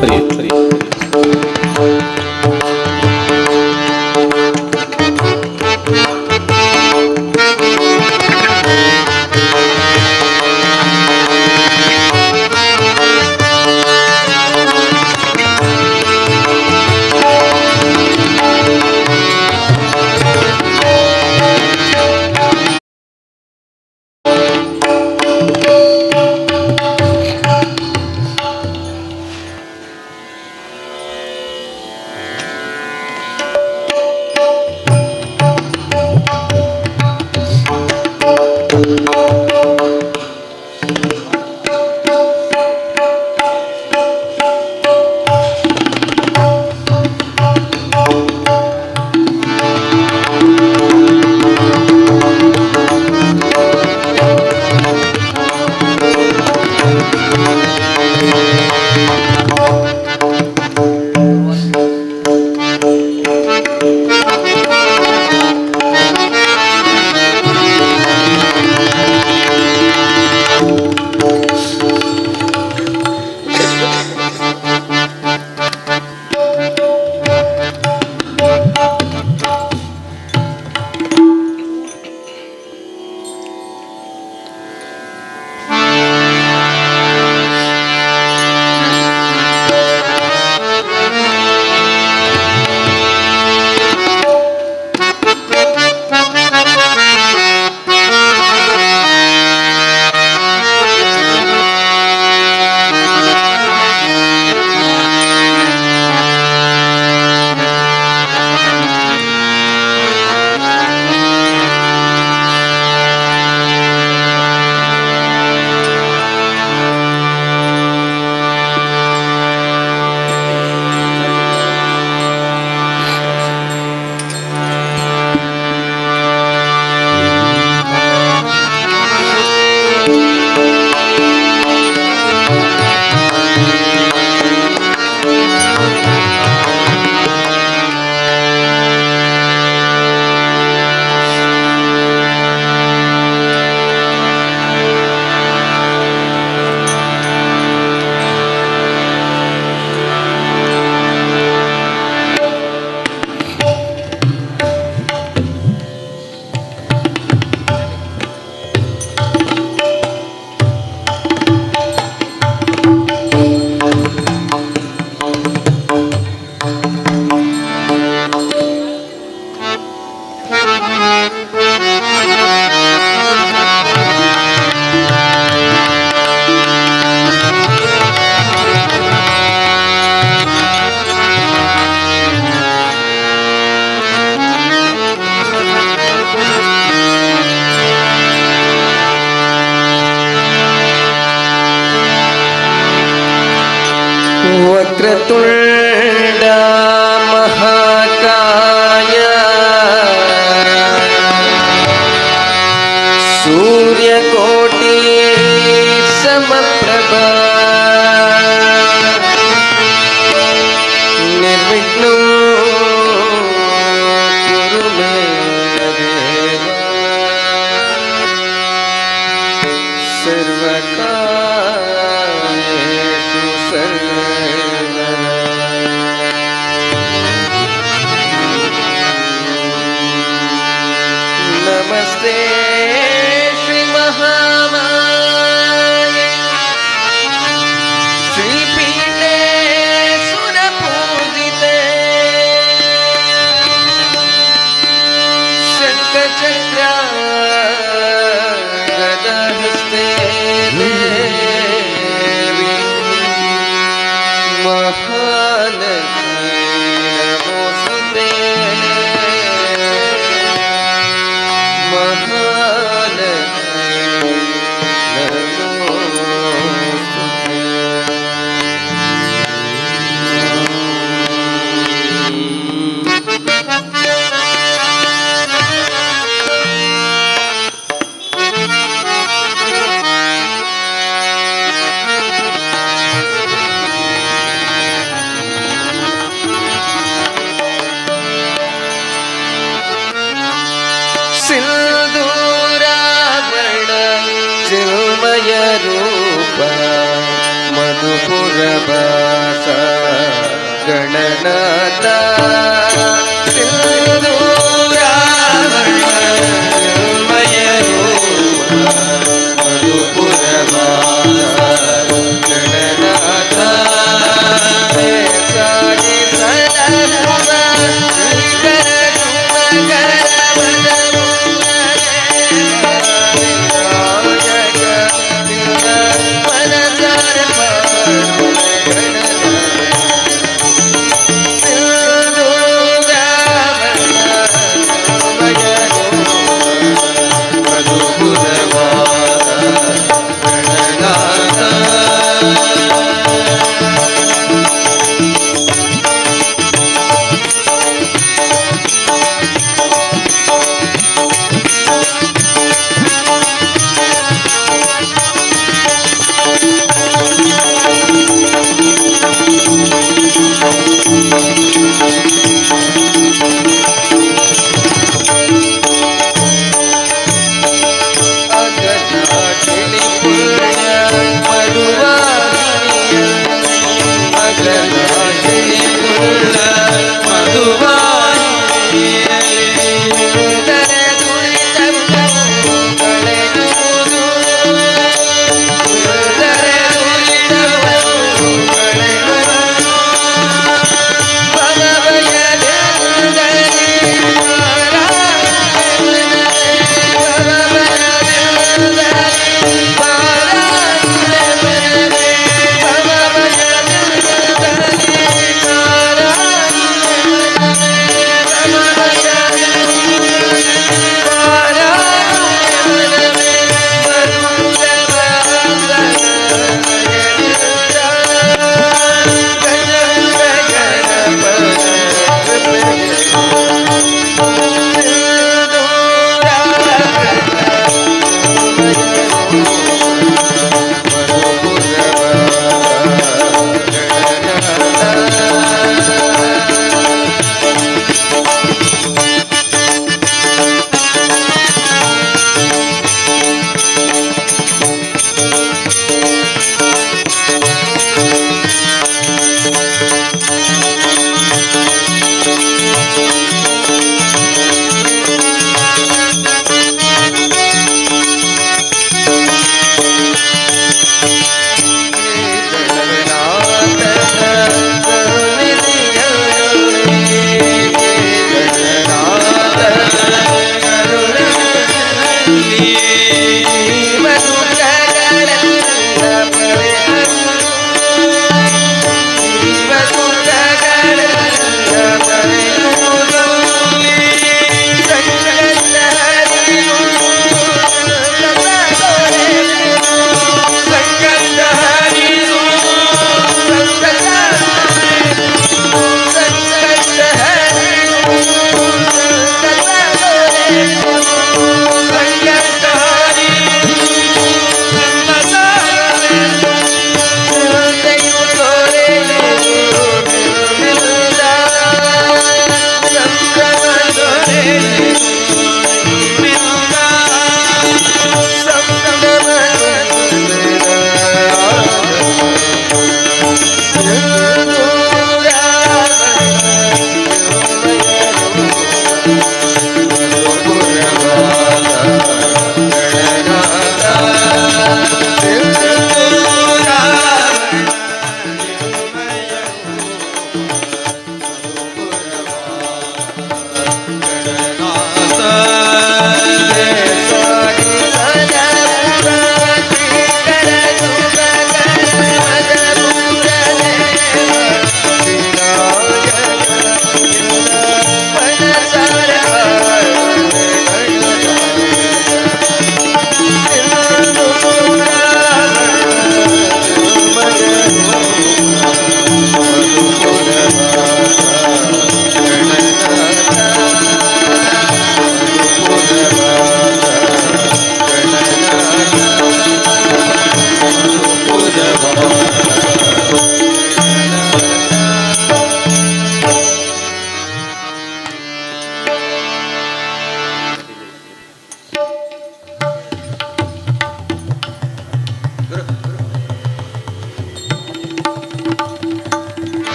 ಹರಿ ಹರಿ. वक्रतुंड महाकाय सूर्यकोटि समप्रभ निर्विघ्नं कुरु मे देव सर्वकार्येषु सर्वदा। नमस्ते श्री महामाये श्रीपीठे सुरपूजिते शङ्खचक्र गदहस्ते देवी महालक्ष्मी नमोऽस्तुते महालक्ष्मी नमोऽस्तुते। ಸಿಂಧೂರಾಭರಣ ಚಿನ್ಮಯ ರೂಪ ಮಧುಪುರ ವಾಸ Gananatha ಸಿಂಧೂರಾವರ್ಣ ನಿರ್ಮಯ ರೂಪ ಮಧುಪುರವಾಸ ಗಣನಾಥ ಸಾಗಿ ಸಲಹುವ ಶ್ರೀಕರ ಶುಭಕರ ಮದಮೂಲ ಮನಸಾರ ಅಗನಾಶಿನಿ ಪುಣ್ಯ ಮಧುವಾಹಿನಿಯ ಅಗನಾಶಿನಿ ಪುಣ್ಯ ಮಧುವಾಹಿನಿಯ ದುರಿತವು ಕಳೆಯುವುದು ದುರಿತವು ಕಳೆಯುವುದು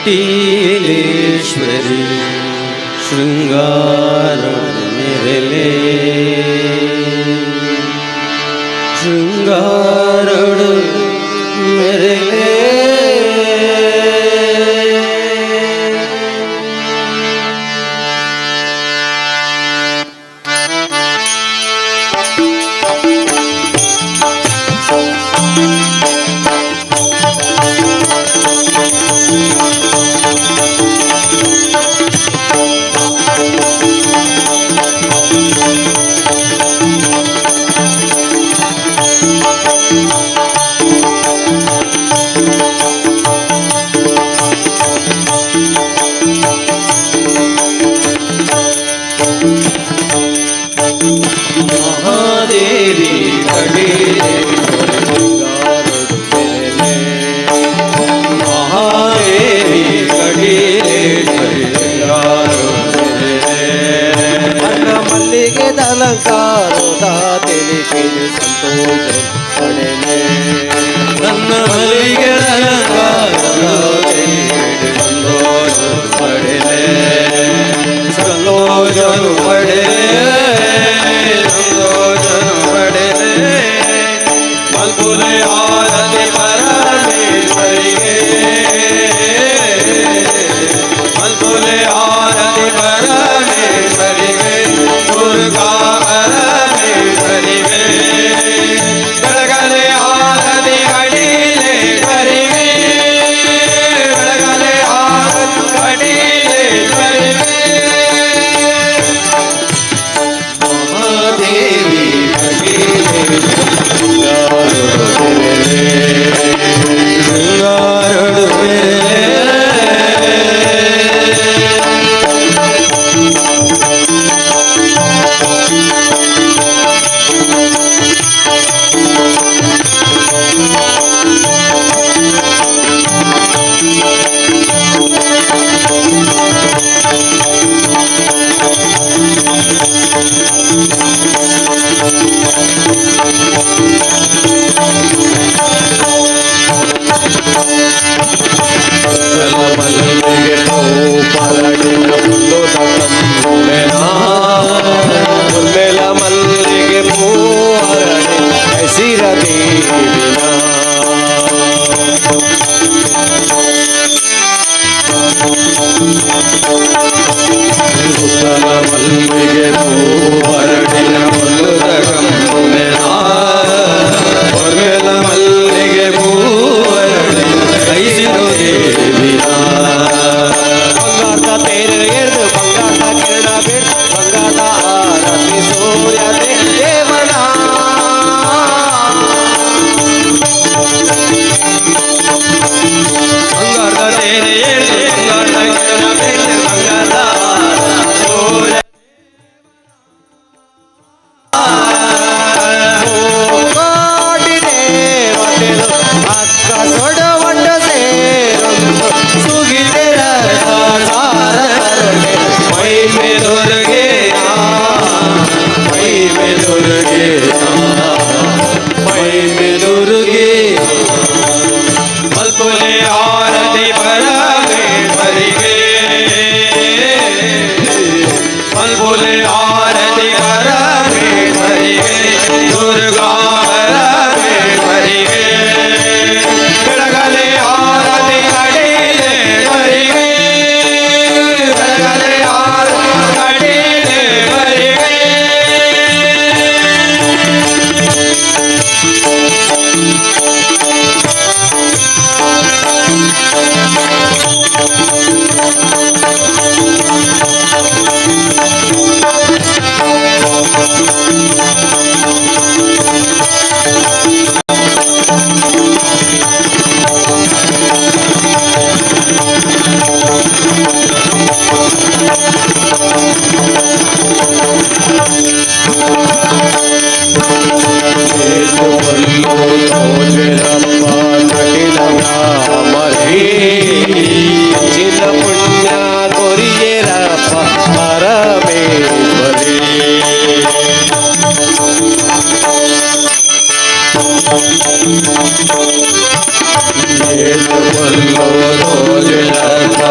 Katileshwari ಶೃಂಗಾರ ಮೆರೆಲೆ, ಶೃಂಗಾರಡು ಮೆರೆಲೆ. ಮಹಾದೇವಿ ಕಟೀಲೇಶ್ವರಿ ಶೃಂಗಾರಡು ಮೆರೆಲೆ, ಮಹಾದೇವಿ ಕಟೀಲೇಶ್ವರಿ ಶೃಂಗಾರಡು ಮೆರೆಲೆ. ನನ್ನ ಮಲ್ಲಿಗೆ ಅಲಂಕಾರದ ತಿಳಿಸಿದ ಸಂತೋಷ ಪಡೆಲೆ. ನನ್ನ ಮಲ್ಲಿಗೆ ಅಲಂಕಾರದ ತಿಳಿಸಿದ ಸಂತೋಷ ಪಡೆಲೆ, ಸಂತೋಷನು ಪಡೆಲೆ, ಸಂತೋಷನು ಪಡೆಲೆ. ಮಲ್ಪುಲೆ ಆರತಿ ಪರಮೇಶ್ವರಿಗೆ, ಮಲ್ಪುಲೆ ಆರತಿ ಪರಮೇಶ್ವರಿಗೆ, ದುರ್ಗಾ ಪರಮೇಶ್ವರಿಗೆ. ಬೆಳಗಲೆ ಆರತಿ ಕಟೀಲೇಶ್ವರಿಗೆ, ಬೆಳಗಲೆ ಆರತಿ ಕಟೀಲೇಶ್ವರಿಗೆ. ಮಹಾದೇವಿ ಶೃಂಗಾರಡು ಮೆರೆಲೆ. ಮಲ್ಲಿಗೆ ಪರಡಿನ ಪುಲ್ಲುದ ಕಂಬೆನ, ಮುಲ್ಲೆಲ ಮಲ್ಲಿಗೆ ಪೂ ಹರಡಿ ಹಸಿರ ದೇವಿನ. ಸುತ್ತಲ ಮಲ್ಲಿಗೆ ಹೂ ಹರಡಿನ ಮುಲ್ಲುದ ಕಂಬೆನ, ಹೊರಮೆಲ ಮಲ್ಲಿಗೆ ಹೂ ಹರಡಿನ ಕೈಸಿರು ದೇವಿನ. ಬಂಗಾರದ ತೇರು ಎಳ್ದು, ಬಂಗಾರದ ಕಿರಣ ಬಿಡ್, ಬಂಗಾರದ ಆರತಿ ಸೂರ್ಯ ದೇವನ. ಬಂಗಾರದ ತೇರು ಏಳು, ಬಂಗಾರದ ಕಿರಣ ಬೀಳು, ಬಂಗಾರದ ಸೂರ್ಯ. ಕೋಟಿ ದೇವತೆಲು ಅಕ್ಕ ಸೊಡವಟ್ಟ ಸೇರೊಂದು ಸುಗಿತೆರ ಸಾರ ಕರುಣೆ. ಮೈ ಮೇಲೊರಗೆ, ಮೈ ಮೇಲೊರಗೆ, ಮೈ ಮೇಲೊರಗೆ. ಮಲ್ಪುಲೆ ಆರತಿ ಪರಮೇಶ್ವರಿಗೆ, ಮಲ್ಪುಲೆ ಆರತಿ ಪರಮೇಶ್ವರಿಗೆ, ದುರ್ಗಾ ಪರಮೇಶ್ವರಿಗೆ. ಬೆಳಗಲೆ ಆರತಿ ಕಟೀಲೇಶ್ವರಿಗೆ, ಬೆಳಗಲೆ ಆರತಿ ಕಟೀಲೇಶ್ವರಿಗೆ. ತೋಜರಪ್ಪ ಕಟಿಲ ಬ್ರಾಹ್ಮರಿ, ಚಿನ್ನ ಪುಣ್ಯ ಕೊರಿಯರಪ್ಪ ಪರಮೇಶ್ವರಿ. ಏತು ಕೊಲ್ಲೋ ತೋಜಿರಪ್ಪ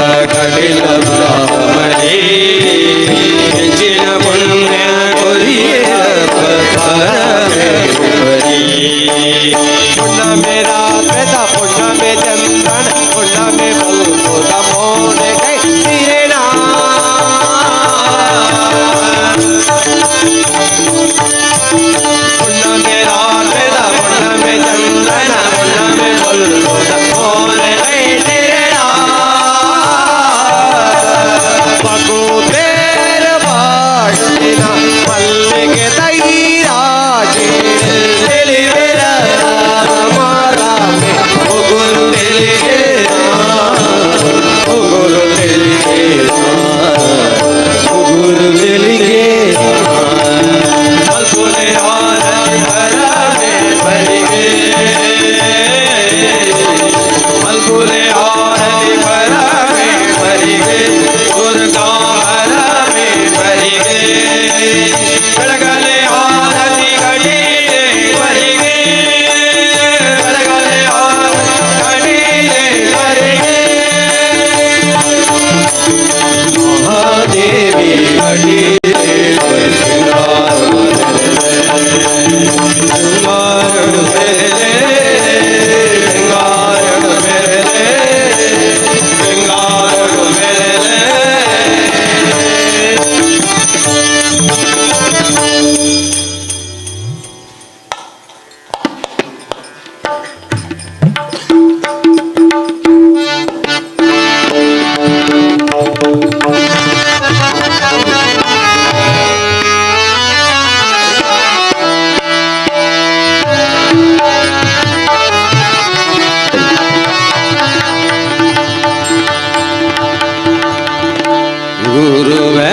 ಗುರುವೇ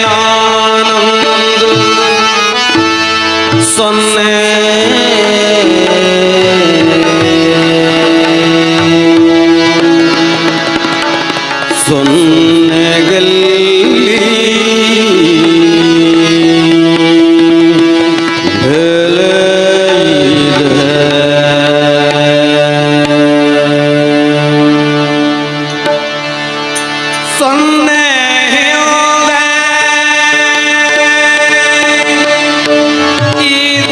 ನಾನೊಂದು ಸೊನ್ನೆ ಸೊನ್ನೆಗಲ್ಲಿ ಬೆಲೆಯಿದೆ. ಸೊನ್ನೆ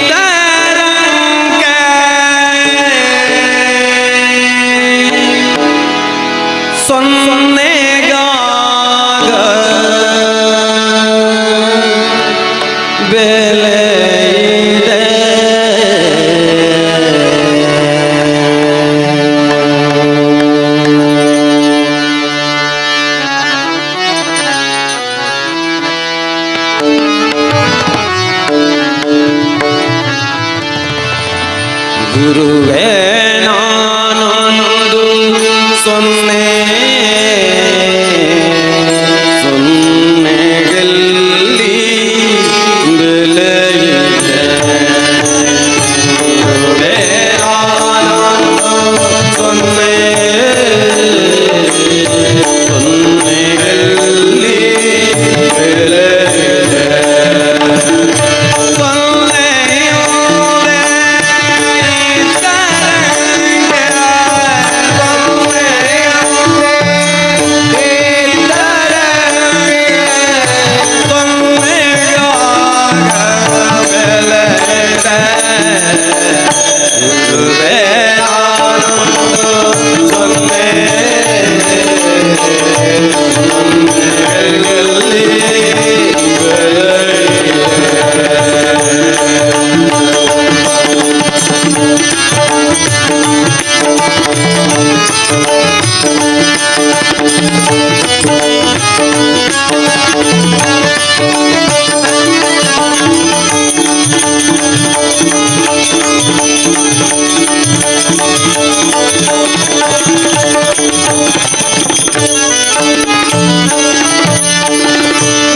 ಇದ್ದರಂಗೆ ಸೊನ್ನೆಗಾಗ ಬೆಲೆ ಇದೆ. ಗುರುವೇ ನಾನೊಂದು ಸೊನ್ನೆ ಸೊನ್ನೆಗಲ್ಲಿ ಬೆಲೆಯಿದೆ. ಗುರುವೇ ನಾನೊಂದು ಸೊನ್ನೆ ಸೊನ್ನೆಗಲ್ಲಿ ಬೆಲೆಯಿದೆ. ಸೊನ್ನೆಯೋದೆ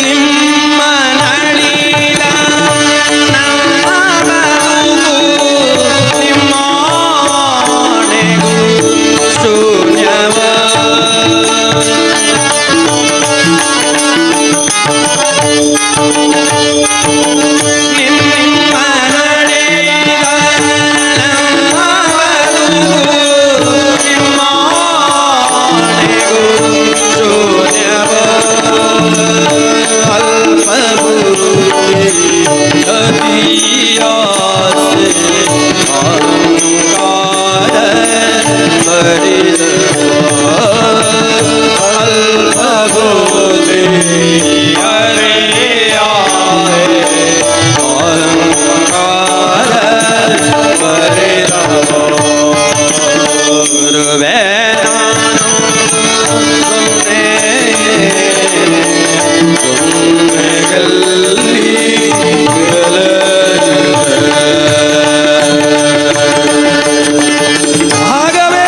ನಿಮ್ಮ ನಳಿದ ನಮ್ಮ ಬದುಕು ನಿಮ್ಮಾಣೆಗೂ ಶೂನ್ಯವ. ನಿಮ್ಮ ನಳಿದ ನಮ್ಮ ಬದುಕು ನಿಮ್ಮಾಣೆಗೂ ಶೂನ್ಯವ. ಆಗವೇ.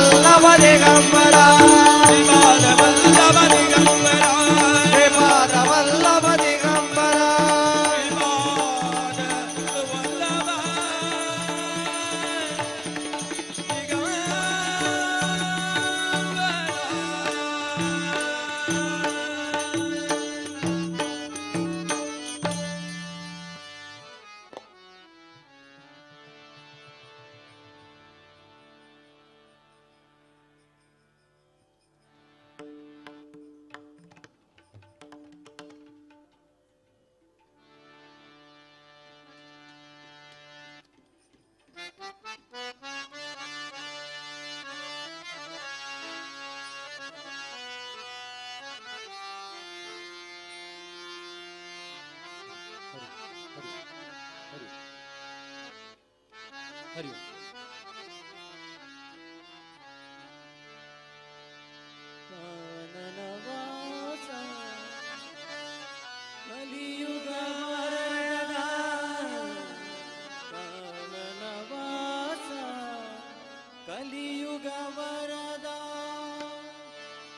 Vallabha Digambara. Sripada Vallabha Digambara. Sripada Vallabha Digambara. Sripada Vallabha Digambara. Hari Om. ಕಾನನವಾಸ ಕಲಿಯುಗ ವರದ, ಕಾನನವಾಸ ಕಲಿಯುಗ ವರದ,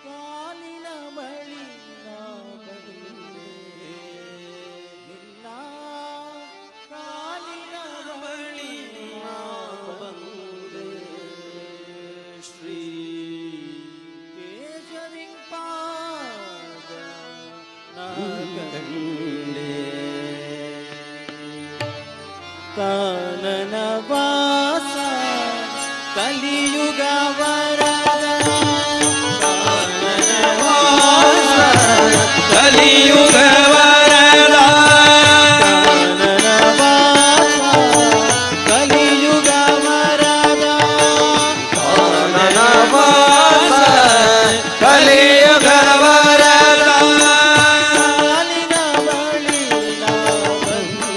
ಕಾಲಿನ ಬಳಿ ನಾ ಬಂದೆ ನಿನ್ನ ಕಾಲಿನ ಬಳಿ ನಾ ಬಂದೆ. ಶ್ರೀ ಕೇಶವಿಂಪಾದ ನಾ ಕಂಡೆ. ಕಾನನವಾಸ ಕಲಿಯುಗ ವರದ, ಕಾನನವಾಸ ಕಲಿಯುಗ ವರದ. ಕಾನನವಾಸ ಕಲಿಯುಗ ವರದ, ಕಾನನವಾಸ ಕಲಿಯುಗ ವರದ. ಕಾಲಿನ ಬಳಿ ನಾ ಬಂದೆ.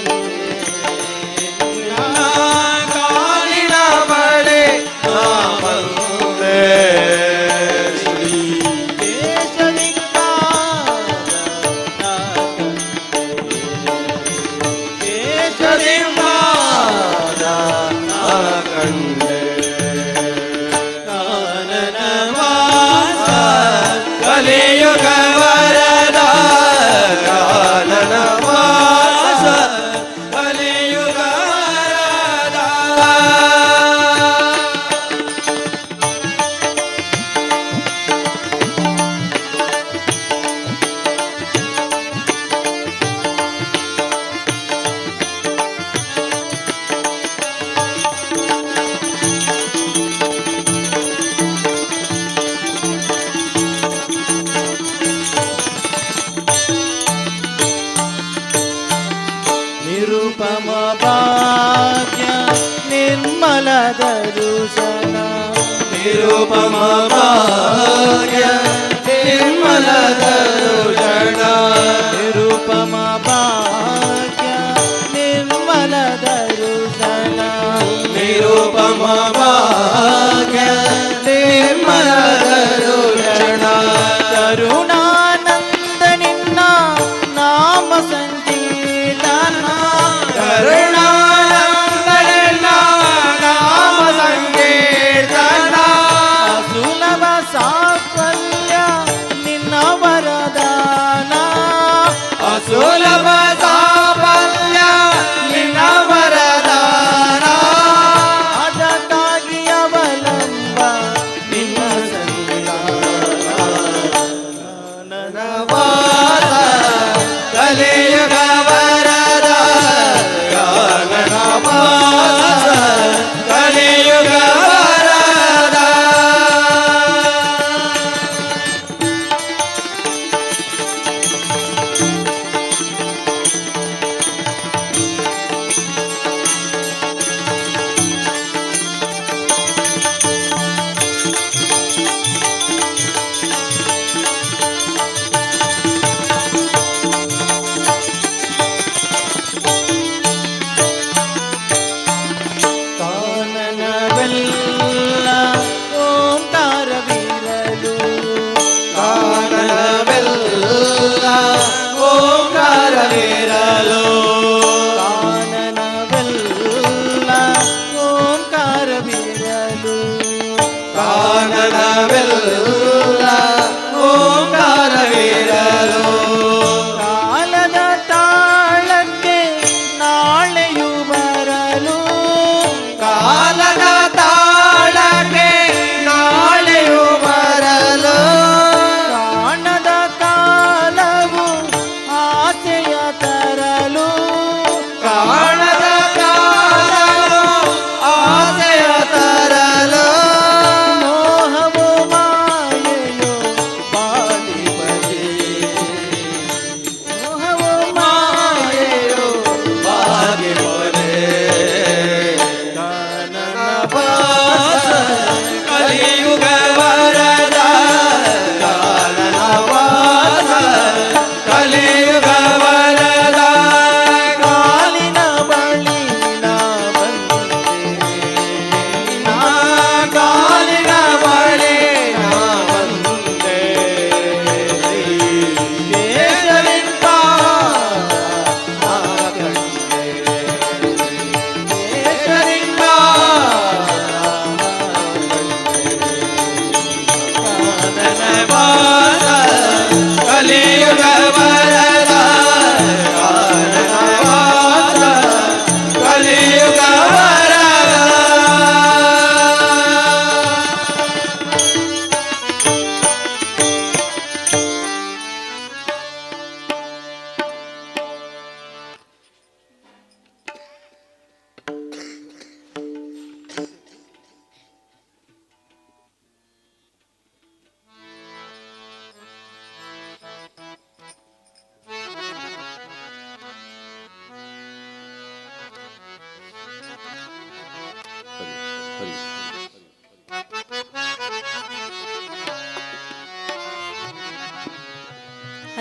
ಕಾಲಿನ ಬಳಿ ನಾ ಬಂದೆ. ಶ್ರೀ ಕೇಶಲಿಂಗಾದ ನಾ ಕಂಡೆ. ಕೇಶಲಿಂಗಾದ ನಾ ಕಂಡೆ. ಕಾನನವಾಸ ಕಲಿಯುಗ ವರದ, ಕಾನನವಾಸ ಕಲಿಯುಗ ವರದ. ನಿರುಪಮ ಭಾಗ್ಯ ನಿರ್ಮಲ ದರುಶನ, ನಿರುಪಮ ಭಾಗ್ಯ ನಿರ್ಮಲ ದರುಶನ, ನಿರುಪಮ ಭಾಗ್ಯ ನಿರ್ಮಲ ದರುಶನ, ನಿರುಪಮ ಭಾಗ್ಯ ನಿರ್ಮಲ ದರುಶನ. ಕರುಣಾನಂದ ನಿನ್ನ ನಾಮ ಸಂಕೀರ್ತನ, ಕರುಣಾನಂದನ ನಾಮ ಸಂಕೀರ್ತನ, ಅಸುಲಭ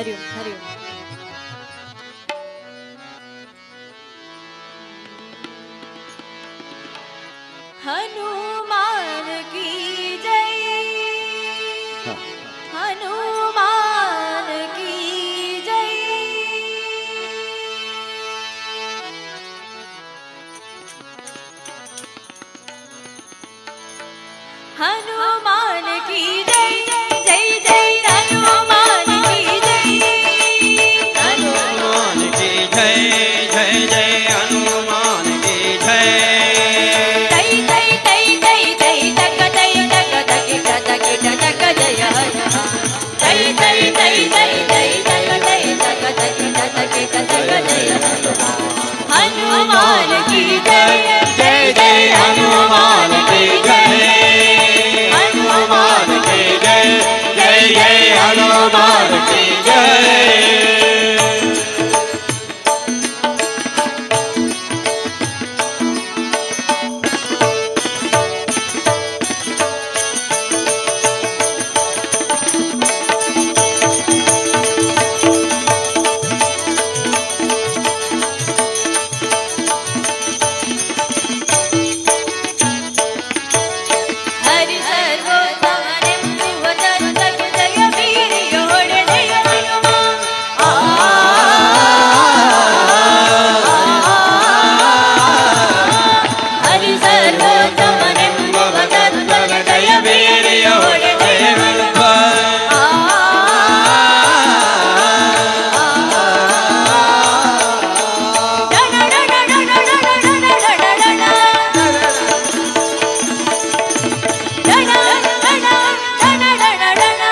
ಹರಿ ಓಂ, ಹರಿ ಓಂ. ಹನುಮಾನ್ ಕಿ ಜೈ, ಹನುಮಾನ್ ಕಿ ಜೈ. ಹನುಮಾನ್ ಕಿ ಜೈ, ಜೈ ಜೈ ಹನುಮಾನ್ ಕಿ ಜೈ. ಹನುಮಾನ್ ಕಿ ಜೈ, ಜೈ ಜೈ ಹನುಮಾನ್ ಕಿ ಜೈ. ತೈ ತೈ ತೈ ತೈ ತೈ ತಕ ತೈ ತಕ ತಕಿಟ ತಕಿಟ ತಕ ಜಯ ಹನುಮಾನ್. ತೈ ತೈ ತೈ ತೈ ತೈ ತಕ ತೈ ತಕ ತಕಿಟ ತಕಿಟ ತಕ ಜಯ ಹನುಮಾನ್. ಹನುಮಾನ್ ಕಿ ಜೈ, ಜೈ ಜೈ ಹನುಮಾನ್ ಕಿ ಜೈ, ಹನುಮಾನ್ ಕಿ ಜೈ, ಜೈ ಜೈ ಹನುಮಾನ್ ಕಿ ಜೈ. ಹರಿ ಸರ್ವೋತ್ತಮನೆಂಬುವ ತತ್ವಕ್ಕೆ ಜಯ ಬೀರಿಯೋಡೆ ಜಯ ಹನುಮಾನ್. ಆ, ಹರಿ ಸರ್ವೋತ್ತಮನೆಂಬುವ ತತ್ವಕ್ಕೆ ಜಯ ಬೀರಿಯೋಡೆ ಜಯ ಹನುಮಾನ್. ಆ, ಡಣ ಡಣ ಡಣ ಡಣ ಡಣ ಡಣ ಡಣ. ಡಣ ಡಣ ಡಣ ಡಣ ಡಣ.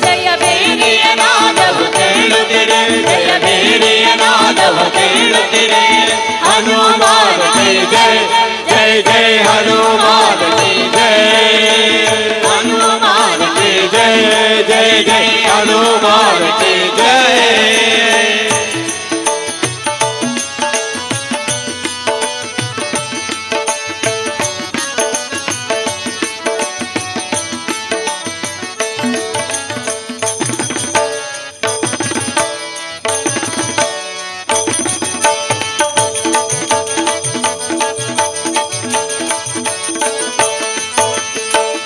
ಜಯ ಬೇರಿಯ ನಾದವು ಕೇಳುತ್ತಿರೆ, ಜಯ ಬೇರಿಯ ನಾದವ ಕೇಳುತ್ತಿರೆ. ಹನುಮಾನ್ ಕಿ ಜೈ, ಜೈ ಜೈ ಹನುಮಾನ್ ಕಿ ಜೈ, ಹನುಮಾನ್ ಕಿ ಜೈ, ಜೈ ಜೈ ಹನುಮಾನ್ ಕಿ ಜೈ.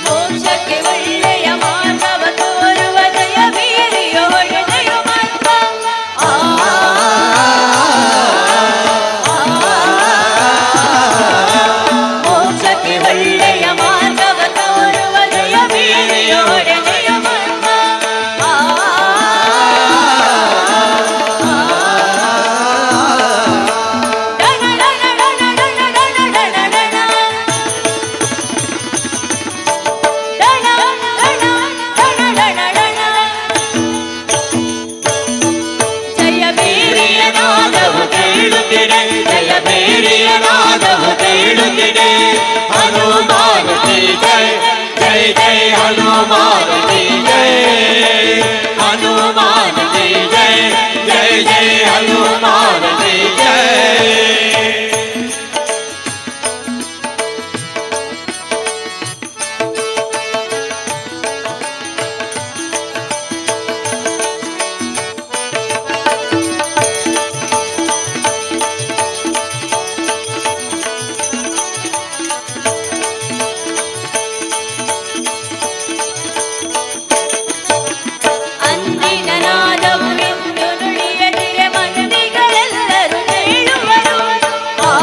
ಮೋಕ್ಷಕ್ಕೆ ಒಳ್ಳೆಯ ಮಾರ್ಗವ ತೋರುವ ಜಯ ಬೀರಿಯೋಡೆ ಜಯ ಮಂತ್ರ. ಆ, ಮೋಕ್ಷಕ್ಕೆ ಒಳ್ಳೆಯ ಮಾರ್ಗವ ತೋರುವ ಜಯ ಬೀರಿಯೋಡೆ ಜಯ ಮಂತ್ರ. ಆ, ಡಣ ಡಣ ಡಣ ಡಣ ಡಣ ಡಣ ಡಣ. ಡಣ ಡಣ ಡಣ ಡಣ ಡಣ. ಜಯ ಬೀರಿಯ ನಾದವು ಕೇಳುತ್ತಿರೆ, ಜಯ ಬೇರಿಯ ನಾದವು ಕೇಳುತ್ತಿರೆ. ಹನುಮಾನ್ ಕಿ ಜೈ, ಜೈ ಜೈ ಹನುಮಾನ್ ಕಿ ಜೈ, ಹನುಮಾನ್ ಕಿ ಜೈ, ಜೈ ಜೈ ಹನುಮಾನ್ ಕಿ ಜೈ. ಅಂದಿನ ನಾದವು ಇಂದು ನುಡಿಯದಿರೆ ಮಂದಿಗಳೆಲ್ಲರೂ ಕೇಳುವರು. ಆ,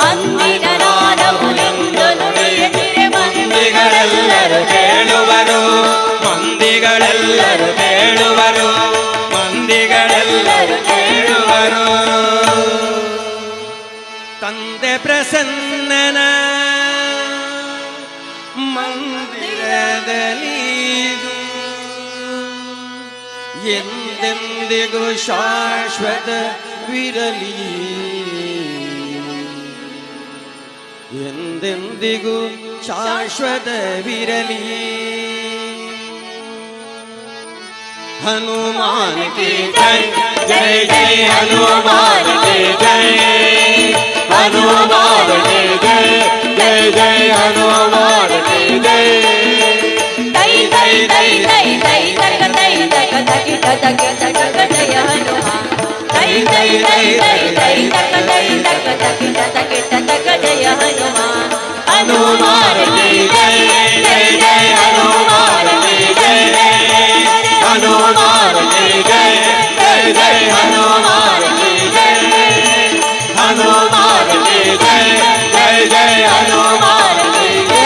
ಅಂದಿನ ನಾದವು ಇಂದು ನುಡಿಯದಿರೆ ಮಂದಿಗಳೆಲ್ಲರೂ ಮಂದಿಗಳೆಲ್ಲರೂ ಕೇಳುವರು, ಮಂದಿಗಳೆಲ್ಲರೂ ಕೇಳುವರು, ಮಂದಿಗಳೆಲ್ಲರೂ ಕೇಳುವರು. ತಂದೆ ಪ್ರಸನ್ನನ ಮಂದಿರದಲ್ಲಿದು ಎಂದೆಂದಿಗೂ ಶಾಶ್ವತವಿರಲಿ, ಎಂದೆಂದಿಗೂ ಶಾಶ್ವತವಿರಲಿ. ಹನುಮಾನ್ ಕಿ ಜೈ, ಜೈ ಜೈ ಹನುಮಾನ್ ಕಿ ಜೈ, ಹನುಮಾನ್ ಕಿ ಜೈ, ಜೈ ತಕಿಟ ತಕ ಜಯ ಹನುಮಾನ್. ತೈ ತೈ ತೈ ತೈ ತೈ ತಕ ತೈ ತಕ ತಕಿಟ ತಕಿಟ ತಕ ಜಯ ಹನುಮಾನ್. ಹನುಮಾನ್ ಕಿ ಜೈ ಜೈ ಜೈ ಹನುಮಾನ್ ಕಿ ಜೈ, ಹನುಮಾನ್ ಕಿ ಜೈ ಜೈ ಜೈ ಹನುಮಾನ್ ಕಿ ಜೈ, ಹನುಮಾನ್ ಕಿ ಜೈ ಜೈ ಜೈ ಹನುಮಾನ್ ಕಿ ಜೈ.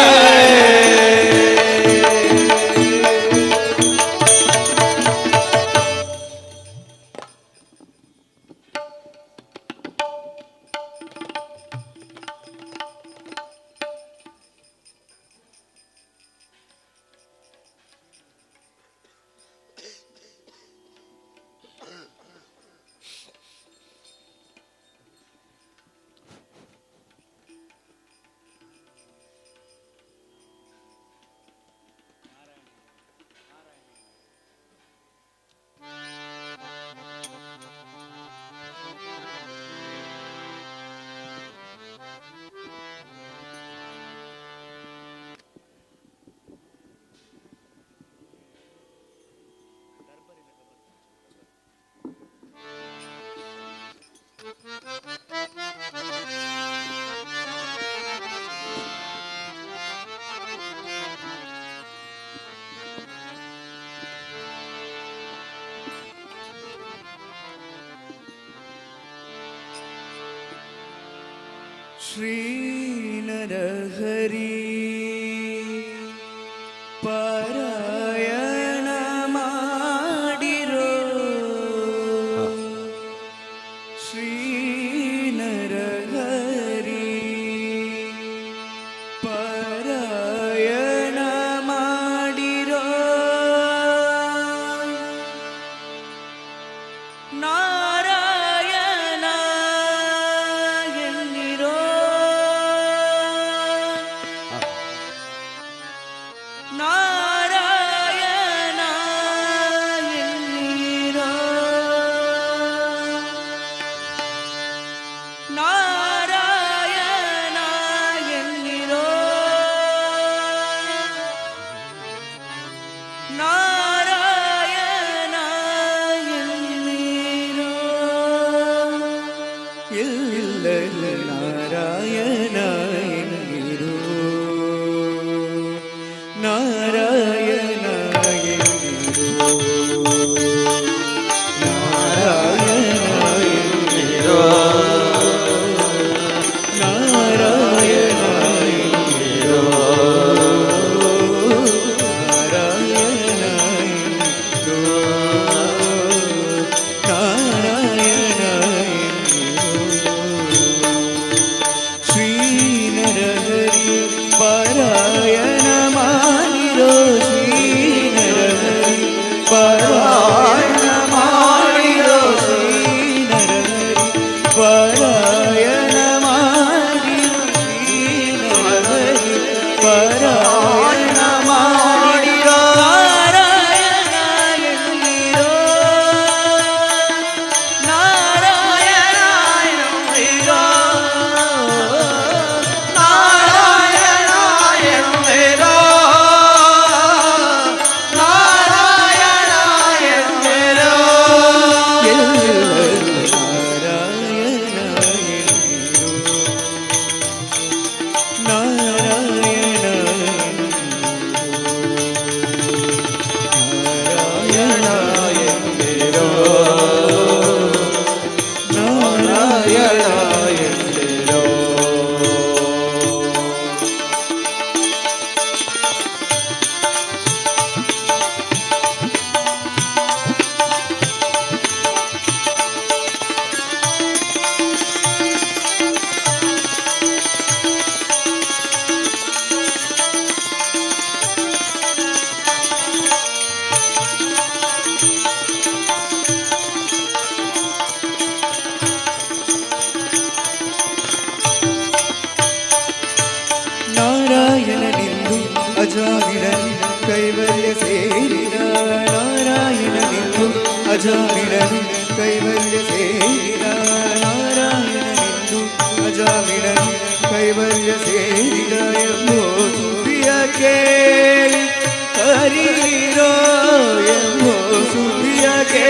ಶ್ರೀ ನರಹರಿ ಪಾರಾಯಣ ಮಾಡಿರೋ, ಶ್ರೀ ನರಹರಿ ಪಾರಾಯಣ ಮಾಡಿರೋ, ನಾರಾಯಣ ಎನ್ನಿರೋ, ನಾರಾಯಣ ಎನ್ನಿರೋ, ನಾರಾಯಣ ಎನ್ನಿರೋ, ನಾರಾಯಣ ಎನ್ನಿರೋ, ಎಲ್ಲರೂ ನಾರಾಯಣ ಎನ್ನಿರೋ, ನಾರಾಯಣ ಎನ್ನಿರೋ, ನಾರಾಯಣ ಎನ್ನಿರೋ, ನಾರಾಯಣ ಎನ್ನಿರೋ, ನಾರಾಯಣ ಎನ್ನಿರೋ, ನಾರಾಯಣ ಎನ್ನಿರೋ. ಶ್ರೀ ನರಹರಿ ಪಾರಾಯಣ ಮಾಡಿರೋ, ಶ್ರೀ ನರಹರಿ ಪಾರಾಯಣ ಮಾಡಿರೋ, ಶ್ರೀ ನರಹರಿ ಪಾರಾಯಣ ಮಾಡಿರೋ, ಶ್ರೀ ನರಹರಿ ಪಾರಾಯಣ ಮಾಡಿರೋ, ನಾರಾಯಣ ಎನ್ನಿರೋ, ನಾರಾಯಣ ಎನ್ನಿರೋ, ನಾರಾಯಣ ಎನ್ನಿರೋ, ನಾರಾಯಣ ಎನ್ನಿರೋ. ಎಲ್ಲರೂ ನಾರಾಯಣ ಎನ್ನಿರೋ, ನಾರಾಯಣ ನಾರಾಯಣ ಎನ್ನಿರೋ, ನಾರಾಯಣ ನಾರಾಯಣ ಎನ್ನಿರೋ. ನಾರಾಯಣನೆಂದು ಅಜಾಮಿಳನು ಕೈವಲ್ಯ ಸೇರಿದ, ನಾರಾಯಣನೆಂದು ಅಜಾಮಿಳನು ಕೈವಲ್ಯ ಸೇರಿದ, ನಾರಾಯಣನೆಂದು ಅಜಾಮಿಳನು ಕೈವಲ್ಯ ಸೇರಿದ ಎಂಬೋ ಸುದ್ದಿಯ ಕೇಳಿ ಹರಿರೋ, ಎಂಬೋ ಸುದ್ದಿಯ ಕೇಳಿ.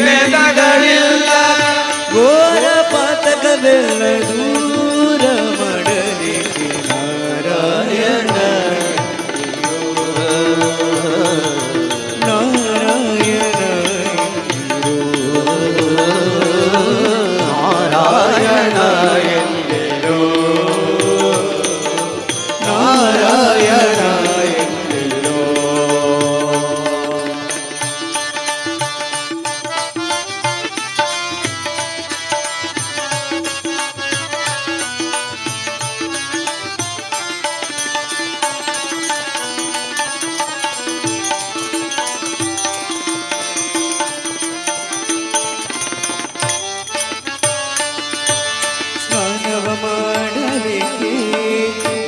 ಭೇದಗಳಿಲ್ಲ. ಘೋರ ಪಾತಕವೆಲ್ಲ ದೂರ ಮಾಡಲಿಕ್ಕೆ ನಾರಾಯಣ ನಾರಾಯಣ ನಾರಾಯಣ ಎಂದಿರೋ. ನಾರಾಯಣ ಎಂದಿರೋ. ಸ್ನಾನವ ಮಾಡಲಿಕ್ಕೆ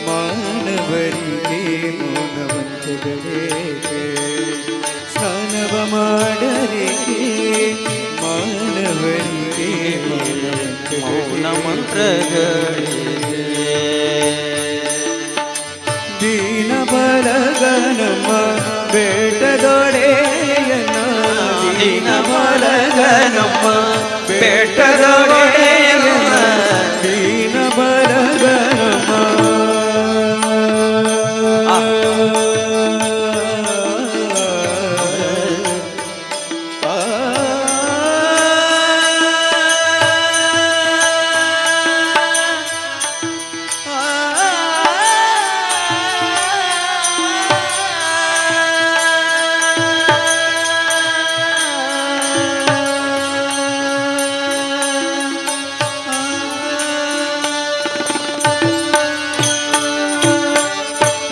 ಮಾನವರಿಗೆ ಮೌನವಂತಗಳೇಕೆ? ಸ್ನಾನವ ಮಾಡಲಿಕ್ಕೆ ಮಾನವರಿಗೆ ಮೌನ ಮೌನವಂತಗಳೇಕೆ? ಮಂತ್ರಗಳಿಗೆ. ದೀನ ಬಲಗನಮ್ಮ ಬೇಟದೊಡೆಯನ, ದೀನ ಬಾಲಗನಮ್ಮ ಬೆಟ್ಟದೊಡೆಯನ. ದೀನ ಬಲಗನಮ್ಮ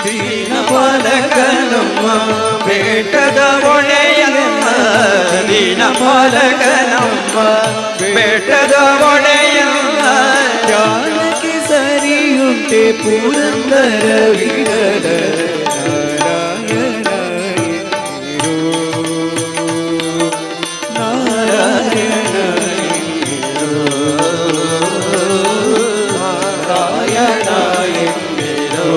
ದೀನ ಬಾಲಕನಮ್ಮ ಬೆಟ್ಟದ ಒಡೆಯನ, ದೀನ ಬಾಲಕನಮ್ಮ ಬೆಟ್ಟದ ಒಡೆಯನ. ಜ್ಞಾನಕ್ಕೆ ಸರಿಯುಂಟೆ ಪುರಂದರ ವಿಠಲ ನಾರಾಯಣ ಎನ್ನಿರೋ. ನಾರಾಯಣ ನಾರಾಯಣ ಎಂದಿರೋ.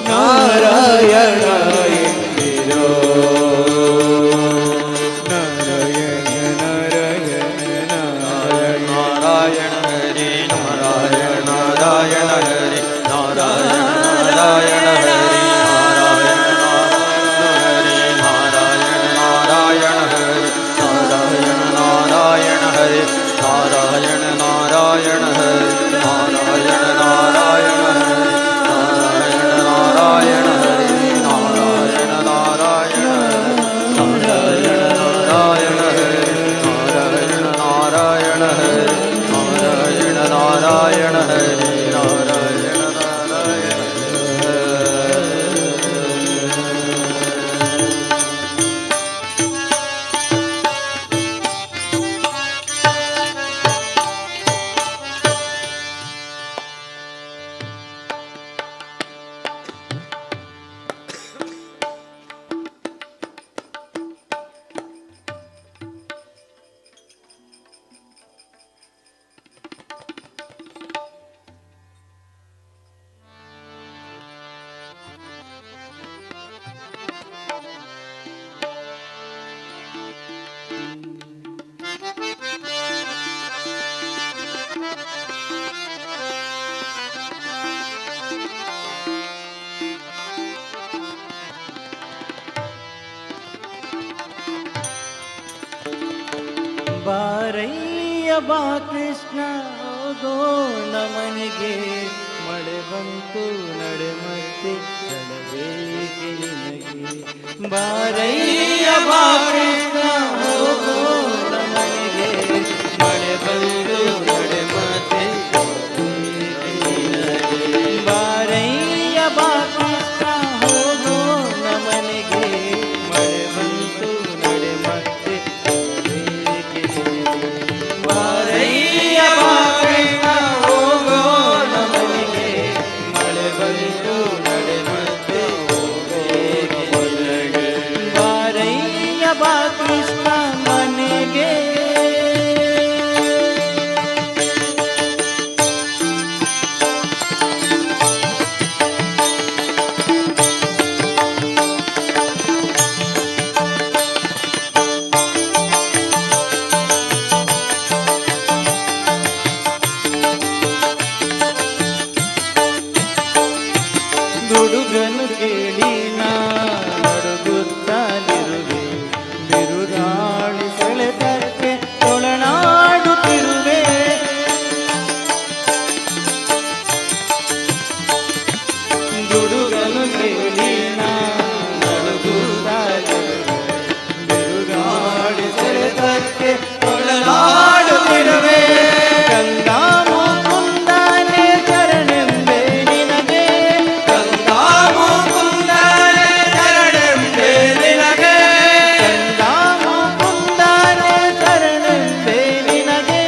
ನಾರಾಯಣ ಎಂದಿರೋ. ನಾರಾಯಣ ನಾರಾಯಣ ನಾರಾಯಣ. ನಾರಾಯಣ ಹರಿ ನಾರಾಯಣ ನಾರಾಯಣ ಹರಿ ನಾರಾಯಣ ನಾರಾಯಣ ಹರಿ ನಾರಾಯಣ ಹರಿ ನಾರಾಯಣ ನಾರಾಯಣ ಹರಿ ನಾರಾಯಣ ನಾರಾಯಣ ಹರಿ ನಾರಾಯಣ ನಾರಾಯಣ ಹರಿ ನಾರಾಯಣ ನಾರಾಯಣ ಹರಿ ನಾರಾಯಣ ನಾರಾಯಣ ನಾರಾಯಣ ಹರಿ ನಾರಾಯಣ ನಾರಾಯಣ ಹರಿ ನಾರಾಯಣ ನಾರಾಯಣ ಹರಿ ನಾರಾಯಣ ನಾರಾಯಣ. ಬಾರಯ್ಯ ಬಾ ಕೃಷ್ಣ ಹೋಗೋಣ ಮನೆಗೆ, ಮಳೆ ಬಂತು ನಡೆ ಮತ್ತೆ ಬೇಕೆ ನಿನಗೆ. ಬಾರಯ್ಯ ಬಾ ಕೃಷ್ಣ ಹೋಗೋಣ ಮನೆಗೆ, ಮಳೆ ಬಂತು ನಡೆ ಮತ್ತೆ ನಿನಗೆ. ಬಾರಯ್ಯ ಬಾ ಕೃಷ್ಣ ಹೋಗೋಣ ಮನೆಗೆ, ಮಳೆ ಬಂತು ನಡೆ ಮತ್ತೆ ಬೇಕೆ ನಿನಗೆ. ಬಾರಯ್ಯ ಬಾ ಕೃಷ್ಣ ಹೋಗೋಣ ಮನೆಗೆ, ಮಳೆ ಬಂತು ನಡೆ ಮತ್ತೆ ಬೇಕೆ ನಿನಗೆ. ಬಾರಯ್ಯ ಬಾ ಗುಡುಗನು ಕೇಳಿ ನಾ ನಡುಗುತ್ತಲಿರುವೆ, ಬಿರುಗಾಳಿ ಸೆಳೆತಕ್ಕೆ ತೊಳನಾಡುತ್ತಿರುವೆ. ಗುಡುಗನು ಕೇಳಿ ನಾ ನಡುಗುತ್ತಲಿರುವೆ, ಬಿರುಗಾಳಿ ಸೆಳೆತಕ್ಕೆ ತೊಳನಾಡುತ್ತಿರುವೆ. ಗಂಗಾ ಮುಕುಂದನೆ ಶರಣೆಂಬೆ ನಿನಗೆ, ಗಂಗಾ ಮುಕುಂದನೆ ಶರಣೆಂಬೆ ನಿನಗೆ, ಗಂಗಾ ಮುಕುಂದನೆ ಶರಣೆಂಬೆ ನಿನಗೆ,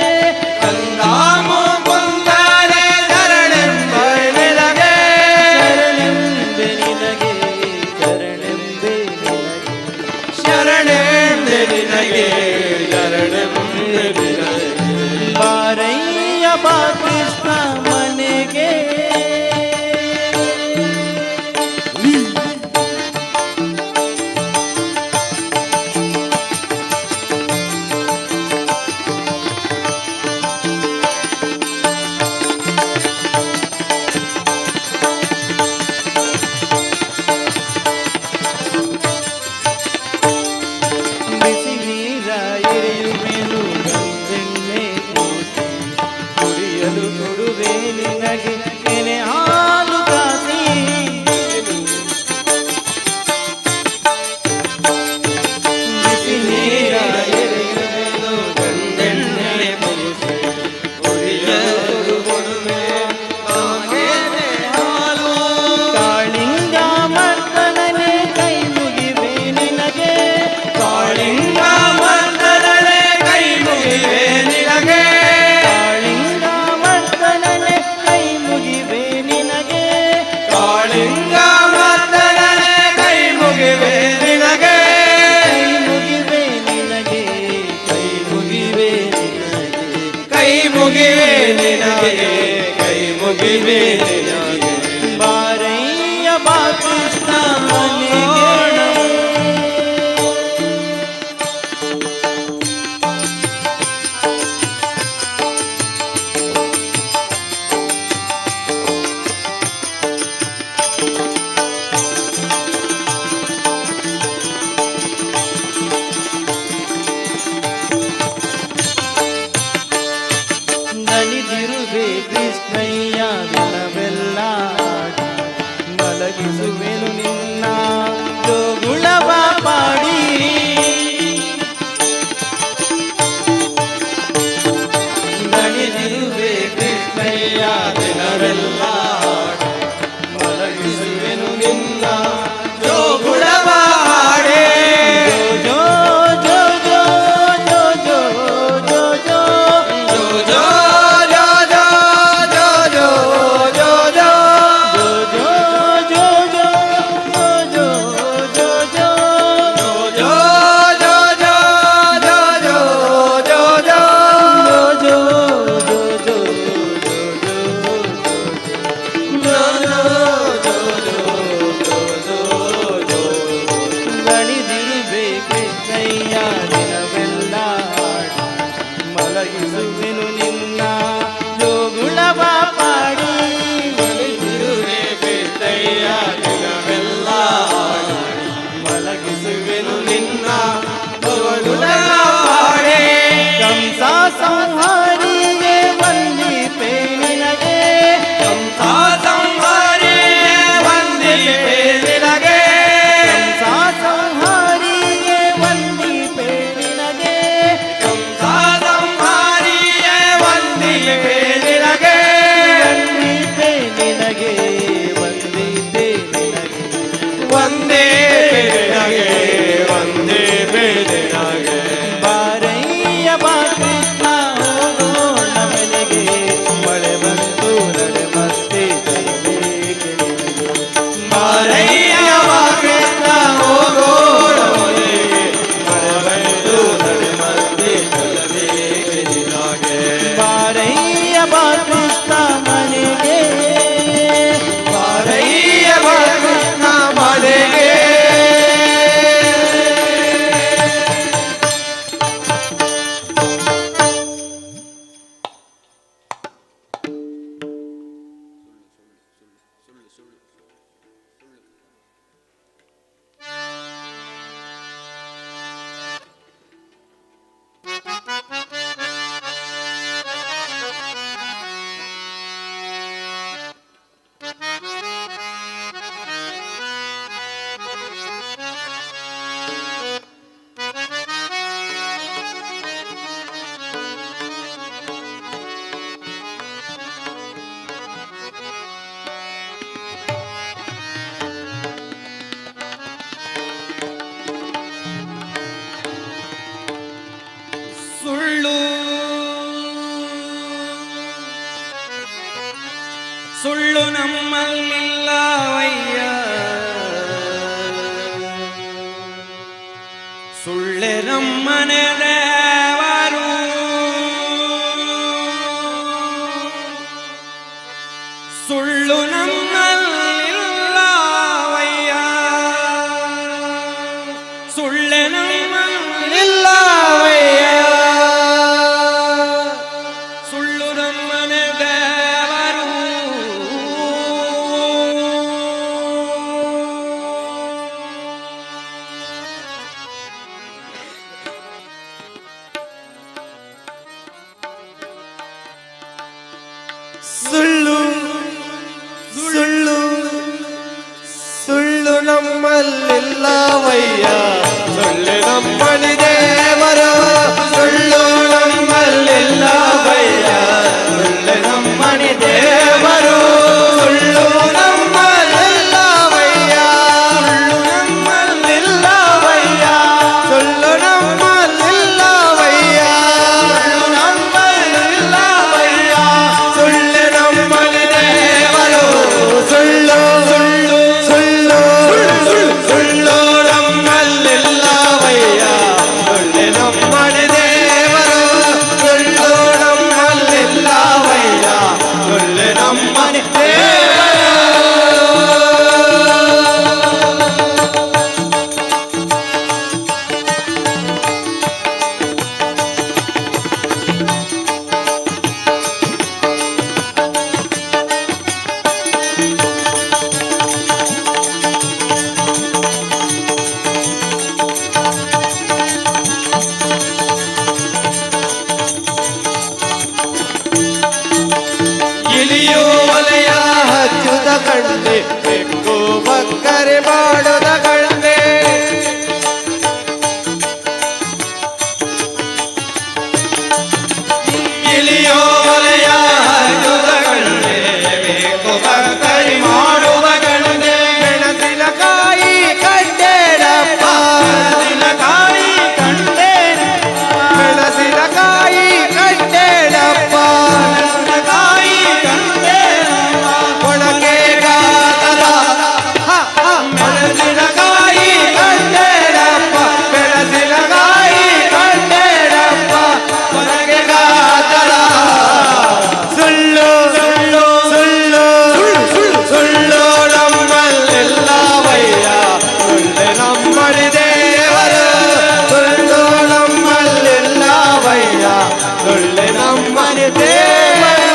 ಗಂಗಾ ಮುಕುಂದನೆ ಶರಣೆಂಬೆ ನಿನಗೆ, ಶರಣೆಂಬೆ ನಿನಗೆ, ಶರಣೆಂಬೆ ನಿನಗೆ, ಶರಣೆಂಬೆ ನಿನಗೆ, ಶರಣೆಂಬೆ ನಿನಗೆ. ಬಾರಯ್ಯ ಬಾ ಕೃಷ್ಣ ಮನೆಗೆ. ಬಿಸಿ ನೀರ ಎರೆಯುವೆನು ಗಂಧೆಣ್ಣೆ ಕೂಸಿ, ಕುಡಿಯಲು ಕೊಡುವೆ ನಿನಗೆ ಎನೆ ಹಾಲು ಕಾಸಿ. ಬಿಸಿ ನೀರ ಎರೆಯುವೆನು ಗಂಧೆಣ್ಣೆ ಕೂಸಿ, ಕುಡಿಯಲು ಕೊಡುವೆ ನಾಗೇನೆ ಹಾಲು. ಕಾಳಿಂಗ ಮರ್ದನನೆ ಕೈ ಮುಗಿವೆ ನಿನಗೆ, ಕಾಳಿಂಗ ಮರ್ದನನೆ ಕೈ ಮುಗಿವೆ ನಿನಗೆ, ಕಾಳಿಂಗ ಮರ್ದನನೆ ಕೈ ಮುಗಿವೆ ನಿನಗೆ, ಕಾಳಿಂಗ ಮರ್ದನನೆ ಕೈ ಮುಗಿವೆ ನಿನಗೆ, ಕೈ ಮುಗಿವೆ ನಿನಗೆ, ಕೈ ಮುಗಿವೆ ನಿನಗೆ, ಕೈ ಮುಗಿವೆ ನಿನಗೆ, ಕೈ ಮುಗಿವೆ ನಿನಗೆ. ಬಾರಯ್ಯ ಬಾ ಕೃಷ್ಣ ಮನೆಗೆ. ನಲಿದಿರುವೆ ಕೃಷ್ಣಯ್ಯ ದಿನವೆಲ್ಲ, ಮಲಗಿಸುವೆನು ನಮ್ಮಲ್ಲಿಲ್ಲವಯ್ಯ ಸುಳ್ಳು ನಮ್ಮಣಿ ದೇವರು ಸುಳ್ಳು ನಮ್ಮಲ್ಲಿಲ್ಲವಯ್ಯ ಸುಳ್ಳು ನಮ್ಮಣಿ ದೇವರು ಸುಳ್ಳು ನಮ್ಮಲ್ಲಿಲ್ಲವಯ್ಯ ಸುಳ್ಳು ನಮ್ಮಲ್ಲಿಲ್ಲವಯ್ಯ ಸುಳ್ಳು ನಮ್ಮಲ್ಲಿಲ್ಲವಯ್ಯ ಸುಳ್ಳು ನಮ್ಮಲ್ಲಿಲ್ಲವಯ್ಯ ಸುಳ್ಳು ನಮ್ಮಣಿ ದೇವರು ಸುಳ್ಳು ಸುಳ್ಳು ಸುಳ್ಳು ಸುಳ್ಳು ನಮ್ಮಲ್ಲಿಲ್ಲವಯ್ಯ ಸುಳ್ಳು ನಮ್ಮಣಿ ದೇವರು ಸುಳ್ಳು ನಮ್ಮಲ್ಲಿಲ್ಲವಯ್ಯ ಸುಳ್ಳು ನಮ್ಮಣಿ ದೇವರು. ಇಳಿಯೋ ಒಲೆಯ ಹಚ್ಚುದ ಕಂಡೆ ಬೆಕ್ಕು ಬಕ್ಕರೆ ಮಾಡುದ ಕಂಡೆ ಇಳಿಯೋ ಒಲೆಯ ಹಚ್ಚುದ ಕಂಡೆ ಬೆಕ್ಕು ಬಕ್ಕರೆ ಮಾಡುವ ಕಂಡೆ ಮೆಣಸಿನಕಾಯಿ ಕಂಡೇನಪ್ಪ ಮೆಣಸಿನಕಾಯಿ ಕಂಡೇನಪ್ಪ ಮೆಣಸಿನಕಾಯಿ ಕಂಡೇನಪ್ಪ ಮೆಣಸಿನಕಾಯಿ ಕಂಡೇನಪ್ಪ ಒಣಕೆ ಗಾತದ ಮೆಣಸಿನಕಾಯಿ ಕಂಡೇನಪ್ಪ ಮೆಣಸಿನಕಾಯಿ ಕಂಡೇನಪ್ಪ ಒಣಕೆ ಗಾತದ ಸುಳ್ಳು ಸುಳ್ಳು ಸುಳ್ಳು ಸುಳ್ಳು ಸುಳ್ಳು ನಮ್ಮಲ್ಲಿಲ್ಲವಯ್ಯ ಸುಳ್ಳು ನಮ್ಮಡಿ ದೇವರು ಸುಳ್ಳು ನಮ್ಮಲ್ಲಿಲ್ಲವಯ್ಯ ಸುಳ್ಳು ನಮ್ಮಡಿ ದೇವರು.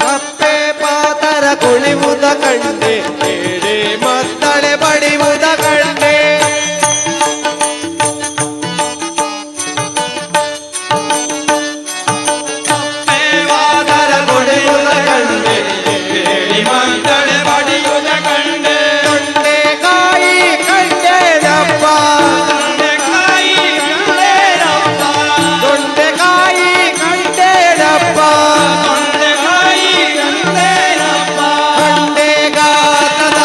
ಕಪ್ಪೆ ಪಾತರ ಕುಣಿವುದ ಕಂಡೆ ಏಳೆ ಮತ್ತಳೆ ಬಡಿವುದ ಕಂಡೆ ಕಪ್ಪೆ ಪಾತರ ಕುಣಿವುದ ಕಂಡೆ ಏಳಿ ಮತ್ತಳೆ ಬಡಿಯುವುದ ಕಂಡೆ ತೊಂಡೆಕಾಯಿ ಕಂಡೇನಪ್ಪ ತೊಂಡೆಕಾಯಿ ಕಂಡೇನಪ್ಪ ತೊಂಡೆಕಾಯಿ ಕಂಡೇನಪ್ಪ ತೊಂಡೆಕಾಯಿ ಕಂಡೇನಪ್ಪ ಕಂಡೆಗಾತದ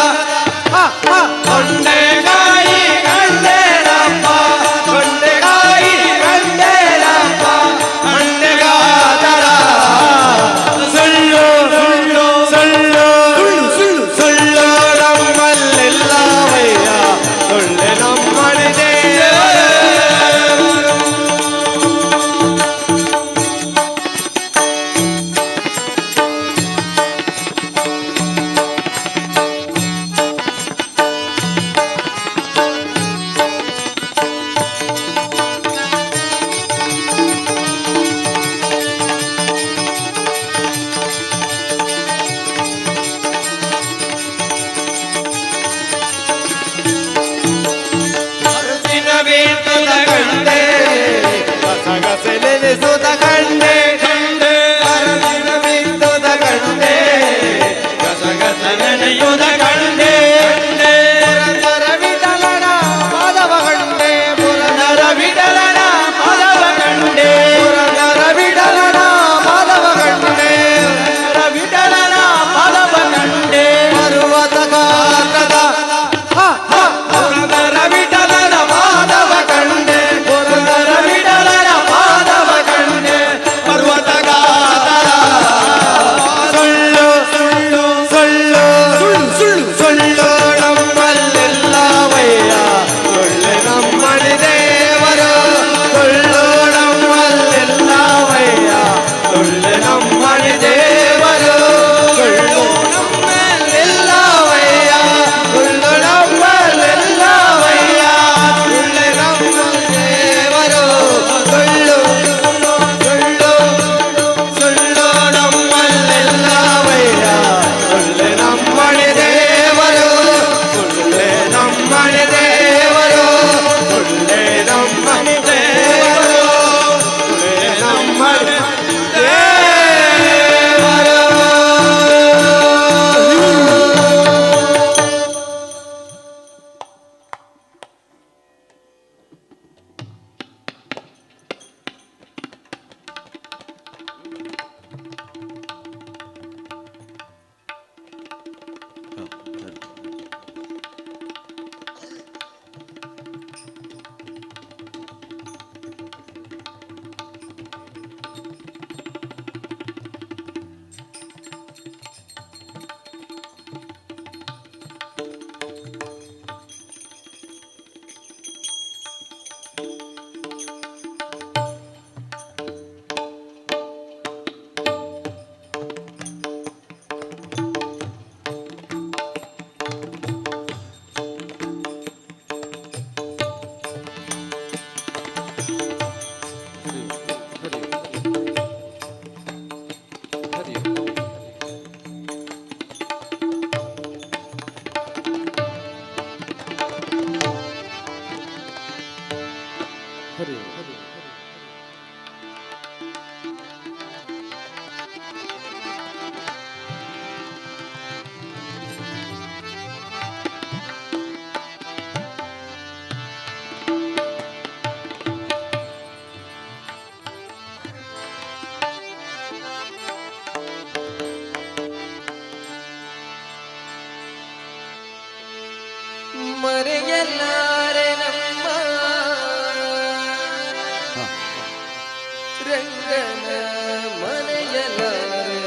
ರಂಗನ ಮರೆಯಲಾರೆ.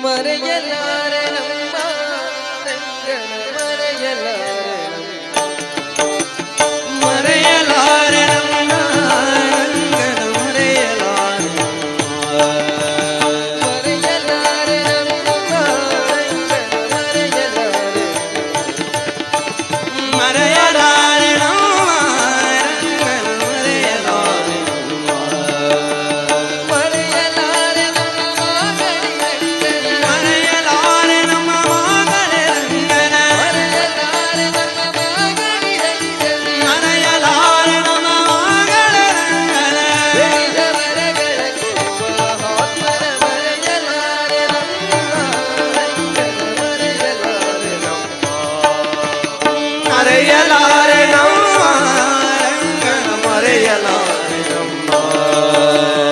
ಮರೆಯಲಾರೆ ನಮ್ಮ ರಂಗನ ಮರೆಯಲಾರೆ ನಮ್ಮ. ಮರೆಯಲಾರೆ ನಮ್ಮ ರಂಗನ ಮರೆಯಲಾರೆ. ಮರೆಯಲಾರೆ ನಮ್ಮ ರಂಗನ ಮರೆಯಲಾರೆ. ಮರೆಯಲಾರೆ ನಮ್ಮ ರಂಗನ ಮರೆಯಲಾರೆ. ಮರೆಯಲಾರೆ ನಮ್ಮ ಗಡಿ ರಂಗನ. ಮರೆಯಲಾರೆ ನಮ್ಮ ಮಗಳ ರಂಗನ. ಮರೆಯಲಾರೆ ನಮ್ಮ ಗಡಿ ರಂಗನ. ಮರೆಯಲಾರೆ ನಮ್ಮ ಮಗಳ ರಂಗನ. ಬೆಳೆದ ಮರಗಳ ಕೊಡುವ ಆತ್ಮನ ಮರೆಯಲಾರೆ ನಮ್ಮ ರಂಗನ ಮರೆಯಲಾರೆ ನಮ್ಮ. ಮರೆಯಲಾರೆ ನಮ್ಮ ರಂಗನ ಮರೆಯಲಾರೆ ನಮ್ಮ. ಮರೆಯಲಾರೆ.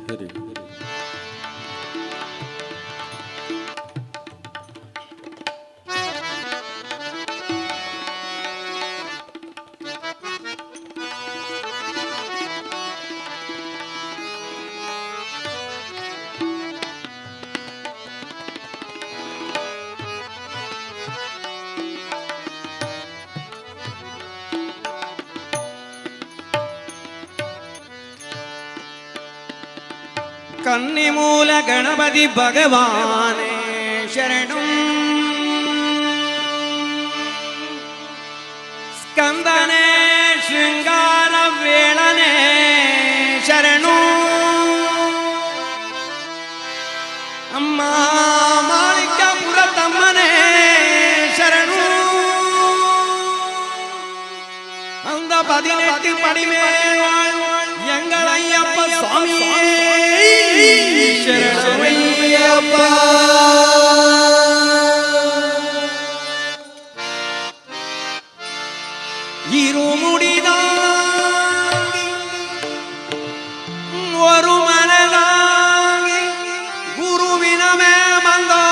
ಹರಿ. ಕನ್ನಿಮೂಲ ಗಣಪತಿ ಭಗವಾನೇ ಶರಣಂ. ಸ್ಕಂದನೆ ಶೃಂಗಾರ ವೇಳನೆ ಶರಣು. ಅಮ್ಮ ಮಾಳಿಕಾಪುರ ತಮ್ಮನೇ ಶರಣು. அந்த 18 படிமேல் எங்கள் ஐயப்ப சுவாமியே சரணமையப்பா. இருமுடிதாங்கி ஒரு மனதாங்கி குருவினமே வந்தோ.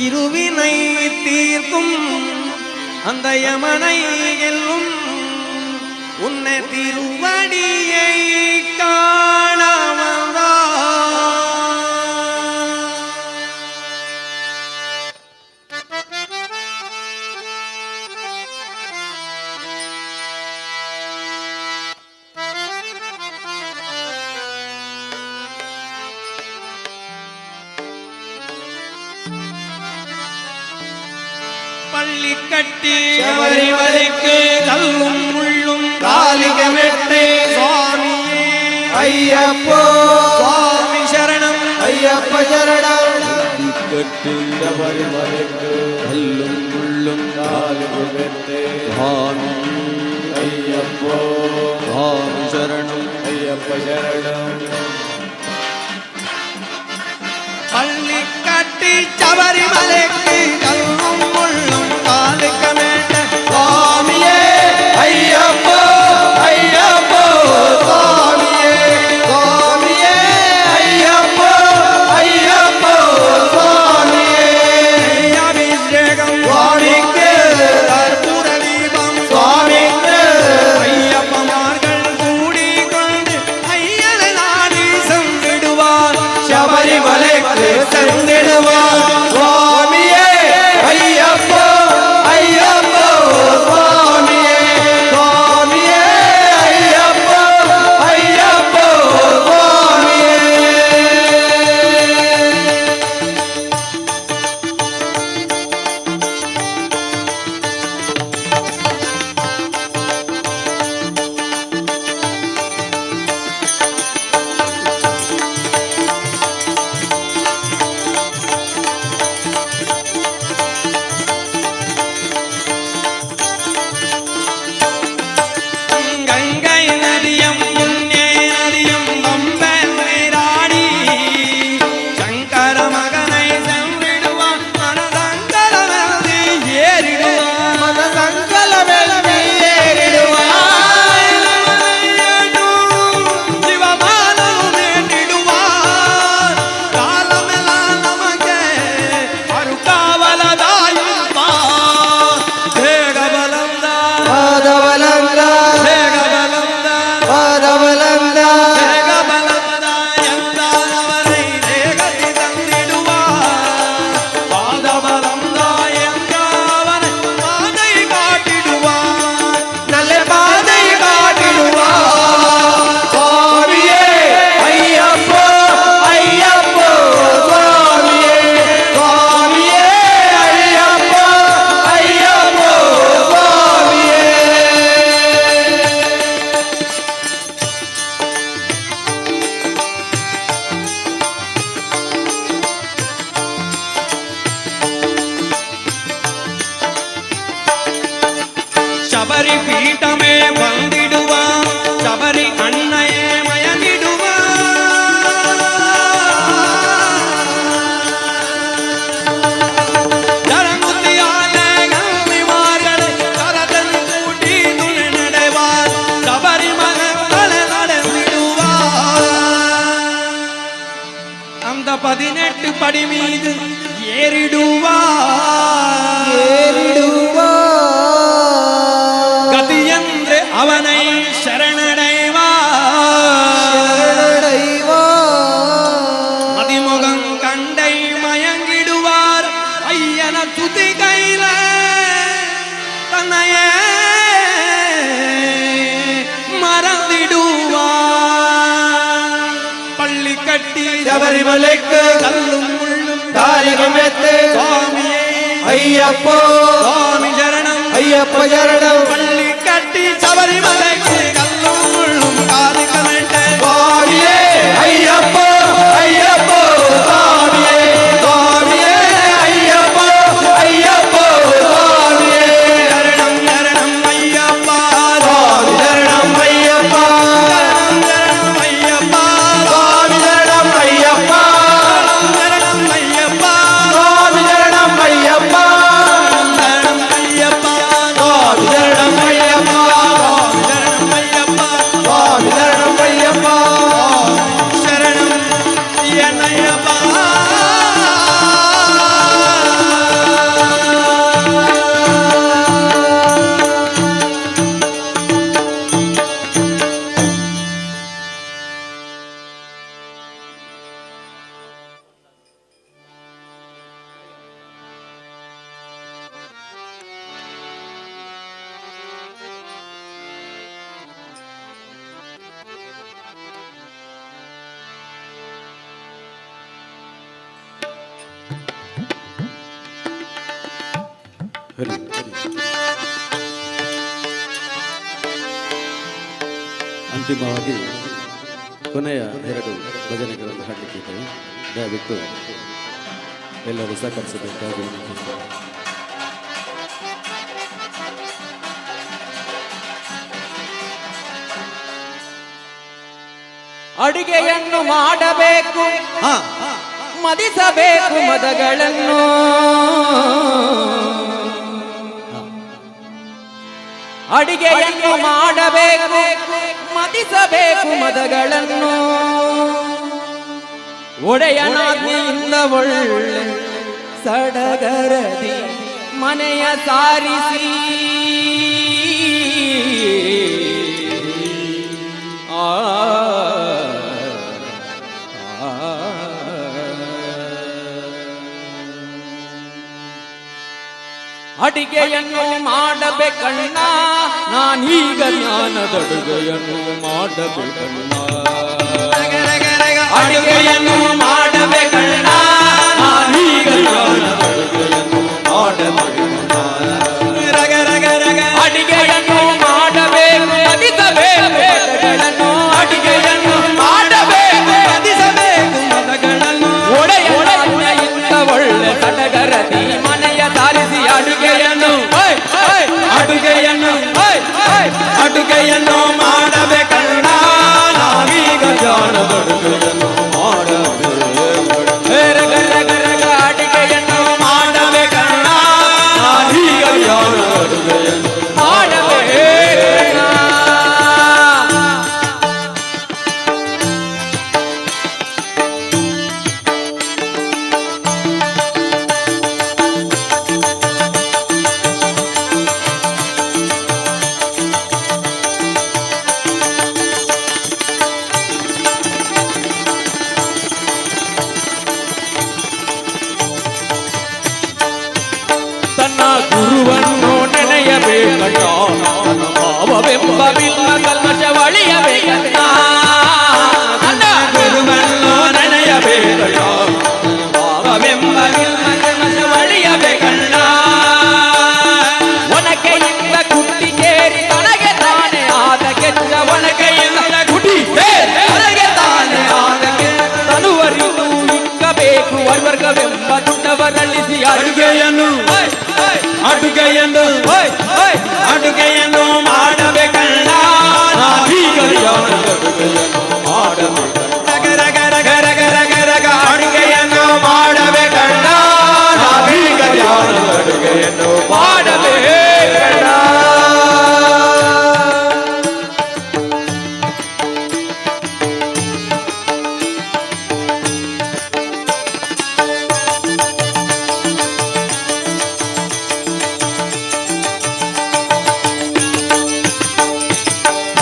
இருவினை தீர்க்கும் அந்த யமனை எல்லும் உன்னை திருவடியை காண வந்தா. பள்ளி கட்டி ശബരിമലയ്ക്ക് கல்லும் முள்ளும் കാലികമെട്ട് சுவாமியே അയ്യപ്പോ சுவாமி சரணம். അയ്യപ്പ ശരണം. കെട്ടി ശബരിമലയ്ക്ക് കല്ലും മുള്ളും കാലികമെട്ട് സ്വാമി അയ്യപ്പോ സ്വാമി ശരണം. അയ്യപ്പ ശരണം. பள்ளி கட்டி சபரிமலைக்கு கல்லும் முள்ளும் காலுக்கமேட்ட சுவாமியே അയ്യപ്പോ അയ്യപ്പോ സ്വാമിയേ സ്വാമിയേ അയ്യപ്പോ അയ്യപ്പോ സ്വാമിയേ. அபிஷேகம் സ്വാമിക്ക് கற்பூர தீபம் സ്വാമിക്ക് ಪಡಿ ಮೀದು ಏರಿಡುವ ಏರಿಡುವ ಗತಿಯಂದ್ರೆ ಅವನೈ ಶರಣಡೈವ ಶರಣಡೈವ ಮದಿಮೊಗಂ ಕಂಡೈ ಮಯಂಗಿಡುವಾರ್ ಅಯ್ಯನ ತುತಿ ಕೈಲ ತನ್ನಯ ಮರಂದಿಡುವ ಪಳ್ಳಿ ಕಟ್ಟಿ ಶಬರಿಮಲೆಕ್ಕು ಕಲ್ಲು ಮುಳ್ಳು தாரகமெத்து சுவாமியே ஐயப்போ சுவாமி சரணம் ஐயப்ப சரணம் பள்ளி கட்டி சபரிமலைக்கு கல்லும் முள்ளும் காலிக்கமெட்ட சுவாமியே ஐயப்போ ஐயப்போ சுவாமியே சுவாமியே ஐயப்போ ஐயப்போ சுவாமியே சரணம் சரணம் ஐயப்பா சுவாமி சரணம் ஐயப்பா சரணம் சரணம் ஐயப்பா சுவாமி சரணம் ஐயப்பா சரணம் ஐயப்பா சுவாமி சரணம் ஐயப்பா சரணம் ஐயப்பா சுவாமி சரணம் ஐயப்பா சரணம் ஐயப்பா சுவாமி சரணம் ஐயப்பா சரணம் என்னையப்பா. ಹರಿ ಅಂತಿಮವಾಗಿ ಕೊನೆಯ ಎರಡು ಭಜನೆಗಳನ್ನು ಹಾಡಲಿಕ್ಕಿದ್ದೇವೆ. ದಯವಿಟ್ಟು ಎಲ್ಲರೂ ಸಹಕರಿಸಬೇಕಾಗಿ ವಿನಂತಿಸ್ತೇನೆ. ಅಡಿಗೆಯನ್ನು ಮಾಡಬೇಕು, ಮದಿಸಬೇಕು ಮದಗಳನ್ನು. ಅಡಿಗೆಯನ್ನು ಮಾಡಬೇಕು, ಮದಿಸಬೇಕು ಮದಗಳನ್ನು. ಒಡೆಯನಾಜ್ಞೆಯಿಂದ ಒಳ್ಳೆ ಸಡಗರದಿ ಮನೆಯ ಸಾರಿಸಿ ಆ ಅಡಿಗೆಯನ್ನು ಮಾಡಬೇಕಣ್ಣ, ನಾನೀಗ ಜ್ಞಾನದಡುಗೆಯನ್ನು ಮಾಡಬೇಕಣ್ಣ. ಅಡಿಗೆಯನ್ನು ಮಾಡಬೇಕಣ್ಣ, ನಾನೀಗ ಜ್ಞಾನದಡುಗೆಯನ್ನು ಮಾಡಬೇಕಣ್ಣ. ರಗ ರಗ ರಗ ಅಡಿಗೆಯನ್ನು ಮಾಡಬೇಕು, ಮದಿಸಬೇಕು ಮದಗಳನ್ನು. ಅಡಿಗೆಯನ್ನು ಮಾಡಬೇಕು, ಮದಿಸಬೇಕು ಮದಗಳನ್ನು. ಒಡೆಯನಾಜ್ಞೆಯಿಂದ ಒಳ್ಳೆ ಸಡಗರದಿ ಮನೆಯ ಸಾರಿಸಿ ಅಡುಗೆಯನ್ನು ಅಡುಗೆಯನ್ನು ಅಡುಗೆಯನ್ನು ಮಾಡಬೇಕಣ್ಣ, ನಾವೀಗ ಜ್ಞಾನದಡುಗೆಯನ್ನು ಮಾಡಬೇಕು. ರಗ ರಗ ರಗ ಅಡಿಗೆಯನ್ನು ಮಾಡಬೇಕಣ್ಣ, ನಾನೀಗ ಜ್ಞಾನದಡುಗೆಯನ್ನು ಮಾಡಬೇಕಣ್ಣ. ತನ್ನ ಗುರುವನ್ನು ನೆನೆಯಬೇಕಣ್ಣ, ತನ್ನ ಭಾವವೆಂಬ ಬಿಲ್ಲ ಕಲ್ಮಶ ಒಳಿಯಬೇಕಣ್ಣ. ತನ್ನ ಗುರುವನ್ನು ನೆನೆಯಬೇಕಣ್ಣ, ಭಾವವೆಂಬ ಬಿಲ್ಲ ಕಲ್ಮಶ ಒಳಿಯಬೇಕಣ್ಣ. ಒನಕೆಯಿಂದ ಕುಟ್ಟಿ ಕೇರಿ ತನಗೆ ತಾನೇ ಆದ ಕೆಚ್ಚ. ಒನಕೆಯಿಂದ ಕುಟಿ ತನಗೆ ತಾನೇ ಆದ ಕೆಚ್ಚ. ತನುವರಿದು ಇಕ್ಕಬೇಕು ವರ್ಗವೆಂಬ ದುಡ್ಡವರಳಿಸಿ ಅಡುಗೆಯನ್ನು ಅಡುಗೆಯನ್ನು ಅಡುಗೆಯನ್ನು ಮಾಡಬೇಕಣ್ಣ, ನಾನೀಗ ಜ್ಞಾನದಡುಗೆಯನ್ನು ಮಾಡಬೇಕು. ರಗ ರಗ ರಗ ರಗ ರಗ ರಗ ಅಡುಗೆಯನ್ನು ಮಾಡಬೇಕಣ್ಣ, ನಾನೀಗ ಜ್ಞಾನದಡುಗೆಯನ್ನು ಮಾಡಬೇಕಣ್ಣ.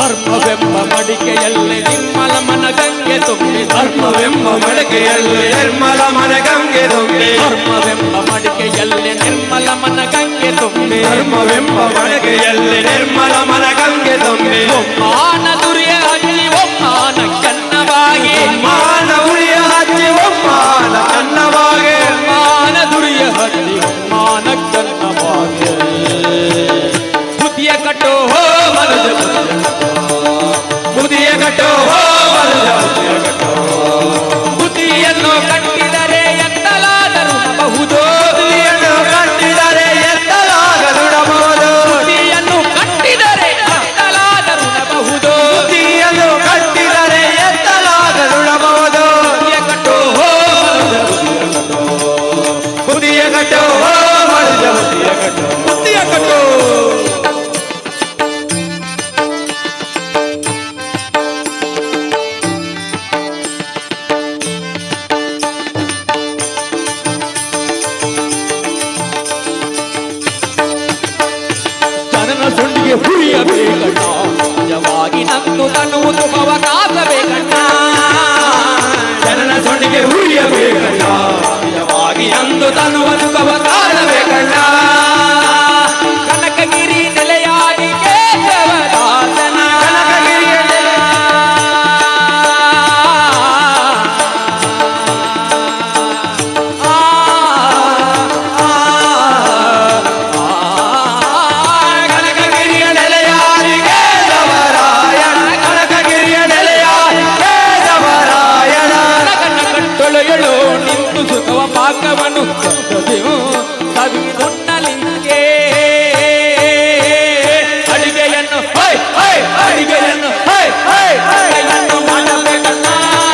ಧರ್ಮವೆಂಬ ಮಡಿಕೆಯಲ್ಲಿ ನಿರ್ಮಲ ಮನ ಗಂಗೆ ತುಂಬಿ, ಧರ್ಮವೆಂಬ ಮಡಿಕೆಯಲ್ಲಿ ನಿರ್ಮಲ ಮನ ಗಂಗೆ ತುಂಬಿ, ಧರ್ಮವೆಂಬ ಮಡಿಕೆಯಲ್ಲಿ ನಿರ್ಮಲ ಮನ ಗಂಗೆ ತುಂಬಿ, ಧರ್ಮವೆಂಬ ಮಡಿಕೆಯಲ್ಲಿ ನಿರ್ಮಲ ಮನ ಗಂಗೆ ತುಂಬಿ, ಒಮ್ಮಾನ ದುರಿಯ ಹಚ್ಚಿ ಒಮ್ಮಾನ ಕನ್ನವಾಗಿ, ಒಮ್ಮಾನ ಉಳಿಯ ಹಚ್ಚಿ ಒಮ್ಮಾನ ಕನ್ನವಾಗಿ, ಒಮ್ಮಾನ ದುರಿಯ ಹಚ್ಚಿ ಒಮ್ಮಾನ ಕನ್ನವಾಗಿ. ಬುದ್ಧಿಯ ಕಟ್ಟೋ ಹೋ ಮನುಜ, ಬುದ್ಧಿಯ ಕಟ್ಟೋ ಹೋ ಮನುಜ, ಬುದ್ಧಿಯನ್ನು ಕಟ್ಟಿದರೆ ಎತ್ತಲಾದರೂ ಬಹುದು, ಬುದ್ಧಿಯನ್ನು ಕಟ್ಟಿದರೆ ಎತ್ತಲಾಗದುಡಬಹುದು, ಬುದ್ಧಿಯನ್ನು ಕಟ್ಟಿದರೆ ಎತ್ತಲಾದರೂ ಬಹುದು, ಬುದ್ಧಿಯನ್ನು ಕಟ್ಟಿದರೆ ಎತ್ತಲಾಗದುಡಬಹುದು. ಬುದ್ಧಿಯ ಕಟ್ಟೋ ಹೋ ಬುದ್ಧಿಯ ಕಟ್ಟೋ ಹೋ ಮನುಜ, ಬುದ್ಧಿಯ ಕಟ್ಟೋ. ಜನನ ಸೊಂಡಿಗೆ ಹುರಿಯಬೇಕಣ್ಣ, ನಿಜವಾಗಿ ನಂದು ತನ್ನುವುದು ಅವಕಾಶಬೇಕಣ್ಣ, ಜನನ ಸೊಂಡಿಗೆ ಹುರಿಯಬೇಕಣ್ಣ, ನಿಜವಾಗಿ ಅಂದು ತನ್ನುವುದು ಅವಕಾಶಬೇಕಣ್ಣ. ಕನಕಗಿರಿ ನೆಲೆಯಾಗಿ ಕೇಶವದಾಸನ, ಕನಕಗಿರಿಯ ನೆಲೆ ಆ, ಆ, ಆ, ಕನಕಗಿರಿಯ ನೆಲೆಯಾಗಿ ಕೇಶವರಾಯಣ, ಕನಕಗಿರಿಯ ನೆಲೆಯಾಗಿ ಕೇಶವರಾಯಣ. ಕನಕನ ಕಟ್ಟೊಳೆಯಳು ನಿಂತು ಸುಖವ ಪಾಕವನ್ನು ಸವಿದುಣ್ಣಲಿಂಗೆ ಅಡಿಗೆಯನ್ನು ಹೈ ಹೈ ಅಡಿಗೆಯನ್ನು ಹೈ ಹೈ ಅಡಿಗೆಯನ್ನು ಮಾಡಬೇಕಣ್ಣ,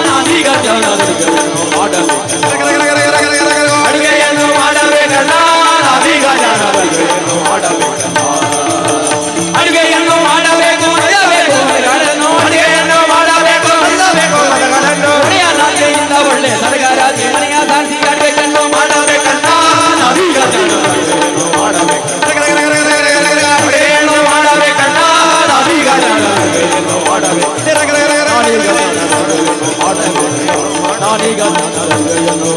ನಾನೀಗ ಜನರಿಗೆಯನ್ನು ಮಾಡಬೇಕು, ಅಡುಗೆಯನ್ನು ಮಾಡಬೇಕಣ್ಣ, ನಾವೀಗ ಜನರಿಗೆಯನ್ನು ಮಾಡಬೇಕಣ್ಣ. ಅಡುಗೆಯನ್ನು ಮಾಡಬೇಕು, ಮಾಡಬೇಕು ಮನೆಗಳನ್ನು, ಅಡುಗೆಯನ್ನು ಮಾಡಬೇಕು, ಮಾಡಬೇಕು ಮನೆಗಳನ್ನು. ಮನೆಯ ನಾಲ್ಗೆಯಿಂದ ಒಳ್ಳೆ ಸಡಗರ ಮನೆಯ ದಾಸಿ ಅಡಿಗೆಯನ್ನು ಮಾಡಬೇಕಣ್ಣ, ನಾವೀಗ ಜನರಿಗೆಯನ್ನು ಮಾಡಬೇಕಣ್ಣ. ಅಡುಗೆಯನ್ನು ಮಾಡಬೇಕಣ್ಣ, ನಾವೀಗ ಜನರಿಗೆಯನ್ನು ಮಾಡಬೇಕು. ನಾನೀಗ ಜನರಿಗೆಯನ್ನು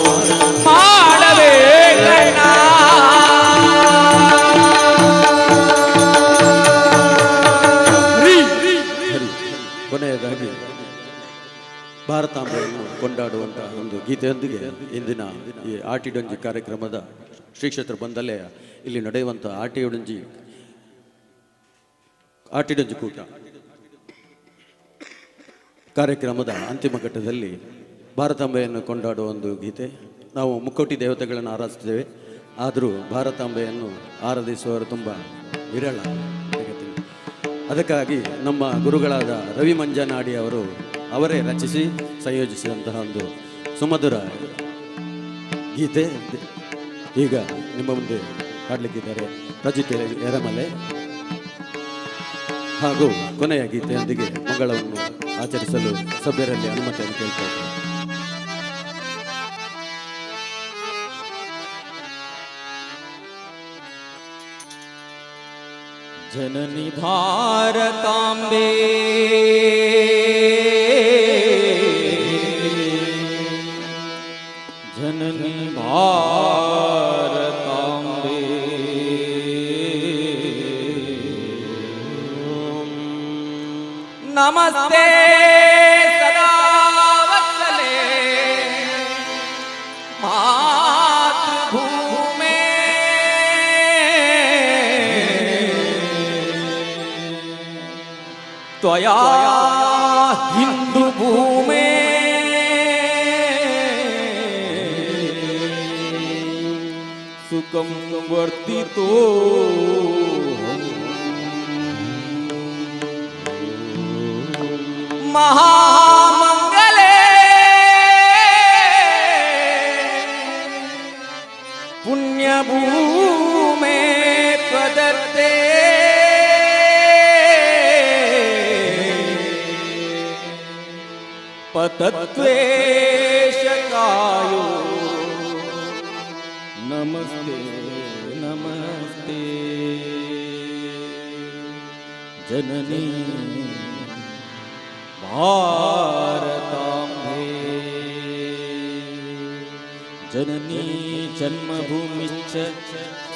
ಮಾಡಬೇಕಣ್ಣ. ಕೊನೆಯದಾಗಿ ಭಾರತಾಂಬೆಯನ್ನು ಕೊಂಡಾಡುವಂತಹ ಒಂದು ಗೀತೆಯೊಂದಿಗೆ ಇಂದಿನ ಈ ಆಟಿಡೊಂಜಿ ಕಾರ್ಯಕ್ರಮದ ಶ್ರೀ ಕ್ಷೇತ್ರ ಬಂದಲ್ಲೇ ಇಲ್ಲಿ ನಡೆಯುವಂಥ ಆಟಿಯೊಡಂಜಿ ಆಟಿಡೊಂಜಿ ಕೂಟ ಕಾರ್ಯಕ್ರಮದ ಅಂತಿಮ ಘಟ್ಟದಲ್ಲಿ ಭಾರತಾಂಬೆಯನ್ನು ಕೊಂಡಾಡುವ ಒಂದು ಗೀತೆ. ನಾವು ಮುಕ್ಕೋಟಿ ದೇವತೆಗಳನ್ನು ಆರಾಧಿಸ್ತೇವೆ, ಆದರೂ ಭಾರತಾಂಬೆಯನ್ನು ಆರಾಧಿಸುವವರು ತುಂಬ ವಿರಳ ಜಗತ್ತಿನಲ್ಲಿ. ಅದಕ್ಕಾಗಿ ನಮ್ಮ ಗುರುಗಳಾದ ರವಿ ಮಂಜನಾಡಿ ಅವರು ಅವರೇ ರಚಿಸಿ ಸಂಯೋಜಿಸಿದಂತಹ ಒಂದು ಸುಮಧುರ ಗೀತೆ ಈಗ ನಿಮ್ಮ ಮುಂದೆ ಹಾಡಲಿಕ್ಕಿದ್ದಾರೆ ರಜಿತ್ ಎರಮಲೆ. ಹಾಗೂ ಕೊನೆಯ ಗೀತೆಯೊಂದಿಗೆ ಮಂಗಳವನ್ನು ಆಚರಿಸಲು ಸಭ್ಯರಲ್ಲಿ ಅನುಮತಿಯನ್ನು ಕೇಳ್ತಾ ಇದ್ದಾರೆ. ಜನನಿ ಭಾರತಾಂಬೆ ಜನನಿ ಭಾರತಾಂಬೆ ನಮಸ್ತೆ ಸದಾ ವತ್ಸಲೆ ಮಾತೃಭೂಮೆ ತ್ವಯಾ ಹಿಂದೂ ಭೂಮೆ ಸುಖಂ ವರ್ತಿತೋ ಮಹಾಮಂಗಲೇ ಪುಣ್ಯಭೂಮೆ ತ್ವದರ್ತೆ ಪತತ್ವೇಷಕಾಯೋ ನಮಸ್ತೆ ನಮಸ್ತೆ ಜನನಿ. ಭಾರತಾಂಬೆ. ಜನನೀ ಜನ್ಮಭೂಮಿಶ್ಚ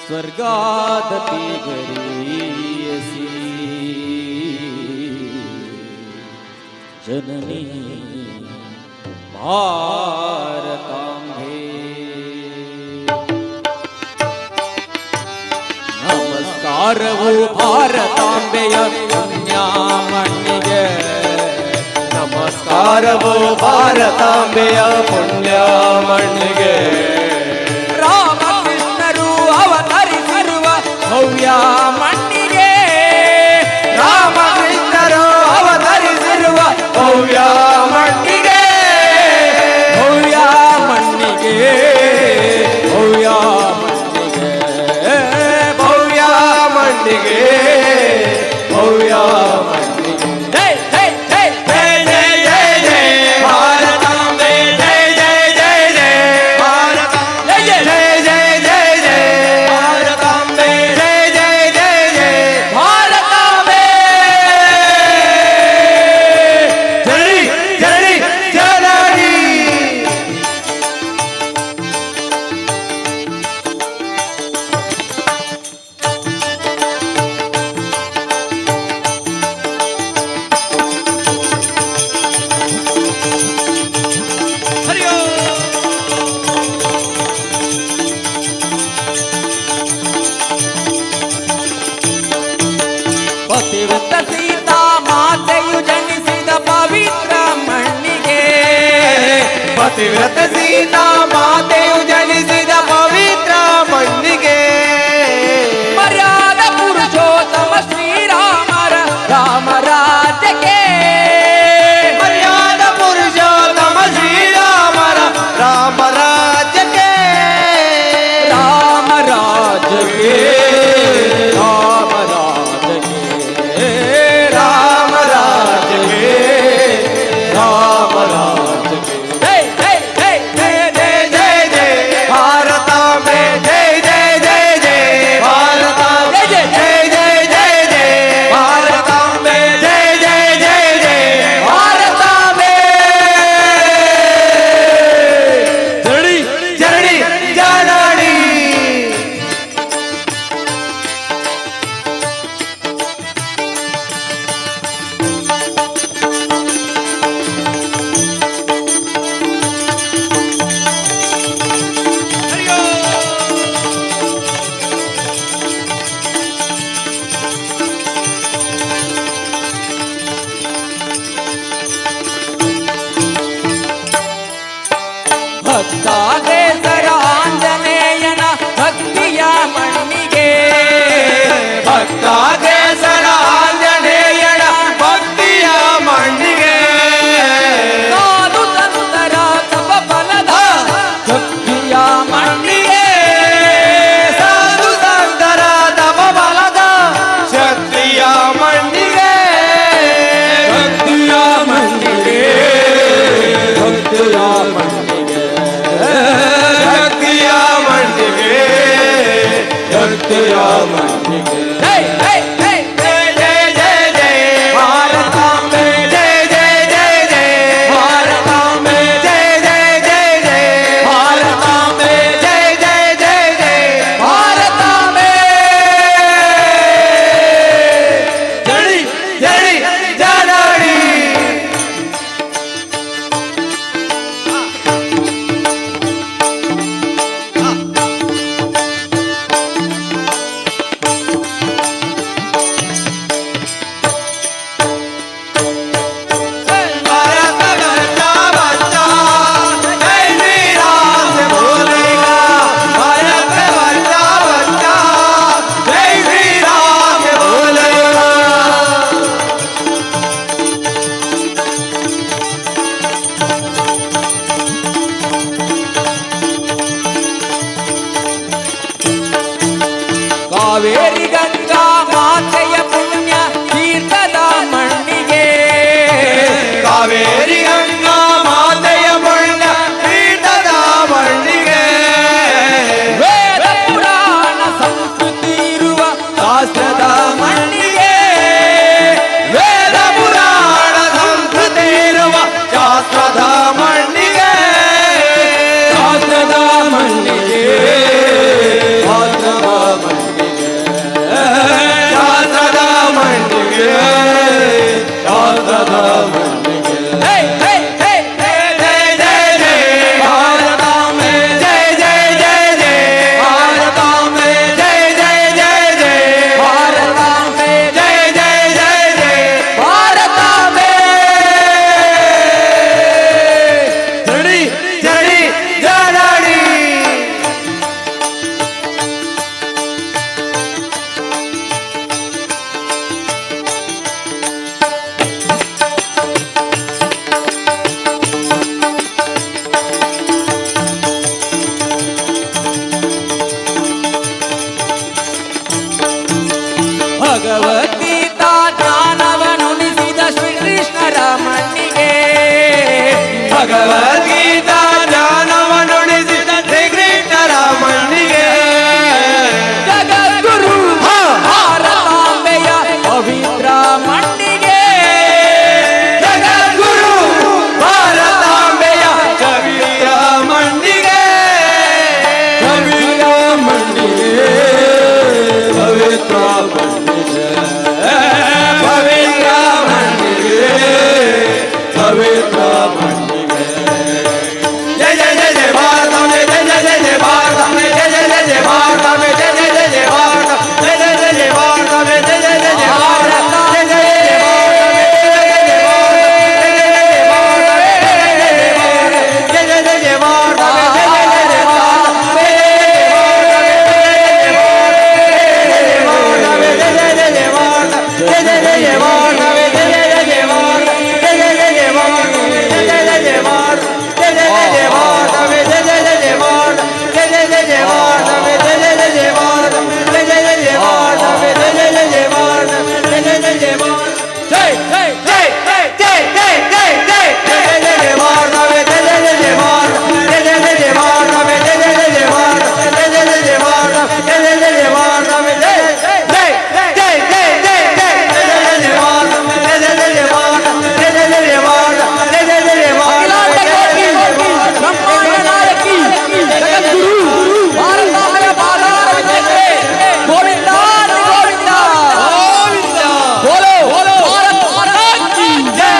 ಸ್ವರ್ಗಾದಪಿ ಗರೀಯಸಿ. ಜನನೀ ಭಾರತಾಂಬೆ. ನಮಸ್ಕಾರವು ಭಾರತಾಂಬೆಯ ಪುಣ್ಯ ಮಣ್ಣಿಗೆ. ನಮಸ್ಕಾರವು ಭಾರತಾಂಬೆಯ ಪುಣ್ಯ ಮಣ್ಣಿಗೆ. ರಾಮಕೃಷ್ಣರು ಅವತರಿಸಿರುವ ಭವ್ಯ ಮಣ್ಣಿಗೆ. ರಾಮಕೃಷ್ಣರು ಅವತರಿಸಿರುವ ಭವ್ಯ ಮಣ್ಣಿಗೆ. ಭವ್ಯ ಮಣ್ಣಿಗೆ, ಭವ್ಯ ಮಣ್ಣಿಗೆ, ಭವ್ಯ ಮಣ್ಣಿಗೆ, ಭವ್ಯ ಮಣ್ಣಿಗೆ. ಜೈ ಜೈ ಜೈ ಜೈ ಜೈ ಜೈ ಜೈ ಭಾರತಾಂಬೆ, ಜೈ ಜೈ ಜೈ ಜೈ ಭಾರತಾಂಬೆ, ಜೈ ಜೈ ಜೈ ಜೈ ಜೈ ಭಾರತಾಂಬೆ, ಜೈ ಜೈ ಜೈ ಜೈ ಭಾರತಾಂಬೆ. ಜನನಿ ಜನನಿ ಜನನಿ. ಪತಿವ್ರತ ಸೀತಾ ಮಾತೆಯು ಜನಿಸಿದ ಪವಿತ್ರ ಮಣ್ಣಿಗೆ. ಪತಿವ್ರತ ಸೀತಾ ಮಾತೆಯು ಜನಿಸಿದ ಪವಿತ್ರ ಮಣ್ಣಿಗೆ. ಮರ್ಯಾದ ಪುರುಷೋತ್ತಮ ಶ್ರೀರಾಮರ ರಾಮರಾಜ್ಯಕ್ಕೆ. ಮರ್ಯಾದ ಪುರುಷೋತ್ತಮ ಶ್ರೀರಾಮರ ರಾಮರಾಜ್ಯಕ್ಕೆ. ರಾಮರಾಜ್ಯಕ್ಕೆ, ರಾಮರಾಜ್ಯಕ್ಕೆ, ರಾಮರಾಜ್ಯಕ್ಕೆ, ರಾಮರಾಜ್ಯಕ್ಕೆ. ಜೈ ಜೈ ಜೈ ಜೈ ಜೈ ಜೈ ಜೈ ಭಾರತಾಂಬೆ, ಜೈ ಜೈ ಜೈ ಜೈ ಭಾರತಾಂಬೆ, ಜೈ ಜೈ ಜೈ ಜೈ ಭಾರತಾಂಬೆ, ಜೈ ಜೈ ಜೈ ಜೈ ಭಾರತಾಂಬೆ. ಜನನಿ ಜನನಿ ಜನನಿ. ಭಕ್ತಾಗ್ರೇಸರ ಆಂಜನೇಯನ ಭಕ್ತಿಯ ಮಣ್ಣಿಗೆ. ಭಕ್ತಾಗ್ರೇಸರ ಆಂಜನೇಯನ ಭಕ್ತಿಯ ಮಣ್ಣಿಗೆ. ಸಾಧು ಸಂತರ ತಪ ಫಲದ ಭಕ್ತಿಯ ಮಣ್ಣಿಗೆ. ಸಾಧು ಸಂತರ ತಪ ಬಲದ ಶಕ್ತಿಯ ಮಣ್ಣಿಗೆ. ಭಕ್ತಿಯ ಮಣ್ಣಿಗೆ, ಭಕ್ತಿಯ ಮಣ್ಣಿಗೆ, ಜೈ ಜೈ ಜೈ ಜೈ ಜೈ ಜೈ ಜೈ ಜೈ ಜೈ ಭಾರತವೇ ಜೈ ಜೈ ಜೈ ಜೈ ಭಾರತ ಜೈ ಜೈ ಜೈ ಜೈ ಭಾರತವೇ ಜೈ ಜೈ ಜೈ ಜೈ ಭಾರತ ಜೈ ಜೈ ಜೈ ಜೈ ಭಾರತ ಜೈ ಜೈ ಜೈ ಜೈ ಭಾರತವೇ ಜೈ ಜೈ ಜೈ ಜೈ ಜೈ ಜೈ ಜೈ ಜೈ ಜೈ ಭಾರತ ಜೈ ಜೈ ಜೈ ಜೈ ಭಾರತ ಜೈ ಜೈ ಜೈ ಜೈ ಭಾರತ ಜೈ ಜೈ ಜೈ ಜೈ ಭಾರತ. ಅಖಿಲಾಂಡ ಕೋಟಿ ಬ್ರಹ್ಮಾಂಡ ನಾಯಕಿ ಜಗದ್ಗುರು ಭಾರತಾಂಬೆಯ ಪಾದಾರವಿಂದಕ್ಕೆ ಗೋವಿಂದ ಗೋವಿಂದ ಗೋವಿಂದ. ಬೋಲೋ ಭಾರತ್ ಮಾತಾ ಕಿ ಜೈ.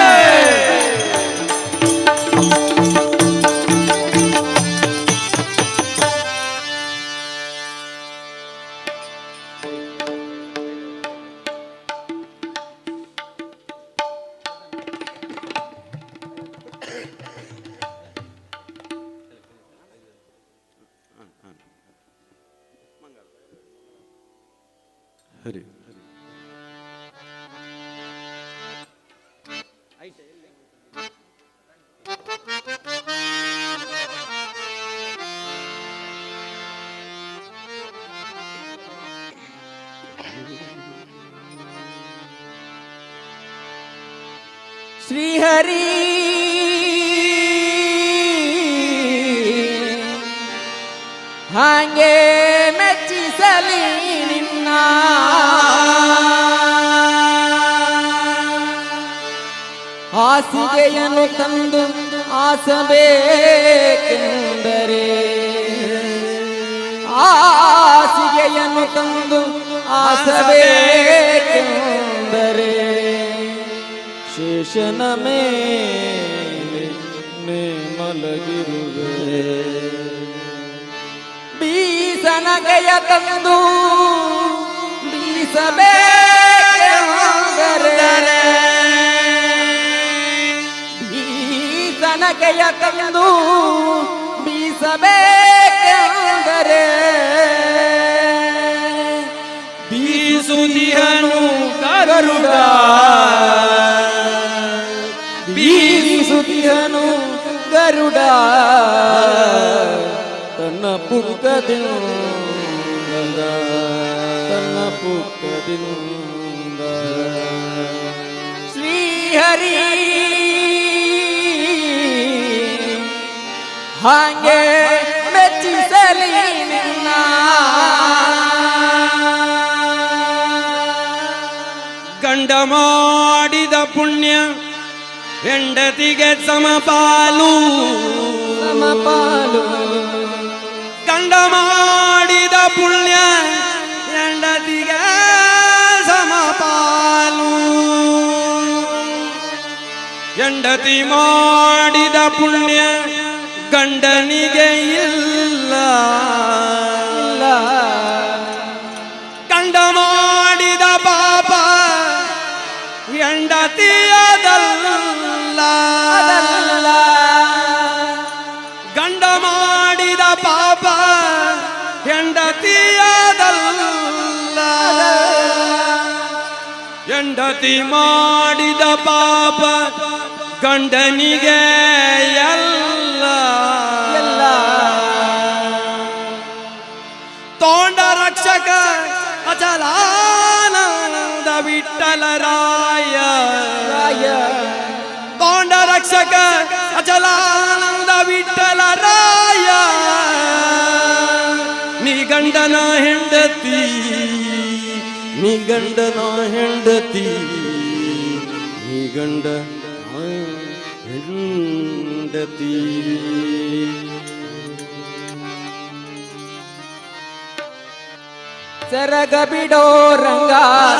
ಹರಿ. ಶ್ರೀಹರಿ ಹಾಗೆ ಮೆಚ್ಚಿಸಲಿ ನಿನ್ನ ಹಾಸಿಗೆಯನ್ನು ತಂದು ಆಸಬೇಕೆಂದರೆ, ಹಾಸಿಗೆಯನ್ನು ತಂದು ಆಸಬೇಕೆಂದರೆ ಶೇಷನ ಮೇಲೆ ನೇ ಮಲಗಿರುವೆ. ಬೀಸನಗೆಯ ತಂದು ಬೀಸಬೇಕೆಂದರೆ, ಬೀಸನಗೆಯ ತಂದು ಬೀಸಬೇಕೆಂದರೆ ಬೀಸುದಿಹನು ಗರುಡ, ಬೀಸುತ್ತಿಹನು ಗರುಡ ತನ್ನ ಪುಕ್ಕದಿಂದ, ತನ್ನ ಪುಕ್ಕದಿಂದ. ಶ್ರೀಹರಿ ಹಾಗೆ ಮೆಚ್ಚಿಸಲಿ ನಿನ್ನ ಗಂಡ ಮಾಡಿದ ಪುಣ್ಯ ಹೆಂಡತಿಗೆ ಸಮಪಾಲು, ಸಮಪಾಲು. ಗಂಡ ಮಾಡಿದ ಪುಣ್ಯ ಹೆಂಡತಿಗೆ ಸಮಪಾಲು, ಹೆಂಡತಿ ಮಾಡಿದ ಪುಣ್ಯ ಗಂಡನಿಗೆ ಇಲ್ಲ. ಇಲ್ಲ. ಗಂಡ ಮಾಡಿದ ಪಾಪ ಹೆಂಡತಿಯದಲ್ಲ, ಅದಲ್ಲ. ಗಂಡ ಮಾಡಿದ ಪಾಪ ಹೆಂಡತಿಯದಲ್ಲ, ಹೆಂಡತಿ ಮಾಡಿದ ಪಾಪ ಗಂಡನಿಗೆ ಎಲ್ಲ. ಎಲ್ಲ. ತೋಂಡ ರಕ್ಷಕ ಅಚಲಾನಂದ ವಿಠಲರಾಯ, ರಾಯ. ತೋಂಡ ರಕ್ಷಕ ಅಚಲಾನಂದ ವಿಠಲರಾಯ, ನೀ ಗಂಡನ ಹೆಂಡತಿ, ನೀ ಗಂಡನ ಹೆಂಡತಿ, ನೀ ಗಂಡ ಹೆಂಡತಿ. ಸೆರಗ ಬಿಡೋ ರಂಗ,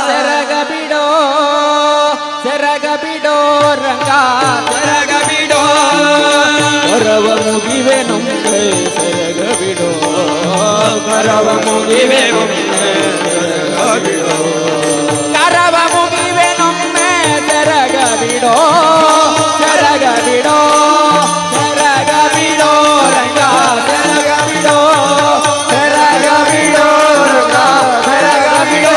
ಸೆರಗ ಬಿಡೋ, ಸೆರಗ ಬಿಡೋ ರಂಗ, ಸೆರಗ ಬಿಡೋ. ಕರವ ಮುಗಿವೆ ನೊಮ್ಮೆ ಸೆರಗ ಬಿಡೋ, ಕರವ ಮುಗಿವೆ ಒಮ್ಮೆ ಸೆರಗ ಬಿಡೋ, ಕರವ ಮುಗಿವೆ ನೊಮ್ಮೆ ಸೆರಗ ಬಿಡೋ, ಸೆರಗ ಬಿಡೋ, ಸೆರಗ ಬಿಡೋ ರಂಗ, ಸೆರಗ ಬಿಡೋ, ಸೆರಗ ಬಿಡೋ ರಂಗ, ಸೆರಗ ಬಿಡೋ.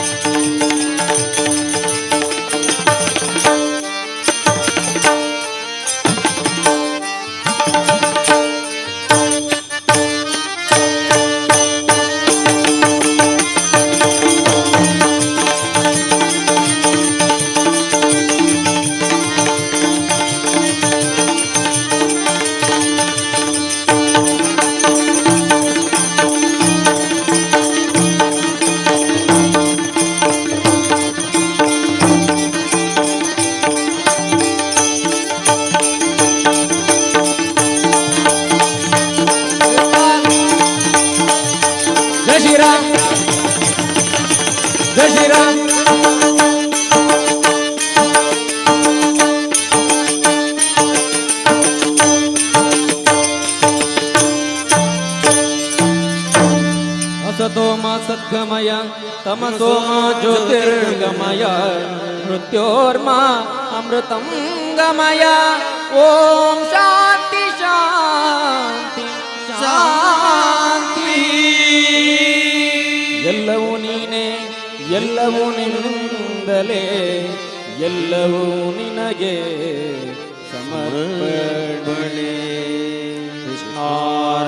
ಶ್ರೀರಾಮ್. असतो मा सद्गमय तमसो मा ज्योतिर्गमय मृत्योर्मा अमृतं गमय। ओम शांति ಶಾಂತಿ ಶಾಂತಿ. ಎಲ್ಲವೂ ನೀನೇ, ಎಲ್ಲವೂ ನಿನ್ನಿಂದಲೇ, ಎಲ್ಲವೂ ನಿನಗೆ ಸಮರ್ಪಣೆ. ಕೃಷ್ಣಾರ್ಪಣಮಸ್ತು.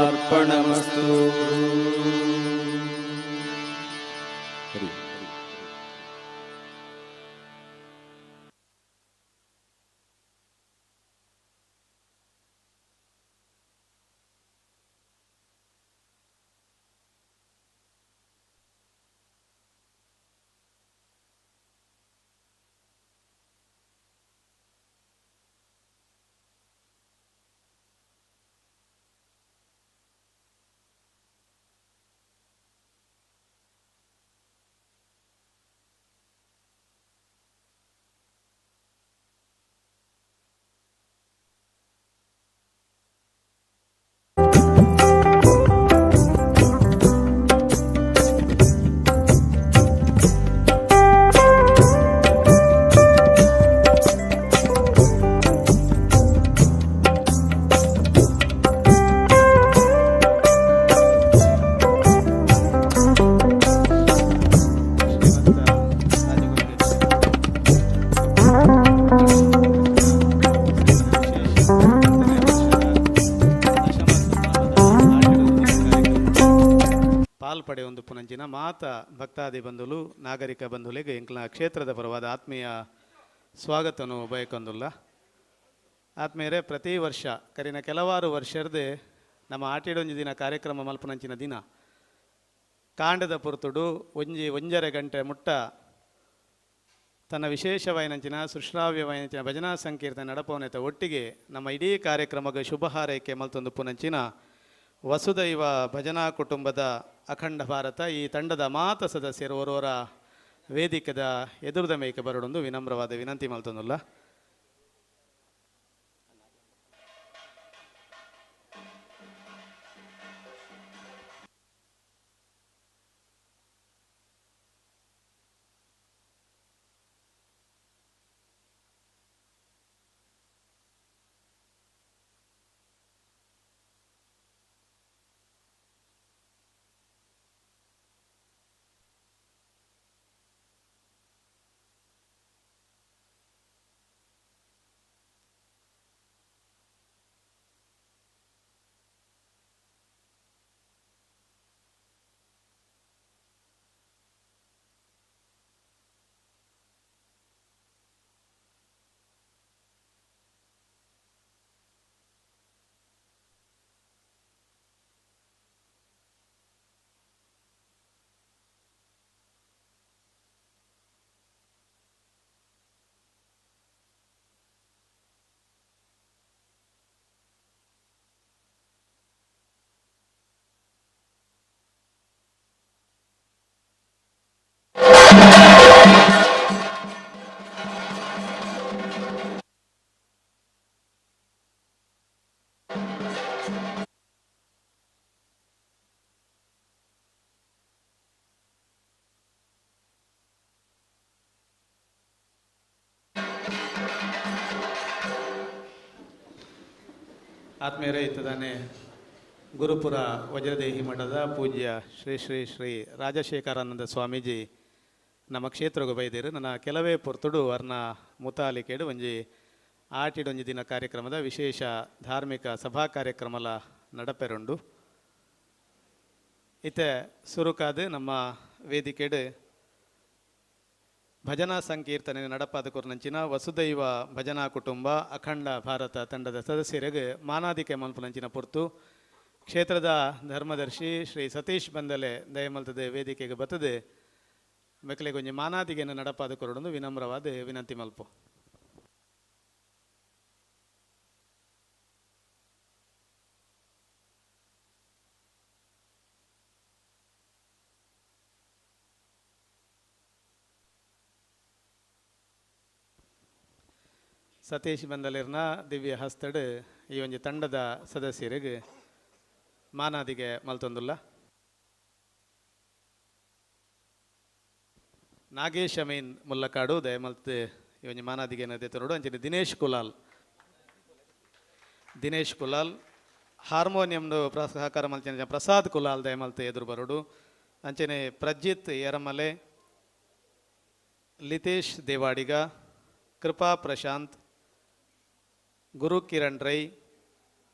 ಪಾಲ್ಪಡೆ ಒಂದು ಪುನಂಚಿನ ಮಾತ ಭಕ್ತಾದಿ ಬಂಧುಲು ನಾಗರಿಕ ಬಂಧುಲಿಗೆ ಎಂಕ್ಲ ಕ್ಷೇತ್ರದ ಪರವಾದ ಆತ್ಮೀಯ ಸ್ವಾಗತನು ಬಯಕೊಂದುಲ್ಲ. ಆತ್ಮೀಯರೇ, ಪ್ರತಿ ವರ್ಷ ಕರಿನ ಕೆಲವಾರು ವರ್ಷರ್ದೆ ನಮ್ಮ ಆಟಿಡೊಂಜಿ ದಿನ ಕಾರ್ಯಕ್ರಮ ಮಲ್ಪುನಂಚಿನ ದಿನ ಕಾಂಡದ ಪೊರ್ತುಡು ಒಂಜಿ ಒಂಜರೆ ಗಂಟೆ ಮುಟ್ಟ ತನ್ನ ವಿಶೇಷವಾಯಿನಂಚಿನ ಸುಶ್ರಾವ್ಯವಾಯಿನಂಚಿನ ಭಜನಾ ಸಂಕೀರ್ತನೆ ನಡಪವನೆತ ಒಟ್ಟಿಗೆ ನಮ್ಮ ಇಡೀ ಕಾರ್ಯಕ್ರಮಕ್ಕೆ ಶುಭ ಹಾರೈಕೆ ಮಲ್ತೊಂದು ಪುನಂಚಿನ ವಸುದೈವ ಭಜನಾ ಕುಟುಂಬದ ಅಖಂಡ ಭಾರತ ಈ ತಂಡದ ಮಾತ ಸದಸ್ಯರು ಓರೋರ ವೇದಿಕೆದ ಎದುರುದ ಮೇಕೆ ಬರಡೊಂದು ವಿನಮ್ರವಾದ ವಿನಂತಿ ಮಲ್ತೊಂದುಲ್ಲ. ಆತ್ಮೀಯರೇ, ಇತ್ತದಾನೆ ಗುರುಪುರ ವಜ್ರದೇಹಿ ಮಠದ ಪೂಜ್ಯ ಶ್ರೀ ಶ್ರೀ ಶ್ರೀ ರಾಜಶೇಖರಾನಂದ ಸ್ವಾಮೀಜಿ ನಮ್ಮ ಕ್ಷೇತ್ರಕ್ಕೆ ಬೈದಿರು. ನನ್ನ ಕೆಲವೇ ಪೊರ್ತುಡು ಅರ್ನ ಮುತಾಲಿಕೆಡು ಒಂಜಿ ಆಟಿಡೊಂಜಿ ದಿನ ಕಾರ್ಯಕ್ರಮದ ವಿಶೇಷ ಧಾರ್ಮಿಕ ಸಭಾ ಕಾರ್ಯಕ್ರಮಲ ನಡಪೆರುಂಡು. ಇತ್ತೆ ಸುರುಕಾದ ನಮ್ಮ ವೇದಿಕೆಡು ಭಜನಾ ಸಂಕೀರ್ತನೆ ನಡಪಾದ ಕೊರ್ನಂಚಿನ ವಸುದೈವ ಭಜನಾ ಕುಟುಂಬ ಅಖಂಡ ಭಾರತ ತಂಡದ ಸದಸ್ಯರಿಗೆ ಮಾನಾದಿಕೆ ಮನ್ಪುನಂಚಿನ ಪೊರ್ತು ಕ್ಷೇತ್ರದ ಧರ್ಮದರ್ಶಿ ಶ್ರೀ ಸತೀಶ್ ಬಂದಲೆ ದಯಮಲ್ತದೆ ವೇದಿಕೆಗೆ ಬತ್ತದೆ ಮೆಕ್ಕಲಿಗೊಂಜಿ ಮಾನಾದಿಗೆಯನ್ನು ನಡಪಾದ ಕೊರಡೊಂದು ವಿನಮ್ರವಾದ ವಿನಂತಿ ಮಲ್ಪು. ಸತೀಶ್ ಬಂದಲಿರ್ನ ದಿವ್ಯ ಹಸ್ತಡ್ ಈ ಒಂಜಿ ತಂಡದ ಸದಸ್ಯರಿಗೆ ಮಾನಾದಿಗೆ ಮಲ್ತೊಂದುಲ್ಲ. ನಾಗೇಶ್ ಅಮೀನ್ ಮುಲ್ಲಕಾಡು ದಯಮಲ್ತ್ ಈ ಒಂಜಿ ಮಾನಾದಿಗೆ ದೆತೊನೊಡು. ಅಂಚನೆ ದಿನೇಶ್ ಕುಲಾಲ್, ದಿನೇಶ್ ಕುಲಾಲ್ ಹಾರ್ಮೋನಿಯಂನು ಸಹಕಾರ ಮಲ್ತಿನ ಪ್ರಸಾದ್ ಕುಲಾಲ್ ದಯಮಲ್ತ್ ಎದುರು ಬರೋಡು. ಅಂಚನೆ ಪ್ರಜಿತ್ ಯರಮಲೆ, ಲಿತೇಶ್ ದೇವಾಡಿಗ, ಕೃಪಾ ಪ್ರಶಾಂತ್, ಗುರು ಕಿರಣ್ ರೈ,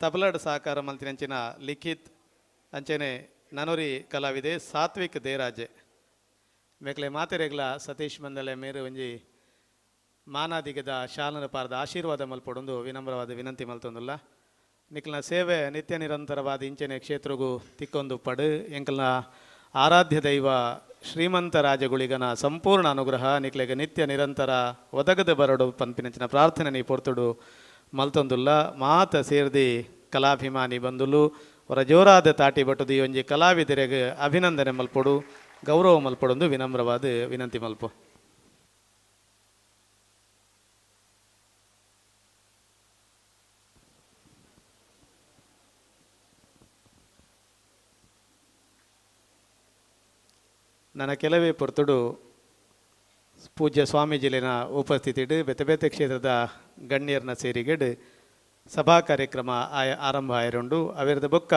ತಬಲಡ್ ಸಹಕಾರ ಮಲ್ತಿನಂಚಿನ ಲಿಖಿತ್, ಅಂಚನೆ ನನೊರಿ ಕಲಾವಿದೆ ಸಾತ್ವಿಕ್ ದೇರಾಜೆ. ಮೇಕ್ಲೆ ಮಾತೆರೆಗ್ಲ ಸತೀಶ್ ಮಂದಲೆ ಮೇರು ಒಂಜಿ ಮಾನಾದಿಗದ ಶಾಲನ ಪಾರದ ಆಶೀರ್ವಾದ ಮಲ್ಪೊಡೊಂದು ವಿನಮ್ರವಾದ ವಿನಂತಿ ಮಲ್ತೊಂದುಲ್ಲ. ನಿಕ್ಲ್ನ ಸೇವೆ ನಿತ್ಯ ನಿರಂತರವಾದ ಇಂಚನೆ ಕ್ಷೇತ್ರಗೂ ತಿಕ್ಕೊಂದು ಪಡು. ಎಂಕಲ್ನ ಆರಾಧ್ಯ ದೈವ ಶ್ರೀಮಂತ ರಾಜಗುಳಿಗನ ಸಂಪೂರ್ಣ ಅನುಗ್ರಹ ನಿಕ್ಲೆಗ್ ನಿತ್ಯ ನಿರಂತರ ಒದಗದ ಬರಡು ಪನ್ಪಿನಂಚಿನ ಪ್ರಾರ್ಥನೆ ನೀ ಪೊರ್ತುಡು ಮಲ್ತೊಂದುಲ್ಲ. ಮಾತ ಸೇರ್ದಿ ಕಲಾಭಿಮಾನಿ ಬಂದುಲು ಹೊರ ಜೋರಾದ ತಾಟಿ ಬಟ್ಟುದು ಈ ಒಂಜಿ ಕಲಾವಿದರೆಗ್ ಅಭಿನಂದನೆ ಮಲ್ಪೊಡು, ಗೌರವ ಮಲ್ಪೊಡೊಂದು ವಿನಮ್ರವಾದ ವಿನಂತಿ ಮಲ್ಪು. ನನ್ನ ಕೆಲವೇ ಪೊರ್ತುಡು ಪೂಜ್ಯ ಸ್ವಾಮೀಜಿಲಿನ ಉಪಸ್ಥಿತಿಡು ಬೇತೆ ಬೇತೆ ಕ್ಷೇತ್ರದ ಗಣ್ಯರ್ನ ಸೇರಿಗೆಡು ಸಭಾ ಕಾರ್ಯಕ್ರಮ ಆರಂಭ ಆಯಿರುಂಡು. ಅವಿರದ ಬೊಕ್ಕ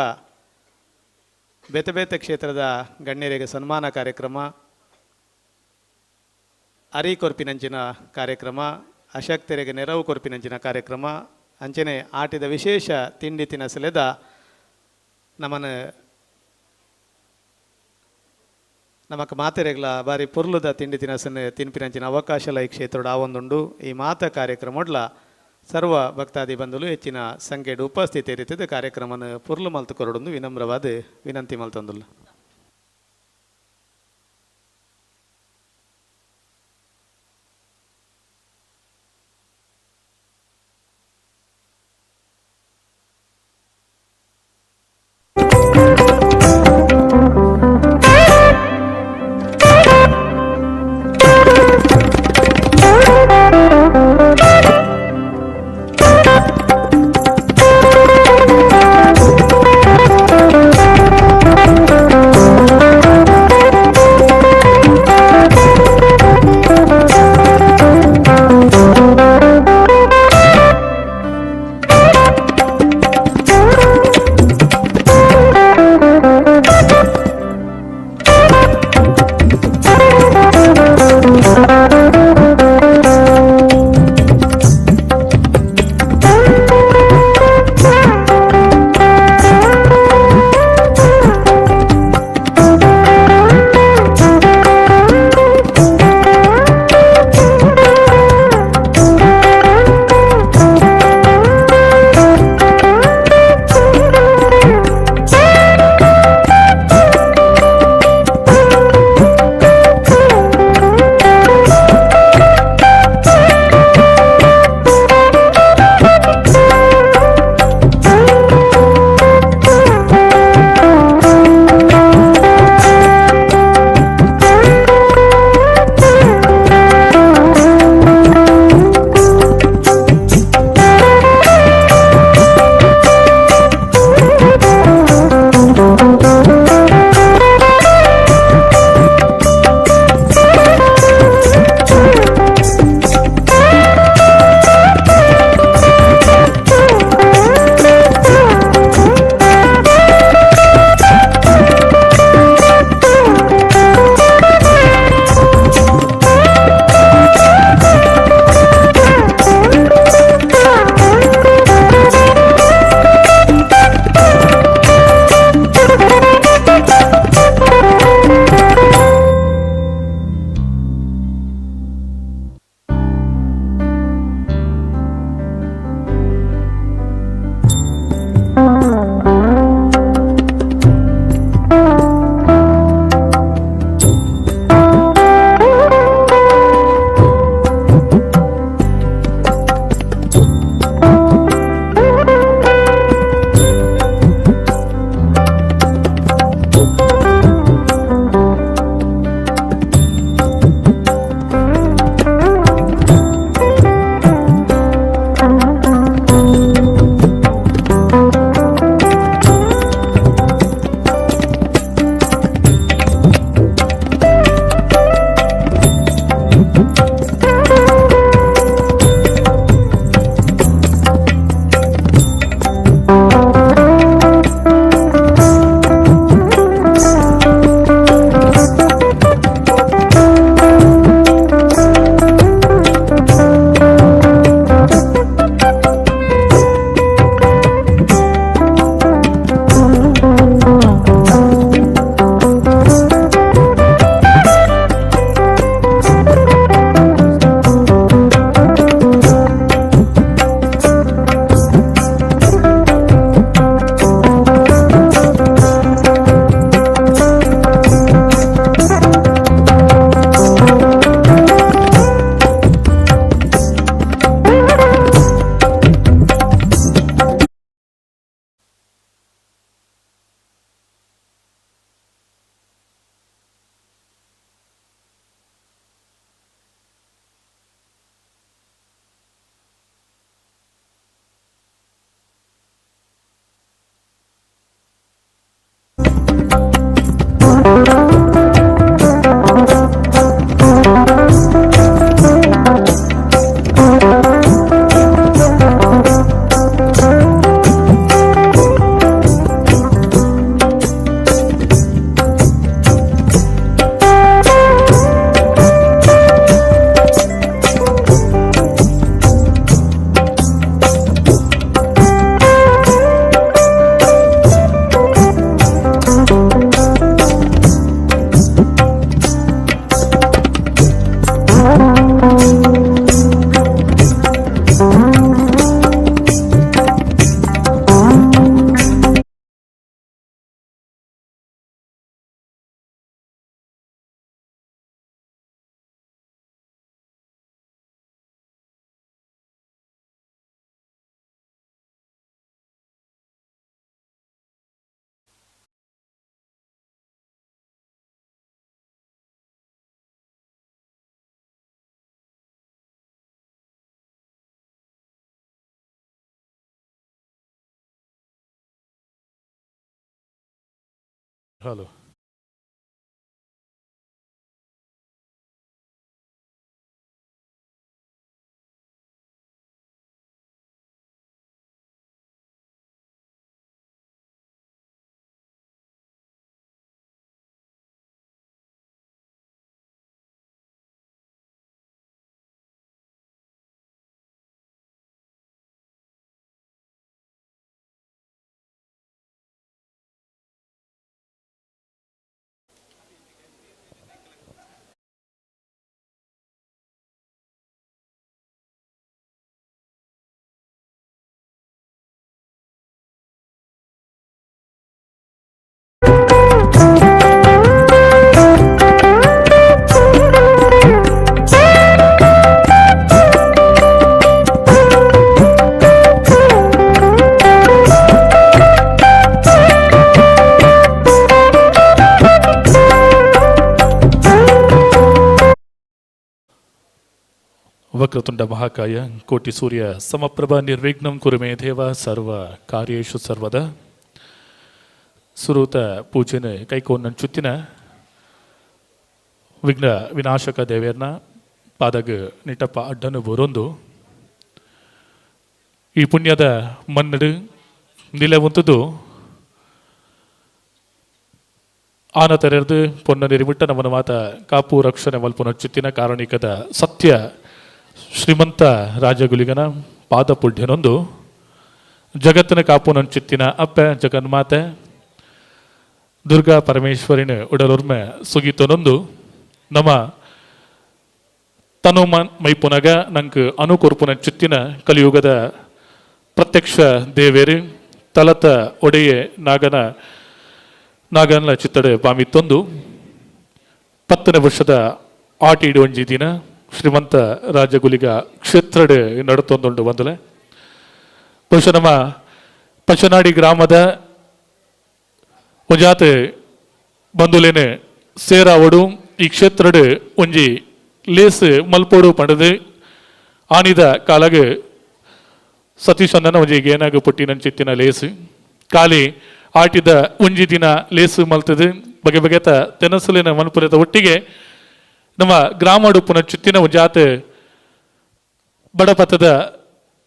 ಬೇತೆ ಬೇತೆ ಕ್ಷೇತ್ರದ ಗಣ್ಯರಿಗೆ ಸನ್ಮಾನ ಕಾರ್ಯಕ್ರಮ, ಅರಿ ಕೊರ್ಪಿನಂಚಿನ ಕಾರ್ಯಕ್ರಮ, ಅಶಕ್ತರಿಗೆ ನೆರವು ಕೊರ್ಪಿನಂಚಿನ ಕಾರ್ಯಕ್ರಮ, ಅಂಚನೆ ಆಟಿದ ವಿಶೇಷ ತಿಂಡಿ ತಿನಸಲೆದ ನಮನ ನಮಕ್ ಮಾತೆರೆಗ್ಲ ಬಾರಿ ಪೊರ್ಲುದ ತಿಂಡಿ ತಿನಸನ್ನು ತಿನ್ಪಿನಂಚಿನ ಅವಕಾಶಲ ಈ ಕ್ಷೇತ್ರದ ಆವೊಂದುಂಡು. ಈ ಮಾತ ಕಾರ್ಯಕ್ರಮಡ್ಲ ಸರ್ವ ಭಕ್ತಾದಿ ಬಂಧುಲು ಹೆಚ್ಚಿನ ಸಂಖ್ಯೆಡ್ ಉಪಸ್ಥಿತಿ ರೀತಿದ ಕಾರ್ಯಕ್ರಮನ ಪೊರ್ಲು ಮಲ್ತು ಕೊರಡೊಂದು ವಿನಮ್ರವಾದ ವಿನಂತಿ ಮಲ್ತೊಂದುಲ್ಲ. Thank you. Hello. Vakratunda Mahakaya ಕೋಟಿ ಸೂರ್ಯ ಸಮಪ್ರಭ ನಿರ್ವಿಘ್ನಂ ಕುರುಮೇ ದೇವ ಸರ್ವ ಕಾರ್ಯೇಷು ಸರ್ವದ. ಸುರೂತ ಪೂಜೆನ ಕೈಕೋನಂಚುತ್ತಿನ ವಿಘ್ನ ವಿನಾಶಕ ದೇವೇರ್ನ ಪಾದಗ ನಿಟಪ್ಪ ಅಡ್ಡನು ಬೋರೊಂದು ಈ ಪುಣ್ಯದ ಮನ್ನಡು ನಿಲವಂತದ್ದು ಆನ ತೆರೆದು ಪೊನ್ನ ನಿರಿಮಿಟ್ಟ ನಮ್ಮನ ಮಾತ ಕಾಪು ರಕ್ಷಣೆ ಮಲ್ಪುನಚ್ಚುತ್ತಿನ ಕಾರಣಿಕದ ಸತ್ಯ ಶ್ರೀಮಂತ ರಾಜಗುಲಿಗನ ಪಾದ ಪುಢ್ಯನೊಂದು ಜಗತ್ತಿನ ಕಾಪು ನಂಚುತ್ತಿನ ಅಪ್ಪೆ ಜಗನ್ಮಾತೆ ದುರ್ಗಾ ಪರಮೇಶ್ವರಿನ ಉಡಲೊರ್ಮೆ ಸುಗೀತನೊಂದು ನಮ್ಮ ತನು ಮೈಪುನಗ ನಂಗೆ ಅನುಕೊರ್ಪುನ ಚುತ್ತಿನ ಕಲಿಯುಗದ ಪ್ರತ್ಯಕ್ಷ ದೇವೇರಿ ತಲತ ಒಡೆಯೇ ನಾಗನ ನಾಗನ ಚಿತ್ತಡೆ ಬಾಮಿತ್ತೊಂದು 10ನೇ ವರ್ಷದ ಆಟಿ ಒಂಜಿ ದಿನ ಶ್ರೀಮಂತ ರಾಜಗುಲಿಗ ಕ್ಷೇತ್ರಡೆ ನಡತೊಂದುಂಡು ಬಂದಲೆ. ಬಹುಶಃ ನಮ್ಮ ಪಚನಾಡಿ ಗ್ರಾಮದ ಒಂಜಾತೆ ಬಂದುಲೇನೆ ಸೇರಾವಡು ಈ ಕ್ಷೇತ್ರಡೆ ಒಂಜಿ ಲೇಸ್ ಮಲ್ಪೋಡು ಪಂಡದು ಆನಿದ ಕಾಲಾಗ ಸತೀಶಣ್ಣನ ಒಂಜಿ ಏನಾಗ ಪುಟ್ಟಿನ ಚಿತ್ತಿನ ಲೇಸು ಖಾಲಿ ಆಟಿದ ಒಂಜಿ ದಿನ ಲೇಸು ಮಲ್ತದು ಬಗೆ ಬಗೆತ ತೆನಸುಲಿನ ಮನ್ಪುರದ ಒಟ್ಟಿಗೆ ನಮ್ಮ ಗ್ರಾಮ ಉಪ್ಪುನ ಚಿತ್ತಿನ ಜಾತೆ ಬಡಪತ್ತದ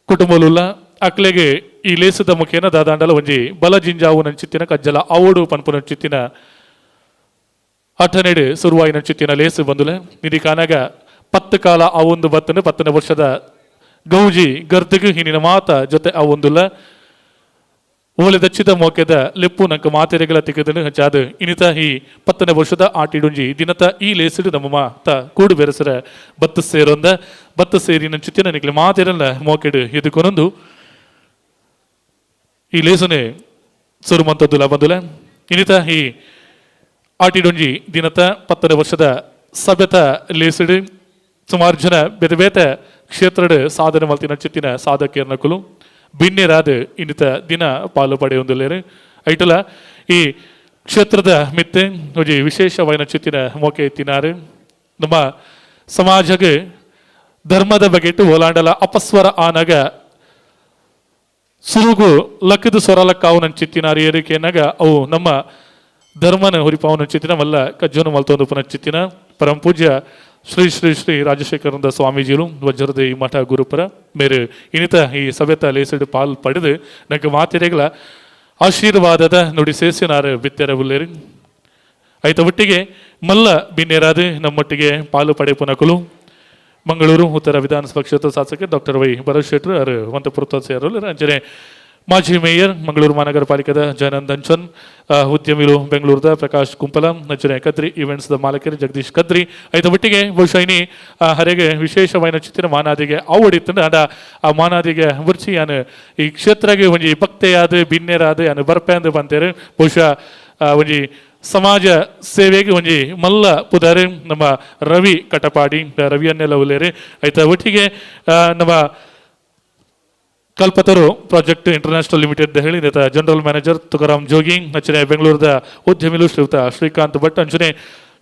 ಕುಟುಂಬಲುಲ್ಲ ಅಕ್ಲೆಗೆ ಈ ಲೇಸದ ಮುಖೇನ ದಾದಾಂಡಲ ಒಂಜಿ ಬಲ ಜಿಂಜಾವು ನಂಚಿತ್ತಿನ ಕಜ್ಜಲ ಅವಡು ಪನ್ಪುನ ಚಿತ್ತಿನ ಅಠನೆಡು ಸುರುವಾಯಿನ ಚಿತ್ತಿನ ಲೇಸು ಬಂದುಲೆ ನಿಧಿ ಕಾನಾಗ 10 ಕಾಲ ಅವೊಂದು ಬತ್ತನು 10ನೇ ವರ್ಷದ ಗೌಜಿ ಗರ್ದಿಗು ಹಿನಿನ ಮಾತ ಜೊತೆ ಅವೊಂದುಲ್ಲ ಓಲೆ ದಚ್ಚಿದ ಮೋಕೆದ ಲೆಪ್ಪು ನಂಕ ಮಾತೆರೆಗಳ ತಿಕ್ಕದನು ಹಂಚಾದು ಇನಿತ ಈ 10ನೇ ವರ್ಷದ ಆಟಿಡುಂಜಿ ದಿನತ ಈ ಲೇಸಿಡು ನಮ್ಮ ಮಾತ ಕೂಡು ಬೆರೆಸರ ಬತ್ತು ಸೇರೊಂದ ಬತ್ತು ಸೇರಿ ನಂಚಿತ್ತಿನ ನಿಕ್ಲೆ ಮಾತೆರಲ್ಲ ಮೋಕೆಡು ಎದುಕೊನೊಂದು ಈ ಲೇಸನೆ ಸುರುಮಂತದ್ದುಲ ಬಂದುಲ ಇನಿತ ಈ ಆಟಿಡೊಂಜಿ ದಿನತ 10ನೇ ವರ್ಷದ ಸಭೆತ ಲೇಸಿಡು ಸುಮಾರು ಜನ ಬೇತೆ ಬೇತೆ ಕ್ಷೇತ್ರದ ಸಾಧನೆ ಮಲ್ತಿನ ಚಿತ್ತಿನ ಸಾಧಕಿಯರ್ನಕುಲು ಬಿನ್ನೆರಾದ ಇನ್ನಿತ ದಿನ ಪಾಲು ಪಡೆಯೊಂದುಲ್ಲೇರು ಐಟಲ ಈ ಕ್ಷೇತ್ರದ ಮಿತ್ತೆ ಒಂಜಿ ವಿಶೇಷವಾಯಿನ ಚಿತ್ತಿನ ಮೋಕೆ ತಿನಾರು ನಮ್ಮ ಸಮಾಜಕ್ಕೆ ಧರ್ಮದ ಬಗೆಟ್ಟು ಓಲಾಂಡಲ ಅಪಸ್ವರ ಆನಗ ಸುರುಗು ಲಕ್ಕದ ಸ್ವರಲಕ್ಕಾವು ನನ್ನ ಚಿತ್ತಿನಾರು ಏರಿಕೆನಾಗ ಅವು ನಮ್ಮ ಧರ್ಮನ ಹುರಿಪಾವನ ಚಿತ್ತಿನ ಮಲ್ಲ ಕಜ್ಜೋನು ಮಲ್ತೊಂದು ಪುನಃ ಚಿತ್ತಿನ ಪರಮ ಪೂಜ್ಯ ಶ್ರೀ ಶ್ರೀ ಶ್ರೀ ರಾಜಶೇಖರಂದ ಸ್ವಾಮೀಜಿಲು ವಜ್ರದ ಈ ಮಠ ಗುರುಪರ ಮೇರೆ ಇನ್ನಿತ ಈ ಸಭೆತ ಲೇಸಿಡು ಪಾಲ್ ಪಡೆದು ನಂಗೆ ಮಾತಿರೆಗಳ ಆಶೀರ್ವಾದದ ನುಡಿ ಸೇಸಿನಾರು ಬಿತ್ತೆರ ಉಲ್ಲೇರಿ ಐತ ಒಟ್ಟಿಗೆ ಮಲ್ಲ ಬಿನ್ನೇರಾದ ನಮ್ಮೊಟ್ಟಿಗೆ ಪಾಲು ಪಡೆಪುನಕುಲು ಮಂಗಳೂರು ಉತ್ತರ ವಿಧಾನಸಭಾ ಕ್ಷೇತ್ರ ಶಾಸಕ ಡಾಕ್ಟರ್ ವೈ ಭರತ್ ಶೆಟ್ಟರು ಅವರು ವಂತಪುರ ಸೇರಲು ಅಂಚನೆ ಮಾಜಿ ಮೇಯರ್ ಮಂಗಳೂರು ಮಹಾನಗರ ಪಾಲಿಕೆದ ಜಯನಂದ್ ಅಂಚನ್ ಉದ್ಯಮಿಲು ಬೆಂಗಳೂರದ ಪ್ರಕಾಶ್ ಕುಂಪಲ ಅಂಚನೆ ಕದ್ರಿ ಇವೆಂಟ್ಸ್ ಮಾಲಕರು ಜಗದೀಶ್ ಕದ್ರಿ ಐತ ಒಟ್ಟಿಗೆ ಬಹುಶಃ ಇನಿ ಹರೆಗೆ ವಿಶೇಷವಾದ ಚಿತ್ತಿನ ಮಾನಾದಿಗೆ ಆವಡಿತ್ತಂದ್ರೆ ಅಂಡ ಆ ಮಾನಾದಿಗೆ ಬುರ್ಚಿ ಯಾನು ಈ ಕ್ಷೇತ್ರಗೆ ಒಂಜಿ ಭಕ್ತೆಯಾದ ಬಿನ್ನೆರಾದ ಯಾನು ಬರ್ಪೆ ಅಂದು ಬಂತೇರು ಬಹುಶಃ ಒಂಜಿ ಸಮಾಜ ಸೇವೆಗೆ ಒಂಜಿ ಮಲ್ಲ ಪುದಾರೆ ನಮ್ಮ ರವಿ ಕಟಪಾಡಿ ರವಿಯನ್ನೆಲ್ಲ ಉಲ್ಲೇರಿ ಆಯ್ತಾ ಒಟ್ಟಿಗೆ ನಮ್ಮ ಕಲ್ಪತರು ಪ್ರಾಜೆಕ್ಟ್ ಇಂಟರ್ನ್ಯಾಷನಲ್ ಲಿಮಿಟೆಡ್ ಹೇಳಿ ನೇತ ಜನರಲ್ ಮ್ಯಾನೇಜರ್ ತುಕಾರಾಮ್ ಜೋಗಿ ಅಂಚನೆ ಬೆಂಗಳೂರದ ಉದ್ಯಮಿಲು ಶ್ರೀಯುತ ಶ್ರೀಕಾಂತ್ ಭಟ್ ಅಂಚನೆ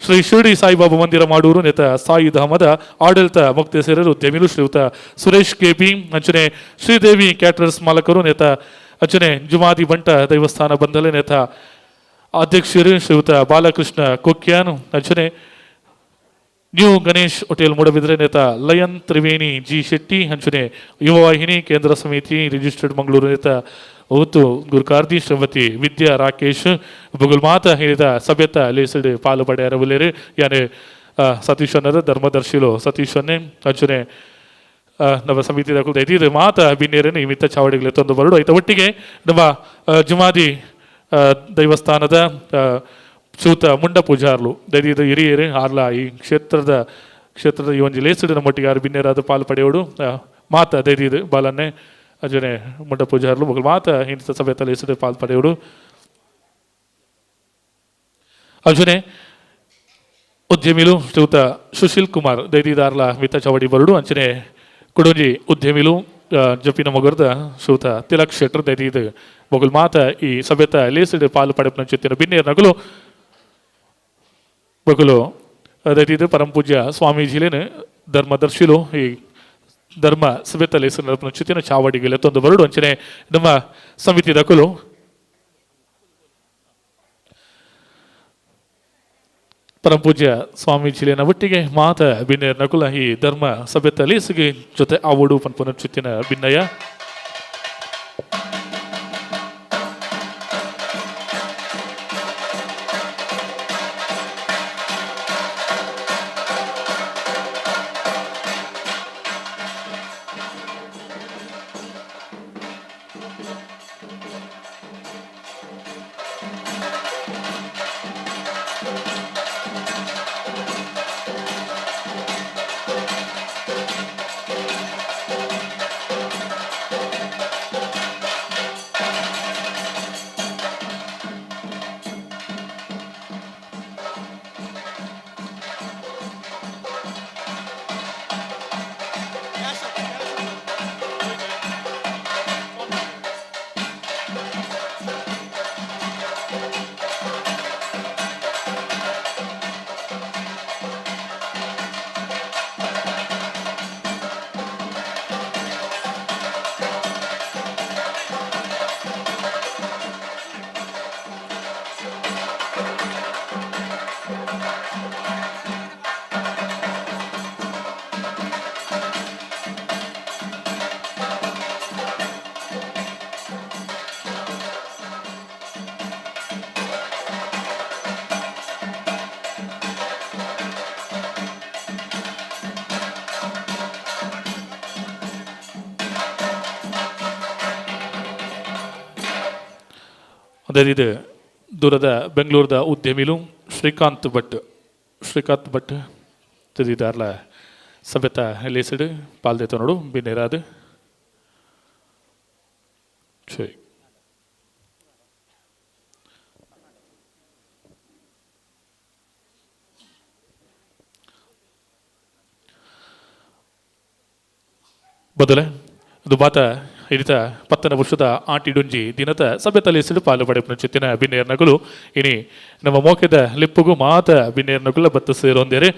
ಶ್ರೀ ಶಿರಡಿ ಸಾಯಿಬಾಬಾ ಮಂದಿರ ಮಾಡೂರು ನೇತ ಸಾಯಿ ಧಾಮದ ಆಡಳಿತ ಮೊಕ್ತೇಸರರು ಉದ್ಯಮಿಲು ಶ್ರೀಯುತ ಸುರೇಶ್ ಕೆಪಿ ಅಂಚನೆ ಶ್ರೀದೇವಿ ಕ್ಯಾಟರರ್ಸ್ ಮಾಲಕರು ನೇತ ಅಂಚನೆ ಜುಮಾದಿ ಬಂಟ ದೇವಸ್ಥಾನ ಬಂದಲೆ ನೇತ ಅಧ್ಯಕ್ಷರು ಶ್ರೀಯುತ ಬಾಲಕೃಷ್ಣ ಕೊಕ್ಯಾನ್ ಅಂಚನೆ ನ್ಯೂ ಗಣೇಶ್ ಹೋಟೆಲ್ ಮೂಡಬಿದ್ರೆ ನೇತ ಲಯನ್ ತ್ರಿವೇಣಿ ಜಿ ಶೆಟ್ಟಿ ಅಂಚನೆ ಯುವವಾಹಿನಿ ಕೇಂದ್ರ ಸಮಿತಿ ರಿಜಿಸ್ಟರ್ಡ್ ಮಂಗಳೂರು ನೇತ ಒತ್ತು ಗುರುಕಾರ್ದಿ ಶ್ರೀಮತಿ ವಿದ್ಯಾ ರಾಕೇಶ್ ಬಗುಲ್ ಮಾತ ಹೇಳಿದ ಸಭ್ಯತ ಲೇಸಡ್ ಪಾಲು ಪಡೆಯರ ಉಲ್ಲೇರು ಯಾನೆ ಸತೀಶ್ ಅನ್ನರು ಧರ್ಮದರ್ಶಿಲು ಸತೀಶ್ ಅನ್ನೆ ಅಂಚನೆ ನಮ್ಮ ಸಮಿತಿದ ಕುರಿತು ಮಾತ ಬಿನ್ನೇರನ್ನು ಈ ಮಿತ್ತ ಚಾವಡಿಗಳು ತಂದು ಬರಡು ಆಯ್ತ ಒಟ್ಟಿಗೆ ನಮ್ಮ ಜುಮಾದಿ ದೇವಸ್ಥಾನದ ಚೂತ ಮುಂಡ ಪೂಜಾರ್ಲು ದೈದ ಹಿರಿಯರು ಆರ್ಲ ಈ ಕ್ಷೇತ್ರದ ಕ್ಷೇತ್ರದ ಈ ಒಂಜಿ ಲೇಸಿಡು ನಮ್ಮೊಟ್ಟಿಗೆ ಆರು ಬಿನ್ನೇರಾದ ಪಾಲು ಪಡೆಯೋಡು ಮಾತ ದೈದಿದು ಬಾಲನ್ನೇ ಅಜನೆ ಮುಂಡ ಪೂಜಾರ್ಲು ಮಗಳು ಮಾತ ಹಿಂದ ಸಭೆತ ಲೇಸಿಡು ಪಾಲು ಪಡೆಯೋಡು ಅರ್ಜುನೆ ಉದ್ಯಮಿಲು ಶ್ರೀಯುತ ಸುಶೀಲ್ ಕುಮಾರ್ ದೈದಿದಾರ್ಲ ಮಿತ್ತ ಚಾವಡಿ ಬರಡು ಅಂಚನೆ ಕುಡೊಂಜಿ ಉದ್ಯಮಿಲು ಜಪಿನ ಮೊಗರ್ದ ಶ್ರೀಯುತ ತಿಲಕ್ ಶೆಟ್ಟರ್ ದೈದಿದು ಮೊಗಲ್ ಮಾತ ಈ ಸಭೆತ ಲೇಸಿಡು ಪಾಲು ಪಡೆಪನ ಚಿತ್ತಿನ ಬಿನ್ನೇರ್ ನಗಲು ಬಗಲು ಅದೇ ಪರಮ ಪೂಜ್ಯ ಸ್ವಾಮೀಜಿಲೇನು ಧರ್ಮದರ್ಶಿಲು ಈ ಧರ್ಮ ಸಭೆತ ಲೇಸು ನಡಪನ ಚಿತ್ತಿನ ಚಾವಡಿಗೆಲ್ಲ ತೊಂದು ಬರಡು ಅಂಚನೆ ನಮ್ಮ ಸಮಿತಿ ದಕಲು ಪರಮ ಪೂಜ್ಯ ಸ್ವಾಮೀಜಿಲೇನ ಒಟ್ಟಿಗೆ ಮಾತ ಬಿನ್ನೇರ್ ನಕುಲ ಈ ಧರ್ಮ ಸಭೆತ ಲೇಸಿಗೆ ಜೊತೆ ಆವಡು ಪನ್ಪುನ ಚಿತ್ತಿನ ಭಿನ್ನಯ ಅದೇ ಇದು ದೂರದ ಬೆಂಗಳೂರದ ಉದ್ಯಮಿಲು ಶ್ರೀಕಾಂತ್ ಭಟ್, ಶ್ರೀಕಾಂತ್ ಭಟ್ ತಿದ್ದಿದ್ದಾರಲ್ಲ ಸಭೆತ ಲೇಸಿಡು ಪಾಲ್ದೇತ ನೋಡು ಬಿನ್ನೇರಾದು. ಸರಿ, ಬದಲೆ ಅದು ಬಾತ ಹಿಡಿತ ಪತ್ತನ ವರ್ಷದ ಆಟಿಡುಂಜಿ ದಿನದ ಸಭೆತ ಲೇಸಿಡು ಪಾಲು ಪಡೆಪುನ ಚಿತ್ತಿನ ಬಿನ್ನೇರ್ನಗುಲು ಇನಿ ನಮ್ಮ ಮೋಕೆದ ಲಿಪ್ಪುಗು ಮಾತ ಬಿನ್ನೇರ್ನಗುಲ ಬತ್ತು ಸೇರೊಂದೇರೆ.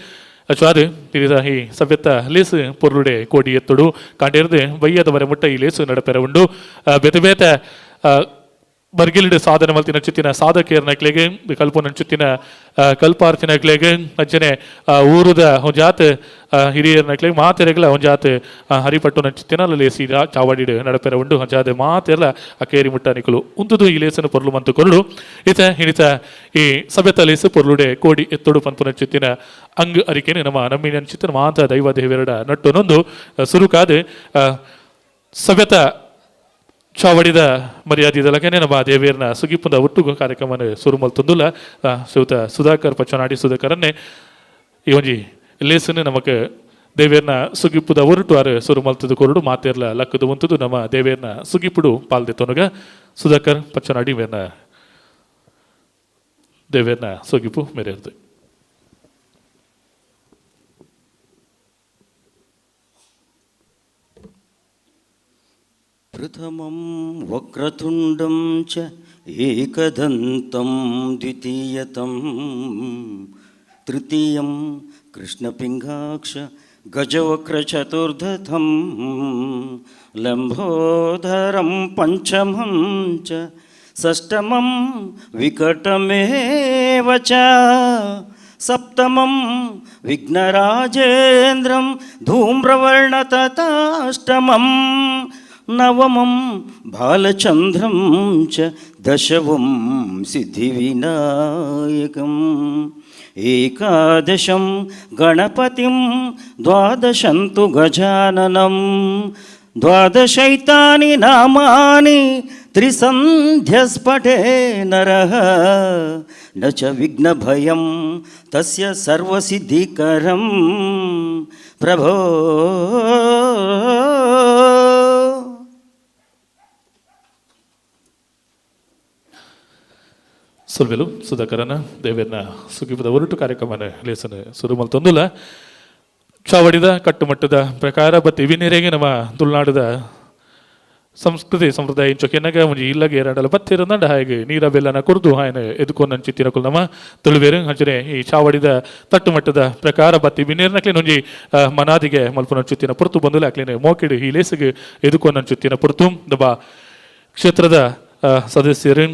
ಅಚ್ವಾದು ಹಿಡಿದ ಈ ಸಭ್ಯತ ಲೇಸು ಪೊರ್ಲುಡೆ ಕೋಡಿ ಎತ್ತುಡು ಕಾಂಡೇರ್ದು ಬಯ್ಯದವರ ಮುಟ್ಟ ಈ ಲೇಸು ನಡಪೆರ ಉಂಡು. ಬೇತೆ ಬೇತೆ ಬರ್ಗಿಲಿಡು ಸಾಧನೆ ಮಲ್ತಿನ ಚಿತ್ತಿನ ಸಾಧಕಿಯರ್ನಕ್ಲೆಗೆ ಕಲ್ಪನ ಚಿತ್ತಿನ ಕಲ್ಪಾರ್ಥಿನಕ್ಲೆಗೆ ಅಂಚನೆ ಊರುದ ಒಂಜಾತ್ ಹಿರಿಯರ್ನಕ್ಲೆಗೆ ಮಾತೆರೆಗ್ಲ ಒಂಜಾತ್ ಹರಿಪಟ್ಟು ನಂಚಿತ್ತಿನ ಲೇಸಿ ಚಾವಡಿಡು ನಡಪೆರ ಉಂಡು. ಅಂಚಾದ ಮಾತೆಲ್ಲ ಅಕೇರಿ ಮುಟ್ಟ ನಿಕುಲು ಉಂತುದು ಈ ಲೇಸನ್ನು ಪೊರ್ಲು ಮಂತು ಕೊರಡು. ಈತ ಹಿಡಿತ ಈ ಸಭೆತ ಲೇಸು ಪೊರ್ಲುಡೆ ಕೋಡಿ ಎತ್ತೊಡು ಪನ್ಪುನ ಚಿತ್ತಿನ ಅಂಗ್ ಅರಿಕೆನೆ ನಮ್ಮ ನಮ್ಮಿನ ಚಿತ್ತಿನ ಮಾತ ದೈವ ದೇವರಡ ನಟ್ಟು ನೊಂದು ಸುರುಕಾದ ಸಭೆತ ಚಾವಡಿದ ಮರ್ಯಾದೆದಲಕನೆ ನಮ್ಮ ದೇವೇರ್ನ ಸುಗಿಪುಂದ ಒಟ್ಟು ಕಾರ್ಯಕ್ರಮ ಸುರು ಮಲ್ತೊಂದುಲ್ಲ. ಶ್ರೀಯುತ ಸುಧಾಕರ್ ಪಚ್ಚನಾಡಿ ಸುಧಾಕರನ್ನೇ ಈ ಒಂಜಿ ಲೇಸನ್ನು ನಮಕ್ ದೇವೇರ್ನ ಸುಗಿಪುದ ಒರಟು ಆರು ಸುರು ಮಲ್ತದ ಕೊರಡು ಮಾತೇರ್ಲ ಲಕ್ಕದು ಉಂತುದು ನಮ್ಮ ದೇವೇರ್ನ ಸುಗಿಪುಡು ಪಾಲ್ದೆ ತೊನುಗ ಸುಧಾಕರ್ ಪಚ್ಚನಾಡಿ ಮೇರ್ನ ದೇವೇರ್ನ ಸುಗಿಪು ಮೇರೇರ್ದು. ಪ್ರಥಮಂ ವಕ್ರತುಂಡಂ ಚ ಏಕದಂತಂ ದ್ವಿತೀಯತಂ ತೃತೀಯಂ ಕೃಷ್ಣಪಿಂಗಾಕ್ಷ ಗಜವಕ್ರಚತುರ್ಧಥಂ ಲಂಬೋದರಂ ಪಂಚಮಂ ಚ ಷಷ್ಠಮಂ ವಿಕಟಮೇವ ಚ ಸಪ್ತಮಂ ವಿಘ್ನರಾಜೇಂದ್ರಂ ಧೂಮ್ರವರ್ಣ ತಥಾಷ್ಟಮಂ ನವಮಂ ಬಾಲಚಂದ್ರಂ ಚ ದಶಮಂ ಸಿದ್ಧಿವಿನಾಯಕಂ ಏಕಾದಶಂ ಗಣಪತಿಂ ದ್ವಾದಶಂತು ಗಜಾನನಂ ದ್ವಾದಶೈತಾನಿ ನಾಮಾನಿ ತ್ರಿಸಂಧ್ಯಸ್ಪಟೇ ನರಃ ನ ಚ ವಿಘ್ನಭಯಂ ತಸ್ಯ ಸರ್ವಸಿದ್ಧಿಕರಂ ಪ್ರಭೋ. ಸುಲ್ವೆಲು ಸುಧಾಕರನ ದೇವೇರ್ನ ಸುಗಿಪದ ಒರಟು ಕಾರ್ಯಕ್ರಮನ ಲೇಸನ ಸುರುಮಲ್ ತೊಂದುಲ. ಚಾವಡಿದ ಕಟ್ಟುಮಟ್ಟದ ಪ್ರಕಾರ ಬತ್ತಿ ವಿನೇರೆಗೆ ನಮ್ಮ ತುಳುನಾಡದ ಸಂಸ್ಕೃತಿ ಸಂಪ್ರದಾಯ ಇಂಚೊಕೆನಗ ಒಂಜಿ ಇಲ್ಲಗೆ ಎರಡಲ ಬತ್ತಿರಂದಂಡ ಹಾಗೆ ನೀರ ಬೆಲ್ಲನ ಕುರಿದು ಹಾಯನ ಎದುಕೊಂಡಂಚಿ ಚಿತ್ತಿರಕುಲ್ ನಮ್ಮ ತುಳುವೇರು. ಅಂಚನೆ ಈ ಚಾವಡಿದ ತಟ್ಟುಮಟ್ಟದ ಪ್ರಕಾರ ಬತ್ತಿ ವಿನೇರ್ನಕ್ಲೇನ ಒಂಜಿ ಮನಾದಿಗೆ ಮಲ್ಪುನ ಚಿತ್ತಿನ ಪುರ್ತು ಬಂದುಲ ಅಕ್ಲೇನೆ ಮೋಕಿಡು ಈ ಲೇಸಿಗೆ ಎದುಕೊಂಡಂಚುತ್ತಿನ ಪುರ್ತು ದಬ ಕ್ಷೇತ್ರದ ಸದಸ್ಯರು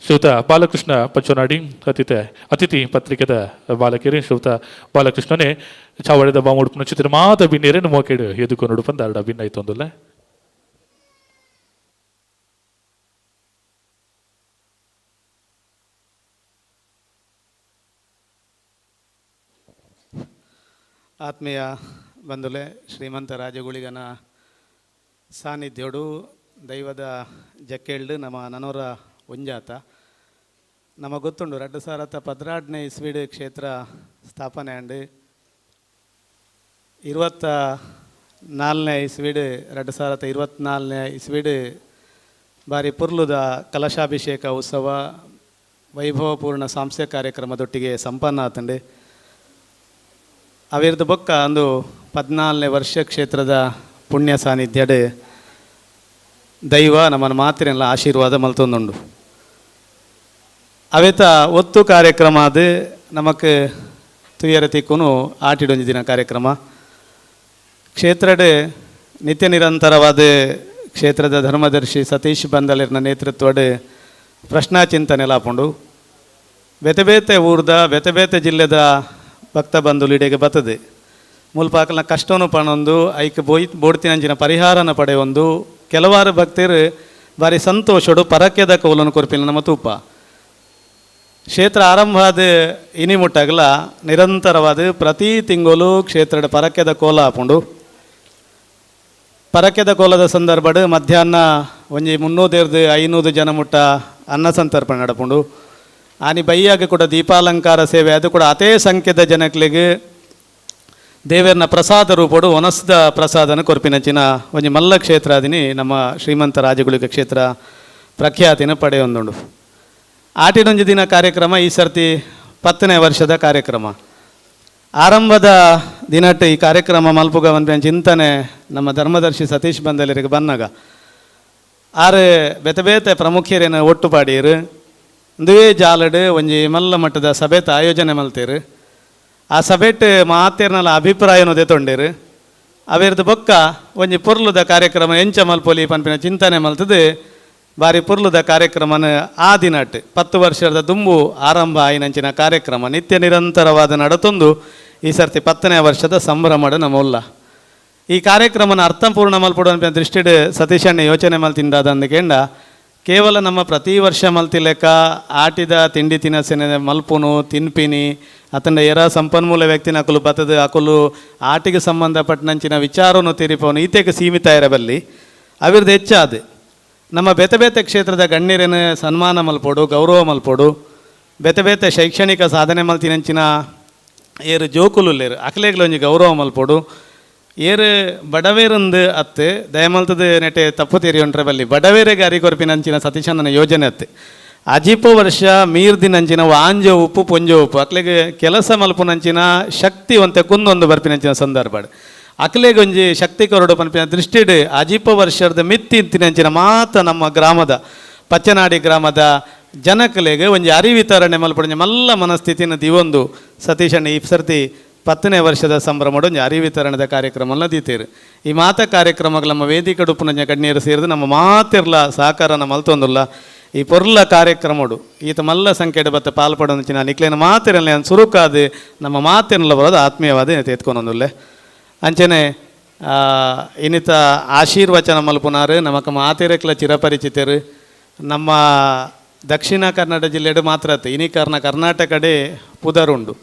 ಶ್ರೀಯುತ ಬಾಲಕೃಷ್ಣ ಪಚ್ಚನಾಡಿ ಅತಿಥಿ ಪತ್ರಿಕೆದ ಬಾಲಕಿಯರು ಶ್ರೀಯುತ ಬಾಲಕೃಷ್ಣನೇ ಚಾವಡಿದ ಬಾಮುಡುಪುನ ಚಿತ್ರ ಮಾತ ಬಿನ್ನೇರೇನು ಮೋಕೇಡು ಎದುಕೊಂಡು ಪಂದಾರಡ ಭಿನ್ನ ಆಯ್ತು. ಆತ್ಮೀಯ ಬಂಧುಲೆ, ಶ್ರೀಮಂತ ರಾಜಗುಳಿಗನ ಸಾನ್ನಿಧ್ಯೋಡು ದೈವದ ಜಕ್ಕೆಳ್ಳು ನಮ್ಮ ನನೋರ ಒಂಜಾತ ನಮ್ಮ ಗೊತ್ತುಂಡು 2012ನೇ ಇಸ್ವಿಡು ಕ್ಷೇತ್ರ ಸ್ಥಾಪನೆ ಆಂಡ್ 24ನೇ ಇಸ್ವಿಡು 2024ನೇ ಇಸ್ವಿಡು ಬಾರಿ ಪುರ್ಲುದ ಕಲಶಾಭಿಷೇಕ ಉತ್ಸವ ವೈಭವಪೂರ್ಣ ಸಾಂಸ್ಯ ಕಾರ್ಯಕ್ರಮದೊಟ್ಟಿಗೆ ಸಂಪನ್ನ ಆತಂಡೆ. ಅವಿರ್ದು ಬೊಕ್ಕ ಅಂದು 14ನೇ ವರ್ಷ ಕ್ಷೇತ್ರದ ಪುಣ್ಯ ಸಾನ್ನಿಧ್ಯಡೆ ದೈವ ನಮ್ಮನ್ನು ಮಾತಿನೆಲ್ಲ ಆಶೀರ್ವಾದ ಮಲ್ತೊಂದುಂಡು. ಅವೇತ ಒತ್ತು ಕಾರ್ಯಕ್ರಮ ಅದು ನಮಕ್ ತುಯರ ತಿಕ್ಕುನು ಆಟಿಡೊಂಜಿ ದಿನ ಕಾರ್ಯಕ್ರಮ ಕ್ಷೇತ್ರಡೆ ನಿತ್ಯ ನಿರಂತರವಾದ ಕ್ಷೇತ್ರದ ಧರ್ಮದರ್ಶಿ ಸತೀಶ್ ಬಂದಲಿರ್ನ ನೇತೃತ್ವಡೆ ಪ್ರಶ್ನಾ ಚಿಂತನೆ ಲಾಪುಂಡು. ಬೇತೆ ಬೇತೆ ಊರ್ದ ಬೇತೆ ಬೇತೆ ಜಿಲ್ಲೆದ ಭಕ್ತ ಬಂಧುಲು ಇಡೆಗೆ ಬರ್ತದೆ ಮುಲ್ಪಾಕಲ್ನ ಕಷ್ಟನು ಪಣೊಂದು ಐಕ್ ಬೋಯ್ ಬೋಡ್ತಿನಂಚಿನ ಪರಿಹಾರನ ಪಡೆಯೊಂದು ಕೆಲವಾರು ಭಕ್ತರು ಬಾರಿ ಸಂತೋಷಡು ಪರಕೆದ ಕೋಲನ್ನು ಕೊರ್ಪಿನ ನಮ್ಮ ತೂಪ. ಕ್ಷೇತ್ರ ಆರಂಭ ಆದ ಇನಿ ಮುಟ್ಟಾಗಲ ನಿರಂತರವಾದ ಪ್ರತಿ ತಿಂಗಳು ಕ್ಷೇತ್ರದ ಪರಕೆದ ಕೋಲ ಹಾಪುಂಡು. ಪರಕೆದ ಕೋಲದ ಸಂದರ್ಭಡ್ ಮಧ್ಯಾಹ್ನ ಒಂಜಿ 300 500 ಜನ ಮುಟ್ಟ ಅನ್ನ ಸಂತರ್ಪಣೆ ನಡಪುಂಡು. ಆನಿ ಬೈಯಾಗ ಕೂಡ ದೀಪಾಲಂಕಾರ ಸೇವೆ ಅದು ಕೂಡ ಅತೇ ಸಂಖ್ಯೆದ ಜನಕ್ಲೆಗ್ ದೇವರನ ಪ್ರಸಾದ ರೂಪಡು ಒನಸ್ದ ಪ್ರಸಾದನ ಕೊರ್ಪಿನಂಚಿನ ಒಂಜಿ ಮಲ್ಲ ಕ್ಷೇತ್ರ ಅದಿನಿ ನಮ್ಮ ಶ್ರೀಮಂತ ರಾಜಗುಳಿಗ ಕ್ಷೇತ್ರ ಪ್ರಖ್ಯಾತಿನ ಪಡೆಯೊಂದುಂಡು. ಆಟಿನೊಂಜಿ ದಿನ ಕಾರ್ಯಕ್ರಮ ಈ ಸರ್ತಿ 10ನೇ ವರ್ಷದ ಕಾರ್ಯಕ್ರಮ. ಆರಂಭದ ದಿನಟ್ಟು ಈ ಕಾರ್ಯಕ್ರಮ ಮಲ್ಪುಗ ಪನ್ಪಿನ ಚಿಂತನೆ ನಮ್ಮ ಧರ್ಮದರ್ಶಿ ಸತೀಶ್ ಬಂದಲರಿಗೆ ಬನ್ನಾಗ ಆರು ಬೇತೆ ಬೇತೆ ಪ್ರಮುಖರೇನು ಒಟ್ಟು ಪಾಡೀರು ಇಂದುವೇ ಜಾಲಡು ಒಂಜಿ ಮಲ್ಲ ಮಟ್ಟದ ಸಭೆತ ಆಯೋಜನೆ ಮಲ್ತೀರು. ಆ ಸಭೆಟ್ ಮಾತೇರ್ನಲ್ಲ ಅಭಿಪ್ರಾಯನು ದೆತೊಂಡೀರು. ಅವೇರ್ದು ಬೊಕ್ಕ ಒಂಜಿ ಪೊರ್ಲುದ ಕಾರ್ಯಕ್ರಮ ಎಂಚ ಮಲ್ಪೊಲಿ ಪನ್ಪಿನ ಚಿಂತನೆ ಮಲ್ತದೆ ಬಾರಿ ಪೊರ್ಲುದ ಕಾರ್ಯಕ್ರಮನ ಆ ದಿನಟ್ 10 ವರ್ಷದ ದುಂಬು ಆರಂಭ ಆಯಿನಂಚಿನ ಕಾರ್ಯಕ್ರಮ ನಿತ್ಯ ನಿರಂತರವಾದ ನಡತೊಂದು ಈ ಸರ್ತಿ 10ನೇ ವರ್ಷದ ಸಂಭ್ರಮಡ ನಮ್ಮಲ್ಲ. ಈ ಕಾರ್ಯಕ್ರಮನ ಅರ್ಥಪೂರ್ಣ ಮಲ್ಪೊಡು ಅನ್ಪಿನ ದೃಷ್ಟಿಡ್ ಸತೀಶಣ್ಣ ಯೋಚನೆ ಮಲ್ತಿಂದಾದ ಅಂದಕೆಂಡ ಕೇವಲ ನಮ್ಮ ಪ್ರತಿ ವರ್ಷ ಮಲ್ತಿಲೆಕ್ಕ ಆಟಿದ ತಿಂಡಿ ತಿನಸಿನ ಮಲ್ಪುನು ತಿನ್ಪಿನಿ ಅತಂಡ ಎರ ಸಂಪನ್ಮೂಲ ವ್ಯಕ್ತಿನ ಅಕುಲು ಬತ್ತದ ಅಕುಲು ಆಟಿಗೆ ಸಂಬಂಧಪಟ್ಟನಂಚಿನ ವಿಚಾರನು ತೀರಿಪವನು ಈತೆಗೆ ಸೀಮಿತ ಇರಬಲ್ಲಿ ಅವಿರ್ದು ಹೆಚ್ಚಾದ ನಮ್ಮ ಬೇತೆ ಬೇತೆ ಕ್ಷೇತ್ರದ ಗಣ್ಯರೇನು ಸನ್ಮಾನ ಮಲ್ಪೋಡು ಗೌರವ ಮಲ್ಪೋಡು ಬೇತೆ ಬೇತೆ ಶೈಕ್ಷಣಿಕ ಸಾಧನೆ ಮಲ್ತಿನಂಚಿನ ಏರು ಜೋಕುಲುಲ್ಲೇರು ಅಕಲೇಗ್ಲ ಒಂಜಿ ಗೌರವ ಮಲ್ಪೋಡು ಏರು ಬಡವೇರಂದು ಅತ್ತೆ ದಯಮಲ್ತದ ನೆಟೆ ತಪ್ಪು ತೀರಿ ಉಂಟ್ರೆ ಬಲ್ಲಿ ಬಡವೇರಿಗೆ ಅರಿಕೊರ್ಪಿನಂಚಿನ ಸತೀಶಣ್ಣನ ಯೋಜನೆ ಅತ್ತೆ. ಅಜಿಪ ವರ್ಷ ಮೀರ್ದಿನಂಚಿನ ವಾಂಜೋ ಉಪ್ಪು ಪೊಂಜೋ ಉಪ್ಪು ಅಕ್ಲೆಗೆ ಕೆಲಸ ಮಲ್ಪುನಂಚಿನ ಶಕ್ತಿ ಒಂತೆ ಕುಂದೊಂದು ಬರ್ಪಿನಂಚಿನ ಸಂದರ್ಭ ಅಕ್ಲೆಗೊಂಜಿ ಶಕ್ತಿ ಕೊರಡು ಪನ್ಪಿನ ದೃಷ್ಟಿಡ್ ಅಜಿಪ ವರ್ಷದ ಮಿತ್ತಿಂತಿನಂಚಿನ ಮಾತ ನಮ್ಮ ಗ್ರಾಮದ ಪಚ್ಚನಾಡಿ ಗ್ರಾಮದ ಜನಕಲೆಗೆ ಒಂಜಿ ಅರಿವಿತರಣೆ ಮಲ್ಪೊಂಜಿ ಮಲ್ಲ ಮನಸ್ಥಿತಿನ ದಿವೊಂದು ಸತೀಶಣ್ಣ ಈ ಸರ್ತಿ 10ನೇ ವರ್ಷದ ಸಂಭ್ರಮಡು ಒಂಜಿ ಅರಿವಿತರಣದ ಕಾರ್ಯಕ್ರಮನ ದೀತೇರು. ಈ ಮಾತ ಕಾರ್ಯಕ್ರಮಗಳು ನಮ್ಮ ವೇದಿಕೆ ಉಪ್ಪುನಂಜ ಕಣ್ಣೀರು ಸೇರಿದು ನಮ್ಮ ಮಾತಿರ್ಲ ಸಹಕಾರನ ಮಲ್ತೊಂದುಲ್ಲ. ಈ ಪೊರ್ಲ ಕಾರ್ಯಕ್ರಮಡು ಈತ ಮಲ್ಲ ಸಂಖ್ಯೆಡು ಬತ್ತ ಪಾಲ್ಪಡೊಂಚಿನ ನಿಕ್ಲೇನ ಮಾತಿರಲ್ಲ ಸುರುಕಾದು ನಮ್ಮ ಮಾತಿರಲ್ಲ ಬರೋದು ಆತ್ಮೀಯವಾದ ಎತ್ಕೊಂಡೊಂದುಲ್ಲೆ. ಅಂಚನೆ ಇನ್ನಿತ ಆಶೀರ್ವಚನ ಮಲ್ಪುನಾರು ನಮಕ ಮಾತಿರಕ್ಲ ಚಿರಪರಿಚಿತರು ನಮ್ಮ ದಕ್ಷಿಣ ಕನ್ನಡ ಜಿಲ್ಲೆಡು ಮಾತ್ರ ಇನಿ ಕಾರಣ ಕರ್ನಾಟಕಡೆ ಪುದರುಂಡು.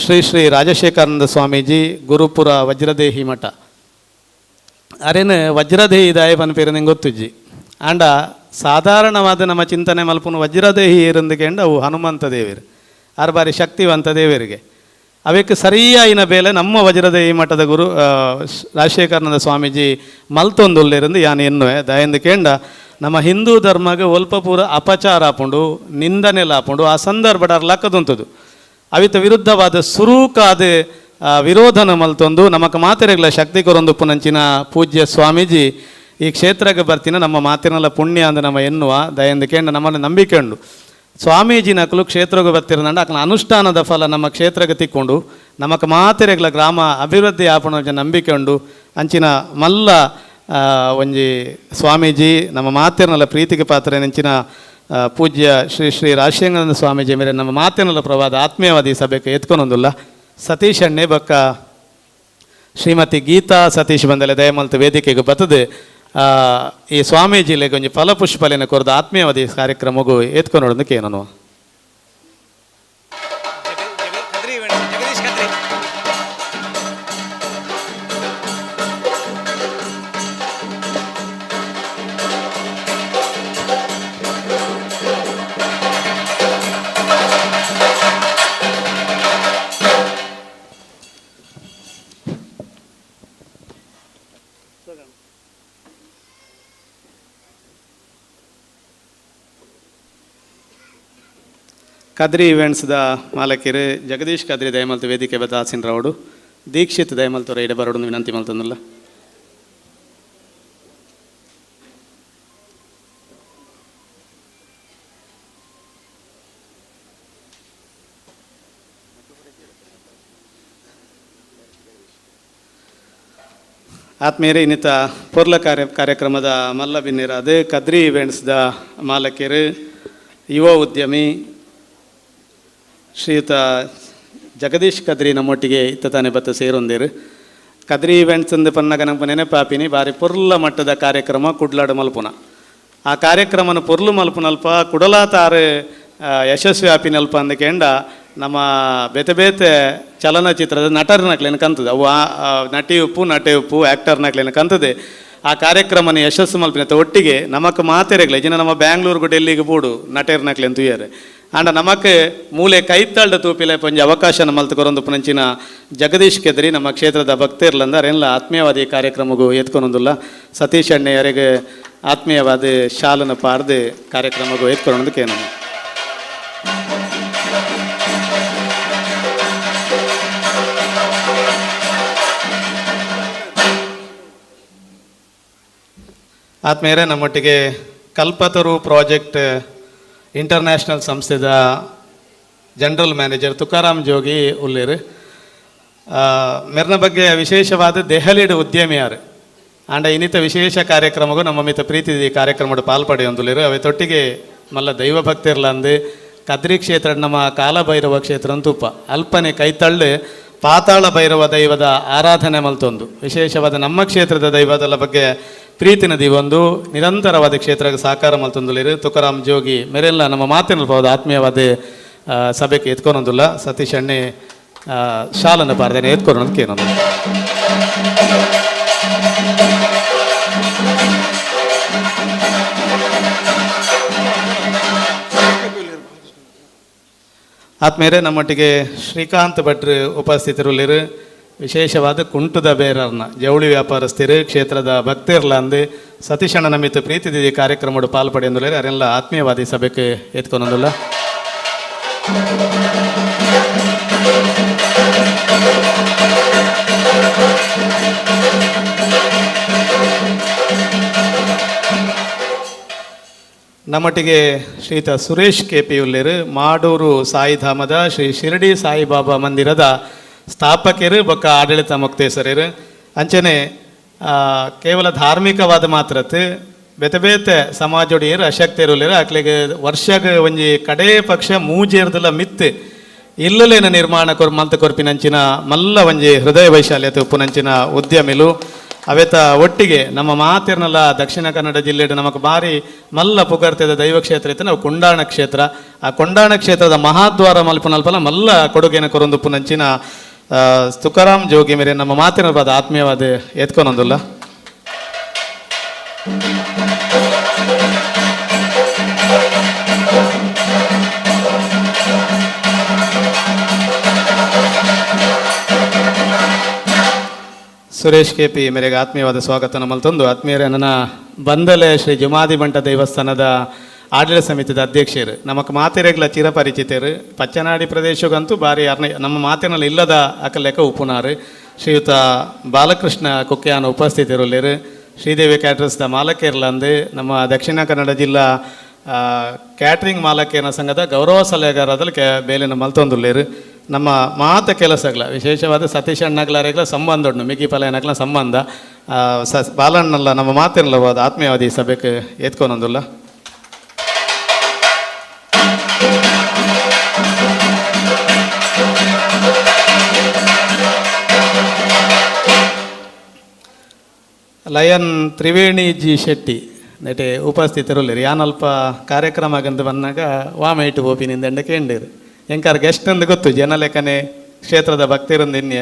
ಶ್ರೀ ಶ್ರೀ ರಾಜಶೇಖರಾನಂದ ಸ್ವಾಮೀಜಿ ಗುರುಪುರ ವಜ್ರದೇಹಿ ಮಠ ಅರೇನು ವಜ್ರದೇಹಿ ದಾಯ ಪನ್ಪೇರು ನಿಂಗೆ ಗೊತ್ತುಜ್ಜಿ ಆಂಡ ಸಾಧಾರಣವಾದ ನಮ್ಮ ಚಿಂತನೆ ಮಲ್ಪುನು ವಜ್ರದೇಹಿ ಇರಂದುಕೆಂಡ ಅವು ಹನುಮಂತ ದೇವರು ಆರು ಬಾರಿ ಶಕ್ತಿವಂತ ದೇವರಿಗೆ ಅವಕ್ಕೆ ಸರಿಯಾಯಿನ ಬೇಲೆ ನಮ್ಮ ವಜ್ರದೇಹಿ ಮಠದ ಗುರು ರಾಜಶೇಖರಾನಂದ ಸ್ವಾಮೀಜಿ ಮಲ್ತೊಂದುಲ್ಲೇರಂದು ಯಾನು ಎನ್ನುವೆ ದಯಂದು ಕೇಂಡ ನಮ್ಮ ಹಿಂದೂ ಧರ್ಮಗೆ ಒಲ್ಪ ಪೂರ ಅಪಚಾರ ಆಪುಂಡು ನಿಂದನೆಲ್ಲ ಆಪುಂಡು ಆ ಸಂದರ್ಭ ಲಕ್ಕದುಂತದು ಅವಿತ ವಿರುದ್ಧವಾದ ಸುರೂಕಾದ ವಿರೋಧನ ಮಲ್ತೊಂದು ನಮಕ ಮಾತೆರೆಗಳ ಶಕ್ತಿ ಕೊರೊಂದು ಪುನಂಚಿನ ಪೂಜ್ಯ ಸ್ವಾಮೀಜಿ ಈ ಕ್ಷೇತ್ರಕ್ಕೆ ಬರ್ತಿನ ನಮ್ಮ ಮಾತಿನಲ್ಲ ಪುಣ್ಯ ಅಂದ ನಮ್ಮ ಎನ್ನುವ ದಯಂದು ಕೇಂಡ ನಮ್ಮನ್ನು ನಂಬಿಕೆ ಉಂಡು. ಸ್ವಾಮೀಜಿ ನಕಲು ಕ್ಷೇತ್ರಕ್ಕೆ ಬರ್ತಿರೋದಂಡ ಅಕಲ ಅನುಷ್ಠಾನದ ಫಲ ನಮ್ಮ ಕ್ಷೇತ್ರಕ್ಕೆ ತಿಕ್ಕೊಂಡು ನಮಕ ಮಾತೆರೆಗಳ ಗ್ರಾಮ ಅಭಿವೃದ್ಧಿ ಆಪಣ ನಂಬಿಕೆ ಉಂಡು. ಅಂಚಿನ ಮಲ್ಲ ಒಂಜಿ ಸ್ವಾಮೀಜಿ ನಮ್ಮ ಮಾತಿನಲ್ಲ ಪ್ರೀತಿಗೆ ಪಾತ್ರ ನೆಂಚಿನ ಪೂಜ್ಯ ಶ್ರೀ ಶ್ರೀ ರಾಜಶೇಖರಾನಂದ ಸ್ವಾಮೀಜಿ ಮೇಲೆ ನಮ್ಮ ಮಾತಿನಲ್ಲ ಪ್ರವಾದ ಆತ್ಮೀಯವಾದ ಈ ಸಭೆಗೆ ಎತ್ಕೊಂಡೊಂದುಲ್ಲ. ಸತೀಶ್ ಅಣ್ಣೆ ಬಕ್ಕ ಶ್ರೀಮತಿ ಗೀತಾ ಸತೀಶ್ ಬಂದಲೆ ದಯಮಲ್ತ ವೇದಿಕೆಗೆ ಬತ್ತದೆ ಈ ಸ್ವಾಮೀಜಿಲೆಗೆ ಒಂಜಿ ಫಲಪುಷ್ಪಲೆನ ಕೊರದು ಆತ್ಮೀಯವಾದ ಈ ಕಾರ್ಯಕ್ರಮಗೂ ಎತ್ಕೊಂಡು ಏನನು. ಕದ್ರಿ ಇವೆಂಟ್ಸ್ದ ಮಾಲಕಿರು ಜಗದೀಶ್ ಕದ್ರಿ ದಯಮಲ್ತು ವೇದಿಕೆ ಬದಾಸಿನ್ ರೌಡು ದೀಕ್ಷಿತ್ ದಯಮಲ್ತವರ ಇಡ ಬರೋಡು ವಿನಂತಿ ಮಲ್ತಂದಿಲ್ಲ. ಆತ್ಮೀಯರೇ, ಇನ್ನಿತ ಪೊರ್ಲ ಕಾರ್ಯಕ್ರಮದ ಮಲ್ಲ ಬಿನ್ನಿರಾದ ಕದ್ರಿ ಇವೆಂಟ್ಸ್ದ ಮಾಲಕಿರು ಯುವ ಉದ್ಯಮಿ ಶ್ರೀಯುತ ಜಗದೀಶ್ ಕದ್ರಿ ನಮ್ಮೊಟ್ಟಿಗೆ ಇತ್ತ ತಾನೇ ಬತ್ತ ಸೇರೊಂದಿರು. ಕದ್ರಿ ಇವೆಂಟ್ಸ್ ಅಂದು ಪನ್ನಗ ನಮ್ಮ ನೆನಪಾಪಿನಿ ಬಾರಿ ಪೊರ್ಲ ಮಟ್ಟದ ಕಾರ್ಯಕ್ರಮ ಕುಡ್ಲಾಡು ಮಲ್ಪುನ. ಆ ಕಾರ್ಯಕ್ರಮನ ಪೊರ್ಲು ಮಲ್ಪುನಲ್ಪ ಕುಡಲಾತಾರು ಯಶಸ್ವಿ ಆಪಿನಲ್ಪ ಅಂದಕೆಂಡ ನಮ್ಮ ಬೇತೆ ಬೇತೆ ಚಲನಚಿತ್ರದ ನಟರ್ನಕ್ಲೇನು ಕಂತದೆ ಅವು ನಟಿ ಉಪ್ಪು ನಟೆ ಉಪ್ಪು ಆ್ಯಕ್ಟರ್ನಕ್ಲೇನು ಕಂತದೆ ಆ ಕಾರ್ಯಕ್ರಮನ ಯಶಸ್ಸು ಮಲ್ಪಿನ ಒಟ್ಟಿಗೆ ನಮಕ್ ಮಾತೆರೆಗ್ಲ ಇಜಿನ ನಮ್ಮ ಬ್ಯಾಂಗ್ಳೂರ್ಗು ಡೆಲ್ಲಿಗೆ ಬೋಡು ನಟೇರ್ನಕ್ಲೇನು ತುಯ್ಯರೆ ಆಂಡ ನಮಕ್ ಮೂಲೆ ಕೈತಾಳ್ದ ತೂಪಿಲೆ ಪಂಜಿ ಅವಕಾಶ ಮಲ್ತು ಕೊರೊಂದು ಪುನಂಚಿನ ಜಗದೀಶ್ ಕೆದ್ರಿ ನಮ್ಮ ಕ್ಷೇತ್ರದ ಭಕ್ತಿರ್ಲಂದ ಅರೆಲ್ಲ ಆತ್ಮೀಯವಾದ ಈ ಕಾರ್ಯಕ್ರಮಗೂ ಎತ್ಕೊನೊಂದುಲ್ಲ. ಸತೀಶ್ ಅಣ್ಣೆಯರಿಗೆ ಆತ್ಮೀಯವಾದ ಶಾಲನ ಪಾರ್ದು ಕಾರ್ಯಕ್ರಮಗೂ ಎತ್ಕೊಳೋದಕ್ಕೇನು. ಆತ್ಮೀಯರೇ, ನಮ್ಮೊಟ್ಟಿಗೆ ಕಲ್ಪತರು ಪ್ರಾಜೆಕ್ಟ್ ಇಂಟರ್ನ್ಯಾಷನಲ್ ಸಂಸ್ಥೆದ ಜನರಲ್ ಮ್ಯಾನೇಜರ್ ತುಕಾರಾಮ್ ಜೋಗಿ ಉಲ್ಲೇರು. ಮೆರ್ನ ಬಗ್ಗೆ ವಿಶೇಷವಾದ ದೆಹಲಿಡ್ ಉದ್ಯಮಿಯಾರು ಆಂಡ ಇನ್ನಿತ ವಿಶೇಷ ಕಾರ್ಯಕ್ರಮಗೂ ನಮ್ಮ ಮಿತ ಪ್ರೀತಿ ಕಾರ್ಯಕ್ರಮದ ಪಾಲ್ಪಡೆಯೊಂದುಲ್ಲೇರು. ಅವೆ ತೊಟ್ಟಿಗೆ ಮಲ್ಲ ದೈವ ಭಕ್ತಿರ್ಲಂದು ಕದ್ರಿ ಕ್ಷೇತ್ರ ನಮ್ಮ ಕಾಲಭೈರವ ಕ್ಷೇತ್ರ ಅಂತೂಪ ಅಲ್ಪನೆ ಕೈತಳ್ಳು ಪಾತಾಳ ಭೈರವ ದೈವದ ಆರಾಧನೆ ಮಲ್ತೊಂದು ವಿಶೇಷವಾದ ನಮ್ಮ ಕ್ಷೇತ್ರದ ದೈವದ ಬಗ್ಗೆ ಪ್ರೀತಿನ ದೀವೊಂದು ನಿರಂತರವಾದ ಕ್ಷೇತ್ರಕ್ಕೆ ಸಾಕಾರ ಮಲ್ತೊಂದುಲೇರು ತುಕಾರಾಮ್ ಜೋಗಿ ಮೇರೆಲ್ಲ ನಮ್ಮ ಮಾತಿನ ಹೋದ ಆತ್ಮೀಯವಾದ ಸಭೆಗೆ ಎತ್ಕೊನೊಂದುಲ್ಲ. ಸತೀಶ್ ಅಣ್ಣೆ ಶಾಲನ್ನು ಪಾರ್ದೇನೆ ಎತ್ಕೊನೊಂದು ಏನೊಂದು. ಆತ್ಮೀಯರೇ, ನಮ್ಮೊಟ್ಟಿಗೆ ಶ್ರೀಕಾಂತ್ ಭಟ್ರು ಉಪಸ್ಥಿತರುಲ್ಲಿರು. ವಿಶೇಷವಾದ ಕುಂಟುದ ಬೇರರ್ನ ಜವಳಿ ವ್ಯಾಪಾರಸ್ಥರು ಕ್ಷೇತ್ರದ ಭಕ್ತಿರ್ಲಂದು ಸತೀಶಣ್ಣ ನಮಿತ ಪ್ರೀತಿ ದಿದಿ ಕಾರ್ಯಕ್ರಮದ ಪಾಲ್ಪಡೆಯೊಂದುಲ್ಲೇರು. ಅರೆಲ್ಲ ಆತ್ಮೀಯವಾದಿ ಸಭೆಗೆ ಎತ್ಕೊನೊಂದುಲ್ಲ. ನಮ್ಮೊಟ್ಟಿಗೆ ಶ್ರೀತ ಸುರೇಶ್ ಕೆ ಪಿ ಉಲ್ಲೇರು, ಮಾಡೂರು ಸಾಯಿಧಾಮದ ಶ್ರೀ ಶಿರಡಿ ಸಾಯಿಬಾಬಾ ಮಂದಿರದ ಸ್ಥಾಪಕರು ಬೊಕ್ಕ ಆಡಳಿತ ಮೊಕ್ತೇಸರರು. ಅಂಚನೆ ಕೇವಲ ಧಾರ್ಮಿಕವಾದ ಮಾತ್ರತ್ ಬೇತೆ ಬೇತೆ ಸಮಾಜೊಡಿಯರು ಅಶಕ್ತಿರುಲ್ಲೇರು ಅಕ್ಲಿಗೆ ವರ್ಷಗ ಒಂಜಿ ಕಡೇ ಪಕ್ಷ ಮೂಜೇರ್ದಲ ಮಿತ್ತು ಇಲ್ಲಲೇನ ನಿರ್ಮಾಣ ಕೊರ್ ಮಲ್ತ ಕೊರ್ಪಿನಂಚಿನ ಮಲ್ಲ ಒಂಜಿ ಹೃದಯ ವೈಶಾಲ್ಯತೆ ಉಪ್ಪುನಂಚಿನ ಉದ್ಯಮಿಲು. ಅವೆತ ಒಟ್ಟಿಗೆ ನಮ್ಮ ಮಾತಿರ್ನಲ್ಲ ದಕ್ಷಿಣ ಕನ್ನಡ ಜಿಲ್ಲೆಡು ನಮಕ್ ಬಾರಿ ಮಲ್ಲ ಪುಗರ್ತೆದ ದೈವ ಕ್ಷೇತ್ರ ಇತ್ತು ನಾವು ಕೊಂಡಾಣ ಕ್ಷೇತ್ರ. ಆ ಕೊಂಡಾಣ ಕ್ಷೇತ್ರದ ಮಹಾದ್ವಾರ ಮಲ್ಪನಲ್ಪಲ ಮಲ್ಲ ಕೊಡುಗೆನ ಕೊರೊಂದು ಪುನಂಚಿನ ತುಕಾರಾಮ್ ಜೋಗಿ ಮೇರೆ ನಮ್ಮ ಮಾತಿನ ಆತ್ಮೀಯವಾದ ಎತ್ಕೊನೊಂದುಲ್ಲ. ಸುರೇಶ್ ಕೆ ಪಿ ಮೇರೆಗೆ ಆತ್ಮೀಯವಾದ ಸ್ವಾಗತ ನಮ್ಮಲ್ಲಿ ಆತ್ಮೀಯರೇ, ನನ್ನ ಬಂದಲೆ ಶ್ರೀ ಜುಮಾದಿ ಬಂಟ ದೇವಸ್ಥಾನದ ಆಡಳಿತ ಸಮಿತಿದ ಅಧ್ಯಕ್ಷರು ನಮಕ್ ಮಾತಿರೆಗ್ಲ ಚಿರಪರಿಚಿತರು. ಪಚ್ಚನಾಡಿ ಪ್ರದೇಶಕ್ಕಂತೂ ಭಾರಿ ಅರ್ನ ನಮ್ಮ ಮಾತಿನಲ್ಲಿ ಇಲ್ಲದ ಅಕಲೆಕ ಉಪುನಾರು ಶ್ರೀಯುತ ಬಾಲಕೃಷ್ಣ ಕುಕ್ಯಾನ ಉಪಸ್ಥಿತರುಳ್ಳೇರು. ಶ್ರೀದೇವಿ ಕ್ಯಾಟ್ರಸ್ದ ಮಾಲಕೇರ್ಲಂದು ನಮ್ಮ ದಕ್ಷಿಣ ಕನ್ನಡ ಜಿಲ್ಲಾ ಕ್ಯಾಟ್ರಿಂಗ್ ಮಾಲಕೇನ ಸಂಘದ ಗೌರವ ಸಲಹೆಗಾರದಲ್ಲಿ ಬೇಲಿನ ಮಲ್ತೊಂದುಳ್ಳೇರು. ನಮ್ಮ ಮಾತ ಕೆಲಸಗಳ ವಿಶೇಷವಾದ ಸತೀಶ್ ಅಣ್ಣಗ್ಲಾರೆಗ್ಲ ಸಂಬಂಧ ಉಂಟು ಮಿಗಿ ಪಲಯನಗ್ಲ ಸಂಬಂಧ ಬಾಲಣ್ಣಲ್ಲ ನಮ್ಮ ಮಾತಿನಲ್ಲ ಹೋದ ಆತ್ಮೀಯವಾದಿ ಸಭೆಗೆ ಎತ್ಕೊನೊಂದುಲ್ಲ. ಲಯನ್ ತ್ರಿವೇಣಿ ಜಿ ಶೆಟ್ಟಿ ನೆಟೆ ಉಪಸ್ಥಿತರುಳ್ಳೇರು. ಯಾನಲ್ಪ ಕಾರ್ಯಕ್ರಮ ಗಂದು ಬಂದಾಗ ವಾಮೇಟು ಗೋಪಿನಿಂದ ಎಂಡ ಕೇಂಡಿರು ಎಂಕಾರ್ ಗೆಸ್ಟ್ ಅಂದು ಗೊತ್ತು ಜನಲೇಖನೆ ಕ್ಷೇತ್ರದ ಭಕ್ತಿರಂದು ಇನ್ನೆ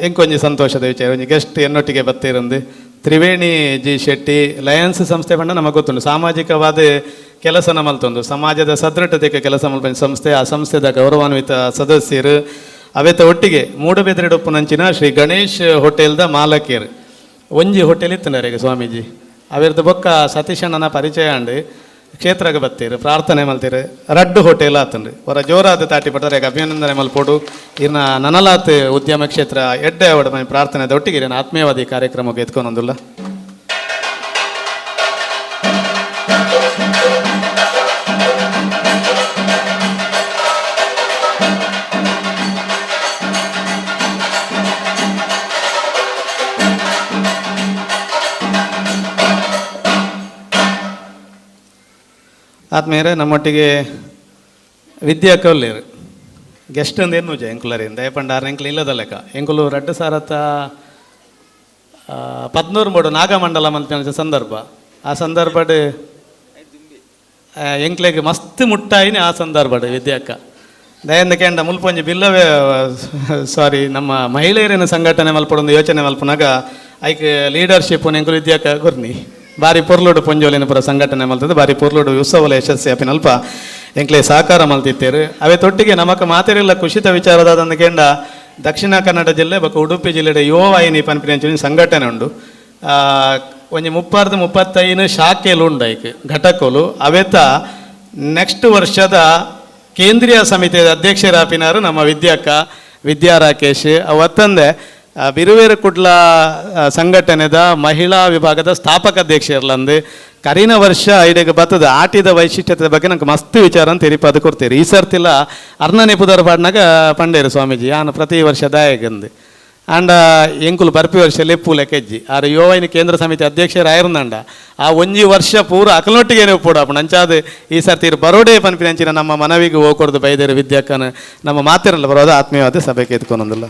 ಎಂಕೊಂಜಿ ಸಂತೋಷದ ವಿಚಾರ ಒಂಜಿ ಗೆಸ್ಟ್ ಎನ್ನೊಟ್ಟಿಗೆ ಬತ್ತಿರಂದು ತ್ರಿವೇಣಿ ಜಿ ಶೆಟ್ಟಿ ಲಯನ್ಸ್ ಸಂಸ್ಥೆ ಬಣ್ಣ ನಮಗೆ ಗೊತ್ತುಂಟು. ಸಾಮಾಜಿಕವಾದ ಕೆಲಸ ನಮ್ಮಲ್ತೊಂದು ಸಮಾಜದ ಸದೃಢತೆಗೆ ಕೆಲಸ ಮಲ್ಪನ ಸಂಸ್ಥೆ. ಆ ಸಂಸ್ಥೆದ ಗೌರವಾನ್ವಿತ ಸದಸ್ಯರು ಅವೆತ ಒಟ್ಟಿಗೆ ಮೂಡಬೆದ್ರೆಡೊಪ್ಪುನಂಚಿನ ಶ್ರೀ ಗಣೇಶ್ ಹೋಟೆಲ್ದ ಮಾಲಕಿಯರು. ಒಂಜಿ ಹೋಟೆಲ್ ಇತ್ತು ಸ್ವಾಮೀಜಿ ಅವಿರ್ದ ಬೊಕ್ಕ ಸತೀಶಣ್ಣನ ಪರಿಚಯ ಅಂಡು ಕ್ಷೇತ್ರಕ್ಕೆ ಬತ್ತೀರು ಪ್ರಾರ್ಥನೆ ಮಲ್ತೀರು ರಡ್ಡು ಹೋಟೆಲ್ ಆತಂಡ್ರಿ ಹೊರ ಜೋರಾದ ತಾಟಿ ಪಡ್ತಾರೆ ಅಭಿನಂದನೆ ಮಲ್ಪೋಡು ಇರ್ನ ನನಲಾತ್ ಉದ್ಯಮ ಕ್ಷೇತ್ರ ಎಡ್ಡೆ ಅವಡ ಪ್ರಾರ್ಥನೆ ಒಟ್ಟಿಗೆ ಇರನ ಆತ್ಮೀಯವಾದಿ ಕಾರ್ಯಕ್ರಮಕ್ಕೆ ಎತ್ಕೊನೊಂದುಲ್ಲ. ಆದ್ಮೇಲೆ ನಮ್ಮೊಟ್ಟಿಗೆ ವಿದ್ಯಾ ಕೌಲ್ಯರು ಗೆಸ್ಟ್ ಅಂದ ಏನು ಎಂಕುಲರಿಂದ ದಯಪಂಡ ಆರು ಎಂಕುಲು ಇಲ್ಲದ ಲೆಕ್ಕ ಎಂಕುಲು ರಡ್ಡು ಸಾರತ್ತ 13 ಮೂಡು ನಾಗಮಂಡಲ ಮಂತ್ರಿ ಸಂದರ್ಭ ಆ ಸಂದರ್ಭಡ್ ಎಂಕ್ಲೆಗ್ ಮಸ್ತ್ ಮುಟ್ಟಾಯಿನಿ ಆ ಸಂದರ್ಭಡ್ ವಿದ್ಯಾಕ್ಕ. ದಯಂದ ಕೇಂದ್ರ ಮುಲ್ಪೊಂಜಿ ಬಿಲ್ಲವೇ ಸಾರಿ ನಮ್ಮ ಮಹಿಳೆಯರಿನ ಸಂಘಟನೆ ಮಲ್ಪಡೊಂದು ಯೋಚನೆ ಮಲ್ಪುನಾಗ ಐಕ್ ಲೀಡರ್ಶಿಪ್ ಎಂಕುಲು ವಿದ್ಯಾಕ ಗುರ್ನಿ ಬಾರಿ ಪೊರ್ಲುಡು ಪೊಂಜೋಲಿನ ಪುರ ಸಂಘಟನೆ ಮಲ್ತದೆ ಬಾರಿ ಪೊರ್ಲುಡು ಉತ್ಸವಲ ಯಶಸ್ವಿ ಅಪಿನಲ್ಪ ಎಂಕ್ಲೆ ಸಹಕಾರ ಮಲ್ತಿತ್ತೇರು. ಅವೇ ತೊಟ್ಟಿಗೆ ನಮಕ ಮಾತೆರೆಲ್ಲ ಕುಶಿತ ವಿಚಾರದಾದಂದು ಕೇಂದ್ರ ದಕ್ಷಿಣ ಕನ್ನಡ ಜಿಲ್ಲೆ ಬೊಕ ಉಡುಪಿ ಜಿಲ್ಲೆದ ಯುವ ವಾಹಿನಿ ಪನ್ಪಿನ ಸಂಘಟನೆ ಉಂಡು. ಒಂಜಿ 30-35 ಶಾಖೆಲು ಉಂಡು ಐಕ್ ಘಟಕಲು. ಅವೇತ ನೆಕ್ಸ್ಟ್ ವರ್ಷದ ಕೇಂದ್ರೀಯ ಸಮಿತಿಯ ಅಧ್ಯಕ್ಷರಾಪಿನಾರು ನಮ್ಮ ವಿದ್ಯಾಕ್ಕ ವಿದ್ಯಾ ರಾಕೇಶ್. ಅವತ್ತಂದೆ ಬಿರುವೇರು ಕುಡ್ಲ ಸಂಘಟನೆದ ಮಹಿಳಾ ವಿಭಾಗದ ಸ್ಥಾಪಕ ಅಧ್ಯಕ್ಷರ್ಲಂದು ಕರಿನ ವರ್ಷ ಇಡೀಗ ಬತ್ತದ ಆಟಿದ ವೈಶಿಷ್ಟ್ಯತೆ ಬಗ್ಗೆ ನಂಗೆ ಮಸ್ತ್ ವಿಚಾರ ಅಂತ ತೆರಿಪಾದ ಕೊಡ್ತೀರಿ. ಈ ಸರ್ತಿಲ್ಲ ಅರ್ಣನೆ ಪುದರ್ ಪಾಡ್ನಾಗ ಪಂಡೇರು ಸ್ವಾಮೀಜಿ ಯಾನು ಪ್ರತಿ ವರ್ಷ ದಾಯಗಂದು ಆಂಡ ಎಂಕುಲು ಬರ್ಪಿ ವರ್ಷ ಲೆಪ್ಪು ಲೆಕ್ಕೆಜ್ಜಿ ಆರು ಯೋವೈನ ಕೇಂದ್ರ ಸಮಿತಿ ಅಧ್ಯಕ್ಷರಾಯಿರುಂದಂಡ ಆ ಒಂಜಿ ವರ್ಷ ಪೂರ ಅಕಲೊಟ್ಟಿಗೆ ಪೂಡ ಅಂಚಾದ ಈ ಸರ್ತಿ ಬರೋಡೆ ಪನ್ಪಿನಂಚಿನ ನಮ್ಮ ಮನವಿಗೆ ಹೋಗ್ಕೊಡ್ದು ಬೈದೇರು ವಿದ್ಯಾಕ್ಕನ ನಮ್ಮ ಮಾತಿರಲ್ಲ ಬರೋದು ಆತ್ಮೀಯವಾದ ಸಭೆಗೆ ಎತ್ಕೊನೊಂದಿಲ್ಲ.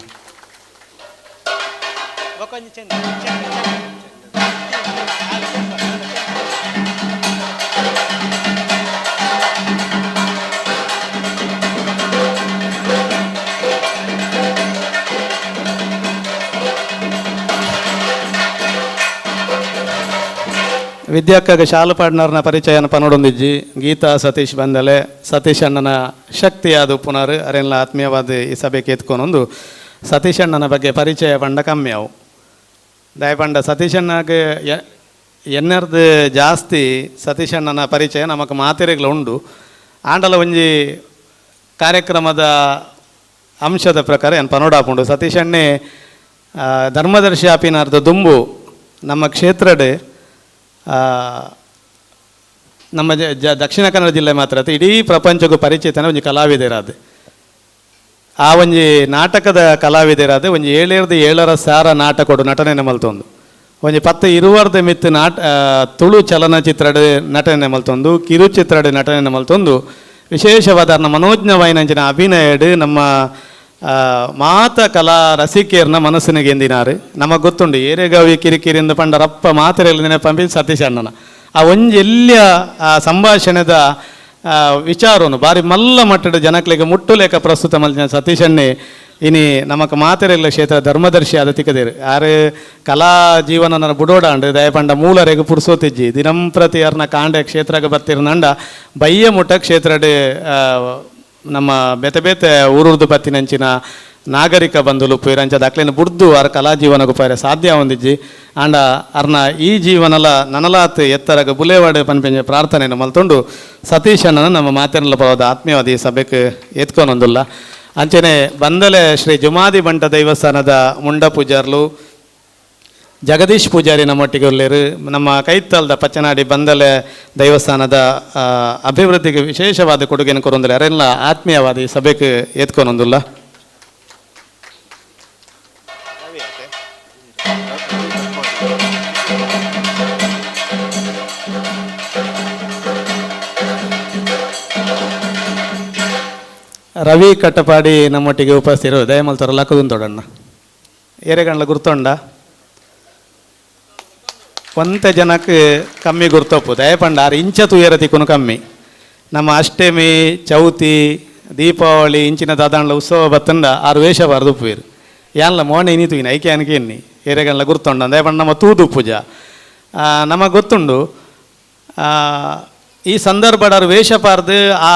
ವಿದ್ಯಾಕ್ಕಗೆ ಶಾಲು ಪಾಡ್ನರ್ನ ಪರಿಚಯನ ಪನೊಡೊಂದಿಜ್ಜಿ ಗೀತಾ ಸತೀಶ್ ಬಂದಲೆ ಸತೀಶ್ ಅಣ್ಣನ ಶಕ್ತಿಯಾದ ಪುನರ್ ಅರೆಲ್ಲ ಆತ್ಮೀಯವಾದ ಈ ಸಭೆಗೆ ಎತ್ಕೊನೊಂದು ಸತೀಶ್ ಅಣ್ಣನ ಬಗ್ಗೆ ಪರಿಚಯ ಪಂಡ ಕಮ್ಮಿ ಅವು ದಯಪಂಡ ಸತೀಶ್ ಅಣ್ಣಗೆ ಎನ್ನರ್ದು ಜಾಸ್ತಿ ಸತೀಶ್ ಅಣ್ಣನ ಪರಿಚಯ ನಮಕ್ ಮಾತೆರೆಗ್ಲ ಉಂಡು. ಆಂಡಲ ಒಂಜಿ ಕಾರ್ಯಕ್ರಮದ ಅಂಶದ ಪ್ರಕಾರ ಏನು ಪನೋಡಾಪುಂಡು. ಸತೀಶ್ ಅಣ್ಣೆ ಧರ್ಮದರ್ಶಿ ಆಪಿನಾರ್ದ ದುಂಬು ನಮ್ಮ ಕ್ಷೇತ್ರಡೆ ನಮ್ಮ ದಕ್ಷಿಣ ಕನ್ನಡ ಜಿಲ್ಲೆ ಮಾತ್ರ ಇಡೀ ಪ್ರಪಂಚಕ್ಕೂ ಪರಿಚಿತನ ಒಂಜಿ ಕಲಾವಿದರಾದ ಆ ಒಂಜಿ ನಾಟಕದ ಕಲಾವಿದರಾದ ಒಂಜಿ 7-7 ಸಾವಿರ ನಾಟಕೊಡು ನಟನೆ ಮಲ್ತೊಂದು ಒಂಜಿ 10-20 ಮಿತ್ತು ತುಳು ಚಲನಚಿತ್ರದ ನಟನೆ ಮಲ್ತೊಂದು ಕಿರುಚಿತ್ರದ ನಟನೆ ಮಲ್ತೊಂದು ವಿಶೇಷವಾದ ಮನೋಜ್ಞವಾಯಿನಂಚಿನ ಅಭಿನಯಡ್ ನಮ್ಮ ಮಾತ ಕಲಾ ರಸಿಕೇರ್ನ ಮನಸ್ಸಿನ ಗೆಂದಿನಾರು. ನಮಗೆ ಗೊತ್ತುಂಡು ಏರೆಗಾವಿ ಕಿರಿಕಿರಿಯಿಂದ ಪಂಡರಪ್ಪ ಮಾತೆರೆಲ್ಲ ನೆನಪಂಬಿ ಸತೀಶ್ ಅಣ್ಣನ ಆ ಒಂಜಿ ಎಲ್ಲಿಯ ಆ ಸಂಭಾಷಣೆದ ವಿಚಾರನು ಬಾರಿ ಮಲ್ಲ ಮಟ್ಟದ ಜನಕ್ಲೆಗೆ ಮುಟ್ಟುಲೇಖ ಪ್ರಸ್ತುತ ಮಲ್ತಿನ ಸತೀಶ್ ಅಣ್ಣೆ ಇನಿ ನಮಕ್ ಮಾತೆರೆಲ್ಲ ಕ್ಷೇತ್ರ ಧರ್ಮದರ್ಶಿ ಆದ ತಿಕ್ಕದೇರು. ಆರು ಕಲಾ ಜೀವನ ಬುಡೋಡಾಂಡು ದಯಪಂಡ ಮೂಲರೆಗು ಪುರ್ಸೋತಿಜ್ಜಿ ದಿನಂಪ್ರತಿ ಅರ್ನ ಕಾಂಡೆ ಕ್ಷೇತ್ರಕ್ಕೆ ಬರ್ತಿರ್ನಂಡ ಬಯ್ಯ ಮುಟ್ಟ ಕ್ಷೇತ್ರಡೆ ನಮ್ಮ ಬೇತೆ ಬೇತೆ ಊರುರ್ದು ಬತ್ತಿನಂಚಿನ ನಾಗರಿಕ ಬಂಧುಲು ಪೇರಂಚದ ಅಕ್ಲೇನ ಬುಡ್ದು ಆರ್ ಕಲಾ ಜೀವನಗೂ ಪೇರೆ ಸಾಧ್ಯ ಹೊಂದಿಜ್ಜಿ. ಆಂಡ ಅರ್ನ ಈ ಜೀವನಲ ನನಲಾತ್ ಎತ್ತರಗ ಬುಲೇವಾಡೆ ಪನ್ಪೆಂಜ ಪ್ರಾರ್ಥನೆಯನ್ನು ಮಲ್ತೊಂಡು ಸತೀಶ್ ಅಣ್ಣನ ನಮ್ಮ ಮಾತಿನಲ್ಲ ಪರವಾದ ಆತ್ಮೀಯವಾದ ಈ ಸಭೆಗೆ ಎತ್ಕೊನೊಂದುಲ್ಲ. ಅಂಚನೆ ಬಂದಲೆ ಶ್ರೀ ಜುಮಾದಿ ಬಂಟ ದೇವಸ್ಥಾನದ ಮುಂಡ ಪೂಜಾರ್ಲು ಜಗದೀಶ್ ಪೂಜಾರಿ ನಮ್ಮೊಟ್ಟಿಗೆ ಉಲ್ಲೇರು. ನಮ್ಮ ಕೈತಲ್ದ ಪಚ್ಚನಾಡಿ ಬಂದಲೆ ದೇವಸ್ಥಾನದ ಅಭಿವೃದ್ಧಿಗೆ ವಿಶೇಷವಾದ ಕೊಡುಗೆಯನ್ನು ಕೊರೊಂದಿಲ್ಲ ಅರೆಲ್ಲ ಆತ್ಮೀಯವಾದ ಈ ಸಭೆಗೆ ಎತ್ಕೊನೊಂದುಲ್ಲ. ರವಿ ಕಟ್ಟಪಾಡಿ ನಮ್ಮೊಟ್ಟಿಗೆ ಉಪಸ್ಥಿತರು. ದಯಮಲ್ತರ ಲಕ್ಕದುಂತೊಡಣ್ಣ ಏರೆಗಂಡ್ಲ ಗುರ್ತೊಂಡ ಒಂತೆ ಜನಕ್ಕೆ ಕಮ್ಮಿ ಗುರ್ತಪ್ಪು ದಯಪಂಡ ಆರು ಇಂಚ ತುಯರ ತಿಕ್ಕುನು ಕಮ್ಮಿ. ನಮ್ಮ ಅಷ್ಟಮಿ ಚೌತಿ ದೀಪಾವಳಿ ಇಂಚಿನ ದಾದಾಂಡ್ಲ ಉತ್ಸವ ಬತ್ತಂಡ ಆರು ವೇಷ ಬಾರ್ದು ಉಪ್ಪುವೇರು ಯಾನ್ಲ ಮೋಣೆ ಇನಿ ತೂಯಿನ ಐಕೆ ಅನಕೆ ಎನ್ನಿ ಏರೆಗಂಡ್ಲ ಗುರ್ತೊಂಡ ದಯಪಂಡ ನಮ್ಮ ತೂದು ಪೂಜ ನಮಗೆ ಗೊತ್ತುಂಡು. ಈ ಸಂದರ್ಭ ವೇಷ ಪಾರ್ದು ಆ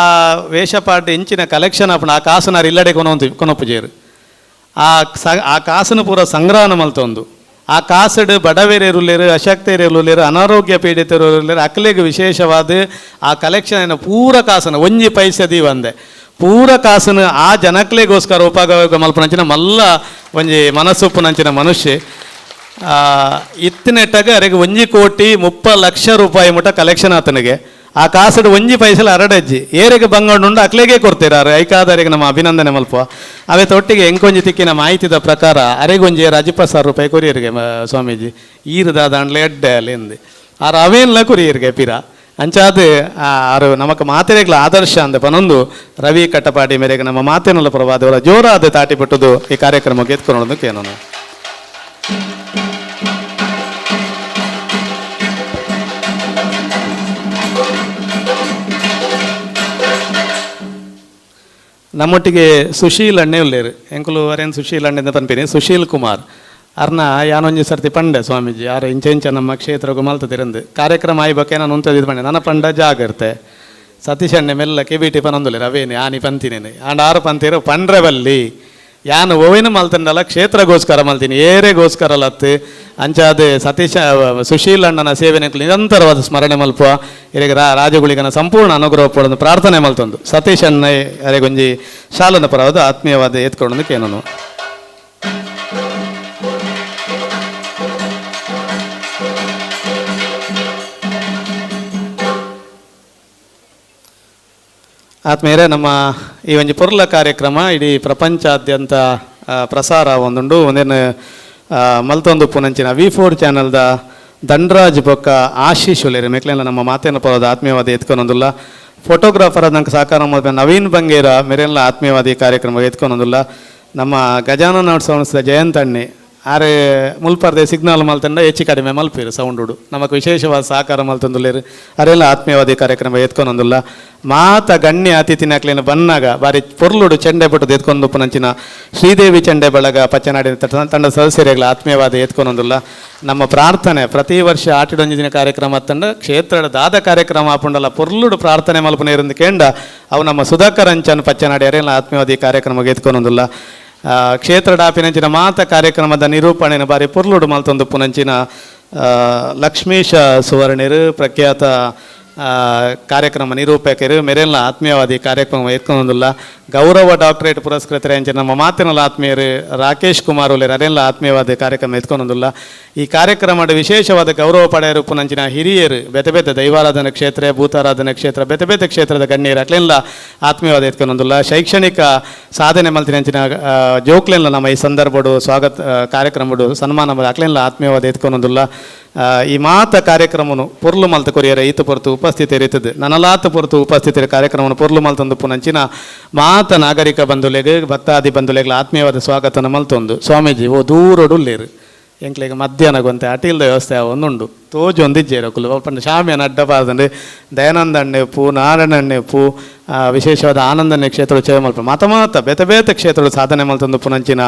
ವೇಷ ಪಾಡ್ದು ಇಂಚಿನ ಕಲೆಕ್ಷನ್ ಅಪ್ಪಣ ಆ ಕಾಸುನಾರು ಇಲ್ಲಡೆ ಕೊನೊಪ್ಪುಜೇರು ಆ ಕಾಸನ್ನು ಪೂರ ಸಂಗ್ರಹಣ ಮಲ್ತೊಂದು ಆ ಕಾಸಡು ಬಡವೇರೇರುಲ್ಲೇರು ಅಶಕ್ತೇರೇರುಲ್ಲೇರು ಅನಾರೋಗ್ಯ ಪೀಡಿತರು ಅಕ್ಲೆಗ್ ವಿಶೇಷವಾದ ಆ ಕಲೆಕ್ಷನ್ ಪೂರ ಕಾಸನ್ನು ಒಂಜಿ ಪೈಸೆ ದೀವಂದೆ ಪೂರ ಕಾಸನ್ನು ಆ ಜನಕ್ಲೆಗೋಸ್ಕರ ಉಪಯೋಗ ಮಲ್ಪನಂಚಿನ ಮಲ್ಲ ಒಂಜಿ ಮನಸ್ಸುಪ್ಪುನಂಚಿನ ಮನುಷ್ಯ ಇತ್ತಿನೆಟ್ಟಾಗ ಅರೆಗೆ 1,30,00,000 ರೂಪಾಯಿ ಮುಟ್ಟ ಕಲೆಕ್ಷನ್ ಆತನಿಗೆ ಆ ಕಾಸಡು ಒಂಜಿ ಪೈಸಲ ಅರಡಜ್ಜಿ ಏರೆಗೆ ಬಂಗಂಡು ಅಕ್ಲೆಗೆ ಕೊಡ್ತೀರಾರು ಐಕಾದರಿಗೆ ನಮ್ಮ ಅಭಿನಂದನೆ ಮಲ್ಪ. ಅವೇ ತೊಟ್ಟಿಗೆ ಎಂಕೊಂಜಿ ತಿಕ್ಕಿನ ಮಾಹಿತಿದ ಪ್ರಕಾರ ಅರೆಗೊಂಜಿ 20,000 ರೂಪಾಯಿ ಕೊರಿಯರಿಗೆ ಸ್ವಾಮೀಜಿ ಈರುದಾದಾಂಡ್ಲೆ ಎಡ್ಡೆ ಅಲ್ಲಿಂದ ಆರು ಅವೇನ್ಲ ಕೊರಿಯರಿಗೆ ಪಿರ ಅಂಚಾದ ಆರು ನಮಕ್ ಮಾತೆರೆಗ್ಲ ಆದರ್ಶ ಅಂದ ಪನೊಂದು ರವಿ ಕಟ್ಟಪಾಡಿ ಮೇರೆಗೆ ನಮ್ಮ ಮಾತಿನಲ್ಲ ಪ್ರಭಾದವರ ಜೋರಾದ ತಾಟಿ ಬಿಟ್ಟದು ಈ ಕಾರ್ಯಕ್ರಮಕ್ಕೆ ಎತ್ಕೊಳ್ಳೋದಕ್ಕೆ ಏನೋ. ನಮ್ಮೊಟ್ಟಿಗೆ ಸುಶೀಲ್ ಅಣ್ಣೆ ಉಲ್ಲೇರು ಎಂಕುಲು ಅರೇನು ಸುಶೀಲ್ ಅಣ್ಣೆ ಪನ್ಪಿನಿ ಸುಶೀಲ್ ಕುಮಾರ್ ಅರ್ನ ಯಾನೊಂಜಿ ಸರ್ತಿ ಪಂಡೆ ಸ್ವಾಮೀಜಿ ಯಾರು ಇಂಚ ಇಂಚ ನಮ್ಮ ಕ್ಷೇತ್ರಕ್ಕೆ ಮಲ್ತದಿರಂದು ಕಾರ್ಯಕ್ರಮ ಆಯ್ಬಕ್ಕೆ ನಾನು ಉಂತದಿದ್ದು ಪಂಡೆ ನನ್ನ ಪಂಡ ಜಾಗರ್ತೆ ಸತೀಶ್ ಅಣ್ಣೆ ಮೆಲ್ಲ ಕೆಬಿಟಿ ಪನೊಂದುಲ್ಲೇರು ಅವೇನೆ ಆನಿ ಪಂತಿನೇನೆ ಆಂಡ ಆರು ಪಂತಿರು ಪಂಡ್ರೆ ಬಲ್ಲಿ ಯಾನು ಓವಿನ ಮಲ್ತಂಡಲ್ಲ ಕ್ಷೇತ್ರಗೋಸ್ಕರ ಮಲ್ತೀನಿ ಏರೆಗೋಸ್ಕರ ಲತ್ತು ಅಂಚಾದ ಸತೀಶ ಸುಶೀಲ್ ಅಣ್ಣನ ಸೇವೆನ ನಿರಂತರವಾದ ಸ್ಮರಣೆ ಮಲ್ಪುವ ಇರೆಗ್ ರಾಜಗುಳಿಗನ ಸಂಪೂರ್ಣ ಅನುಗ್ರಹ ಪಡೋದು ಪ್ರಾರ್ಥನೆ ಮಲ್ತೊಂದು ಸತೀಶ್ ಅಣ್ಣ ಅರೆಗೊಂಜಿ ಶಾಲನ ಪರವಾದ ಆತ್ಮೀಯವಾದ ಎತ್ಕೊಂಡು ಕೇನನು. ಆತ್ಮೀಯರೇ, ನಮ್ಮ ಈ ಒಂಜಿ ಪೊರ್ಲ ಕಾರ್ಯಕ್ರಮ ಇಡೀ ಪ್ರಪಂಚಾದ್ಯಂತ ಪ್ರಸಾರ ಒಂದುಂಡು. ಒಂದೇನು ಮಲ್ತೊಂದು ಪುನಂಚಿನ V4 ಚಾನಲ್ದ ದಂಡರಾಜ್ ಬೊಕ್ಕ ಆಶೀಶ್ ಉಲ್ಲೇರು ಮೆಕ್ಲೆನ ನಮ್ಮ ಮಾತೇನ ಪರೋದ ಆತ್ಮೀಯವಾದ ಎತ್ಕೊನೊಂದುಲ್ಲ. ಫೋಟೋಗ್ರಾಫರ್ ಆದ ಸಹಕಾರ ಮಲ್ಪೆ ನವೀನ್ ಬಂಗೇರ ಮೆರೆಲ್ಲ ಆತ್ಮೀಯವಾದ ಈ ಕಾರ್ಯಕ್ರಮ ಎತ್ಕೊನೊಂದುಲ್ಲ. ನಮ್ಮ ಗಜಾನನ ಸಂಸ್ಥೆ ಜಯಂತ್ ಅಣ್ಣೆ ಆರೆ ಮುಲ್ಪರ್ದೆ ಸಿಗ್ನಲ್ ಮಲ್ತಂಡ ಹೆಚ್ಚು ಕಡಿಮೆ ಮಲ್ಪೀರು ಸೌಂಡುಡು ನಮಕ್ ವಿಶೇಷವಾದ ಸಹಕಾರ ಮಲ್ತಂದುಲ್ಲೇರು ಅರೆಲ್ಲ ಆತ್ಮೀಯವಾದ ಕಾರ್ಯಕ್ರಮ ಎತ್ಕೊನೊಂದುಲ್ಲ. ಮಾತ ಗಣ್ಯ ಅತಿಥಿನಕ್ಲೇನ ಬನ್ನಾಗ ಬಾರಿ ಪೊರ್ಲುಡು ಚೆಂಡೆ ಪಟ್ಟು ಎತ್ಕೊಂಡು ಪುನಂಚಿನ ಶ್ರೀದೇವಿ ಚೆಂಡೆ ಬಳಗ ಪಚ್ಚನಾಡಿನ ತಂಡ ಸದಸ್ಯರುಗಳ ಆತ್ಮೀಯವಾದ ಎತ್ಕೊನೊಂದುಲ್ಲ. ನಮ್ಮ ಪ್ರಾರ್ಥನೆ ಪ್ರತಿ ವರ್ಷ ಆಟಿಡೊಂಜಿ ದಿನ ಕಾರ್ಯಕ್ರಮ ತಂಡ ಕ್ಷೇತ್ರದ ದಾದ ಕಾರ್ಯಕ್ರಮ ಆಪುಂಡಲ್ಲ ಪೊರ್ಲುಡು ಪ್ರಾರ್ಥನೆ ಮಲ್ಪುನ ಇರಂದು ಕೇಂಡ ಅವು ನಮ್ಮ ಸುಧಾಕರ್ ಅಂಚನ್ ಪಚ್ಚನಾಡಿ ಅರೆಲ್ಲ ಆತ್ಮೀಯವಾದ ಈ ಕಾರ್ಯಕ್ರಮ ಎತ್ಕೊನೊಂದುಲ್ಲ. ಕ್ಷೇತ್ರ ಡಾಪಿನಂಚಿನ ಮಾತ ಕಾರ್ಯಕ್ರಮದ ನಿರೂಪಣೆನ ಬಾರಿ ಪೊರ್ಲುಡು ಮಲ್ತೊಂದು ಪುನಂಚಿನ ಲಕ್ಷ್ಮೀಶ ಸುವರ್ಣಿರು ಪ್ರಖ್ಯಾತ ಕಾರ್ಯಕ್ರಮ ನಿರೂಪಕರು ಮೆರೆಲ್ಲ ಆತ್ಮೀಯವಾದಿ ಕಾರ್ಯಕ್ರಮ ಎತ್ಕೊಂಡೊಂದುಲ್ಲ. ಗೌರವ ಡಾಕ್ಟರೇಟ್ ಪುರಸ್ಕೃತರೆ ಅಂಚಿನ ನಮ್ಮ ಮಾತಿನಲ್ಲ ಆತ್ಮೀಯರು ರಾಕೇಶ್ ಕುಮಾರ್ ಉಲ್ಲೇರು ಅರೆಲ್ಲ ಆತ್ಮೀಯವಾದ ಕಾರ್ಯಕ್ರಮ ಎತ್ಕೊಂಡೊಂದುಲ್ಲ. ಈ ಕಾರ್ಯಕ್ರಮದ ವಿಶೇಷವಾದ ಗೌರವ ಪಡೆಯರು ಪುನಂಚಿನ ಹಿರಿಯರು ಬೇತೆ ಬೇತೆ ದೈವಾರಾಧನೆ ಕ್ಷೇತ್ರ ಭೂತಾರಾಧನೆ ಕ್ಷೇತ್ರ ಬೇತೆ ಬೇತೆ ಕ್ಷೇತ್ರದ ಗಣ್ಯರು ಅಟ್ಲೆಲ್ಲ ಆತ್ಮೀಯವಾದ ಎತ್ಕೊಂಡೊಂದುಲ್ಲ. ಶೈಕ್ಷಣಿಕ ಸಾಧನೆ ಮಲ್ತಿನಂಚಿನ ಜೋಕ್ಲೆಲ್ಲ ನಮ್ಮ ಈ ಸಂದರ್ಭಡು ಸ್ವಾಗತ ಕಾರ್ಯಕ್ರಮಡು ಸನ್ಮಾನ ಅಕ್ಲೆಲ್ಲ ಆತ್ಮೀಯವಾದ ಎತ್ಕೊಂಡೊಂದುಲ್ಲ. ಈ ಮಾತ ಕಾರ್ಯಕ್ರಮನು ಪೊರ್ಲು ಮಲ್ತ ಕೊರಿಯರ ಈತ ಪೊರ್ತು ಉಪಸ್ಥಿತರಿತದೆ ನನಲಾತ ಪೊರ್ತು ಉಪಸ್ಥಿತರ ಕಾರ್ಯಕ್ರಮನು ಪೊರ್ಲು ಮಲ್ತೊಂದು ಪುನಂಚಿನ ಮಾತ ನಾಗರಿಕ ಬಂಧುಲೆಗ್ ಭಕ್ತಾದಿ ಬಂಧುಲೆಗಳ ಆತ್ಮೀಯವಾದ ಸ್ವಾಗತನ ಮಲ್ತೊಂದು. ಸ್ವಾಮೀಜಿ ಓ ದೂರೊಡುಲ್ಲೇರು ಎಂಕ್ಲೆಗ್ ಮಧ್ಯಾಹ್ನ ಗೊಂತೆ ಅಟಿಲ್ದ ವ್ಯವಸ್ಥೆ ಒಂದುಂಡು ತೋಜು ಒಂದಿಜ್ಜೇರು ಅಕುಲು ಪಂಡ ಶಾಮಿಯನ ಅಡ್ಡ ಪಾದಂಡೆ ದಯಾನಂದ ಅಣ್ಣೆಪ್ಪು ನಾರಾಯಣ ಅಣ್ಣೆಪ್ಪು ವಿಶೇಷವಾದ ಆನಂದನೇ ಕ್ಷೇತ್ರ ಸೇವೆ ಮಲ್ಪ ಮಾತ ಮಾತ ಬೇತೆ ಬೇತೆ ಕ್ಷೇತ್ರಗಳು ಸಾಧನೆ ಮಲ್ತೊಂದು ಪುನಂಚಿನ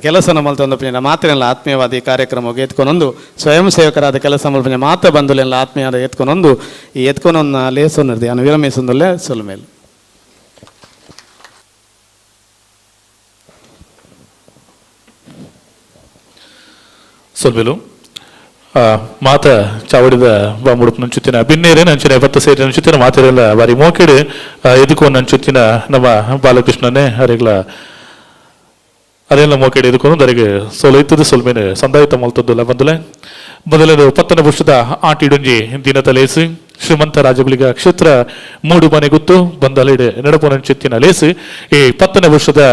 ಕೆಲಸನ ಮಲ್ತೊಂದು ಪುನಂಚಿನ ಮಾತಿನೆಲ್ಲ ಆತ್ಮೀಯವಾದ ಈ ಕಾರ್ಯಕ್ರಮಕ್ಕೆ ಎತ್ಕೊನೊಂದು ಸ್ವಯಂ ಸೇವಕರಾದ ಕೆಲಸ ಮಲ್ಪನ ಮಾತ ಬಂಧುಲೆಲ್ಲ ಆತ್ಮೀಯವಾದ ಎತ್ಕೊನೊಂದು ಈ ಎತ್ಕೊನೊಂದು ಲೇಸೊನ್ನರ್ದಿ ಅನು ವಿರಮೇಸೊಂದುಲ್ಲೆ ಸೊಲ್ಮೇಲೆ. ಸೊಲ್ಮೆಲು ಮಾತ ಚಾವಡಿದ ಬಾಂಬುಡುಪು ನಂಚುತ್ತಿನ ಬಿನ್ನೇರೆ ನಂಚಿನ ಬತ್ತ ಸೇರಿ ನಂಚುತ್ತಿನ ಮಾತಿರಲ್ಲ ಬಾರಿ ಮೋಕೆಡು ಎದುಕು ನಂಚುತ್ತಿನ ನಮ್ಮ ಬಾಲಕೃಷ್ಣನೇ ಅರೆಗ್ಲ ಅರೆಲ್ಲ ಮೋಕೆಡು ಎದುಕೊಂಡು ದರಿಗೆ ಸೋಲೈತದ ಸೊಲ್ಮೇನೆ ಸಂದಾಯಿತ ಮಲ್ತದ್ದು ಬಂದುಲೆ ಮೊದಲನೇದು ಪತ್ತನ ವರ್ಷದ ಆಟಿಡೊಂಜಿ ದಿನದ ಲೇಸು ಶ್ರೀಮಂತ ರಾಜಗುಳಿಗ ಕ್ಷೇತ್ರ ಮೂಡು ಮನೆ ಗುತ್ತು ಬಂದಲೆಡೆ ನಡಪು ನಂಚುತ್ತಿನ ಲೇಸು ಈ ಪತ್ತನ ವರ್ಷದ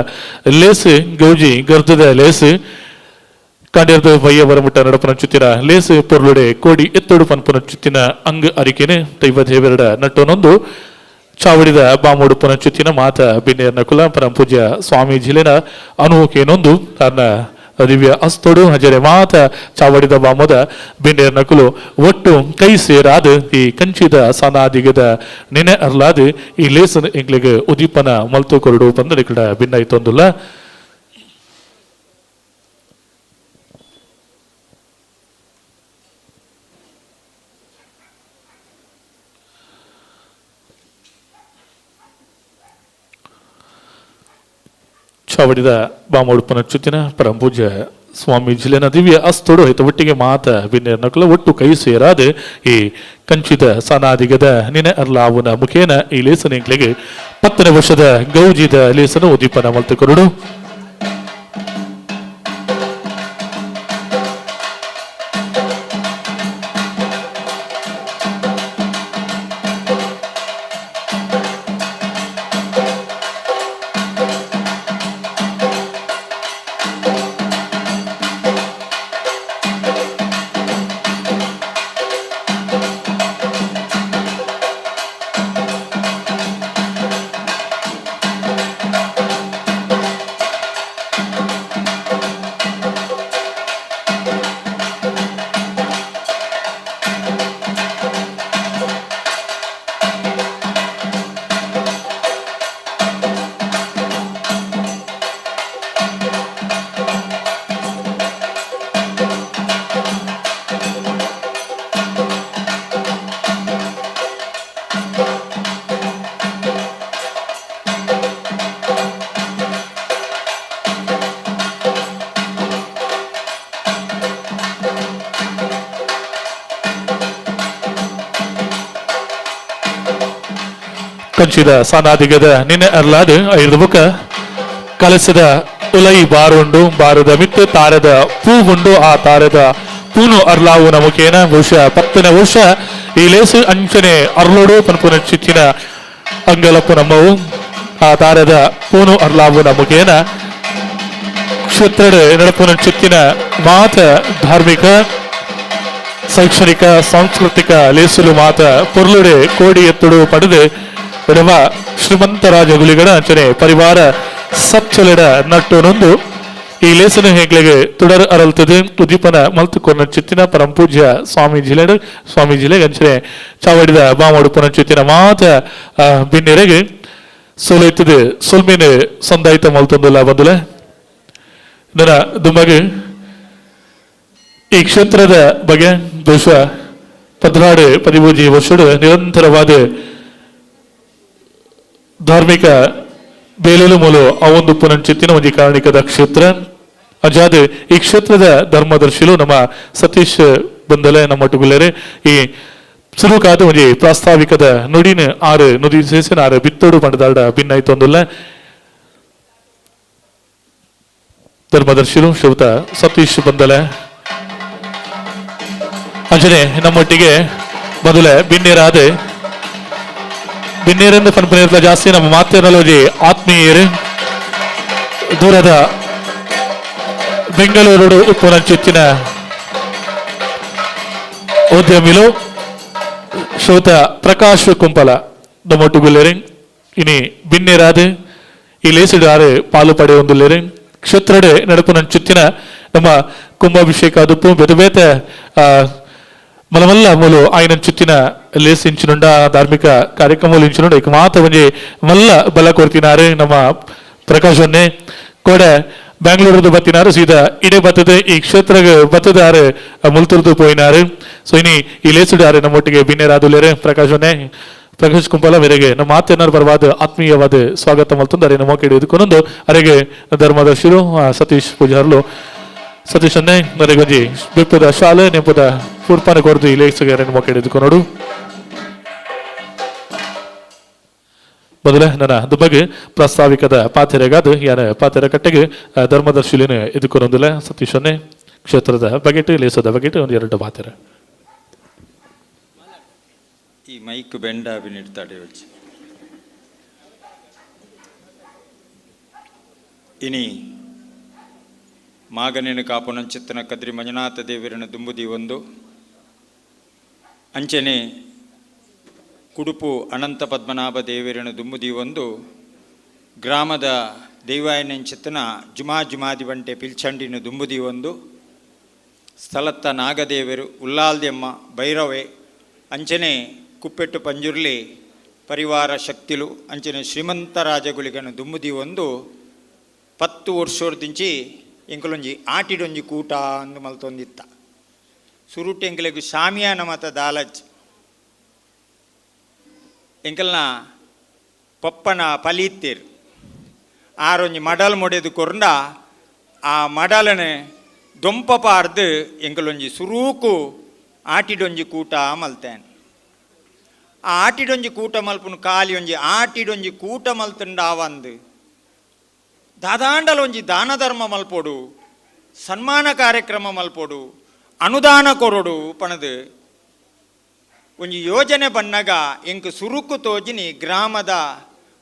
ಲೇಸು ಗೌಜಿ ಗರ್ಜದ ಲೇಸು ಕಾಂಡ್ಯರ್ದ ಬಯ್ಯ ಬರಮುಟ್ಟ ನಡಪನ ಲೇಸು ಪೊರ್ಲುಡೆ ಕೋಡಿ ಎತ್ತೋಡು ಪನ್ಪುನ ಚುತ್ತಿನ ಅಂಗ ಅರಿಕೆನೆ ದೈವ ದೇವರಡ ನಟ್ಟೊನೊಂದು ಚಾವಡಿದ ಬಾಮೋಡು ಪುನಚುತ್ತಿನ ಮಾತ ಬಿನ್ನೇರ್ನ ಕುಲ ಪರಂ ಪೂಜ್ಯ ಸ್ವಾಮೀಜಿಲೆನ ಅನುಕೇನೊಂದು ತನ್ನ ದಿವ್ಯ ಅಸ್ತೋಡು ಹಜರೆ ಮಾತ ಚಾವಡಿದ ಬಾಮೋದ ಬಿನ್ನೇರ್ನ ಕುಲು ಒಟ್ಟು ಕೈ ಸೇರಾದ ಈ ಕಂಚಿದ ಸನಾದಿಗದ ನೆನೆ ಅರ್ಲಾದ ಈ ಲೇಸನ್ ಎಂಗ್ಲಿಗೆ ಉದೀಪನ ಮಲ್ತು ಕೊರಡು ಬಂದ ಕಡ ಭಿನ್ನ ಇತ್ತೊಂದುಲ್ಲ. ಚಾವಡಿದ ಬಾಮೋಡುಪನ ಚುತ್ತಿನ ಪರಂ ಪೂಜ್ಯ ಸ್ವಾಮೀಜಿಲೆನ ದಿವ್ಯ ಅಸ್ತೋಡು ಆಯ್ತು ಒಟ್ಟಿಗೆ ಮಾತ ಬಿನ್ನೇರ್ನಕುಲ ಒಟ್ಟು ಕೈ ಸೇರಾದ ಈ ಕಂಚಿತ ಸನಾದಿಗದ ನಿನೆ ಅರ್ಲಾವುನ ಮುಖೇನ ಈ ಲೇಸನಿಗೆ 10ನೇ ವರ್ಷದ ಗೌಜಿದ ಲೇಸನು ಉದೀಪನ ಮಲ್ತು ಕೊರಡು. ಕಂಚಿದ ಸಾನಾದಿಗದ ನಿನ್ನೆ ಅರ್ಲಾದ ಐದು ಬುಕ್ಕ ಕಲಸದ ಉಲೈ ಬಾರುಂಡು ಬಾರದ ಮಿತ್ತು ತಾರದ ಪೂವುಂಡು ಆ ತಾರದ ಪೂನು ಅರ್ಲಾವುನ ಮುಖೇನ ಬಹುಶಃ 10ನೇ ವರ್ಷ ಈ ಲೇಸು ಅಂಚನೆ ಅರ್ಲೋಡು ಪನ್ಪುನ ಚಿತ್ತಿನ ಅಂಗಲಪ್ಪು ನಮ್ಮವು ಆ ತಾರದ ಪೂನು ಅರ್ಲಾವುನ ಮುಖೇನ ಕ್ಷೇತ್ರದ ನಡಪುನ ಚಿತ್ತಿನ ಮಾತ ಧಾರ್ಮಿಕ ಶೈಕ್ಷಣಿಕ ಸಾಂಸ್ಕೃತಿಕ ಲೇಸುಲು ಮಾತ ಪೊರ್ಲುಡೆ ಕೋಡಿ ಎತ್ತುಡು ಪಡೆದು ನಮ್ಮ ಶ್ರೀಮಂತರಾಜ ಗುಲಿಗಡ ಅಂಚನೆ ಪರಿವಾರ ಸಚ್ಚಲೆಡ ನಟ್ಟುನೊಂದು ಈ ಲೇಸನ ಹೆಗ್ಲೆಗೆ ತುಡರ್ ಅರಲ್ತದೆ ಉದ್ದೀಪನ ಮಲ್ತುಕೊನ್ನ ಚಿತ್ತಿನ ಪರಂ ಪೂಜ್ಯ ಸ್ವಾಮೀಜಿಲೆಡ್ ಸ್ವಾಮೀಜಿಲೆಗ್ ಅಂಚನೆ ಚಾವಡಿದ ಬಾಮಡುಪುನ ಚಿತ್ತಿನ ಮಾತ ಬಿನ್ನೆರೆಗೆ ಸೋಲೈತದೆ ಸೊಲ್ಮಿನ ಸಂದಾಯಿತ ಮಲ್ತೊಂದುಲ್ಲ ಬಂದುಲೆ. ನನ್ನ ದುಂಬಗೆ ಈ ಕ್ಷೇತ್ರದ ಬಗ್ಗೆ ಬಹುಶಃ 14 13 ವರ್ಷಡು ನಿರಂತರವಾದ ಧಾರ್ಮಿಕ ಬೇಲೂರು ಮೂಲ ಅವೊಂದು ಪುನಂಚಿತ್ತಿನ ಒಂಜಿ ಕಾರಣಿಕದ ಕ್ಷೇತ್ರ. ಅಜಾದ್ ಈ ಕ್ಷೇತ್ರದ ಧರ್ಮದರ್ಶಿಲು ನಮ್ಮ ಸತೀಶ್ ಬಂದಲೆ ನಮ್ಮ ಟುಗುಲೇರೆ ಈ ಸುರುಕಾದ ಒಂಜಿ ಪ್ರಾಸ್ತಾವಿಕದ ನುಡಿನ ಆರು ನುಡಿ ಸೇಸಿನ ಆರು ಬಿತ್ತೋಡು ಪಂಡದಾಡ ಭಿನ್ನಾಯ್ತೊಂದುಲ್ಲ. ಧರ್ಮದರ್ಶಿಲು ಶ್ರೀಯುತ ಸತೀಶ್ ಬಂದಲೆ ಅಂಜನೆ ನಮ್ಮೊಟ್ಟಿಗೆ ಮೊದಲೇ ಬಿನ್ನೇರಾದ ಬಿನ್ನೇರೆಂದು ಪನ್ಪುನೇರ್ಲ ಜಾಸ್ತಿ ನಮ್ಮ ಮಾತಿನಲ್ಲೋಜಿ ಆತ್ಮೀಯರು ದೂರದ ಬೆಂಗಳೂರು ಉಪ್ಪುನಂಚಿತ್ತಿನ ಉದ್ಯಮಿಲು ಶ್ರೋತ ಪ್ರಕಾಶ್ ಕುಂಪಲ ನಮ್ಮೊಟ್ಟುಗುಲ್ಲೇರೆ ಇನಿ ಬಿನ್ನೇರಾದ ಈ ಲೇಸಿಡಾರೆ ಪಾಲು ಪಡೆಯೊಂದುಲ್ಲೇರೆ. ಕ್ಷೇತ್ರಡೆ ನಡಪುನಂಚಿತ್ತಿನ ನಮ್ಮ ಕುಂಭಾಭಿಷೇಕ ಅದುಪ್ಪು ಬೇತೆ ಬೇತೆ ಮಲಮಲ್ಲ ಮೂಲು ಆಯ್ನಂಚಿತ್ತಿನ ಲೇಸ್ ಇಂಚಿನುಂಡ ಧಾರ್ಮಿಕ ಕಾರ್ಯಕ್ರಮ ಇಂಚಿನುಂಡ ಇಕ ಮಾತ ಒಂಜಿ ಮಲ್ಲ ಬಲ ಕೊರ್ತಿನಾರೆ ನಮ್ಮ ಪ್ರಕಾಶನ್ನೇ ಕೋಡೆ ಬೆಂಗಳೂರದು ಬತ್ತಿನಾರು ಸೀದಾ ಇಡೇ ಬತ್ತದೆ ಈ ಕ್ಷೇತ್ರಗೆ ಬತ್ತದಾರೆ ಮುಲ್ತುರ್ದು ಪೋಯಿನಾರು. ಸೊ ಇನಿ ಈ ಲೇಸುಡಾರೆ ನಮ್ಮೊಟ್ಟಿಗೆ ಬಿನ್ನೇರಾದುಲೇರೆ ಪ್ರಕಾಶನ್ನೇ ಪ್ರಕಾಶ್ ಕುಂಪಲ ಮೇರೆಗೆ ನಮ್ಮ ಮಾತೇನಾರು ಪರವಾದ ಆತ್ಮೀಯವಾದ ಸ್ವಾಗತ ಮಲ್ತೊಂದು ಅರೆ ನಮ್ಮ ಇದಕ್ಕೊಂದು ಅರೆಗೆ ಧರ್ಮದರ್ಶಿರು ಸತೀಶ್ ಪೂಜಾರ್ಲು ಸತೀಶ್ ಅನ್ನೇ ನರೆಗೊಂಜಿ ಬಿಪ್ಪದ ಶಾಲೆ ನೆಂಪದ ಪೂರ್ಪಾನ ಕೊರದು ಈ ಲೇಸುಗೆ ನಮ್ಮ ಹಿಡಿದುಕೊನೋಡು. ಮೊದಲೇ ನನ್ನ ದುಬ್ಬಗೆ ಪ್ರಾಸ್ತಾವಿಕದ ಪಾತೆರೆಗಾದ ಯಾನ ಪಾತೆರೆ ಕಟ್ಟೆಗೆ ಧರ್ಮದರ್ಶಿಲಿನ ಎದುಕೊನೊಂದಿಲ್ಲ ಸತೀಶನ್ನೇ ಕ್ಷೇತ್ರದ ಬಗೆಟ್ ಲೇಸದ ಬಗೆಟ್ ಒಂದು ಎರಡು ಪಾತೆರೆ. ಈ ಮೈಕ್ ಬೆಂಡ ಅಭಿನಿಡ್ತಾಡೆ ವಚ್ಚಿ ಇನಿ ಮಾಗನೇನು ಕಾಪುನಂಚಿತ್ತನ ಕದ್ರಿ ಮಂಜುನಾಥ ದೇವರನ ದುಂಬುದಿ ಒಂದು ಅಂಚನೆ ಕುಡುಪು ಅನಂತ ಪದ್ಮನಾಭ ದೇವರನ ದುಂಬುದಿ ಒಂದು ಗ್ರಾಮದ ದೈವಾಯನಂಚಿತ್ತನ ಜುಮಾ ಜುಮಾದಿ ಬಂಟೆ ಪಿಲ್ಚಂಡಿನ ದುಂಬುದಿ ಒಂದು ಸ್ಥಳತ್ತ ನಾಗದೇವರು ಉಲ್ಲಾಲ್ದೆಮ್ಮ ಭೈರವೆ ಅಂಚನೆ ಕುಪ್ಪೆಟ್ಟು ಪಂಜುರ್ಲಿ ಪರಿವಾರ ಶಕ್ತಿಲು ಅಂಚನೆ ಶ್ರೀಮಂತ ರಾಜಗುಳಿಗನ ದುಂಬುದಿ ಒಂದು 10 ವರ್ಷದಿಂಚಿ ಎಂಕಲೊಂಜಿ ಆಟಿಡೊಂಜಿ ಕೂಟ ಅಂದು ಮಲ್ತೊಂದಿತ್ತ ಸುರುಟು ಎಂಕಲೆಗು ಶಾಮಿಯಾನ ಮತ ದಾಲಜ್ ಎಂಕಲ್ನ ಪಪ್ಪನ ಪಲೀತ್ತೇರು ಆರೊಂಜಿ ಮಡಲ್ ಮೊಡೆದು ಕೊರಂಡ ಆ ಮಡಲನೆ ದೊಂಪ ಪಾರ್ದು ಎಂಕಲೊಂಜಿ ಸುರೂಕು ಆಟಿಡೊಂಜಿ ಕೂಟ ಮಲ್ತೇನೆ. ಆ ಆಟಿಡೊಂಜಿ ಕೂಟ ಮಲ್ಪುನು ಖಾಲಿ ಒಂಜಿ ಆಟಿಡೊಂಜಿ ಕೂಟ ಮಲ್ತುಂಡಾವಂದು ದಾದಾಂಡಲೊಂಜಿ ದಾನ ಧರ್ಮ ಮಲ್ಪೊಡು ಸನ್ಮಾನ ಕಾರ್ಯಕ್ರಮ ಮಲ್ಪೊಡು ಅನುದಾನ ಕೊರೊಡು ಪಣದು ಒಂಜಿ ಯೋಜನೆ ಬನ್ನಗ ಎಂಕ್ ಸುರುಕು ತೋಜಿನಿ ಗ್ರಾಮದ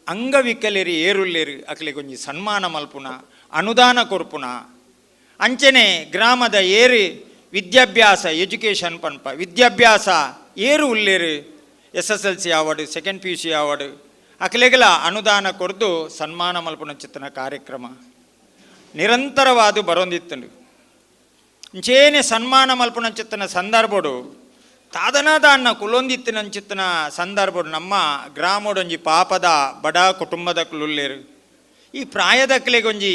ಅಂಗವಿಕಲರಿ ಏರುಲ್ಲೇರು ಅಕ್ಲೆಗ್ ಒಂಜಿ ಸನ್ಮಾನ ಮಲ್ಪುನ ಅನುದಾನ ಕೊರ್ಪುನ ಅಂಚನೆ ಗ್ರಾಮದ ಏರು ವಿದ್ಯಾಭ್ಯಾಸ ಎಜುಕೇಷನ್ ಪನ್ಪ ವಿದ್ಯಾಭ್ಯಾಸ ಏರು ಉಲ್ಲೇರು SSLC award second PUC award ಅಕ್ಲೆಗಲ ಅನುದಾನ ಕೊರ್ದು ಸನ್ಮಾನ ಮಲ್ಪುನ ಚಿತ್ತನ ಕಾರ್ಯಕ್ರಮ ನಿರಂತರವಾದ ಬರೊಂದಿತ್ತಂಡು. ಇಂಚೇನೆ ಸನ್ಮಾನ ಮಲ್ಪುನ ಚಿತ್ತನ ಸಂದರ್ಭಡು ತಾದನಾದ ಅನ್ನ ಕುಲೊಂದಿತ್ತಿನ ಚಿತ್ತನ ಸಂದರ್ಭಡು ನಮ್ಮ ಗ್ರಾಮಡೊಂಜಿ ಪಾಪದ ಬಡ ಕುಟುಂಬದ ಕುಲುಲ್ಲೇರು ಈ ಪ್ರಾಯದಕ್ಲೆಗೊಂಜಿ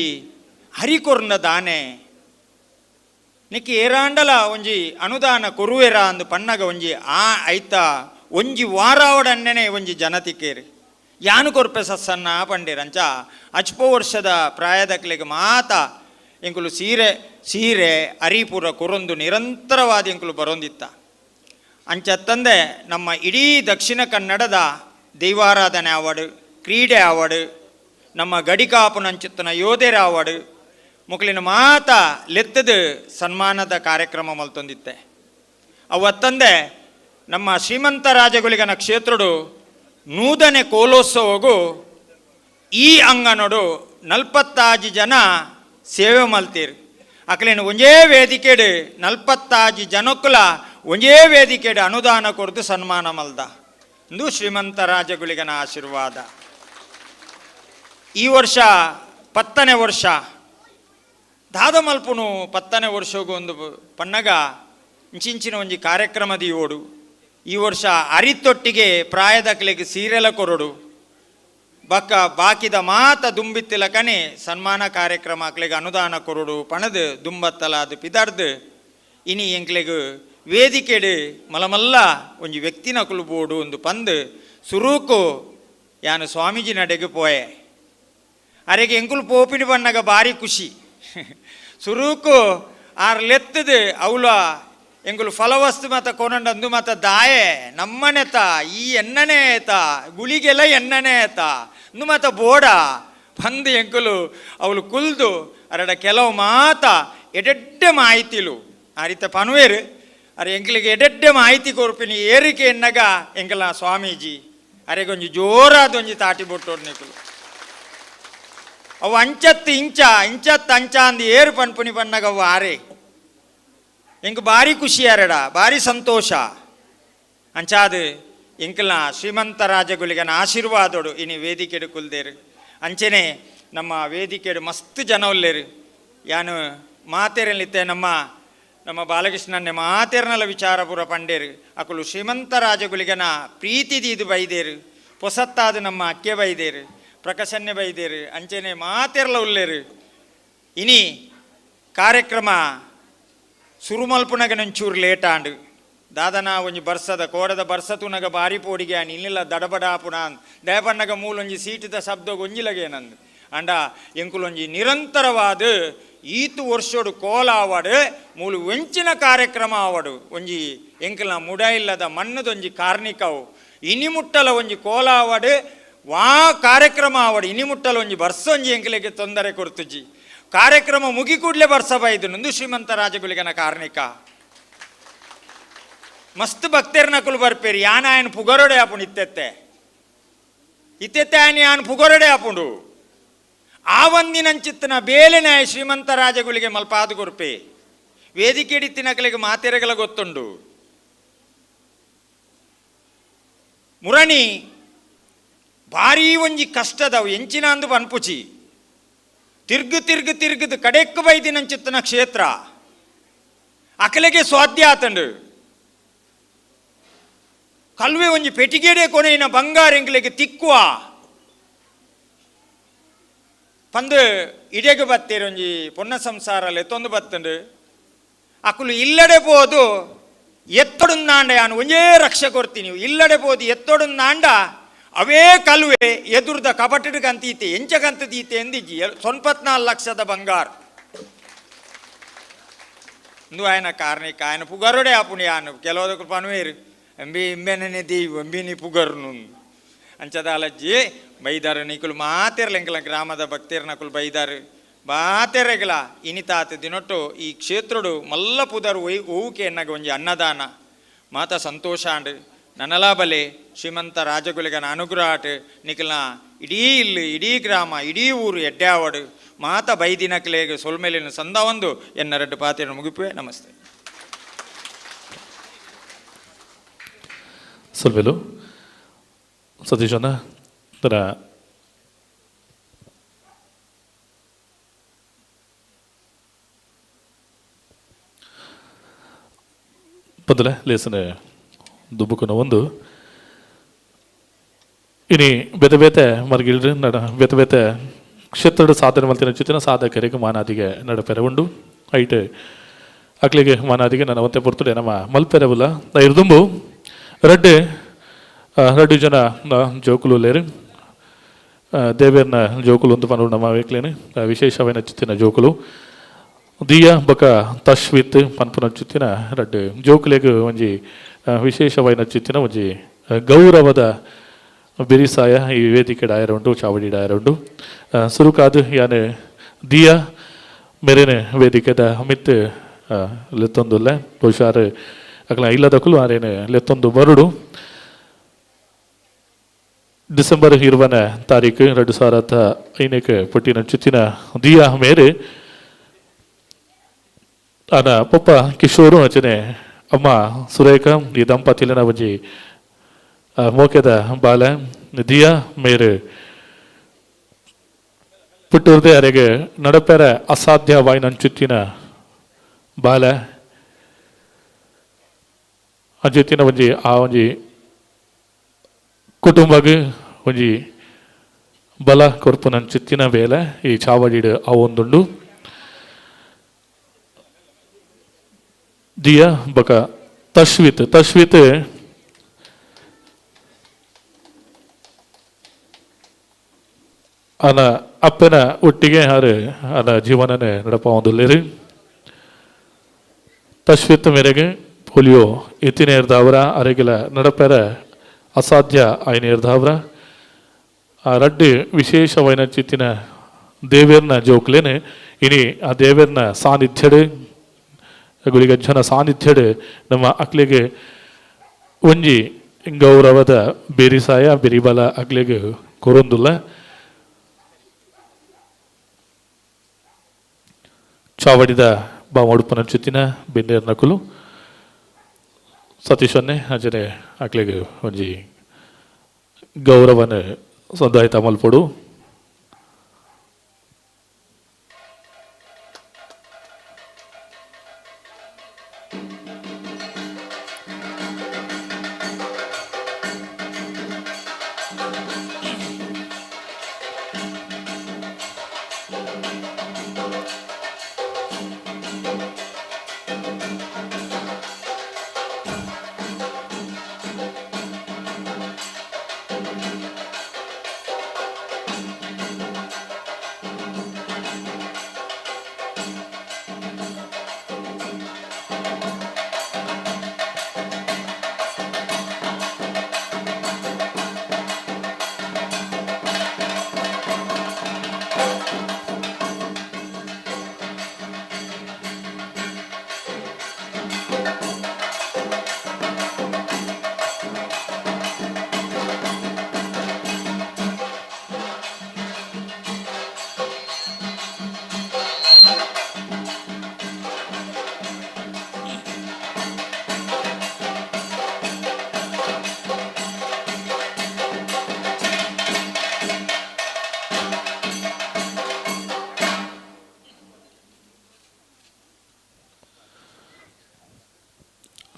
ಹರಿಕೊರ್ನ ದಾನೆ ನಿಕ್ಕಿ ಏರಾಂಡಲ ಒಂಜಿ ಅನುದಾನ ಕೊರುವೆರ ಅಂದು ಪನ್ನಗ ಒಂಜಿ ಆ ಐತ ಒಂಜಿ ವಾರಾವಡನ್ನೇ ಒಂಜಿ ಜನತಿಕೇರು ಯಾನು ಕೊರ್ಪೆ ಸಸ್ಸನ್ನ ಪಂಡೇರಂಚ ಅಚ್ಪೋ ವರ್ಷದ ಪ್ರಾಯದಕ್ಲೆಗ್ ಮಾತ ಎಂಕುಲು ಸೀರೆ ಸೀರೆ ಅರಿಪುರ ಕೊರೊಂದು ನಿರಂತರವಾದ ಎಂಕುಲು ಬರೊಂದಿತ್ತ. ಅಂಚತ್ತಂದೆ ನಮ್ಮ ಇಡೀ ದಕ್ಷಿಣ ಕನ್ನಡದ ದೈವಾರಾಧನೆ ಆವಡು, ಕ್ರೀಡೆ ಆವಡು, ನಮ್ಮ ಗಡಿಕಾಪುನಂಚಿತ್ತನ ಯೋಧೇರ ಆವಡು ಮುಕ್ಲಿನ ಮಾತ ಲೆತ್ತದ ಸನ್ಮಾನದ ಕಾರ್ಯಕ್ರಮ ಮಲ್ತೊಂದಿತ್ತೆ. ಅವತ್ತಂದೆ ನಮ್ಮ ಶ್ರೀಮಂತ ರಾಜಗುಳಿಗನ ಕ್ಷೇತ್ರಡು ನೂದನೆ ಕೋಲೋತ್ಸವಗೂ ಈ ಅಂಗನೋಡು 45 ಜನ ಸೇವೆ ಮಲ್ತೀರು. ಅಕ್ಲೇನು ಒಂಜೇ ವೇದಿಕೆಡು 45 ಜನಕ್ಕುಲ ಒಂಜೇ ವೇದಿಕೆಡು ಅನುದಾನ ಕೊಡ್ದು ಸನ್ಮಾನ ಮಲ್ದ. ಇಂದು ಶ್ರೀಮಂತ ರಾಜಗುಳಿಗನ ಆಶೀರ್ವಾದ. ಈ ವರ್ಷ 10ನೇ ವರ್ಷ ದಾದ ಮಲ್ಪುನು 10ನೇ ವರ್ಷಗೂ ಒಂದು ಪನ್ನಗ ಇಂಚಿಂಚಿನ ಒಂಜಿ ಕಾರ್ಯಕ್ರಮದ ಓಡು. ಈ ವರ್ಷ ಅರಿತೊಟ್ಟಿಗೆ ಪ್ರಾಯದಕ್ಲೆಗ್ ಸೀರೆಲ ಕೊರಡು ಬಕ್ಕ ಬಾಕಿದ ಮಾತ ದುಂಬಿತ್ತಿಲಕನೆ ಸನ್ಮಾನ ಕಾರ್ಯಕ್ರಮ ಅಕ್ಲೆಗ್ ಅನುದಾನ ಕೊರಡು ಪಣದು ದುಂಬತ್ತಲ ಅದು ಪಿದಾರ್ದು ಇನಿ ಎಂಕ್ಲೆಗ್ ವೇದಿಕೆಡು ಮಲಮಲ್ಲ ಒಂಜಿ ವ್ಯಕ್ತಿನ ಬೋಡು ಒಂದು ಪಂದು ಸುರೂಕು ಯಾನು ಸ್ವಾಮೀಜಿ ನಡೆಗೆ ಪೋಯೆ. ಅರೆಗೆ ಎಂಕುಲು ಪೋಪಿಡಿ ಬಣ್ಣಗ ಭಾರಿ ಖುಷಿ. ಸುರೂಕು ಆರ್ ಲೆತ್ತದು ಅವಳ ಎಂಕುಲು ಫಲವಸ್ತು ಮತ ಕೊನಂಡು ಮತ ದಾಯೆ ನಮ್ಮನೆತ ಈ ಎನ್ನನೇ ಏತ ಗುಳಿಗೆಲ್ಲ ಎನ್ನನೇ ಏತ ಅಂದು ಮತ ಬೋಡ ಬಂದು ಎಂಕುಲು ಅವಳು ಕುಲ್ದು ಅರಡ ಕೆಲವು ಮಾತ ಎಡೆಡ್ಡೆ ಮಾಹಿತಿಲು ಆ ರೀತಿ ಪನುವೇರು ಅರೆ ಎಂಕಲಿಗೆ ಎಡೆಡ್ಡೆ ಮಾಹಿತಿ ಕೊರ್ಪಿನಿ ಏರಿಕೆ ಎನ್ನಗ ಎಂಕಲ ಸ್ವಾಮೀಜಿ ಅರೆಗೊಂಜಿ ಜೋರಾದ ಒಂಜಿ ತಾಟಿ ಬೊಟ್ಟೋಡು ನಿಕುಲು ಅವು ಅಂಚತ್ತು ಇಂಚ ಇಂಚತ್ತು ಅಂಚ ಅಂದು ಏರು ಪನ್ಪುನಿ ಪನ್ನಗ ಅವು ಆರೆ ಎಂಕ್ ಭಾರಿ ಖುಷಿ ಅರಡ ಭಾರಿ ಸಂತೋಷ. ಅಂಚಾದು ಎಂಕಲ್ನ ಶ್ರೀಮಂತ ರಾಜಗುಳಿಗನ ಆಶೀರ್ವಾದೋಡು ಇನಿ ವೇದಿಕೆಡು ಕುಲ್ದೇರು. ಅಂಚೆನೆ ನಮ್ಮ ವೇದಿಕೆಡು ಮಸ್ತ್ ಜನ ಉಲ್ಲೇರು. ಯಾನು ಮಾತೇರಲಿತ್ತೆ ನಮ್ಮ ನಮ್ಮ ಬಾಲಕೃಷ್ಣನ್ನೇ ಮಾತೇರ್ನಲ ವಿಚಾರ ಪೂರ ಪಂಡೇರು. ಅಕುಲು ಶ್ರೀಮಂತ ರಾಜಗುಳಿಗನ ಪ್ರೀತಿ ದೀದು ಬೈದೇರು, ಪೊಸತ್ತಾದ ನಮ್ಮ ಅಕ್ಕೆ ಬೈದೇರು, ಪ್ರಕಶನ್ನೆ ಬೈದೇರು, ಅಂಚೆನೆ ಮಾತೇರ್ಲ ಉಲ್ಲೇರು. ಇನಿ ಕಾರ್ಯಕ್ರಮ ಸುರುಮಲ್ಪುನಗ ನಂಚೂರು ಲೇಟ್ ಆಂಡು ದಾದನ ಒಂಜಿ ಬರ್ಸದ ಕೋಡದ ಬರ್ಸ ತುನಗ ಬಾರಿ ಪೋಡಿಗೆ ಆನ್ ಇನ್ನಿಲ್ಲ ದಡಬಡಾಪುಣ ದಯಪಣ್ಣಗ ಮೂಲೊಂಜಿ ಸೀಟಿದ ಶಬ್ದ ಒಂಜಿಲಗೆ ನಂದು ಅಂಡ ಎಂಕುಲೊಂಜಿ ನಿರಂತರವಾದ ಈತು ವರ್ಷೋಡು ಕೋಲ ಆವಾಡು ಮೂಲು ಒಂಚಿನ ಕಾರ್ಯಕ್ರಮ ಆವಾಡು ಒಂಜಿ ಎಂಕಲ್ನ ಮುಡ ಇಲ್ಲದ ಮಣ್ಣದೊಂಜಿ ಕಾರ್ಣಿಕವು ಇನಿ ಮುಟ್ಟಲ ಒಂಜಿ ಕೋಲ ಆವಾಡು ವಾ ಕಾರ್ಯಕ್ರಮ ಆವಾಡು ಇನಿ ಮುಟ್ಟಲ ಒಂಜಿ ಬರ್ಸೊಂಜಿ ಎಂಕಲಿಗೆ ತೊಂದರೆ ಕೊಡ್ತುಜಿ ಕಾರ್ಯಕ್ರಮ ಮುಗಿ ಕೂಡಲೇ ಬರ್ಸ ಬೈದು ನಂದು ಶ್ರೀಮಂತ ರಾಜಗುಳಿಗನ ಕಾರ್ಣಿಕ. ಮಸ್ತ್ ಭಕ್ತೇರ್ ನಕುಲು ಬರ್ಪೇರಿ ಯಾನ ఆయన ಪುಗರೊಡೆ ಆಪುಂಡು ಇತ್ತೆತ್ತೆ ಇತ್ತೆತ್ತೆ ఆయన ಯಾನ್ ಪುಗರೊಡೆ ಆಪುಂಡು ಆ ಒಂದಿನಂಚಿತ್ತನ ಬೇಲೆನಾಯ ಶ್ರೀಮಂತ ರಾಜಗುಳಿಗೆ ಮಲ್ಪಾದು ಕೊರ್ಪೆ ವೇದಿಕೆ ಹಿಡಿತಿನಕಲಿಗೆ ಮಾತೆರೆಗಳ ಗೊತ್ತುಂಡು. ಮುರಣಿ ಭಾರೀ ಒಂಜಿ ಕಷ್ಟದವು ಎಂಚಿನ ಅಂದು ಪನ್ಪುಚಿ ತಿರ್ಗು ತಿರ್ಗು ತಿರ್ಗದು ಕಡೆಕ್ಕು ಬೈದಿನಂಚಿತ್ತನ ಕ್ಷೇತ್ರ ಅಕಲೆಗೆ ಸ್ವಾಧ್ಯ ಆತಂಡು ಕಲ್ವೆ ಒಂಜಿ ಪೆಟಿಗೇಡೆ ಕೊನೆಯಿನ ಬಂಗಾರ ಎಂಕ್ಲೆಗೆ ತಿಕ್ಕುವ ಪಂದು ಇಡೆಗೆ ಬತ್ತೀರ ಒಂಜಿ ಪೊನ್ನ ಸಂಸಾರ ಎತ್ತೊಂದು ಬತ್ತಂಡು ಅಕುಲು ಇಲ್ಲಡೆ ಪೋದು ಎತ್ತೊಡುಂದಾಂಡ ಯಾನು ಒಂಜೇ ರಕ್ಷೆ ಕೊರ್ತೀನಿ ಇಲ್ಲಡೆ ಪೋದು ಎತ್ತೊಡುಂದಾಂಡ ಅವೇ ಕಲ್ವೆ ಎದುರ್ದ ಕಪಟದ ಕಂತೀತೆ ಎಂಚ ಕಂತದೀತೆ ಎಂದಿಜ್ಜಿ 94 ಲಕ್ಷದ ಬಂಗಾರ ಇಂದು ఆయన ಕಾರ್ಣಿಕ ఆయన ಪುಗರುಡೆ ಆಪುಣಿ ಯಾನು ಕೆಲವದಕ್ಕೆ ಪನುವೇರು ಎಂಬಿ ಇಂಬೆನೇ ದೀವು ಎಂಬಿನಿ ಪುಗರ್ನು ಅಂಚದ ಅಲಜ್ಜಿ ಬೈದಾರು ನೀಕುಲು ಮಾತೇರ್ಲೆಂಕಲ ಗ್ರಾಮದ ಭಕ್ತೇರ್ ನಕುಲು ಬೈದಾರು ಬಾತೆರೆಗಲ ಇನಿತಾತ ದಿನೊಟ್ಟು ಈ ಕ್ಷೇತ್ರಡು ಮಲ್ಲ ಪುದರ್ ಓವುಕೆ ಎನ್ನಗ ಒಂಜಿ ಅನ್ನದಾನ ಮಾತ ಸಂತೋಷ ಅಂಡ್ ನನಲಾ ಬಲೆ ಶ್ರೀಮಂತ ರಾಜಗುಲಿಗನ ಅನುಗ್ರಹ ಆಟ್ ನಿಕಲ್ನ ಇಡೀ ಇಲ್ಲಿ ಇಡೀ ಗ್ರಾಮ ಇಡೀ ಊರು ಎಡ್ಡಾವಡು ಮಾತ ಬೈದಿನಕ್ಲೆಗೆ ಸೊಲ್ಮೇಲಿನ ಸಂದ ಒಂದು ಎನ್ನ ರೆಡ್ಡು ಪಾತೆಯನ್ನು ಮುಗಿಪುವೆ. ನಮಸ್ತೆ. ಸೊಲ್ವೆಲು ಸತೀಶನ ತರ ಬದಲ ಲೇಸನೆ ದುಬ್ಬುಕುನ ಒಂದು ಇನಿ ಬೇತೆ ಬೇತೆ ಮರ್ಗಿಲ್ರಿ ನಡ ಬೇತೆ ಬೇತೆ ಕ್ಷೇತ್ರದ ಸಾಧನೆ ಮಲ್ತಿನ ಚಿತ್ತಿನ ಸಾಧಕರಿಗೆ ಮಾನಾದಿಗೆ ನಡಪೆರೆ ಉಂಡು ಐಟ್ ಅಕ್ಲಿಗೆ ಮಾನಾದಿಗೆ ನನ್ನ ಒಂತೆ ಪೊರ್ತುಡೆ ನಮ್ಮ ಮಲ್ಪೆರೆವುಲ ಇರ್ದುಂಬು ರಡ್ಡೆ ರಡ್ಡು ಜನ ಜೋಕುಲು ಲೇರು ದೇವೇರ್ನ ಜೋಕುಲು ಒಂದು ಪನು ನಮ್ಮ ವೇಕ್ಲೇನು ವಿಶೇಷವೈನ ಚಿತ್ತಿನ ಜೋಕುಲು ದಿಯ ಬಕ ತಶ್ವಿತ್ ಪನ್ಪುನ ಚಿತ್ತಿನ ರಡ್ಡು ಜೋಕುಲೆಗ್ ಒಂಜಿ ವಿಶೇಷವೈನ ಚಿತ್ತಿನ ಒಂಜಿ ಗೌರವದ ಬೆರಿಸಾಯ ಈ ವೇದಿಕೆ ಡಾಯರ ಉಂಟು, ಚಾವಡಿ ಡಾಯರ ಉಂಟು. ಸುರುಕಾದು ಯಾನೆ ದಿಯಾ ಮೇರೆನೆ ವೇದಿಕೆದ ಮಿತ್ ಲೆತ್ತೊಂದುಲ್ಲ ಬಹುಶಃ ಅಕಲ ಇಲ್ಲದಕ್ಕೂ ಆರೇನೆ ಲೆತ್ತೊಂದು ಬರುಡು. ಡಿಸೆಂಬರ್ 20 ತಾರೀಕು 2005 ಪುಟ್ಟಿನ ಚುತ್ತಿನ ದಿಯಾ ಮೇರೆ ಅನ ಪೊಪ್ಪ ಕಿಶೋರು ಅಚನೆ ಅಮ್ಮ ಸುರೇಖ ಈ ದಂಪತಿಲನ ಒಂಜಿ ಮೋಕೆದ ಬಾಲ ದಿಯಾ ಮೇರೆ ಪುಟ್ಟೂರ್ದೆ ಅರೆಗೆ ನಡಪೆರ ಅಸಾಧ್ಯವಾಯಿನಂಚುತ್ತಿನ ಬಾಲ ಅಂಚುತ್ತಿನ ಒಂಜಿ ಆ ಒಂಜಿ ಕುಟುಂಬಗ್ ಒಂಜಿ ಬಲ ಕೊರ್ಪುನಂಚುತ್ತಿನ ಬೇಲೆ ಈ ಚಾವಡಿಡ್ ಅವೊಂದುಂಡು. ದಿಯಾ ಬಕ ತಶ್ವಿತ್ ತಶ್ವಿತ್ ಅನ ಅಪ್ಪನ ಒಟ್ಟಿಗೆ ಹಾರು ಅನ ಜೀವನನೆ ನಡಪ ಒಂದುಲ್ಲೇರು. ತಶ್ವಿತ್ ಮೇರೆಗೆ ಪೋಲಿಯೋ ಎತ್ತಿನೇರ್ದವರ ಅರೆಗಿಲ ನಡಪೆರ ಅಸಾಧ್ಯ ಐನೇರ್ದವರ ಆ ರಡ್ಡು ವಿಶೇಷವೈನ ಚಿತ್ತಿನ ದೇವೇರ್ನ ಜೋಕ್ಲೇನೆ ಇನಿ ಆ ದೇವೇರ್ನ ಸಾನ್ನಿಧ್ಯಡು ಗುಳಿಗಜ್ಜನ ಸಾನ್ನಿಧ್ಯಡು ನಮ್ಮ ಅಕ್ಲೆಗೆ ಒಂಜಿ ಗೌರವದ ಬೆರಿಸಾಯ ಬೆರಿಬಲ ಅಕ್ಲೆಗೆ ಕೊರೊಂದುಲ್ಲ. ಚಾವಡಿದ ಬಾಮುಡುಪನ ಚುತ್ತಿನ ಬೆನ್ನೇರ್ ನಕುಲು ಸತೀಶನ್ನೇ ಅಂಚನೆ ಅಕ್ಲೆಗೆ ಒಂಜಿ ಗೌರವನ ಸಂದಾಯಿತ ಮಲ್ಪೊಡು.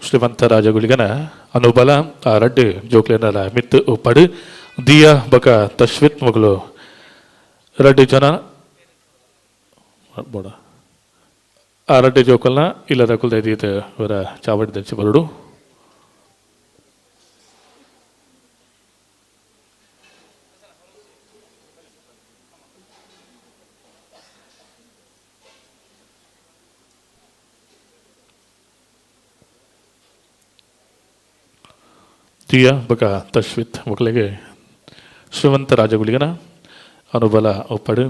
ಶ್ರೀಮಂತ ರಾಜಗುಳಿಗನ ಅನುಬಲ ಆ ರಡ್ಡು ಜೋಕ್ಲೆನಲ ಮಿತ್ತು ಉಪ್ಪಡು ದಿಯಾ ಬಕ ತಶ್ವಿತ್ ಮಗಳು ರಡ್ಡು ಜನ ಬೋಡ ಆ ರಡ್ಡು ಜೋಕಲ್ನ ಇಲ್ಲದ ಕುಲ್ದ ಇವರ ಚಾವಡಿ ದಂಚಿ ಬರುಡು. ದಿಯಾ ಬಕ ತಶ್ವಿತ್ ಮಕ್ಕಳಿಗೆ ಶ್ರೀಮಂತ ರಾಜಗುಳಿಗನ ಅನುಬಲ ಒಪ್ಪಡು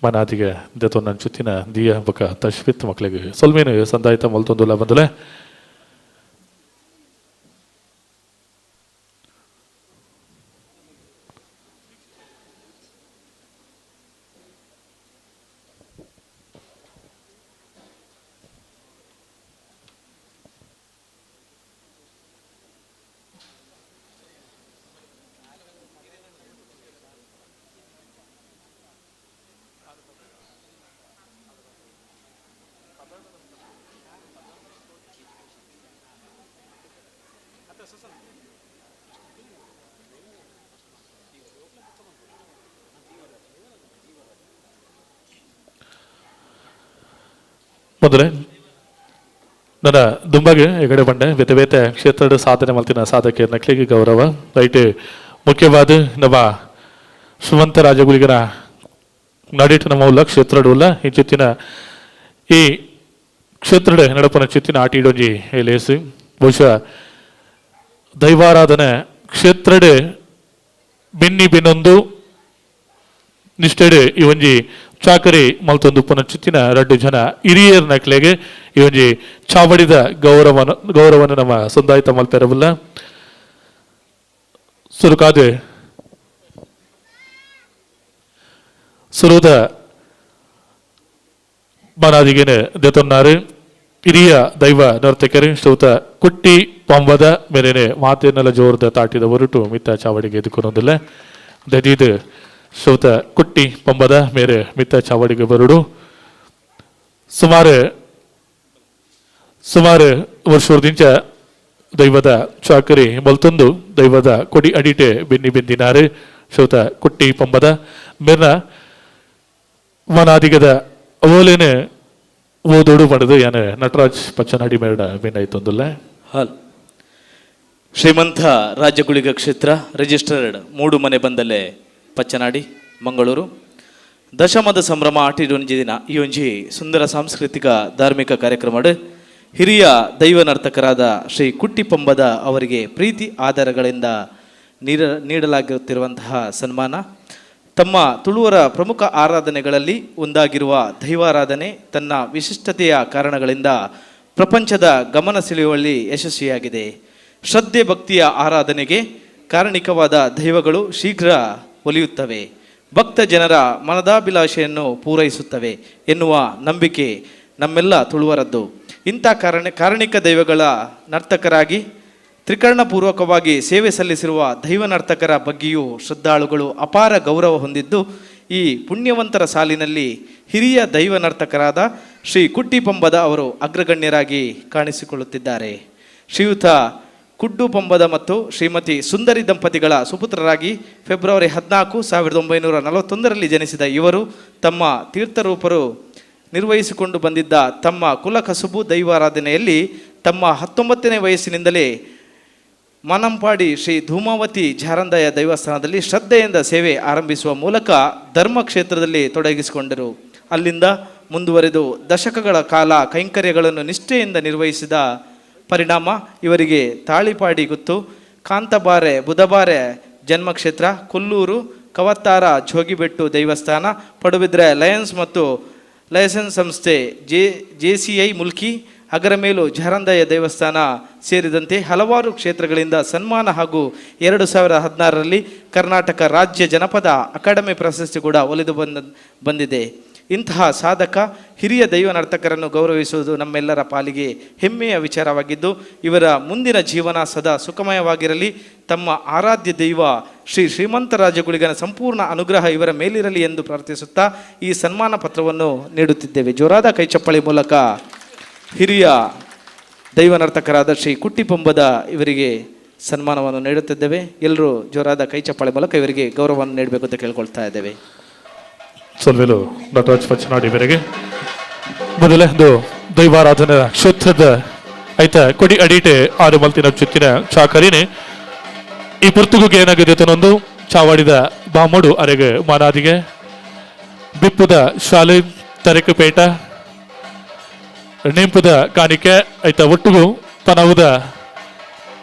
ಮನಾದಿಗೆ ದೆತೊನ್ನಂಚುತ್ತಿನ ದಿಯಾ ಬಕ ತಶ್ವಿತ್ ಮಕ್ಕಳಿಗೆ ಸೊಲ್ಮೇನು ಸಂದಾಯಿತ ಮಲ್ತೊಂದುಲ್ಲ ಬಂದಲೆ. ಮೊದಲೇ ನನ್ನ ದುಂಬಾಗೆ ಈ ಕಡೆ ಬಂಡೆ ಬೇತೆ ಬೇತೆ ಕ್ಷೇತ್ರದ ಸಾಧನೆ ಮಲ್ತಿನ ಸಾಧಕ ನಕ್ಲಿಗೆ ಗೌರವ ರೈಟ್. ಮುಖ್ಯವಾದ ನಮ್ಮ ಸುಮಂತ ರಾಜಗುಳಿಗನ ನಡಿಟ್ ನಮ್ಮ ಉಲ್ಲ ಕ್ಷೇತ್ರಡುಲ್ಲ ಈ ಈ ಕ್ಷೇತ್ರದ ನಡಪನ ಚಿತ್ತಿನ ಆಟಿಡೊಂಜಿ ಲೇಸು ಬಹುಶಃ ದೈವಾರಾಧನೆ ಕ್ಷೇತ್ರಡೆ ಬೆನ್ನಿ ಬೆನ್ನೊಂದು ನಿಷ್ಠೆಡೆ ಈ ಒಂಜಿ ಚಾಕರಿ ಮಲ್ತೊಂದು ಪುನಚಿತ್ತಿನ ರಡ್ಡು ಜನ ಹಿರಿಯರ್ ನಕ್ಲೆಗೆ ಈ ಒಂಜಿ ಚಾವಡಿದ ಗೌರವನ ನಮ್ಮ ಸಂದಾಯಿತ ಮಲ್ಪೆರಬಲ್ಲ. ಸುರುಕಾದೆ ಸುರುದ ಮನಾದಿಗೆನೆ ದೆತೊನ್ನಾರು ಹಿರಿಯ ದೈವ ನರ್ತಕರು ಶ್ರೌತ ಕುಟ್ಟಿ ಪಂಬದ ಮೇರೆನೆ ಮಾತಿನೆಲ್ಲ ಜೋರದ ತಾಟಿದ ಹೊರಟು ಮಿತ್ತ ಚಾವಡಿಗೆ ಎದುಕೊನೊಂದಿಲ್ಲ. ದದೀದ್ ಶ್ರೌತ ಕುಟ್ಟಿ ಪಂಬದ ಮೇರೆ ಮಿತ್ತ ಚಾವಡಿಗೆ ಬರುಡು. ಸುಮಾರು ಸುಮಾರು ವರ್ಷದಿಂಚ ದೈವದ ಚಾಕರಿ ಮಲ್ತೊಂದು ದೈವದ ಕೊಡಿ ಅಡಿಟೆ ಬೆನ್ನಿ ಬೆಂದಿನಾರು ಶ್ರೌತ ಕುಟ್ಟಿ ಪಂಬದ ಮೇರ್ನ ಮನಾದಿಗದ ಓಲೇನೆ ಓದೋಡು ಪಡೆದು ಯಾನೆ ನಟರಾಜ್ ಪಚ್ಚನಾಡಿ ಮೇರಡ ಬೆನ್ನಾಯ್ತೊಂದುಲ್ಲ. ಹಾಲ್ ಶ್ರೀಮಂತ ರಾಜಗುಳಿಗ ಕ್ಷೇತ್ರ ರಿಜಿಸ್ಟರ್ಡ್ ಮೂಡು ಮನೆ ಬಂದಲ್ಲೇ ಪಚ್ಚನಾಡಿ ಮಂಗಳೂರು. ದಶಮದ ಸಂಭ್ರಮ ಆಟಿಡೊಂಜಿ ದಿನ ಈ ಒಂಜಿ ಸುಂದರ ಸಾಂಸ್ಕೃತಿಕ ಧಾರ್ಮಿಕ ಕಾರ್ಯಕ್ರಮ ಹಿರಿಯ ದೈವ ನರ್ತಕರಾದ ಶ್ರೀ ಕುಟ್ಟಿ ಪಂಬದ ಅವರಿಗೆ ಪ್ರೀತಿ ಆಧಾರಗಳಿಂದ ನೀಡಲಾಗುತ್ತಿರುವಂತಹ ಸನ್ಮಾನ. ತಮ್ಮ ತುಳುವರ ಪ್ರಮುಖ ಆರಾಧನೆಗಳಲ್ಲಿ ಒಂದಾಗಿರುವ ದೈವಾರಾಧನೆ ತನ್ನ ವಿಶಿಷ್ಟತೆಯ ಕಾರಣಗಳಿಂದ ಪ್ರಪಂಚದ ಗಮನ ಸೆಳೆಯುವಲ್ಲಿ ಯಶಸ್ವಿಯಾಗಿದೆ. ಶ್ರದ್ಧೆ ಭಕ್ತಿಯ ಆರಾಧನೆಗೆ ಕಾರಣಿಕವಾದ ದೈವಗಳು ಶೀಘ್ರ ಒಲಿಯುತ್ತವೆ, ಭಕ್ತ ಜನರ ಮನದಾಭಿಲಾಷೆಯನ್ನು ಪೂರೈಸುತ್ತವೆ ಎನ್ನುವ ನಂಬಿಕೆ ನಮ್ಮೆಲ್ಲ ತುಳುವರದ್ದು. ಇಂಥ ಕಾರಣಿಕ ದೈವಗಳ ನರ್ತಕರಾಗಿ ತ್ರಿಕರಣಪೂರ್ವಕವಾಗಿ ಸೇವೆ ಸಲ್ಲಿಸಿರುವ ದೈವ ನರ್ತಕರ ಬಗ್ಗೆಯೂ ಶ್ರದ್ಧಾಳುಗಳು ಅಪಾರ ಗೌರವ ಹೊಂದಿದ್ದು, ಈ ಪುಣ್ಯವಂತರ ಸಾಲಿನಲ್ಲಿ ಹಿರಿಯ ದೈವ ನರ್ತಕರಾದ ಶ್ರೀ ಕುಟ್ಟಿ ಪಂಬದ ಅವರು ಅಗ್ರಗಣ್ಯರಾಗಿ ಕಾಣಿಸಿಕೊಳ್ಳುತ್ತಿದ್ದಾರೆ. ಶ್ರೀಯುತ ಕುಡ್ಡು ಪಂಬದ ಮತ್ತು ಶ್ರೀಮತಿ ಸುಂದರಿ ದಂಪತಿಗಳ ಸುಪುತ್ರರಾಗಿ ಫೆಬ್ರವರಿ 14, 1941ರಲ್ಲಿ ಜನಿಸಿದ ಇವರು ತಮ್ಮ ತೀರ್ಥರೂಪರು ನಿರ್ವಹಿಸಿಕೊಂಡು ಬಂದಿದ್ದ ತಮ್ಮ ಕುಲ ಕಸುಬು ದೈವಾರಾಧನೆಯಲ್ಲಿ ತಮ್ಮ 19ನೇ ವಯಸ್ಸಿನಿಂದಲೇ ಮಾನಂಪಾಡಿ ಶ್ರೀ ಧೂಮಾವತಿ ಜಾರಂದಾಯ ದೇವಸ್ಥಾನದಲ್ಲಿ ಶ್ರದ್ಧೆಯಿಂದ ಸೇವೆ ಆರಂಭಿಸುವ ಮೂಲಕ ಧರ್ಮ ಕ್ಷೇತ್ರದಲ್ಲಿ ತೊಡಗಿಸಿಕೊಂಡರು. ಅಲ್ಲಿಂದ ಮುಂದುವರೆದು ದಶಕಗಳ ಕಾಲ ಕೈಂಕರ್ಯಗಳನ್ನು ನಿಷ್ಠೆಯಿಂದ ನಿರ್ವಹಿಸಿದ ಪರಿಣಾಮ ಇವರಿಗೆ ತಾಳಿಪಾಡಿ ಗುತ್ತು, ಕಾಂತಬಾರೆ ಬುಧಬಾರೆ ಜನ್ಮಕ್ಷೇತ್ರ, ಕೊಲ್ಲೂರು, ಕವತ್ತಾರ ಜೋಗಿಬೆಟ್ಟು ದೇವಸ್ಥಾನ, ಪಡುಬಿದ್ರೆ ಲಯನ್ಸ್ ಮತ್ತು ಲಯಸೆನ್ಸ್ ಸಂಸ್ಥೆ, JCI Mulki, Agaramelu Jarandaya ದೇವಸ್ಥಾನ ಸೇರಿದಂತೆ ಹಲವಾರು ಕ್ಷೇತ್ರಗಳಿಂದ ಸನ್ಮಾನ ಹಾಗೂ 2016ರಲ್ಲಿ ಕರ್ನಾಟಕ ರಾಜ್ಯ ಜನಪದ ಅಕಾಡೆಮಿ ಪ್ರಶಸ್ತಿ ಕೂಡ ಒಲಿದು ಬಂದಿದೆ. ಇಂತಹ ಸಾಧಕ ಹಿರಿಯ ದೈವ ನರ್ತಕರನ್ನು ಗೌರವಿಸುವುದು ನಮ್ಮೆಲ್ಲರ ಪಾಲಿಗೆ ಹೆಮ್ಮೆಯ ವಿಚಾರವಾಗಿದ್ದು, ಇವರ ಮುಂದಿನ ಜೀವನ ಸದಾ ಸುಖಮಯವಾಗಿರಲಿ. ತಮ್ಮ ಆರಾಧ್ಯ ದೈವ ಶ್ರೀ ಶ್ರೀಮಂತ ರಾಜಗುಳಿಗನ ಸಂಪೂರ್ಣ ಅನುಗ್ರಹ ಇವರ ಮೇಲಿರಲಿ ಎಂದು ಪ್ರಾರ್ಥಿಸುತ್ತಾ ಈ ಸನ್ಮಾನ ಪತ್ರವನ್ನು ನೀಡುತ್ತಿದ್ದೇವೆ. ಜೋರಾದ ಕೈಚಪ್ಪಳಿ ಮೂಲಕ ಹಿರಿಯ ದೈವ ನರ್ತಕರಾದ ಶ್ರೀ ಕುಟ್ಟಿಪಂಬದ ಇವರಿಗೆ ಸನ್ಮಾನವನ್ನು ನೀಡುತ್ತಿದ್ದೇವೆ. ಎಲ್ಲರೂ ಜೋರಾದ ಕೈಚಪ್ಪಾಳೆ ಮೂಲಕ ಇವರಿಗೆ ಗೌರವವನ್ನು ನೀಡಬೇಕು ಅಂತ ಕೇಳ್ಕೊಳ್ತಾ ಇದ್ದೇವೆ. ಸೊಲ್ವೆಲು ನಟರಾಜ್ ಪಚ್ಚನಾಡಿ ಇವರಿಗೆ. ಮೊದಲೇ ಒಂದು ದೈವಾರಾಧನಾ ಕ್ಷೇತ್ರದ ಆಯ್ತಾ ಕೊಡಿ ಅಡಿಟೆ ಆರು ಮಲ್ತಿನ ಚುತ್ತಿನ ಚಾಕರಿನೇ ಈ ಪುರ್ತುಗುಗೆ ಏನಾಗಿದೆ ತನ್ನೊಂದು ಚಾವಾಡಿದ ಬಾಮೋಡು ಅರೆಗೆ ಮಾನಾದಿಗೆ ಬಿಪ್ಪುದ ಶಾಲೆ ತರಕಪೇಟ ನೆಂಪುದ ಕಾಣಿಕೆ ಆಯ್ತಾ ಒಟ್ಟುಗು ಪನವುದ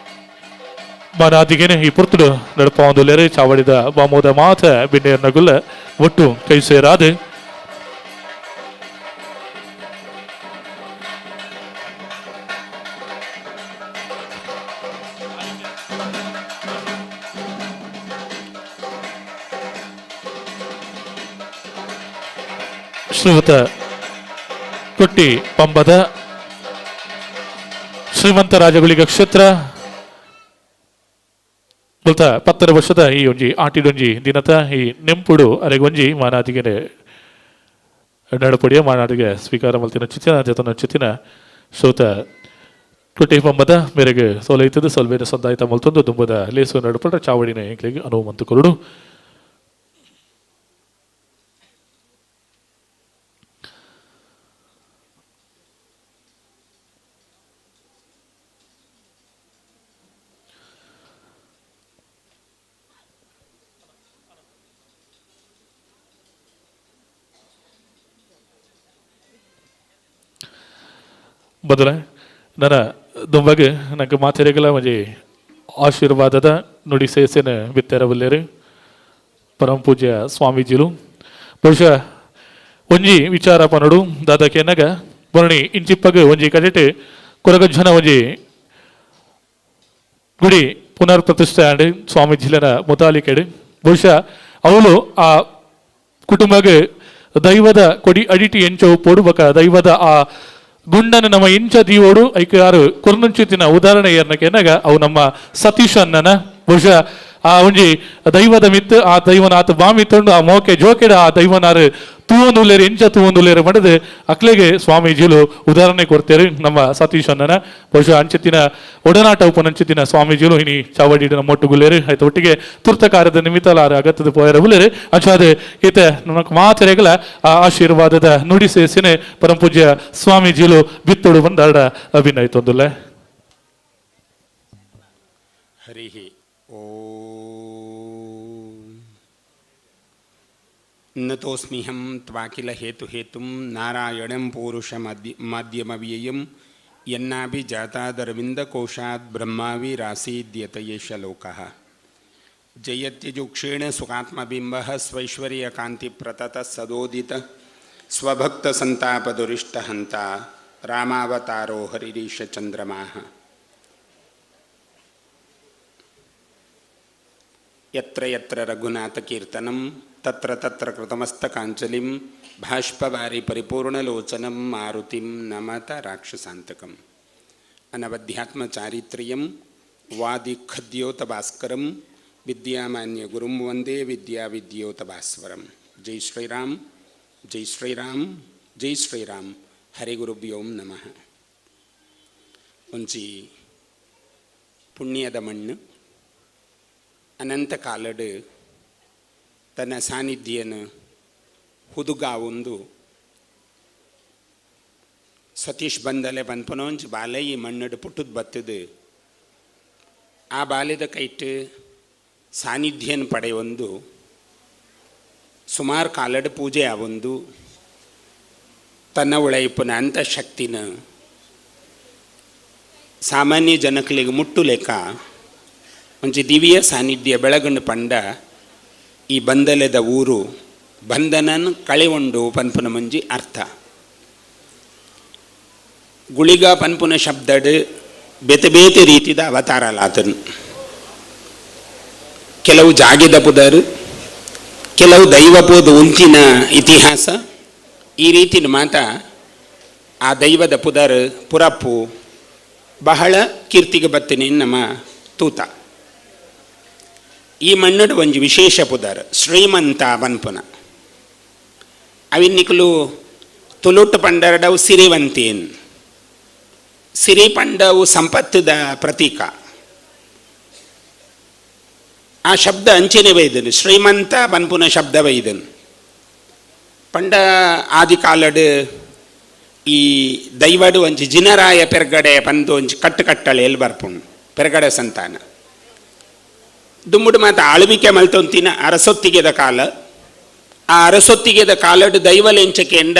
ಮಾನಾದಿಗೆನೆ ಈ ಪುರ್ತುಡು ನಡಪ ಒಂದು ಲೆರೆ ಚಾವಡಿದ ಬಾಮೋದ ಮಾತ ಬಿನ್ನೇರ್ನಗುಲ್ಲ ಒಟ್ಟು ಕೈ ಸೇರಾದೆ. ಶ್ರೀಯುತ ಕೊಟ್ಟಿ ಪಂಬದ ಶ್ರೀಮಂತ ರಾಜಗುಳಿಗ ಕ್ಷೇತ್ರ ಮುಲ್ತ 10 ವರ್ಷದ ಈ ಒಂಜಿ ಆಟಿಡೊಂಜಿ ದಿನತ ಈ ನೆಂಪುಡು ಅರೆಗೊಂಜಿ ಮಾನಾದಿಗೆ ನಡಪಡಿಯ ಮಾನಾದಿಗೆ ಸ್ವೀಕಾರ ಮಲ್ತಿನ ಚಿತ್ತಿನ ಜತನ ಚಿತ್ತಿನ ಶ್ರೋತ ಕೊಟ್ಟಿ ಪಂಬದ ಮೇರೆಗೆ ಸೋಲೈತದ ಸೊಲ್ವೇನ ಸಂದಾಯಿತ ಮಲ್ತೊಂದು ದುಂಬದ ಲೇಸು ನಡಪಡ ಚಾವಡಿನ ಎಂಕ್ಲೆಗೆ ಅನುವು ಮಂತು ಕೊರಡು. ಬದಲ ನನ್ನ ದುಂಬಗೆ ನಂಗೆ ಮಾತೆರೆಗಲ ಒಂಜಿ ಆಶೀರ್ವಾದದ ನುಡಿ ಸೇಸೆನೆ ಬಿತ್ತೆರಬಲ್ಲೇರು ಪರಮ ಪೂಜ್ಯ ಸ್ವಾಮೀಜಿಲು. ಬಹುಶಃ ಒಂಜಿ ವಿಚಾರ ಪನಡು ದಾದಕೇನಗ ಬರಣಿ ಇಂಚಿಪ್ಪಗ ಒಂಜಿ ಕಡೆಟ್ ಕೊರಗಜ್ಜನ ಒಂಜಿ ಗುಡಿ ಪುನರ್ ಪ್ರತಿಷ್ಠೆ ಆಂಡ್ ಸ್ವಾಮೀಜಿಲನ ಮುತಾಲಿಕೆಡು. ಬಹುಶಃ ಅವಳು ಆ ಕುಟುಂಬಗೆ ದೈವದ ಕೊಡಿ ಅಡಿಟಿ ಎಂಚೋ ಪೊಡುಬಕ ದೈವದ ಆ ಗುಂಡನ ನಮ್ಮ ಇಂಚ ದೀವೋಡು ಐಕೆ ಯಾರು ಕುರ್ನುಂಚಿತಿನ ಉದಾಹರಣೆ ಏರ್ನಕೆನಗ ಅವು ನಮ್ಮ ಸತೀಶ್ ಅಣ್ಣನ. ಬಹುಶಃ ಆ ಒಂಜಿ ದೈವದ ಮಿತ್ತು ಆ ದೈವನ ಆತ ಬಾಮಿ ತೊಂಡು ಆ ಮೋಕೆ ಜೋಕೆಡ ಆ ದೈವನಾರು ತೂವೊಂದುಲ್ಲೇರು ಎಂಚ ತೂವೊಂದುಲ್ಲೇರು ಮಡದು ಅಕ್ಲೆಗೆ ಸ್ವಾಮೀಜಿಲು ಉದಾಹರಣೆ ಕೊಡ್ತೇವೆ ನಮ್ಮ ಸತೀಶ್ ಅಣ್ಣನ. ಬಹುಶಃ ಅಂಚೆತ್ತಿನ ಒಡನಾಟ ಉಪನಂಚಿತಿನ ಸ್ವಾಮೀಜಿಲು ಇನಿ ಚಾವಡಿ ನಮ್ಮೊಟ್ಟುಗುಲ್ಲೇರು ಆಯ್ತು ಒಟ್ಟಿಗೆ ತುರ್ತ ಕಾರ್ಯದ ನಿಮಿತ್ತ ಆರು ಅಗತ್ಯದ ಪೋಯರ ಬುಲ್ಲೇರು ಅಂಚಾದ ಈತ ನಮಕ್ ಮಾತೆರೆಗಳ ಆ ಆಶೀರ್ವಾದದ ನುಡಿ ಸೇಸಿನೆ ಪರಮಪೂಜ್ಯ ಸ್ವಾಮೀಜಿಲು ಬಿತ್ತೋಡು ಬಂದಾಡ ಅಭಿನಯ ತೊಂದುಲ್ಲೆ. ಹರಿ ನತೋಸ್ಮಿಹಂ ತ್ವಾಕಿಲ ಹೇತು ಹೇತುಂ ನಾರಾಯಣಂ ಪೂರುಷ ಮಾಧ್ಯಮವ್ಯಯಂ ಯನ್ನಾಭಿ ಜಾತಾದರವಿಂದಕೋಶಾತ್ ಬ್ರಹ್ಮಾವಿ ರಾಸೀದ್ಯತ ಯೇಷ ಲೋಕಃ. ಜಯತ್ಯಜುಕ್ಷೇಣ ಸುಖಾತ್ಮಬಿಂಬಃ ಸ್ವೈಶ್ವರ್ಯಕಾಂತಿಪ್ರತತ ಸದೋದಿತ ಸ್ವಭಕ್ತಸಂತಾಪದುರಿಷ್ಟಹಂತ ರಾಮಾವತಾರೋ ಹರಿರೀಶ ಚಂದ್ರಮಾಃ. ಯತ್ರ ಯತ್ರ ರಘುನಾಥಕೀರ್ತನಂ ತತ್ರ ತತ್ರ ಕೃತಮಸ್ತಕಾಂಜಲಿಂ ಭಾಷ್ಪವಾರಿ ಪರಿಪೂರ್ಣಲೋಚನಂ ಮಾರುತಿಂ ನಮತ ರಾಕ್ಷಸಾಂತಕಂ. ಅನವಧ್ಯಾತ್ಮಚಾರಿತ್ರ್ಯಂ ವಾದಿಖದ್ಯೋತಭಾಸ್ಕರಂ ವಿದ್ಯಾಮಾನ್ಯ ಗುರುಂ ವಂದೇ ವಿದ್ಯಾವಿದ್ಯೋತಭಾಸ್ವರಂ. ಜೈ ಶ್ರೀರಾಮ್, ಜೈ ಶ್ರೀರಾಮ್, ಜೈ ಶ್ರೀರಾಮ್. ಹರಿಗುರುಭ್ಯೋಂ ನಮಃ. ಒಂಜಿ ಪುಣ್ಯದ ಮಣ್ಣು ಅನಂತ ಕಾಲಡು ತನ್ನ ಸಾನ್ನಿಧ್ಯನ ಹುದುಗಾವೊಂದು ಸತೀಶ್ ಬಂದಲೆ ಪನ್ಪುನೊಂಜಿ ಬಾಲೆ ಈ ಮಣ್ಣಡು ಪುಟ್ಟುದು ಬತ್ತದು. ಆ ಬಾಲ್ಯದ ಕೈಟ್ ಸಾನ್ನಿಧ್ಯನ ಪಡೆಯೊಂದು ಸುಮಾರು ಕಾಲಡು ಪೂಜೆ ಆವೊಂದು ತನ್ನ ಉಳೈಪುನ ಅಂತ ಶಕ್ತಿನ ಸಾಮಾನ್ಯ ಜನಕಲಿಗೆ ಮುಟ್ಟು ಲೆಕ್ಕ ಒಂಜಿ ದಿವ್ಯ ಸಾನ್ನಿಧ್ಯ ಬೆಳಗಂಡು ಪಂಡ ಈ ಬಂದಲೆದ ಊರು ಬಂಧನನ್ ಕಳೆಗೊಂಡು ಪನ್ಪುನ ಮಂಜಿ ಅರ್ಥ. ಗುಳಿಗ ಪನ್ಪುನ ಶಬ್ದಡು ಬೇತೆ ಬೇತೆ ರೀತಿದ ಅವತಾರಲಾತನು. ಕೆಲವು ಜಾಗಿದ ಪುದರು, ಕೆಲವು ದೈವಪೋದ ಉಂತಿನ ಇತಿಹಾಸ ಈ ರೀತಿನ ಮಾತ ಆ ದೈವದ ಪುದರ್ ಪುರಪ್ಪು ಬಹಳ ಕೀರ್ತಿಗೆ ಬತ್ತಿನಿ ನಮ್ಮ ತೂತ. ಈ ಮಣ್ಣಡು ಒಂಜಿ ವಿಶೇಷ ಪುದರ್ ಶ್ರೀಮಂತ ಪನ್ಪುನ. ಅವಿನ್ನಿಕುಲು ತುಳುಟು ಪಂಡರಡವು ಸಿರಿವಂತೇನ್. ಸಿರಿ ಪಂಡವು ಸಂಪತ್ತದ ಪ್ರತೀಕ. ಆ ಶಬ್ದ ಅಂಚೆನೆ ಬೈದನು, ಶ್ರೀಮಂತ ಪನ್ಪುನ ಶಬ್ದ ಬೈದನು. ಪಂಡ ಆದಿಕಾಲಡು ಈ ದೈವಡು ಒಂಜಿ ಜಿನರಾಯ ಪೆರ್ಗಡೆ ಪಂದು ಒಂಜಿ ಕಟ್ಟು ಕಟ್ಟಳೆ ಎಲ್ಲಿ ಬರ್ಪುಂಡು ಪೆರ್ಗಡೆ ಸಂತಾನ. ದುಮ್ಮುಡು ಮಾತ ಆಳ್ವಿಕೆ ಮಲ್ತೊಂತಿನ ಅರಸೊತ್ತಿಗೆದ ಕಾಲ. ಆ ಅರಸೊತ್ತಿಗೆದ ಕಾಲಡು ದೈವಲೆಂಚಕೆಂಡ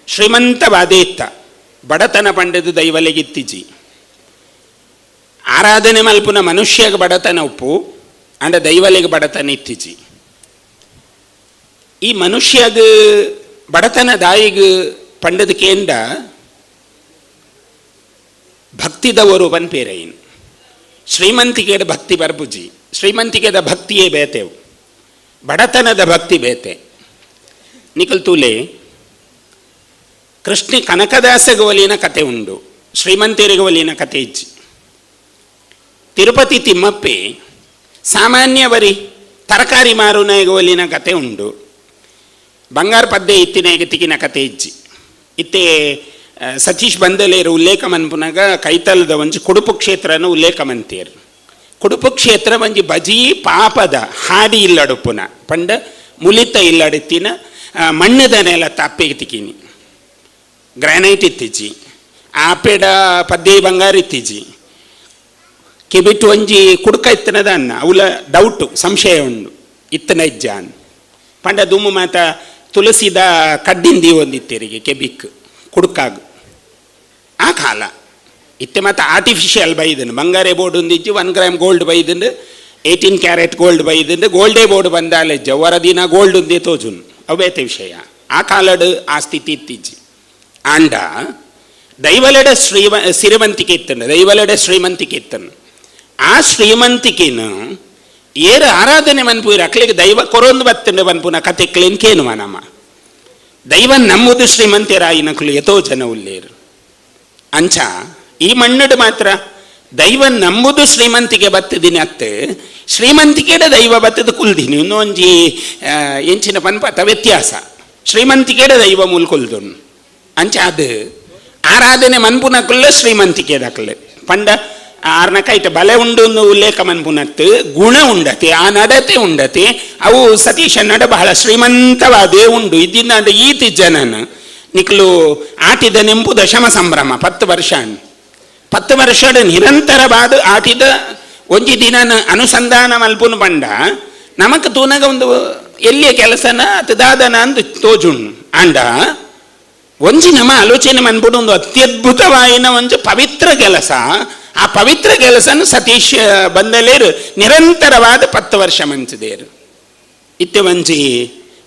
ಶ್ರೀಮಂತವಾದೇ ಇತ್ತ. ಬಡತನ ಪಂಡದು ದೈವಲೆಗಿತ್ತಿಜಿ. ಆರಾಧನೆ ಮಲ್ಪುನ ಮನುಷ್ಯಗೆ ಬಡತನ ಉಪ್ಪು ಅಂಡ ದೈವಲೆಗೆ ಬಡತನ ಇತ್ತಿಜಿ. ಈ ಮನುಷ್ಯಗ ಬಡತನ ದಾಯಿಗ ಪಂಡದ ಕೇಂಡ ಭಕ್ತಿದವರು ಪನ್ಪೇರೈನ್. ಶ್ರೀಮಂತಿಕೆದ ಭಕ್ತಿ ಬರ್ಬುಜಿ, ಶ್ರೀಮಂತಿಕೆದ ಭಕ್ತಿಯೇ ಬೇತೆವು, ಬಡತನದ ಭಕ್ತಿ ಬೇತೆ. ನಿಕಲ್ ತೂಲೆ ಕೃಷ್ಣ ಕನಕದಾಸಗ ಒಲಿನ ಕತೆ ಉಂಡು, ಶ್ರೀಮಂತರಿಗೆ ಒಲಿನ ಕತೆ ಇಜ್ಜಿ. ತಿರುಪತಿ ತಿಮ್ಮಪ್ಪೆ ಸಾಮಾನ್ಯವರಿ ತರಕಾರಿ ಮಾರುನಾಗ ಒಲಿನ ಕತೆ ಉಂಡು, ಬಂಗಾರ ಪದ್ದೆ ಇತ್ತಿನಾಗ ತಿಕ್ಕಿನ ಕತೆ ಇಜ್ಜಿ. ಇತ್ತೆ ಸತೀಶ್ ಬಂದಲೇರು ಉಲ್ಲೇಖ ಮನ್ಪುನಾಗ ಕೈತಲದ ಒಂಜಿ ಕುಡುಪು ಕ್ಷೇತ್ರನ ಉಲ್ಲೇಖ ಮಂತೇರು. ಕುಡುಪು ಕ್ಷೇತ್ರ ಒಂಜಿ ಬಜೀ ಪಾಪದ ಹಾಡಿ ಇಲ್ಲಡುಪುನ ಪಂಡ ಮುಲಿತ ಇಲ್ಲಡುತ್ತಿನ ಮಣ್ಣದ ನೆಲ ತಾಪೆಗೆ ತಿಕ್ಕಿನಿ. ಗ್ರಾನೈಟ್ ಇತ್ತೀಚಿ, ಆಪೆಡ ಪದ್ದೆ ಬಂಗಾರ ಇತ್ತೀಚಿ. ಕೆಬಿಟ್ಟು ಒಂಜಿ ಕುಡ್ಕ ಇತ್ತನದ ಅನ್ನ ಅವಲ ಡೌಟು ಸಂಶಯ ಉಂಡು ಇತ್ತನ ಇಜ್ಜಾನ್. ಪಂಡ ದುಮ್ಮು ಮಾತ ತುಳಸಿದ ಕಡ್ಡಿಂದಿ ಒಂದಿತ್ತೆರಿಗೆ ಕೆಬಿಕ್ ಕುಡ್ಕಾಗು ಆ ಕಾಲ. ಇತ್ತೆ ಮತ್ತು ಆರ್ಟಿಫಿಷಿಯಲ್ ಬೈದನು ಬಂಗಾರೆ ಬೋರ್ಡ್ ಒಂದಿಜ್ಜಿ 1 ಗ್ರಾಮ್ ಗೋಲ್ಡ್ ಬೈದಂಡು 18 ಕ್ಯಾರೆಟ್ ಗೋಲ್ಡ್ ಬೈದಂಡು ಗೋಲ್ಡೇ ಬೋರ್ಡ್ ಬಂದಾಲೆಜ್ಜ ವರ ದಿನ ಗೋಲ್ಡ್ ಒಂದೇ ತೋಜುನ್ ಅವೇತ ವಿಷಯ ಆ ಕಾಲಡು ಆ ಸ್ಥಿತಿ ಇತ್ತಿಜ್ಜಿ. ಆಂಡ ದೈವಲೆಡ ಸಿರಿವಂತಿಕೆ ಇತ್ತನು, ದೈವಲೆಡ ಶ್ರೀಮಂತಿಕೆ ಇತ್ತನು. ಆ ಶ್ರೀಮಂತಿಕೆನು ಏರು ಆರಾಧನೆ ಮನ್ಪುರ ಅಕ್ಲಿಗೆ ದೈವ ಕೊರೊಂದು ಬತ್ತಂಡು ಬನ್ಪುನ ಕತೆ ಕ್ಲೇನ್ಕೇನು ನಮ್ಮ ದೈವ ನಂಬುದು ಶ್ರೀಮಂತಿರಾಯಿನಕ್ಲು ಎತೋ ಜನ ಉಲ್ಲೇರು. ಅಂಚ ಈ ಮಣ್ಣಡು ಮಾತ್ರ ದೈವ ನಂಬುದು ಶ್ರೀಮಂತಿಕೆ ಬತ್ತದಿನಿ ಅತ್ತೆ ಶ್ರೀಮಂತಿಕೆಡ ದೈವ ಬತ್ತದ ಕುಲ್ದಿನಿ ಇನ್ನೊಂಜಿ ಎಂಚಿನ ಪನ್ಪತ ವ್ಯತ್ಯಾಸ ಶ್ರೀಮಂತಿಕೆಡ ದೈವ ಮೂಲ ಕುಲ್ದುನ್. ಅಂಚ ಅದು ಆರಾಧನೆ ಮನ್ಪುನಕುಲ್ಲ ಶ್ರೀಮಂತಿಕೆದಕ್ಲೆ ಪಂಡ ಆರ್ನ ಕೈಟ ಬಲೆ ಉಂಡು ಉಲ್ಲೇಖ ಮನ್ಪುನತ್ತು ಗುಣ ಉಂಡತೆ ಆ ನಡತೆ ಉಂಡತೆ ಅವು ಸತೀಶ ನಡ ಬಹಳ ಶ್ರೀಮಂತವಾದೇ ಉಂಡು. ಇದ್ದಿಂದ ಈತಿ ಜನನ ನಿಕ್ಲು ಆಟಿದ ನೆಂಪು ದಶಮ ಸಂಭ್ರಮ 10 ವರ್ಷ 10 ವರ್ಷದ ನಿರಂತರವಾದ ಆಟಿದ ಒಂಜಿ ದಿನ ಅನುಸಂಧಾನ ಮಲ್ಪುನು ಬಂಡ ನಮಕ್ ತೂನಗ ಒಂದು ಎಲ್ಲಿಯ ಕೆಲಸನ ಅತದಾದನ ಅಂದು ತೋಜುಣ್. ಆಂಡ ಒಂಜಿ ನಮ್ಮ ಆಲೋಚನೆ ಮನ್ಪುಡು ಒಂದು ಅತ್ಯದ್ಭುತವಾಯಿನ ಒಂಜಿ ಪವಿತ್ರ ಕೆಲಸ. ಆ ಪವಿತ್ರ ಕೆಲಸನ ಸತೀಶ್ ಬಂದಲೇರು ನಿರಂತರವಾದ 10 ವರ್ಷ ಮಂಚದೇರು. ಇತ್ತೆ ಒಂಜಿ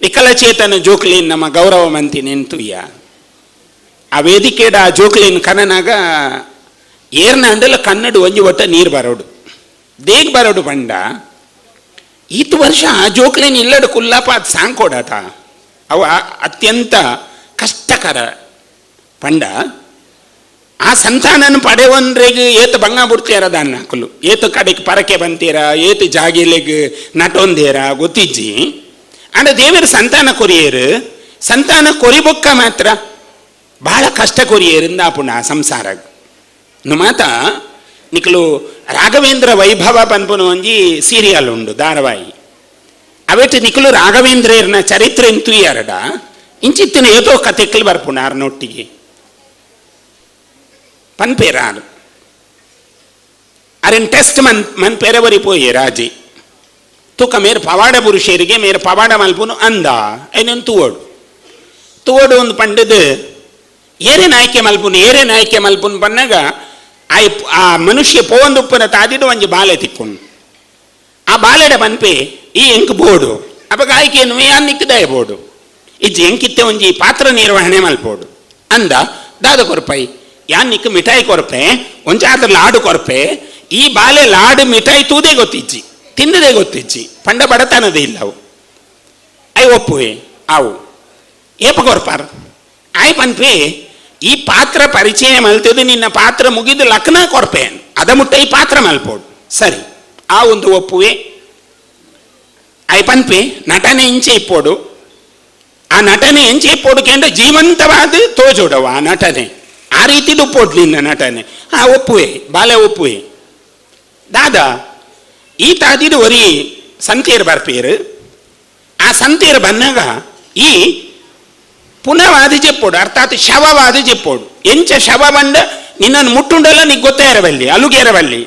ವಿಕಲಚೇತನ ಜೋಕ್ಲಿನ್ ನಮ್ಮ ಗೌರವ ಮಂತಿ ನೆಂತುಯ್ಯ ಆ ವೇದಿಕೆಡ ಆ ಜೋಕ್ಲಿನ್ ಕನನಾಗ ಏರ್ನಾಂಡಲ ಕನ್ನಡ ಒಂಜಿ ಒಟ್ಟ ನೀರು ಬರೋಡು ದೇಗ್ ಬರೋಡು ಬಂಡ ಈತ ವರ್ಷ ಆ ಜೋಕ್ಲಿನ್ ಇಲ್ಲಡು ಕುಲ್ಲಪ್ಪ ಅದು ಸಾಂಕೊಡತ ಅವು ಅತ್ಯಂತ ಕಷ್ಟಕರ ಪಂಡ. ಆ ಸಂತಾನನ ಪಡೆವಂದ್ರೆಗ್ ಏತ ಬಂಗ ಬಿಡ್ತೀರ ದಾನ್ನ ಕುಲ್ಲು ಏತ ಕಡೆಗೆ ಪರಕೆ ಬಂತೀರ ಏತ ಜಾಗಿಲೆಗ್ ನಟೊಂದೇರ ಗೊತ್ತಿಜ್ಜಿ. ಅಂಡ ದೇವರ ಸಂತಾನ ಕೊರಿಯರು ಸಂತಾನ ಕೊರಿಬೊಕ್ಕ ಮಾತ್ರ ಬಹಳ ಕಷ್ಟ ಕೊರಿಯರಿಂದ ಪುನಃ ಸಂಸಾರ ಮಾತ ನಿಕ್ಲು ರಾಘವೇಂದ್ರ ವೈಭವ ಪನ್ಪುನ ಒಂಜಿ ಸೀರಿಯಲ್ ಉಂಡು ಧಾರಾವಾಹಿ ಅವೇಟ್ ನಿಕ್ಲು ರಾಘವೇಂದ್ರನ ಚರಿತ್ರೆ ತುಯ್ಯಾರಡ ಇಂಚಿತ್ತಿನ ಏತೋ ಕತೆಕ್ಲು ಬರ್ಪುಣ ಆರ್ನೊಟ್ಟಿಗೆ ಪನ್ಪೇರ ಆರು ಅರೆನ್ ಟೆಸ್ಟ್ ಮನ್ ಮನ್ ಪೇರವರಿ ಪೋಯೆ ರಾಜಿ ತುಕ ಮೇರು ಪವಾಡ ಪುರುಷರಿಗೆ ಮೇರು ಪವಾಡ ಮಲ್ಪುನು ಅಂದ ಏನೇನು ತುವೋಡು ತುವೋಡು ಒಂದು ಪಂಡದು ಏರೇ ನಾಯ್ಕೆ ಮಲ್ಪುನು ಏರೇ ನಾಯ್ಕೆ ಮಲ್ಪುನು ಪನ್ನಾಗ ಆಯ್ ಆ ಮನುಷ್ಯ ಪೋವಂದುಪ್ಪನ ತಾದಿಡು ಒಂಜಿ ಬಾಲೆ ತಿಕ್ಕೊಂಡು ಆ ಬಾಲೆಡ ಪನ್ಪೆ ಈ ಎಂಕ್ ಬೋಡು ಅಪಗ ಆಯ್ಕೆನು ನಿಕ್ಕದಾಯ ಬೋಡು ಇಜ್ಜಿ ಎಂಕಿತ್ತೆ ಒಂಜಿ ಪಾತ್ರ ನಿರ್ವಹಣೆ ಮಲ್ಪೋಡು ಅಂದ ದಾದ ಕೊರ್ಪೈ ಯಾನ್ ನಿಕ್ಕ ಮಿಠಾಯಿ ಕೊರ್ಪೆ ಒಂಜಾದ್ರ ಲಾಡು ಕೊರ್ಪೆ ಈ ಬಾಲೆ ಲಾಡು ಮಿಠಾಯಿ ತೂದೇ ಗೊತ್ತಿಜ್ಜಿ ತಿಂದದೇ ಗೊತ್ತಿಜ್ಜಿ ಪಂಡ ಬಡತನದೇ ಇಲ್ಲ ಅವು I ಒಪ್ಪುವೆ ಅವು ಏಪ ಕೊರ್ಪಾರ್ ಆಯ್ ಪನ್ಪೆ ಈ ಪಾತ್ರ ಪರಿಚಯ ಮಲ್ತದೆ ನಿನ್ನ ಪಾತ್ರ ಮುಗಿದು ಲಕ್ನ ಕೊರ್ಪೆ ಅದ ಮುಟ್ಟ ಈ ಪಾತ್ರ ಮಲ್ಪೋಡು ಸರಿ ಆ ಒಂದು ಒಪ್ಪುವೆ ಆಯ್ ಪನ್ಪೆ ನಟನೆ ಇಂಚೆ ಇಪ್ಪೋಡು ಆ ನಟನೆ ಎಂಚೆ ಇಪ್ಪೋಡು ಕೇಂದ್ರ ಜೀವಂತವಾದ ತೋಜೋಡವ ಆ ನಟನೆ ಆ ರೀತಿದು ಒಪ್ಪೋಡು ನಿನ್ನ ನಟನೆ ಆ ಒಪ್ಪುವೆ ಬಾಲೆ ಒಪ್ಪುವೆ ದಾದಾ ಈ ತಾದಿಡು ಒರಿ ಸಂತೇರು ಬರ್ಪೇರು ಆ ಸಂತೇರು ಬಂದಾಗ ಈ ಪುನಃವಾದ ಚೆಪ್ಪೋಡು ಅರ್ಥಾತ್ ಶವವಾದ ಚೆಪ್ಪೋಡು ಎಂಚ ಶವ ಬಂದ ನಿನ್ನನ್ನು ಮುಟ್ಟುಂಡಲ್ಲ ನಿಗ್ ಗೊತ್ತಾಯಿರವಲ್ಲಿ ಅಲುಗೇರವಲ್ಲಿ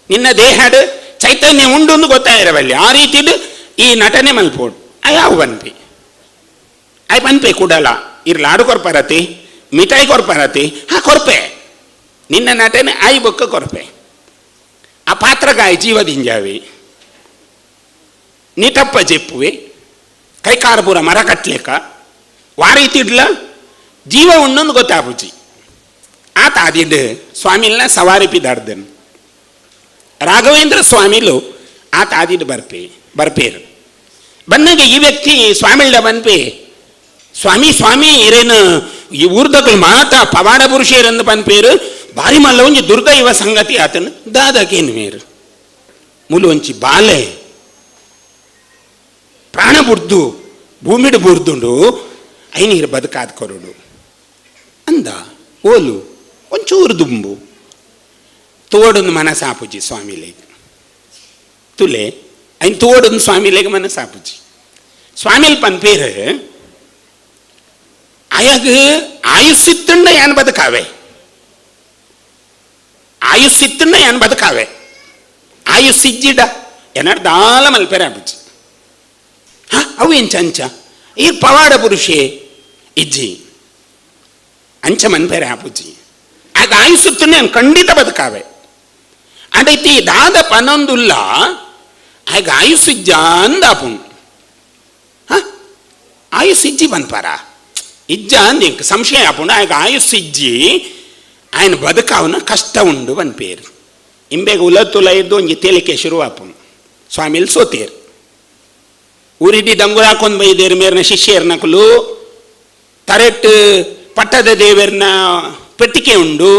ನಿನ್ನ ದೇಹದ ಚೈತನ್ಯ ಉಂಡು ಗೊತ್ತಾಯಿರವಲ್ಲಿ ಆ ರೀತಿದು ಈ ನಟನೆ ಮಲ್ಪೋಡು ಯಾವ ಬನ್ಪಿ ಆಯ್ ಪನ್ಪೆ ಕೂಡಲ ಇರ್ ಲಾಡು ಕೊರ್ಪರತಿ ಮಿಠಾಯಿ ಕೊರ್ಪರತಿ ಹಾ ಕೊರ್ಪೆ ನಿನ್ನ ನಟನೆ ಆಯ್ ಬೊಕ್ಕ ಕೊರ್ಪೆ ಆ ಪಾತ್ರಗಾಯ ಜೀವದಿಂಜಾವಿ ನಿಟಪ್ಪ ಜೆಪ್ಪುವೆ ಕೈಕಾರಪುರ ಮರ ಕಟ್ಲೇಕ ವಾರೀತಿಡ್ಲ ಜೀವ ಉಣ್ಣೊಂದು ಗೊತ್ತಾಪುಜಿ ಆತ ಅದಿಡ್ ಸ್ವಾಮಿಲ್ನ ಸವಾರಿ ಪಿದಾರ್ದನ್ ರಾಘವೇಂದ್ರ ಸ್ವಾಮಿಲು ಆತ ಆದಿಡ್ ಬರ್ಪೆ ಬರ್ಪೇರು ಬಂದಾಗ ಈ ವ್ಯಕ್ತಿ ಸ್ವಾಮಿಲ್ಡ ಬನ್ಪೆ ಸ್ವಾಮಿ ಸ್ವಾಮಿ ಇರೇನು ಈ ಊರ್ದಕ್ಲು ಮಾತ ಪವಾಡ ಪುರುಷೇರಂದು ಪನ್ಪೇರು ಭಾರಿ ಮಲ್ಲ ಒಂಜಿ ದುರ್ದೈವ ಸಂಗತಿ ಆತನು ದಾದಕೇನು ಮೇರು ಮುಲು ಒಂಚಿ ಬಾಲೆ ಪ್ರಾಣ ಬುಡ್ದು ಭೂಮಿಡು ಬುರ್ದುಂಡು ಐನೀರು ಬದುಕಾದ ಕೊರಡು ಅಂದ ಓಲು ಒಂಚೂರು ದುಂಬು ತೋಡೊಂದು ಮನಸಾಪುಜಿ ಸ್ವಾಮಿಲೇಗ ತುಲೆ ಐನ್ ತೋಡೊಂದು ಸ್ವಾಮಿಲೇಗ ಮನಸಾಪುಜಿ ಸ್ವಾಮಿಲ್ ಪನ್ಪೇರು ಅಯಗ ಆಯುಸ್ಸಿತ್ತುಂಡ ಯಾನ್ ಬದುಕಾವೆ ಆಯುಸ್ಸಿತ್ತುಂಡ ಯಾನ್ ಬದುಕಾವೆ ಆಯುಸ್ಸಿಜ್ಜಿಡ ಏನಾರು ದಾಲ ಮಲ್ಪೆರ ಆಪುಜಿ ಹಾ ಅವು ಎಂಚ ಅಂಚ ಈ ಪವಾಡ ಪುರುಷೇ ಇಜ್ಜಿ ಅಂಚ ಮನ್ಪೆರೆ ಆಪುಜಿ ಆಗ ಆಗ ಆಯುಸುತ್ತನೆ ಖಂಡಿತ ಬದುಕಾವೆ. ಅಂಡೈತಿ ದಾದ ಪನೊಂದುಲ್ಲ ಆಗ ಆಯುಸ್ಸಿಜ್ಜ ಅಂದಾಪುಣ್. ಆಯುಸ್ಸಿಜ್ಜಿ ಬನ್ಪಾರ ಇಜ್ಜ ಅಂದ ಇಂಕ ಸಂಶಯ ಆಪುಂಡು. ಆಗ ಆಯುಸ್ಸಿಜ್ಜಿ ఆయన ಬದುಕಾವನ ಕಷ್ಟ ಉಂಡು ಬನ್ಪೇರು. ಇಂಬೇಗ ಉಲತ್ತುಲ ಇದ್ದು ಒಂಜಿ ತೇಲಿಕೆ ಶುರು ಆಪುಂಡು. ಸ್ವಾಮಿಲ್ ಸೋತೇರು ಊರಿಡಿ ದಂಗುರ ಹಾಕೊಂಡು ಬೈದೇರು ಮೇರ್ನ ಶಿಷ್ಯರ್ನಕುಲು ತರೆಟ್ ಪಟ್ಟದ ದೇವರ್ನ ಪೆಟ್ಟಿಗೆ ಉಂಡು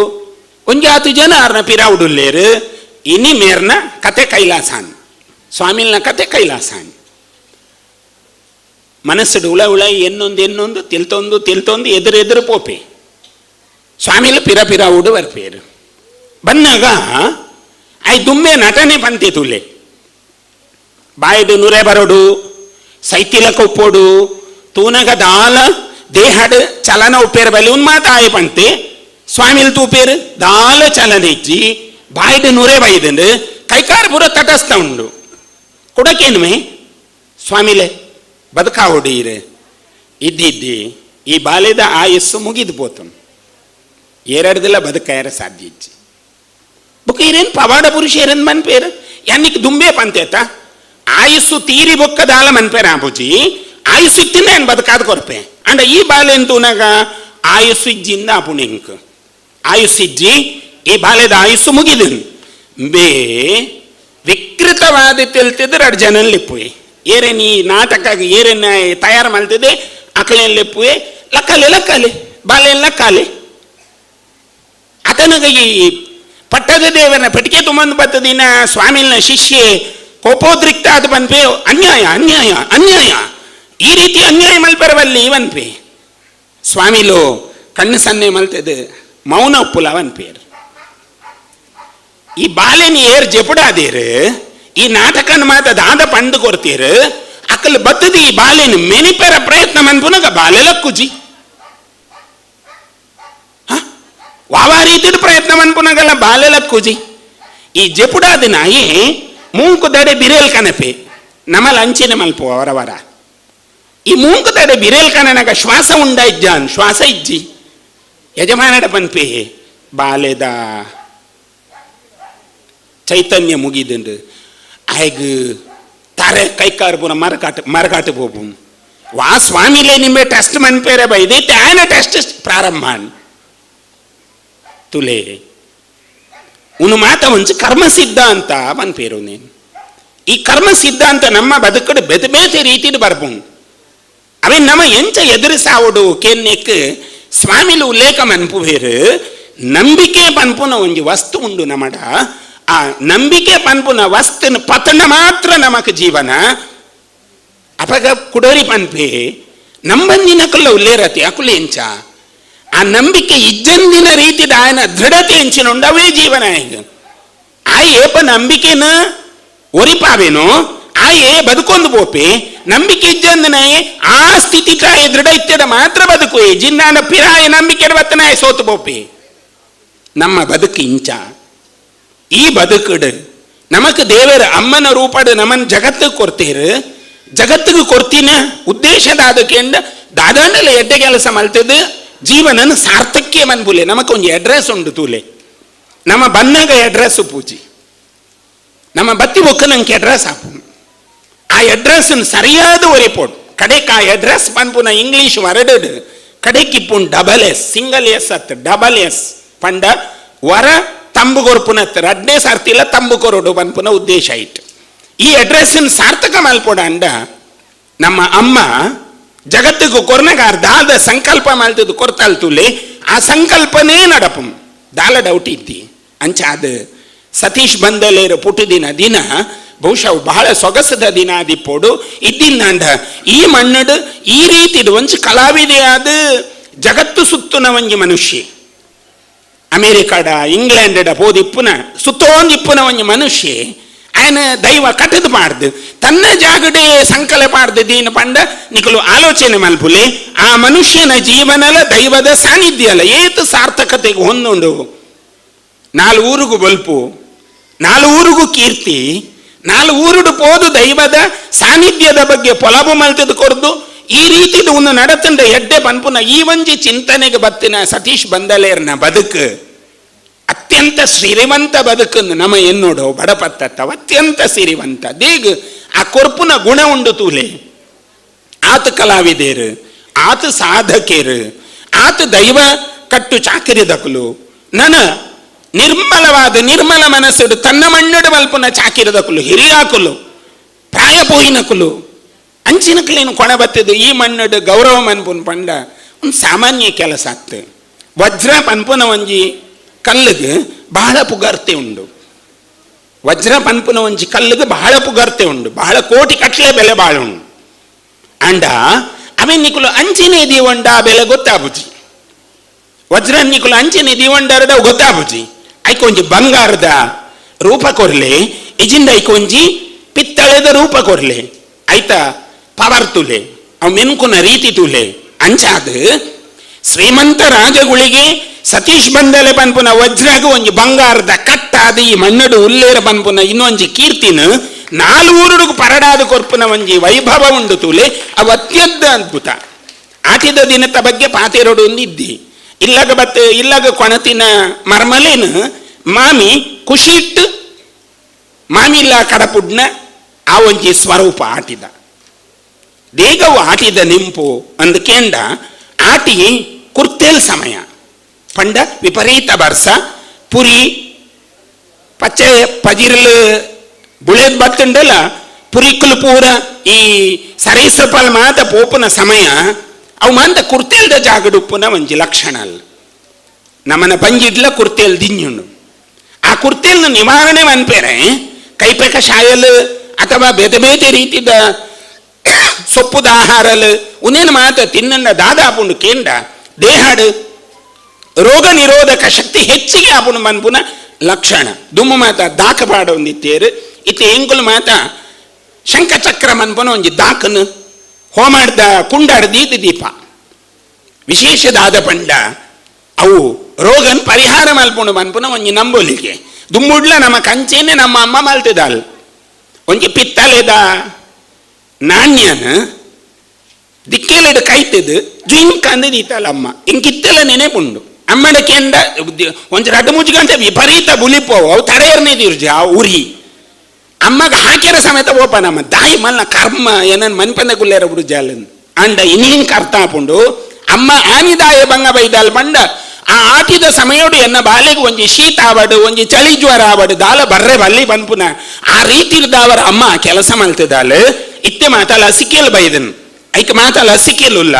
ಒಂಜಾತು ಜನ ಆರ್ನ ಪಿರಾವುಡುಲ್ಲೇರು. ಇನಿ ಮೇರ್ನ ಕತೆ ಕೈಲಾಸಾನ್ ಸ್ವಾಮಿಲ್ನ ಕತೆ ಕೈಲಾಸಾನ್. ಮನಸ್ಸುಡು ಉಳ ಉಳ ಎನ್ನೊಂದು ಎನ್ನೊಂದು ತಿಳ್ತೊಂದು ತಿಳ್ತೊಂದು ಎದುರು ಎದುರು ಪೋಪೆ. ಸ್ವಾಮಿಲು ಪಿರ ಪಿರಾವುಡು ಬರ್ಪೇರು. ಬಂದಾಗ I ದುಮ್ಮೆ ನಟನೆ ಪಂತೆ ತುಲೆ ಬಾಯಿಡು ನುರೆ ಬರೋಡು ಸೈತಿಲ ಕೊಪ್ಪೋಡು ತೂನಗ ದಾಲ ದೇಹಡ್ ಚಲನ ಉಪ್ಪೇರು ಬಲಿ ಉನ್ ಮಾತ ಆಯ ಪಂತೆ. ಸ್ವಾಮಿಲ್ ತೂಪೇರು ದಾಲ ಚಲನ ಇಜ್ಜಿ ಬಾಯಿಡು ನುರೆ ಬೈದಂಡು ಕೈಕಾರ ಪೂರ ತಟಸ್ಥ ಉಂಡು. ಕೊಡಕೇನುಮೆ ಸ್ವಾಮಿಲೆ ಬದುಕಾವೊಡೀರು ಇದ್ದಿದ್ದಿ ಈ ಬಾಲ್ಯದ ಆಯಸ್ಸು ಮುಗಿದು ಪೋತು ಏರಡ್ದಿಲ್ಲ ಬದುಕಾಯರ ಸಾಧ್ಯ ಇಜ್ಜಿ. ಬೊಕ್ಕ ಇರೇನು ಪವಾಡ ಪುರುಷ ಏರನ್ ಮನ್ಪೇರು ಯಾನಿಕ್ ದುಂಬೆ ಪಂತೇತ ಆಯುಸ್ಸು ತೀರಿ ಬೊಕ್ಕದಾಲ ಮನ್ಪೇರ ಆಪುಜಿ ಆಯುಸ್ಸು ಇತ್ತಿನ ಏನು ಬದುಕಾದ ಕೊರ್ಪೆ. ಅಂಡ ಈ ಬಾಲೆನ್ ತೂನಾಗ ಆಯುಸ್ಸು ಇಜ್ಜಿಂದ ಆಪುಣೆಂಕ್ ಆಯುಸ್ಸಿಜ್ಜಿ ಈ ಬಾಲ್ಯದ ಆಯುಸ್ಸು ಮುಗಿದು ಬೇ ವಿಕೃತವಾದ ತಿಳ್ತಿದ್ರೆ ಅಡ್ ಜನನ್ ಲಿಪ್ಪುವೆ. ಏರೇನು ಈ ನಾಟಕ ಏರೇನ ತಯಾರು ಮಾಡ್ತಿದ್ದೆ ಅಕಲೇನು ಲಿಪ್ಪುವೆ ಲಕ್ಕಲೆ ಲಕ್ಕಲೆ ಬಾಲ್ಯನ್ ಲಕ್ಕಾಲೆ. ಆತನಗ ಈ ಪಟ್ಟದ ದೇವನ ಪೆಟ್ಟಿಗೆ ತುಂಬಂದು ಬತ್ತದಿನ ಸ್ವಾಮಿನ ಶಿಷ್ಯೆ ಕೋಪೋದ್ರಿಕ್ತ ಅದು ಬಂದ್ಪೆ ಅನ್ಯಾಯ ಅನ್ಯಾಯ ಅನ್ಯಾಯ ಈ ರೀತಿ ಅನ್ಯಾಯ ಮಲ್ಪರವಲ್ಲಿ ವನ್ಪೆ. ಸ್ವಾಮಿಲು ಕಣ್ಣು ಸನ್ನೆ ಮಲ್ತದೆ ಮೌನ ಉಪ್ಪುಲ ವನ್ಪೇರು. ಈ ಬಾಲೆನಿ ಏರ್ ಜೆಪುಡಾದೇರು ಈ ನಾಟಕನ ಮಾತ ದಾದ ಪಂಡು ಕೊಡ್ತೀರು ಅಕ್ಕಲ್ ಬತ್ತದ ಈ ಬಾಲೆನ ಮೆನಿಪೆರ ಪ್ರಯತ್ನ ಮನ್ಪುನಗ ಬಾಲೆಲ ಕುಜಿ ವಾವಾ ರೀತಿಯ ಪ್ರಯತ್ನ ಮನ್ಪುನಗಲ್ಲ ಬಾಲೆಲ ಕುಜಿ. ಈ ಜೆಪುಡಾದ ನಾಯಿ ಮೂಂಕು ದಡೆ ಬಿರೇಲ್ ಕನಪೆ ನಮಲ್ ಅಂಚಿನ ಮಲ್ಪು ಅವರವರ. ಈ ಮೂಂಕು ದಡೆ ಬಿರೇಲ್ ಕನನಾಗ ಶ್ವಾಸ ಉಂಡ ಇಜ್ಜಾನ್ ಶ್ವಾಸ ಇಜ್ಜಿ ಯಜಮಾನಡ ಪನ್ಪೆ ಬಾಲೆದ ಚೈತನ್ಯ ಮುಗಿದಂಡು ಆಯ್ಗ ತಾರೆ ಕೈಕಾರು ಪೂರ ಮರಕಾಟ ಮರಕಾಟ ಪೋಪು. ವಾ ಸ್ವಾಮಿಲೇ ನಿಂಬೆ ಟೆಸ್ಟ್ ಮನ್ಪೇರೆ ಬೈದೆ ಆಯನ ಟೆಸ್ಟ್ ಪ್ರಾರಂಭ ತುಲೆ ಉನು ಮಾತ ಒಂಚು ಕರ್ಮ ಸಿದ್ಧಾಂತ ಮನ್ಪೇರು ನೀನು. ಈ ಕರ್ಮ ಸಿದ್ಧಾಂತ ನಮ್ಮ ಬದುಕಡು ಬೇತೆ ಬೇತೆ ರೀತಿಡು ಬರ್ಪುಂಡು. ಅವೇ ನಮ್ಮ ಎಂಚ ಎದುರಿಸಾವಡು ಕೆನ್ನೆಕ್ ಸ್ವಾಮಿಲು ಉಲ್ಲೇಖ ಮನ್ಪುವೇರು. ನಂಬಿಕೆ ಪನ್ಪುನ ಒಂಜಿ ವಸ್ತು ಉಂಡು ನಮಡ. ಆ ನಂಬಿಕೆ ಪನ್ಪುನ ವಸ್ತುನ ಪತನ ಮಾತ್ರ ನಮಕ್ ಜೀವನ. ಅಪಗ ಕುಡೋರಿ ಪನ್ಪೆ ನಂಬಂದಿನ ಕುಲ್ಲ ಉಲ್ಲೇರತಿ ಅಕುಲ ಎಂಚ ಆ ನಂಬಿಕೆ ಇಜ್ಜಂದಿನ ರೀತಿದ ಆಯನ ದೃಢತೆ ಎಂಚಿನ ಉಂಡು ಅವೇ ಜೀವನ. ಈಗ ಆ ಏಪ ನಂಬಿಕೆನ ಒರಿಪಾವೇನೋ ಆ ಏ ಬದುಕೊಂದು ಪೋಪೆ ನಂಬಿಕೆ ಇಜ್ಜಂದಿನ ಆ ಸ್ಥಿತಿ ತಾಯಿ ದೃಢ ಇತ್ಯದ ಮಾತ್ರ ಬದುಕು ಜಿನ್ನಾನ ಪಿರಾಯ ನಂಬಿಕೆ ಬತ್ತನಾಯ ಸೋತು ಪೋಪೆ. ನಮ್ಮ ಬದುಕು ಇಂಚ ಈ ಬದುಕುಡು ನಮಕ್ ದೇವರ ಅಮ್ಮನ ರೂಪಡು ನಮ್ಮನ್ ಜಗತ್ತಿಗೆ ಕೊಡ್ತೀರು. ಜಗತ್ತಿಗೆ ಕೊಡ್ತೀನ ಉದ್ದೇಶದ ದಾದಾಂಡಲ ಎಡ್ಡೆ ಕೆಲಸ ಮಲ್ತದ್ದು ಜೀವನನ ಸಾರ್ಥಕ್ಯ ಮನ್ಪುಲೆ. ನಮಕ್ ಒಂಜಿ ಅಡ್ರೆಸ್ ಉಂಡು ತೂಲೆ ನಮ್ಮ ಬನ್ನಾಗ ಅಡ್ರೆಸ್ ಪೂಜಿ ನಮ್ಮ ಬತ್ತಿ ಬೊಕ್ಕ ನಂಗೆ ಅಡ್ರೆಸ್ ಆಪು. ಆ ಅಡ್ರೆಸ್ ಸರಿಯಾದ ಒರಿಪೋಡು ಕಡೆಕ್ ಆ ಅಡ್ರೆಸ್ ಪನ್ಪುನ ಇಂಗ್ಲೀಷ್ ವರಡು ಕಡೆಕ್ ಇಪ್ಪುನ್ double S single S ಅತ್ ಡಬಲ್ ಎಸ್ ಪಂಡ ವರ ತಂಬು ಕೊರ್ಪುನತ್ ರಡ್ನೇ ಸಾರ್ತಿಲ್ಲ ತಂಬು ಕೊರಡು ಪನ್ಪುನ ಉದ್ದೇಶ ಇಟ್ಟು ಈ ಅಡ್ರೆಸ್ ಸಾರ್ಥಕ ಮಲ್ಪೋಡ ಅಂಡ ನಮ್ಮ ಅಮ್ಮ ಜಗತ್ತಿಗೂ ಕೊರ್ನಗ ದಾದ ಸಂಕಲ್ಪ ಮಲ್ತದ್ದು ಕೊರ್ತಾಲ್ ತುಲೆ ಆ ಸಂಕಲ್ಪನೇ ನಡಪು ದಾಲ ಡೌಟ್ ಇದ್ದಿ ಅಂಚ ಅದು ಸತೀಶ್ ಬಂದಲೇರು ಪುಟ್ಟುದಿನ ದಿನ ಬಹುಶಃ ಬಹಳ ಸೊಗಸದ ದಿನ ಆದಿಪ್ಪೋಡು ಇದ್ದಿನ್ನಾಂಡ ಈ ಮಣ್ಣಡು ಈ ರೀತಿ ಒಂಚು ಕಲಾವಿದೆಯಾದ ಜಗತ್ತು ಸುತ್ತುನ ಒಂಜಿ ಮನುಷ್ಯ ಅಮೇರಿಕಾಡ ಇಂಗ್ಲೆಂಡ್ ಪೋದಿಪ್ಪುನ ಸುತ್ತೋಂದಿಪ್ಪುನ ಒಂಜಿ ಮನುಷ್ಯ ಆಯನ ದೈವ ಕಟ್ಟದು ಪಾಡ್ದು ತನ್ನ ಜಾಗಡೆ ಸಂಕಲ್ಪ ಪಾಡ್ದು ದೀನ ಪಂಡ ನಿಕಲು ಆಲೋಚನೆ ಮಲ್ಪುಲೆ ಆ ಮನುಷ್ಯನ ಜೀವನಲ ದೈವದ ಸಾನ್ನಿಧ್ಯ ಅಲ್ಲ ಏತು ಸಾರ್ಥಕತೆಗೆ ಹೊಂದುಂಡು. ನಾಲ್ ಊರಿಗೂ ಬಲ್ಪು ನಾಲ್ ಊರಿಗೂ ಕೀರ್ತಿ ನಾಲ್ ಊರುಡು ಪೋದು ದೈವದ ಸಾನ್ನಿಧ್ಯದ ಬಗ್ಗೆ ಪೊಲಬು ಮಲ್ತದು ಕೊರ್ದು ಈ ರೀತಿದು ಒಂದು ನಡತಂಡ ಎಡ್ಡೆ ಪನ್ಪುನ ಈ ಒಂಜಿ ಚಿಂತನೆಗೆ ಬತ್ತಿನ ಸತೀಶ್ ಬಂದಲೇರ್ನ ಬದುಕು ಅತ್ಯಂತ ಸಿರಿವಂತ ಬದುಕನ್ನು ನಮ್ಮ ಎನ್ನೋಡು ಬಡಪತ್ತತ್ತವ ಅತ್ಯಂತ ಸಿರಿವಂತ ದೇಗ್ ಆ ಕೊರ್ಪುನ ಗುಣ ಉಂಡು ತೂಲೆ. ಆತ ಕಲಾವಿದೇರು, ಆತ ಸಾಧಕೇರು, ಆತ ದೈವ ಕಟ್ಟು ಚಾಕಿರಿದಕುಲು ನನ ನಿರ್ಮಲವಾದ ನಿರ್ಮಲ ಮನಸ್ಸುಡು ತನ್ನ ಮಣ್ಣುಡು ಮಲ್ಪುನ ಚಾಕಿರಿದಕುಲು ಹಿರಿಯಾಕುಲು ಪ್ರಾಯ ಪೋಯಿನಕುಲು ಅಂಚಿನಕುಲೇನು ಕೊಣ ಬತ್ತಿದ್ದು ಈ ಮಣ್ಣುಡು ಗೌರವ ಮನ್ಪುನ ಪಂಡ ಒಂದು ಸಾಮಾನ್ಯ ಕೆಲಸ ಆಗ್ತು. ವಜ್ರ ಪನ್ಪುನ ಒಂಜಿ ಕಲ್ಲಿಗೆ ಬಹಳ ಪುಗರ್ತೆ ಉಂಡು. ವಜ್ರ ಪನ್ಪುನ ಒಂಜಿ ಕಲ್ಲಿಗೆ ಬಹಳ ಪುಗರ್ತೆ ಉಂಡು, ಬಹಳ ಕೋಟಿ ಕಟ್ಲೆ ಬೆಲೆ ಬಾಳ ಉಂಡು. ಅಂಡ ಅವೆ ನಿಕುಲು ಅಂಚಿನೇ ದೀವಂಡ ಆ ಬೆಲೆ ಗೊತ್ತಾಬುಜಿ. ವಜ್ರ ನಿಕುಲು ಅಂಚಿನೇ ದೀವಂಡಾರದ ಗೊತ್ತಾಬುಜಿ. ಐಕೊಂಜಿ ಬಂಗಾರದ ರೂಪ ಕೊರ್ಲೆ, ಇಜಿಂದ ಐಕೊಂಜಿ ಪಿತ್ತಳೆದ ರೂಪ ಕೊರ್ಲೆ, ಆಯ್ತಾ ಪವರ್ ತುಲೆ, ಅವು ಮೆನ್ಕುನ ರೀತಿ ತುಲೆ. ಅಂಚಾದ ಶ್ರೀಮಂತ ರಾಜಗಳಿಗೆ ಸತೀಶ್ ಬಂದಲೆ ಪನ್ಪುನ ವಜ್ರಾಗ ಒಂಜಿ ಬಂಗಾರದ ಕಟ್ಟಾದ ಈ ಮಣ್ಣಡು ಉಲ್ಲೇರ ಪನ್ಪುನ ಇನ್ನೊಂಜಿ ಕೀರ್ತಿನ ನಾಲ್ವೂರುಡುಗು ಪರಡಾದ ಕೊರ್ಪುನ ಒಂಜಿ ವೈಭವ ಉಂಡು ತೂಲೆ. ಅವು ಅತ್ಯಂತ ಅದ್ಭುತ. ಆಟಿದ ದಿನದ ಬಗ್ಗೆ ಪಾತೆರಡು ಒಂದು ಇದ್ದಿ ಇಲ್ಲಗ ಬತ್ತ ಇಲ್ಲಗ ಕೊಣತಿನ ಮರ್ಮಲೇನು ಮಾಮಿ ಖುಷಿಟ್ಟು ಮಾಮಿಲ್ಲ ಕಡಪುಡ್ನ ಆ ಒಂಜಿ ಸ್ವರೂಪ ಆಟಿದ ದೇಗವು ಆಟಿದ ನಿಂಪು ಅಂದ ಕೇಂಡ ಆಟಿ ಕುರ್ತೇಲ್ ಸಮಯ ಪಂಡ ವಿಪರೀತ ಬರ್ಸ ಪುರಿ ಪಚ್ಚೆ ಪಜಿರ್ಲು ಬುಳೇದ್ ಬತ್ತುಂಡಲ್ಲ ಪುರಿಕುಲು ಪೂರ ಈ ಸರೈಸಪಾಲ್ ಮಾತ ಪೋಪುನ ಸಮಯ ಅವು ಮಾಂತ ಕುರ್ತೇಲ್ದ ಜಾಗಡುಪ್ಪುನ ಒಂಜಿ ಲಕ್ಷಣ ಅಲ್ಲ. ನಮ್ಮನ ಬಂಜಿಡ್ಲ ಕುರ್ತೇಲ್ ದಿಂಜುಂಡು. ಆ ಕುರ್ತೇಲ್ನ ನಿವಾರಣೆ ಮನ್ಪೇರೆ ಕೈಪೆಕ ಶಾಯಲ್ ಅಥವಾ ಬೇತೆ ಬೇತೆ ರೀತಿದ ಸೊಪ್ಪುದ ಆಹಾರಲ್ ಉನೇನು ಮಾತ ತಿನ್ನಂಡ ದಾದಾಪುಂಡು ಕೇಂಡ ದೇಹಾಡು ರೋಗ ನಿರೋಧಕ ಶಕ್ತಿ ಹೆಚ್ಚಿಗೆ ಆಪುಂಡು ಮನ್ಪುನ ಲಕ್ಷಣ. ದುಮ್ಮು ಮಾತ ದಾಖಪಾಡ ಒಂದಿತ್ತೇರು ಇತ್ತೆ ಎಂಕುಲು ಮಾತ ಶಂಖಚಕ್ರ ಮನ್ಪುನ ಒಂಜಿ ದಾಖನು ಹೋಮಾಡ್ದ ಕುಂಡಾಡ್ದೀತ ದೀಪ ವಿಶೇಷ ದಾದ ಪಂಡ ಅವು ರೋಗನ್ ಪರಿಹಾರ ಮಲ್ಪುಂಡು ಮನ್ಪುನ ಒಂಜಿ ನಂಬೋಲಿಗೆ. ದುಮ್ಮುಡ್ಲ ನಮ್ಮ ಕಂಚೇನೆ ನಮ್ಮ ಅಮ್ಮ ಮಲ್ತಿದಾಲ್ ಒಂಜಿ ಪಿತ್ತಲೆದ ನಾಣ್ಯನ ದಿಕ್ಕೇಲೆಡು ಕೈತದು ಜುಯಿಂಕ್ ಅಂದ ದೀತಾಲ ಅಮ್ಮ ಇಂಕಿತ್ತೆಲ್ಲ ನೆನೆಪುಂಡು. ಅಮ್ಮಡ ಕೇಂದ ಒಂಜಿ ರಡ್ಡು ಮೂಜಿ ಗಂಟೆ ವಿಪರೀತ ಬುಲಿಪೋವು ಅವು ತಡೆಯರ್ನೇ ದಿರ್ಜಿ ಆ ಉರಿ ಅಮ್ಮಗ ಹಾಕ್ಯಾರ ಸಮೇತ ಓಪ ನಮ್ಮ ದಾಯಿ ಮಲ್ನ ಕರ್ಮ ಏನನ್ ಮನ್ಪಂದ ಗುಲ್ಲೇರ ಬಿಡು ಜಾಲನ್ ಅಂಡ ಇನ್ನಿಂಗ್ ಅರ್ಥ ಆಪುಂಡು. ಅಮ್ಮ ಆನಿದಾಯ ಬಂಗ ಬೈದಾಲ್ ಬಂಡ ಆ ಆಟಿದ ಸಮಯೋಡು ಎನ್ನ ಬಾಲೆಗೆ ಒಂಜಿ ಶೀತ ಆವಡು ಒಂಜಿ ಚಳಿ ಜ್ವರ ಆವಡು ದಾಲ ಬರ್ರೆ ಬಲ್ಲಿ ಬನ್ಪುನ ಆ ರೀತಿ ಇರ್ದಾವರ ಅಮ್ಮ ಕೆಲಸ ಮಲ್ತಿದಾಲು. ಇತ್ತೆ ಮಾತಲ್ಲ ಲಸಿಕೆಲ್ ಬೈದನ್ ಐಕ ಮಾತಲ್ಲ ಲಸಿಕೆಲುಲ್ಲ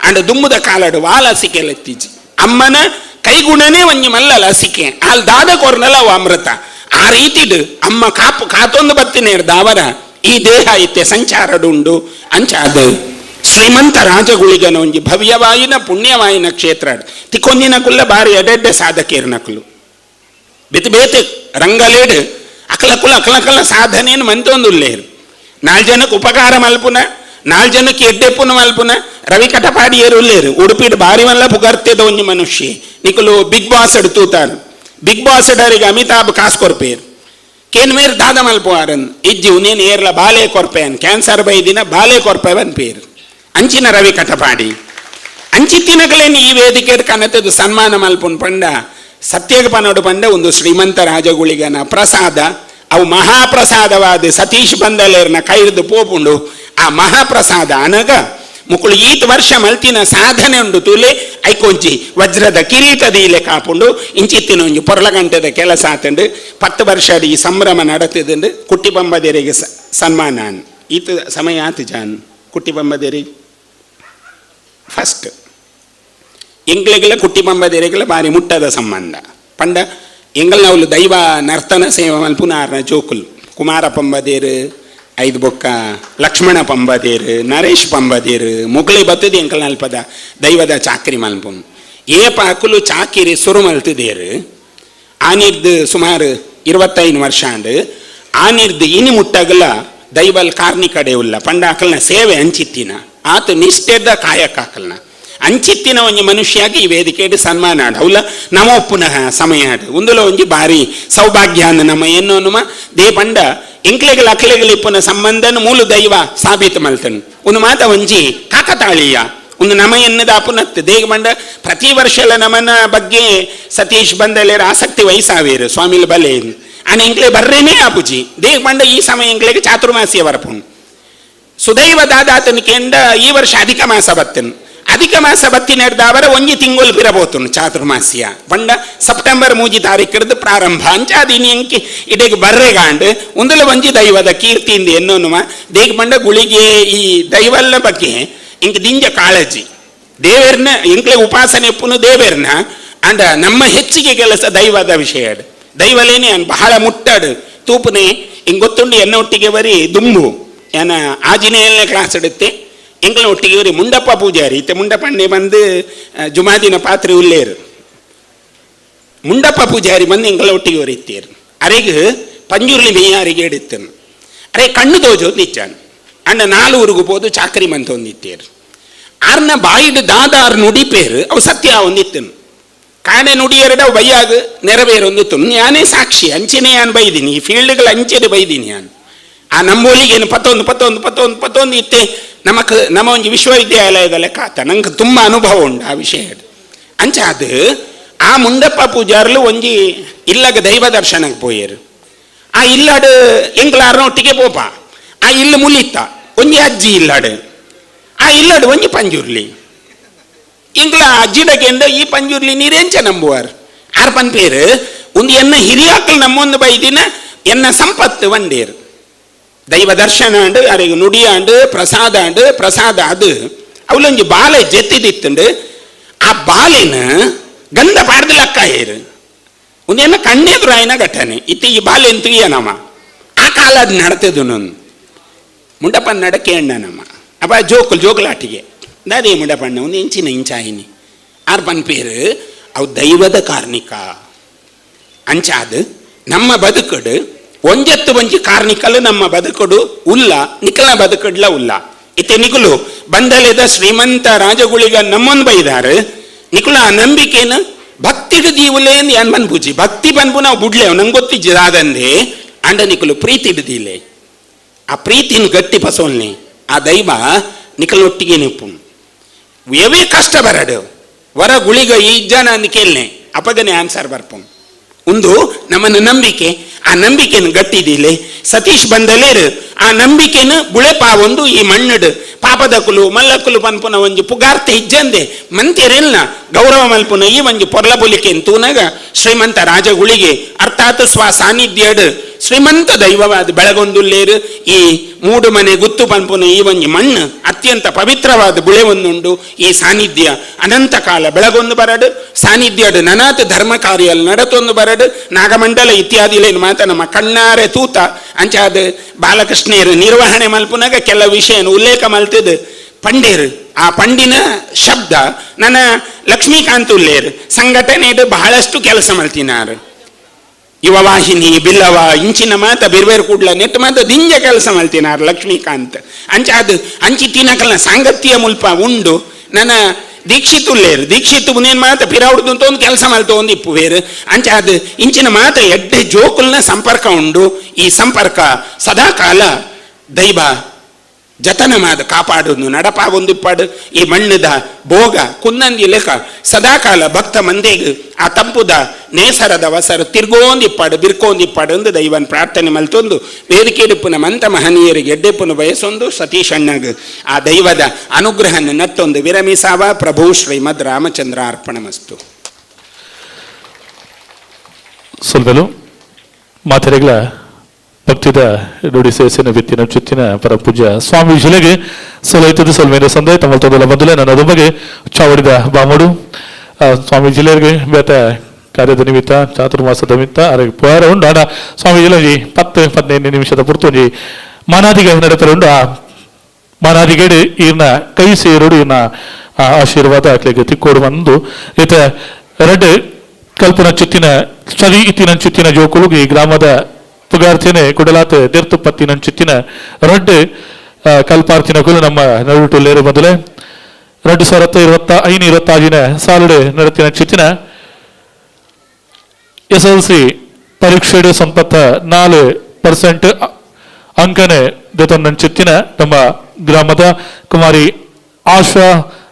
ಅಂಡ ದುಮ್ಮುದ ಕಾಲಡು ವಾಲ ಲಸಿಕೆಲ್ ಎತ್ತೀಜಿ ಅಮ್ಮನ ಕೈಗುಣನೇ ಒಂಜಿ ಮಲ್ಲ ಲಸಿಕೆ ಅಲ್ಲಿ ದಾದ ಕೊರ್ನಲ್ಲ ಅವು ಅಮೃತ. ಆ ರೀತಿಡು ಅಮ್ಮ ಕಾಪು ಕಾತೊಂದು ಬತ್ತಿನೇ ದಾವರ ಈ ದೇಹ ಇತ್ತೆ ಸಂಚಾರಡುಂಡು. ಅಂಚಾದ ಶ್ರೀಮಂತ ರಾಜಗುಳಿಗನ ಒಂಜಿ ಭವ್ಯವಾಯಿನ ಪುಣ್ಯವಾಯಿನ ಕ್ಷೇತ್ರ ತಿಕ್ಕೊಂದಿನ ಕುಲ್ಲ ಬಾರಿ ಎಡೆಡ್ಡೆ ಸಾಧಕೇರ್ನಕುಲು ಬೇತೆ ಬೇತೆ ರಂಗಲೇಡು ಅಕಲಕುಲ ಅಕಲಕಲ ಸಾಧನೆಯನ್ನು ಮಂತೊಂದುಲ್ಲೇರು. ನಾಲ್ ಜನಕ್ಕೆ ಉಪಕಾರ ಮಲ್ಪುನ ನಾಲ್ ಜನಕ್ಕೆ ಎಡ್ಡೆಪ್ಪುನ ಮಲ್ಪುನ ರವಿ ಕಟಪಾಡಿಯರು ಉಲ್ಲೇರು. ಉಡುಪಿಡು ಬಾರಿ ಮಲ್ಲ ಪುಗರ್ತೆದ ಒಂಜಿ ಮನುಷ್ಯ ನಿಕುಲು ಬಿಗ್ ಬಾಸ್ ಎಡ್ ತೂತಾರು. ಬಿಗ್ ಬಾಸ್ ಡರಿಗೆ ಅಮಿತಾಬ್ ಕಾಸು ಕೊರ್ಪೇರು ಕೇನ್ ಮೇರ್ ದಾದ ಮಲ್ಪುವಾರನ್ ಇಜ್ಜಿ ಉನೇನು ಏರ್ಲ ಬಾಲೆ ಕೊರ್ಪೇನ್ ಕ್ಯಾನ್ಸರ್ ಬೈದಿನ ಬಾಲೆ ಕೊರ್ಪೇವನ್ ಪೇರು ಅಂಚಿನ ರವಿ ಕಟಪಾಡಿ ಅಂಚಿತ್ತಿನಕಲೇನು ಈ ವೇದಿಕೆ ಕನತದ್ದು ಸನ್ಮಾನ ಮಲ್ಪುನ್ ಪಂಡ ಸತ್ಯಗ ಪನೋಡು ಪಂಡ ಒಂದು ಶ್ರೀಮಂತ ರಾಜಗುಳಿಗನ ಪ್ರಸಾದ ಅವು ಮಹಾಪ್ರಸಾದವಾದ ಸತೀಶ್ ಬಂದಲೇರ್ನ ಕೈರ್ದು ಪೋಪುಂಡು. ಆ ಮಹಾಪ್ರಸಾದ ಅನಗ ಮುಕುಳು ಈತ ವರ್ಷ ಮಲ್ತಿನ ಸಾಧನೆ ಉಂಡು ತೂಲೆ ಐಕೊಂಚಿ ವಜ್ರದ ಕಿರೀಟದ ಇಲೆ ಕಾಪುಂಡು ಇಂಚಿತ್ತಿನ ಒಂಜಿ ಪೊರ್ಲಗಂಟೆದ ಕೆಲಸ ಆತಂಡು 10 ವರ್ಷ ಈ ಸಂಭ್ರಮ ನಡತಿದಂಡು ಕುಟ್ಟಿಬಂಬದೇರಿಗೆ ಸನ್ಮಾನ ಈತ ಸಮಯ ಆತು ಜಾನ್ ಕುಟ್ಟಿಬಂಬದೇರಿ ಫಸ್ಟ್ ಎಂಗ್ಲೆಗೆಲ್ಲ ಕುಟ್ಟಿಬಂಬದೇರಿಗೆಲ್ಲ ಬಾರಿ ಮುಟ್ಟದ ಸಂಬಂಧ ಪಂಡ ಎಂಗಲ್ನವ್ಲು ದೈವ ನರ್ತನ ಸೇವೆ ಮಲ್ಪುನಾರ್ನ ಜೋಕುಲು ಕುಮಾರ ಪಂಬದೇರು ಐದು ಬೊಕ್ಕ ಲಕ್ಷ್ಮಣ ಪಂಬದೇರು ನರೇಶ್ ಪಂಬದೇರು ಮುಗಳಿ ಬತ್ತದ ಎಂಕಲ್ ನಲ್ಪದ ದೈವದ ಚಾಕ್ರಿ ಮಲ್ಪುನ್ ಏ ಪಾಕುಲು ಚಾಕಿರಿ ಸುರು ಮಲ್ತದೇರು ಆನಿರ್ದು ಸುಮಾರು 25 ವರ್ಷ ಅಂಡು ಆನಿರ್ದು ಇನಿ ಮುಟ್ಟಗಲ ದೈವಲ್ ಕಾರ್ನಿ ಕಡೆ ಉಲ್ಲ ಪಂಡ ಅಕಲ್ನ ಸೇವೆ ಅಂಚಿತ್ತಿನ ಆತ ನಿಷ್ಠೆದ ಕಾಯಕ ಅಕಲ್ನ ಅಂಚಿತ್ತಿನ ಒಂಜಿ ಮನುಷ್ಯಾಗಿ ಈ ವೇದಿಕೆಡು ಸನ್ಮಾನ ಆಡು ಅವಲ ನಮ ಪುನಃ ಸಮಯ ಆಡು ಉಂದುಲ ಒಂಜಿ ಬಾರಿ ಸೌಭಾಗ್ಯ ಅಂದ ನಮ್ಮ ಎನ್ನೋನುಮ they ಪಂಡ ಎಂಕ್ಲೆಗಳ ಅಕ್ಲೆಗಳ ಇಪ್ಪುನ ಸಂಬಂಧನ ಮೂಲ ದೈವ ಸಾಬೀತು ಮಲ್ತನು ಒಂದು ಮಾತ ಒಂಜಿ ಕಾಕತಾಳೀಯ ಒಂದು ನಮ ಎನ್ನದ ಅಪುನತ್ತು ದೇಗ ಮಂಡ ಪ್ರತಿ ವರ್ಷಲ ನಮನ ಬಗ್ಗೆ ಸತೀಶ್ ಬಂದಲೇರ ಆಸಕ್ತಿ ವಯಸ್ಸಾವೇರು ಸ್ವಾಮಿಲ ಬಲೆ ಆನೆ ಎಂಕ್ಲೆ ಬರ್ರೇನೇ ಆಪುಜಿ ದೇಗ ಮಂಡ ಈ ಸಮಯ ಎಂಕ್ಲೆಗೆ ಚಾತುರ್ಮಾಸಿಯ ವರಪುಣ್ ಸುದೈವ ದಾದಾತನ ಕೇಂದ್ರ ಈ ವರ್ಷ ಅಧಿಕ ಮಾಸ ಬತ್ತನ್ ಅಧಿಕ ಮಾಸ ಬತ್ತಿನೆಡ್ದಾವರ ಒಂಜಿ ತಿಂಗೊಲ್ ಪಿರಬೋತುನು ಚಾತುರ್ಮಾಸಿಯ ಪಂಡ ಸೆಪ್ಟೆಂಬರ್ 3 ತಾರೀಕಿಡ್ದು ಪ್ರಾರಂಭ ಅಂಚ ಅದು ಇನಿ ಇಡೆಗೆ ಬರ್ರೆಗಾಂಡ್ ಒಂದಲ ಒಂಜಿ ದೈವದ ಕೀರ್ತಿಯಿಂದ ಎನ್ನೋನುಮ ದೇಗ ಬಂಡ ಗುಳಿಗೆ ಈ ದೈವಲ್ಲ ಬಗ್ಗೆ ಇಂಕ ದಿಂಜ ಕಾಳಜಿ ದೇವೇರ್ನ ಎಂಕ್ಲೆ ಉಪಾಸನೆ ಎಪ್ಪುನು ದೇವೇರ್ನ ಅಂಡ ನಮ್ಮ ಹೆಚ್ಚಿಗೆ ಕೆಲಸ ದೈವದ ವಿಷಯ ದೈವಲೇನೆ ಬಹಳ ಮುಟ್ಟಾಡು ತೂಪನೆ ಹಿಂಗೆ ಗೊತ್ತುಂಡು ಎನ್ನ ಒಟ್ಟಿಗೆ ಬರೀ ದುಂಬು ಏನ ಆಜಿನೇಯಲ್ನೇ ಕ್ಲಾಸ್ ಇಡುತ್ತೆ ಎಂಗಳ ಒಟ್ಟಿಗೆ ಇವರು ಮುಂಡಪ್ಪ ಪೂಜಾರಿ ಇತ್ತೆ ಮುಂಡಪ್ಪಣ್ಣೆ ಬಂದು ಜುಮಾದಿನ ಪಾತ್ರೆ ಉಲ್ಲೇರು ಮುಂಡಪ್ಪ ಪೂಜಾರಿ ಬಂದು ಎಂಗಳ ಒಟ್ಟಿಗೆ ಇವರು ಇತ್ತೇರು ಅರೆಗೆ ಪಂಜುರ್ಲಿ ಮೇಯಾರಿಗೆ ಎಡುತ್ತನು ಅರೆ ಕಣ್ಣು ತೋಜೋದು ನಿಚ್ಚಾನು ಅಣ್ಣ ನಾಲೂರಿಗೆ ಪೋದು ಚಾಕರಿ ಮಂತ ಒಂದಿತ್ತೇರು ಆರ್ನ ಬಾಯಿಡು ದಾದಾರ್ ನುಡಿಪೇರು ಅವು ಸತ್ಯ ಒಂದಿತ್ತನು ಕಾಣೆ ನುಡಿಯರಡ ಅವು ಬೈಯಾಗ ನೆರವೇರೊಂದಿತ್ತು ನಾನೇ ಸಾಕ್ಷಿ ಅಂಚೆನೇ ನಾನು ಬೈದೀನಿ ಈ ಫೀಲ್ಡ್ಗಳ ಅಂಚೆನೆ ಬೈದೀನಿ ನಾನು ಆ ನಂಬೋಲಿಗೇನು ಪತ್ತೊಂದು ಪತ್ತೊಂದು ಪತ್ತೊಂದು ಪತ್ತೊಂದು ಇತ್ತೆ ನಮಕ್ ನಮ್ಮ ಒಂದು ವಿಶ್ವವಿದ್ಯಾಲಯದ ಲೆಕ್ಕ ನಂಗೆ ತುಂಬ ಅನುಭವ ಉಂಟು ಆ ವಿಷಯ ಅಂಚ ಅದು ಆ ಮುಂಡಪ್ಪ ಪೂಜಾರ್ಲು ಒಂಜಿ ಇಲ್ಲಗ ದೈವ ದರ್ಶನಕ್ಕೆ ಪೋಯರು ಆ ಇಲ್ಲಾಡು ಎಂಗ್ಲಾರ್ನ ಒಟ್ಟಿಗೆ ಪೋಪ ಆ ಇಲ್ಲ ಮುಲಿತ್ತ ಒಂಜಿ ಅಜ್ಜಿ ಇಲ್ಲಾಡು ಆ ಇಲ್ಲಾಡು ಒಂಜಿ ಪಂಜುರ್ಲಿ ಎಂಗ್ಲ ಅಜ್ಜಿಡಕೆಂದ ಈ ಪಂಜುರ್ಲಿ ನೀರೇಂಚ ನಂಬುವಾರ್ ಆರ್ ಪನ್ಪೇರು ಒಂದು ಎನ್ನ ಹಿರಿಯಾಕಲ್ ನಮ್ಮೊಂದು ಬೈದಿನ ಎನ್ನ ಸಂಪತ್ತು ವಂಡೇರು ದೈವ ದರ್ಶನ ಆಂಡು ಅರೆಗೆ ನುಡಿಯಾಂಡು ಪ್ರಸಾದ ಆಂಡು ಪ್ರಸಾದ ಅದು ಅವಳೊಂಜಿ ಬಾಲೆ ಜೆತ್ತಿದಿತ್ತುಂಡು ಆ ಬಾಲೆನ ಗಂಧ ಪಾಡ್ದು ಲಕ್ಕ ಏರು ಒಂದೇನ ಕಣ್ಣೆದುರಾಯನ ಘಟನೆ ಇತ್ತೆ ಈ ಬಾಲೆನ್ ತುಯ್ಯನಮ್ಮ ಆ ಕಾಲ ಅದು ನಡತದು ನೊಂದು ಮುಂಡಪ್ಪನ ನಡಕೆ ಅಣ್ಣನಮ್ಮ ಅಪ್ಪ ಜೋಕುಲ್ ಜೋಕುಲಾಟಿಗೆ ದಾದೇ ಮುಂಡಪ್ಪಣ್ಣ ಒಂದು ಇಂಚಿನ ಇಂಚಾಯಿನಿ ಆರ್ ಪನ್ಪೇರು ಅವು ದೈವದ ಕಾರ್ಣಿಕ ಅಂಚಾದು ನಮ್ಮ ಬದುಕಡು ಒಂಜೆತ್ತು ಒಂಜಿ ಕಾರ್ಣಿಕಲು ನಮ್ಮ ಬದುಕಡು ಉಲ್ಲ ನಿಕಲ ಬದುಕಡ್ಲ ಉಲ್ಲ ಇತ್ತೆ ನಿಕುಲು ಬಂದಲೆದ ಶ್ರೀಮಂತ ರಾಜಗುಳಿಗ ನಮ್ಮೊಂದು ಬೈದಾರು ನಿಕುಲ ಆ ನಂಬಿಕೆನ ಭಕ್ತಿಡು ದೀವುಲೇನ್ ಏನ್ ಬನ್ಪೂಜಿ ಭಕ್ತಿ ಬನ್ಪು ನಾವು ಬುಡ್ಲೇವು ನಂಗೆ ಗೊತ್ತಿಜ್ಜಾದಂದೆ ಅಂಡ ನಿಕುಲು ಪ್ರೀತಿ ಹಿಡ್ದಿಲ್ಲೆ ಆ ಪ್ರೀತಿನ ಗಟ್ಟಿ ಪಸೋಲ್ನಿ ಆ ದೈವ ನಿಕಲೊಟ್ಟಿಗೆ ನಿಪ್ಪು ಎವೇ ಕಷ್ಟ ಬರಡು ವರ ಗುಳಿಗ ಈ ಜನ ಕೇಳ್ನೆ ಅಪಗನೆ ಆನ್ಸರ್ ಬರ್ಪು ಒಂದು ನಮ್ಮನ್ನ ನಂಬಿಕೆ ಆ ನಂಬಿಕೆನ ಗಟ್ಟಿದಿಲ್ಲೆ ಸತೀಶ್ ಬಂದಲೇರು ಆ ನಂಬಿಕೆನ ಬುಳೆಪಾ ಒಂದು ಈ ಮಣ್ಣಡು ಪಾಪದ ಕುಲು ಮಲ್ಲಕುಲು ಪನ್ಪುನ ಒಂಜಿ ಪುಗಾರ್ತೆ ಇಜ್ಜಂದೆ ಮಂತೆರೆಲ್ನ ಗೌರವ ಮಲ್ಪುನ ಈ ಒಂಜಿ ಪೊರ್ಲ ಬುಲಿಕೆ ತೂನಗ ಶ್ರೀಮಂತ ರಾಜಗುಳಿಗೆ ಅರ್ಥಾತ್ ಸ್ವ ಸಾನ್ನಿಧ್ಯಡು ಶ್ರೀಮಂತ ದೈವವಾದ ಬೆಳಗೊಂದುಲ್ಲೇರು ಈ ಮೂಡು ಮನೆ ಗುತ್ತು ಪನ್ಪುನ ಈ ಒಂಜಿ ಮಣ್ಣು ಅತ್ಯಂತ ಪವಿತ್ರವಾದ ಬುಳೆ ಒಂದುಂಡು ಈ ಸಾನ್ನಿಧ್ಯ ಅನಂತ ಕಾಲ ಬೆಳಗೊಂದು ಬರಡು ಸಾನ್ನಿಧ್ಯಡು ನನಾತ ಧರ್ಮ ಕಾರ್ಯಲ್ಲಿ ನಡತೊಂದು ಬರಡು ನಾಗಮಂಡಲ ಇತ್ಯಾದಿಲೇನು ಮಾತ ನಮ್ಮ ಕಣ್ಣಾರೆ ತೂತ ಅಂಚಾದ ಬಾಲಕೃಷ್ಣೇರು ನಿರ್ವಹಣೆ ಮಲ್ಪುನಾಗ ಕೆಲವು ವಿಷಯನ ಉಲ್ಲೇಖ ಮಲ್ತದ ಪಂಡೇರು ಆ ಪಂಡಿನ ಶಬ್ದ ನನ್ನ ಲಕ್ಷ್ಮೀಕಾಂತ್ ಉಲ್ಲೇರು ಸಂಘಟನೆದು ಬಹಳಷ್ಟು ಕೆಲಸ ಮಲ್ತಿನಾರು ಯುವವಾಹಿನಿ ಬಿಲ್ಲವ ಇಂಚಿನ ಮಾತ ಬೇರೆ ಕೂಡ್ಲ ನೆಟ್ ಮಾತ ದಿಂಜ ಕೆಲಸ ಮಲ್ತಿನಾರು ಲಕ್ಷ್ಮೀಕಾಂತ್ ಅಂಚ ಅದು ಅಂಚಿ ತಿನಕಲ್ನ ಸಾಂಗತ್ಯ ಮುಲ್ಪ ಉಂಡು ನನ್ನ ದೀಕ್ಷಿತ್ ಉಲ್ಲೇರು ದೀಕ್ಷಿತ್ ಮುನೇನು ಮಾತ ಪಿರಾವುಡ್ದು ಅಂತ ಒಂದು ಕೆಲಸ ಮಲ್ತ ಒಂದು ಇಪ್ಪು ಬೇರು ಅಂಚ ಅದು ಇಂಚಿನ ಮಾತ ಎಡ್ಡೆ ಜೋಕುಲ್ನ ಸಂಪರ್ಕ ಉಂಡು ಈ ಸಂಪರ್ಕ ಸದಾಕಾಲ ದೈವ ಜತನ ಮಾದ ಕಾಪಾಡುದು ನಡಪಾ ಒಂದು ಇಪ್ಪಾಡು ಈ ಮಣ್ಣದ ಭೋಗ ಕುನ್ನಂದಿ ಲೆಕ್ಕ ಸದಾಕಾಲ ಭಕ್ತ ಮಂದೆಗ್ ಆ ತಂಪುದ ನೇಸರದ ವಸರ ತಿರ್ಗೋಂದು ಇಪ್ಪಾಡು ಬಿರ್ಕೋಂದು ಇಪ್ಪಾಡು ಒಂದು ದೈವನ್ ಪ್ರಾರ್ಥನೆ ಮಲ್ತೊಂದು ವೇದಿಕೆಡಿಪ್ಪುನ ಮಂತ ಮಹನೀಯರಿಗೆ ಎಡ್ಡೆಪ್ಪುನ ಬಯಸೊಂದು ಸತೀಶ್ ಅಣ್ಣಗ್ ಆ ದೈವದ ಅನುಗ್ರಹನ ನತ್ತೊಂದು ವಿರಮಿಸಾವ ಪ್ರಭು ಶ್ರೀಮದ್ ರಾಮಚಂದ್ರ ಅರ್ಪಣಮಸ್ತು. ಸೊಲ್ವೆಲು ಮಾತೆರೆಗಳ ಭಕ್ತಿದ ನುಡಿ ಸೇಸಿನ ಬಿತ್ತಿನ ಚುತ್ತಿನ ಪರಪೂಜ್ಯ ಸ್ವಾಮಿ ಜಿಲೆಗೆ ಸೊಲೈತದ ಸೊಲ್ಮೇನ ಸಂದೆ ತಮ್ಮ ತೊದಲ ಬದಲೆ ನನ್ನ ಬಗ್ಗೆ ಚಾವಡಿದ ಬಾಮಡು ಸ್ವಾಮಿ ಜಿಲೆಗೆ ಬೇತ ಕಾರ್ಯದ ನಿಮಿತ್ತ ಚಾತುರ್ಮಾಸದ ನಿಮಿತ್ತ ಅರೆ ಪುವಾರ ಉಂಡು ಆಡ ಸ್ವಾಮಿ ಜಿಲೆ ಒಂಜಿ 10 15 ನಿಮಿಷದ ಪುರ್ತು ಒಂಜಿ ಮಾನಾದಿಗೆ ನಡಪರೆ ಉಂಡು. ಆ ಮಾನಾದಿಗೇಡು ಈರ್ನ ಕೈ ಸೇರುಡು ಈರ್ನ ಆಶೀರ್ವಾದ ಅಕ್ಲೆಗೆ ತಿಕ್ಕೋಡು ಬಂದು ಈತ ರಡ್ಡು ಕಲ್ಪನ ಚುತ್ತಿನ ಚದಿ ಇತ್ತಿನ ಚುತ್ತಿನ ಜೋಕುಲು ಈ ಗ್ರಾಮದ ಪುಗಾರ್ತಿನೆ ಕುಡಲಾತ ದೆರ್ತು ಪತ್ತಿನ ಚುತ್ತಿನ ರಡ್ಡು ಕಲ್ಪಾರ್ತಿನ ಕುಲು ನಮ್ಮ ನಡುಟುಲ್ಲೇರು ಮೊದಲೇ 2025 26 ಸಾಲುಡೆ ನಡತಿನ ಚುತ್ತಿನ SLC ಪರೀಕ್ಷೆಡು 94% ಅಂಕನೆ ದೆತೊನ್ನ ಚುತ್ತಿನ ನಮ್ಮ ಗ್ರಾಮದ ಕುಮಾರಿ ಆಶಾ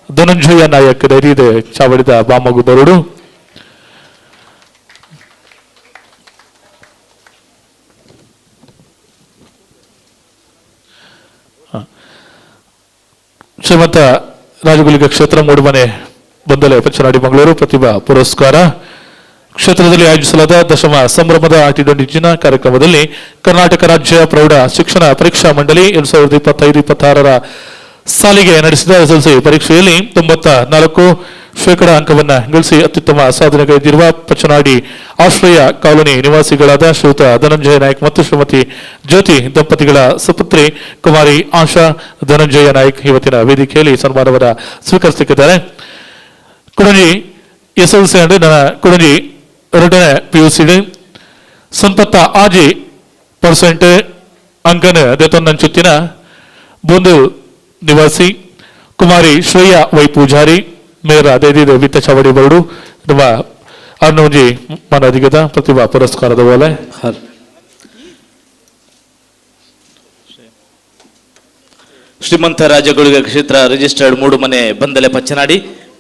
Dhananjaya Nayak ದೈರಿದೆ ಚಾವಡಿದ ಬಾಮಗು ಬರುಡು. ಶ್ರೀಮಂತ ರಾಜಗುಲಿಗ ಕ್ಷೇತ್ರ ಮೂಡುಮನೆ ಬಂದಲೆ ಪಚ್ಚನಾಡಿ ಮಂಗಳೂರು ಪ್ರತಿಭಾ ಪುರಸ್ಕಾರ ಕ್ಷೇತ್ರದಲ್ಲಿ ಆಯೋಜಿಸಲಾದ ದಶಮ ಸಂಭ್ರಮದ ಆಟಿಡೊಂಡಿಜಿನ ಕಾರ್ಯಕ್ರಮದಲ್ಲಿ ಕರ್ನಾಟಕ ರಾಜ್ಯ ಪ್ರೌಢ ಶಿಕ್ಷಣ ಪರೀಕ್ಷಾ ಮಂಡಳಿ 2025-26ರ ಸಾಲಿಗೆ ನಡೆಸಿದ ಎಸ್ಎಲ್ಸಿ ಪರೀಕ್ಷೆಯಲ್ಲಿ 94% ಅಂಕವನ್ನು ಗಳಿಸಿ ಅತ್ಯುತ್ತಮ ಸಾಧನೆಗೈದಿರುವ ಪಚ್ಚನಾಡಿ ಆಶ್ರಯ ಕಾಲೋನಿ ನಿವಾಸಿಗಳಾದ ಶ್ರೀಯುತ ಧನಂಜಯ ನಾಯಕ್ ಮತ್ತು ಶ್ರೀಮತಿ ಜ್ಯೋತಿ ದಂಪತಿಗಳ ಸುಪುತ್ರಿ ಕುಮಾರಿ ಆಶಾ ಧನಂಜಯ ನಾಯಕ್ ಇವತ್ತಿನ ವೇದಿಕೆಯಲ್ಲಿ ಸನ್ಮಾನವನ್ನು ಸ್ವೀಕರಿಸುತ್ತಿದ್ದಾರೆ. ಕುಡಂಜಿ ಎಸ್ಎಲ್ಸಿ ಅಂದ್ರೆ ನನ್ನ ಕುಡಂಜಿ ಎರಡನೇ ಪಿಯುಸಿ 86% ಅಂಕನ ದೆತೊನ್ನಂಚುತ್ತಿನ ಬೊಂದು ನಿವಾಸಿ ಕುಮಾರಿ ಶ್ರೇಯಾ ವೈ ಪೂಜಾರಿ ಮೇರ ದೇದಿದೆ ವಿತ್ತ ಚಾವಡಿ ಬರಡು ನಮ್ಮ ಅರ್ನೋಜಿ ಮಾನಾಧಿಗತ ಪ್ರತಿಭಾ ಪುರಸ್ಕಾರದ ಓಲೆ. ಶ್ರೀಮಂತ ರಾಜಗುಳಿಗ ಕ್ಷೇತ್ರ ರಿಜಿಸ್ಟರ್ಡ್ ಮೂಡುಮನೆ ಬಂದಲೆ ಪಚ್ಚನಾಡಿ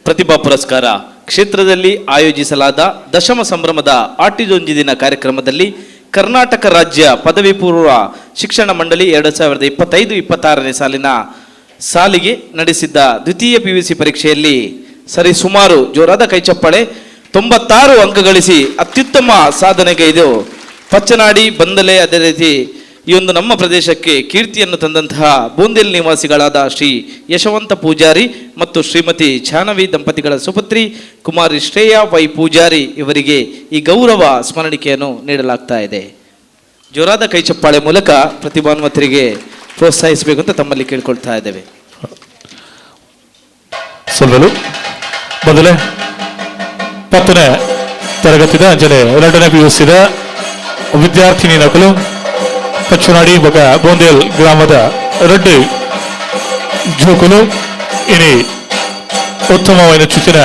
ಪ್ರತಿಭಾ ಪುರಸ್ಕಾರ ಕ್ಷೇತ್ರದಲ್ಲಿ ಆಯೋಜಿಸಲಾದ ದಶಮ ಸಂಭ್ರಮದ ಆಟಿದೊಂಜಿ ದಿನ ಕಾರ್ಯಕ್ರಮದಲ್ಲಿ ಕರ್ನಾಟಕ ರಾಜ್ಯ ಪದವಿ ಪೂರ್ವ ಶಿಕ್ಷಣ ಮಂಡಳಿ 2025-26ನೇ ಸಾಲಿನ ಸಾಲಿಗೆ ನಡೆಸಿದ್ದ ದ್ವಿತೀಯ ಪಿಯುಸಿ ಪರೀಕ್ಷೆಯಲ್ಲಿ ಸರಿಸುಮಾರು ಜೋರಾದ ಕೈಚಪ್ಪಾಳೆ 96 ಅಂಕ ಗಳಿಸಿ ಅತ್ಯುತ್ತಮ ಸಾಧನೆಗೈದು ಪಚ್ಚನಾಡಿ ಬಂದಲೆ ಅದೇ ರೀತಿ ಈ ಒಂದು ನಮ್ಮ ಪ್ರದೇಶಕ್ಕೆ ಕೀರ್ತಿಯನ್ನು ತಂದಂತಹ ಬೂಂದೇಲ್ ನಿವಾಸಿಗಳಾದ ಶ್ರೀ ಯಶವಂತ ಪೂಜಾರಿ ಮತ್ತು ಶ್ರೀಮತಿ ಜಾಹ್ನವಿ ದಂಪತಿಗಳ ಸುಪುತ್ರಿ ಕುಮಾರಿ ಶ್ರೇಯಾ ವೈ ಪೂಜಾರಿ ಇವರಿಗೆ ಈ ಗೌರವ ಸ್ಮರಣಿಕೆಯನ್ನು ನೀಡಲಾಗ್ತಾ ಇದೆ. ಜೋರಾದ ಕೈಚಪ್ಪಾಳೆ ಮೂಲಕ ಪ್ರತಿಭಾನ್ವಿತರಿಗೆ ಪ್ರೋತ್ಸಾಹಿಸಬೇಕು ಅಂತ ತಮ್ಮಲ್ಲಿ ಕೇಳ್ಕೊಳ್ತಾ ಇದ್ದೇವೆ. ಸಲ್ವಲು ಮೊದಲೇ 10ನೇ ತರಗತಿದ ಅಂಜನೆ 2ನೇ ಪಿಯುಸಿದ ವಿದ್ಯಾರ್ಥಿನಿ ನಕಲು ಪಚ್ಚನಾಡಿ ಬಗ ಬೋಂದೇಲ್ ಗ್ರಾಮದ ರಡ್ಡು ಜೋಕುಲು ಇನಿ ಉತ್ತಮವಾದ ಚುಚಿನ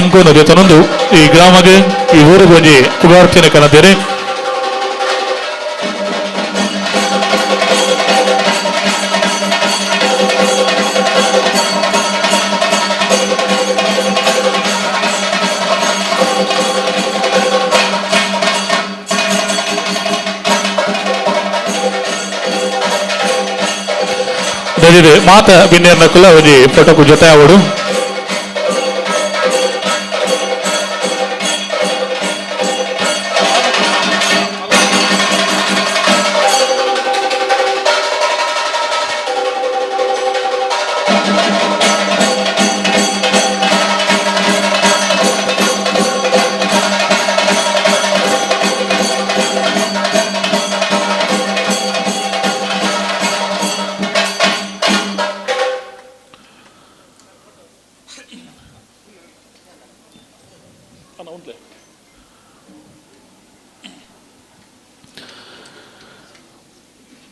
ಅಂಕೋನ ಜೊತನೊಂದು ಈ ಗ್ರಾಮಗೆ ಈ ಊರಿಗೆ ಒಂಜಿ ಪುಗಾರ್ತಿನ ಕನದೇರೆ. ಮಾತ ಬಿನ್ನೇರ್ನ ಕುಲ ಒಂಜಿ ಫೋಟೋಕು ಜೊತೆ ಅವಡು.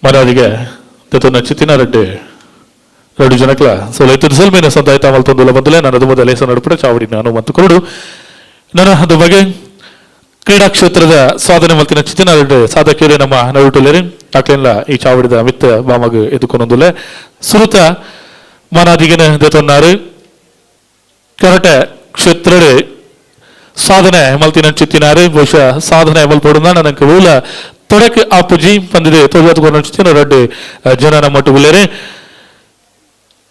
ಮರಾದಿಗೆ ತನ್ನ ಚಿತ್ತಿನ ರೆಡ್ಡಿ ಎರಡು ಜನಕ್ಲ ಸೋಲೈತು ಸಲ್ಮೇನ ಸಂದಾಯ ತಾಮಲ್ ತಂದುಲ ಬಂದಲೆ ನಾನು ಅದು ಮೊದಲೇ ನಡುಪಡ ಚಾವಡಿ ನಾನು ಮತ್ತು ಕೊರಡು ನನ್ನ ಅದು ಬಗ್ಗೆ ಕ್ರೀಡಾ ಕ್ಷೇತ್ರದ ಸಾಧನೆ ಮಲ್ತಿನ ಚಿತ್ತಿನ ರೆಡ್ಡಿ ಸಾಧಕಿಯರೇ ನಮ್ಮ ನಡುಟುಲೇರಿ ಆಕ್ಲೆಲ್ಲ ಈ ಚಾವಡಿದ ಮಿತ್ತ ಬಾಮಗ ಎದುಕೊಂದುಲೆ ಸುರುತ ಮನಾದಿಗೆನ ದೆತೊನ್ನಾರು ಕರಾಟೆ ಕ್ಷೇತ್ರದ ಸಾಧನೆ ಮಲ್ತಿನ ಚಿತ್ತಿನಾರು ಬಹುಶಃ ಸಾಧನೆ ಮಲ್ಪೊಡುನ ನನಗೆ ಊಲ ತೊಡಕ್ಕೆ ಆಪುಜಿ ಬಂದಿದೆ ತೊಡಕು ರೆಡ್ಡಿ ಜನ ನಮ್ಮ ಉಲ್ಲೇರೆ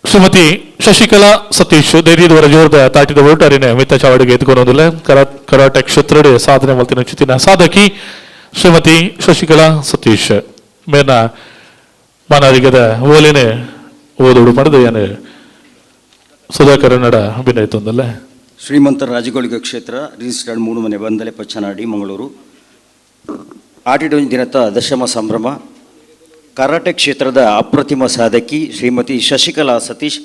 ಶ್ರೀಮತಿ ಶಶಿಕಲಾ ಸತೀಶ್ ಧೈರ್ಯದವರ ಜೋರದ ತಾಟಿದ ಹೊರಟರಿನ ಮಿತ್ತ ಚಾವಡಿಗೆ ಎತ್ಕೊಂಡೊಂದಿಲ್ಲ ಕರಾಟೆ ಕ್ಷೇತ್ರದ ಸಾಧನೆ ಮಲ್ತಿನ ಚಿತ್ತಿನ ಸಾಧಕಿ ಶ್ರೀಮತಿ ಶಶಿಕಲಾ ಸತೀಶ್ ಮೇನ ಮಾನಾರಿಗದ ಓಲೇನೆ ಓದೋಡು ಮಾಡಿದ ಏನು ಸುಧಾಕರ್ ನಡ ಅಭಿನಯಿತೊಂದಲ್ಲ. ಶ್ರೀಮಂತ ರಾಜಗೋಳಿಗ ಕ್ಷೇತ್ರ ರಿಜಿಸ್ಟರ್ಡ್ ಮೂಡು ಮನೆ ಬಂದಲೆ ಪಚ್ಚನಾಡಿ ಮಂಗಳೂರು ಆಟಿಡೊಂದು ದಿನದ ದಶಮ ಸಂಭ್ರಮ ಕರಾಟೆ ಕ್ಷೇತ್ರದ ಅಪ್ರತಿಮ ಸಾಧಕಿ ಶ್ರೀಮತಿ ಶಶಿಕಲಾ ಸತೀಶ್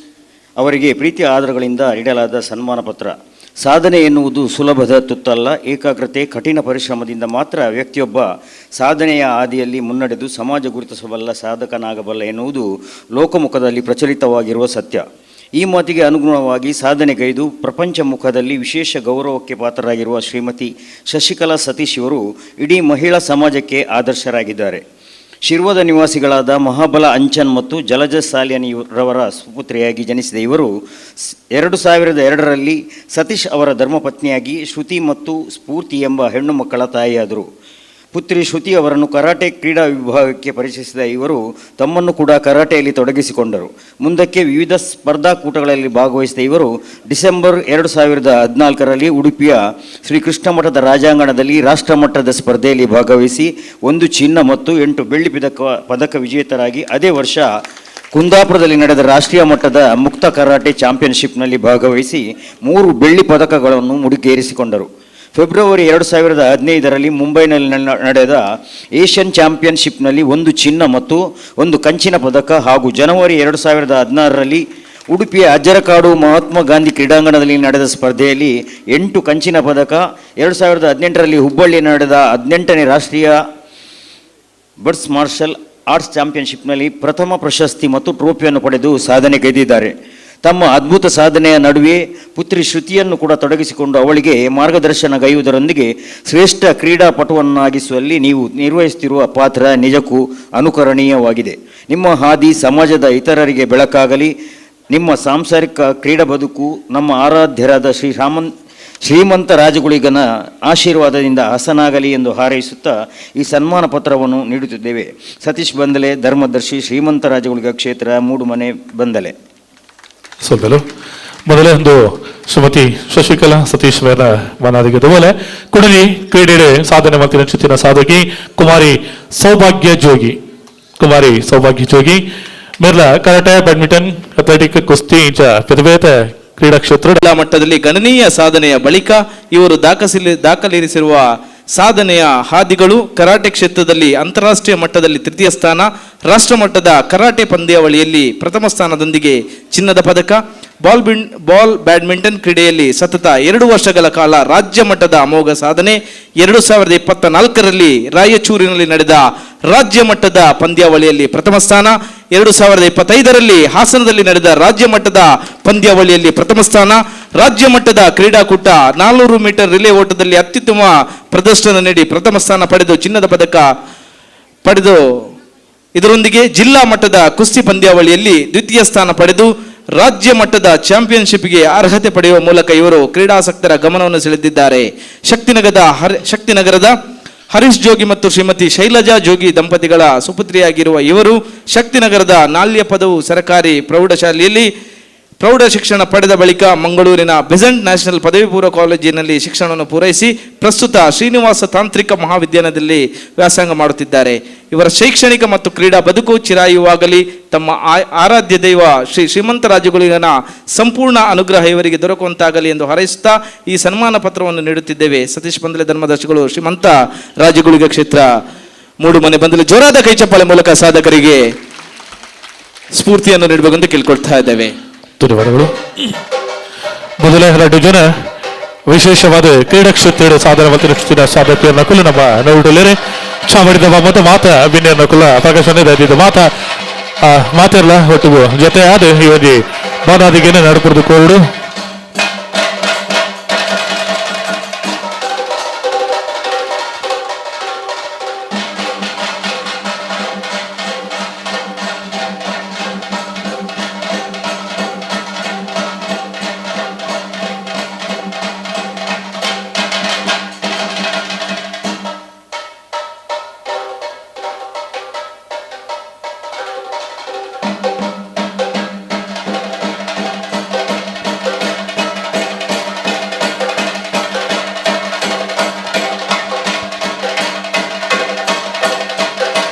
ಅವರಿಗೆ ಪ್ರೀತಿ ಆದರಗಳಿಂದ ನೀಡಲಾದ ಸನ್ಮಾನ ಪತ್ರ. ಸಾಧನೆ ಎನ್ನುವುದು ಸುಲಭದ ತುತ್ತಲ್ಲ. ಏಕಾಗ್ರತೆ, ಕಠಿಣ ಪರಿಶ್ರಮದಿಂದ ಮಾತ್ರ ವ್ಯಕ್ತಿಯೊಬ್ಬ ಸಾಧನೆಯ ಹಾದಿಯಲ್ಲಿ ಮುನ್ನಡೆದು ಸಮಾಜ ಗುರುತಿಸಬಲ್ಲ ಸಾಧಕನಾಗಬಲ್ಲ ಎನ್ನುವುದು ಲೋಕಮುಖದಲ್ಲಿ ಪ್ರಚಲಿತವಾಗಿರುವ ಸತ್ಯ. ಈ ಮಾತಿಗೆ ಅನುಗುಣವಾಗಿ ಸಾಧನೆಗೈದು ಪ್ರಪಂಚ ಮುಖದಲ್ಲಿ ವಿಶೇಷ ಗೌರವಕ್ಕೆ ಪಾತ್ರರಾಗಿರುವ ಶ್ರೀಮತಿ ಶಶಿಕಲಾ ಸತೀಶ್ ಇವರು ಇಡೀ ಮಹಿಳಾ ಸಮಾಜಕ್ಕೆ ಆದರ್ಶರಾಗಿದ್ದಾರೆ. ಶಿರ್ವದ ನಿವಾಸಿಗಳಾದ ಮಹಾಬಲ ಅಂಚನ್ ಮತ್ತು ಜಲಜ ಸಾಲಿಯನ್ ರವರ ಸುಪುತ್ರಿಯಾಗಿ ಜನಿಸಿದ ಇವರು 2002ರಲ್ಲಿ ಸತೀಶ್ ಅವರ ಧರ್ಮಪತ್ನಿಯಾಗಿ ಶ್ರುತಿ ಮತ್ತು ಸ್ಫೂರ್ತಿ ಎಂಬ ಹೆಣ್ಣು ಮಕ್ಕಳ ತಾಯಿಯಾದರು. ಪುತ್ರಿ ಶ್ರುತಿ ಅವರನ್ನು ಕರಾಟೆ ಕ್ರೀಡಾ ವಿಭಾಗಕ್ಕೆ ಪರಿಚಯಿಸಿದ ಇವರು ತಮ್ಮನ್ನು ಕೂಡ ಕರಾಟೆಯಲ್ಲಿ ತೊಡಗಿಸಿಕೊಂಡರು. ಮುಂದಕ್ಕೆ ವಿವಿಧ ಸ್ಪರ್ಧಾಕೂಟಗಳಲ್ಲಿ ಭಾಗವಹಿಸಿದ ಇವರು ಡಿಸೆಂಬರ್ 2014ರಲ್ಲಿ ಉಡುಪಿಯ ಶ್ರೀ ಕೃಷ್ಣ ಮಠದ ರಾಜಾಂಗಣದಲ್ಲಿ ರಾಷ್ಟ್ರಮಟ್ಟದ ಸ್ಪರ್ಧೆಯಲ್ಲಿ ಭಾಗವಹಿಸಿ 1 ಚಿನ್ನ ಮತ್ತು 8 ಬೆಳ್ಳಿ ಪದಕ ವಿಜೇತರಾಗಿ ಅದೇ ವರ್ಷ ಕುಂದಾಪುರದಲ್ಲಿ ನಡೆದ ರಾಷ್ಟ್ರೀಯ ಮಟ್ಟದ ಮುಕ್ತ ಕರಾಟೆ ಚಾಂಪಿಯನ್ಶಿಪ್ನಲ್ಲಿ ಭಾಗವಹಿಸಿ 3 ಬೆಳ್ಳಿ ಪದಕಗಳನ್ನು ಮುಡಿಗೇರಿಸಿಕೊಂಡರು. ಫೆಬ್ರವರಿ 2015ರಲ್ಲಿ ಮುಂಬೈನಲ್ಲಿ ನಡೆದ ಏಷ್ಯನ್ ಚಾಂಪಿಯನ್ಶಿಪ್ನಲ್ಲಿ 1 ಚಿನ್ನ ಮತ್ತು 1 ಕಂಚಿನ ಪದಕ ಹಾಗೂ ಜನವರಿ 2016ರಲ್ಲಿ ಉಡುಪಿಯ ಅಜ್ಜರಕಾಡು ಮಹಾತ್ಮ ಗಾಂಧಿ ಕ್ರೀಡಾಂಗಣದಲ್ಲಿ ನಡೆದ ಸ್ಪರ್ಧೆಯಲ್ಲಿ 8 ಕಂಚಿನ ಪದಕ, 2018ರಲ್ಲಿ ಹುಬ್ಬಳ್ಳಿ ನಡೆದ 18ನೇ ರಾಷ್ಟ್ರೀಯ birds marshal arts ಚಾಂಪಿಯನ್ಶಿಪ್ನಲ್ಲಿ ಪ್ರಥಮ ಪ್ರಶಸ್ತಿ ಮತ್ತು ಟ್ರೋಫಿಯನ್ನು ಪಡೆದು ಸಾಧನೆಗೈದಿದ್ದಾರೆ. ತಮ್ಮ ಅದ್ಭುತ ಸಾಧನೆಯ ನಡುವೆ ಪುತ್ರಿ ಶ್ರುತಿಯನ್ನು ಕೂಡ ತೊಡಗಿಸಿಕೊಂಡು ಅವಳಿಗೆ ಮಾರ್ಗದರ್ಶನಗೈಯುವುದರೊಂದಿಗೆ ಶ್ರೇಷ್ಠ ಕ್ರೀಡಾಪಟುವನ್ನಾಗಿಸುವಲ್ಲಿ ನೀವು ನಿರ್ವಹಿಸುತ್ತಿರುವ ಪಾತ್ರ ನಿಜಕ್ಕೂ ಅನುಕರಣೀಯವಾಗಿದೆ. ನಿಮ್ಮ ಹಾದಿ ಸಮಾಜದ ಇತರರಿಗೆ ಬೆಳಕಾಗಲಿ. ನಿಮ್ಮ ಸಾಂಸಾರಿಕ ಕ್ರೀಡಾ ಬದುಕು ನಮ್ಮ ಆರಾಧ್ಯರಾದ ಶ್ರೀಮಂತ ರಾಜಗುಳಿಗನ ಆಶೀರ್ವಾದದಿಂದ ಹಸನಾಗಲಿ ಎಂದು ಹಾರೈಸುತ್ತಾ ಈ ಸನ್ಮಾನ ಪತ್ರವನ್ನು ನೀಡುತ್ತಿದ್ದೇವೆ. ಸತೀಶ್ ಬಂದಲೆ, ಧರ್ಮದರ್ಶಿ, ಶ್ರೀಮಂತ ರಾಜಗುಳಿಗ ಕ್ಷೇತ್ರ, ಮೂಡುಮನೆ, ಬಂದಲೆ. ಸೊಲ್ಬೆಲು ಮೊದಲೇ ಒಂದು ಶ್ರೀಮತಿ ಶಶಿಕಲಾ ಸತೀಶ್ ಮೇಲ ಮನಾದಿಗೆ ದುವಲೆ ಕುಡಲಿ ಕ್ರೀಡೆ ಸಾಧನೆ ಮತ್ತು ನಕ್ಷತ್ರ ಸಾಧಕಿ ಕುಮಾರಿ ಸೌಭಾಗ್ಯ ಜೋಗಿ, ಕುಮಾರಿ ಸೌಭಾಗ್ಯ ಜೋಗಿ ಮೇರ್ಲ karate, badminton, athletic, ಕುಸ್ತಿ ಇಂಚ ಪೆದಬೇತ ಕ್ರೀಡಾ ಕ್ಷೇತ್ರ ಜಿಲ್ಲಾ ಮಟ್ಟದಲ್ಲಿ ಗಣನೀಯ ಸಾಧನೆಯ ಬಳಿಕ ಇವರು ದಾಖಲಿಸಿರುವ ಸಾಧನೆಯ ಹಾದಿಗಳು ಕರಾಟೆ ಕ್ಷೇತ್ರದಲ್ಲಿ ಅಂತಾರಾಷ್ಟ್ರೀಯ ಮಟ್ಟದಲ್ಲಿ 3ಯ ಸ್ಥಾನ, ರಾಷ್ಟ್ರಮಟ್ಟದ ಕರಾಟೆ ಪಂದ್ಯಾವಳಿಯಲ್ಲಿ ಪ್ರಥಮ ಸ್ಥಾನದೊಂದಿಗೆ ಚಿನ್ನದ ಪದಕ, ಬಾಲ್ ಬ್ಯಾಡ್ಮಿಂಟನ್ ಕ್ರೀಡೆಯಲ್ಲಿ ಸತತ 2 ವರ್ಷಗಳ ಕಾಲ ರಾಜ್ಯ ಮಟ್ಟದ ಅಮೋಘ ಸಾಧನೆ, 2024ರಲ್ಲಿ ರಾಯಚೂರಿನಲ್ಲಿ ನಡೆದ ರಾಜ್ಯ ಮಟ್ಟದ ಪಂದ್ಯಾವಳಿಯಲ್ಲಿ ಪ್ರಥಮ ಸ್ಥಾನ, 2025ರಲ್ಲಿ ಹಾಸನದಲ್ಲಿ ನಡೆದ ರಾಜ್ಯ ಮಟ್ಟದ ಪಂದ್ಯಾವಳಿಯಲ್ಲಿ ಪ್ರಥಮ ಸ್ಥಾನ, ರಾಜ್ಯ ಮಟ್ಟದ ಕ್ರೀಡಾಕೂಟ 400 ಮೀಟರ್ ರಿಲೇ ಓಟದಲ್ಲಿ ಅತ್ಯುತ್ತಮ ಪ್ರದರ್ಶನ ನೀಡಿ ಪ್ರಥಮ ಸ್ಥಾನ ಪಡೆದು ಚಿನ್ನದ ಪದಕ ಪಡೆದು, ಇದರೊಂದಿಗೆ ಜಿಲ್ಲಾ ಮಟ್ಟದ ಕುಸ್ತಿ ಪಂದ್ಯಾವಳಿಯಲ್ಲಿ ದ್ವಿತೀಯ ಸ್ಥಾನ ಪಡೆದು ರಾಜ್ಯ ಮಟ್ಟದ ಚಾಂಪಿಯನ್ಶಿಪ್ಗೆ ಅರ್ಹತೆ ಪಡೆಯುವ ಮೂಲಕ ಇವರು ಕ್ರೀಡಾಸಕ್ತರ ಗಮನವನ್ನು ಸೆಳೆದಿದ್ದಾರೆ. ಶಕ್ತಿನಗರದ ಹರೀಶ್ ಜೋಗಿ ಮತ್ತು ಶ್ರೀಮತಿ ಶೈಲಜಾ ಜೋಗಿ ದಂಪತಿಗಳ ಸುಪುತ್ರಿಯಾಗಿರುವ ಇವರು ಶಕ್ತಿನಗರದ ನಾಲ್ಯ ಪದವು ಸರಕಾರಿ ಪ್ರೌಢಶಾಲೆಯಲ್ಲಿ ಪ್ರೌಢ ಶಿಕ್ಷಣ ಪಡೆದ ಬಳಿಕ ಮಂಗಳೂರಿನ ಬೆಸೆಂಟ್ ನ್ಯಾಷನಲ್ ಪದವಿ ಪೂರ್ವ ಕಾಲೇಜಿನಲ್ಲಿ ಶಿಕ್ಷಣವನ್ನು ಪೂರೈಸಿ ಪ್ರಸ್ತುತ ಶ್ರೀನಿವಾಸ ತಾಂತ್ರಿಕ ಮಹಾವಿದ್ಯಾಲಯದಲ್ಲಿ ವ್ಯಾಸಂಗ ಮಾಡುತ್ತಿದ್ದಾರೆ. ಇವರ ಶೈಕ್ಷಣಿಕ ಮತ್ತು ಕ್ರೀಡಾ ಬದುಕು ಚಿರಾಯುವಾಗಲಿ. ತಮ್ಮ ಆರಾಧ್ಯ ದೈವ ಶ್ರೀ ಶ್ರೀಮಂತ ರಾಜಗುಳಿಗನ ಸಂಪೂರ್ಣ ಅನುಗ್ರಹ ಇವರಿಗೆ ದೊರಕುವಂತಾಗಲಿ ಎಂದು ಹಾರೈಸುತ್ತಾ ಈ ಸನ್ಮಾನ ಪತ್ರವನ್ನು ನೀಡುತ್ತಿದ್ದೇವೆ. ಸತೀಶ್ ಬಂದಲೆ ಧರ್ಮದರ್ಶಿಗಳು, ಶ್ರೀಮಂತ ರಾಜಗುಳಿಗ ಕ್ಷೇತ್ರ, ಮೂಡುಮನೆ, ಬಂದಲೆ. ಜೋರಾದ ಕೈಚಪ್ಪಾಳೆ ಮೂಲಕ ಸಾಧಕರಿಗೆ ಸ್ಫೂರ್ತಿಯನ್ನು ನೀಡಬೇಕೆಂದು ಕೇಳ್ಕೊಳ್ತಾ ಇದ್ದೇವೆ. ಧನ್ಯವಾದಗಳು. ಮೊದಲೇ 2 ಜನ ವಿಶೇಷವಾದ ಕ್ರೀಡಾ ಕ್ಷೇತ್ರ ಸಾಧನೆ ಮತ್ತು ನಕ್ಷತ್ರ ಸಾಧಕಿಯನ್ನ ಕುಲ ನಮ್ಮ ನೋಡಲೇರೆ ಚಾಮಡಿದ ಮತ್ತು ಮಾತ ಬಿನ್ನಿಯನ್ನ ಕುಲ ಪ್ರಕಾಶನ ಮಾತ ಮಾತಿರಲ್ಲ ಒಟ್ಟಿಗೂ ಜೊತೆ ಆದ ಈ ಒಂದು ಬಾನಾದಿಗೆ ನಡುಪುರದ ಕೋರಡು.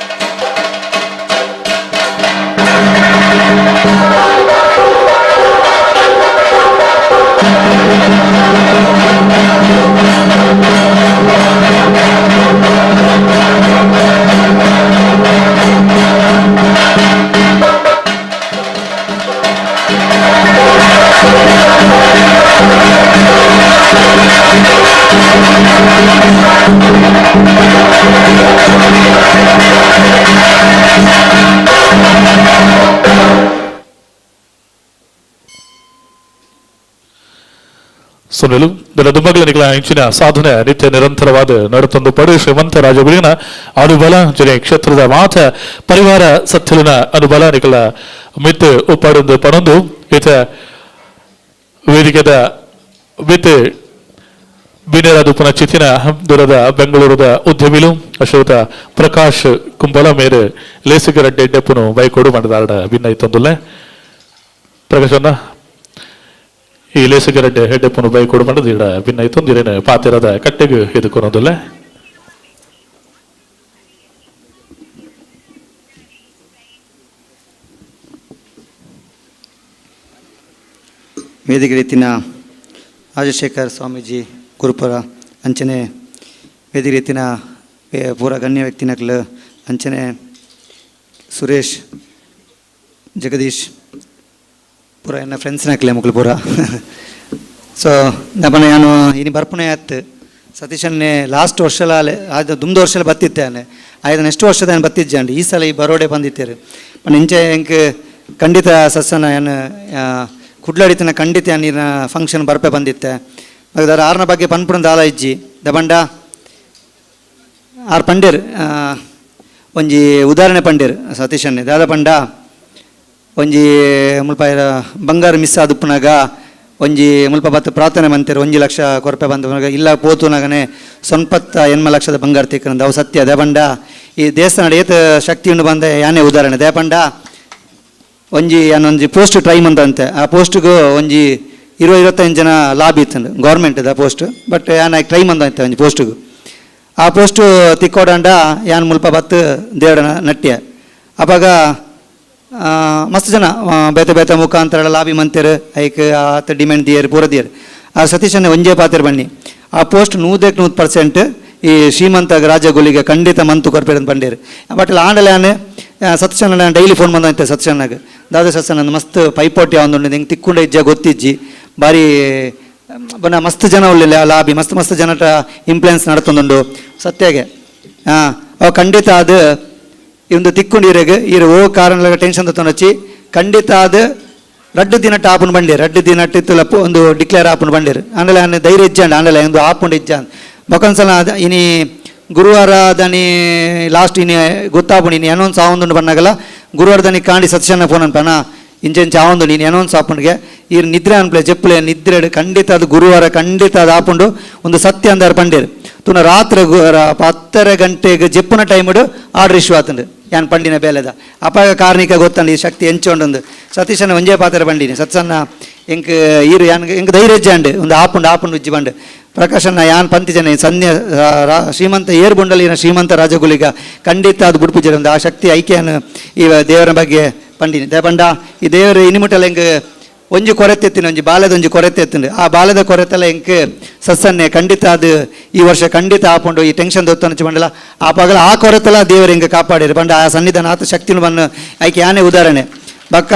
ಸೊನ್ನೆಲು ದುಮ್ಮಗಳ ಇಂಚಿನ ಸಾಧನೆ ನಿತ್ಯ ನಿರಂತರವಾದ ನಡತೊಂದು ಪಡು ಶ್ರೀಮಂತ ರಾಜಗುಳಿನ ಅನುಬಲ ಜನೆ ಕ್ಷೇತ್ರದ ಮಾತ ಪರಿವಾರ ಸತ್ಯಲಿನ ಅನುಬಲ ನಿಕಲ ಮಿತ್ ಉಪ್ಪಾಡೊಂದು ಪಣೊಂದು ಈತ ವೇದಿಕೆದ ಮಿತ್ ಬಿನೇರಾದುಪ್ಪನ ಚಿತ್ತಿನ ದೂರದ ಬೆಂಗಳೂರದ ಉದ್ಯಮಿಲು ಅಶ್ವತ ಪ್ರಕಾಶ್ ಕುಂಬಲ ಮೇರೆ ಲೇಸಿಗರ ಡೆಪ್ಪುನು ಬೈಕೋಡು ಮಾಡಿದಾರಡ ಭಿನ್ನ ಇತ್ತೊಂದುಲ್ಲೆ ಪ್ರಕಾಶನ್ನ ಈ ಲೇಸಿಗರಡ್ಡೆ ಹೆಡ್ಡೆಪ್ಪನು ಬೈಕೋಡು ಮಾಡಿದ ಇಡ ಭಿನ್ನ ಇತ್ತೊಂದಿರೇನು ಪಾತಿರದ ಕಟ್ಟೆಗೆ ಎದುಕೊನೊಂದುಲ್ಲೆ. ವೇದಿಕೆ ರೀತಿನ ರಾಜಶೇಖರ್ ಸ್ವಾಮೀಜಿ ಗುರುಪುರ ಅಂಚನೆ ವೇದಿಕೆ ರೀತಿನ ಪೂರ ಗಣ್ಯ ವ್ಯಕ್ತಿನಕ್ಲು ಅಂಚನೆ ಸುರೇಶ್ ಜಗದೀಶ್ ಪೂರ ಎನ್ನ ಫ್ರೆಂಡ್ಸ್ನಕ್ಲೆ ಮಕ್ಕಳು ಪೂರ. ಸೊ ನಮ್ಮನೆ ನಾನು ಇನ್ನು ಬರ್ಪುಣೆ ಆಯ್ತು ಸತೀಶನ್ನೇ ಲಾಸ್ಟ್ ವರ್ಷಲ ಅದು ದುಮ್ದ ವರ್ಷಲ ಬತ್ತಿತ್ತೆ ಆಯ್ತು ನೆಕ್ಸ್ಟ್ ವರ್ಷದ ನಾನು ಬತ್ತಿದ್ದೆ ಈ ಸಲ ಈ ಬರೋಡೆ ಬಂದಿತ್ತೇರು. ಪಂಡ ಇಂಚೆ ಎಂಕ್ ಖಂಡಿತ ಸಸ್ಸನ ಏನು ಕುಡ್ಲಾಡಿತನ ಖಂಡಿತ ನೀರಿನ ಫಂಕ್ಷನ್ ಬರ್ಪೆ ಬಂದಿತ್ತೆ. ಅದರ ಆರ್ನ ಬಗ್ಗೆ ಪನ್ಪುಣ ದಾಲ ಇಜ್ಜಿ ದಬಂಡ ಆರ್ ಪಂಡೇರ್ ಒಂಜಿ ಉದಾಹರಣೆ ಪಂಡೇರ್ ಸತೀಶನ್ನೇ ದಾದ ಪಂಡ ಒಂಜಿ ಮುಲ್ಪ ಬಂಗಾರ ಮಿಸ್ ಆದುಪ್ಪನಾಗ ಒಂಜಿ ಮುಲ್ಪ ಬತ್ತು ಪ್ರಾರ್ಥನೆ ಮಂತೇರು 1 ಲಕ್ಷ ಕೊರಪೆ ಬಂದ ಇಲ್ಲ ಪೋತುನಾಗನೆ 98 ಲಕ್ಷದ ಬಂಗಾರ ತಿಕ್ಕಂದ ಅವು ಸತ್ಯ. ದೇಪಂಡ ಈ ದೇವಸ್ಥಾನ ಏತ ಶಕ್ತಿ ಉಂಡು ಬಂದ ಯಾನೇ ಉದಾಹರಣೆ. ದೇಪಂಡ ಒಂಜಿ ಯಾನೊಂಜಿ ಪೋಸ್ಟ್ ಟ್ರೈ ಮಂದಂತೆ ಆ ಪೋಸ್ಟ್ಗೂ ಒಂಜಿ 20-25 ಜನ ಲಾಭ ಇತ್ತು ಗೌರ್ಮೆಂಟ್ ಆ ಪೋಸ್ಟ್ ಬಟ್ ಯಾನ್ ಟ್ರೈ ಮಂದಂತೆ ಒಂಜಿ ಪೋಸ್ಟ್ಗೂ ಆ ಪೋಸ್ಟು ತಿಕ್ಕೋಡಂಡ ಯಾನ್ ಮುಲ್ಪ ಬತ್ತು ದೇವಡ ನಟ್ಯ ಅವಾಗ ಮಸ್ತ್ ಜನ ಬೇತೆ ಬೇತೆ ಮುಖಾಂತರ ಲಾಬಿ ಮಂತೇರು ಐಕ್ ಆತ ಡಿಮ್ಯಾಂಡ್ ದಿಯರ್ ಪೂರ ದಿಯರ್ ಆ ಸತೀಶನ್ನ ಒಂಜೇ ಪಾತಿರ್ ಬನ್ನಿ ಆ ಪೋಸ್ಟ್ 100% ಈ ಶ್ರೀಮಂತ ರಾಜಗುಲಿಗೆ ಖಂಡಿತ ಮಂತು ಕೊರ್ಪೇರ್ ಬಂಡೇರು. ಬಟ್ ಆಂಡಲ ಯಾನ್ ಸತೀಶನ್ನ ಡೈಲಿ ಫೋನ್ ಬಂದಂತೆ ಸತೀಶನ್ನಾಗ ದಾದ ಸತ್ಸನ್ನ ಮಸ್ತ್ ಪೈಪೋಟಿ ಯಾವೊಂದುಂಡು ಹಿಂಗೆ ತಿಕ್ಕೊಂಡ ಇಜ್ಜ ಗೊತ್ತಿಜ್ಜಿ ಬಾರಿ ಬನ್ನ ಮಸ್ತ್ ಜನ ಉಳ್ಳಿಲ್ಲ ಲಾಬಿ ಮಸ್ತ್ ಮಸ್ತ್ ಜನಟ ಇಂಪ್ಲುಯೆನ್ಸ್ ನಡತೊಂದುಂಡು ಸತ್ಯಾಗೆ. ಹಾಂ ಅವು ಖಂಡಿತ ಅದು ಇಂದು ತಿಕ್ಕೊಂಡಿರೇಗ ಈರು ಓ ಕಾರಣ ಟೆನ್ಷನ್ ತಗೊಂಡೊಚ್ಚಿ ಖಂಡಿತ ಅದು ರಡ್ಡು ದಿನ ಆಪುಂಡು ಬಂಡೇರು ರಡ್ಡು ದಿನ ಇತ್ತಲಪ್ಪು ಒಂದು ಡಿಕ್ಲೇರ್ ಆಪುಂಡು ಬಂಡೇರು ಆಂಡಲ ಆನೆ ಧೈರ್ಯ ಇಜ್ಜಾಂಡ ಆಂಡಲ ಒಂದು ಆಪುಂಡು ಇಜ್ಜಾಂಡ್ ಬೊಕೊಂದ್ಸಲ ಅದು ಇನಿ ಗುರುವಾರ ದನಿ ಲಾಸ್ಟ್ ಇನಿ ಗೊತ್ತಾಪುಂಡು ಇನಿ ಅನೌನ್ಸ್ ಆವೊಂದುಂಡು ಬಣ್ಣಗಲ ಗುರುವಾರ ದನಿ ಕಾಂಡಿ ಸತ್ಯನ ಫೋನ್ ಅನ್ಪನ ಇಂಚೆಂಚ ಆವೊಂದು ನೀನು ಅನೌನ್ಸ್ ಆಪುಂಡಿಗೆ ಈರು ನಿದ್ರೆ ಅನ್ಪ್ಲೆ ಜಪ್ಪಲೆ ನಿದ್ರೆ ಖಂಡಿತ ಅದು ಗುರುವಾರ ಖಂಡಿತ ಅದು ಆಪುಂಡು ಒಂದು ಸತ್ಯ ಅಂದಾರು ಪಂಡೇರು ತುನ ರಾತ್ರಿ 10:30 ಗಂಟೆಗೆ ಜಪ್ಪುನ ಟೈಮುಡು ಆರ್ಡರ್ ಇಶ್ಯೂ ಆತಂಡು ಯಾನ್ ಪಂಡಿನ ಬೇಲೆದ ಅಪಾಗ ಕಾರ್ಣಿಕ ಗೊತ್ತಂಡು ಈ ಶಕ್ತಿ ಎಂಚೊಂಡೊಂದು ಸತೀಶನ ಒಂಜೇ ಪಾತ್ರ ಬಂಡಿನಿ ಸತ್ಸನ್ನ ಎಂಕ್ ಈರು ಯಾನ್ ಎಂಕ್ ಧೈರ್ಯ ಇಜ್ಜಾಂಡು ಒಂದು ಆಪುಂಡು ಆಪುಂಡು ಉಜ್ಜಿ ಬಂಡು ಪ್ರಕಾಶನ ಯಾನ್ ಪಂತಿ ಜನ ಸಂಧ್ಯ ಶ್ರೀಮಂತ ಏರ್ಬುಂಡಲಿನ ಶ್ರೀಮಂತ ರಾಜಗುಲಿಗ ಖಂಡಿತ ಅದು ಬುಡ್ಪುಜರ ಒಂದು ಆ ಶಕ್ತಿ ಐಕ್ಯನು ಈ ದೇವರ ಬಗ್ಗೆ ಪಂಡಿನಿ ದೇಪಂಡ ಈ ದೇವರ ಇನಿಮುಟಲ ಎಂಕ್ ಒಂಜಿ ಕೊರತೆ ಎತ್ತಿನ ಒಂಜಿ ಬಾಲದ ಒಂಜಿ ಕೊರತೆ ಎತ್ತಿನ ಆ ಬಾಲದ ಕೊರತೆಲ್ಲ ಎಂಕ್ ಸಸ್ಸನ್ನೆ ಖಂಡಿತ ಅದು ಈ ವರ್ಷ ಖಂಡಿತ ಆಪುಂಡು ಈ ಟೆನ್ಷನ್ ದೊತ್ತನಚ್ಚು ಬಂಡಲ ಆ ಪಗಲ ಆ ಕೊರತೆಲ್ಲ ದೇವರು ಎಂಕ್ ಕಾಪಾಡಿರು ಬಂಡ ಆ ಸನ್ನಿಧಾನ ಆತ ಶಕ್ತಿನ ಬನ್ನು ಐಕೆ ಯಾನೇ ಉದಾಹರಣೆ. ಬಕ್ಕ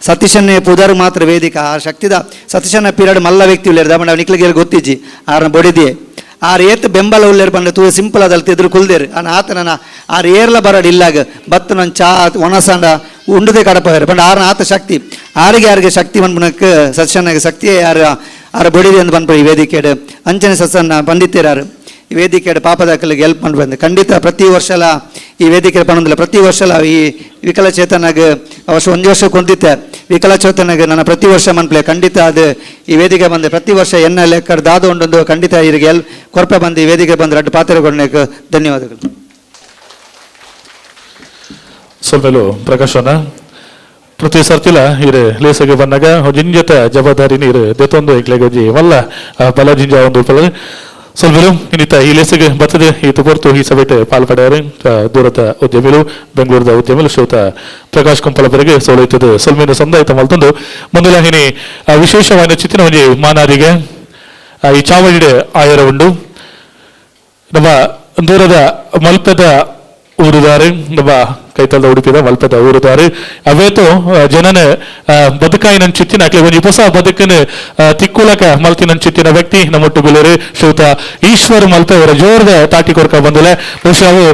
ಸತೀಶನ್ನೇ ಪುದಾರು ಮಾತ್ರ ವೇದಿಕ ಆ ಶಕ್ತಿದ ಸತೀಶನ ಪೀರಿಯಡ್ ಮಲ್ಲ ವ್ಯಕ್ತಿ ಉಳ್ಳೇರು ದಮಂಡ ನಿಕ್ಲಿಗೆ ಗೊತ್ತಿಜ್ಜಿ ಆರನ ಬೊಡಿದಿಯೆ ಆರ್ ಏತ್ ಬೆಂಬಲ ಉಳ್ಳೇರು ಬಂಡ ತೂ ಸಿಂಪಲ್ ಅದಲ್ ತಿದ್ರು ಕುಲ್ದೇರು ಅನ್ನ ಆತನ ಆರ್ ಏರ್ಲ ಬರಡ್ ಇಲ್ಲಾಗ ಬತ್ತು ನನ್ನ ಚಾ ಒಣಸಂಡ ಉಂಡುದೇ ಕಡಪೇರು ಬಂಡ ಆರನ ಆತ ಶಕ್ತಿ ಆರಿಗೆ ಯಾರಿಗೆ ಶಕ್ತಿ ಬಂದ್ಬುಣಕ್ಕೆ ಸತ್ಸನ್ನಾಗ ಶಕ್ತಿಯೇ ಯಾರು ಆರ ಬೊಡಿದೆ ಅಂತ ಬಂದ್ಬಿಡಿ ಈ ವೇದಿಕೆಡು ಅಂಚನೆ ಸತ್ಸನ್ನ ಬಂದಿತ್ತೀರಾರು ಈ ವೇದಿಕೆಡು ಪಾಪದಾಕಲಿಗೆ ಹೆಲ್ಪ್ ಮಾಡಿ ಬಂದು ಖಂಡಿತ ಪ್ರತಿ ವರ್ಷಲ ಈ ವೇದಿಕೆ ಪಣೊಂದಿಲ್ಲ ಪ್ರತಿ ವರ್ಷಲ ಈ ವಿಕಲಚೇತನಾಗ ವರ್ಷ ಒಂದು ವರ್ಷ ಕೊಂದಿತ್ತೆ ವಿಕಲಚೇತನಾಗ ನನ್ನ ಪ್ರತಿ ವರ್ಷ ಮನ್ಪ್ಲೆ ಖಂಡಿತ ಅದು ಈ ವೇದಿಕೆ ಬಂದು ಪ್ರತಿ ವರ್ಷ ಎನ್ನ ಲೆಕ್ಕ ದಾದ ಉಂಡೊಂದು ಖಂಡಿತ ಇವರಿಗೆ ಎಲ್ ಕೊರಪೆ ಬಂದು ಈ ವೇದಿಕೆ ಬಂದು ರಡ್ಡು ಪಾತ್ರಗೊಂಡಕ್ಕೆ ಧನ್ಯವಾದಗಳು. ಸೊಲ್ಮೆಲು ಪ್ರಕಾಶನ ಪ್ರತಿ ಸರ್ತಿಲ ಇರೆ ಲೇಸಗೆ ಬಂದಾಗ ಜಿಂಜತ ಜವಾಬ್ದಾರಿ ನೀರು ದೆತ್ತೊಂದು ಎಂಕ್ಲೆಗೆ ಮಲ್ಲ ಬಲ ಜಿಂಜ ಒಂದು ಪಲ ಸೊಲ್ಮೆಲು ಇನ್ನಿತ ಈ ಲೇಸಗೆ ಬರ್ತದೆ ಈ ತುಪೊರ್ತು ಈ ಸಭೆಟೆ ಪಾಲ್ಪಡೆಯರೆ ದೂರದ ಉದ್ಯಮಿಲು ಬೆಂಗಳೂರದ ಉದ್ಯಮಿಲು ಶ್ರೀಯುತ ಪ್ರಕಾಶ್ ಕುಂಪಲವರಿಗೆ ಸೋಲೈತದೆ ಸೊಲ್ಮೇನು ಸಂದಾಯಿತ ಮಲ್ತೊಂದು ಮುಂದಿನ ಹಿನಿ ವಿಶೇಷವಾದ ಚಿತ್ತಿನ ಒಂಜಿ ಮಾನಾದಿಗೆ ಈ ಚಾವಡಿಡೆ ಆಯರ ಉಂಡು ನಮ್ಮ ದೂರದ ಮಲ್ಪದ ಊರುದಾರೆ ನಮ್ಮ ಕೈತಲ್ದ ಉಡುಪಿದ ಮಲ್ಪದ ಊರುದಾರು ಅವೇತೋ ಜನನ ಬದುಕಾಯಿನಂಚಿತ್ತಿನ ಅಕ್ಲೆ ಒಂಜಿ ಹೊಸ ಬದುಕನ್ನು ತಿಕ್ಕುಲಕ ಮಲ್ತಿನಂಚಿತ್ತಿನ ವ್ಯಕ್ತಿ ನಮ್ಮೊಟ್ಟುಗುಲೇರು ಶ್ರೀಯುತ ಈಶ್ವರ್ ಮಲ್ಪೆ ಅವರ ಜೋರದ ತಾಟಿ ಕೊರ್ಕ ಬಂದಿಲ್ಲ. ಬಹುಶಃ ಅವು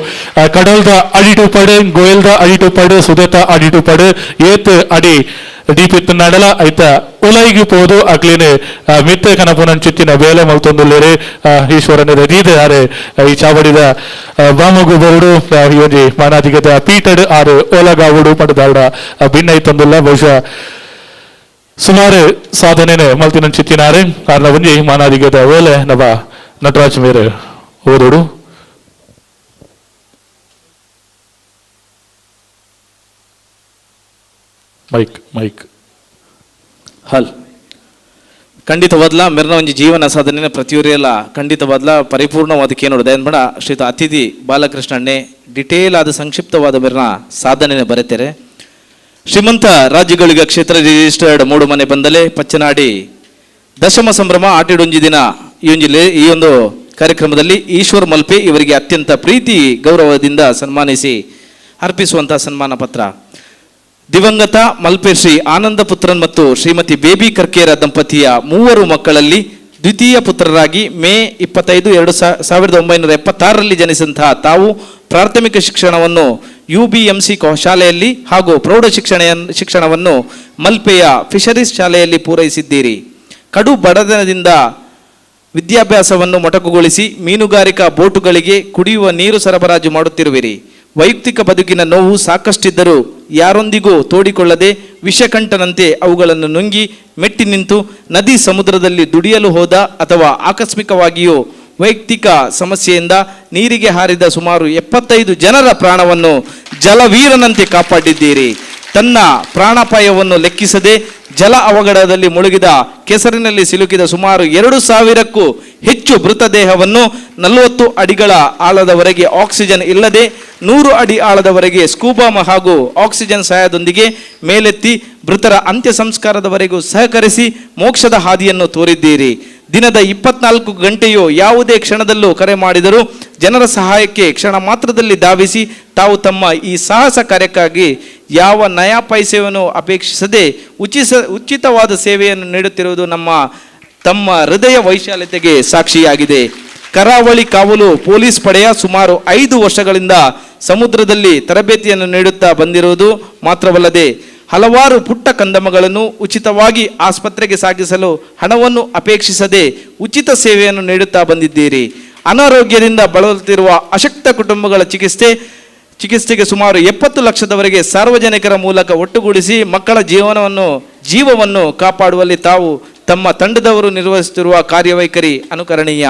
ಕಡಲ್ದ ಅಡಿಟು ಪಡು, ಗೋಯಲ್ದ ಅಡಿಟು ಪಡು, ಸುದೇತ ಅಡಿಟು ಪಡು, ಏತ್ ಅಡಿ ಡೀಪಿತ್ತು ನಡಲ ಐತ ಉಲೈಗೆ ಪೋದು ಅಕ್ಲೇನೆ ಮಿತ್ತ ಕನಪುನಂಚಿತ್ತಿನ ಬೇಲೆ ಮಲ್ತೊಂದುಲ್ಲೇರು ಈಶ್ವರನ ದೀದ ಆರು ಈ ಚಾವಡಿದ ಬಾಮಗು ಬರುಡು ಈ ಒಂಜಿ ಮಾನಾದಿಗದ ಪೀಟಡ್ ಆರು ಓಲಗಾವುಡು ಪಡುದಾಡ ಭಿನ್ನ ಐತೊಂದುಲ್ಲ. ಬಹುಶಃ ಸುಮಾರು ಸಾಧನೆನೆ ಮಲ್ತಿನಂಚಿತ್ತಿನಾರು ಆರ್ನ ಒಂಜಿ ಮಾನಾದಿಗದ ಓಲೆ ನವ ನಟರಾಜ್ ಮೇರೆ ಓದೋಡು. ಮೈಕ್ ಮೈಕ್ ಹಲ್ ಖಂಡಿತವಾದ್ಲ ಮೆರ್ನ ಒಂಜಿ ಜೀವನ ಸಾಧನೆ ಪ್ರತಿಯೊರಿಯಲ್ಲ ಖಂಡಿತವಾದ್ಲ ಪರಿಪೂರ್ಣವಾದಕ್ಕೆ ನೋಡಿದೆ ಬೇಡ. ಶ್ರೀತ ಅತಿಥಿ ಬಾಲಕೃಷ್ಣಣ್ಣೆ ಡಿಟೇಲ್ ಆದ ಸಂಕ್ಷಿಪ್ತವಾದ ಮೆರ್ನ ಸಾಧನೆ ಬರೆತಾರೆ. ಶ್ರೀಮಂತ ರಾಜ್ಯಗಳಿಗೆ ಕ್ಷೇತ್ರ ರಿಜಿಸ್ಟರ್ಡ್ ಮೂಡು ಮನೆ ಬಂದಲೆ ಪಚ್ಚನಾಡಿ ದಶಮ ಸಂಭ್ರಮ ಆಟಿಡೊಂಜಿ ದಿನ ಈ ಒಂದು ಕಾರ್ಯಕ್ರಮದಲ್ಲಿ ಈಶ್ವರ್ ಮಲ್ಪೆ ಇವರಿಗೆ ಅತ್ಯಂತ ಪ್ರೀತಿ ಗೌರವದಿಂದ ಸನ್ಮಾನಿಸಿ ಅರ್ಪಿಸುವಂತಹ ಸನ್ಮಾನ ಪತ್ರ. ದಿವಂಗತ ಮಲ್ಪೆ ಶ್ರೀ ಆನಂದ ಪುತ್ರನ್ ಮತ್ತು ಶ್ರೀಮತಿ ಬೇಬಿ ಕರ್ಕೇರ ದಂಪತಿಯ ಮೂವರು ಮಕ್ಕಳಲ್ಲಿ ದ್ವಿತೀಯ ಪುತ್ರರಾಗಿ ಮೇ 25, 1976ರಲ್ಲಿ ಜನಿಸಿದಂತಹ ತಾವು ಪ್ರಾಥಮಿಕ ಶಿಕ್ಷಣವನ್ನು UBMC ಶಾಲೆಯಲ್ಲಿ ಹಾಗೂ ಪ್ರೌಢ ಶಿಕ್ಷಣವನ್ನು ಮಲ್ಪೆಯ ಫಿಶರೀಸ್ ಶಾಲೆಯಲ್ಲಿ ಪೂರೈಸಿದ್ದೀರಿ. ಕಡು ಬಡತನದಿಂದ ವಿದ್ಯಾಭ್ಯಾಸವನ್ನು ಮೊಟಕುಗೊಳಿಸಿ ಮೀನುಗಾರಿಕಾ ಬೋಟುಗಳಿಗೆ ಕುಡಿಯುವ ನೀರು ಸರಬರಾಜು ಮಾಡುತ್ತಿರುವಿರಿ. ವೈಯಕ್ತಿಕ ಬದುಕಿನ ನೋವು ಸಾಕಷ್ಟಿದ್ದರೂ ಯಾರೊಂದಿಗೂ ತೋಡಿಕೊಳ್ಳದೆ ವಿಷಕಂಠನಂತೆ ಅವುಗಳನ್ನು ನುಂಗಿ ಮೆಟ್ಟಿ ನಿಂತು ನದಿ ಸಮುದ್ರದಲ್ಲಿ ದುಡಿಯಲು ಹೋದ ಅಥವಾ ಆಕಸ್ಮಿಕವಾಗಿಯೂ ವೈಯಕ್ತಿಕ ಸಮಸ್ಯೆಯಿಂದ ನೀರಿಗೆ ಹಾರಿದ ಸುಮಾರು 75 ಜನರ ಪ್ರಾಣವನ್ನು ಜಲವೀರನಂತೆ ಕಾಪಾಡಿದ್ದೀರಿ. ತನ್ನ ಪ್ರಾಣಾಪಾಯವನ್ನು ಲೆಕ್ಕಿಸದೆ ಜಲ ಅವಘಡದಲ್ಲಿ ಮುಳುಗಿದ ಕೆಸರಿನಲ್ಲಿ ಸಿಲುಕಿದ ಸುಮಾರು 2000ಕ್ಕೂ ಹೆಚ್ಚು ಮೃತದೇಹವನ್ನು 40 ಅಡಿಗಳ ಆಳದವರೆಗೆ ಆಕ್ಸಿಜನ್ ಇಲ್ಲದೆ 100 ಅಡಿ ಆಳದವರೆಗೆ ಸ್ಕೂಬಾ ಹಾಗೂ ಆಕ್ಸಿಜನ್ ಸಹಾಯದೊಂದಿಗೆ ಮೇಲೆತ್ತಿ ಮೃತರ ಅಂತ್ಯ ಸಂಸ್ಕಾರದವರೆಗೂ ಸಹಕರಿಸಿ ಮೋಕ್ಷದ ಹಾದಿಯನ್ನು ತೋರಿದ್ದೀರಿ. ದಿನದ 24 ಗಂಟೆಯೂ ಯಾವುದೇ ಕ್ಷಣದಲ್ಲೂ ಕರೆ ಮಾಡಿದರೂ ಜನರ ಸಹಾಯಕ್ಕೆ ಕ್ಷಣ ಮಾತ್ರದಲ್ಲಿ ಧಾವಿಸಿ ತಾವು ತಮ್ಮ ಈ ಸಾಹಸ ಕಾರ್ಯಕ್ಕಾಗಿ ಯಾವ ನಯಾ ಪೈಸೆಯನ್ನು ಅಪೇಕ್ಷಿಸದೆ ಉಚಿತವಾದ ಸೇವೆಯನ್ನು ನೀಡುತ್ತಿರುವುದು ತಮ್ಮ ಹೃದಯ ವೈಶಾಲ್ಯತೆಗೆ ಸಾಕ್ಷಿಯಾಗಿದೆ. ಕರಾವಳಿ ಕಾವಲು ಪೊಲೀಸ್ ಪಡೆಯ ಸುಮಾರು 5 ವರ್ಷಗಳಿಂದ ಸಮುದ್ರದಲ್ಲಿ ತರಬೇತಿಯನ್ನು ನೀಡುತ್ತಾ ಬಂದಿರುವುದು ಮಾತ್ರವಲ್ಲದೆ ಹಲವಾರು ಪುಟ್ಟ ಕಂದಮಗಳನ್ನು ಉಚಿತವಾಗಿ ಆಸ್ಪತ್ರೆಗೆ ಸಾಗಿಸಲು ಹಣವನ್ನು ಅಪೇಕ್ಷಿಸದೆ ಉಚಿತ ಸೇವೆಯನ್ನು ನೀಡುತ್ತಾ ಬಂದಿದ್ದೀರಿ. ಅನಾರೋಗ್ಯದಿಂದ ಬಳಲುತ್ತಿರುವ ಅಶಕ್ತ ಕುಟುಂಬಗಳ ಚಿಕಿತ್ಸೆಗೆ ಸುಮಾರು 70 ಲಕ್ಷದವರೆಗೆ ಸಾರ್ವಜನಿಕರ ಮೂಲಕ ಒಟ್ಟುಗೂಡಿಸಿ ಮಕ್ಕಳ ಜೀವವನ್ನು ಕಾಪಾಡುವಲ್ಲಿ ತಾವು ತಮ್ಮ ತಂಡದವರು ನಿರ್ವಹಿಸುತ್ತಿರುವ ಕಾರ್ಯವೈಖರಿ ಅನುಕರಣೀಯ.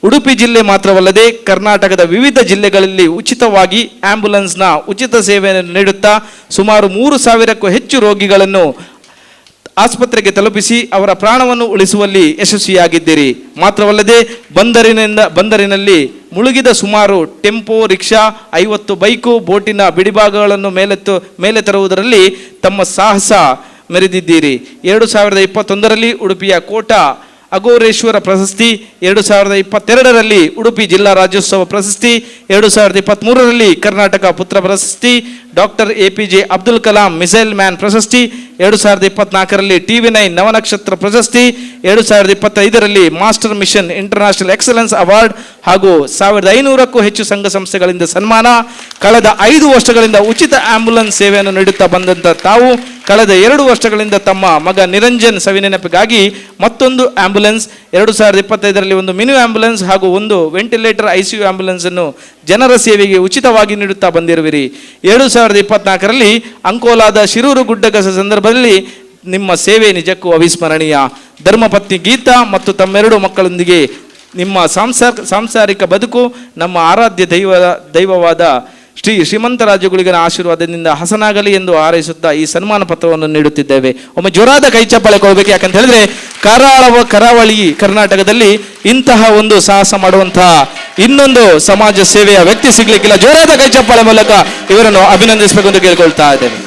ಉಡುಪಿ ಜಿಲ್ಲೆ ಮಾತ್ರವಲ್ಲದೆ ಕರ್ನಾಟಕದ ವಿವಿಧ ಜಿಲ್ಲೆಗಳಲ್ಲಿ ಉಚಿತವಾಗಿ ಆಂಬ್ಯುಲೆನ್ಸ್ನ ಉಚಿತ ಸೇವೆಯನ್ನು ನೀಡುತ್ತಾ ಸುಮಾರು 3000ಕ್ಕೂ ಹೆಚ್ಚು ರೋಗಿಗಳನ್ನು ಆಸ್ಪತ್ರೆಗೆ ತಲುಪಿಸಿ ಅವರ ಪ್ರಾಣವನ್ನು ಉಳಿಸುವಲ್ಲಿ ಯಶಸ್ವಿಯಾಗಿದ್ದೀರಿ. ಮಾತ್ರವಲ್ಲದೆ ಬಂದರಿನಲ್ಲಿ ಮುಳುಗಿದ ಸುಮಾರು ಟೆಂಪೋ, ರಿಕ್ಷಾ, 50 ಬೈಕು, ಬೋಟಿನ ಬಿಡಿಭಾಗಗಳನ್ನು ಮೇಲೆ ತರುವುದರಲ್ಲಿ ತಮ್ಮ ಸಾಹಸ ಮೆರೆದಿದ್ದೀರಿ. 2021ರಲ್ಲಿ ಉಡುಪಿಯ ಕೋಟ ಅಘೋರೇಶ್ವರ ಪ್ರಶಸ್ತಿ, 2022ರಲ್ಲಿ ಉಡುಪಿ ಜಿಲ್ಲಾ ರಾಜ್ಯೋತ್ಸವ ಪ್ರಶಸ್ತಿ, 2023ರಲ್ಲಿ ಕರ್ನಾಟಕ ಪುತ್ರ ಪ್ರಶಸ್ತಿ, doctor APJ Abdul Kalam missile man ಪ್ರಶಸ್ತಿ, 2024ರಲ್ಲಿ TV9 ನವನಕ್ಷತ್ರ ಪ್ರಶಸ್ತಿ, 2025ರಲ್ಲಿ master mission international excellence award ಹಾಗೂ 1500ಕ್ಕೂ ಹೆಚ್ಚು ಸಂಘ ಸಂಸ್ಥೆಗಳಿಂದ ಸನ್ಮಾನ. ಕಳೆದ 5 ವರ್ಷಗಳಿಂದ ಉಚಿತ ಆಂಬ್ಯುಲೆನ್ಸ್ ಸೇವೆಯನ್ನು ನೀಡುತ್ತಾ ಬಂದಂಥ ತಾವು ಕಳೆದ 2 ವರ್ಷಗಳಿಂದ ತಮ್ಮ ಮಗ ನಿರಂಜನ್ ಸವಿನೆನಪಿಗಾಗಿ ಮತ್ತೊಂದು ಆಂಬ್ಯುಲೆನ್ಸ್, 2025ರಲ್ಲಿ ಒಂದು ಮಿನಿ ಆಂಬ್ಯುಲೆನ್ಸ್ ಹಾಗೂ ಒಂದು ವೆಂಟಿಲೇಟರ್ ICU ambulance ಅನ್ನು ಜನರ ಸೇವೆಗೆ ಉಚಿತವಾಗಿ ನೀಡುತ್ತಾ ಬಂದಿರುವಿರಿ. 2024ರಲ್ಲಿ ಅಂಕೋಲಾದ ಶಿರೂರು ಗುಡ್ಡಗಸ ಸಂದರ್ಭದಲ್ಲಿ ನಿಮ್ಮ ಸೇವೆ ನಿಜಕ್ಕೂ ಅವಿಸ್ಮರಣೀಯ. ಧರ್ಮಪತ್ನಿ ಗೀತಾ ಮತ್ತು ತಮ್ಮೆರಡು ಮಕ್ಕಳೊಂದಿಗೆ ನಿಮ್ಮ ಸಾಂಸಾರಿಕ ಬದುಕು ನಮ್ಮ ಆರಾಧ್ಯ ದೈವವಾದ ಶ್ರೀ ಶ್ರೀಮಂತ ರಾಜಗುಳಿಗನ ಆಶೀರ್ವಾದದಿಂದ ಹಸನಾಗಲಿ ಎಂದು ಹಾರೈಸುತ್ತಾ ಈ ಸನ್ಮಾನ ಪತ್ರವನ್ನು ನೀಡುತ್ತಿದ್ದೇವೆ. ಒಮ್ಮೆ ಜೋರಾದ ಕೈಚಪ್ಪಾಳೆ ಕೊಡಬೇಕು. ಯಾಕಂತ ಹೇಳಿದ್ರೆ ಕರಾವಳಿ ಕರ್ನಾಟಕದಲ್ಲಿ ಇಂತಹ ಒಂದು ಸಾಹಸ ಮಾಡುವಂತಹ ಇನ್ನೊಂದು ಸಮಾಜ ಸೇವೆಯ ವ್ಯಕ್ತಿ ಸಿಗ್ಲಿಕ್ಕಿಲ್ಲ. ಜೋರಾದ ಕೈಚಪ್ಪಾಳೆ ಮೂಲಕ ಇವರನ್ನು ಅಭಿನಂದಿಸಬೇಕು ಅಂತ ಕೇಳಿಕೊಳ್ತಾ ಇದ್ದೇವೆ.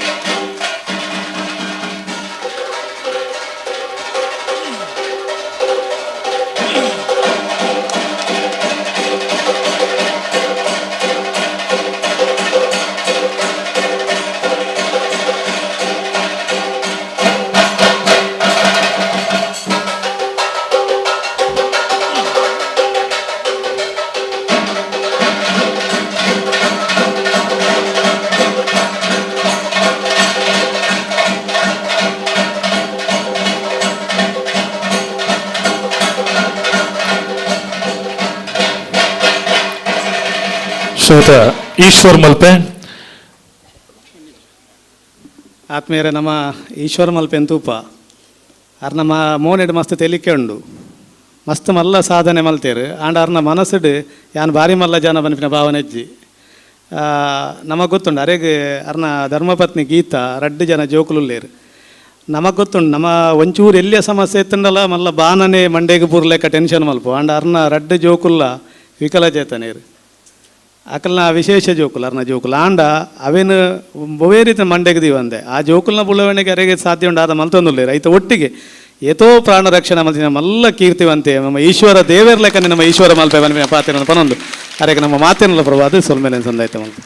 ಶ್ರೀಯುತ ಈಶ್ವರ್ ಮಲ್ಪೆ. ಆತ್ಮೀಯರೇ, ನಮ್ಮ ಈಶ್ವರ್ ಮಲ್ಪೆ ತೂಪ ಅರ್ನ ಮೋನೆಡ್ ಮಸ್ತ್ ತೆಲಿಕೆ ಉಂಡು, ಮಸ್ತ್ ಮಲ್ಲ ಸಾಧನೆ ಮಲ್ತೇರು. ಆಂಡ ಅರ್ನ ಮನಸ್ಸುಡು ಯಾನ್ ಭಾರಿ ಮಲ್ಲ ಜನ ಬನ್ಪಿನ ಭಾವನೆ ಇಜ್ಜಿ. ನಮಗೆ ಗೊತ್ತುಂಡು ಅರೆಗ್ ಅರ್ನ ಧರ್ಮಪತ್ನಿ ಗೀತಾ ರಡ್ಡು ಜನ ಜೋಕುಲುಲ್ಲೇರು. ನಮಗೆ ಗೊತ್ತುಂಡು ನಮ್ಮ ಒಂಚೂರು ಎಲ್ಲಿಯ ಸಮಸ್ಯೆ ಇತ್ತಂಡಲ್ಲ ಮಲ್ಲ ಬಾನನೆ ಮಂಡೇಗೆ ಪೂರ್ಲೆಕ್ಕ ಟೆನ್ಷನ್ ಮಲ್ಪ. ಆಂಡ ಅರ್ನ ರಡ್ಡು ಜೋಕುಲ್ಲ ವಿಕಲಚೇತನೇರು, ಅಕಲ್ನ ವಿಶೇಷ ಜೋಕುಲು ಅರ್ನ ಜೋಕುಲು. ಆಂಡ ಅವೇನು ಬೊವೇ ರೀತಿ ಮಂಡೆಗೆ ದೀವಂದೆ ಆ ಜೋಕುಲ್ನ ಬುಳವಣಿಗೆ ಅರೆಗೆ ಸಾಧ್ಯ ಉಂಡು ಆದ ಮಲ್ತೊಂದುಲ್ಲೇರು. ಐತ ಒಟ್ಟಿಗೆ ಏತೋ ಪ್ರಾಣ ರಕ್ಷಣೆ ಮಲ್ತಿನ ಮಲ್ಲ ಕೀರ್ತಿವಂತೆ ನಮ್ಮ ಈಶ್ವರ ದೇವರ ಲೆಕ್ಕನೆ ನಮ್ಮ ಈಶ್ವರ ಮಲ್ಪೆ ಬನ್ನಿ ಪಾತ್ರ ಪನೊಂದು ಅರೆಗೆ ನಮ್ಮ ಮಾತಿನಲ್ಲ ಪ್ರಭಾದ ಸೊಲ್ಮೇಲೆ ಸಂದಾಯ್ತ ಮಲ್ಪ.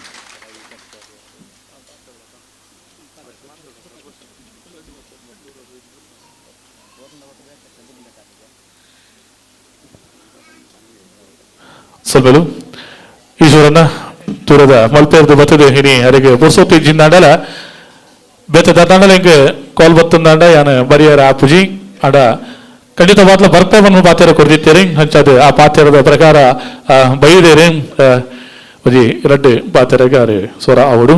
ಸೊಲ್ಮೇಲು ಈಶ್ವರನ ದೂರದ ಮಲ್ಪೆರ್ದು ಬತ್ತದೆ ಹಿನಿ ಅರೆಗೆ ಪುರ್ಸೊತ್ತಿ ಜಿಂದಾಂಡಲ ಬೇತೆ ದಾಂಡಲ ಹಿಂಗೆ ಕಾಲ್ ಬತ್ತಂದಾಂಡ ಯಾನ ಬರಿಯರ ಆ ಪುಜಿ ಆಡ ಖಂಡಿತ ಬಾತ್ಲ ಬರ್ಪೆ ಬನ್ನು ಪಾತ್ಯರ ಕೊಡ್ದಿತ್ತೇರಿ ಹಂಚಾದ ಆ ಪಾತ್ಯರದ ಪ್ರಕಾರ ಬೈದೇರಿ ಒಂಜಿ ರಡ್ಡೆ ಪಾತ್ಯರಗೆ ಅರೆ ಸ್ವರ ಅವಡು.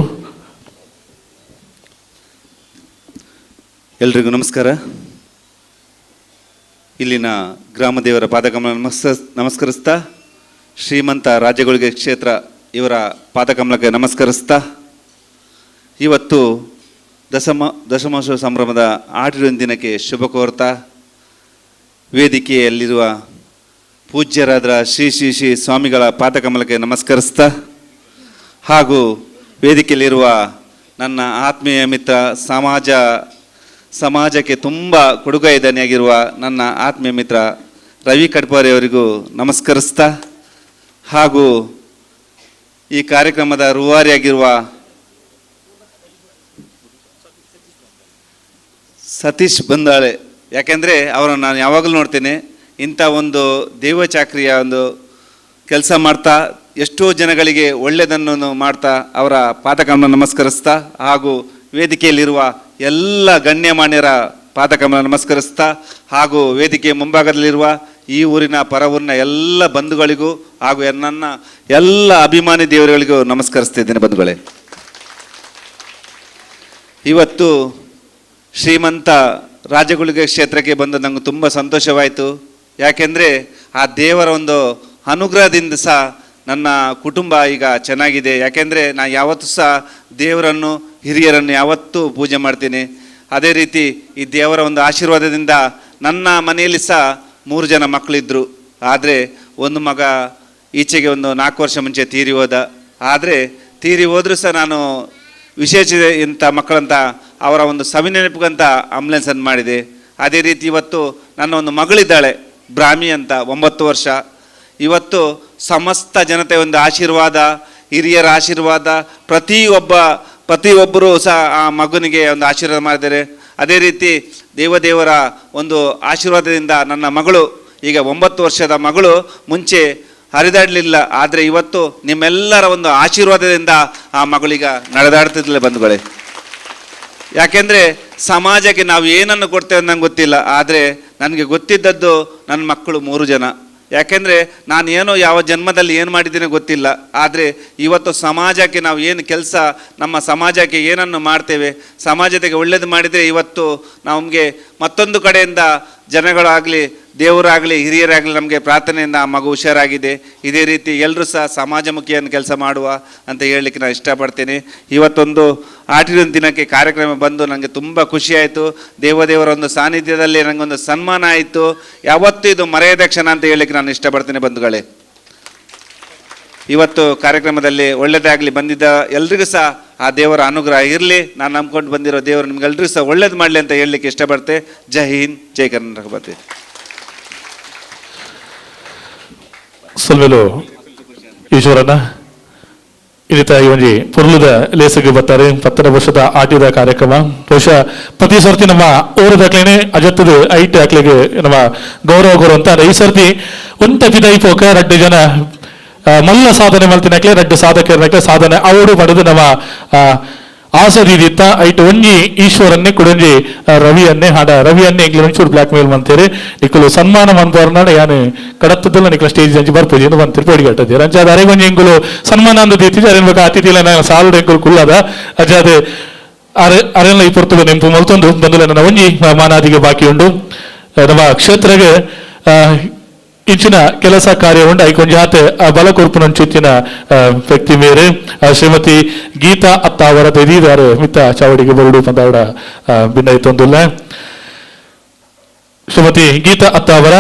ಎಲ್ರಿಗೂ ನಮಸ್ಕಾರ. ಇಲ್ಲಿನ ಗ್ರಾಮದೇವರ ಪಾದಕಮಲ ನಮಸ್ಕರಿಸ್ತಾ, ಶ್ರೀಮಂತ ರಾಜಗಳಿಗೆ ಕ್ಷೇತ್ರ ಇವರ ಪಾದಕಮಲಕ್ಕೆ ನಮಸ್ಕರಿಸ್ತಾ, ಇವತ್ತು ದಶಮೋತ್ಸವ ಸಂಭ್ರಮದ ಆಟಿನ ದಿನಕ್ಕೆ ಶುಭ ಕೋರ್ತಾ, ವೇದಿಕೆಯಲ್ಲಿರುವ ಪೂಜ್ಯರಾದ ಶ್ರೀ ಶ್ರೀ ಶ್ರೀ ಸ್ವಾಮಿಗಳ ಪಾದಕಮಲಕ್ಕೆ ನಮಸ್ಕರಿಸ್ತಾ, ಹಾಗೂ ವೇದಿಕೆಯಲ್ಲಿರುವ ನನ್ನ ಆತ್ಮೀಯ ಮಿತ್ರ ಸಮಾಜಕ್ಕೆ ತುಂಬ ಕೊಡುಗೈದಾನಿಯಾಗಿರುವ ನನ್ನ ಆತ್ಮೀಯ ಮಿತ್ರ ರವಿ ಕಡ್ಪಾರಿಯವರಿಗೂ ನಮಸ್ಕರಿಸ್ತಾ, ಹಾಗೂ ಈ ಕಾರ್ಯಕ್ರಮದ ರೂವಾರಿಯಾಗಿರುವ ಸತೀಶ್ ಬಂದಾಳೆ, ಯಾಕೆಂದರೆ ಅವರನ್ನು ನಾನು ಯಾವಾಗಲೂ ನೋಡ್ತೇನೆ, ಇಂಥ ಒಂದು ದೇವಚಾಕ್ರಿಯ ಒಂದು ಕೆಲಸ ಮಾಡ್ತಾ ಎಷ್ಟೋ ಜನಗಳಿಗೆ ಒಳ್ಳೆಯದನ್ನು ಮಾಡ್ತಾ ಅವರ ಪಾದಕಮಲ ನಮಸ್ಕರಿಸ್ತಾ, ಹಾಗೂ ವೇದಿಕೆಯಲ್ಲಿರುವ ಎಲ್ಲ ಗಣ್ಯಮಾನ್ಯರ ಪಾದಕಮಲ ನಮಸ್ಕರಿಸ್ತಾ, ಹಾಗೂ ವೇದಿಕೆಯ ಮುಂಭಾಗದಲ್ಲಿರುವ ಈ ಊರಿನ ಪರ ಊರಿನ ಎಲ್ಲ ಬಂಧುಗಳಿಗೂ ಹಾಗೂ ನನ್ನ ಎಲ್ಲ ಅಭಿಮಾನಿ ದೇವರುಗಳಿಗೂ ನಮಸ್ಕರಿಸ್ತಿದ್ದೇನೆ ಬಂಧುಗಳೇ. ಇವತ್ತು ಶ್ರೀಮಂತ ರಾಜಗುಳಿಗೆ ಕ್ಷೇತ್ರಕ್ಕೆ ಬಂದು ನನಗೆ ತುಂಬ ಸಂತೋಷವಾಯಿತು. ಯಾಕೆಂದರೆ ಆ ದೇವರ ಒಂದು ಅನುಗ್ರಹದಿಂದ ಸಹ ನನ್ನ ಕುಟುಂಬ ಈಗ ಚೆನ್ನಾಗಿದೆ. ಯಾಕೆಂದರೆ ನಾನು ಯಾವತ್ತೂ ಸಹ ದೇವರನ್ನು ಹಿರಿಯರನ್ನು ಯಾವತ್ತೂ ಪೂಜೆ ಮಾಡ್ತೀನಿ. ಅದೇ ರೀತಿ ಈ ದೇವರ ಒಂದು ಆಶೀರ್ವಾದದಿಂದ ನನ್ನ ಮನೆಯಲ್ಲಿ ಸಹ 3 ಜನ ಮಕ್ಕಳಿದ್ದರು. ಆದರೆ ಒಂದು ಮಗ ಈಚೆಗೆ ಒಂದು 4 ವರ್ಷ ಮುಂಚೆ ತೀರಿ ಹೋದ. ಆದರೆ ತೀರಿ ಹೋದರೂ ಸಹ ನಾನು ವಿಶೇಷ ಇಂಥ ಮಕ್ಕಳಂತ ಅವರ ಒಂದು ಸವಿನೆನಪಿಗಂತ ಆಂಬುಲೆನ್ಸನ್ನು ಮಾಡಿದೆ. ಅದೇ ರೀತಿ ಇವತ್ತು ನನ್ನ ಒಂದು ಮಗಳಿದ್ದಾಳೆ ಬ್ರಾಹ್ಮಿ ಅಂತ, 9 ವರ್ಷ. ಇವತ್ತು ಸಮಸ್ತ ಜನತೆ ಒಂದು ಆಶೀರ್ವಾದ, ಹಿರಿಯರ ಆಶೀರ್ವಾದ, ಪ್ರತಿಯೊಬ್ಬರು ಸಹ ಆ ಮಗನಿಗೆ ಒಂದು ಆಶೀರ್ವಾದ ಮಾಡಿದ್ದಾರೆ. ಅದೇ ರೀತಿ ದೇವದೇವರ ಒಂದು ಆಶೀರ್ವಾದದಿಂದ ನನ್ನ ಮಗಳು ಈಗ 9 ವರ್ಷದ ಮಗಳು ಮುಂಚೆ ಹರಿದಾಡಲಿಲ್ಲ, ಆದರೆ ಇವತ್ತು ನಿಮ್ಮೆಲ್ಲರ ಒಂದು ಆಶೀರ್ವಾದದಿಂದ ಆ ಮಗಳೀಗ ನಡೆದಾಡ್ತಿದ್ದಲ್ಲ ಬಂಧುಗಳೇ. ಯಾಕೆಂದರೆ ಸಮಾಜಕ್ಕೆ ನಾವು ಏನನ್ನು ಕೊಡ್ತೇವೆ ನಂಗೆ ಗೊತ್ತಿಲ್ಲ, ಆದರೆ ನನಗೆ ಗೊತ್ತಿದ್ದದ್ದು ನನ್ನ ಮಕ್ಕಳು 3 ಜನ. ಯಾಕೆಂದರೆ ನಾನೇನೋ ಯಾವ ಜನ್ಮದಲ್ಲಿ ಏನು ಮಾಡಿದ್ದೀನೋ ಗೊತ್ತಿಲ್ಲ, ಆದರೆ ಇವತ್ತು ಸಮಾಜಕ್ಕೆ ನಾವು ಏನು ಕೆಲಸ, ನಮ್ಮ ಸಮಾಜಕ್ಕೆ ಏನನ್ನು ಮಾಡ್ತೇವೆ, ಸಮಾಜಕ್ಕೆ ಒಳ್ಳೇದು ಮಾಡಿದರೆ ಇವತ್ತು ನಮಗೆ ಮತ್ತೊಂದು ಕಡೆಯಿಂದ ಜನಗಳಾಗಲಿ ದೇವರಾಗಲಿ ಹಿರಿಯರಾಗಲಿ ನಮಗೆ ಪ್ರಾರ್ಥನೆಯಿಂದ ಆ ಮಗು ಹುಷಾರಾಗಿದೆ. ಇದೇ ರೀತಿ ಎಲ್ಲರೂ ಸಹ ಸಮಾಜಮುಖಿಯನ್ನು ಕೆಲಸ ಮಾಡುವ ಅಂತ ಹೇಳಲಿಕ್ಕೆ ನಾನು ಇಷ್ಟಪಡ್ತೀನಿ. ಇವತ್ತೊಂದು ಆಟಿನ ದಿನಕ್ಕೆ ಕಾರ್ಯಕ್ರಮ ಬಂದು ನನಗೆ ತುಂಬ ಖುಷಿಯಾಯಿತು. ದೇವದೇವರ ಒಂದು ಸಾನ್ನಿಧ್ಯದಲ್ಲಿ ನನಗೊಂದು ಸನ್ಮಾನ ಆಯಿತು. ಯಾವತ್ತೂ ಇದು ಮರೆಯದ ಕ್ಷಣ ಅಂತ ಹೇಳಲಿಕ್ಕೆ ನಾನು ಇಷ್ಟಪಡ್ತೀನಿ ಬಂಧುಗಳೇ. ಇವತ್ತು ಕಾರ್ಯಕ್ರಮದಲ್ಲಿ ಒಳ್ಳೆಯದಾಗಲಿ, ಬಂದಿದ್ದ ಎಲ್ರಿಗೂ ಸಹ ಆ ದೇವರ ಅನುಗ್ರಹ ಇರಲಿ. ನಾನು ನಂಬ್ಕೊಂಡು ಬಂದಿರೋ ದೇವರು ನಿಮ್ಗೆಲ್ರಿಗೂ ಸಹ ಒಳ್ಳೇದು ಮಾಡಲಿ ಅಂತ ಹೇಳಲಿಕ್ಕೆ ಇಷ್ಟಪಡ್ತೆ. ಜೈ ಹಿಂದ್, ಜೈ ಕರ್ನಾಟಕ ಮಾತೆ. ಸೊಲ್ವೆಲು ಈಶ್ವರನ ಇನ್ನಿತ ಈ ಒಂಜಿ ಪೊರ್ಲುದ ಲೇಸಗೆ ಬರ್ತಾರೆ. 10ನೇ ವರ್ಷದ ಆಟಿದ ಕಾರ್ಯಕ್ರಮ ಬಹುಶಃ ಪ್ರತಿ ಸರ್ತಿ ನಮ್ಮ ಊರದಕ್ಲೇನೆ ಅಜತ್ತದ ಐಟ್ ಅಕ್ಲೆಗೆ ನಮ್ಮ ಗೌರವ ಗುರು ಅಂತ. ಈ ಸರ್ತಿ ಒಂತ ಪಿದೈ ಪೋಕ ರಡ್ಡು ಜನ ಮಲ್ಲ ಸಾಧನೆ ಮಲ್ತಿನಕ್ಲೆ ರಡ್ಡು ಸಾಧಕರನಕ್ಲೆ ಸಾಧನೆ ಅವರು ಪಡೆದು ನಮ್ಮ ಆಸದಿದಿತ್ತ ಐಟ್ ಒಂಜಿ ಈಶ್ವರನ್ನೇ ಕುಡೊಂಜಿ ರವಿಯನ್ನೇ ಹಾಡ ರವಿಯನ್ನೇ ಎಂಗ್ಲ ಒಂಚೂರು ಬ್ಲಾಕ್ ಮೇಲ್ ಮಂತೇರಿ ನಿಕುಲು ಸನ್ಮಾನ ಮನ್ಪೋರ್ನಾಡ ಯಾನು ಕಡತ್ತದಲ್ಲ ನಿಕ್ಲ ಸ್ಟೇಜ್ ಅಂಚಿ ಬರ್ಪುಜಿ ಎಂದು ಬಂತಿರ್ ಪೋಡಿಗಟ್ಟದಿರ ಅಂಚಾದ ಅರೆಗೊಂಜಿ ಎಂಕುಲು ಸನ್ಮಾನ ಅಂದು ದೀತಿಜ ಅರೆನ್ ಬೊಕ ಅತಿಥಿಲ ಸಾಲುಡು ಎಂಕುಲು ಕುಲ್ಲದ ಅಜಾದ ಅರೆ ಅರೆಲ್ಲ ಈ ಪೊರ್ತುಡು ನೆಂಪು ಮಲ್ತೊಂದು ಬಂದುಲ ನನ್ನ ಒಂಜಿ ಮಾನಾದಿಗೆ ಬಾಕಿ ಉಂಡು ನಮ್ಮ ಕ್ಷೇತ್ರಗೆ ಇಂಚಿನ ಕೆಲಸ ಕಾರ್ಯ ಉಂಡು ಐಕೊಂಜಿ ಆತೆ ಬಲ ಕೊರ್ಪುನಂಚಿತ್ತಿನ ವ್ಯಕ್ತಿ ಮೇರೆ ಶ್ರೀಮತಿ ಗೀತಾ ಅತ್ತಾವರ ತೆದೀದಾರು ಮಿತ್ತ ಚಾವಡಿಗೆ ಬರುಡು ಪಂದಾವಡ ಭಿನ್ನೈತೊಂದುಲ್ಲ. ಶ್ರೀಮತಿ ಗೀತಾ ಅತ್ತಾವರ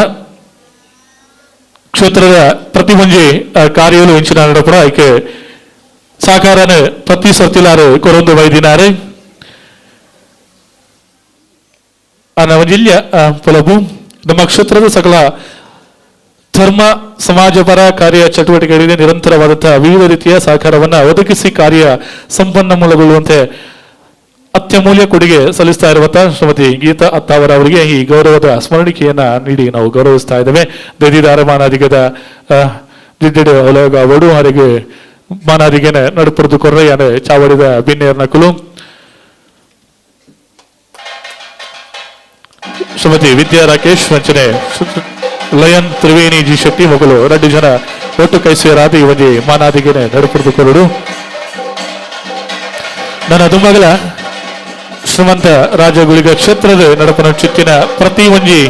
ಕ್ಷೇತ್ರದ ಪ್ರತಿ ಒಂಜಿ ಕಾರ್ಯಲು ಇಂಚಿನ ನಡಪುರ ಐಕೆ ಸಾಕಾರನ ಪ್ರತಿ ಸರ್ತಿಲಾರು ಕೊರೊಂದು ವೈದಿನಾರು ಜಿಲ್ಲೆಯ ಪೊಲಬು ನಮ್ಮ ಕ್ಷೇತ್ರದ ಸಕಲ ಧರ್ಮ ಸಮಾಜಪರ ಕಾರ್ಯ ಚಟುವಟಿಕೆಗಳಿಗೆ ನಿರಂತರವಾದಂತಹ ವಿವಿಧ ರೀತಿಯ ಸಹಕಾರವನ್ನು ಒದಗಿಸಿ ಕಾರ್ಯ ಸಂಪನ್ಮೂಲಗೊಳ್ಳುವಂತೆ ಅತ್ಯಮೂಲ್ಯ ಕೊಡುಗೆ ಸಲ್ಲಿಸ್ತಾ ಇರುವಂತಹ ಶ್ರೀಮತಿ ಗೀತಾ ಅತ್ತಾವರ ಅವರಿಗೆ ಈ ಗೌರವದ ಸ್ಮರಣಿಕೆಯನ್ನ ನೀಡಿ ನಾವು ಗೌರವಿಸ್ತಾ ಇದ್ದೇವೆ. ದದಿದಾರ ಮಾನಾದಿಗದ ಜಿಡ್ಡೆಡೆ ಒಲಗ ಒಡು ಹರಿಗೆ ಮಾನಾದಿಗೆನೆ ನಡುಪುರದು ಕೊರ್ರಯ್ಯನೆ ಚಾವಡಿದ ಬಿನ್ನೇರ್ ನಕುಲು ಶ್ರೀಮತಿ ವಿದ್ಯಾ ರಾಕೇಶ್ ವಂಚನೆ ಲಯನ್ ತ್ರಿವೇಣಿ ಜಿ ಶೆಟ್ಟಿ ಮೊಗಲು 2 ಜನ ಒಟ್ಟು ಕೈ ಸೇರಾದ ಈ ಒಂಜಿ ಮಾನಾದಿಗೆನೆ ನಡುಪುರದು ಕೊರಡು. ನನ್ನ ದುಮ್ಮಗಲ ಶ್ರೀಮಂತ ರಾಜಗುಳಿಗ ಕ್ಷೇತ್ರದ ನಡಪನ ಚಿತ್ತಿನ ಪ್ರತಿ ಒಂಜಿ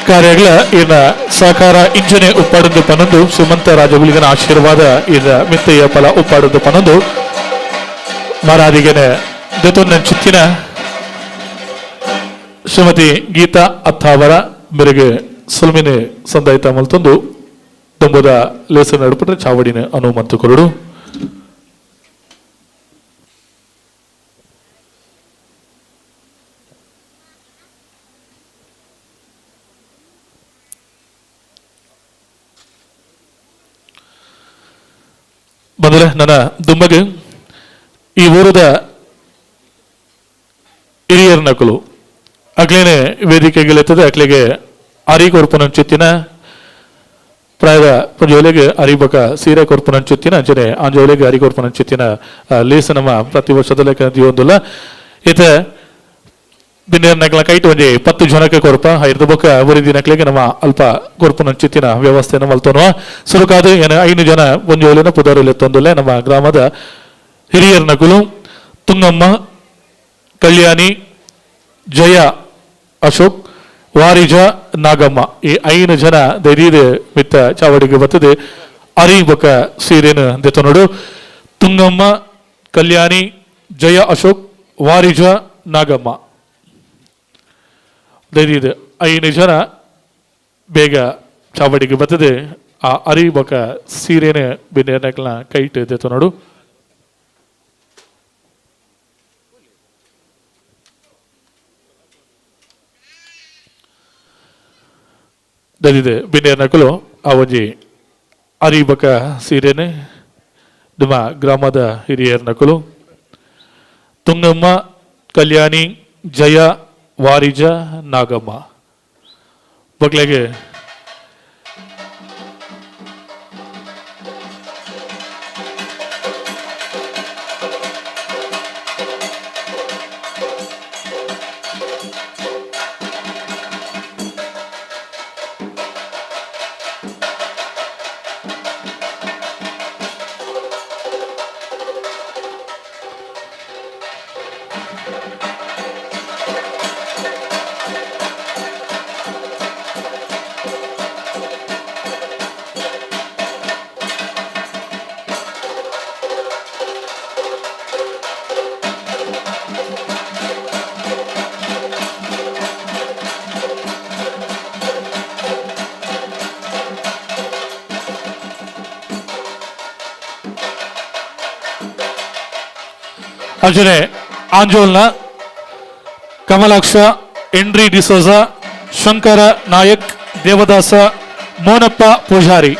ಕಾರ್ಯಗಳ ಇನ್ನ ಸಹಕಾರ ಇಂಜನೆ ಉಪ್ಪಾಡೊಂದು ಪನ್ನೊಂದು ಶ್ರೀಮಂತ ರಾಜಗುಳಿಗನ ಆಶೀರ್ವಾದ ಇನ್ನ ಮಿತ್ತಯ್ಯ ಫಲ ಉಪ್ಪಾಡೊಂದು ಪನ್ನೊಂದು ಮಾರಾದಿಗೆನೆ ದತ್ತೊಂದ ಚಿತ್ತಿನ ಶ್ರೀಮತಿ ಗೀತಾ ಅತ್ತಾವರ ಮೇರೆಗೆ ಸುಲ್ಮಿನೆ ಸಂದಾಯಿತ ಮಲ್ತೊಂದು ದಂಬುದ ಲೇಸ ನಡುಪಟ್ರೆ ಚಾವಡಿನ ಅನುಮಂತು ಕೊರಡು. ಬಂದರೆ ನನ್ನ ದುಂಬಗೆ ಈ ಊರದ ಹಿರಿಯರ ನಕಲು ಅಗ್ಲೇನೆ ವೇದಿಕೆಗೆಲೆತ್ತದೆ ಅಕ್ಲೆಗೆ ಅರಿ ಕೊರ್ಪುನಂಚುತ್ತಿನ ಪ್ರಾಯದ ಪಂಜೋಲೆಗೆ ಅರಿಬಕ ಸೀರೆ ಕೊರ್ಪುನಂಚುತ್ತಿನ ಅಂಚನೆ ಆಂಜೋಲೆಗೆ ಅರಿ ಕೊರ್ಪುನಂಚುತ್ತಿನ ಲೇಸ ನಮ್ಮ ಪ್ರತಿ ವರ್ಷದಲ್ಲೇ ಒಂದುಲ್ಲ ಇತ ಬಿನ್ನೇರ್ನಕ್ಲ ಕೈಟ್ ಒಂಜಿ 10 ಜನಕ್ಕೆ ಕೊರ್ಪ ಐದು ಬೊಕ್ಕ ಒರಿ ದಿನಕ್ಲೆಗೆ ನಮ್ಮ ಅಲ್ಪ ಕೊರ್ಪುನಂಚುತ್ತಿನ ವ್ಯವಸ್ಥೆಯನ್ನು ಮಲ್ತೋನುವ ಸುರುಕಾದ ಏನ 5 ಜನ ಒಂಜೋಲೆನ ಪುದರುಲೆ ತೊಂದುಲ್ಲೆ ನಮ್ಮ ಗ್ರಾಮದ ಹಿರಿಯರ ನಕುಲು ತುಂಗಮ್ಮ, ಕಲ್ಯಾಣಿ, ಜಯ ಅಶೋಕ್, ವಾರಿಜ, ನಾಗಮ್ಮ ಈ 5 ಜನ ಧೈರ್ಯದ ಮಿತ್ತ ಚಾವಡಿಗೆ ಬರ್ತದೆ ಅರಿ ಬೊಕ್ಕ ಸೀರೇನು ದೆತ್ತನೋಡು. ತುಂಗಮ್ಮ, ಕಲ್ಯಾಣಿ, ಜಯ ಅಶೋಕ್, ವಾರಿಜ, ನಾಗಮ್ಮ ಧೈರ್ಯದ 5 ಜನ ಬೇಗ ಚಾವಡಿಗೆ ಬರ್ತದೆ ಆ ಅರಿ ಬೊಕ್ಕ ಸೀರೇನೆ ಬಿನ್ನೇರ್ನಕ್ಲ ಕೈಟ್ ದೆತ್ತನೋಡು. ದದಿದೆ ಬಿನ್ನೇರ್ ನಕಲು ಆ ಒಂಜಿ ಅರಿಬಕ ಸೀರೆನೆ ನಮ್ಮ ಗ್ರಾಮದ ಹಿರಿಯರ್ ನಕಲು ತುಂಗಮ್ಮ, ಕಲ್ಯಾಣಿ, ಜಯ, ವಾರಿಜ, ನಾಗಮ್ಮ ಬಗ್ಲೆಗೆ ಅರ್ಜುನೆ ಆಂಜೋಲ್ನ ಕಮಲಾಕ್ಷ, ಎನ್ರಿ ಡಿಸೋಜಾ, ಶಂಕರ ನಾಯಕ್, ದೇವದಾಸ, ಮೋನಪ್ಪ ಪೂಜಾರಿ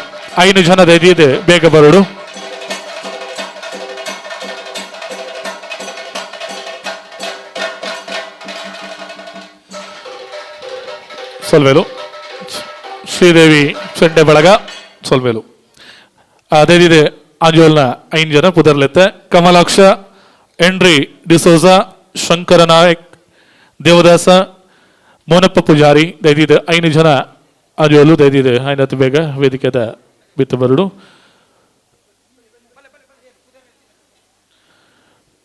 5 ಜನ ಇದೆ ಬೇಗ ಬರೋಡು. ಸೊಲ್ವೇಲು ಶ್ರೀದೇವಿ ಚಂಡೆ ಬಳಗ ಸೊಲ್ವೇಲು ಅದೇ ಇದೆ. ಆಂಜೋಲ್ನ 5 ಜನ ಪುದರ್ಲೆತ್ತೆ ಕಮಲಾಕ್ಷ, ಎನ್ರಿ ಡಿಸೋಜಾ, ಶಂಕರ ನಾಯಕ್, ದೇವದಾಸ, ಮೋನಪ್ಪ ಪೂಜಾರಿ ದೈದಿದೆ 5 ಜನ ಆಂಜೋಲು ದೈದಿದೆ ಐನತ್ತು ಬೇಗ ವೇದಿಕೆದ ಬಿತ್ತು ಬರಡು.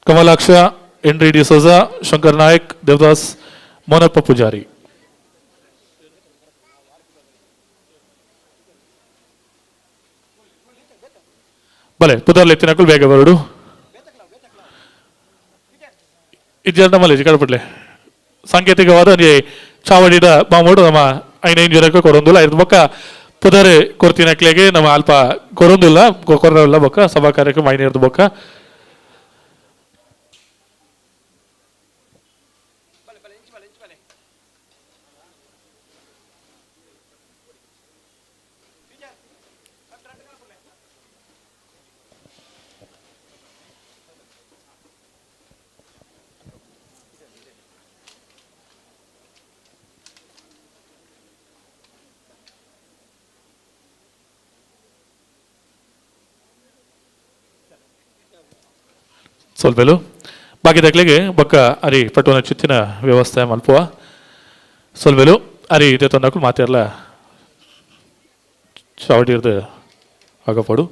ಕಮಲಾಕ್ಷ, ಎನ್ರಿ ಡಿಸೋಜಾ, ಶಂಕರ್ ನಾಯಕ್, ದೇವದಾಸ್, ಮೋನಪ್ಪ ಪೂಜಾರಿ. ಬಲೆ ಪುದರ್ಲೆ ತಿನ್ನಕುಲ್ ಬೇಗ ಬರಡು. ಇದ್ಯಾರ ಮಲೇಜ್ ಕಡಪಡ್ಲೆ ಸಾಂಕೇತಿಕವಾದ ಒಂಜಿ ಚಾವಡಿದ ಬಾಮೋಡು ನಮ್ಮ 5 ಜನಕ್ಕೆ ಕೊರೊಂದುಲ್ಲ. ಇದ್ರ ಬೊಕ್ಕ ಪುದರೆ ಕೊರ್ತಿನಕ್ಲೆಗೆ ನಮ್ಮ ಅಲ್ಪ ಕೊರೊಂದುಲ್ಲ ಕೊರಲ್ಲ ಬೊಕ್ಕ ಸಭಾ ಕಾರ್ಯಕ್ರಮ ಐನೇರ್ದು ಬೊಕ್ಕ. ಸೊಲ್ಪೆಲು ಬಾಕಿದಕ್ಲೆಗೆ ಬೊಕ್ಕ ಅರಿ ಪಟ್ಟುವನ ಚಿತ್ತಿನ ವ್ಯವಸ್ಥೆ ಮಲ್ಪುವ ಸೊಲ್ವೆಲು ಅರಿ ಇದೆ ತೊಂದಕ್ಕೂ ಮಾತೆರ್ಲ ಚಾವಡಿರ್ದು ಆಗಪಡು.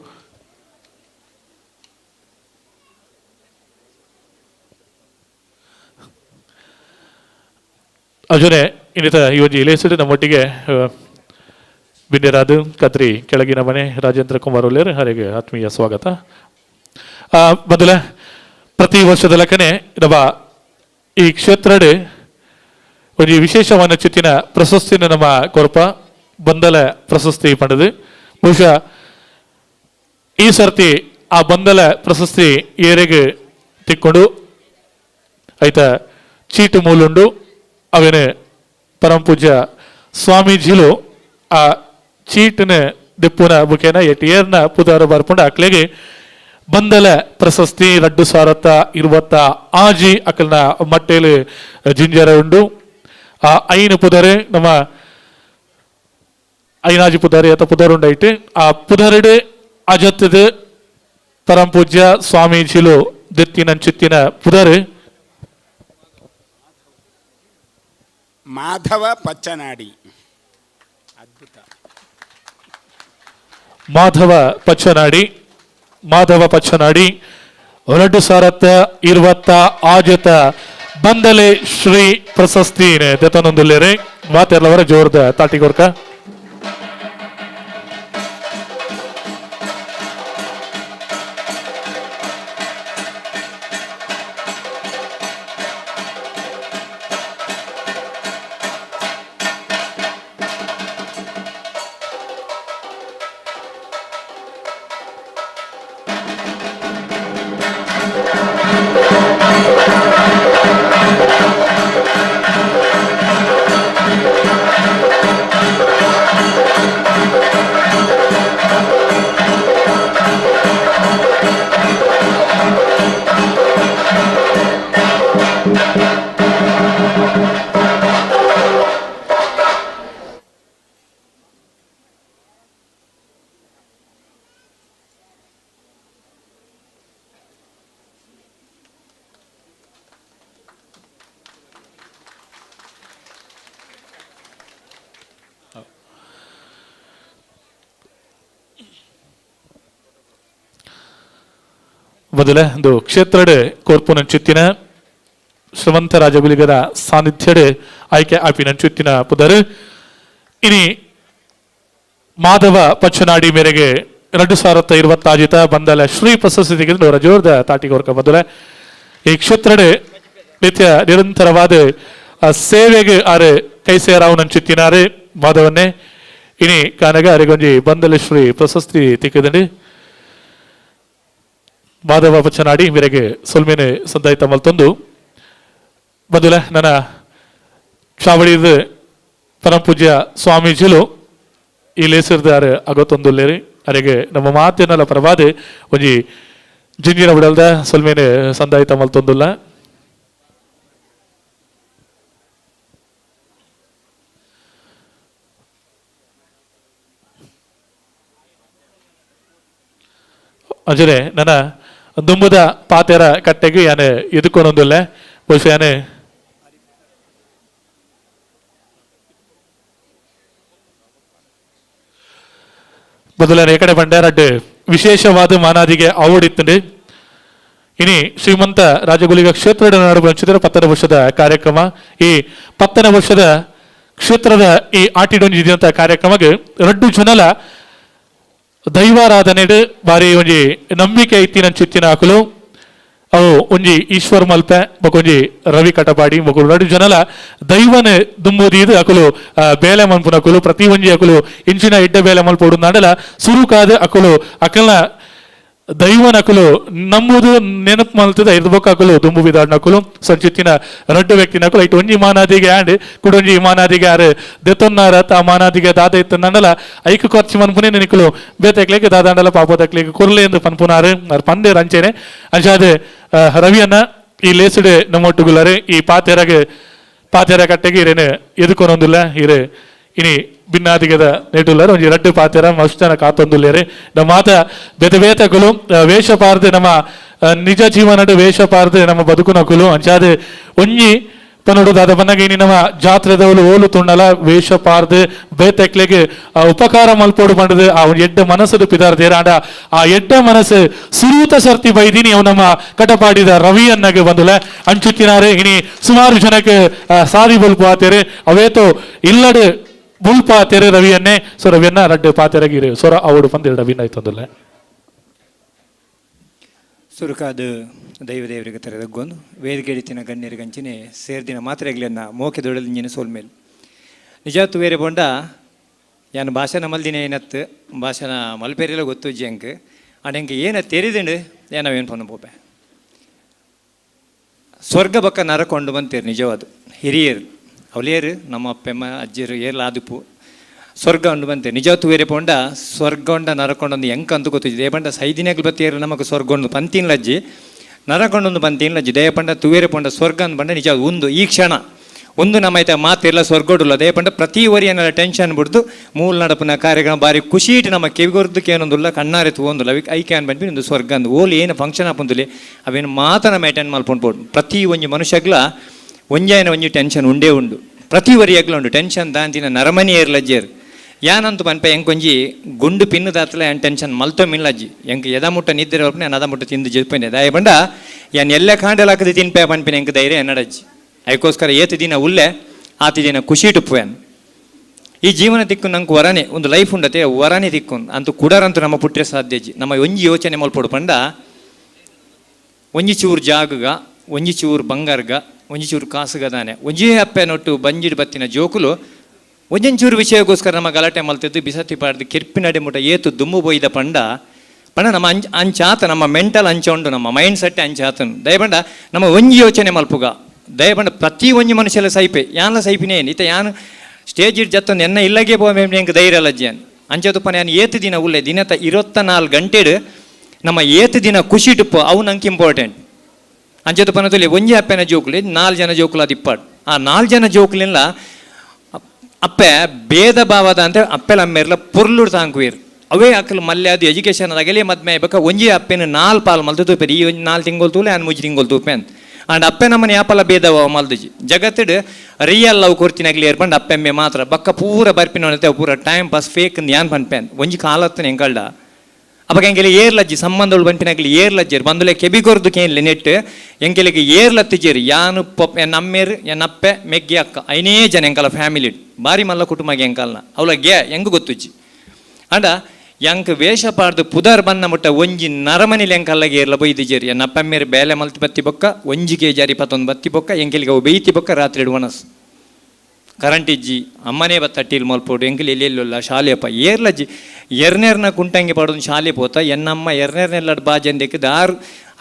ಅರ್ಜುನೆ ಇನ್ನಿತ ಈ ಒಂಜಿ ಇಲೇಸಿಡು ನಮ್ಮೊಟ್ಟಿಗೆ ಬಿಂಡೆರಾದು ಕತ್ರಿ ಕೆಳಗಿನ ಮನೆ ರಾಜೇಂದ್ರ ಕುಮಾರ್ ಒಲ್ಲೇರ್ ಹರಿಗೆ ಆತ್ಮೀಯ ಸ್ವಾಗತ. ಮೊದಲ ಪ್ರತಿ ವರ್ಷದ ಲೆಕ್ಕನೆ ನಮ್ಮ ಈ ಕ್ಷೇತ್ರಡೆ ಒಂದು ವಿಶೇಷವಾದ ಚಿತ್ತಿನ ಪ್ರಶಸ್ತಿನ ನಮ್ಮ ಕೊರಪ ಬಂದಲ ಪ್ರಶಸ್ತಿ ಪಡೆದು ಬಹುಶಃ ಈ ಸರ್ತಿ ಆ ಬಂದಲ ಪ್ರಶಸ್ತಿ ಏರೆಗೆ ತಿಕ್ಕೊಂಡು ಆಯ್ತ ಚೀಟು ಮೂಲುಂಡು ಅವೇನೆ ಪರಮ ಪೂಜ್ಯ ಸ್ವಾಮೀಜಿಲು ಆ ಚೀಟಿನ ದಿಪ್ಪುನ ಬುಕೇನ ಎಟಿಯರ್ನ ಪುದಾರ ಬರ್ಪುಂಡು ಅಕ್ಲೆಗೆ ಬಂದಲ ಪ್ರಶಸ್ತಿ 2026 ಅಕಲ್ನ ಮಟ್ಟೇಲಿ ಜಿಂಜರ ಉಂಡು. ಆ ಐನು ಪುದರೆ ನಮ್ಮ ಐನಾಜಿ ಪುದಾರಿ ಅಥವಾ ಪುದರುಂಡೈಟ್ ಆ ಪುದರಡೆ ಅಜತ್ತದ ಪರಮ ಪೂಜ್ಯ ಸ್ವಾಮೀಜಿಲು ದೆತ್ತಿನ ಚಿತ್ತಿನ ಪುದರೆ ಮಾಧವ ಪಚ್ಚನಾಡಿ. ಅದ್ಭುತ. ಮಾಧವ ಪಚ್ಚನಾಡಿ, ಮಾಧವ ಪಚ್ಚನಾಡಿ 2026 ಬಂದಲೆ ಶ್ರೀ ಪ್ರಶಸ್ತಿ ದತ್ತನೊಂದುಲ್ಲೇರೆ ಮಾತೆಲ್ಲವರ ಜೋರದ ತಾಟಿಗೊರ್ಕ. ಮೊದಲ ಒಂದು ಕ್ಷೇತ್ರಡೆ ಕೋರ್ಪುನಂಚುತ್ತಿನ ಶ್ರವಂತ ರಾಜಗುಲಿಗರ ಸಾನ್ನಿಧ್ಯಡೆ ಆಯ್ಕೆ ಆಪಿನಂಚುತ್ತಿನ ಪುದರು ಇನಿ ಮಾಧವ ಪಚ್ಚನಾಡಿ ಮೇರೆಗೆ 2026 ಬಂದಲ ಶ್ರೀ ಪ್ರಶಸ್ತಿ ತೆಗೆದು ರಜೋರ್ದ ತಾಟಿಗೋರ್ಕ ಮೊದಲ ಈ ಕ್ಷೇತ್ರಡೆ ನಿತ್ಯ ನಿರಂತರವಾದ ಸೇವೆಗೆ ಆರೆ ಕೈ ಸೇರಾವು ನಂಚುತ್ತಿನಾರೆ ಮಾಧವನ್ನೇ ಇನಿ ಕಾನಗ ಅರೆಗೊಂಜಿ ಬಂದಲ ಶ್ರೀ ಪ್ರಶಸ್ತಿ ತಿಕ್ಕದಂಡಿ ಮಾಧವ ಪಚ್ಚನಾಡಿ ಮೇರೆಗೆ ಸೊಲ್ಮೇನೆ ಸಂದಾಯಿತ ಮಲ್ತೊಂದು ಮೊದಲ ನನ್ನ ಚಾವಡಿದ ಪರಮಪೂಜ್ಯ ಸ್ವಾಮೀಜಿಲು ಈ ಲೇಸಿರ್ದಾರೆ ಅಗೋತೊಂದುಲ್ಲೇರಿ ಅರೆಗೆ ನಮ್ಮ ಮಾತಿನಲ್ಲ ಪರವಾದೆ ಒಂಜಿ ಜಿಂಜಿನ ಬಿಡಲ್ದ ಸೊಲ್ಮೇನೆ ಸಂದಾಯಿತ ಮಲ್ತೊಂದುಲ್ಲ. ಅಂಚನೆ ನನ್ನ ದುಂಬುದ ಪಾತೆರ ಕಟ್ಟೆಗೆ ಯಾನೆ ಎದುಕೊನೊಂದುಲ್ಲೆ ಬಹುಶಃ ಯಾನೆ ಮೊದಲನೇ ಏಕಡೆ ಬಂಡಾರಡ್ಡು ವಿಶೇಷವಾದ ಮಾನಾದಿಗೆ ಆವಡಿತ್ತುಂಡು. ಇನಿ ಶ್ರೀಮಂತ ರಾಜಗುಲಿಗ ಕ್ಷೇತ್ರದ ನಡುವೆ ಹಂಚಿದರೆ 10ನೇ ವರ್ಷದ ಕಾರ್ಯಕ್ರಮ. ಈ 10ನೇ ವರ್ಷದ ಕ್ಷೇತ್ರದ ಈ ಆಟಿಡೊಂಜಿ ಇದ್ದಂಥ ಕಾರ್ಯಕ್ರಮಕ್ಕೆ ರಡ್ಡು ಜನಲ ದೈವಾರಾಧನೆ ಬಾರಿ ಒಂಜಿ ನಂಬಿಕೆ ಇತ್ತಿನ ಚಿತ್ತಿನ ಹಾಕಲು ಅವು ಒಂಜಿ ಈಶ್ವರ ಮಲ್ಪೆ ಬೊಕೊಂಜಿ ರವಿ ಕಟಪಾಡಿ ಬೊಕುಲು ರಡ್ಡು ಜನಲ ದೈವನೆ ದುಂಬುದೀದು ಅಕುಲು ಬೇಲೆ ಮನ್ಪುನ ಅಕುಲು ಪ್ರತಿ ಒಂಜಿ ಅಕುಲು ಇಂಚಿನ ಎಡ್ಡೆ ಬೇಲೆ ಮಲ್ಪೊಡು ನಾಡಲ ಸುರುಕಾದ ಅಕುಲು ಅಕಲ್ನ ದೈವನ ಅಕುಲು ನಂಬುದು ನೆನಪು ಮಲ್ತದ ಐದು ಬೊಕ್ಕ ಅಕುಲು ದುಂಬು ಬಿದಾಡ್ನಕುಲು ಸಂಚಿತ್ತಿನ ರಡ್ಡು ವ್ಯಕ್ತಿನಕುಲು ಐಟ್ ಒಂಜಿ ಮಾನಾದಿಗೆ ಆಂಡ್ ಕುಡೊಂಜಿ ಮಾನಾದಿಗೆ ಆರು ದೆತ್ತೊನ್ನಾರ ತಾ ಮಾನಾದಿಗೆ ದಾದ ಇತ್ತು ನಂಡಲ ಐಕ್ ಖರ್ಚು ಮನ್ಪುನೇ ನಿಕುಲು ಬೇತೆಕ್ಲೆಗ್ ದಾದಾಂಡಲ ಪಾಪದಕ್ಲೆಗ್ ಕೊರ್ಲೆ ಎಂದು ಪನ್ಪುನಾರು ಆರ್ ಪಂದೇರ್ ಅಂಚೆನೆ. ಅಂಚಾದ ರವಿಯನ್ನ ಈ ಲೇಸುಡೆ ನಮ್ಮೊಟ್ಟುಗುಲಾರೆ ಈ ಪಾತೆರಗೆ ಪಾತೆರ ಕಟ್ಟೆಗೆ ಇರೇನೆ ಎದುಕೊನೊಂದುಲ್ಲ ಇರೆ ಇನಿ ಭಿನ್ನಾದಿಗದ ನೆಟುಲ್ಲರು ಒಂಜಿ ರಡ್ಡು ಪಾತೆರ ಮಸ್ತ್ ಜನ ಕಾತೊಂದುಲ್ಲೇರೆ. ನಮ್ಮ ಮಾತ ಬೇತೆ ಬೇತೆಕುಲು ವೇಷ ಪಾರ್ದು ನಮ್ಮ ನಿಜ ಜೀವನಡು ವೇಷ ಪಾರ್ದು ನಮ್ಮ ಬದುಕುನಕುಲು ಅಂಚಾದ ಒಂಜಿ ಪನೋಡು ದಾದ ಬನ್ನಗ ಇನಿ ನಮ್ಮ ಜಾತ್ರೆದವಳು ಓಲು ತುಂಡಲ ವೇಷ ಪಾರ್ದು ಬೇತೆಕ್ಲೆಗ್ ಉಪಕಾರ ಮಲ್ಪೋಡು ಪಂಡದು ಆ ಒಂಜಿ ಎಡ್ಡೆ ಮನಸ್ಸು ಪಿದಾರ್ ತೇರಾಂಡ ಆ ಎಡ್ಡೆ ಮನಸ್ಸು ಸುರೂತ ಸರ್ತಿ ಬೈದಿನಿ ಅವು ನಮ್ಮ ಕಟಪಾಡಿದ ರವಿಯನ್ನಗೆ ಬಂದುಲ ಅಂಚುತ್ತಿನಾರೆ. ಇನಿ ಸುಮಾರು ಜನಕ್ಕೆ ಸಾರಿ ಬಲ್ಪು ಆತೇರೆ ಅವೇತೋ ಇಲ್ಲಡು ಬುಲ್ಪ ತೆರೆ ರವಿಯನ್ನೇ. ಸೊ ರವಿಯನ್ನ ರಡ್ಡು ಪಾತೆರಗಿರಿ ಸೊರ ಅವಡು ಪಂದ್ ರವಿನ ಆಯ್ತಂದುಲ್ಲ. ಸುರುಕಾದ ದೈವ ದೇವರಿಗೆ ತೆರೆದಗ್ಗೊಂದು ವೇದಿಕೆ ಗಣ್ಯರಿಗಂಚಿನೆ ಸೇರ್ದಿನ ಮಾತ್ರೆಗಳನ್ನ ಮೋಕೆ ದೊಡಲಿಂಜಿನ ಸೋಲ್ಮೇಲೆ ನಿಜಾತು ಬೇರೆ ಬೊಂಡ ಯಾನು ಭಾಷಣ ಮಲ್ದಿನ ಏನತ್ತು ಭಾಷಣ ಮಲ್ಪೇರೆಲ್ಲ ಗೊತ್ತು ಜಂಕ್ ಅಂಡ್ ಎಂಕ್ ಏನ ತೆರಿದಿಂಡು ಏನಾವೇನು ಪೊನ್ನು ಪೋಪೆ ಸ್ವರ್ಗ ಬಕ್ಕ ನರಕೊಂಡು ಬಂತೀರಿ ನಿಜವಾದ ಹಿರಿಯರು ಅವಲೇರು ನಮ್ಮ ಅಪ್ಪೆಮ್ಮ ಅಜ್ಜಿಯರು ಏರ್ಲ ಆದುಪು ಸ್ವರ್ಗ ಉಂಡು ಬಂತೆ ನಿಜವತ್ತು ಬೇರೆ ಪೋಂಡ ಸ್ವರ್ಗೊಂಡ ನರಕೊಂಡೊಂದು ಎಂಕಂತ ಗೊತ್ತಿದೆ ದೇಪಂಡ ಸೈದಿನಾಗ್ಲು ಬತ್ತೇರು ನಮಗೆ ಸ್ವರ್ಗೊಂಡು ಪಂತಿನ್ಲಜ್ಜಿ ನರಕೊಂಡೊಂದು ಪಂತಿನ್ಲಜ್ಜಿ ದೇಪಂಡ ತುವೇರೆ ಪೋಂಡ ಸ್ವರ್ಗ ಅಂದ್ ಬಂಡ ನಿಜ ಒಂದು ಈ ಕ್ಷಣ ಒಂದು ನಮ್ಮ ಐತ ಮಾತಿಲ್ಲ ಸ್ವರ್ಗೋಡುಲ್ಲ ದೇಪಂಡ ಪ್ರತಿ ವರಿ ಏನಾರ ಟೆನ್ಷನ್ ಬಿಡ್ದು ಮೂಲ ನಡಪನ ಕಾರ್ಯಕ್ರಮ ಬಾರಿ ಖುಷಿ ಇಟ್ಟು ನಮ್ಮ ಕಿವಿಗೊರ್ದಕ್ಕೆ ಏನೊಂದುಲ್ಲ ಕಣ್ಣಾರೆ ತೂವೊಂದುಲ್ಲ I can ಬಂದ್ವಿ ಒಂದು ಸ್ವರ್ಗ ಅಂದು ಓಲಿ ಏನು ಫಂಕ್ಷನ್ ಆಪೊಂದುಲಿ ಅವೇನು ಮಾತ ನಮ್ಮ ಅಟೆಂಡ್ ಮಲ್ಪೊಂಡು ಪೋಡು ಪ್ರತಿ ಒಂಜಿ ಮನುಷ್ಯಗ್ಲ ಒಂಜಾಯನ ಒಂಜಿ ಟೆನ್ಷನ್ ಉಂಡೇ ಉಂಡು ಪ್ರತಿ ವರಿಯಾಗ್ಲ ಉಂಡು ಟೆನ್ಷನ್ ದಾಂತಿನ ನರಮನಿ ಏರ್ಲಜ್ಜೇರು ಯಾನಂತು ಪನ್ಪೆ ಎಂಕೊಂಜಿ ಗುಂಡು ಪಿನ್ನು ದಾತ್ಲ ಯಾನ್ ಟೆನ್ಷನ್ ಮಲ್ತೊ ಮಿಲ್ಲಜ್ಜಿ ಎಂಕ್ ಎದ ಮುಟ್ಟ ನಿದ್ರೆ ಒಪ್ಪನೆ ಅದ ಮುಟ್ಟ ತಿಂದು ಜೆಪ್ಪನೆ ದಾಯ ಬಂಡ ಯಾನ್ ಎಲ್ಲ ಕಾಂಡಲಾಕದೆ ತಿನ್ಪೆ ಪನ್ಪಿನ ಎಂಕ್ ಧೈರ್ಯ ಎನ್ನಡಜ್ಜಿ ಅದಕ್ಕೋಸ್ಕರ ಏತು ದಿನ ಉಲ್ಲೆ ಆತಿ ದಿನ ಖುಷಿ ಇಟ್ಟುಪ್ಪುವೆನ್ ಈ ಜೀವನ ತಿಕ್ಕು ನಂಗೆ ವರನೆ ಒಂದು ಲೈಫ್ ಉಂಡತೆ ವರನೆ ತಿಕ್ಕು ಅಂತೂ ಕುಡರಂತೂ ನಮ್ಮ ಪುಟ್ರೆ ಸಾಧ್ಯ ಅಜ್ಜಿ ನಮ್ಮ ಒಂಜಿ ಯೋಚನೆ ಮಲ್ಪೊಡು ಪಂಡ ಒಂಜಿ ಚೂರು ಜಾಗಗ ಒಂಜಿ ಚೂರು ಬಂಗಾರ್ಗ ಒಂಜಿ ಚೂರು ಕಾಸುಗ ದಾನೆ ಒಂಜೇ ಅಪ್ಪೆ ನೊಟ್ಟು ಬಂಜಿಡ್ ಬತ್ತಿನ ಜೋಕುಲು ಒಂಜೊಂಚೂರು ವಿಷಯಕ್ಕೋಸ್ಕರ ನಮ್ಮ ಗಲಾಟೆ ಮಲ್ತಿದ್ದು ಬಿಸತಿ ಪಾಡ್ದು ಕಿರ್ಪಿನಡೆ ಮುಟ ಏತು ದುಮ್ಮು ಬೋಯ್ದ ಪಂಡ ಪಂಡ ನಮ್ಮ ಅಂಚ ಅಂಚಾತ ನಮ್ಮ ಮೆಂಟಲ್ ಅಂಚ ಉಂಡು ನಮ್ಮ ಮೈಂಡ್ ಸೆಟ್ ಅಂಚಾತನು ದಯಪಂಡ ನಮ್ಮ ಒಂಜಿ ಯೋಚನೆ ಮಲ್ಪುಗ ದಯಪಂಡ ಪ್ರತಿ ಒಂಜಿ ಮನುಷ್ಯಲ ಸೈಪೆ ಯಾನ್ಲ ಸೈಪಿನೇ ಇತ್ತ ಯಾನು ಸ್ಟೇಜ್ it ಜತ್ತೊಂದು ಎನ್ನ ಇಲ್ಲಗೆ ಪೋವೆ ಎಂಕ್ ಧೈರ್ಯ ಲಜ್ಜಾನ್ ಅಂಚತುಪ್ಪನ ಯಾನು ಏತು ದಿನ ಉಲ್ಲೆ ದಿನತ 24 ಗಂಟೆಡು ನಮ್ಮ ಏತು ದಿನ ಖುಷಿ ಇಟ್ಟುಪ್ಪು ಅವು ನಂಗೆ ಇಂಪಾರ್ಟೆಂಟ್ ಅಂಚತುಪ್ಪನ ತುಲಿ ಒಂಜಿ ಅಪ್ಪೆನ ಜೋಕುಲಿ 4 ಜನ ಜೋಕುಲು ಅದು ಇಪ್ಪಾಡು ಆ 4 ಜನ ಜೋಕುಲಿಲ್ಲ ಅಪ್ಪೆ ಭೇದ ಭಾವದ ಅಂತ ಅಪ್ಪೆಲ ಅಮ್ಮೇರ್ಲ ಪೊರ್ಲುಡ್ ತಾಂಕುವೀರ್ ಅವೇ ಅಕ್ಕಲು ಮಲ್ಲೆ ಅದು ಎಜುಕೇಶನ್ ಅದಾಗಲೇ ಮದ್ಮೆ ಬೇಕಾ ಒಂಜಿ ಅಪ್ಪೆನ 4 ಪಾಲು ಮಲ್ತು ತೂಪೇರು ಈ ಒಂಜಿ 4 ತಿಂಗಳು ತೂಲೆ ಆನ್ 3 ತಿಂಗಳು ತೂಪೆ ಅಂತ ಅಂಡ್ ಅಪ್ಪೆ ನಮ್ಮನೆ ಯಾಪಲ ಭೇದ ಭಾವ ಮಲ್ದುಜಿ ಜಗತ್ತಿಡ್ ರಿಯಲ್ ಲವ್ ಕೊರ್ತಿನಾಗ್ಲಿ ಏರ್ಪಂಡು ಅಪ್ಪೆಮ್ಮೆ ಮಾತ್ರ ಬಕ್ಕ ಪೂರ ಬರ್ಪಿನ ಪೂರ time pass fake ಯಾನ್ ಪನ್ಪೆನ್ ಒಂಜಿ ಕಾಲತ್ತನ ಎಂಕಲ್ಡ ಅಪ್ಪ ಎಂಕೆಲೆ ಏರ್ಲಜ್ಜಿ ಸಂಬಂಧಗಳು ಬಂಪಿನಾಗ್ಲಿ ಏರ್ಲಜ್ಜೇರು ಬಂದುಲೆ ಕೆಬಿಗೊರ್ದು ಕೇನ್ಲೆ ನೆಟ್ ಎಂಕೆಲೆಗೆ ಏರ್ಲತ್ತಿಜೇರು ಯಾನು ಪೊಪ್ ಎನ್ ಅಮ್ಮೇರು ಎನ್ ಅಪ್ಪೆ ಮೆಗ್ಗಿ ಅಕ್ಕ ಐನೇ ಜನ ಎಂಕಲ ಫ್ಯಾಮಿಲಿ ಬಾರಿ ಮಲ್ಲ ಕುಟುಂಬಗೆ ಎಂಕಲ್ನ ಅವಳ ಗೆ ಹೆಂಗು ಗೊತ್ತುಜ್ಜಿ ಅಂಡ ಎಂಕ್ ವೇಷ ಪಾಡ್ದು ಪುದರ್ ಬನ್ನ ಮುಟ್ಟ ಒಂಜಿ ನರಮನಿಲಿ ಎಂಕಲ್ಲಗೆ ಏರ್ಲ ಬೊಯ್ದಿಜೇರು ಎನ್ ಅಪ್ಪಮ್ಮೇರು ಬೇಲೆ ಮಲ್ತಿ ಬತ್ತಿ ಬೊಕ್ಕ ಒಂಜಿ ಕೆ ಜಾರಿ ಪತ್ತೊಂದು ಬತ್ತಿ ಬೊಕ್ಕ ಎಂಕೆಲಿಗೆ ಅವು ಬೇಯ್ತಿ ಬೊಕ್ಕ ರಾತ್ರಿ ಒಣಸ್ ಕರೆಂಟ್ ಇಜ್ಜಿ ಅಮ್ಮನೇ ಬತ್ತಟ್ಟಿಲ್ ಮಲ್ಪೋಡು ಎಂಕಲ್ ಎಲ್ಲೆಲ್ಲೊಲ್ಲ ಶಾಲೆಯಪ್ಪ ಏರ್ಲಜ್ಜಿ ಎರ್ನೇರ್ನ ಕುಂಟಂಗಿ ಪಾಡೋದು ಶಾಲೆ ಪೋತ ಎನ್ನಮ್ಮ ಎರ್ನೇರ್ನೆಲ್ಲ ಬಾಜಂದಕ್ಕೆ ದಾರ್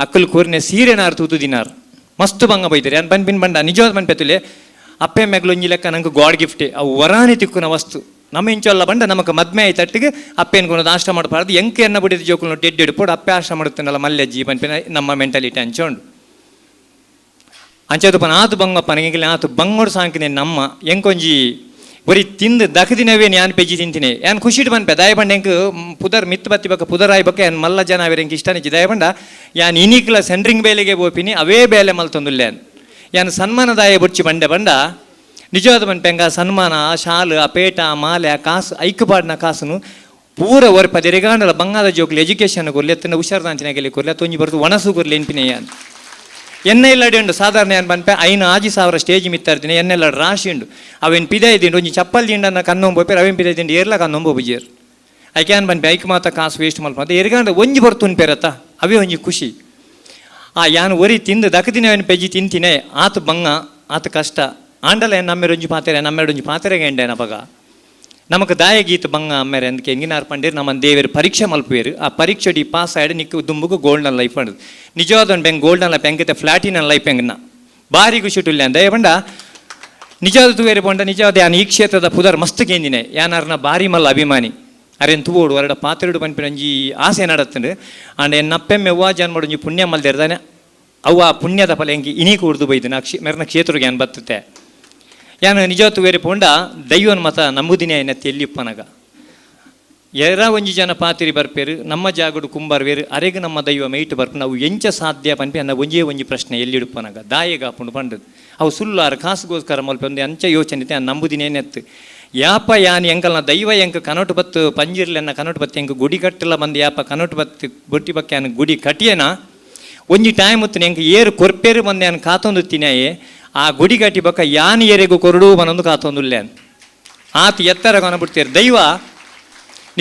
ಅಕ್ಕಲ್ ಕೂರ್ನೆ ಸೀರೆನಾರ್ ತೂತು ದಿನಾರ್ ಮಸ್ತ್ ಬಂಗ ಬೈತಾರೆ ಅನ್ ಬನ್ಪಿನ್ ಬಂಡ ನಿಜವಾದ ಬನ್ಪೆತುಲೆ ಅಪ್ಪೆ ಮೆಗ್ಲು ಒಂಜಿ ಲೆಕ್ಕ ನಂಗೆ ಗಾಡ್ ಗಿಫ್ಟೇ ಅವು ವರಾನೆ ತಿಕ್ಕುನ ವಸ್ತು ನಮ್ಮ ಇಂಚೊಲ್ಲ ಬಂಡ ನಮಕ್ ಮದ್ಮೆ ಆಯ್ತಟ್ಟಿಗೆ ಅಪ್ಪೇನು ಕೊನೋದು ಆಶ್ರಮ ಮಾಡಬಾರ್ದು ಎಂಕೆ ಎನ್ನ ಬಿಡಿದ ಜೋಕುಲು ಡೆಡ್ ಪೋಡು ಅಪ್ಪೆ ಆಶ್ರಮ ಮಾಡುತ್ತೇನಲ್ಲ ಮಲ್ಯಜ್ಜಿ ಬನ್ಪಿನ ನಮ್ಮ ಮೆಂಟಾಲಿಟಿ ಅಂಚೋಂಡು ಅಂಚೆದಪ್ಪನ ಆತು ಬಂಗಪ್ಪ ನನಗೆ ಆತು ಬಂಗೋಡು ಸಾಂಕಿನೆ ನಮ್ಮ ಎಂಕೊಂಜಿ ಒರಿ ತಿಂದು ದಕದಿನವೇ ಯಾನ್ ಪೆಜ್ಜಿ ತಿಂತೀನಿ ಯಾನ್ ಖುಷಿಟ್ ಪನ್ಪೆ ದಾಯ ಪಂಡ ಎಂಕ್ ಪುದರ್ ಮಿತ್ ಬತ್ತಿ ಬಕ್ಕ ಪುದರಾಯಿ ಬಕ್ಕ ಯಾನ್ ಮಲ್ಲ ಜನ ಅವೇರ್ ಎಂಕ್ ಇಷ್ಟನಿಜ್ಜಿ ದಾಯ ಪಂಡ ಯಾನ್ ಇನಿಕ್ಲ ಸೆಂಟ್ರಿಂಗ್ ಬೇಲೆಗೆ ಪೋಪಿನಿ ಅವೇ ಬೇಲೆ ಮಲ್ತೊಂದುಲ್ಲೆ ಯಾನ್ ಸನ್ಮಾನದಾಯ ಬುಡ್ಚಿ ಬಂಡೆ ಬಂಡ ನಿಜವಾದ ಪನ್ಪೆ ಆ ಸನ್ಮಾನ ಆ ಶಾಲು ಆ ಪೇಟ ಆ ಮಾಲೆ ಆ ಕಾಸು ಐಕುಪಾಡಿನ ಕಾಸುನು ಪೂರ ಒರ್ಪ ದೆರೆಗಾಂಡಲ ಬಂಗಾದ ಜೋಕ್ಲು ಎಜುಕೇಷನ್ ಕೊರ್ಲಿ ಎತ್ತನ ಹುಷಾರ್ದಾಂಚಿನ ಕೊರ್ಲಿ ತೊಂಜಿ ಬರ್ತು ಒಣಸು ಕೊರ್ಲಿ ಎನ್ಪಿನಿ ಯಾನ್ ಎಣ್ಣೆ ಇಲ್ಲಡೆ ಉಂಡು ಸಾಧಾರಣ ಏನು ಪನ್ಪೆ ಐನು ಆಜಿ ಸಾವಿರ ಸ್ಟೇಜ್ ಮಿತ್ತಾರ್ದಿನ ಎಣ್ಣೆಲ್ಲ ರಾಶಿ ಉಂಡು ಅವೇನು ಪಿದಾಯಿ ದಿಂಡು ಒಂಜಿ ಚಪ್ಪಲ್ ದಿಂಡನ್ನ ಕನ್ನೊಂಬ ಪೋಪೇರು ಅವೇನು ಪಿದಾಯಿ ದಿಂಡು ಏರ್ಲ ಕನ್ನೊಂಬ ಬುಜಿಯರ್ ಐಕೆ ಏನು ಪನ್ಪೆ ಐಕ್ ಮಾತ ಕಾಸು ವೇಸ್ಟ್ ಮಲ್ಪ ಅಂತ ಎರ್ಗಾಂಡ ಒಂಜಿ ಬರ್ತು ಪೇರತ್ತ ಅವೇ ಒಂಜಿ ಖುಷಿ ಆ ಯಾನ್ ಒರಿ ತಿಂದು ದಕದಿನ ಅವೇನು ಪೆಜ್ಜಿ ತಿಂತಿನೇ ಆತ ಬಂಗ ಆತ ಕಷ್ಟ ಆಂಡಲ ಏನು ನಮ್ಮೆರೊಂಜಿ ಒಂಜಿ ಪಾತೆರೆ ನಮ್ಮೆರೊಂಜಿ ಪಾತೆರೆಗೆ ಎಂಡೇನ ಅಪಗ ನಮಕ್ ದಾಯ ಗೀತ ಬಂಗ ಅಮ್ಮೆರೆ ಅಂದಕ್ಕೆ ಎಂಗಿನಾರ್ ಪಂಡೇರು ನಮ್ಮ ದೇವೇರು ಪರೀಕ್ಷೆ ಮಲ್ಪುವೇರು ಆ ಪರೀಕ್ಷೆ ಡಿ ಪಾಸ್ ಆಯ್ಡು ನಿಕ್ಕು ದುಂಬುಗು ಗೋಲ್ಡನ್ ಲೈಫ್ ಅಂಡದು ನಿಜವಾದ ಒಂದು ಬೆಂಗ್ ಗೋಲ್ಡನ್ ಲೈಫ್ ಹೆಂಗತೆ ಫ್ಲಾಟಿನ ಲೈಫ್ ಹೆಂಗನ ಭಾರಿ ಖುಷಿ ಟುಲ್ಲೆ ಅಂದ ಬಂಡ ನಿಜವಾದ ತೂವೇರು ಪಂಡ ನಿಜವಾದ ಯಾನ್ ಈ ಕ್ಷೇತ್ರದ ಪುದರ್ ಮಸ್ತ್ ಕೇಂದಿನೆ ಯಾನಾರ್ನ ಭಾರಿ ಮಲ್ಲ ಅಭಿಮಾನಿ ಅರೇನು ತೂವೋಡು ಅರಡ ಪಾತ್ರೆಡು ಪನ್ಪಿನಂಜಿ ಆಸೆ ನಡತ್ತಂಡು ಅಂಡ್ ಎನ್ನ ಅಪ್ಪೆಮ್ಮೆ ಅವ್ವ ಜಾನ್ ಮಾಡೋಂಜಿ ಪುಣ್ಯ ಮಲ್ದಿರ್ದಾನೆ ಅವ್ವ ಆ ಪುಣ್ಯದ ಫಲ ಹೆಂಗೆ ಇನಿ ಕೂಡ್ದು ಬೈದು ನಾ ಕ್ಷೇ ಮೆರ್ನ ಕ್ಷೇತ್ರಗೆ ಯಾನ್ ಬತ್ತುತ್ತೆ ಯಾನು ನಿಜವತ್ತು ಬೇರೆ ಪೋಂಡ ದೈವನ ಮತ ನಂಬುದಿನೇ ಎನ್ನತ್ತೆ ಎಲ್ಲಿಪ್ಪನಗ ಎರ ಒಂಜಿ ಜನ ಪಾತಿರಿ ಬರ್ಪೇರು ನಮ್ಮ ಜಾಗಡು ಕುಂಬಾರ್ವೇರು ಅರೆಗ್ ನಮ್ಮ ದೈವ ಮೇಯ್ಟ್ ಬರ್ಪು ನಾವು ಎಂಚ ಸಾಧ್ಯ ಪನ್ಪಿ ಅನ್ನ ಒಂಜೇ ಒಂಜಿ ಪ್ರಶ್ನೆ ಎಲ್ಲಿಡುಪ್ಪನಗ ದಾಯಗ ಪುಂಡು ಪಂಡದು ಅವು ಸುಲ್ಲಾರು ಕಾಸುಗೋಸ್ಕರ ಮಲ್ಪ ಒಂದು ಅಂಚ ಯೋಚನೆ ಇತ್ತೆ ನಂಬುದಿನೇ ನೆತ್ತು ಯಾಪ ಯಾನ್ ಎಂಕಲ್ನ ದೈವ ಎಂಕ್ ಕನೋಟು ಬತ್ತು ಪಂಜಿರ್ಲೆನ್ನ ಕನೋಟು ಬತ್ತು ಎಂಕ್ ಗುಡಿ ಕಟ್ಟಲ ಬಂದು ಯಾಪ ಕನೋಟು ಬತ್ತು ಬೊಟ್ಟಿ ಬಕ್ಕೆ ಯಾನ್ ಗುಡಿ ಕಟ್ಟಿಯೇನ ಒಂಜಿ ಟೈಮ್ ಹೊತ್ತು ಎಂಕ್ ಏರು ಕೊರ್ಪೇರು ಬಂದು ಯಾನ್ ಕಾತೊಂದು ತಿನಾಯೆ ಆ ಗುಡಿ ಕಟ್ಟಿ ಬಕ್ಕ ಯಾನ್ ಏರೆಗು ಕೊರಡು ಬನೊಂದು ಕಾತೊಂದುಲ್ಲೇನ್ ಆತ ಎತ್ತರ ಕೊನಬಿಡ್ತೀರಿ ದೈವ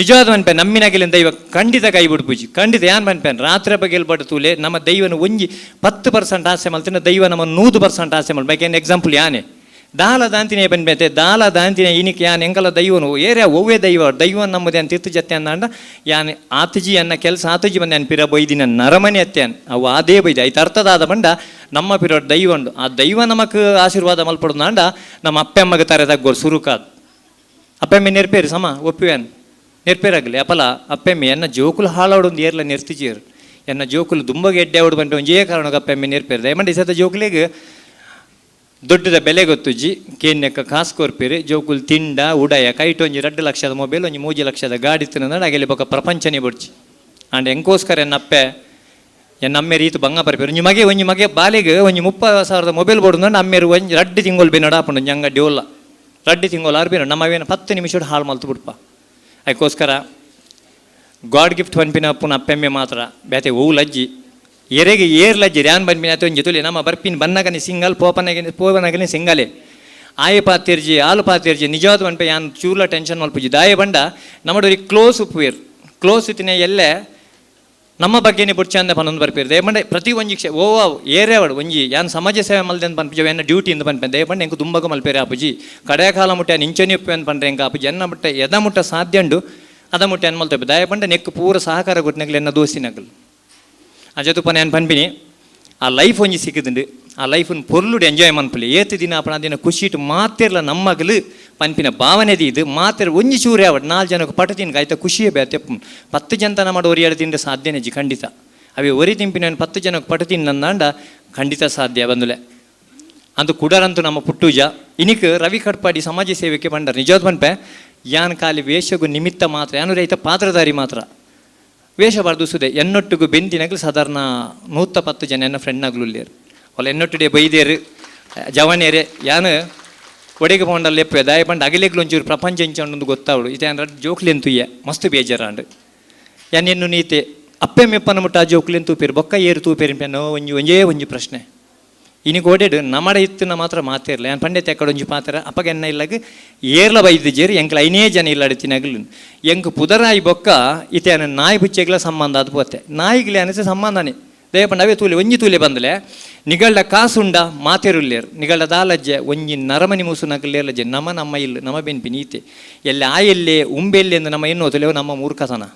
ನಿಜವಾದ ಮನ್ಪೆ ನಮ್ಮಿನಗಿಲಿನ ದೈವ ಖಂಡಿತ ಕೈ ಬಿಡ್ಪುಜಿ ಖಂಡಿತ ಯಾನ್ ಮನ್ಪೆನ್ ರಾತ್ರಿ ಬಗ್ಗೆ ಬಡ ತೂಲೆ ನಮ್ಮ ದೈವನ ಒಂಜಿ 10% ಆಸೆ ಮಲ್ತಿನ ದೈವ ನಮ್ಮ 100% ಆಸೆ ಮಲ್ ಬೇಕೇನು ಎಕ್ಸಾಂಪಲ್ ಯಾನೆ ದಾಲ ದಾಂತಿನೇ ಬನ್ಬೇತೆ ದಾಲ ದಾಂತಿನೇ ಇನಿಕ್ ಯಾನ್ ಎಂಕಲ ದೈವನು ಏರ್ಯಾ ಒವ್ವೇ ದೈವ ದೈವ ನಮ್ಮದೇ ಅಂತ ತಿತ್ತು ಜತ್ತೆ ಅಂದಾಂಡ ಯಾನ್ ಆತಜಿ ಅನ್ನ ಕೆಲಸ ಆತಜಿ ಬಂದ ಯಾನ್ ಪಿರ ಬೈದಿನ ನರಮನೆ ಅತ್ಯಾನ್ ಅವು ಅದೇ ಬೈದೆ ಐತ ಅರ್ಥದಾದ ಬಂಡ ನಮ್ಮ ಪಿರೋ ದೈವ ಉಂಡು ಆ ದೈವ ನಮಕ್ ಆಶೀರ್ವಾದ ಮಲ್ಪಡುದಾಂಡ ನಮ್ಮ ಅಪ್ಪೆಮ್ಮಗೆ ತಾರೆ ತಗ್ಗೋರು ಸುರುಕಾದ್ ಅಪ್ಪೆಮ್ಮೆ ನೆರ್ಪೇರು ಸಮ ಒಪ್ಪಿವ್ಯಾನ್ ನೆರ್ಪೇರಾಗಲಿ ಅಪಲ ಅಪ್ಪೆಮ್ಮೆ ಎನ್ನ ಜೋಕುಲು ಹಾಳಾಡೊಂದು ಏರ್ಲ ನೆರ್ತಿಜೇರು ಎನ್ನ ಜೋಕುಲು ದುಂಬಗೆ ಎಡ್ಡೆ ಆವಡು ಬಂಟ ಒಂಜೇ ಕಾರಣಕ್ಕೆ ಅಪ್ಪೆಮ್ಮೆ ನೆರ್ಪೇರು ದಯಮಂಡಿ ಸತ ಜೋಕುಲಿಗೆ ದೊಡ್ಡದ ಬೆಲೆ ಗೊತ್ತುಜ್ಜಿ ಕೇನ್ಯಕ್ಕ ಕಾಸು ಕೊರ್ಪೇರು ಜೋಕುಲು ತಿಂಡ ಉಡಯ ಕೈಟ್ ಒಂಜಿ 2 ಲಕ್ಷದ ಮೊಬೈಲ್ ಒಂಜಿ 3 ಲಕ್ಷದ ಗಾಡಿ ತಿನ್ನಂದ್ರೆ ಅಗೆಲಿ ಬೊಕ್ಕ ಪ್ರಪಂಚನೇ ಬೊಡ್ಚಿ ಆಂಡ್ ಎಂಕೋಸ್ಕರ ಎನ್ನಪ್ಪೆ ಎನ್ನಮ್ಮೆ ರೀತು ಬಂಗ ಬರ್ಪೇರು ಒಂಜಿ ಮಗೆ ಒಂಜಿ ಮಗೆ ಬಾಲೆಗೆ ಒಂಜಿ 30,000 ಮೊಬೈಲ್ ಬೋಡು ಅಮ್ಮೇರು ಒಂಜಿ 2 ತಿಂಗಳು ಬೇನೋಡ ಆಪುಂಡು ಒಂಜಿ ಅಂಗಡಿ ಓಲ್ಲ 2 ತಿಂಗಳು ಆರು ಬೇನೋಡು ನಮ್ಮ ಅವೇನು 10 ನಿಮಿಷ ಹಾಳು ಮಲ್ತು ಬಿಡ್ಪ ಅದಕ್ಕೋಸ್ಕರ ಗಾಡ್ ಗಿಫ್ಟ್ ಪನ್ಪಿನ ಪುನ ಅಪ್ಪೆಮ್ಮೆ ಮಾತ್ರ ಬೇತೆ ಓವು ಲಜ್ಜಿ ಎರೆಗೆ ಏರ್ ಲಜ್ಜಿ ರ್ಯಾನ್ ಬನ್ಪಿನ ಆತ ಒಂಜಿ ತುಲಿ ನಮ್ಮ ಬರ್ಪಿನ ಬನ್ನಗನೆ ಸಿಂಗಲ್ ಪೋಪನಗನೆ ಪೋಪನಗನೆ ಸಿಂಗಲೆ ಆಯೆ ಪಾತಿರ್ಜಿ ಆಲು ಪಾತಿರ್ಜಿ ನಿಜವಾದ ಪನ್ಪೆ ಯಾನ್ ಚೂರ್ಲ ಟೆನ್ಷನ್ ಮಲ್ಪುಜಿ ದಾಯ ಬಂಡ ನಮ್ಮಡೋರಿ ಕ್ಲೋಸ್ ಉಪ್ಪುವೇರ್ ಕ್ಲೋಸ್ ಇತ್ತಿನ ಎಲ್ಲೆ ನಮ್ಮ ಬಗ್ಗೆನೇ ಬುಡ್ಚಂದ ಪನೊಂದು ಬರ್ಪೇರು ದಯಪಂಡ ಪ್ರತಿ ಒಂಜಿ ಕ್ಷೇ ಓ ಏರೇವಡು ಒಂಜಿ ಯಾನ್ ಸಮಾಜ ಸೇವೆ ಮಲ್ದೆ ಅಂತ ಪನ್ಪುಜಿ ಎನ್ನ ಡ್ಯೂಟಿ ಇಂದ ಪನ್ಪೆ ದಯಪಂಡ ಎಂಕು ದುಂಬಗ ಮಲ್ಪೇರೆ ಆಪುಜಿ ಕಡೆಯ ಕಾಲ ಮುಟ್ಟೆ ನಿಂಚನೆ ಉಪ್ಪು ಅಂತ ಪಂಡ್ರೆ ಎಂಕ ಆಪುಜಿ ಎನ್ನ ಮುಟ್ಟೆ ಎದ ಮುಟ್ಟ ಸಾಧ್ಯ ಉಂಡು ಅದ ಮುಟ್ಟೆ ಅನ್ ಮಲ್ತೇವೆ ದಯಪಂಡ ನೆಕ್ಕು ಪೂರ ಸಹಕಾರ ಕೊಟ್ಟನಗಲು ಎನ್ನ ದೋಸ್ತಿನಗಲು ಆ ಜೊತೆ ನಾನು ಪನ್ಪಿನಿ ಆ ಲೈಫ್ ಒಂಜಿ ಸಿಕ್ಕಿದುಂಡು ಆ ಲೈಫನ್ನು ಪೊರ್ಲುಡು ಎಂಜಾಯ್ ಮನ್ಪುಲಿ ಏತು ದಿನ ಅಪಣ ದಿನ ಖುಷಿಟ್ಟು ಮಾತಿರ್ಲ ನಮ್ಮಗಲು ಪನ್ಪಿನ ಭಾವನೆ ಇದು ಮಾತಿರ್ ಒಂಜಿ ಚೂರು ಯಾವಡ್ 4 ಜನಕ್ಕೆ ಪಟ ತಿನ್ಕ ಆಯ್ತಾ ಖುಷಿಯೇ ಬೇತೆ 10 ಜನ ನಮ್ಮ ಒರಿ ಎರಡು ತಿಂದ್ರೆ ಸಾಧ್ಯನೇ ಜಿ ಖಂಡಿತ ಅವೇ ಒರಿ ತಿಂಪಿನ 10 ಜನಕ್ಕೆ ಪಟ ತಿನ್ನಂದಾಂಡ ಖಂಡಿತ ಸಾಧ್ಯ ಬಂದುಲೆ ಅಂದು ಕುಡರಂತೂ ನಮ್ಮ ಪುಟ್ಟೂಜ ಇನಿಕ್ ರವಿ ಕಟ್ಪಾಡಿ ಸಮಾಜ ಸೇವೆಗೆ ಬಂಡರ್ ನಿಜವಾದ ಪನ್ಪೆ ಯಾನ್ ಖಾಲಿ ವೇಷಗೂ ನಿಮಿತ್ತ ಮಾತ್ರ ಯಾನು ರೈತ ಪಾತ್ರಧಾರಿ ಮಾತ್ರ ವೇಷ ಬಾರ್ದು ಸುದೆ ಎನ್ನೊಟ್ಟಿಗೂ ಬೆಂದಿನಗಲು ಸಾಧಾರಣ 110 ಜನ ಎನ್ನ ಫ್ರೆಂಡ್ನಾಗ್ಲು ಉಲ್ಲೇರು ಒಲ್ಲ ಎನ್ನೊಟ್ಟಿಡೆ ಬೈದೇರು ಜವನೇರೆ ಯಾನು ಒಡೆಗೆ ಪೋಂಡಲ್ಲಿ ಎಪ್ಪೆ ದಾಯ ಪಂಡ ಅಗಲೇಗ್ಲು ಒಂಚೂರು ಪ್ರಪಂಚ ಇಂಚೊಂದು ಗೊತ್ತಾವಳು ಇತ್ತೆ ಅಂದ್ರೆ ಜೋಕ್ಲೆಂತುಯ್ಯ ಮಸ್ತ್ ಬೇಜಾರಾಂಡು ಯಾನ್ ಎನ್ನು ನೀತೆ ಅಪ್ಪೆ ಮೆಪ್ಪನ ಮುಟ್ಟ ಆ ಜೋಕ್ಲೆನ್ ತೂಪೇರು ಬೊಕ್ಕ ಏರು ತೂಪೇರು ಪೆನ್ನೋ ಒಂಜಿ ಒಂಜೇ ಒಂಜಿ ಪ್ರಶ್ನೆ ಇನಿ ಗೋಡೆಡು ನಮಡ ಇತ್ತಿನ ಮಾತ್ರ ಮಾತಿರಲ್ಲ ಯಾನ್ ಪಂಡೆ ತೆಕ್ಕಡ ಒಂಜಿ ಪಾತ್ರ ಅಪ್ಪಗೆ ಎನ್ನ ಇಲ್ಲಾಗ ಏರ್ಲ ಬೈದಿಜೇರು ಎಂಕ್ಲ ಐನೇ ಜನ ಇಲ್ಲಾಡ್ತಿನಾಗಲು ಎಂಕ್ ಪುದರಾಯಿ ಬೊಕ್ಕ ಇತ್ತೆ ನಾಯಿ ಬುಚ್ಚೆಗ್ಲ ಸಂಬಂಧ ಅದು ಪೋತೆ ನಾಯಿಗ್ಲೆ ಅನಿಸೆ ಸಂಬಂಧನೇ ದಯಪಂಡ ಅವೇ ತೂಲೆ ಒಂಜಿ ತೂಲೆ ಬಂದಲೆ ನಿಗಳ್ಳ ಕಾಸುಂಡ ಮಾತೆರುಲ್ಲೇರು ನಿಗಳ್ಳ ದಾಲಜ್ಜೆ ಒಂಜಿ ನರಮನಿ ಮೂಸು ನಗಲೇರ್ಲಜ್ಜೆ ನಮ ನಮ್ಮ ಇಲ್ಲ ನಮ ಬೆನ್ಪಿ ನೀತೆ ಎಲ್ಲಿ ಆಯೆಲ್ಲೆ ಉಂಬೆಲ್ಲೆ ಎಂದು ನಮ್ಮ ಎನ್ನು ತಲೆವು ನಮ್ಮ ಮೂರ್ಖತನ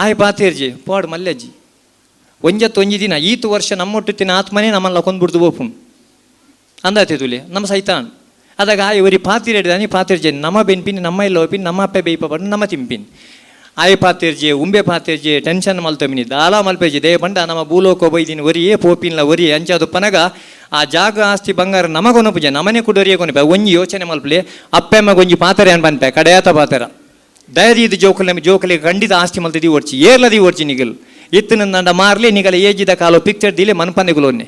ಆಯ್ ಪಾತೇರ್ಜಿ ಪಾಡು ಮಲ್ಲಜ್ಜಿ ಒಂಜತ್ತು ಒಂಜಿ ದಿನ ಈತು ವರ್ಷ ನಮ್ಮೊಟ್ಟುತ್ತಿನ ಆತ್ಮನೇ ನಮ್ಮಲ್ಲ ಕೊಂದ್ಬಿಡ್ದು ಬೋಪುನ್ ಅಂದಾತೆ ತುಲಿ ನಮ್ಮ ಸೈತಾನ್ ಅದಾಗ ಆಯ್ ಒರಿ ಪಾತಿರೇಡಿದಾನಿ ಪಾತಿರ್ಜೆ ನಮ್ಮ ಬೆನ್ಪಿನಿ ನಮ್ಮ ಇಲ್ಲ ಒಪ್ಪಿನಿ ನಮ್ಮ ಅಪ್ಪೆ ಬೇಯ್ಪ ಪಟ್ಟು ನಮ್ಮ ತಿಂಪಿನಿ ಆಯೆ ಪಾತೆರ್ಜೆ ಉಂಬೆ ಪಾತೆರ್ಜೆ ಟೆನ್ಷನ್ ಮಲ್ತೊಮಿನಿ ದಾಲ ಮಲ್ಪೆಜಿ they ಪಂಡ ನಮ್ಮ ಭೂಲೋಕ ಬೈದಿನ ಒರಿಯೇ ಪೋಪಿನ್ಲ ಒರಿಯೇ ಅಂಚಾದು ಪನಗ ಆ ಜಾಗ ಆಸ್ತಿ ಬಂಗಾರ ನಮಗೊನಪುಜೆ ನಮನೆ ಕುಡೊರಿಯೇ ಕೊನಪೆ ಒಂಜಿ ಯೋಚನೆ ಮಲ್ಪಲೆ ಅಪ್ಪೆಮ್ಮಗ ಒಂಜಿ ಪಾತೆರ ಏನ್ ಪನ್ಪೆ ಕಡೆಯಾತ ಪಾತೆರ ದಯದೀದು ಜೋಕುಲು ನಮ್ಮ ಜೋಕುಲಿಗೆ ಖಂಡಿತ ಆಸ್ತಿ ಮಲ್ತದಿ ಓಡ್ಚಿ ಏರ್ಲದಿ ಓಡ್ಚಿ ನಿಗಲ್ ಇತ್ತು ನಂದ ಮಾರ್ಲಿ ನಿಗಲ ಏಜಿದ ಕಾಲೋ ಪಿಕ್ಚರ್ ದಿಲೆ ಮನ್ಪಂದೆಗುಲೊನ್ನೆ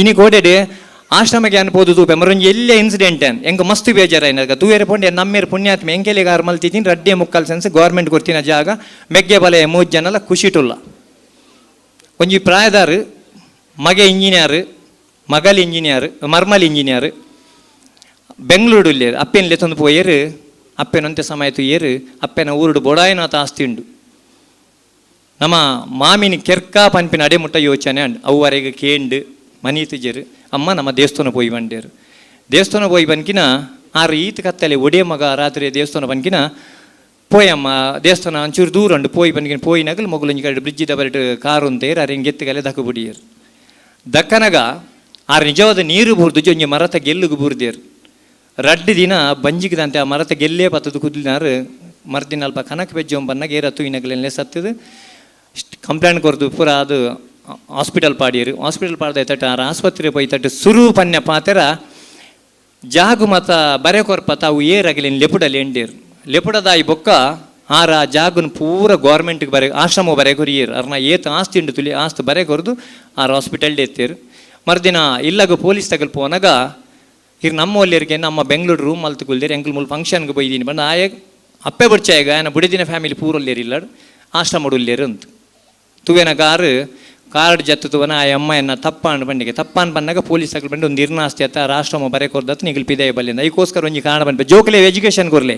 ಇನಿ ಕೋಡೆಡೆ ಆಶ್ರಮಕ್ಕೆ ಅನ್ಬೋದು ತೂಪೆ ಮರೊಂಜಿ ಎಲ್ಲೇ ಇನ್ಸಿಡೆಂಟ್ ಅನ್ ಎಂಕ ಮಸ್ತ್ ಬೇಜಾರಾಯಿನಾಗ ತೂವೇರೆ ಪೊಂಡೆ ನಮ್ಮೇರು ಪುಣ್ಯಾತ್ಮ ಎಂಕೆಲಿಗೆ ಆರು ಮಲ್ತಿದ್ದೀನಿ ರಡ್ಡೆ ಮುಕ್ಕಾಲ್ ಸೆನ್ಸ್ ಗೌರ್ಮೆಂಟ್ ಕೊಡ್ತಿನ ಜಾಗ ಮೆಗ್ಗೆ ಬಲೆ ಮೂರು ಜನಲ ಖುಷಿಟುಲ್ಲ ಒಂಜಿ ಪ್ರಾಯದಾರು ಮಗೆ ಇಂಜಿನಿಯರ್ ಮಗಲ್ ಇಂಜಿನಿಯರ್ ಮರ್ಮಲ್ ಇಂಜಿನಿಯರ್ ಬೆಂಗಳೂರು ಇಲ್ಲೇರು ಅಪ್ಪೆನ ಲೆತ್ತೊಂದು ಪೋಯೇರು ಅಪ್ಪೆನಂತೆ ಸಮಯ ತುಯ್ಯೇರು ಅಪ್ಪೆನ ಊರುಡು ಬೊಡಾಯಿನಾತ ಆಸ್ತಿ ಉಂಡು ನಮ್ಮ ಮಾಮಿನ ಕೆರ್ಕ ಪನ್ಪಿನ ಅಡೆಮುಟ್ಟ ಯೋಚನೆ ಅಂಡ್ ಅವು ಕೇಂಡು ಮನೀತಿಜರು ಅಮ್ಮ ನಮ್ಮ ದೇವಸ್ಥಾನ ಪೋಯಿ ಬಂಡೇರು ದೇವಸ್ಥಾನ ಪೋಯಿ ಬನ್ಕಿನ ಆರು ಈತ ಕತ್ತಲೆ ಒಡೆ ಮಗ ರಾತ್ರಿ ದೇವಸ್ಥಾನ ಬನ್ಕಿನ ಪೋಯಮ್ಮ ದೇವಸ್ಥಾನ ಒಂಚೂರು ದೂರ ಉಂಡು ಪೋಯಿ ಬನ್ಕಿನ ಪೋಯಿನಾಗಲು ಮೊಗಲೊಂಜಿ ಕಡೆ ಬ್ರಿಡ್ಜಿದ ಬರಟು ಕಾರು ಅಂತೇರು ಆರು ಹಿಂಗೆ ಎತ್ತುಗಲೆ ದಕ್ಕ ಬುಡಿಯರು ದಕ್ಕನಗ ಆರು ನಿಜವಾದ ನೀರು ಬೂರ್ದು ಒಂಜಿ ಮರತ ಗೆಲ್ಲುಗು ಬೂರ್ದೇರು ರಡ್ಡು ದಿನ ಬಂಜಿಗದಂತೆ ಆ ಮರತ ಗೆಲ್ಲೇ ಪತ್ತದು ಕುದ್ಲಿನಾರು ಮರ್ದಿನ ಅಲ್ಪ ಕನಕ ಬೆಜ್ಜೊಂಬ ಬನ್ನಾಗ ಏರ ತೂಯಿನಗಲೆಲ್ಲ ಸತ್ತದು ಕಂಪ್ಲೇಂಟ್ ಕೊರ್ದು ಪೂರ ಅದು ಹಾಸ್ಪಿಟಲ್ ಪಾಡಿಯರು ಹಾಸ್ಪಿಟಲ್ ಪಾಡ್ದ ತಟ್ಟು ಆರ ಆಸ್ಪತ್ರೆ ಪೋಯಿ ತಟ್ಟು ಸುರು ಪನ್ಯ ಪಾತೆರ ಜಾಗು ಮತ ಬರೆ ಕೊರ್ಪ ತಾವು ಏರಾಗಲಿ ಲೆಪುಡಲ್ಲಿ ಎಂಡೇರು ಲೆಪುಡದಾಯಿ ಬೊಕ್ಕ ಆರ ಆ ಜಾಗುನ ಪೂರ ಗೌರ್ಮೆಂಟ್ಗೆ ಬರೆ ಆಶ್ರಮ ಬರೆ ಕೊರಿಯೇರು ಅರ್ನ ಏತ್ ಆಸ್ತಿ ಉಂಡು ತುಲಿ ಆಸ್ತಿ ಬರೆ ಕೊರ್ದು ಆರ ಹಾಸ್ಪಿಟಲ್ ಎತ್ತೇರು ಮರುದಿನ ಇಲ್ಲಾಗ ಪೊಲೀಸ್ ತಗಲ್ ಪೋನಾಗ ಇರ್ ನಮ್ಮ ಒಲ್ಲೇರಿಗೆ ನಮ್ಮ ಬೆಂಗಳೂರು ರೂಮ್ ಮಲ್ತು ಕುಲ್ದೇರು ಎಂಕಲ್ ಮೂಲ ಫಂಕ್ಷನ್ಗೆ ಬೈದೀನಿ ಬಂದು ಆಯ ಅಪ್ಪೆ ಬಡ್ಚಾಯಗ ಆಯನ ಬುಡಿದಿನ ಫ್ಯಾಮಿಲಿ ಪೂರ ಒಲ್ಲೇರು ಇಲ್ಲಾಡು ಆಶ್ರಮ ಉಲ್ಲೇರು ಅಂತ ತುವೇನ ಕಾರು ಕಾರ್ಡ್ ಜತ್ತುವನ ಆ ಅಮ್ಮ ತಪ್ಪಾಂಡ್ ಬಂಡಿಗೆ ತಪ್ಪಾನ್ ಬಂದಾಗ ಪೊಲೀಸ್ ತಗಲ್ ಬಂದು ಒಂದು ಇರ್ನಾಸ್ತಿ ಅತ್ತ ರಾಷ್ಟ್ರಮ ಬರೆ ಕೊರ್ದತ್ ನಿಗಲ್ ಪಿದೆ ಬಲ್ಲಿಂದ ಐಕೋಸ್ಕರ ಒಂಜಿ ಕಾರಣ ಬಂದ ಜೋಕಲೆ ಎಜುಕೇಶನ್ ಕೊರ್ಲೆ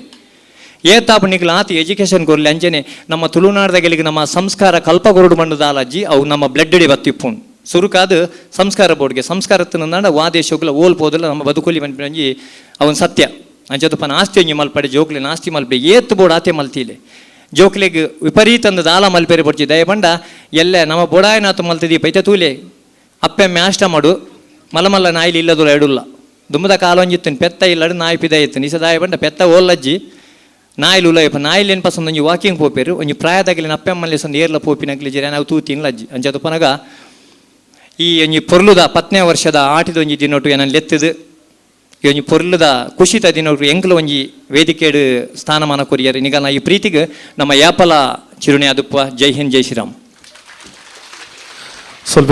ಏತಾಪ ನಿಗಲ್ ಆತ ಎಜುಕೇಶನ್ ಕೊರ್ಲೆ ಅಂಚನೆ ನಮ್ಮ ತುಳುನಾಡ್ದ ನಮ್ಮ ಸಂಸ್ಕಾರ ಕಲ್ಪ ಕೊರಡು ಮಂಡದಾಲಜ್ಜಿ ಅವು ನಮ್ಮ ಬ್ಲಡ್ ಡಿ ಬತ್ತಿಪ್ಪುನ್ ಸುರುಕಾದ ಸಂಸ್ಕಾರ ಬೋರ್ಡ್ಗೆ ಸಂಸ್ಕಾರ ತಿನ್ನಂದಾಂಡ ವಾದೇಶೋಗ್ಲ ಓಲ್ ಪೋದಲ್ಲ ನಮ್ಮ ಬದುಕುಲಿ ಒಂಜಿ ಅವನ್ ಸತ್ಯ ಅಂಚತಪ್ಪನ ಆಸ್ತಿ ಒಂಜಿ ಮಲ್ಪಡೆ ಜೋಕ್ಲೆ ನಾಸ್ತಿ ಮಲ್ಪೆ ಏತ್ ಬೋರ್ಡ್ ಆತೆ ಮಲ್ತೀಲೆ ಜೋಕ್ಲೆಗ್ ವಿಪರೀತ ಅಂದ ದಾಲ ಮಲ್ಪೇರೆ ಪೊಡ್ಚಿ ದಯಪಂಡ ಎಲ್ಲೆ ನಮ್ಮ ಬೊಡಾಯನಾಥ ಮಲ್ತದಿ ಪೈತೆ ತೂಲೆ ಅಪ್ಪೆ ಮ್ಯಾಷ್ಟ ಮಾಡು ಮಲ್ಲ ನಾಯಿಲಿ ಇಲ್ಲದುಲ ಎಡುಲ್ಲ ದುಮ್ಮದ ಕಾಲೊಂಜಿತ್ತನ್ ಪೆತ್ತ ಇಲ್ಲಡು ನಾಯಿ ಪಿದ ಇತ್ತು ನಿಸ ದಾಯ ಪಂಡ ಪೆತ್ತ ಓಲ್ಲಜ್ಜಿ ನಾಯಿಲು ಉಲಯಪ್ಪ ನಾಯಿಲು ಏನು ಪಸಂದ್ ಒಂಜಿ ವಾಕಿಂಗ್ ಪೋಪೇರು ಒಂಜಿ ಪ್ರಾಯದಾಗಲಿ ಅಪ್ಪೆಮ್ಮಲ್ಲಿ ಸಂದು ಏರ್ಲ ಪೋಪಿನಗ್ಲಿ ಜರ ನಾವು ತೂತಿನ್ಲಜ್ಜಿ ಅಂಚತಪ್ಪನಗ ಈ ಒಂಜಿ ಪೊರ್ಲುದ ಪತ್ನೇ ವರ್ಷದ ಆಟಿದ ಒಂಜಿ ದಿನೊಟ್ಟು ಏನನ್ನು ಲೆತ್ತದು ಈ ಒಂಜಿ ಪೊರ್ಲುದ ಖುಷಿತ ದಿನೊಟ್ಟು ಎಂಕ್ಲ ಒಂಜಿ ವೇದಿಕೆಡು ಸ್ಥಾನಮಾನ ಕೊರಿಯರ್ ನಿಗಲ ಈ ಪ್ರೀತಿಗೆ ನಮ್ಮ ಯಾಪಲ ಚಿರುಣಿ ಅದುಪ್ಪ. ಜೈ ಹಿಂದ್, ಜೈ ಶ್ರೀರಾಮ್. ಸ್ವಲ್ಪ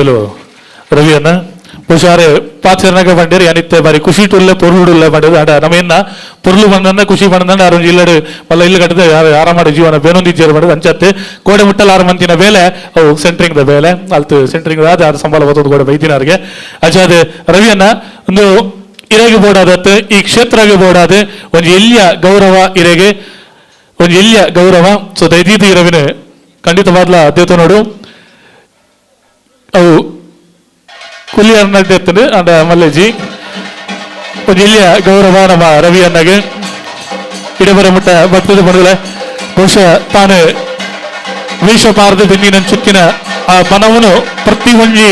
ರವಿಯನ್ನ ಬಹುಶಃ ಪಾಚರ್ನಾಗ ಬಂಡೇರಿ ಅನಿತ್ತೆ ಬಾರಿ ಖುಷಿ ಟುಲ್ಲೆ ಪೊರ್ಲುಡುಲ್ಲೆ ಬಂಡೇದು ಆಡ ನಮ್ಮೇನ ಪೊರ್ಲು ಬಂದನ್ನ ಖುಷಿ ಬಂದನ್ನ ಆರು ಇಲ್ಲಡು ಮಲ್ಲ ಇಲ್ಲ ಕಟ್ಟದೆ ಯಾರು ಆರಾಮಾಡಿ ಜೀವನ ಬೇನೊಂದಿಜ್ಜರು ಬಂಡದು ಅಂಚತ್ತೆ ಕೋಡೆ ಮುಟ್ಟಲ್ ಆರು ಮಂತಿನ ಬೇಲೆ ಅವು ಸೆಂಟ್ರಿಂಗ್ the ಬೇಲೆ ಅಲ್ತು ಸೆಂಟ್ರಿಂಗ್ ಆದ ಆರು ಸಂಬಳ ಬತ್ತೊಂದು ಗೋಡೆ ಬೈದಿನಾರಿಗೆ ಅಜಾದ ರವಿಯನ್ನ ಒಂದು ಇರೆಗೆ ಬೋಡಾದತ್ತೆ ಈ ಕ್ಷೇತ್ರಗೆ ಬೋಡಾದ ಒಂದು ಎಲ್ಲಿಯ ಗೌರವ ಇರೆಗೆ ಒಂದು ಎಲ್ಲಿಯ ಗೌರವ. ಸೊ ದೈದೀತಿ ಇರವಿನ ಖಂಡಿತವಾದ್ಲ ಅದ್ಯತ ನೋಡು ಅವು ಕುಲಿಯರ್ನಡ್ಡೆತ್ತಂಡು ಅಂಡ ಮಲ್ಲೇಜಿ ಒಂದು ಎಲ್ಲಿಯ ಗೌರವ ನಮ್ಮ ರವಿ ಅಣ್ಣಗೆ ಇಡಬರ ಮುಟ್ಟ ಭಕ್ತದ ಬಂಧುಗಳೇ. ಬಹುಶಃ ತಾನು ವೇಷ ಪಾರದ ಬೆನ್ನಿನ ಚುಕ್ಕಿನ ಆ ಮನವನ್ನು ಪ್ರತಿ ಒಂಜಿ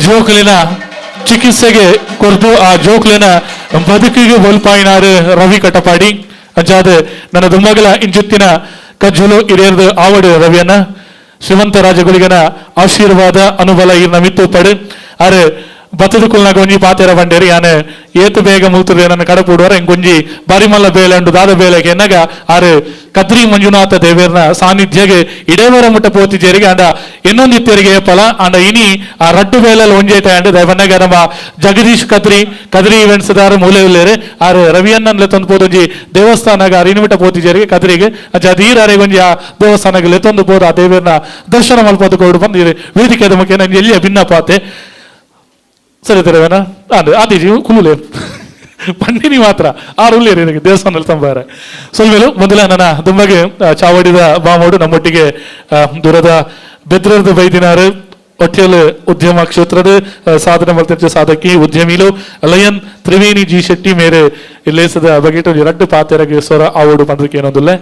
ಜೋಕಲಿನ ಚಿಕಿತ್ಸೆಗೆ ಕೊರ್ದು ಆ ಜೋಕ್ಲಿನ ಬದುಕಿಗೆ ಹೋಲ್ಪಾಯಿನಾರು ರವಿ ಕಟಪಾಡಿ. ಅಂಚಾದ ನನ್ನ ದುಮ್ಮಗಲ ಇಂಚುತ್ತಿನ ಕಜ್ಜುಲು ಇರೇರ್ದು ಆವಡು ರವಿಯನ್ನ ಶ್ರೀಮಂತ ರಾಜಗುಳಿಗನ ಆಶೀರ್ವಾದ ಅನುಬಲ ಇರ್ನ ಮಿತ್ತು ಪಡು ಆರು ಬತ್ತದ ಕುಲ್ನಾಗ ಒಂಜಿ ಪಾತೆರ ಬಂಡೇರಿ ಯಾನೆ ಏತು ಬೇಗ ಮುಲ್ತದೆ ನನ್ನ ಕಡಪುಡುವರ ಎಂಕೊಂಜಿ ಬಾರಿಮಲ್ಲ ಬೇಲೆ ಉಂಡು ದಾದ ಬೇಲೆಗೆ ಎನ್ನಗ ಆರು ಕದ್ರಿ ಮಂಜುನಾಥ ದೇವೇರ್ನ ಸಾನ್ನಿಧ್ಯಗೆ ಇಡೇವರ ಮುಟ್ಟ ಪೋತಿಜೇರಿಗೆ ಅಂಡ ಇನ್ನೊಂದಿತ್ತರಿಗೆ ಫಲ ಅಂಡ ಇನಿ ಆ ರಡ್ಡು ಬೇಲಲ್ಲಿ ಒಂಜೇಟ ಅಂಡ್ ದಯಬನ್ನಗ ನಮ್ಮ ಜಗದೀಶ್ ಕದ್ರಿ ಕದ್ರಿ ಇವೆಂಟ್ಸ್ ದಾರ ಮೂಲೆ ಉಲ್ಲೇರು ಆರು ರವಿಯನ್ನನ್ಲೆ ತಂದು ಪೋದೊಂಜಿ ದೇವಸ್ಥಾನಗ ಆರು ಇನಿಮಿಟ ಪೋತಿಜೇರಿಗೆ ಕದ್ರಿಗೆ ಅಜ್ಜ ಅಧೀರಾರೆ ಒಂಜಿ ಆ ದೇವಸ್ಥಾನಗೆ ಲೆತ್ತೊಂದು ಪೋದು ಆ ದೇವೇರ್ನ ದರ್ಶನ ಮಲ್ಪದು ಕೊಡು ಬಂದು ವೇದಿಕೆ ಮುಖೇನ ಎಲ್ಲಿಯ ಭಿನ್ನ ಪಾತೆ ಸರಿ ತರವೇನ ಅದು ಆತೀಜಿ ಕುಲುಲೆ ಪಂಡಿನಿ ಮಾತ್ರ ಆರು ಉಳ್ಳೇರಿ ನನಗೆ ದೇವಸ್ಥಾನದಲ್ಲಿ ತಂಬಾರೆ. ಸೊಲ್ಮೇಲು ಮೊದಲ ನನ್ನ ದುಂಬಗೆ ಚಾವಡಿದ ಬಾಮೋಡು ನಮ್ಮೊಟ್ಟಿಗೆ ದೂರದ ಬೆದ್ರದ ಬೈದಿನಾರು ಒಟ್ಟೆಲ್ ಉದ್ಯಮ ಕ್ಷೇತ್ರದ ಸಾಧನೆ ಮಲ್ತಿರ್ಚ ಸಾಧಕಿ ಉದ್ಯಮಿಲು ಲಯನ್ ತ್ರಿವೇಣಿ ಜಿ ಶೆಟ್ಟಿ ಮೇರೆ ಇಲ್ಲೇಸದ ಬಗೆಟ್ ಒಂಜಿ ರಡ್ಡು ಪಾತೆರಗೆ ಸ್ವರ ಆವೋಡು ಪಂದಕ್ಕೆ ಏನೊಂದುಲ್ಲೆ.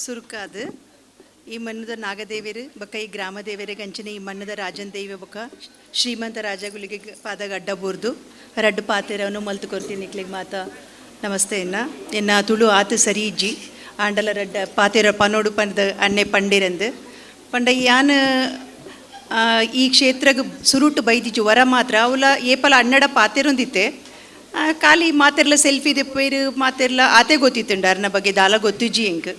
ಸುರುಕಾದು ಈ ಮಣ್ಣದ ನಾಗದೇವರು ಬೊಕ್ಕ ಈ ಗ್ರಾಮ ದೇವರಿಗೆ ಅಂಚನೆ ಈ ಮಣ್ಣದ ರಾಜನ್ ದೇವಿ ಬೊಕ್ಕ ಶ್ರೀಮಂತ ರಾಜಗುಲಿಗೆ ಪಾದಗ ಅಡ್ಡ ಬೂರ್ದು ರಡ್ಡು ಪಾತೆರವನ್ನು ಮಲ್ತು ಕೊರ್ತೀನಿ ನಿಕ್ಲಿಗೆ ಮಾತಾ. ನಮಸ್ತೆ. ಎನ್ನ ಎನ್ನ ತುಳು ಆತು ಸರಿ ಇಜ್ಜಿ ಆಂಡಲ ರಡ್ಡ ಪಾತೆರ ಪನೋಡು ಪಂದ ಅಣ್ಣೆ ಪಂಡಿರಂದು ಪಂಡ ಯಾನ್ ಈ ಕ್ಷೇತ್ರಗ್ ಸುರುಟು ಬೈದಿಜ್ಜು ವರ ಮಾತ್ರ ಅವಲ ಏಪಲ ಅಣ್ಣಡ ಪಾತೆರೊಂದಿತ್ತೆ. ಖಾಲಿ ಮಾತೆರ್ಲ ಸೆಲ್ಫಿ ದೆಪ್ಪೇರು ಮಾತೆರ್ಲ ಆತೆ ಗೊತ್ತಿತ್ತುಂಡು ಅರ್ನ ಬಗ್ಗೆ ದಾಲ ಗೊತ್ತಿಜ್ಜಿ ಎಂಕ್.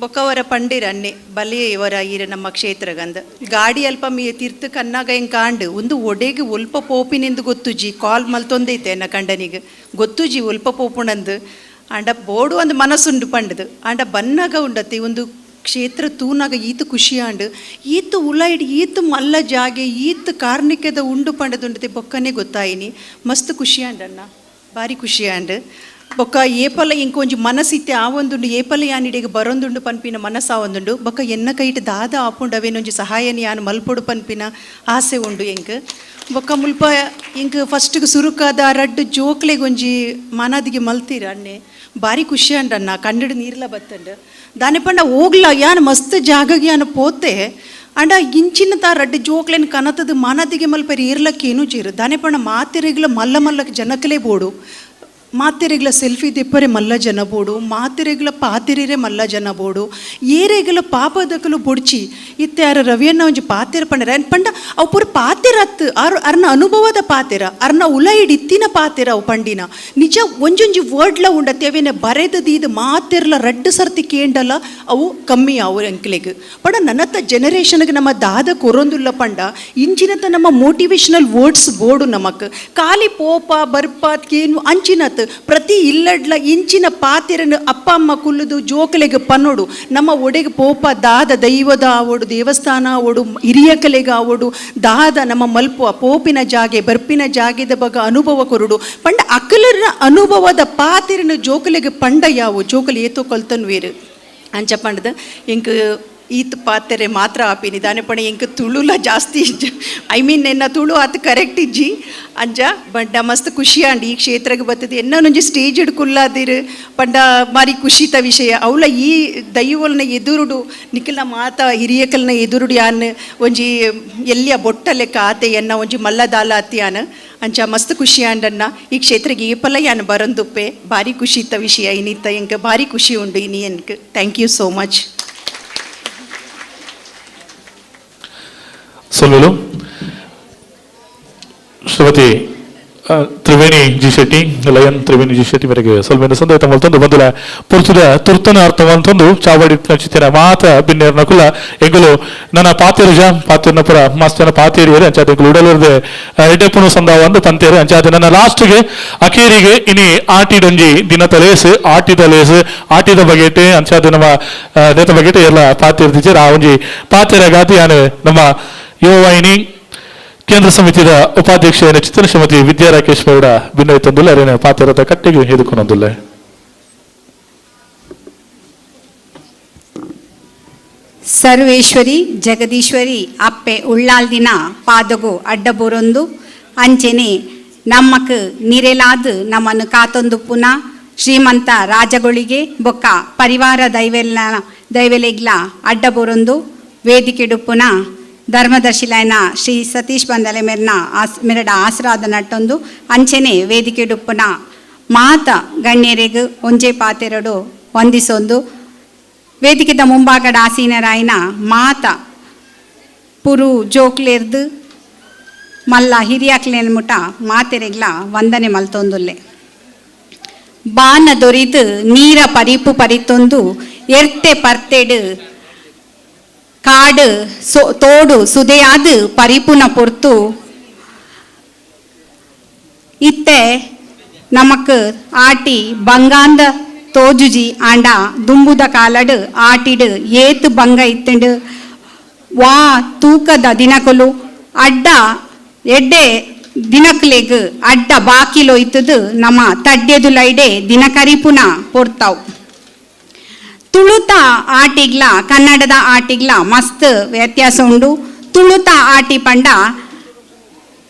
ಬೊಕ್ಕವರ ಪಂಡಿರ ಅಣ್ಣೆ ಬಲೆ ಇವರ ಈರ ನಮ್ಮ ಕ್ಷೇತ್ರಗಂದ ಗಾಡಿ ಅಲ್ಪ ಮೀ ತಿರ್ತು ಕನ್ನಾಗ ಹೆಂಗೆ ಕಾಂಡು ಒಂದು ಒಡೆಗೆ ಒಲ್ಪ ಪೋಪಿನೆಂದು ಗೊತ್ತುಜಿ ಕಾಲ್ ಮಲ್ತೊಂದೈತೆ ಎನ್ನ ಕಂಡನಿಗೆ ಗೊತ್ತುಜಿ ಒಲ್ಪ ಪೋಪುಣಂದು ಆಂಡ ಬೋಡು ಒಂದು ಮನಸ್ಸುಂಡು ಪಂಡದು ಆಂಡ ಬನ್ನಾಗ ಉಂಡತ್ತೆ ಒಂದು ಕ್ಷೇತ್ರ ತೂನಾಗ ಈತು ಖುಷಿಯಾಂಡು ಈತು ಉಲೈಡ್ ಈತು ಮಲ್ಲ ಜಾಗೆ ಈತು ಕಾರ್ಣಿಕದ ಉಂಡು ಪಂಡದುಂಡತೆ ಬೊಕ್ಕನೇ ಗೊತ್ತಾಯಿನಿ ಮಸ್ತ್ ಖುಷಿಯಾಂಡಣ್ಣ ಭಾರಿ ಖುಷಿಯಾಂಡು. ಬೊಕ್ಕ ಏಪಲ ಇಂಕೊಂಜಿ ಮನಸ್ಸಿತ್ತೆ ಆ ಒಂದುಂಡು ಏಪಲ ಯಾನಿಡೆಗೆ ಬರೊಂದುಂಡು ಪನ್ಪಿನ ಮನಸ್ಸು ಆ ಒಂದುಂಡು ಬೊಕ್ಕ ಎನ್ನ ಕೈಟ್ ದಾದ ಆಪುಂಡು ಅವೇನೊಂಜಿ ಸಹಾಯನಿ ಯಾನು ಮಲ್ಪೊಡು ಪನ್ಪಿನ ಆಸೆ ಉಂಡು ಎಂಕ್. ಬೊಕ್ಕ ಮುಲ್ಪ ಎಂಕ್ ಫಸ್ಟ್ಗೆ ಸುರುಕಾದ ರಡ್ಡು ಜೋಕ್ಲೆಗೊಂಜಿ ಮನದಿಗೆ ಮಲ್ತೀರ ಅಣ್ಣೆ ಭಾರಿ ಖುಷಿ ಅಂಡಣ್ಣ ಕಣ್ಣಡು ನೀರ್ಲ ಬತ್ತಂಡು ದಾನೆ ಪಂಡ ಹೋಗ್ಲ ಯಾನು ಮಸ್ತ್ ಜಾಗಗೆ ಯಾನು ಪೋತೆ ಅಂಡ ಇಂಚಿನ ತಾ ರಡ್ಡು ಜೋಕ್ಲೆನ್ ಕನತದ ಮಾನದಿಗೆ ಮಲ್ಪರಿ ಇರ್ಲಕ್ಕೇನು ಜೀರು ದಾನೆ ಪಂಡ ಮಾತೆರೆಗ್ಲ ಮಲ್ಲ ಮಲ್ಲಕ್ಕೆ ಜನಕಲೇ ಬೋಡು ಮಾತೆರೆಗ್ಲ ಸೆಲ್ಫಿ ದೆಪ್ಪರೆ ಮಲ್ಲ ಜನ ಬೋಡು ಮಾತೆರೆಗ್ಲ ಪಾತೆರೆ ಮಲ್ಲ ಜನ ಬೋಡು ಏರೆಗ್ಲ ಪಾಪದಕಲು ಬೊಡ್ಚಿ ಇತ್ತೆ ಆರ ರವಿಯನ್ನ ಒಂಜಿ ಪಾತೆರ ಪಂಡರ ಪಂಡ ಅವು ಪೂರ ಪಾತೆರತ್ತು ಆರು ಅರ್ನ ಅನುಭವದ ಪಾತೆರ ಅರ್ನ ಉಲೈಡ್ ಇತ್ತಿನ ಪಾತೆರ ಅವು ಪಂಡಿನ ನಿಜ ಒಂಜೊಂಜಿ ವರ್ಡ್ಲ ಉಂಡತ್ತೆ ಅವೇನೆ ಬರೆದದ ಇದು ಮಾತೆರ್ಲ ರಡ್ಡು ಸರ್ತಿ ಕೇಂಡಲ ಅವು ಕಮ್ಮಿ ಅವು ಎಂಕ್ಲೆಗ್. ಪಂಡ ನನ್ನತ್ತ ಜನರೇಷನ್ಗೆ ನಮ್ಮ ದಾದ ಕೊರೊಂದುಲ್ಲ ಪಂಡ ಇಂಚಿನತ ನಮ್ಮ ಮೋಟಿವೇಶನಲ್ ವರ್ಡ್ಸ್ ಬೋಡು ನಮಕ್ ಖಾಲಿ ಪೋಪ ಬರ್ಪ ಕೇನು ಅಂಚಿನತ್ ಪ್ರತಿ ಇಲ್ಲಡ್ಲ ಇಂಚಿನ ಪಾತೆರನು ಅಪ್ಪ ಅಮ್ಮ ಕುಲ್ಲುದು ಜೋಕಲೆಗೆ ಪನ್ನೋಡು ನಮ್ಮ ಒಡೆಗೆ ಪೋಪ ದಾದ ದೈವದ ಆವೋಡು ದೇವಸ್ಥಾನ ಆವೋಡು ಹಿರಿಯಕಲೆಗೆ ಆವೋಡು ದಾದ ನಮ್ಮ ಮಲ್ಪುವ ಪೋಪಿನ ಜಾಗೆ ಬರ್ಪಿನ ಜಾಗೆದ ಬಗ ಅನುಭವ ಕೊರುಡು ಪಂಡ ಅಕಲರ ಅನುಭವದ ಪಾತೆರನು ಜೋಕಲೆಗೆ ಪಂಡ ಯಾವು ಜೋಕಲೆ ಏತೋ ಕೊಲ್ತನ್ವೇರು ಅಂಚ ಪಂಡದ ಎಂಕ್ ಈತ್ ಪಾತೆರೆ ಮಾತ್ರ ಆಪಿನಿ ದಾನೆ ಪಣ ಎಂಕ್ ತುಳುಲ ಜಾಸ್ತಿ I mean ಎನ್ನ ತುಳು ಆತ ಕರೆಕ್ಟ್ ಇಜ್ಜಿ ಅಂಜ ಬಂಡ ಮಸ್ತ್ ಖುಷಿ ಆಂಡ್ ಈ ಕ್ಷೇತ್ರಕ್ಕೆ ಬರ್ತದೆ ಎನ್ನೊಂಜಿ ಸ್ಟೇಜ್ ಕುಲ್ಲಾದಿರು ಪಂಡ ಮಾರಿ ಖುಷಿತ ವಿಷಯ ಅವಳ ಈ ದೈವಲ್ನ ಎದುರುಡು ನಿಖಿಲ್ನ ಮಾತ ಹಿರಿಯಕಲ್ನ ಎದುರುಡು ಯಾನ್ ಒಂಜಿ ಎಲ್ಲಿಯ ಬೊಟ್ಟ ಲೆಕ್ಕ ಆತೆ ಎನ್ನ ಒಂಜಿ ಮಲ್ಲದಾಲ ಅತ್ತಿಯಾನ್ ಅಂಚ ಮಸ್ತ್ ಖುಷಿ ಆಂಡನ್ನ ಈ ಕ್ಷೇತ್ರಕ್ಕೆ ಏಪಲ ಯಾನ್ ಬರಂದುಪ್ಪೆ ಭಾರಿ ಖುಷಿತ ವಿಷಯ ಇನ್ನಿತ್ತ ಎಂಕ್ ಭಾರಿ ಖುಷಿ ಉಂಡು ಇನಿ ಎನ್ಕ್. Thank you so much. ಸೊಲ್ಲಲು Shrimati Triveni G Shetty lion Triveni G Shetty ಮೇರೆಗೆ ಸೊಲ್ಮೆನ ಸಂದೋತ ಮಲ್ತೊಂದು ಬಂದುಲ ಪುರ್ತುದ ತುರ್ತನ ಅರ್ಥವಂತೊಂದು ಚಾವಡಿ ಚಿತ್ತಿನ ಮಾತ ಬಿನ್ನೇರ್ನ ಕುಲ ಎಂಗುಲು ನನ್ನ ಪಾತಿರುಜ ಪಾತಿರ್ನ ಪುರ ಮಸ್ತನ ಪಾತೇರಿಯರು ಅಂಚಾದ ಎಂಗುಲು ಉಡಲುರ್ದೆ ಎಡ್ಡೆಪ್ಪುನು ಸಂದಾವ ಒಂದು ಪಂತೇರು ಅಂಚಾದ ನನ್ನ ಲಾಸ್ಟ್ಗೆ ಅಕೇರಿಗೆ ಇನಿ ಆಟಿಡೊಂಜಿ ದಿನ ತಲೇಸು ಆಟಿದ ಲೇಸು ಆಟಿದ ಬಗೆಟೆ ಅಂಚಾದ ನಮ್ಮ ನೇತ ಬಗೆಟೆ ಎಲ್ಲ ಪಾತಿರ್ದಿಜೆ ಆ ಒಂಜಿ ಪಾತಿರ ಗಾತಿ ಯಾನು ನಮ್ಮ ಯುವವಾಹಿನಿ ಕೇಂದ್ರ ಸಮಿತಿಯ ಉಪಾಧ್ಯಕ್ಷ ಚಿತ್ರ ಶ್ರೀಮತಿ ವಿದ್ಯಾ ರಾಕೇಶ್ ಗೌಡ ಭಿನ್ನ ತಂದುಲ್ಲ ಅರೇನ ಪಾತಿರದ ಕಟ್ಟೆಗೆ ಹಿಡಿದುಕೊಂಡೊಂದುಲ್ಲ. ಸರ್ವೇಶ್ವರಿ ಜಗದೀಶ್ವರಿ ಅಪ್ಪೆ ಉಳ್ಳಾಲ್ದಿನ ಪಾದಗು ಅಡ್ಡಬೂರೊಂದು ಅಂಚೆನೆ ನಮ್ಮಕ್ ನಿರೆಲಾದ ನಮ್ಮನ್ನು ಕಾತೊಂದು ಪುನಃ ಶ್ರೀಮಂತ ರಾಜಗಳಿಗೆ ಬೊಕ್ಕ ಪರಿವಾರ ದೈವೆಲ್ಲ ದೈವೆಲೆಗ್ಲ ಅಡ್ಡಬೂರೊಂದು ವೇದಿಕೆಡು ಪುನಃ ಧರ್ಮದರ್ಶಿಲೈನ ಶ್ರೀ ಸತೀಶ್ ಬಂದಲೆ ಮೆರ್ನ ಆಸ್ ಮೆರಡ ಆಸರಾದ ನಟ್ಟೊಂದು ಅಂಚೆನೆ ವೇದಿಕೆಡುಪ್ಪುನ ಮಾತ ಗಣ್ಯರೆಗ್ ಒಂಜೆ ಪಾತೆರಡು ವಂದಿಸೊಂದು ವೇದಿಕೆದ ಮುಂಭಾಗಡ ಆಸೀನರಾಯಿನ ಮಾತ ಪುರು ಜೋಕ್ಲೆರ್ದು ಮಲ್ಲ ಹಿರಿಯಾಕ್ಲೇನ್ ಮುಟ ಮಾತೆರೆಗ್ಲ ವಂದನೆ ಮಲ್ತೊಂದುಲ್ಲೆ. ಬಾನ ದೊರಿದು ನೀರ ಪರಿಪು ಪರಿತೊಂದು ಎರ್ತೆ ಪರ್ತೆಡು ಕಾಡು ತೋಡು ಸುದೆಯಾದ ಪರಿಪುನ ಪೊರ್ತು ಇತ್ತೆ ನಮಕ್ ಆಟಿ ಬಂಗಾಂದ ತೋಜುಜಿ ಆಂಡ ದುಂಬುದ ಕಾಲಡು ಆಟಿಡು ಏತು ಬಂಗ ಇತ್ತಂಡು ವಾ ತೂಕದ ದಿನಕಲು ಅಡ್ಡ ಎಡ್ಡೆ ದಿನಕ್ಲೆಗ್ ಅಡ್ಡ ಬಾಕಿಲೋ ಇತ್ತದು ನಮ್ಮ ತಡ್ಡೆದು ಲೈಡೆ ದಿನ ಕರಿಪುನ ಪೊರ್ತಾವ್. ತುಳುತ ಆಟಿಗ್ಲ ಕನ್ನಡದ ಆಟಿಗ್ಲ ಮಸ್ತ್ ವ್ಯತ್ಯಾಸ ಉಂಡು. ತುಳುತ ಆಟಿ ಪಂಡ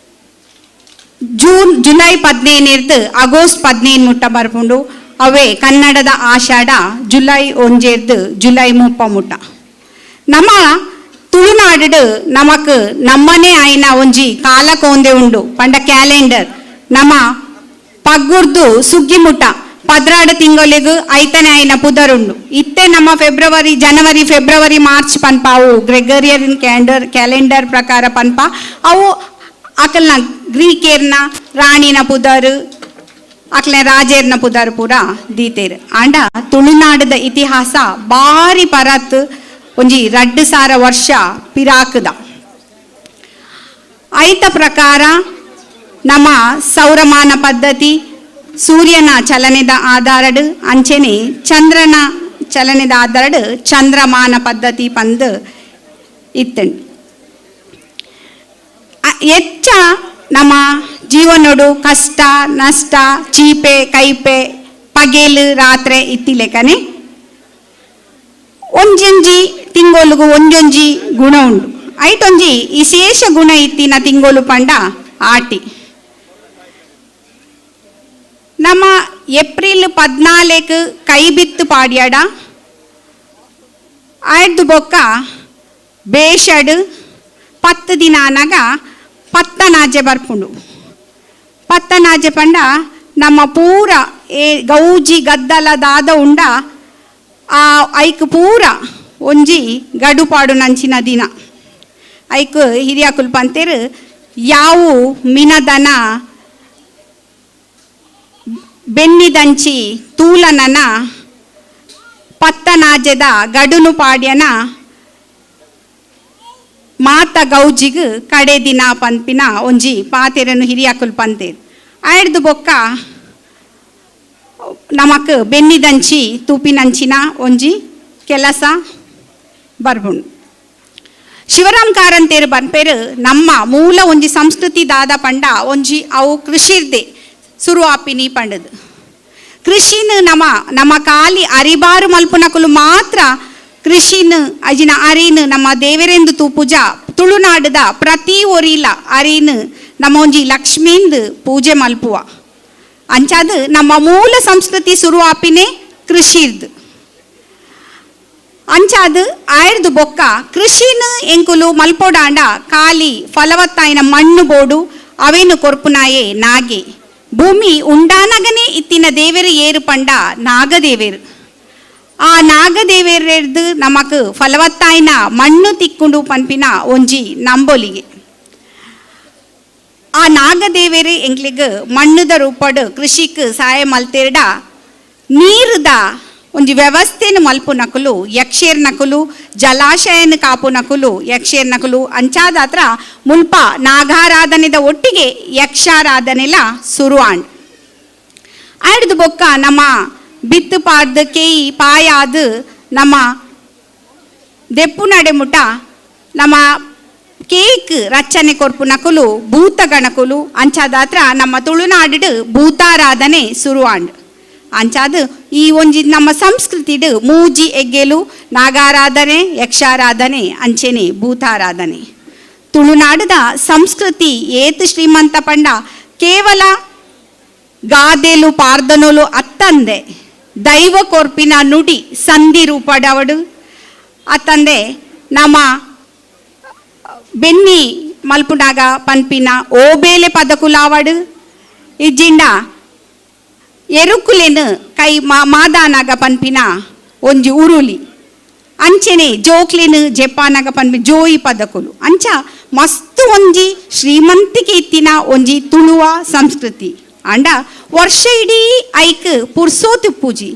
ಜೂನ್ ಜುಲೈ 15 ಆಗಸ್ಟ್ 15 ಮುಟ್ಟ ಬರ್ಪುಂಡು. ಅವೇ ಕನ್ನಡದ ಆಷಾಢ ಜುಲೈ 1 ಜುಲೈ 30 ಮುಟ್ಟ. ನಮ್ಮ ತುಳುನಾಡು ನಮಕ್ ನಮ್ಮನೆ ಆಯ್ನ ಒಂಜಿ ಕಾಲಕೋಂದೆ ಉಂಡು ಪಂಡ ಕ್ಯಾಲೆಂಡರ್. ನಮ್ಮ ಪಗ್ಗುರ್ದು ಸುಗ್ಗಿಮುಟ್ಟ 12 ತಿಂಗಳಿಗೂ ಐತನೆ ಆಯ್ನ ಪುದರುಂಡು. ಇತ್ತೆ ನಮ್ಮ ಫೆಬ್ರವರಿ ಜನವರಿ ಫೆಬ್ರವರಿ ಮಾರ್ಚ್ ಪನ್ಪ ಅವು ಗ್ರೆಗರಿಯನ್ ಕ್ಯಾಲೆಂಡರ್ ಪ್ರಕಾರ ಪನ್ಪ ಅವು ಅಕಲ್ನ ಗ್ರೀಕೇರ್ನ ರಾಣಿನ ಪುದರು ಅಕ್ಲೆ ರಾಜೇರ್ನ ಪುದರ್ ಪೂರ ದೀತೇರು. ಆಂಡ ತುಳುನಾಡದ ಇತಿಹಾಸ ಬಾರಿ ಪರತ್ ಒಂಜಿ 2000 ವರ್ಷ ಪಿರಾಕದ. ಐತ ಪ್ರಕಾರ ನಮ್ಮ ಸೌರಮಾನ ಪದ್ಧತಿ ಸೂರ್ಯನ ಚಲನೆದ ಆಧಾರಡು ಅಂಚೆನೆ ಚಂದ್ರನ ಚಲನೆದ ಆಧಾರಡು ಚಂದ್ರಮಾನ ಪದ್ಧತಿ ಪಂದು ಇತ್ತಂಡು. ಹೆಚ್ಚ ನಮ್ಮ ಜೀವನೋಡು ಕಷ್ಟ ನಷ್ಟ ಚೀಪೆ ಕೈಪೆ ಪಗೇಲು ರಾತ್ರಿ ಇತ್ತಿಲೆಕನೆ ಒಂಜೊಂಜಿ ತಿಂಗೋಲುಗು ಒಂಜೊಂಜಿ ಗುಣ ಉಂಡು. ಐಟೊಂಜಿ ವಿಶೇಷ ಗುಣ ಇತ್ತಿನ ತಿಂಗೋಲು ಪಂಡ ಆಟಿ. ನಮ್ಮ ಏಪ್ರಿಲ್ 14 ಕೈ ಬಿತ್ತು ಪಾಡ್ಯಾಡ ಆಯ್ದು ಬೊಕ್ಕ ಬೇಷಡು 10 ದಿನ ಅನಗ ಪತ್ತನಾಜೆ ಬರ್ಪುಂಡು. ಪತ್ತನಾಜೆ ಪಂಡ ನಮ್ಮ ಪೂರ ಏ ಗೌಜಿ ಗದ್ದಲ ದಾದ ಉಂಡ ಆ ಐಕ್ ಪೂರ ಒಂಜಿ ಗಡುಪಾಡು ನಂಚಿನ ದಿನ. ಐಕ್ ಹಿರಿಯಾಕುಲ್ ಪಂತೇರು ಯಾವು ಮಿನದನ ಬೆನ್ನಿದಂಚಿ ತೂಲನನ ಪತ್ತನಾಜೆದ ಗಡುನು ಪಾಡ್ಯನ ಮಾತ ಗೌಜಿಗ್ ಕಡೆ ದಿನ ಪನ್ಪಿನ ಒಂಜಿ ಪಾತೆರನು ಹಿರಿಯಾಕುಲ್ ಪಂತೇರು. ಆಯ್ದು ಬೊಕ್ಕ ನಮಕ್ ಬೆನ್ನಿದಂಚಿ ತೂಪಿನಂಚಿನ ಒಂಜಿ ಕೆಲಸ ಬರ್ಬುಂಡು. ಶಿವರಾಮ್ ಕಾರಂತೇರು ಬನ್ಪೇರು ನಮ್ಮ ಮೂಲ ಒಂಜಿ ಸಂಸ್ಕೃತಿ ದಾದ ಪಂಡ ಒಂಜಿ ಅವು ಕೃಷಿರ್ದೆ ಸುರು ಆಪಿನಿ ಪಂಡದು. ಕೃಷಿನ ನಮ್ಮ ನಮ್ಮ ಕಾಲಿ ಅರಿಬಾರು ಮಲ್ಪುನಕುಲು ಮಾತ್ರ ಕೃಷಿನ ಅಜಿನ ಅರಿನ ನಮ್ಮ ದೇವರೆಂದು ತೂಪೂಜ ತುಳುನಾಡದ ಪ್ರತಿ ಒರಿಲ ಅರಿನ ನಮ್ಮ ಒಂಜಿ ಲಕ್ಷ್ಮೀಂದು ಪೂಜೆ ಮಲ್ಪುವ ಅಂಚಾದ ನಮ್ಮ ಮೂಲ ಸಂಸ್ಕೃತಿ ಸುರು ಆಪಿನೇ ಕೃಷಿರ್ದು. ಅಂಚಾದ ಆಯ್ದು ಬೊಕ್ಕ ಕೃಷಿನ ಎಂಕುಲು ಮಲ್ಪೋಡಾಂಡ ಕಾಲಿ ಫಲವತ್ತಾಯಿನ ಮಣ್ಣು ಬೋಡು ಅವೇನು ಕೊರ್ಪುನಾಯೇ ನಾಗೆ ಭೂಮಿ ಉಂಡಾನಗನೇ ಇತ್ತಿನ ದೇವರು ಏರು ಪಂಡ ನಾಗದೇವರು. ಆ ನಾಗದೇವರೆರ್ದು ನಮಕ್ ಫಲವತ್ತಾಯಿನ ಮಣ್ಣು ತಿಕ್ಕೊಂಡು ಪನ್ಪಿನ ಒಂಜಿ ನಂಬೊಲಿಗೆ. ಆ ನಾಗದೇವರು ಎಂಕ್ಲಿಗ್ ಮಣ್ಣುದ ರೂಪಡು ಕೃಷಿಕ್ ಸಹಾಯ ಮಲ್ತೇರ್ಡ ನೀರುದ ಒಂಜಿ ವ್ಯವಸ್ಥೆನು ಮಲ್ಪು ನಕುಲು ಯಕ್ಷೇರ್ ನಕುಲು ಜಲಾಶಯನ ಕಾಪು ನಕುಲು ಯಕ್ಷೇರ್ ನಕುಲು ಅಂಚಾದಾತ್ರ ಮುಲ್ಪ ನಾಗಾರಾಧನೆದ ಒಟ್ಟಿಗೆ ಯಕ್ಷಾರಾಧನೆಲ ಸುರು ಆಂಡ್. ಆಯ್ದು ಬೊಕ್ಕ ನಮ್ಮ ಬಿತ್ತು ಪಾಡ್ದು ಕೇಯಿ ಪಾಯಾದು ನಮ್ಮ ದೆಪ್ಪು ನಡೆಮುಟ ನಮ್ಮ ಕೇಕ್ ರಚನೆ ಕೊರ್ಪು ನಕುಲು ಭೂತ ಗಣಕುಲು ಅಂಚಾದಾತ್ರ ನಮ್ಮ ತುಳುನಾಡು ಭೂತಾರಾಧನೆ ಸುರು ಆಂಡ್. ಅಂಚಾದು ಈ ಒಂಜಿ ನಮ್ಮ ಸಂಸ್ಕೃತಿಡು ಮೂಜಿ ಎಗ್ಗೆಲು ನಾಗಾರಾಧನೆ ಯಕ್ಷಾರಾಧನೆ ಅಂಚೆನೆ ಭೂತಾರಾಧನೆ. ತುಳುನಾಡದ ಸಂಸ್ಕೃತಿ ಏತು ಶ್ರೀಮಂತ ಪಂಡ ಕೇವಲ ಗಾದೆಲು ಪಾರ್ದನೋಲು ಅತ್ತಂದೆ ದೈವ ಕೊರ್ಪಿನ ನುಡಿ ಸಂಧಿ ರೂಪಡವಡು ಅತ್ತಂದೆ ನಮ್ಮ ಬೆನ್ನಿ ಮಲ್ಪುನಾಗ ಪನ್ಪಿನ ಓಬೇಲೆ ಪದಕುಲಾವಡು ಇಜ್ಜಿಂಡ ಎರುಕುಲೆನು ಕೈ ಮಾದಾನಾಗ ಪನ್ಪಿನ ಒಂಜಿ ಉರುಲಿ ಅಂಚೆನೆ ಜೋಕ್ಲೆನು ಜಪಾನಾಗ ಪನ್ಪಿ ಜೋಯಿ ಪದಕುಲು ಅಂಚ ಮಸ್ತು ಒಂಜಿ ಶ್ರೀಮಂತಿಕೆ ಇತ್ತಿನ ಒಂಜಿ ತುಳುವ ಸಂಸ್ಕೃತಿ. ಅಂಡ ವರ್ಷ ಇಡೀ ಐಕ್ ಪುರ್ಸೋತು ಪೂಜಿ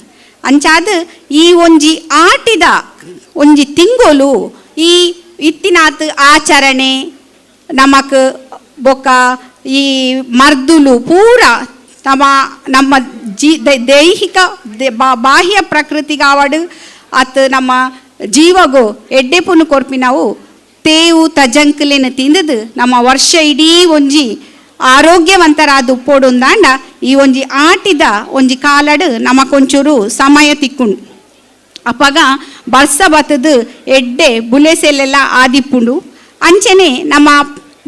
ಅಂಚಾದ ಈ ಒಂಜಿ ಆಟಿದ ಒಂಜಿ ತಿಂಗೋಲು ಈ ಇತ್ತಿನಾತ್ ಆಚರಣೆ ನಮಕ್ ಬೊಕ್ಕ ಈ ಮರ್ದುಲು ಪೂರ ತಮ್ಮ ನಮ್ಮ ಜೀ ದೈಹಿಕ ಬಾಹ್ಯ ಪ್ರಕೃತಿಗಾವಡು ಅತ್ ನಮ್ಮ ಜೀವಗು ಎಡ್ಡೆಪುನು ಕೊರ್ಪಿನವು ತೇವು ತಜಂಕುಲೆನ ತಿಂದದು ನಮ್ಮ ವರ್ಷ ಇಡೀ ಒಂಜಿ ಆರೋಗ್ಯವಂತರಾದ ಉಪ್ಪೋಡುಂದಾಂಡ ಈ ಒಂಜಿ ಆಟಿದ ಒಂಜಿ ಕಾಲಡು ನಮಕೊಂಚೂರು ಸಮಯ ತಿಕ್ಕುಂಡು. ಅಪಗ ಬರ್ಸ ಬತ್ತದು ಎಡ್ಡೆ ಬುಲೆಸೆಲ್ಲೆಲ್ಲ ಆದಿಪ್ಪುಂಡು. ಅಂಚೆನೆ ನಮ್ಮ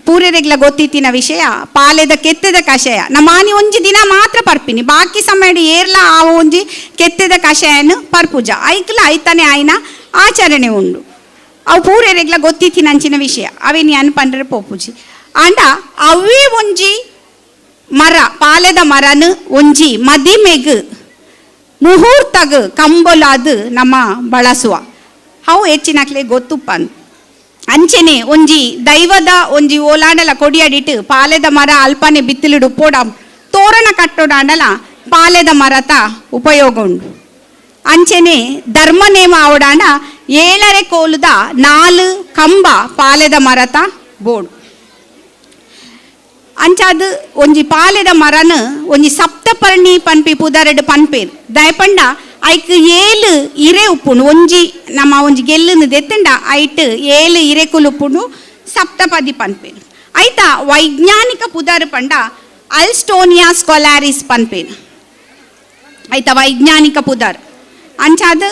ಪೂರೆರೆಗ್ಲ ಗೊತ್ತಿತ್ತಿನ ವಿಷಯ ಪಾಲೆದ ಕೆತ್ತೆದ ಕಷಾಯ ನಮಾನಿ ಒಂಜಿ ದಿನ ಮಾತ್ರ ಪರ್ಪಿನಿ ಬಾಕಿ ಸಮಯ ಏರ್ಲ ಆ ಒಂಜಿ ಕೆತ್ತೆದ ಕಷಾಯನು ಪರ್ಪುಜ ಐಕ್ಲ ಐತಾನೆ ಆಯ್ನ ಆಚರಣೆ ಉಂಡು. ಅವು ಪೂರೆರೆಗ್ಲ ಗೊತ್ತಿತ್ತಿನ ಅಂಚಿನ ವಿಷಯ ಅವೇನಿ ಅನ್ ಪಂಡ್ರೆ ಪೋಪುಜಿ. ಆಂಡ ಅವೇ ಒಂಜಿ ಮರ ಪಾಲೆದ ಮರನು ಒಂಜಿ ಮದಿಮೆಗ್ ಮುಹೂರ್ತಗ್ ಕಂಬೊಲಾದ್ ನಮ್ಮ ಬಳಸುವ ಅವು ಹೆಚ್ಚಿನಕ್ಲೆ ಗೊತ್ತುಪ್ಪನ್. ಅಂಚೆನೆ ಒಂಜಿ ದೈವದ ಒಂಜಿ ಓಲಾಂಡಲ ಕೊಡಿಯಡಿಟ್ಟು ಪಾಲೆದ ಮರ ಅಲ್ಪನೆ ಬಿತ್ತಿಲಿಡು ಪೋಡ ತೋರಣ ಕಟ್ಟೋಡಾಂಡಲ ಪಾಲೆದ ಮರತ ಉಪಯೋಗ ಉಂಡು. ಅಂಚೆನೆ ಧರ್ಮ ನೇಮ ಆವಡಾಂಡ 7.5 ಕೋಲುದ 4 ಕಂಬ ಪಾಲೆದ ಮರತ ಬೋಡು. ಅಂಚಾದ ಒಂಜಿ ಪಾಲೆದ ಮರನು ಒಂಜಿ ಸಪ್ತಪರ್ಣಿ ಪನ್ಪಿ ಪುದರಡು ಪನ್ಪೇರು ದಯಪಂಡ ಐಕ್ 7 ಇರೆ ಉಪ್ಪುಂಡು. ಒಂಜಿ ನಮ್ಮ ಒಂಜಿ ಗೆಲ್ಲುನು ದೆತ್ತಂಡ ಐಟ್ 7 ಇರೆ ಕುಲುಪ್ಪುಂಡು ಸಪ್ತಪದಿ ಪನ್ಪೇರು. ಐತ ವೈಜ್ಞಾನಿಕ ಪುದರ್ ಪಂಡ ಅಲ್ಸ್ಟೋನಿಯಾ ಸ್ಕೊಲಾರಿಸ್ ಪನ್ಪೇರು ಐತ ವೈಜ್ಞಾನಿಕ ಪುದರ್. ಅಂಚಾದ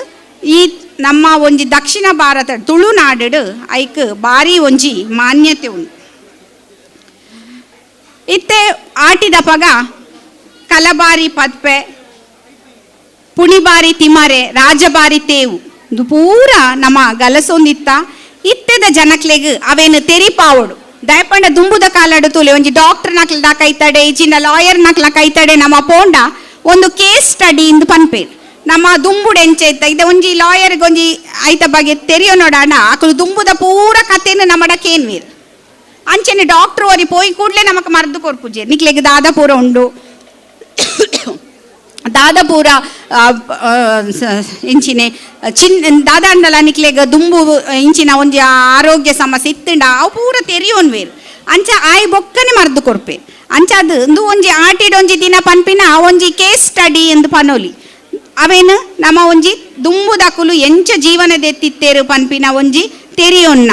ಈ ನಮ್ಮ ಒಂಜಿ ದಕ್ಷಿಣ ಭಾರತ ತುಳುನಾಡು ಐಕ್ ಭಾರಿ ಒಂಜಿ ಮಾನ್ಯತೆ ಉಂಡು. ಇತ್ತೆ ಆಟಿದ ಪಗ ಕಲಬಾರಿ ಪದ್ಪೆ ಪುಣಿಬಾರಿ ತಿಮರೆ ರಾಜಬಾರಿ ತೇವು ಇದು ಪೂರ ನಮ್ಮ ಗಲಸೊಂದಿತ್ತ. ಇತ್ತೆದ ಜನಕ್ಲೆಗ್ ಅವೇನು ತೆರಿಪಾವಡು ದಯಪಂಡ ದುಂಬುದ ಕಾಲಡು ತೂಲೆ ಒಂಜಿ ಡಾಕ್ಟರ್ ನಕ್ಲದ ಕೈತಡೆ ಇಚಿನ ಲಾಯರ್ ನಕ್ಲ ಕೈತಡೆ ನಮ್ಮ ಪೋಂಡ ಒಂದು ಕೇಸ್ ಸ್ಟಡಿ ಇಂದು ಪನ್ಪೇರು. ನಮ್ಮ ದುಂಬುಡು ಎಂಚೆ ಇತ್ತ ಇದೆ ಒಂಜಿ ಲಾಯರ್ಗೆ ಒಂಜಿ ಐತ ಬಗ್ಗೆ ತೆರಿಯೋ ನೋಡೋಣ ಆಕಲು ದುಂಬುದ ಪೂರ ಕಥೆಯನ್ನು ನಮ್ಮಡ ಕೇನ್ವೀರ್. ಅಂಚೆನೆ ಡಾಕ್ಟರ್ ಓರಿ ಪೋಯಿ ಕೂಡಲೇ ನಮಕ್ ಮರ್ದು ಕೊರ್ಪುಜೆ ನಿಕ್ಲೆಗ್ ದಾದಪೂರ ಉಂಡು ದಾದಪೂರ ಇಂಚಿನೆ ಚಿನ್ ದಾದಾಂಡಲ ನಿಕ್ಲೆಗ್ ದುಂಬು ಇಂಚಿನ ಒಂಜಿ ಆರೋಗ್ಯ ಸಮಸ್ಯೆ ಇತ್ತಂಡ ಅವು ಪೂರ ತೆರಿಯೋನ್ವೇರು. ಅಂಚ ಆಯ್ ಬೊಕ್ಕನೆ ಮರ್ದು ಕೊರ್ಪೆ. ಅಂಚ ಅದು ಇಂದು ಒಂಜಿ ಆಟಿಡೊಂಜಿ ದಿನ ಪನ್ಪಿನ ಒಂಜಿ ಕೇಸ್ ಸ್ಟಡಿ ಎಂದು ಪನೋಲಿ ಅವೇನು ನಮ್ಮ ಒಂಜಿ ದುಂಬುದಕುಲು ಎಂಚ ಜೀವನದೆತ್ತಿತ್ತೇರು ಪನ್ಪಿನ ಒಂಜಿ ತೆರಿಯೊನ್ನ.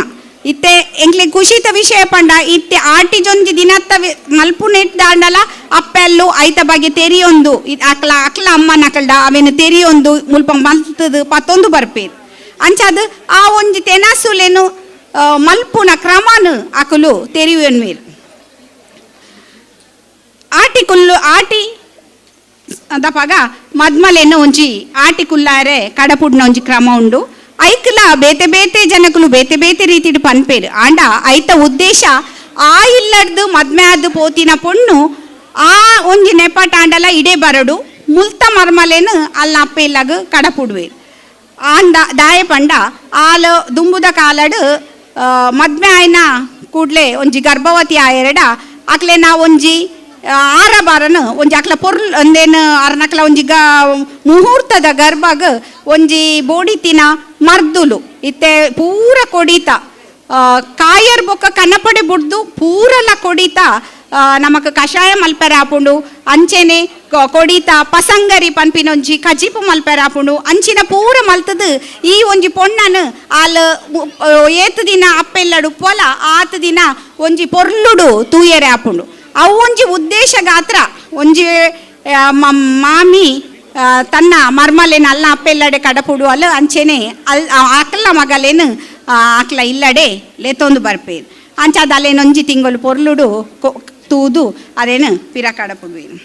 ಇತ್ತೆ ಎಂಕ್ಲೆ ಖುಷಿತ ವಿಷಯ ಪಂಡ ಇತ್ತೆ ಆಟಿಜೊಂಜಿ ದಿನತ್ತ ಮಲ್ಪುನೆಟ್ ದಾಂಡಲ ಅಪ್ಪೆಲ್ಲು ಐತ ಬಗ್ಗೆ ತೆರಿಯೊಂದು ಅಕ್ಲ ಅಕ್ಲ ಅಮ್ಮನ ಅಕಲ್ಡ ಅವೇನು ತೆರಿಯೊಂದು ಮುಲ್ಪ ಮಲ್ತದು ಪತ್ತೊಂದು ಬರ್ಪೇರು. ಅಂಚಾದ ಆ ಒಂಜಿ ತೆನಸುಲೇನು ಮಲ್ಪುನ ಕ್ರಮನು ಅಕಲು ತೆರಿಯೊನ್ವೇರು. ಆಟಿ ಕುಲ್ಲು ಆಟಿ ದಪಗ ಮದ್ಮಲೇನು ಒಂಜಿ ಆಟಿ ಕುಲ್ಲಾರೆ ಕಡಪುಡ್ನ ಒಂಜಿ ಕ್ರಮ ಉಂಡು. ಐಕ್ಲ ಬೇತೆ ಬೇತೆ ಜನಕುಲು ಬೇತೆ ಬೇತೆ ರೀತಿಡು ಪನ್ಪೇರು. ಆಂಡ ಐತ ಉದ್ದೇಶ ಆ ಇಲ್ಲಡ್ದು ಮದ್ಮೆ ಆದ್ ಪೋತಿನ ಪೊಣ್ಣು ಆ ಒಂಜಿ ನೆಪಟ ಆಂಡಲ ಇಡೇ ಬರಡು ಮುಲ್ತ ಮರ್ಮಲೇನು ಅಲ್ಲ ಅಪ್ಪ ಇಲ್ಲಾಗ ಕಡಪುಡ್ವೇರು. ಆಂಡ ದಾಯ ಪಂಡ ಆಲ ದುಂಬುದ ಕಾಲಡು ಮದ್ಮೆ ಆಯ್ನ ಕೂಡ್ಲೆ ಒಂಜಿ ಗರ್ಭವತಿ ಆಯೆರಡ ಅಕ್ಲೆ ನಾ ಒಂಜಿ ಆರಬಾರನು ಒಂಜಿ ಅಕ್ಲ ಪೊರ್ಲು ಒಂದೇನು ಅರ್ನಕ್ಲ ಒಂಜಿ ಗ ಮುಹೂರ್ತದ ಗರ್ಭಗ ಒಂಜಿ ಬೋಡಿತಿನ ಮರ್ದುಲು ಇತ್ತೆ ಪೂರ ಕೊಡಿತ ಕಾಯರ್ ಬೊಕ್ಕ ಕನ್ನಪಡೆ ಬುಡ್ದು ಪೂರಲ ಕೊಡಿತ ನಮಕ್ ಕಷಾಯ ಮಲ್ಪೆರೆ ಆಪುಂಡು. ಅಂಚೆನೆ ಕೊಡಿತ ಪಸಂಗರಿ ಪನ್ಪಿನ ಒಂಜಿ ಕಜಿಪು ಮಲ್ಪೆರೆ ಆಪುಂಡು. ಅಂಚಿನ ಪೂರ ಮಲ್ತದು ಈ ಒಂಜಿ ಪೊಣ್ಣನು ಆಲ್ ಏತು ದಿನ ಅಪ್ಪೆಲ್ಲಡು ಪೊಲ ಆತ ದಿನ ಒಂಜಿ ಪೊರ್ಲುಡು ತೂಯರೆ ಆಪುಂಡು. ಅವು ಒಂಜಿ ಉದ್ದೇಶ ಗಾತ್ರ ಒಂಜಿ ಮಾಮಿ ತನ್ನ ಮರ್ಮಲೇನು ಅಲ್ಲ ಅಪ್ಪೆಲ್ಲಡೆ ಕಡಪುಡು ಅಲ್ಲ ಅಂಚೆನೆ ಅಲ್ ಆಕಲ ಮಗಲೇನು ಆಕಲ ಇಲ್ಲಡೆ ಲೇತೊಂದು ಬರ್ಪೇರು. ಅಂಚಾದ ಅಲ್ಲೇನೊಂಜಿ ತಿಂಗಳು ಪೊರ್ಲುಡು ತೂದು ಅದೇನು ಪಿರ ಕಡಪುಡುವೇನು.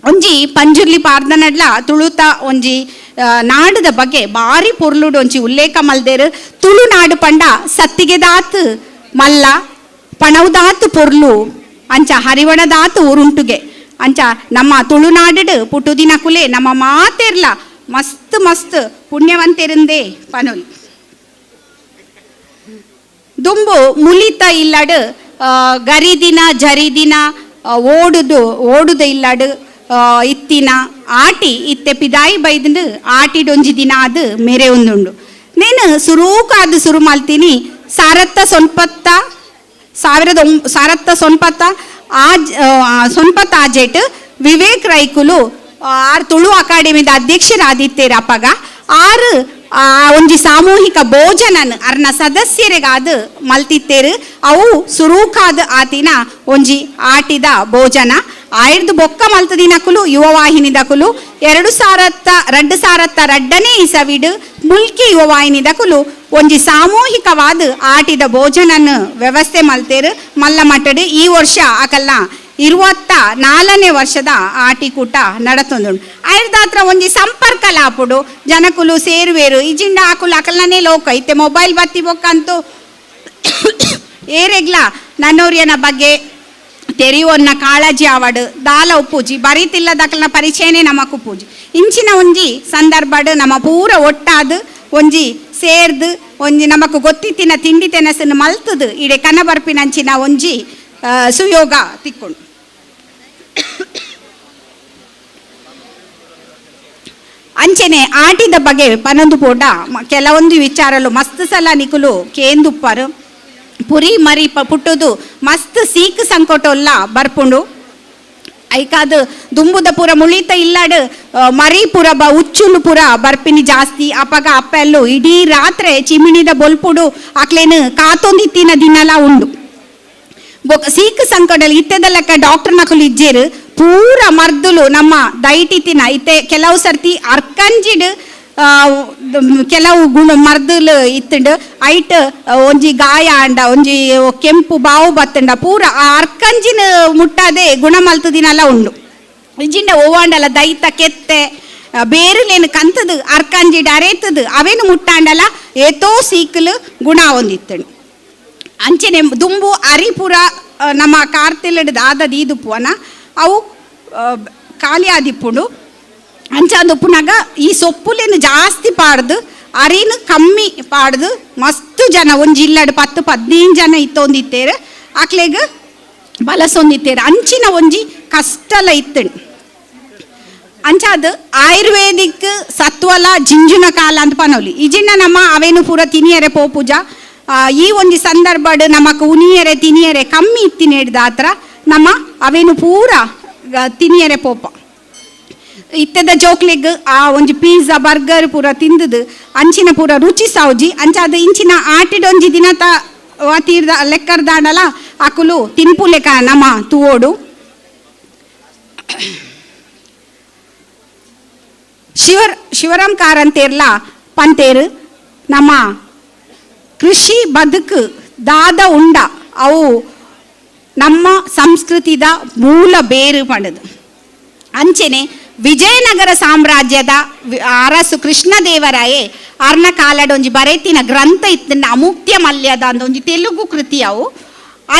ಒಂಜಿ ಪಂಜುರ್ಲಿ ಪಾರ್ದನಡ್ಲ ತುಳುತ ಒಂಜಿ ನಾಡದ ಬಗ್ಗೆ ಭಾರಿ ಪೊರ್ಲುಡು ಒಂಜಿ ಉಲ್ಲೇಖ ಮಲ್ದೇರು. ತುಳುನಾಡು ಪಂಡ ಸತ್ತಿಗೆದಾತ್ ಮಲ್ಲ ಪಣವುದಾತ್ ಪೊರ್ಲು ಅಂಚ ಹರಿವಣದಾತು ಉರುಂಟುಗೆ ಅಂಚ ನಮ್ಮ ತುಳುನಾಡು ಪುಟ್ಟುದಿನ ಕುಲೆ ನಮ್ಮ ಮಾತೆರ್ಲ ಮಸ್ತ್ ಮಸ್ತ್ ಪುಣ್ಯವಂತೆರಿಂದೇ ಪನೋಲಿ. ದುಂಬು ಮುಲಿತ ಇಲ್ಲಡು ಗರಿದಿನ ಜರಿದಿನ ಓಡುದು ಓಡುದ ಇಲ್ಲಡು ಇತ್ತಿನ ಆಟಿ ಇತ್ತೆ ಪಿದಾಯಿ ಬೈದಂಡು ಆಟಿಡೊಂಜಿ ದಿನ ಅದು ಮೇರೆ ಒಂದುಂಡು. ನೇನು ಸುರೂಕಾದು ಸುರು ಮಲ್ತೀನಿ ಸಾರತ್ತ ಸೊನ್ಪತ್ತ ಸಾವಿರದ ಸಾರತ್ತ ಸೊನ್ಪತ್ತ ಆಜ್ ಸೊನ್ಪತ್ತ ಆಜೆಟ್ ವಿವೇಕ್ ರೈಕುಲು ಆರ್ ತುಳು ಅಕಾಡೆಮಿದ ಅಧ್ಯಕ್ಷರಾದಿತ್ತೇರು ಅಪ್ಪಗ ಆರು ಒಂಜಿ ಸಾಮೂಹಿಕ ಭೋಜನನ್ ಅರ್ನ ಸದಸ್ಯರಿಗಾದ ಮಲ್ತಿತ್ತೇರು. ಅವು ಸುರೂಕಾದ ಆತಿನ ಒಂಜಿ ಆಟಿದ ಭೋಜನ ಆಯ್ದು ಬೊಕ್ಕ ಮಲ್ತದಿನಕುಲು ಯುವವಾಹಿನಿದಕುಲು 2002ನೇ ಇಸವಿಡು ಮುಲ್ಕಿ ಯುವವಾಹಿನಿದಕುಲು ಒಂಜಿ ಸಾಮೂಹಿಕವಾದ ಆಟಿದ ಭೋಜನನ್ ವ್ಯವಸ್ಥೆ ಮಲ್ತೇರು ಮಲ್ಲ ಮಟ್ಟಡು. ಈ ವರ್ಷ ಅಕಲ್ಲ 24ನೇ ವರ್ಷದ ಆಟಿಕೂಟ ನಡತೊಂದುಂಡು. ಐರ್ದಾತ್ರ ಒಂಜಿ ಸಂಪರ್ಕ ಲಾಪುಡು ಜನಕುಲು ಸೇರುವೇರು ಇಜಿಂಡ ಆಕುಲು ಅಕಲ್ನೇ ಲೋಕ ಇತ್ತೆ ಮೊಬೈಲ್ ಬತ್ತಿ ಬೊಕ್ಕಂತೂ ಏರೆಗ್ಲ ನನ್ನೋರಿಯನ ಬಗ್ಗೆ ತೆರಿಯೊನ್ನ ಕಾಳಜಿ ಆವಡು ದಾಲ ಉಪ್ಪೂಜಿ ಬರೀತಿಲ್ಲದಕ್ಕಲ್ನ ಪರಿಚಯನೇ ನಮಕ್ ಉಪ್ಪೂಜಿ ಇಂಚಿನ ಒಂಜಿ ಸಂದರ್ಭಡ್ ನಮ್ಮ ಪೂರ ಒಟ್ಟಾದ್ ಒಂಜಿ ಸೇರ್ದು ಒಂಜಿ ನಮಕ್ ಗೊತ್ತಿತ್ತಿನ ತಿಂಡಿ ತೆನಸನ್ನು ಮಲ್ತದು ಇಡೆ ಕನ ಬರ್ಪಿನಂಚಿನ ಒಂಜಿ ಸುಯೋಗ ತಿಕ್ಕೊಂಡು. ಅಂಚೆನೆ ಆಟಿದ ಬಗ್ಗೆ ಪನೊಂದು ಪೋಟ ಕೆಲವೊಂದು ವಿಚಾರಲು ಮಸ್ತ್ ಸಲ ನಿಕುಲು ಕೇಂದುಪ್ಪಾರು ಪುರಿ ಮರಿ ಪುಟ್ಟುದು ಮಸ್ತ್ ಸೀಕ್ ಸಂಕಟೊಲ್ಲ ಬರ್ಪುಂಡು ಐಕಾದ ದುಂಬುದ ಪೂರ ಮುಳಿತ ಇಲ್ಲಾಡು ಮರಿ ಪೂರ ಬ ಉಚ್ಚುಲು ಪೂರ ಬರ್ಪಿನಿ ಜಾಸ್ತಿ ಅಪಗ ಅಪ್ಪೆಲ್ಲು ಇಡೀ ರಾತ್ರಿ ಚಿಮಿಣಿದ ಬೊಲ್ಪುಡು ಅಕ್ಲೇನು ಕಾತೊಂದಿತ್ತಿನ ದಿನಲ ಉಂಡು. ಸೀಕ್ ಸಂಕಟಲ್ಲಿ ಇತ್ತೆದ ಲೆಕ್ಕ ಡಾಕ್ಟರ್ ನಕಲು ಇಜ್ಜೇರು ಪೂರ ಮರ್ದುಲು ನಮ್ಮ ದೈಟಿತಿನ ಇತ್ತೆ ಕೆಲವು ಸರ್ತಿ ಅರ್ಕಂಜಿಡ್ ಕೆಲವು ಗುಣ ಮರ್ದುಲು ಇತ್ತಂಡು ಐಟ್ ಒಂಜಿ ಗಾಯ ಅಂಡ ಒಂಜಿ ಕೆಂಪು ಬಾವು ಬತ್ತಂಡ ಪೂರ ಆ ಅರ್ಕಂಜಿನ ಮುಟ್ಟಾದೆ ಗುಣ ಮಲ್ತದಿನಲ್ಲ ಉಂಡು. ಇಜ್ಜಿಂಡ ಓವಾಂಡಲ ದೈತ ಕೆತ್ತೆ ಬೇರುಲೇನು ಕಂತದು ಅರ್ಕಂಜಿಡ್ ಅರೇತದು ಅವೇನು ಮುಟ್ಟಾಂಡಲ ಏತೋ ಸೀಕಲು ಗುಣ ಹೊಂದಿತ್ತಂಡು. ಅಂಚೆನೆ ದುಂಬು ಅರಿಪುರ ನಮ್ಮ ಕಾರ್ತಿಲಡ್ ದಾದ ದೀದುಪ್ಪುವನ ಅವು ಖಾಲಿ ಆದಿಪ್ಪುಂಡು. ಅಂಚಾದುಪ್ಪುನಾಗ ಈ ಸೊಪ್ಪುಲೇನು ಜಾಸ್ತಿ ಪಾಡ್ದು ಅರಿನು ಕಮ್ಮಿ ಪಾಡ್ದು ಮಸ್ತ್ ಜನ ಒಂಜಿ ಇಲ್ಲಡ್ 10 15 ಜನ ಇತ್ತೊಂದಿತ್ತೇರು ಅಕ್ಲೆಗ್ ಬಲಸೊಂದಿತ್ತೇರು ಅಂಚಿನ ಒಂಜಿ ಕಷ್ಟಲ ಇತ್ತಂಡು. ಅಂಚಾದ ಆಯುರ್ವೇದಿಕ್ ಸತ್ವಲ ಜಿಂಜುನ ಕಾಲ ಅಂತ ಪನೋಲಿ ಇಜಿಂಡ ನಮ್ಮ ಅವೇನು ಪೂರ ತಿನಿಯರೆ ಪೋಪೂಜ ಈ ಒಂಜಿ ಸಂದರ್ಭಡ್ ನಮಕ್ ಉನಿಯರೆ ತಿನಿಯರೆ ಕಮ್ಮಿ ಇತ್ತಿನ ಹಿಡ್ದಾತ್ರ ನಮ್ಮ ಅವೇನು ಪೂರ ತಿನಿಯರೆ ಪೋಪ. ಇತ್ತದ ಜೋಕ್ಲೆಗ್ ಆ ಒಂಜಿ ಪಿಜ್ಜಾ ಬರ್ಗರ್ ಪೂರ ತಿಂದದು ಅಂಚಿನ ಪೂರ ರುಚಿ ಸಾವುಜಿ ಅಂಚಾದ ಇಂಚಿನ ಆಟಿಡೊಂಜಿ ದಿನ ತ ತೀರ್ದ ಲೆಕ್ಕರ್ದಾಡಲ ಅಕುಲು ತಿನ್ಪುಲೆಕ ನಮ್ಮ ತೂವೋಡು. ಶಿವರಾಮ್ ಕಾರಂತೇರ್ಲ ಪಂತೇರು ನಮ್ಮ ಕೃಷಿ ಬದುಕು ದಾದ ಉಂಡ ಅವು ನಮ್ಮ ಸಂಸ್ಕೃತಿದ ಮೂಲ ಬೇರು ಪಡೆದು. ಅಂಚೆನೆ ವಿಜಯನಗರ ಸಾಮ್ರಾಜ್ಯದ ಅರಸು ಕೃಷ್ಣದೇವರಾಯೇ ಅರ್ನ ಕಾಲಡೊಂಜಿ ಬರೆತಿನ ಗ್ರಂಥ ಇತ್ತಿನ ಅಮುಕ್ತ್ಯ ಮಲ್ಯದ ಅಂದ ಒಂಜಿ ತೆಲುಗು ಕೃತಿ ಅವು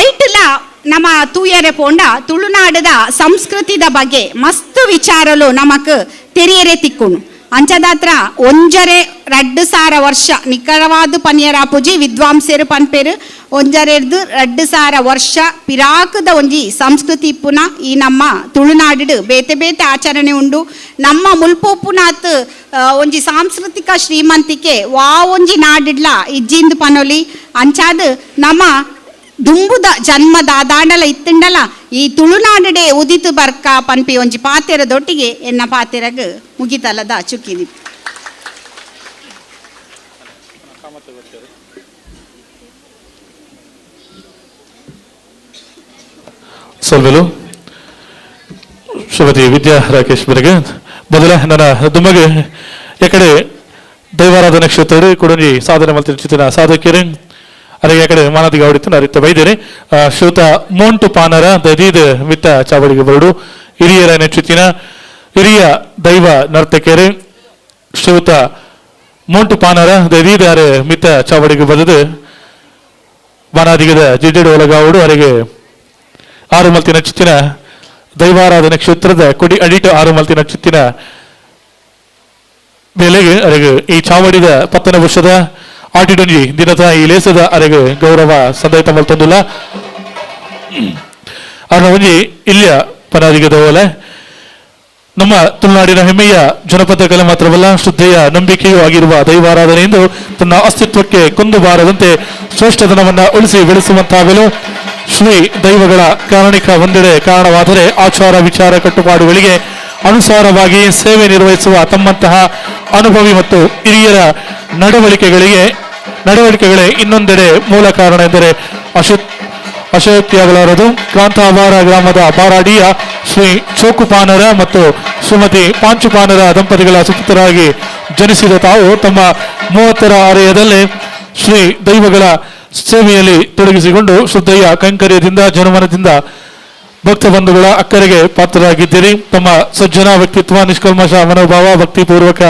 ಐಟ್ಲ ನಮ್ಮ ತೂಯರೆ ಪೋಂಡ ತುಳುನಾಡದ ಸಂಸ್ಕೃತಿದ ಬಗ್ಗೆ ಮಸ್ತ್ ವಿಚಾರಲು ನಮಕ್ ತೆರಿಯರೆ ತಿಕ್ಕುಣು. ಅಂಚದಾತ್ರ 1.5 2 ವರ್ಷ ನಿಖರವಾದ ಪನಿಯರಾಪುಜಿ ವಿದ್ವಾಂಸರು ಪನ್ಪೇರು 1.5 2 ವರ್ಷ ಪಿರಾಕದ ಒಂಜಿ ಸಂಸ್ಕೃತಿ ಇಪ್ಪುನ ಈ ನಮ್ಮ ತುಳುನಾಡು ಬೇತೆ ಬೇತೆ ಆಚರಣೆ ಉಂಡು. ನಮ್ಮ ಮುಲ್ಪೊಪ್ಪುನಾತ್ ಒಂಜಿ ಸಾಂಸ್ಕೃತಿಕ ಶ್ರೀಮಂತಿಕೆ ವಾ ಒಂಜಿ ನಾಡಿಡ್ಲ ಇಜ್ಜಿಂದು ಪನೊಲಿ. ಅಂಚಾದ ನಮ್ಮ ದುಂಬುದ ಜನ್ಮದ ದಾಂಡಲ ಇತ್ತಂಡಲ ಈ ತುಳುನಾಡಡೆ ಉದಿತು ಬರ್ಕ ಪನ್ಪಿ ಒಂಜಿ ಪಾತೆರ ದೊಟ್ಟಿಗೆ ಎನ್ನ ಪಾತೆರಗ್ ಮುಗಿತಲದ ಚುಕ್ಕಿದಿ. ಸೊಲ್ವೆಲು ಶ್ರೀಮತಿ ವಿದ್ಯಾ ರಾಕೇಶ್ ಬರಿಗೆ ಮೊದಲ ನನ್ನ ದುಮಗೆ ಎಕಡೆ ದೈವಾರಾಧನಾ ಕ್ಷೇತ್ರ ಕೊಡೊಂಜಿ ಸಾಧನೆ ಮಲ್ತಿನ ಸಾಧಕಿಯರೇ ಅರೆಗೆ ಕಡೆ ಮಾನದಿಗೆ ಅವಡಿತ್ತು ಅರಿತ ಬೈದೇನೆ ಶ್ರುತ ಮೋಂಟು ಪಾನರ ದದೀದ್ ಮಿತ್ತ ಚಾವಡಿಗೆ ಬರಡು ಹಿರಿಯರ ನೆಚ್ಚುತ್ತಿನ ಹಿರಿಯ ದೈವ ನರ್ತಕಿಯರೇ ಶ್ರುತ ಮೋಂಟು ಪಾನರ ದದೀದ್ ಅರೆ ಮಿತ್ತ ಚಾವಡಿಗೆ ಬದದು ಬಾನಾದಿಗದ ಜಿಡ್ಡೆಡು ಒಳಗಾವಡು ಅರೆಗೆ ಆರು ಮಲ್ತಿನ ಚಿತ್ತಿನ ದೈವಾರಾಧನಾ ಕ್ಷೇತ್ರದ ಕೊಡಿ ಅಡಿಟು ಆರು ಮಲ್ತಿನ ಚಿತ್ತಿನ ಬೆಲೆಗೆ ಅರೆಗೆ ಈ ಚಾವಡಿದ 10ನೇ ವರ್ಷದ ಆಟಿಡೊಂಜಿ ದಿನದ ಈ ಲೇಸದ ಅರೆಗೆ ಗೌರವ ಸಂದೈತ ಮಲ್ತೊಂದುಲ್ಲ ಅವನ ಒಂಜಿ ಇಲ್ಲಿಯ ಪನಾದಿಗದವಲೆ ನಮ್ಮ ತುಳುನಾಡಿನ ಹೆಮ್ಮೆಯ ಜನಪದ ಕಲೆ ಮಾತ್ರವಲ್ಲ ಶ್ರದ್ಧೆಯ ನಂಬಿಕೆಯೂ ಆಗಿರುವ ದೈವಾರಾಧನೆಯಿಂದ ತನ್ನ ಅಸ್ತಿತ್ವಕ್ಕೆ ಕುಂದು ಬಾರದಂತೆ ಶ್ರೇಷ್ಠತನವನ್ನು ಉಳಿಸಿ ಬೆಳೆಸುವಂತಾಗಲು ಶ್ರೀ ದೈವಗಳ ಕಾರಣಿಕ ಒಂದೆಡೆ ಕಾರಣವಾದರೆ ಆಚಾರ ವಿಚಾರ ಕಟ್ಟುಪಾಡುಗಳಿಗೆ ಅನುಸಾರವಾಗಿ ಸೇವೆ ನಿರ್ವಹಿಸುವ ತಮ್ಮಂತಹ ಅನುಭವಿ ಮತ್ತು ಹಿರಿಯರ ನಡವಳಿಕೆಗಳೇ ಇನ್ನೊಂದೆಡೆ ಮೂಲ ಕಾರಣ ಎಂದರೆ ಅಶೋಕ್ತಿಯಾಗಲಾರದು. ಕಾಂತಾಬಾರ ಗ್ರಾಮದ ಬಾರಾಡಿಯ ಶ್ರೀ ಚೋಕುಪಾನರ ಮತ್ತು ಶ್ರೀಮತಿ ಪಾಂಚುಪಾನರ ದಂಪತಿಗಳ ಸುಪುತ್ರರಾಗಿ ಜನಿಸಿದ ತಾವು ತಮ್ಮ 30ರ ಆರಯದಲ್ಲಿ ಶ್ರೀ ದೈವಗಳ ಸೇವೆಯಲ್ಲಿ ತೊಡಗಿಸಿಕೊಂಡು ಶ್ರದ್ಧೆಯ ಕೈಂಕರ್ಯದಿಂದ ಜನಮನದಿಂದ ಭಕ್ತ ಬಂಧುಗಳ ಅಕ್ಕರೆಗೆ ಪಾತ್ರರಾಗಿದ್ದೀರಿ. ತಮ್ಮ ಸಜ್ಜನ ವ್ಯಕ್ತಿತ್ವ, ನಿಷ್ಕಲ್ಮಶ ಮನೋಭಾವ, ಭಕ್ತಿಪೂರ್ವಕ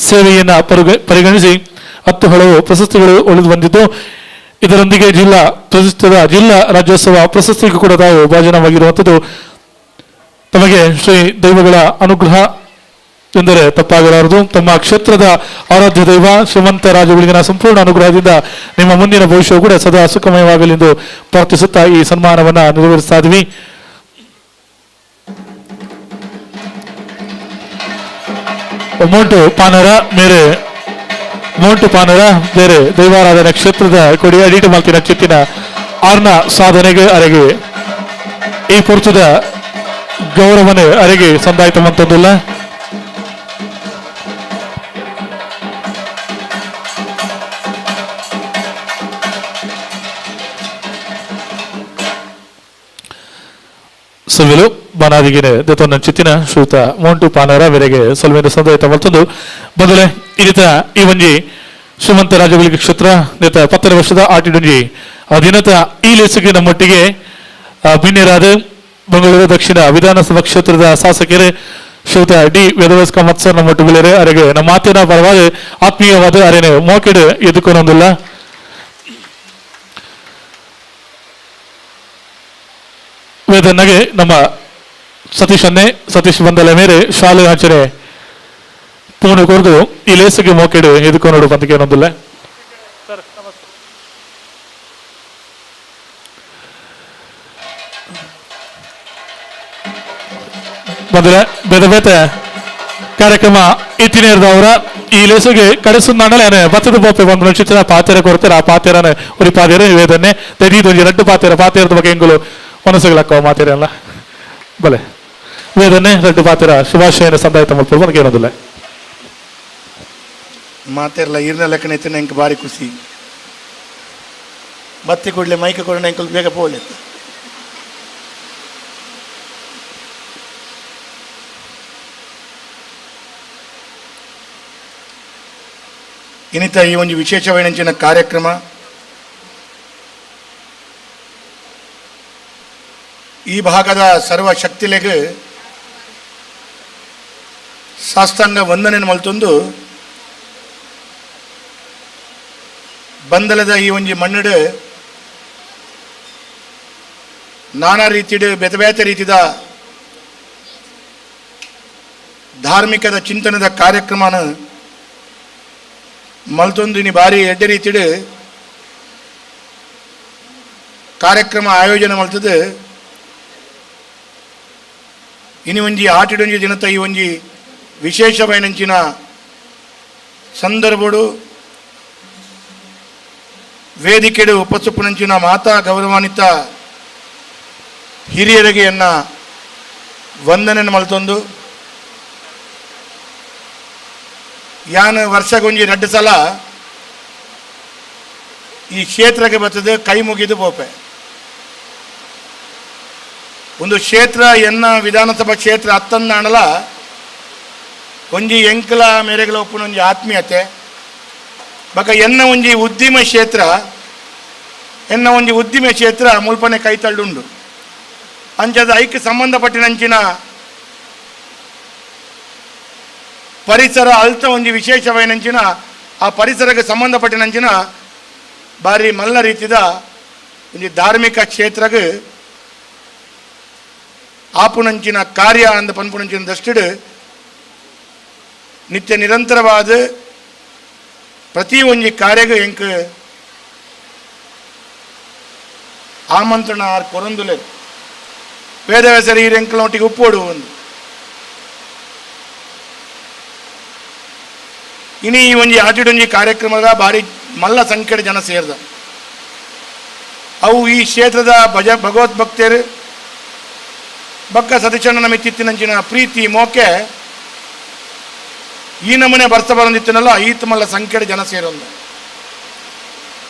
ಸೇವೆಯನ್ನು ಪರಿಗಣಿಸಿ 10 ಹಲವು ಪ್ರಶಸ್ತಿಗಳು ಒಲಿದು ಬಂದಿದ್ದು, ಇದರೊಂದಿಗೆ ಜಿಲ್ಲಾ ಪ್ರತಿಷ್ಠಿತ ಜಿಲ್ಲಾ ರಾಜ್ಯೋತ್ಸವ ಪ್ರಶಸ್ತಿಗೂ ಕೂಡ ತಾವು ಭಾಜನವಾಗಿರುವಂಥದ್ದು. ತಮಗೆ ಶ್ರೀ ದೈವಗಳ ಅನುಗ್ರಹ ಎಂದರೆ ತಪ್ಪಾಗಲಾರದು. ತಮ್ಮ ಕ್ಷೇತ್ರದ ಆರಾಧ್ಯ ದೈವ ಶ್ರೀಮಂತ ರಾಜಗುಳಿಗನ ಸಂಪೂರ್ಣ ಅನುಗ್ರಹದಿಂದ ನಿಮ್ಮ ಮುಂದಿನ ಭವಿಷ್ಯವು ಕೂಡ ಸದಾ ಸುಖಮಯವಾಗಲಿ ಎಂದು ಪ್ರಾರ್ಥಿಸುತ್ತಾ ಈ ಸನ್ಮಾನವನ್ನು ನೆರವೇರಿಸ್ತಾ ಇದ್ವಿ. ಮೋಂಟು ಪಾನರ ಮೇರೆ ಮೋಂಟು ಪಾನರ ಬೇರೆ ದೈವಾರಾಧನೆ ಕ್ಷೇತ್ರದ ಕೊಡಿಯ ಅಡಿಟ ಮಾಲ್ತಿನ ಚಿತ್ತಿನ ಆರ್ನ ಸಾಧನೆಗೆ ಅರೆಗೆ ಈ ಪುರ್ತದ ಗೌರವನೆ ಅರೆಗೆ ಸಂದಾಯಿತವಂತದ್ದಿಲ್ಲ. ಸವಿಲು ಬನಾದಿಗೆನೆ ದತ್ತೊಂದ ಚಿತ್ತಿನ ಶ್ರೀಯುತ ಮೋಂಟು ಪಾನರ ಮೇರೆಗೆ ಸೊಲ್ವಿನ ಸಂದಾಯಿತ ಮತ್ತೊಂದು ಬದಲೆ ಇರಿತ ಈ ಒಂಜಿ ಶ್ರೀಮಂತ ರಾಜಗಳಿಗೆ ಕ್ಷೇತ್ರ ನೇತ 10 ವರ್ಷದ ಆಟಿಡೊಂಜಿ ದಿನತ ಈ ಲೇಸಿಗೆ ನಮ್ಮೊಟ್ಟಿಗೆ ಬಿನ್ನೆರಾದ ಬೆಂಗಳೂರು ದಕ್ಷಿಣ ವಿಧಾನಸಭಾ ಕ್ಷೇತ್ರದ ಶಾಸಕರೇ ಶ್ರೀಯುತ ಡಿ ವೇದವ್ಯಾಸ ಕಾಮತ್ ಸರ್ ನಮ್ಮೊಟ್ಟು ಬೆಳೆಯರೆ ಅರೆಗೆ ನಮ್ಮ ಮಾತಿನ ಪರವಾಗಿ ಆತ್ಮೀಯವಾದ ಅರೆನೆ ಮೋಕೆಡು ಎದುಕೊನೊಂದಿಲ್ಲ. ವೇದನ್ನಗೆ ನಮ್ಮ ಸತೀಶ್ ಅನ್ನೆ ಸತೀಶ್ ಬಂದಲೆ ಮೇರೆ ಶಾಲೆ ಆಚರಣೆ ಪೂರ್ಣ ಕೊರದು ಈ ಲೇಸಿಗೆ ಮೋಕೆಡು ಎದುಕೊನೋಡು ಬಂದಿಗೆ. ಬಂದರೆ ಬೇರೆ ಬೇತೆ ಕಾರ್ಯಕ್ರಮ ಇತ್ತಿನೇರ್ದವರ ಈ ಲೇಸುಗೆ ಕಡೆಸುಂದಾಂಡಲೇ ಬತ್ತದ ಬೋಪೆ ಬಂದು ಚಿತ್ರ ಪಾತೆರ ಕೊಡ್ತಾರೆ. ಆ ಪಾತೆರನೆ ಉರಿ ಪಾದೇರೆ ವೇದನ್ನೇ ತೆರೀದೊಂಜಿ ರಡ್ಡು ಪಾತೆರ ಪಾತೆರದ ಬಗ್ಗೆ ಎಂಗುಲು ಮನಸ್ಸುಗಳಕ್ಕ ಮಾತೆರಲ್ಲ ಬಲೆ ವೇದನ್ನೇ ರಡ್ಡು ಪಾತೆರ ಶುಭಾಶಯನ ಸಂದಾಯಿತ ಮಲ್ಪು ನನಗೆ ಏನೊಂದಿಲ್ಲ. ಮಾತೆರಲ್ಲ ಈರ್ನ ಲೆಕ್ಕನ ಇತ್ತು ನಂಗೆ ಭಾರಿ ಖುಷಿ. ಬತ್ತಿ ಕೂಡಲೇ ಮೈಕ್ ಕೊಡ ನಂಗೆ ಬೇಗ ಪೋಲೆ. ಇನ್ನಿತ ಈ ಒಂದು ವಿಶೇಷವೈನಂಚಿನ ಕಾರ್ಯಕ್ರಮ ಈ ಭಾಗದ ಸರ್ವ ಶಕ್ತಿಲೆಗೆ ಸಾಷ್ಟಾಂಗ ವಂದನೆ ಮಲ್ತೊಂದು ಬಂದಲದ ಈ ಒಂಜಿ ಮಣ್ಣಡು ನಾನಾ ರೀತಿಡು ಬೇತೆ ಬೇತೆ ರೀತಿದ ಧಾರ್ಮಿಕದ ಚಿಂತನದ ಕಾರ್ಯಕ್ರಮನ ಮಲ್ತೊಂದು ಇನಿ ಬಾರಿ ಎಡ್ಡೆ ರೀತಿಡು ಕಾರ್ಯಕ್ರಮ ಆಯೋಜನೆ ಮಲ್ತದೆ. ಇನಿ ಒಂಜಿ ಆಟಿಡೊಂಜಿ ದಿನತ ಈ ಒಂಜಿ ವಿಶೇಷವೈನಂಚಿನ ಸಂದರ್ಭಡು ವೇದಿಕೆಡು ಉಪಸುಪ್ಪುನಂಚಿನ ಮಾತಾ ಗೌರವಾನ್ವಿತ ಹಿರಿಯರಿಗೆ ಎನ್ನ ವಂದನೆ ಮಲ್ತೊಂದು ಯಾನ್ ವರ್ಷಗೊಂಜಿ 2 ಸಲ ಈ ಕ್ಷೇತ್ರಕ್ಕೆ ಬರ್ತದೆ ಕೈ ಮುಗಿದು ಪೋಪೆ. ಒಂದು ಕ್ಷೇತ್ರ ಎನ್ನ ವಿಧಾನಸಭಾ ಕ್ಷೇತ್ರ ಅತ್ತಂದಾಣಲ ಒಂಜಿ ಎಂಕಲ ಮೇರೆಗಳ ಒಪ್ಪುನ ಒಂಜಿ ಆತ್ಮೀಯತೆ ಬಕ ಎನ್ನ ಒಂಜಿ ಉದ್ದಿಮೆ ಕ್ಷೇತ್ರ ಎನ್ನ ಒಂಜಿ ಉದ್ದಿಮೆ ಕ್ಷೇತ್ರ ಮುಲ್ಪನೆ ಕೈ ತಳ್ಳುಂಡು. ಅಂಚದ ಐಕ್ ಸಂಬಂಧಪಟ್ಟಿನಂಚಿನ ಪರಿಸರ ಅಲ್ತ ಒಂಜಿ ವಿಶೇಷವೈನಂಚಿನ ಆ ಪರಿಸರಕ್ಕೆ ಸಂಬಂಧಪಟ್ಟಿನಂಚಿನ ಭಾರಿ ಮಲ್ಲ ರೀತಿದ ಒಂಜಿ ಧಾರ್ಮಿಕ ಕ್ಷೇತ್ರಕ್ಕೆ ಆಪುನಂಚಿನ ಕಾರ್ಯ ಅಂದ ಪನ್ಪುನಂಚಿನ ದೃಷ್ಟಿಡು ನಿತ್ಯ ನಿರಂತರವಾದ ಪ್ರತಿ ಒಂಜಿ ಕಾರ್ಯಗೂ ಎಂಕ್ ಆಮಂತ್ರಣ ಆರ್ ಕೊರಂದುಲೆ ವೇದವ್ಯಾಸರ ಈ ಎಂಕ್ಲೊಟ್ಟಿಗೆ ಉಪ್ಪೋಡು ಒಂದು ಇನಿ ಈ ಒಂಜಿ ಆಟಿಡೊಂಜಿ ಕಾರ್ಯಕ್ರಮದ ಭಾರಿ ಮಲ್ಲ ಸಂಖ್ಯೆಯ ಜನ ಸೇರ್ದ. ಅವು ಈ ಕ್ಷೇತ್ರದ ಭಗವತ್ ಭಕ್ತರು ಬಕ್ಕ ಸತೀಶಣ್ಣನ ಮಿತ್ತಿತ್ತಿನಂಚಿನ ಪ್ರೀತಿ ಮೋಕೆ ಈ ನಮೂನೆ ಬರ್ತ ಬರಂದಿತ್ತಿನಲ್ಲ ಈತ ಮಲ್ಲ ಸಂಖ್ಯೆಯ ಜನ ಸೇರೊಂದು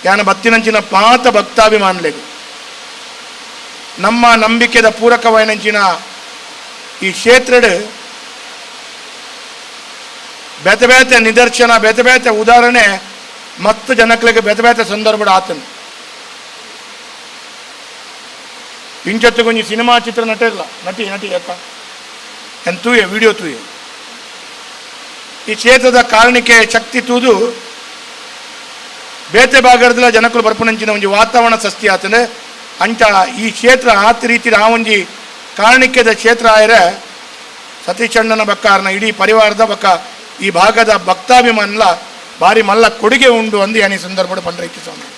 ಯಾನ ಬತ್ತಿನಂಚಿನ ಪಾತ ಭಕ್ತಾಭಿಮಾನುಲೆಗ್ ನಮ್ಮ ನಂಬಿಕೆದ ಪೂರಕವಾಯಿನಂಚಿನ ಈ ಕ್ಷೇತ್ರಡ್ ಬೇತೆ ಬೇತೆ ನಿದರ್ಶನ ಬೇತೆ ಬೇತೆ ಉದಾಹರಣೆ ಮತ್ತು ಜನಗಳಿಗೆ ಬೇತೆ ಬೇತೆ ಸಂದರ್ಭ ಆತನು. ಇಂಚೊತ್ತುಗೊಂಜಿ ಸಿನಿಮಾ ಚಿತ್ರ ನಟ ಇಲ್ಲ ನಟಿ ನಟಿ ಯಾಕ ಎನ್ ತೂಯೆ ವಿಡಿಯೋ ತೂಯೆ ಈ ಕ್ಷೇತ್ರದ ಕಾರಣಕ್ಕೆ ಶಕ್ತಿ ತೂದು ಬೇತೆ ಭಾಗದಲ್ಲ ಜನಕುಲು ಬರ್ಪುನಂಚಿನ ಒಂಜಿ ವಾತಾವರಣ ಸಸ್ತಿ ಆತಂದೆ ಅಂಚ ಈ ಕ್ಷೇತ್ರ ಆತ ರೀತಿ ಆ ಒಂಜಿ ಕಾರಣಿಕ್ಯದ ಕ್ಷೇತ್ರ ಆಯರೆ ಸತೀಶಣ್ಣನ ಬಕ್ಕಾರನ ಇಡೀ ಪರಿವಾರದ ಬಕ್ಕ ಈ ಭಾಗದ ಭಕ್ತಾಭಿಮಾನಲ ಭಾರಿ ಮಲ್ಲ ಕೊಡುಗೆ ಉಂಡು ಅಂದು ಯಾನಿ ಸಂದರ್ಭ ಪಂಡ್ರೈಕಿ ಸ್ವಾಮಿ.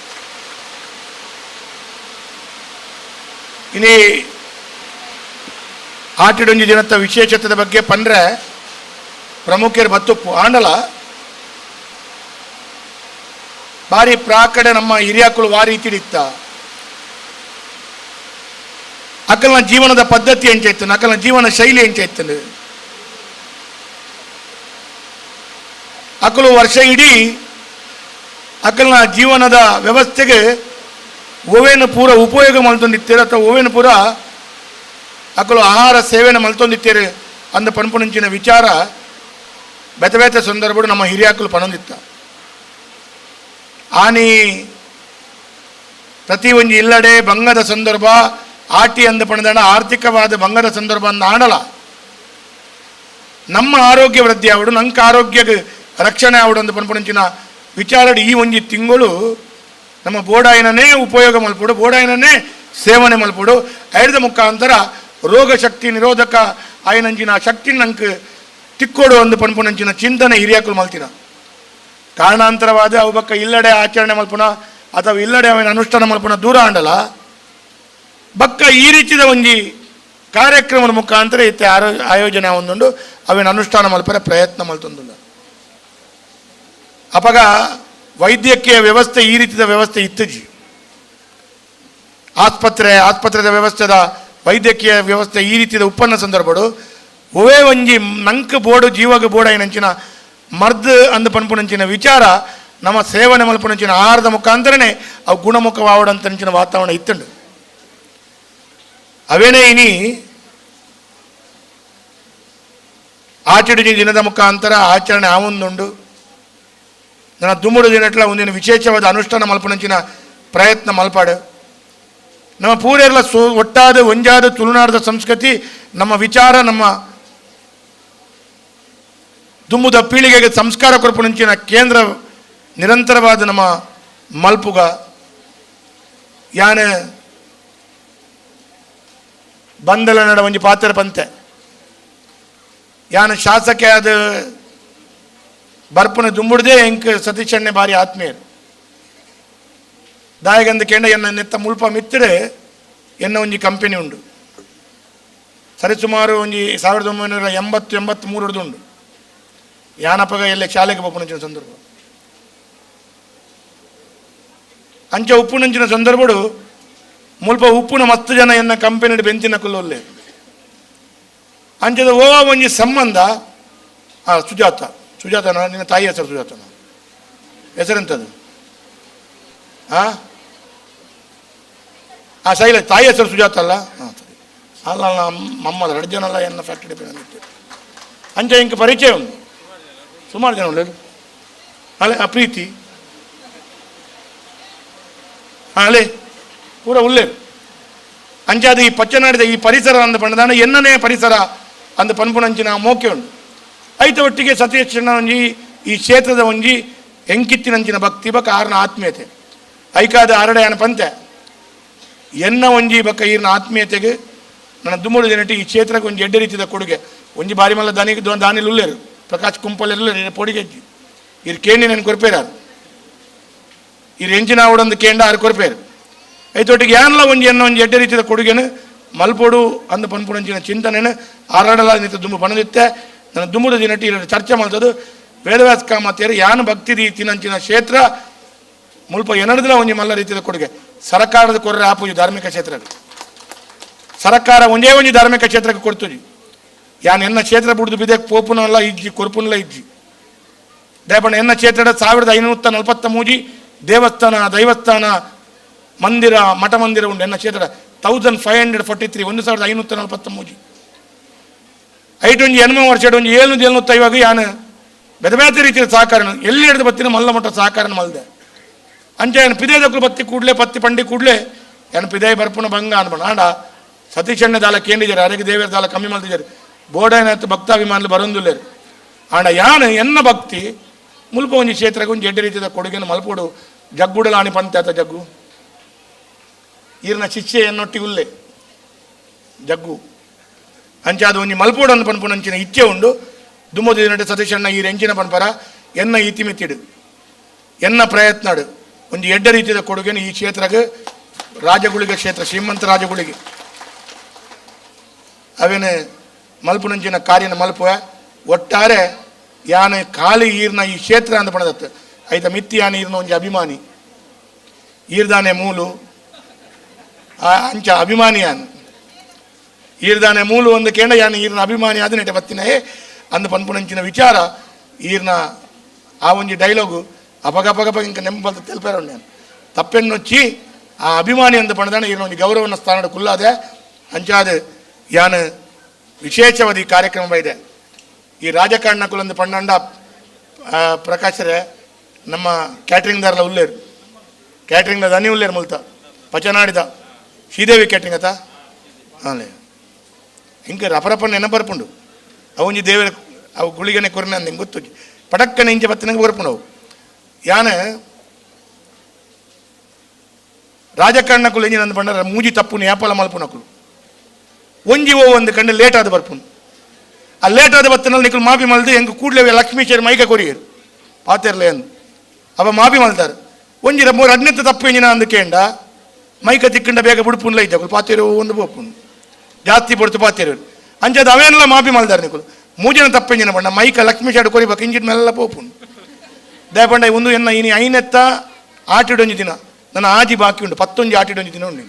ಇನಿ ಆಟಿಡೊಂಜಿ ದಿನದ ವಿಶೇಷತೆದ ಬಗ್ಗೆ ಪಂಡ್ರೆ ಪ್ರಮುಖರು ಬತ್ತುಪ್ಪು ಆಂಡಲ ಭಾರಿ ಪ್ರಾಕಡೆ ನಮ್ಮ ಹಿರಿಯಾಕುಲು ವಾರಿ ತಿಳಿತ್ತ ಅಕಲ್ನ ಜೀವನದ ಪದ್ಧತಿ ಎಂಚಾಯ್ತು, ಅಕಲ್ನ ಜೀವನ ಶೈಲಿ ಎಂಚಾಯ್ತು. ಅಕಲು ವರ್ಷ ಇಡೀ ಅಕಲ್ನ ಜೀವನದ ವ್ಯವಸ್ಥೆಗೆ ಓವೇನು ಪೂರ ಉಪಯೋಗ ಮಲ್ತೊಂದಿತ್ತೀರ ಅಥವಾ ಓವೇನು ಪೂರ ಅಕಲು ಆಹಾರ ಸೇವೆನ ಮಲ್ತೊಂದಿತ್ತೀರಿ ಅಂದ ಪನ್ಪುನಂಚಿನ ವಿಚಾರ ಬೇತೆ ಬೇತೆ ಸಂದರ್ಭಡು ನಮ್ಮ ಹಿರಿಯಾಕಲು ಪಣೊಂದಿತ್ತ. ಆನಿ ಪ್ರತಿ ಒಂಜಿ ಇಲ್ಲಡೆ ಬಂಗದ ಸಂದರ್ಭ ಆಟಿ ಅಂದ ಪಣದಣ ಆರ್ಥಿಕವಾದ ಬಂಗದ ಸಂದರ್ಭ ಅಂದ ಆಡಲ ನಮ್ಮ ಆರೋಗ್ಯ ವೃದ್ಧಿ ಆವಡು ನಂಗೆ ಆರೋಗ್ಯ ರಕ್ಷಣೆ ಆವಡು ಅಂದ ಪನ್ಪುನಂಚಿನ ವಿಚಾರ ಈ ಒಂಜಿ ತಿಂಗಳು ನಮ್ಮ ಬೋಡಾಯಿನೇ ಉಪಯೋಗ ಮಲ್ಪಡು, ಬೋಡಾಯಿನೇ ಸೇವನೆ ಮಲ್ಪಡು. ಐದ ಮುಖಾಂತರ ರೋಗ ಶಕ್ತಿ ನಿರೋಧಕ ಆಯನಂಚಿನ ಶಕ್ತಿ ನಂಗೆ ತಿಕ್ಕೋಡು ಒಂದು ಪನ್ಪುನಂಚಿನ ಚಿಂತನೆ ಹಿರಿಯಾಕಲು ಮಲ್ತಿನ. ಕಾರಣಾಂತರವಾದ ಅವು ಬಕ್ಕ ಇಲ್ಲಡೆ ಆಚರಣೆ ಮಲ್ಪುನ ಅಥವಾ ಇಲ್ಲಡೆ ಅವನ ಅನುಷ್ಠಾನ ಮಲ್ಪುನ ದೂರ ಆಂಡಲ ಬಕ್ಕ ಈ ರೀತಿಯ ಒಂಜಿ ಕಾರ್ಯಕ್ರಮದ ಮುಖಾಂತರ ಇತ್ತೆ ಆಯೋಜನೆ ಒಂದುಂಡು ಅವಿನ ಅನುಷ್ಠಾನ ಮಲ್ಪರೆ ಪ್ರಯತ್ನ ಮಲ್ತೊಂದುಂಡು. ಅಪಗ ವೈದ್ಯಕೀಯ ವ್ಯವಸ್ಥೆ ಈ ರೀತಿಯ ವ್ಯವಸ್ಥೆ ಇತ್ತಜಿ. ಆಸ್ಪತ್ರೆದ ವ್ಯವಸ್ಥೆದ ವೈದ್ಯಕೀಯ ವ್ಯವಸ್ಥೆ ಈ ರೀತಿಯ ಉತ್ಪನ್ನ ಸಂದರ್ಭಡು ಒವೇ ಒಂಜಿ ನಂಕ್ ಬೋರ್ಡು ಜೀವಾಗ ಬೋರ್ಡ್ ಐನಂಚಿನ ಮರ್ದ್ ಅಂದ ಪನ್ಪುನಂಚಿನ ವಿಚಾರ ನಮ್ಮ ಸೇವನೆ ಮಲ್ಪುನಂಚಿನ ಆಹಾರದ ಮುಖಾಂತರನೇ ಅವು ಗುಣಮುಖವಾವಡಂತಂಚಿನ ವಾತಾವರಣ ಇತ್ತುಂಡು. ಅವೇನೇ ಇನಿ ಆಚರಣೆ ದಿನದ ಮುಖಾಂತರ ಆಚರಣೆ ಆವೊಂದುಂಡು. ನನ್ನ ದುಮ್ಮುಡು ದಿನಟ್ಲ ಒಂದಿನ ವಿಶೇಷವಾದ ಅನುಷ್ಠಾನ ಮಲ್ಪುನಂಚಿನ ಪ್ರಯತ್ನ ಮಲ್ಪಾಡು. ನಮ್ಮ ಪೂರೆಲ್ಲ ಒಟ್ಟಾದ ಒಂಜಾದ ತುಳುನಾಡದ ಸಂಸ್ಕೃತಿ ನಮ್ಮ ವಿಚಾರ ನಮ್ಮ ದುಮ್ಮುದ ಪೀಳಿಗೆಗೆ ಸಂಸ್ಕಾರ ಕೊರಪುನಂಚಿನ ಕೇಂದ್ರ ನಿರಂತರವಾದ ನಮ್ಮ ಮಲ್ಪುಗ ಯಾನೆ ಬಂದಲ ನಡ ಒಂಜಿ ಪಾತ್ರ ಪಂತೆ ಯಾನ ಶಾಸಕ ಆದ ಬರ್ಪುನ ದುಂಬುಡ್ದೇ ಎಂಕ್ ಸತೀಶಣ್ಣೆ ಭಾರಿ ಆತ್ಮೀಯರು. ದಾಯಗಂದ ಕೇಂದ್ರ ಎನ್ನ ನೆತ್ತ ಮುಲ್ಪ ಮಿತ್ತರೆ ಎನ್ನ ಒಂಜಿ ಕಂಪೆನಿ ಉಂಡು. ಸರಿಸುಮಾರು ಒಂಜಿ 1980 83 ಉಂಡು. ಯಾನಪಗ ಎಲ್ಲ ಶಾಲೆಗೆ ಪೋಪುನಂಚಿನ ಸಂದರ್ಭ ಅಂಚ ಉಪ್ಪುನಂಚಿನ ಸಂದರ್ಭಡು ಮುಲ್ಪ ಉಪ್ಪುನ ಮಸ್ತ್ ಜನ ಎನ್ನ ಕಂಪೆನಿ ಬೆಂತಿನ ಕುಲ್ಲೊಲ್ಲೆ ಅಂಚದ ಓ ಒಂಜಿ ಸಂಬಂಧ. ಆ ಸುಜಾತ ಸುಜಾತನ ನಿನ್ನ ತಾಯಿ ಹೆಸರು ಸುಜಾತನ ಹೆಸರೆಂತದು? ಆ ಶೈಲ ತಾಯಿ ಹೆಸರು ಸುಜಾತ ಅಲ್ಲ? ಹಾಂ ಸರಿ ಅಲ್ಲ ಅಲ್ಲ ಮಮ್ಮದ ಎರಡು ಜನ ಅಲ್ಲ ಎನ್ನ ಫ್ಯಾಕ್ಟರಿ ಅಂಚ ಇಂಕ ಪರಿಚಯ ಉಂಟು ಸುಮಾರು ಜನ ಉಳ್ಳೇರು. ಅಲ್ಲೇ ಆ ಪ್ರೀತಿ ಹಾಂ ಅಲ್ಲೇ ಪೂರ ಉಳ್ಳೇರು. ಅಂಚಾದ ಈ ಪಚ್ಚನಾಡಿದ ಈ ಪರಿಸರ ಅಂದ ಪಂಡದಾನ ಎನ್ನನೇ ಪರಿಸರ ಅಂದ ಪನ್ಪುನಂಚಿನ ಮೋಕೆ ಉಂಟು. ಐತ ಒಟ್ಟಿಗೆ ಸತೀಶಣ್ಣ ಒಂಜಿ ಈ ಕ್ಷೇತ್ರದ ಒಂಜಿ ಎಂಕಿತ್ತಿನಂಚಿನ ಭಕ್ತಿ ಬಕ್ಕ ಆರ್ನ ಆತ್ಮೀಯತೆ ಐಕಾದ ಆರಡೆಯನ ಪಂತೆ ಎನ್ನ ಒಂಜಿ ಬಕ್ಕ ಈರ್ನ ಆತ್ಮೀಯತೆಗೆ ನನ್ನ ದುಮ್ಮುಡು ದಿನಟಿ ಈ ಕ್ಷೇತ್ರಕ್ಕೆ ಒಂಜಿ ಎಡ್ಡೆ ರೀತಿಯ ಕೊಡುಗೆ ಒಂಜಿ ಬಾರಿ ಮಲ್ಲ ದಾನಿ ದಾನಿಲ್ ಉಳ್ಳೇರು ಪ್ರಕಾಶ್ ಕುಂಪಲ್ ಪೊಡಿಗೆಜ್ಜಿ ಇರ್ ಕೇಂಡಿ ನಾನು ಕೊರ್ಪೇರಾರು ಇರ್ ಎಂಚಿನ ಆವಡೊಂದು ಕೇಂಡ ಆರು ಕೊರ್ಪೇರು ಐತೊಟ್ಟಿಗೆ ಯಾನ್ಲ ಒಂಜಿ ಎನ್ನ ಒಂಜಿ ಎಡ್ಡೆ ರೀತಿಯ ಕೊಡುಗೆನು ಮಲ್ಪೋಡು ಅಂದ ಪನ್ಪುನಂಚಿನ ಚಿಂತನೆನು ಆರಾಡಲ ನಿಂತ ದುಂಬು ಪಣದಿತ್ತೆ ನನ್ನ ದುಮ್ಮುಡು ದಿನಟಿ ಚರ್ಚೆ ಮಾಡ್ತದ್ದು ವೇದವ್ಯಾಸ ಕಾಮತಿಯರು ಯಾನು ಭಕ್ತಿ ರೀತಿನಂಚಿನ ಕ್ಷೇತ್ರ ಮುಲ್ಪ ಎನಡ್ದಿನ ಒಂಜಿ ಮಲ್ಲ ರೀತಿಯ ಕೊಡುಗೆ ಸರಕಾರದ ಕೊರ್ರೆ ಆಪುಜಿ ಧಾರ್ಮಿಕ ಕ್ಷೇತ್ರ ಸರಕಾರ ಒಂದೇ ಒಂಜಿ ಧಾರ್ಮಿಕ ಕ್ಷೇತ್ರಕ್ಕೆ ಕೊಡ್ತುಜಿ ಯಾನ್ ಎನ್ನ ಕ್ಷೇತ್ರ ಬುಡ್ದು ಬಿದೆಕ್ ಪೋಪುನಲ್ಲ ಇಜ್ಜಿ ಕೊರ್ಪುನಲ್ಲ ಇಜ್ಜಿ ದಯಪಂಡ ಎನ್ನ ಕ್ಷೇತ್ರದ 1543 ದೇವಸ್ಥಾನ ದೈವಸ್ಥಾನ ಮಂದಿರ ಮಠ ಮಂದಿರ ಉಂಟು ಎನ್ನ ಕ್ಷೇತ್ರ 1543 1543 ಐಟೊಂಜಿ ಎನ್ಮ ವರ್ಷ ಒಂಜಿ 750 ಯಾನು ಬೇತೆ ಬೇತೆ ರೀತಿಯ ಸಹಕಾರನ ಎಲ್ಲಿ ಹಿಡಿದು ಬತ್ತಿನ ಮಲ್ಲ ಮಟ್ಟ ಸಹಕಾರನ ಮಲ್ದೆ ಅಂಚ ಏನು ಪಿದೇದಕ್ಕೂ ಬತ್ತಿ ಕೂಡಲೇ ಪತ್ತಿ ಪಂಡಿ ಕೂಡಲೇ ಏನು ಪಿದೇ ಬರ್ಪುನ ಭಂಗ ಅನ್ಬಣ ಆಂಡ ಸತೀಶಣ್ಣ ದಾಲ ಕೇಂದಿದ್ದಾರೆ ಅರೆಗೆ ದೇವರ ದಾಲ ಕಮ್ಮಿ ಮಲ್ದಿದ್ದಾರೆ ಬೋರ್ಡೇನಾಯ್ತು ಭಕ್ತಾಭಿಮಾನುలు ಬರೊಂದುಲ್ಲೇರು ಆಂಡ ಯಾನು ಎನ್ನ ಭಕ್ತಿ ಮುಲ್ಪ ಒಂಜಿ ಕ್ಷೇತ್ರಕ್ಕೆ ಒಂಜಿ ಎಡ್ಡೆ ರೀತಿಯ ಕೊಡುಗೆನ ಮಲ್ಪೋಡು ಜಗ್ಗುಡಲಾಣಿ ಪಂತೆ ಆತ ಜಗ್ಗು ಈರ್ನ ಶಿಷ್ಯ ಎನ್ನೊಟ್ಟಿಗೆ ಉಲ್ಲೆ ಜಗ್ಗು ಅಂಚಾದ ಒಂಜಿ ಮಲ್ಪೋಡನ್ನು ಪನ್ಪುನಂಚಿನ ಇಚ್ಛೆ ಉಂಡು ದುಮ್ಮದಿನಡೆ ಸತೀಶಣ್ಣ ಈ ಎಂಚಿನ ಪನ್ಪರ ಎನ್ನ ಇತಿಮಿತಿಡು ಎನ್ನ ಪ್ರಯತ್ನಡು ಒಂಜಿ ಎಡ್ಡ ರೀತಿಯ ಕೊಡುಗೆನು ಈ ಕ್ಷೇತ್ರಕ್ಕೆ ರಾಜಗುಳಿಗೆ ಕ್ಷೇತ್ರ ಶ್ರೀಮಂತ ರಾಜಗುಳಿಗೆ ಅವೇನು ಮಲ್ಪುನಂಚಿನ ಕಾರ್ಯನ ಮಲ್ಪುವ ಒಟ್ಟಾರೆ ಯಾನೆ ಖಾಲಿ ಈರ್ನ ಈ ಕ್ಷೇತ್ರ ಅಂತ ಪಣದತ್ತು ಐತ ಮಿತ್ತಿ ಯಾನೆ ಈರ್ನ ಒಂಜಿ ಅಭಿಮಾನಿ ಈರ್ದಾನೆ ಮೂಲು ಅಂಚ ಅಭಿಮಾನಿ ಯಾನು ಈರ್ದಾನೆ ಮೂಲು ಒಂದು ಕೇಂದ್ರ ಯಾನು ಈರ್ನ ಅಭಿಮಾನಿ ಆದ ನೆಟೆ ಬತ್ತಿನಯೇ ಅಂದು ಪನ್ಪುನಂಚಿನ ವಿಚಾರ ಈರ್ನ ಆ ಒಂಜಿ ಡೈಲಾಗು ಅಪಗಪಗಪ ಇಂಕ ನೆಂಬಲ್ತ ತೆಲ್ಪೇರ ನಾನು ತಪ್ಪೆನ್ನೊಚ್ಚಿ ಆ ಅಭಿಮಾನಿ ಅಂದ ಪಣದಾನ ಈರ್ನ ಒಂಜಿ ಗೌರವನ ಸ್ಥಾನದ ಕುಲ್ಲಾದೆ ಅಂಚಾದ ಯಾನು ವಿಶೇಷವಾದ ಈ ಕಾರ್ಯಕ್ರಮ ಇದೆ ಈ ರಾಜಕಾರಣ ಕುಲಂದು ಪಣ್ಣಂಡ ಪ್ರಕಾಶರೇ ನಮ್ಮ ಕ್ಯಾಟ್ರಿಂಗ್ದಾರಲ್ಲ ಉಲ್ಲೇರು ಕ್ಯಾಟ್ರಿಂಗ್ದ ದನಿ ಉಲ್ಲೇರು ಮುಲ್ತ ಪಚನಾಡಿದ ಶ್ರೀದೇವಿ ಕ್ಯಾಟ್ರಿಂಗ್ ಆತ ಆಲೆ ಇಂಕ ರಪರಪ ನೆನಪರ್ಪುಂಡು ಅವು ದೇವರ ಅವು ಗುಳಿಗನೆ ಕೊರನೆ ಅಂದ ಗೊತ್ತು ಪಟಕ್ಕನೆ ಇಂಚ ಬತ್ತಿನಂಗೆ ಬರ್ಪುಂಡು ಅವು ಯಾನೆ ರಾಜಕಾರಣಕ್ಕೂ ಎಂಜಿನ ಅಂದ ಪಂಡ ಮೂಜಿ ತಪ್ಪುನು ಯಾಪಲ ಮಲ್ಪುನಕುಲು ಒಂಜಿ ಓ ಒಂದು ಕಂಡು ಲೇಟ್ ಆದ ಬರ್ಪುನು ಆ ಲೇಟ್ ಆದ ಬತ್ತಿನಲ್ಲಿ ನಿಕ್ಕಲು ಮಾಪಿ ಮಲ್ದು ಹೆಂಗೆ ಕೂಡಲೇ ಲಕ್ಷ್ಮೀಶ್ವರ ಮೈಕ ಕೊರಿಯರು ಪಾತೆರ್ಲೆ ಅಂದು ಅವ ಮಾಪಿ ಮಲ್ತಾರೆ ಒಂಜಿ ಮೂರು ಹದಿನೆಂಟು ತಪ್ಪು ಎಂಜಿನ ಅಂದು ಕೇಂಡ ಮೈಕ ತಿಕ್ಕಂಡ ಬೇಗ ಬುಡ್ಪುನ್ಲ ಇದ್ದ ಪಾತೇರು ಒಂದು ಬೋಪುನು ಜಾಸ್ತಿ ಪೊಡ್ತು ಪಾತೇರು ಅಂಚದ ಅವೇನೆಲ್ಲ ಮಾಪಿ ಮಲ್ದಾರೆ ನಿಕುಲು ಮೂಜನ ತಪ್ಪೆಂಜಿನ ಬಣ್ಣ ಮೈಕ ಲಕ್ಷ್ಮೀಶಾಡು ಕೊರಿಬೇಕು ಇಂಜಿನ ಮೇಲೆಲ್ಲ ಪೋಪುನು ದಯಪಂಡ ಒಂದು ಎನ್ನ ಇನಿ ಐನೆತ್ತ ಆಟಿಡೊಂಜಿ ದಿನ ನನ್ನ ಆಜಿ ಬಾಕಿ ಉಂಟು ಪತ್ತೊಂಜಿ ಆಟಿಡೊಂಜಿ ದಿನ ಉಂಟು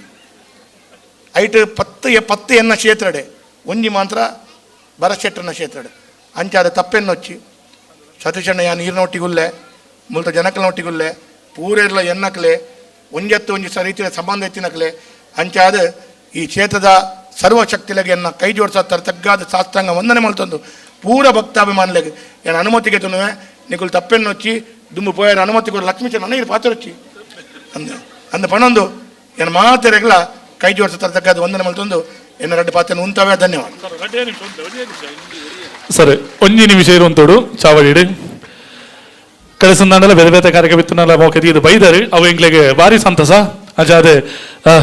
ಐಟ್ ಪತ್ತು ಪತ್ತು ಎನ್ನ ಕ್ಷೇತ್ರಡೆ ಒಂಜಿ ಮಾತ್ರ ಬರಶೆಟ್ಟನ ಕ್ಷೇತ್ರಡೆ ಅಂಚಾದ ತಪ್ಪೆನ್ನೊಚ್ಚಿ ಸತೀಶಣ್ಣ ಯಾ ನೀರಿನೊಟ್ಟಿಗುಲ್ಲೆ ಮುಲ್ತ ಜನಕಲನೊಟ್ಟಿಗುಲ್ಲೆ ಪೂರೆರ್ಲ ಎನ್ನಕ್ಲೆ ಒಂಜತ್ತು ಒಂಜಿ ಸ ರೀತಿಯ ಸಂಬಂಧ ಎತ್ತಿನಕ್ಲೆ ಅಂಚಾದ ಈ ಕ್ಷೇತ್ರದ ಸರ್ವಶಕ್ತಿಲೆಗೆ ಎನ್ನ ಕೈ ಜೋಡಿಸ ತಗ್ಗಾದ ಸಾಷ್ಟಾಂಗ ವಂದನೆ ಮಲ್ತೊಂದು ಪೂರ ಭಕ್ತಾಭಿಮಾನಿಲೆಗೆ ಎನ್ನ ಅನುಮತಿಗೆ ತುನುವೆ ನಿಕುಲು ತಪ್ಪೆನ್ನೊಚ್ಚಿ ದುಂಬು ಪೋಯರ ಅನುಮತಿ ಕೊಡು ಲಕ್ಷ್ಮೀಚ ನನಗೆ ಪಾತ್ರೊಚ್ಚಿ ಅಂದ ಅಂದ ಪಣೊಂದು ಎನ್ನ ಮಾತೆರೆಗ್ಲ ಕೈ ಜೋಡಿಸ ತಗ್ಗಾದ ವಂದನೆ ಮಲ್ತೊಂದು ಎನ್ನ ರಡ್ಡು ಪಾತ್ರನ ಉಂತವೇ. ಧನ್ಯವಾದ. ಸರಿ ಒಂಜಿ ನಿಮಿಷ ಇರುವಂತೋಡು ಚಾವಡಿಡು ಕಡೆ ಬೇರೆ ಬೇರೆ ಕಾರ್ಯಕ್ರಮ ಇತ್ತು ಮೋಕೆ ಇದು ಬೈದರು ಅವು ಎಂಗ್ಲಿಗೆ ಭಾರಿ ಸಂತಸ ಅಜಾದೆ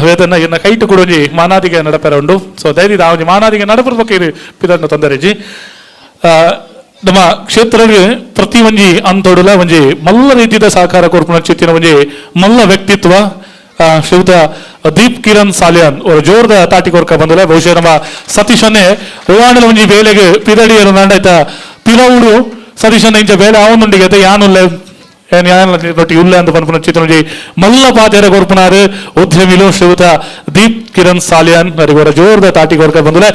ವೇದನ ಇನ್ನ ಕೈಟು ಕೂಡ ಒಂಜಿ ಮಾನಾದಿಗೆ ನಡಪೆರ ಉಂಡು. ಸೊ ಧೈರ್ಯ ಆ ಒಂಜಿ ಮಾನಾದಿಗೆ ನಡಪುರ ಇದು ಪಿದನ್ನು ತೊಂದರೆಜಿ ನಮ್ಮ ಕ್ಷೇತ್ರಕ್ಕೆ ಪ್ರತಿ ಒಂಜಿ ಅಂತೋಡುಲ ಒಂಜಿ ಮಲ್ಲ ರೀತಿಯ ಸಹಕಾರ ಕೊರ್ಪುನ ಚಿತ್ತಿನ ಒಂಜಿ ಮಲ್ಲ ವ್ಯಕ್ತಿತ್ವ ಶ್ರೀಯುತ ದೀಪ್ ಕಿರಣ್ ಸಾಲಿಯಾನ್ ಅವರು ಜೋರದ ತಾಟಿ ಕೊರ್ಕ ಬಂದಲ್ಲ. ಬಹುಶಃ ನಮ್ಮ ಸತೀಶನ್ನೇ ಓವಾಣಲ ಒಂಜಿ ಬೇಲೆಗೆ ಪಿದಡಿಯರು ನಾಂಡಾಯ್ತ ಪಿರವುಡು ಸತೀಶನ್ನ ಇಂಚ ಬೇಲೆ ಅವನುಂಡಿಗೆ ಯಾನುಲ್ಲೆ ಒಟ್ಟಿಗೆ ಉಲ್ಲೆ ಅಂತ ಪನ್ಪುನ ಚಿತ್ರ ಒಂಜಿ ಮಲ್ಲ ಪಾತೆರ ಕೊರ್ಪುನಾರು ಉದ್ಯಮಿಲು ಶ್ರೀಯುತ ದೀಪ್ ಕಿರಣ್ ಸಾಲಿಯಾನ್ ಅವರಿಗೆ ಜೋರದ ತಾಟಿ ಕೊರ್ಕ ಬಂದಲ್ಲ.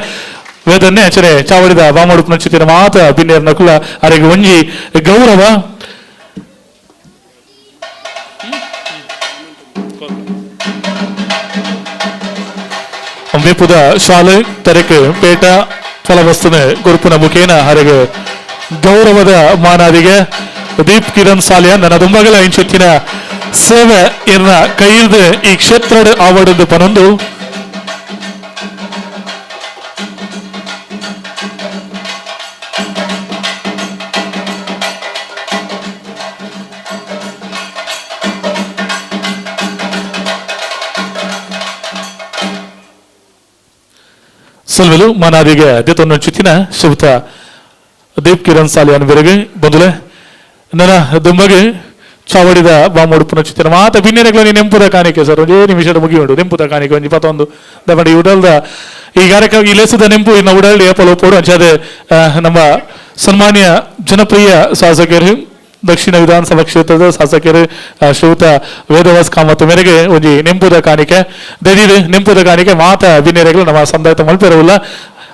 ವೇದನ್ನೇ ಅಚರೆ ಚಾವಡಿದ ಬಾಮುಡುಪುನ ಚಿತ್ತಿನ ಮಾತ ಬಿನ್ನೇರ್ ನಕುಲ ಅರೆಗೆ ಒಂಜಿ ಗೌರವ. ಮೇಪುದ ಶಾಲೆ ತರಕು ಪೇಟ ಫಲವಸ್ತುನ ಗುರುಪುನ ಮುಖೇನ ಹರಗೆ ಗೌರವದ ಮಾನಾದಿಗೆ ದೀಪ್ ಕಿರಣ್ ಸಾಲಿಯಾನ್ ನನ್ನ ದುಂಬಗಲ ಇಂಚೆತ್ತಿನ ಸೇವೆ ಇರ್ನ ಕೈಯಿಲ್ದು ಈ ಕ್ಷೇತ್ರದ ಆವಡದು ಪನೊಂದು ಸಲ್ವೆಲು ಮಾನಾದಿಗೆ ದೇತೊಂದು ಚಿತ್ತಿನ ಶ್ರೀಯುತ ದೀಪ್ ಕಿರಣ್ ಸಾಲಿಯಾನ್ ಬೆರಗೆ ಬಂದುಲೆ ನನ್ನ ದುಂಬಗೆ ಚಾವಡಿದ ಬಾಮುಡುಪುನ ಚಿತ್ತಿನ ಮಾತ ಬಿನ್ನೆರೆಗಳ ನೆಂಪುದ ಕಾಣಿಕೆ ಸರ್ ಒಂದೇ ನಿಮಿಷದ ಮುಗಿಯುಂಡು ನೆಂಪುದ ಕಾಣಿಕೆ ಒಂಜಿ ಪತ್ತೊಂದು ದಬಡಿ ಉಡಲ್ದ ಈ ಕಾರ್ಯಕ್ರಮ ಈ ಲೇಸದ ನೆಂಪು ಇನ್ನು ಉಡಲ್ಡಿ ಏಪಲ್ ಒಪ್ಪೋಡು ಅಂಚಾದೆ ನಮ್ಮ ಸನ್ಮಾನ್ಯ ಜನಪ್ರಿಯ ಶಾಸಕರು ದಕ್ಷಿಣ ವಿಧಾನಸಭಾ ಕ್ಷೇತ್ರದ ಶಾಸಕರು ಶ್ರೀಯುತ ವೇದವಾಸ್ ಕಾಮತ್ ಮೇರೆಗೆ ಒಂಜಿ ನೆಂಪುದ ಕಾಣಿಕೆ ದದಿದು ನೆಂಪುದ ಕಾಣಿಕೆ ಮಾತ ಬಿನ್ನೆರೆಗಳು ನಮ್ಮ ಸಂದಾಯತ ಮಲ್ಪೆರವುಲ್ಲ.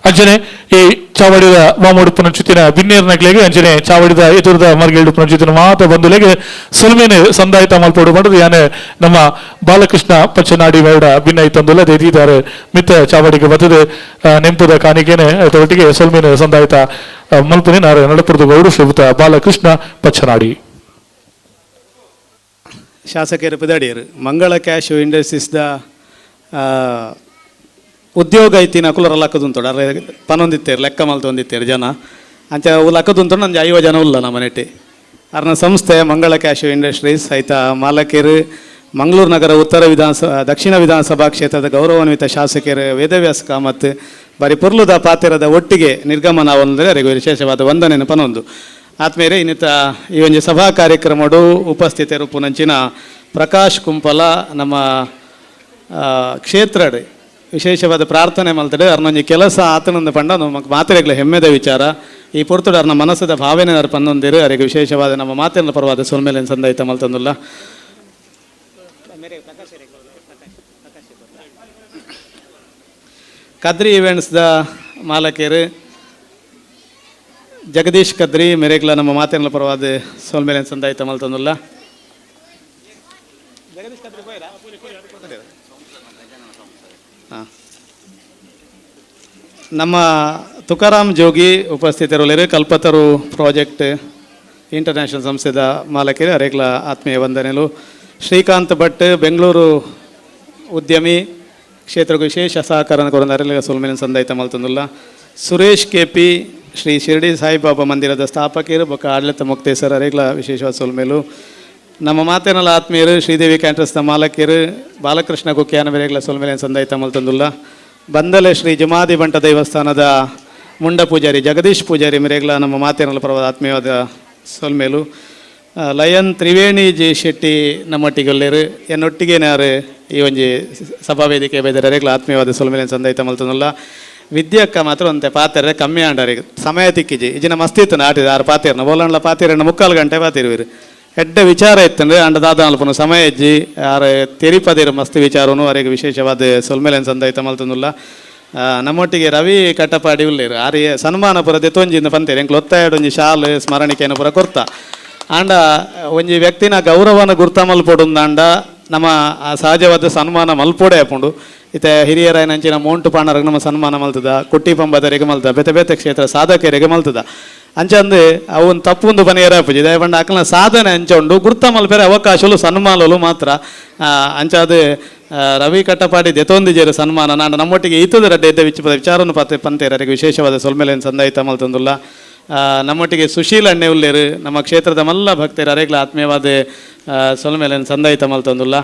ಅಂಚನೆ ಈ ಚಾವಡಿದ ಮಾಮುಡುಪುನ ಚುತ್ತಿನ ಬಿನ್ನೇರ್ನಗ್ಲೆಗೆ ಅಂಚನೆ ಚಾವಡಿದ ಎದುರದ ಮರ್ಗಿಲ್ಡುಪುನ ಚುತ್ತಿನ ಮಾತ ಬಂಧುಲೆಗೆ ಸೊಲ್ಮೇನೆ ಸಂದಾಯತ ಮಲ್ಪೋಡು ಪಂಡದು ಯಾನೆ ನಮ್ಮ ಬಾಲಕೃಷ್ಣ ಪಚ್ಚನಾಡಿ ಮೇಡ ಭಿನ್ನ ತಂದುಲ್ಲ ದೇದಿದ್ದಾರೆ ಮಿತ್ತ ಚಾವಡಿಗೆ ಬತ್ತದೆ ನೆಂಪುದ ಕಾಣಿಕೆನೆ ಒಟ್ಟಿಗೆ ಸೊಲ್ಮೇನೆ ಸಂದಾಯತ ಮಲ್ಪುನೆ ನಾರು ನಡಪುರದ ಗೌಡು ಶ್ರೀಯುತ ಬಾಲಕೃಷ್ಣ ಪಚ್ಚನಾಡಿ. ಶಾಸಕರು ಪದಡಿಯರು ಮಂಗಳ ಕ್ಯಾಶು ಇಂಡಸ್ಟ್ರೀಸ್ದ ಉದ್ಯೋಗ ಐತಿನ ಕುಲರ ಲಕ್ಕದುಂತೋಡು ಅರೆ ಪನೊಂದಿತ್ತೇರು ಲೆಕ್ಕ ಮಲ್ತೊಂದಿತ್ತೇರು ಜನ ಅಂಚ ಅವು ಲಕ್ಕದುಂತೋಡು ನಂಜಿ 50 ಜನ ಉಲ್ಲ ನಮ್ಮ ನೆಟ್ಟಿ ಅರ್ನ ಸಂಸ್ಥೆ ಮಂಗಳ ಕ್ಯಾಶು ಇಂಡಸ್ಟ್ರೀಸ್ ಐತ ಮಾಲಕರು ಮಂಗಳೂರು ನಗರ ಉತ್ತರ ವಿಧಾನಸಭಾ ದಕ್ಷಿಣ ವಿಧಾನಸಭಾ ಕ್ಷೇತ್ರದ ಗೌರವಾನ್ವಿತ ಶಾಸಕರು ವೇದವ್ಯಾಸ ಕಾಮತ್ ಬಾರಿ ಪೊರ್ಲುದ ಪಾತೆರದ ಒಟ್ಟಿಗೆ ನಿರ್ಗಮನ ಅಂದರೆ ಅವರಿಗೆ ವಿಶೇಷವಾದ ವಂದನೆಯನ್ನು ಪನೊಂದು. ಆತ್ಮೇರೆ ಇನ್ನಿತ ಈ ಒಂದು ಸಭಾ ಕಾರ್ಯಕ್ರಮಡು ಉಪಸ್ಥಿತರು ಪುನಂಚಿನ ಪ್ರಕಾಶ್ ಕುಂಪಲ ನಮ್ಮ ಕ್ಷೇತ್ರಡ್ ವಿಶೇಷವಾದ ಪ್ರಾರ್ಥನೆ ಮಲ್ತಡೆ ಅರ್ನೊಂಜಿ ಕೆಲಸ ಆತನಂದ ಪಂಡ ನಮಗೆ ಮಾತೆರೆಗ್ಲ ಹೆಮ್ಮೆದ ವಿಚಾರ. ಈ ಪೊರ್ತುಡು ಅರ್ನ ಮನಸ್ಸದ ಭಾವನೆ ಅರ್ ಪನ್ನೊಂದಿರು ಅವರಿಗೆ ವಿಶೇಷವಾದ ನಮ್ಮ ಮಾತಿನ ಪರವಾದ ಸೊಲ್ಮೇಲೆ ಸಂದಾಯಿತ ಮಲ್ತಂದುಲ್ಲ. ಕದ್ರಿ ಇವೆಂಟ್ಸ್ದ ಮಾಲಕರು ಜಗದೀಶ್ ಕದ್ರಿ ಮೆರೆಗ್ಲ ನಮ್ಮ ಮಾತಿನ ಪರವಾದ ಸೊಲ್ಮೇಲೆ ಸಂದಾಯಿತ ಮಲ್ತಂದುಲ್ಲ. ನಮ್ಮ ತುಕಾರಾಮ್ ಜೋಗಿ ಉಪಸ್ಥಿತರುಳ್ಳರು ಕಲ್ಪತರು ಪ್ರಾಜೆಕ್ಟ್ ಇಂಟರ್ನ್ಯಾಷನಲ್ ಸಂಸ್ಥೆದ ಮಾಲಕರು ಅರೇಗ್ಲ ಆತ್ಮೀಯ ವಂದನೆಲು. ಶ್ರೀಕಾಂತ್ ಭಟ್ ಬೆಂಗಳೂರು ಉದ್ಯಮಿ ಕ್ಷೇತ್ರಕ್ಕೆ ವಿಶೇಷ ಸಹಕಾರ ಕೊರೊಂದು ಅರೆಲ ಸೊಲ್ಮೆನ ಸಂದಾಯಿತ ಮಲ್ತಂದುಲ್ಲ. ಸುರೇಶ್ ಕೆ ಪಿ ಶ್ರೀ ಶಿರಡಿ ಸಾಯಿಬಾಬಾ ಮಂದಿರದ ಸ್ಥಾಪಕರು ಬೊಕ್ಕ ಆಡಳಿತ ಮೊಕ್ತೇಸರ್ ಅರೇಗ್ಲ ವಿಶೇಷವಾದ ಸೊಲ್ಮೇಲು. ನಮ್ಮ ಮಾತೇನಲ್ಲ ಆತ್ಮೀಯರು ಶ್ರೀದೇವಿ ಕ್ಯಾಂಟ್ರಸ್ನ ಮಾಲಕರು ಬಾಲಕೃಷ್ಣ ಕುಕ್ಯಾನ ಮೆರೆಗ್ಲ ಸೊಲ್ಮೇಲೆ ಸಂದಾಯಿತ ಮಲ್ತಂದುಲ್ಲ. ಬಂದಲೆ ಶ್ರೀ ಜುಮಾದಿ ಬಂಟ ದೇವಸ್ಥಾನದ ಮುಂಡ ಪೂಜಾರಿ ಜಗದೀಶ್ ಪೂಜಾರಿ ಮೆರೆಗ್ಲ ನಮ್ಮ ಮಾತೇನಲ್ಲ ಪರವಾದ ಆತ್ಮೀಯವಾದ ಸೊಲ್ಮೇಲು. ಲಯನ್ ತ್ರಿವೇಣಿ ಜಿ ಶೆಟ್ಟಿ ನಮ್ಮೊಟ್ಟಿಗೊಲ್ಲೇರು ಎನ್ನೊಟ್ಟಿಗೇನಾರು ಈ ಒಂಜಿ ಸಭಾವೇದಿಕೆ ಬೈದರೆ ರೇಗ್ಲ ಆತ್ಮೀಯವಾದ ಸೊಲ್ಮೇಲೆ ಸಂದಾಯಿತ ಮಲ್ತಂದುಲ್ಲ. ವಿದ್ಯಕ್ಕ ಮಾತ್ರ ಒಂತೆ ಪಾತೆರೆ ಕಮ್ಮಿ ಆಂಡಾರಿ ಸಮಯ ತಿಕ್ಕಿಜಿ ಇಜಿನ ಮಸ್ತಿ ಇತ್ತು ಆಟಿದ ಆರು ಪಾತೇರ್ನ ಬೋಲಂಡ್ಲ ಪಾತೇರಣ್ಣ 3.25 ಗಂಟೆ ಪಾತಿರುವಿರು ಎಡ್ಡೆ ವಿಚಾರ ಇತ್ತಂದ್ರೆ ಅಂಡ ದಾದ ಅಲ್ಪನು ಸಮಯ ಇಜ್ಜಿ ಆರು ತೆರಿಪದಿರು ಮಸ್ತ್ ವಿಚಾರನು ಅವರಿಗೆ ವಿಶೇಷವಾದ ಸೊಲ್ಮೇಲೆ ಸಂದಾಯಿತ ಮಲ್ತಂದುಲ್ಲ. ನಮ್ಮೊಟ್ಟಿಗೆ ರವಿ ಕಟ್ಟಪಾಡಿ ಉಲ್ಲೇರು ಆರು ಸನ್ಮಾನ ಪುರ ದೆತ್ತೊಂಜಿಂದ ಪಂತೇರು ಎಂಕ್ಲು ಒತ್ತಾಯಡೊಂಜಿ ಶಾಲು ಸ್ಮರಣಿಕೆಯನ್ನು ಪುರ ಕೊರ್ತ ಆಂಡ ಒಂಜಿ ವ್ಯಕ್ತಿನ ಗೌರವನ ಗುರ್ತ ಮಲ್ಪೊಡುಂದಾಂಡ ನಮ್ಮ ಸಹಜವಾದ ಸನ್ಮಾನ ಮಲ್ಪೊಡೆ ಆಪುಂಡು. ಇತ್ತೆ ಹಿರಿಯರಾಯನಂಚಿನ ಮೋಂಟು ಪಾಣರಗ್ ನಮ್ಮ ಸನ್ಮಾನ ಮಲ್ತದ ಕುಟ್ಟಿ ಪಂಬದರಿಗೆ ಮಲ್ತದ ಬೇತೆ ಬೇತೆ ಕ್ಷೇತ್ರ ಸಾಧಕರಿಗೆ ಮಲ್ತದ ಅಂಚಂದು ಅವನ್ ತಪ್ಪುಂದು ಬನಿಯರ ಆಪುಜಿ ದಯಪಂಡ ಅಕಲ್ನ ಸಾಧನೆ ಅಂಚ ಉಂಡು ಗುರ್ತ ಮಲ್ಪೆರೆ ಅವಕಾಶಲು ಸನ್ಮಾನಲು ಮಾತ್ರ ಅಂಚಾದ ರವಿ ಕಟ್ಟಪಾಡಿ ದೆತೊಂದಿಜೇರು ಸನ್ಮಾನ ನಾನು ನಮ್ಮೊಟ್ಟಿಗೆ ಈತದ ರಡ್ಡೆ ಇದ್ದ ವಿಚಾರವನ್ನು ಪತ್ತೆ ಪಂತೇರು ಅವರಿಗೆ ವಿಶೇಷವಾದ ಸೊಲ್ಮೇಲೆ ಸಂದಾಯಿತ ಮಲ್ತಂದುಲ್ಲ. ನಮ್ಮೊಟ್ಟಿಗೆ ಸುಶೀಲ್ ಅಣ್ಣೆ ಉಲ್ಲೇರು ನಮ್ಮ ಕ್ಷೇತ್ರದ ಮಲ್ಲ ಭಕ್ತರು ಅರೇಗ್ಲ ಆತ್ಮೀಯವಾದ ಸೊಲ್ಮೇಲೆ ಸಂದಾಯಿತ ಮಲ್ತಂದುಲ್ಲ.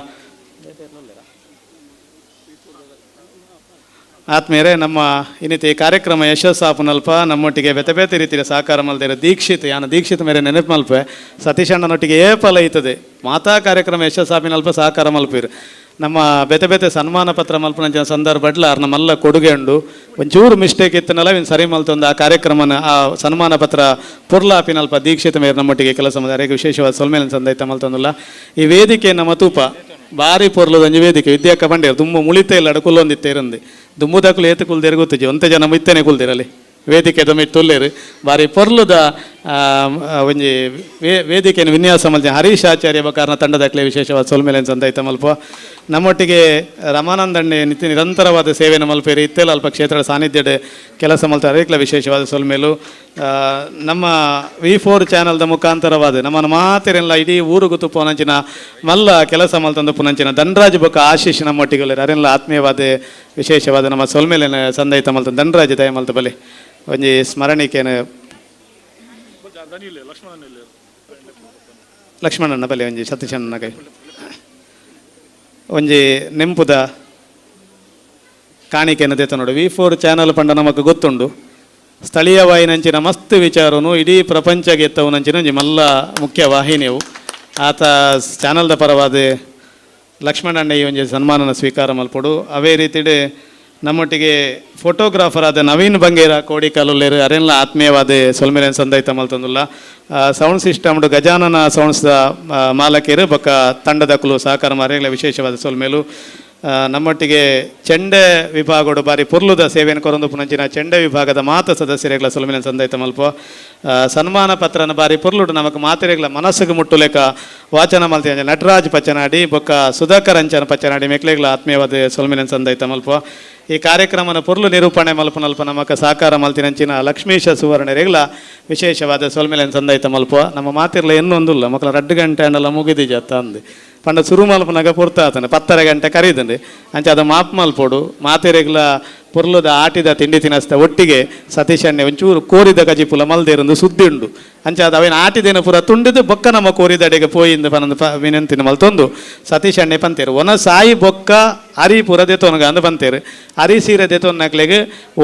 ಆತ್ಮೀಯರೇ ನಮ್ಮ ಇನ್ನಿತ ಈ ಕಾರ್ಯಕ್ರಮ ಯಶಸ್ಸಾಪುನಲ್ಪ ನಮ್ಮೊಟ್ಟಿಗೆ ಬೇತೆ ಬೇತೆ ರೀತಿಯ ಸಹಕಾರ ಮಲ್ದಿರ ದೀಕ್ಷಿತ್ ಯಾನ ದೀಕ್ಷಿತ್ ಮೇರೆ ನೆನಪು ಮಲ್ಪೆ ಸತೀಶಣ್ಣನೊಟ್ಟಿಗೆ ಏಪಲ ಐತದೆ ಮಾತಾ ಕಾರ್ಯಕ್ರಮ ಯಶಸ್ಸಾಪಿನಲ್ಪ ಸಹಕಾರ ಮಲ್ಪಿರು ನಮ್ಮ ಬೇತೆ ಬೇತೆ ಸನ್ಮಾನ ಪತ್ರ ಮಲ್ಪನಂಚಿನ ಸಂದರ್ಭಡ್ಲ ಅವ್ರ ನಮ್ಮೆಲ್ಲ ಕೊಡುಗೆ ಉಂಡು ಒಂಚೂರು ಮಿಸ್ಟೇಕ್ ಇತ್ತನಲ್ಲ ಇನ್ನು ಸರಿ ಮಲ್ತೊಂದು ಆ ಕಾರ್ಯಕ್ರಮನ ಆ ಸನ್ಮಾನ ಪತ್ರ ಪುರ್ಲಾಪಿನಲ್ಪ ದೀಕ್ಷಿತ ಮೇರೆ ನಮ್ಮೊಟ್ಟಿಗೆ ಕೆಲಸ ಮಾಡಿದ ವಿಶೇಷವಾದ ಸೊಲ್ಮೇಲೆ ಸಂದೈತ ಮಲ್ತೊಂದುಲ್ಲ. ಈ ವೇದಿಕೆ ನಮ್ಮ ತೂಪ ಬಾರಿ ಪೊರ್ಲುದೊಂಜಿ ವೇದಿಕೆ ವಿದ್ಯಾಕ್ಕ ಬಂಡೇರು ದುಮ್ಮು ಮುಳಿತೆ ಇಲ್ಲ ಕುಲ್ಲೊಂದಿತ್ತೆ ಇರಂದು ದುಮ್ಮುದಕ್ಕಲು ಏತು ಕುಲ್ದೇರು ಗೊತ್ತಿಜ್ಜಿ ಒಂತೆ ಜನ ಮುತ್ತೇನೆ ಕುಲ್ದಿರಲಿ ವೇದಿಕೆ ದೊಮ್ಮಿಟ್ಟು ಬಾರಿ ಪೊರ್ಲುದ ಒಂಜಿ ವೇದಿಕೆಯನ್ನು ವಿನ್ಯಾಸ ಮಲ್ತಿ ಹರೀಶ್ ಆಚಾರ್ಯ ಬಕಾರನ ತಂಡದಕ್ಲೆ ವಿಶೇಷವಾದ ಸೊಲ್ಮೇಲೆ ಸಂದೈತ ಮಲ್ಪ. ನಮ್ಮೊಟ್ಟಿಗೆ ರಮಾನಂದಣ್ಣೆ ನಿತ್ಯ ನಿರಂತರವಾದ ಸೇವೆಯನ್ನು ಮಲ್ಪೇರಿ ಇತ್ತೆಲ್ಲ ಅಲ್ಪ ಕ್ಷೇತ್ರದ ಸಾನ್ನಿಧ್ಯದ ಕೆಲಸ ಮಲ್ತಾರೆ ಅರೇಕ್ಲ ವಿಶೇಷವಾದ ಸೊಲ್ಮೇಲು. ನಮ್ಮ V4 ಚಾನಲ್ದ ಮುಖಾಂತರವಾದ ನಮ್ಮ ಮಾತಿರೆಲ್ಲ ಇಡೀ ಊರುಗು ತುಪ್ಪನಂಚಿನ ಮಲ್ಲ ಕೆಲಸ ಮಲ್ತಂದು ಪುನಂಚಿನ ಧನರಾಜ್ ಬೊಕ್ಕ ಆಶೀಶ್ ನಮ್ಮೊಟ್ಟಿಗೆ ಅರೆಲ್ಲ ಆತ್ಮೀಯವಾದ ವಿಶೇಷವಾದ ನಮ್ಮ ಸೊಲ್ಮೇಲೆ ಸಂದೈತ ಮಲ್ತ ಧನರಾಜ್ ದಯ ಮಲ್ತ ಬಲಿ ಒಂಜಿ ಸ್ಮರಣಿಕೆಯನ್ನು ಲಕ್ಷ್ಮಣನ ಬಲಿ ಒಂಜಿ ಸತೀಶಣ್ಣನ ಕೈ ಒಂಜಿ ನೆಂಪುದ ಕಾಣಿಕೆಯನ್ನು ದೇತ ನೋಡು. V4 channel ಪಂಡ ನಮಕ್ ಗೊತ್ತುಂಡು ಸ್ಥಳೀಯ ವಾಹಿನಂಚಿನ ಮಸ್ತ್ ವಿಚಾರನು ಇಡೀ ಪ್ರಪಂಚಗೆ ಎತ್ತವನಂಚಿನ ಒಂಜಿ ಮಲ್ಲ ಮುಖ್ಯ ವಾಹಿನಿಯವು ಆತ ಚಾನಲ್ದ ಪರವಾದ ಲಕ್ಷ್ಮಣಣ್ಣ ಈ ಒಂಜಿ ಸನ್ಮಾನನ ಸ್ವೀಕಾರ ಮಲ್ಪೊಡು. ಅವೇ ರೀತಿಡೆ ನಮ್ಮೊಟ್ಟಿಗೆ ಫೋಟೋಗ್ರಾಫರ್ ಆದ ನವೀನ್ ಬಂಗೇರ ಕೋಡಿಕಾಲುಲ್ಲೇರು ಅರೆಲ್ಲ ಆತ್ಮೀಯವಾದ ಸೊಲ್ಮೇಲೆ ಸಂದೈತ ಮಲ್ತಂದುಲ್ಲ. ಸೌಂಡ್ ಸಿಸ್ಟಮ್ ಗಜಾನನ ಸೌಂಡ್ಸ್ ಮಾಲಕರು ಬೊಕ್ಕ ತಂಡದಕ್ಕಲು ಸಹಕಾರ ಮಾರೇಗ್ಲ ವಿಶೇಷವಾದ ಸೊಲ್ಮೇಲು. ನಮ್ಮೊಟ್ಟಿಗೆ ಚೆಂಡೆ ವಿಭಾಗಡು ಬಾರಿ ಪುರ್ಲುದ ಸೇವೆಯನ್ನು ಕೊರೊಂದು ಪುನಂಚಿನ ಚೆಂಡೆ ವಿಭಾಗದ ಮಾತ ಸದಸ್ಯರೇಗ್ಲ ಸೊಲ್ಮೇಲೆ ಸಂದೈತ ಮಲ್ಪ. ಸನ್ಮಾನ ಪತ್ರನ ಬಾರಿ ಪುರ್ಲುಡು ನಮಕ್ ಮಾತಿರೇಗ್ಲ ಮನಸ್ಸಿಗೆ ಮುಟ್ಟುಲೇಕ ವಾಚನ ಮಲ್ತಿ ನಟರಾಜ್ ಪಚ್ಚನಾಡಿ ಬೊಕ್ಕ ಸುಧಾಕರ್ ಅಂಚನ ಪಚ್ಚನಾಡಿ ಮೆಕ್ಲೆಗ್ಲ ಆತ್ಮೀಯವಾದ ಸೊಲ್ಮೇಲೆ ಸಂದೈತ ಮಲ್ಪ. ಈ ಕಾರ್ಯಕ್ರಮನ ಪೊರ್ಲು ನಿರೂಪಣೆ ಮಲ್ಪನಲ್ಪ ನಮಕ ಸಹಕಾರ ಮಲ್ತಿನಂಚಿನ ಲಕ್ಷ್ಮೀಶ ಸುವರ್ಣರೇಗ್ಲ ವಿಶೇಷವಾದ ಸೊಲ್ಮೇಲೆ ಸಂದೈತ ಮಲ್ಪ. ನಮ್ಮ ಮಾತಿರ್ಲ ಇನ್ನೊಂದುಲ್ಲ ಮಕ್ಕಳ 2 ಗಂಟೆ ಅಂಡಲ ಮುಗಿದಿಜತ್ತ ಅಂದು ಪಂಡ ಸುರು ಮಲ್ಪುನಗ ಪೊರ್ತು ಆತಂಡು 10:30 ಗಂಟೆ ಕರೀದಂಡು ಅಂಚ ಅದ ಮಾಪ್ ಮಲ್ಪೊಡು ಮಾತೆರೆಗ್ಲ ಪೊರ್ಲುದ ಆಟಿದ ತಿಂಡಿ ತಿನಸ್ತ ಒಟ್ಟಿಗೆ ಸತೀಶ್ ಅಣ್ಣೆ ಒಂಚೂರು ಕೋರಿದ ಕಜಿಪುಲ ಮಲ್ದೇರೊಂದು ಸುದ್ದಿ ಉಂಡು ಅಂಚ ಅದು ಅವೇನು ಆಟಿದೇನ ಪೂರ ತುಂಡಿದು ಬೊಕ್ಕ ನಮ್ಮ ಕೋರಿದಡೆಗೆ ಪೋಯಿಂದು ಪನಂದು ವಿನಂತಿನ ಮಲ್ತೊಂದು ಸತೀಶ್ ಅಣ್ಣೆ ಪಂತೇರು ಒನ ಸಾಯಿ ಬೊಕ್ಕ ಅರಿ ಪೂರ ದೆತೊನಗ ಅಂದು ಪಂತೇರು ಅರಿ ಸೀರೆ ದೆತೊನ್ನಕ್ಲೆಗ್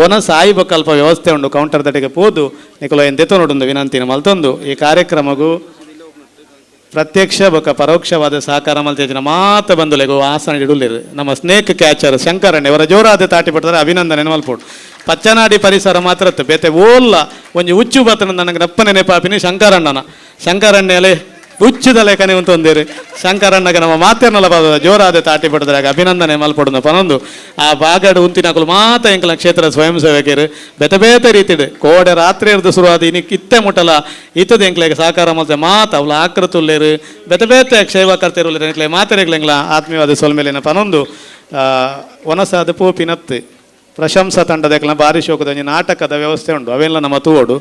ಒನ ಸಾಯಿ ಬೊಕ್ಕ ಅಲ್ಪ ವ್ಯವಸ್ಥೆ ಉಂಡು ಕೌಂಟರ್ ದಡೆಗೆ ಪೋದು ನಿಕುಲು ಏನು ದೆತೊನೊಡುಂದು ವಿನಂತಿನ ಮಲ್ತೊಂದು ಈ ಕಾರ್ಯಕ್ರಮಗೂ ಪ್ರತ್ಯಕ್ಷ ಬೊಕ್ಕ ಪರೋಕ್ಷವಾದ ಸಹಕಾರ ಮಲ್ತೇಜಿನ ಮಾತ ಬಂಧುಲೆಗು ಆಸನ ಇಡುಲಿರು ನಮ್ಮ ಸ್ನೇಕ್ ಕ್ಯಾಚರ್ ಶಂಕರಣ್ಣ ಇವರ ಜೋರಾದ ತಾಟಿ ಪಡ್ತಾರೆ ಅಭಿನಂದನೆ ಮಲ್ಪೋಡು ಪಚ್ಚನಾಡಿ ಪರಿಸರ ಮಾತ್ರ ಬೇತೆ ಓಲ್ಲ ಒಂಜಿ ಉಚ್ಚು ಬತ್ತನ ನನಗೆ ನಪ್ಪ ನೆನಪಾಪಿನಿ ಶಂಕರಣ್ಣನ ಶಂಕರಣ್ಣಲೆ ಉಚ್ಚುದ ಲೇಖನೆ ಅಂತ ಒಂದೇರು ಶಂಕರಣ್ಣಗೆ ನಮ್ಮ ಮಾತೇರ್ನಲ್ಲ ಬಾದ ಜೋರಾದ ತಾಟಿ ಪಡೆದಾಗ ಅಭಿನಂದನೆ ಮಲ್ಪಡುನ ಪನೊಂದು ಆ ಬಾಗಡು ಉಂತಿನಕುಲು ಮಾತ ಎಂಕಲ ಕ್ಷೇತ್ರ ಸ್ವಯಂ ಸೇವಕರು ಬೇತೆ ಬೇತೆ ರೀತಿಡು ಕೋಡೆ ರಾತ್ರಿ ಇರ್ದು ಶುರುವಾದ ಇನಿ ಇತ್ತೆ ಮುಟ್ಟಲ ಇತ್ತದ ಎಂಕ್ಲೆಗೆ ಸಹಕಾರ ಮಲ್ತೆ ಮಾತ ಅವಳ ಆಕೃತುಲ್ಲೇರು ಬೇತೆ ಬೇತೆ ಸೇವಾಕರ್ತಿರುಲ್ಲೇರು ಎಂಕ್ಲೆ ಮಾತೆರೆಗ್ಲೆಂಗ್ಲ ಆತ್ಮೀಯವಾದ ಸೊಲ್ಮೇಲಿನ ಪನೊಂದು ಒನಸಾದ ಪೋಪಿನತ್ತು ಪ್ರಶಂಸಾ ತಂಡದ ಭಾರಿ ಶೋಕದ ಒಂಜಿ ನಾಟಕದ ವ್ಯವಸ್ಥೆ ಉಂಟು ಅವೆಲ್ಲ ನಮ್ಮ ತೂವೋಡು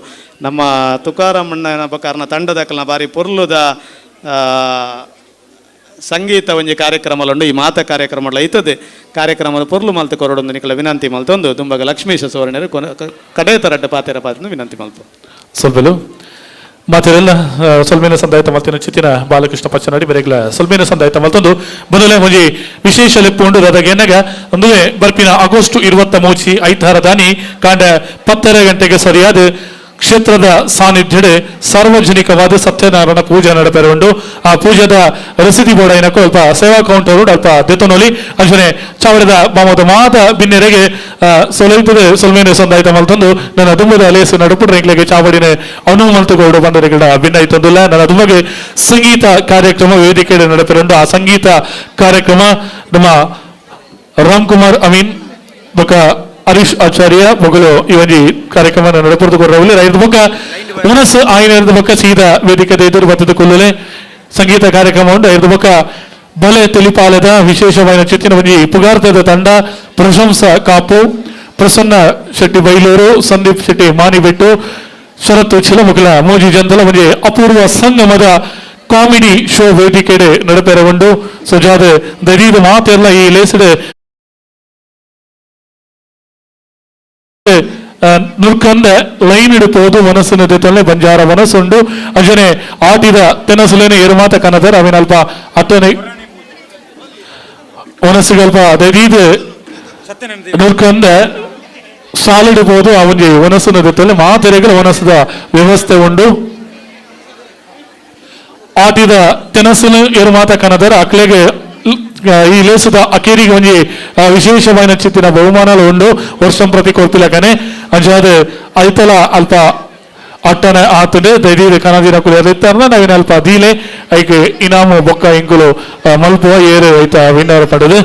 ನಮ್ಮ ತುಕಾರಾಮಣ್ಣನ ಬಕಾರನ ತಂಡದಕಲ್ನ ಭಾರಿ ಪೊರ್ಲುದ ಸಂಗೀತ ಒಂಜಿ ಕಾರ್ಯಕ್ರಮಲುಂಡು ಈ ಮಾತ ಕಾರ್ಯಕ್ರಮ ಐತದೆ ಕಾರ್ಯಕ್ರಮದ ಪೊರ್ಲು ಮಲ್ತು ಕೊರಡೊಂದು ನಿಕಲ ವಿನಂತಿ ಮಲ್ತೊಂದು ತುಂಬಗ ಲಕ್ಷ್ಮೀಶ ಸುವರ್ಣರು ಕಡೆ ತರಡ್ಡ ಪಾತೆರ ಪಾತ್ರ ವಿನಂತಿ ಮಲ್ತು ಸೊಲ್ಬೆಲು ಮಾತಿರೆಲ್ಲ ಸೊಲ್ಮೇನ ಸಂದಾಯತ ಮಲ್ತಿನ ಚಿತ್ತಿನ ಬಾಲಕೃಷ್ಣ ಪಚ್ಚನಾಡಿ ಬೆರೆಗ್ಲ ಸೊಲ್ಮೇನ ಸಂದಾಯತ ಮಲ್ತೊಂದು ಬದಲೇ ಒಂಜಿ ವಿಶೇಷ ಲೆಪ್ಪು ಉಂಡು ದಾದಾಗ ಎನ್ನಗ ಒಂದುವೆ ಬರ್ಪಿನ ಆಗಸ್ಟ್ 23 ಐತಾರ ದಾನಿ ಕಾಂಡ 10:30 ಗಂಟೆಗೆ ಸರಿಯಾದ ಕ್ಷೇತ್ರದ ಸಾನ್ನಿಧ್ಯಡೆ ಸಾರ್ವಜನಿಕವಾದ ಸತ್ಯನಾರಾಯಣ ಪೂಜೆ ನಡಪೆರವುಂಡು ಆ ಪೂಜೆದ ರಸೀದಿ ಬೋರ್ಡ್ ಏನಕ್ಕೋ ಅಲ್ಪ ಸೇವಾ ಕೌಂಟರ್ ಅಲ್ಪ ದೆತೊನೊಲಿ ಅಂಚನೆ ಚಾವಡಿದ ಬಾಮದ ಮಾತ ಬಿನ್ನೆರೆಗೆ ಸೊಲೈತದೆ ಸೊಲ್ಮೇನೆ ಸಂದಾಯ್ತ ಮಲ್ತೊಂದು ನನ್ನ ದುಂಬದ ಲೇಸು ನಡುಪುಡ್ರೆ ಎಂಕ್ಲೆಗೆ ಚಾವಡಿನೆ ಅನು ಮಲ್ತುಗೋಡು ಬಂದರೆಗಳ ಭಿನ್ನ ನನ್ನ ದುಂಬಗೆ ಸಂಗೀತ ಕಾರ್ಯಕ್ರಮ ವೇದಿಕೆ ನಡಪೆರುಂಡು ಆ ಸಂಗೀತ ಕಾರ್ಯಕ್ರಮ ನಮ್ಮ ರಾಮ್ ಕುಮಾರ್ ಅಮೀನ್ ಬೊಕ ಹರೀಶ್ ಆಚಾರ್ಯ ಮೊಗಲು ಈ ಒಂಜಿ ಕಾರ್ಯಕ್ರಮ ನಡಪುರ್ದು ಕೊರ್ರವಲ್ಲಿ ರೈತ ಬೊಕ್ಕ ಉನಸ್ ಆಯ್ನ ಬೊಕ್ಕ ಸೀದಾ ವೇದಿಕೆ ಎದುರು ಬತ್ತದ ಕುಲ್ಲಲೆ ಸಂಗೀತ ಕಾರ್ಯಕ್ರಮ ಉಂಡು. ಐದು ಬೊಕ್ಕ ಬಲೆ ತಿಳಿಪಾಲದ ವಿಶೇಷವಾದ ಚಿತ್ತಿನ ಒಂಜಿ ಪುಗಾರ್ತದ ತಂಡ ಪ್ರಶಂಸ ಕಾಪು ಪ್ರಸನ್ನ ಶೆಟ್ಟಿ ಬೈಲೂರು ಸಂದೀಪ್ ಶೆಟ್ಟಿ ಮಾನಿಬೆಟ್ಟು ಶರತ್ ಚಿಲಮುಖಲ ಮೋಜಿ ಜಂತಲ ಒಂಜಿ ಅಪೂರ್ವ ಸಂಗಮದ ಕಾಮಿಡಿ ಶೋ ವೇದಿಕೆಡೆ ನಡಪೆರವುಂಡು. ಸುಜಾದ ದರೀದ ಮಾತೆಲ್ಲ ಈ ಲೇಸಡೆ ನುರ್ಕಂದ ಲೈನ್ ಇಡುಪೋದು ಮನಸ್ಸಿನ ಜೊತೆಲೆ ಬಂಜಾರ ಮನಸ್ಸುಂಡು ಅಂಜನೆ ಆಟಿದ ತೆನಸುಲೇನೆ ಏರುಮಾತ ಕನದರ್ ಅವಿನಲ್ಪ ಅಟ್ಟನೆ ಮನಸ್ಸಿಗಲ್ಪ ದರೀದ ನುರ್ಕಂದ ಸಾಲಿಡಬಹುದು ಆ ಒಂಜಿ ವನಸ್ಸಿನ ಜೊತೆಲೆ ಮಾತೆರೆಗಳ ವನಸದ ವ್ಯವಸ್ಥೆ ಉಂಡು. ಆಟಿದ ತೆನಸುಲು ಏರುಮಾತ ಕನದರ್ ಅಕ್ಲೆಗೆ ಈ ಲೇಸದ ಅಕೇರಿಗೆ ಒಂಜಿ ವಿಶೇಷವಾದ ಚಿತ್ತಿನ ಬಹುಮಾನలు ಉಂಡು ವರ್ಷಂ ಪ್ರತಿ ಕೊರ್ಪಿಲಕನೆ ಅಂಚಾದ ಐತಲ ಅಲ್ಪ ಅಟ್ಟನೆ ಆತುಂಡೆ ದೈದೀದ ಕನದಿನ ಕುಲಿಯದಿತ್ತಾರನ ನವಿನ ಅಲ್ಪ ದೀಲೆ ಐಕ್ ಇನಾಮು ಬೊಕ್ಕ ಇಂಕುಲು ಮಲ್ಪುವ ಏರು ಐತ ವಿನ್ನರ್ ಪಡೆದು.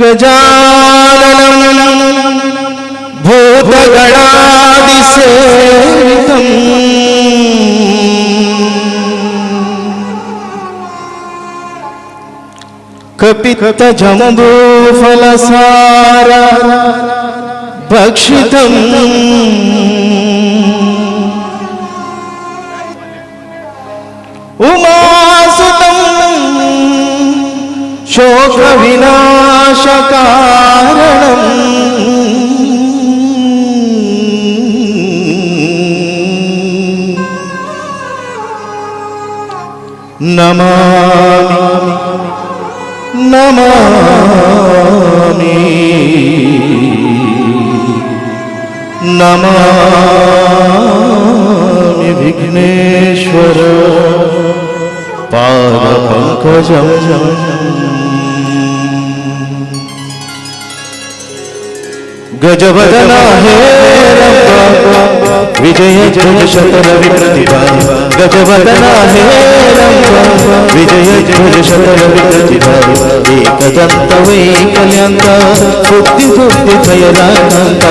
गजाननं भूतगणादिसेवितम् कपित्तजम्बूफलसार भक्षितम् उमासुतं शोकविनाशकारणम् नमामि नमामि नमामि विघ्नेश्वर पादपङ्कजम्। गजवदना हे रंबा विजय ध्वज शतरवि प्रतिभा। गजवदना हे रंबा विजय ध्वज शतरवि प्रतिभा। एकदंत वैकल्यांत बुद्धि बुद्धि द्वयराकांत।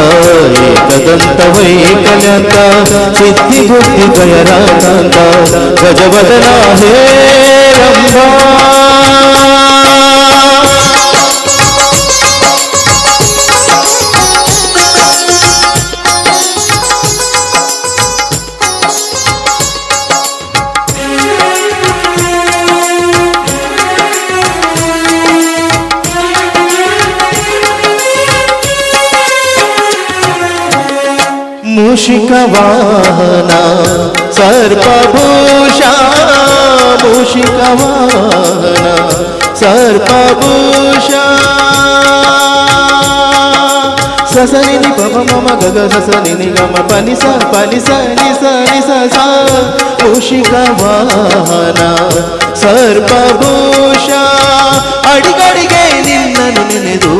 एकदंत वैकल्यांत सिद्धि बुद्धि द्वयराकांत। गजवदना हे रंबा। मूषिकवाहना सर्पभूषा मूषिकवाहना सर्पभूषा। ससनि नि प प म म ग ग ससनि नि ग म प नि स प नि स नि स नि स सा। ಮೂಷಿಕವಾಹನ ಸರ್ಪಭೂಷಾ ಅಡಿಗಡಿಗೆ ನಿನ್ನನು ನೆನೆದು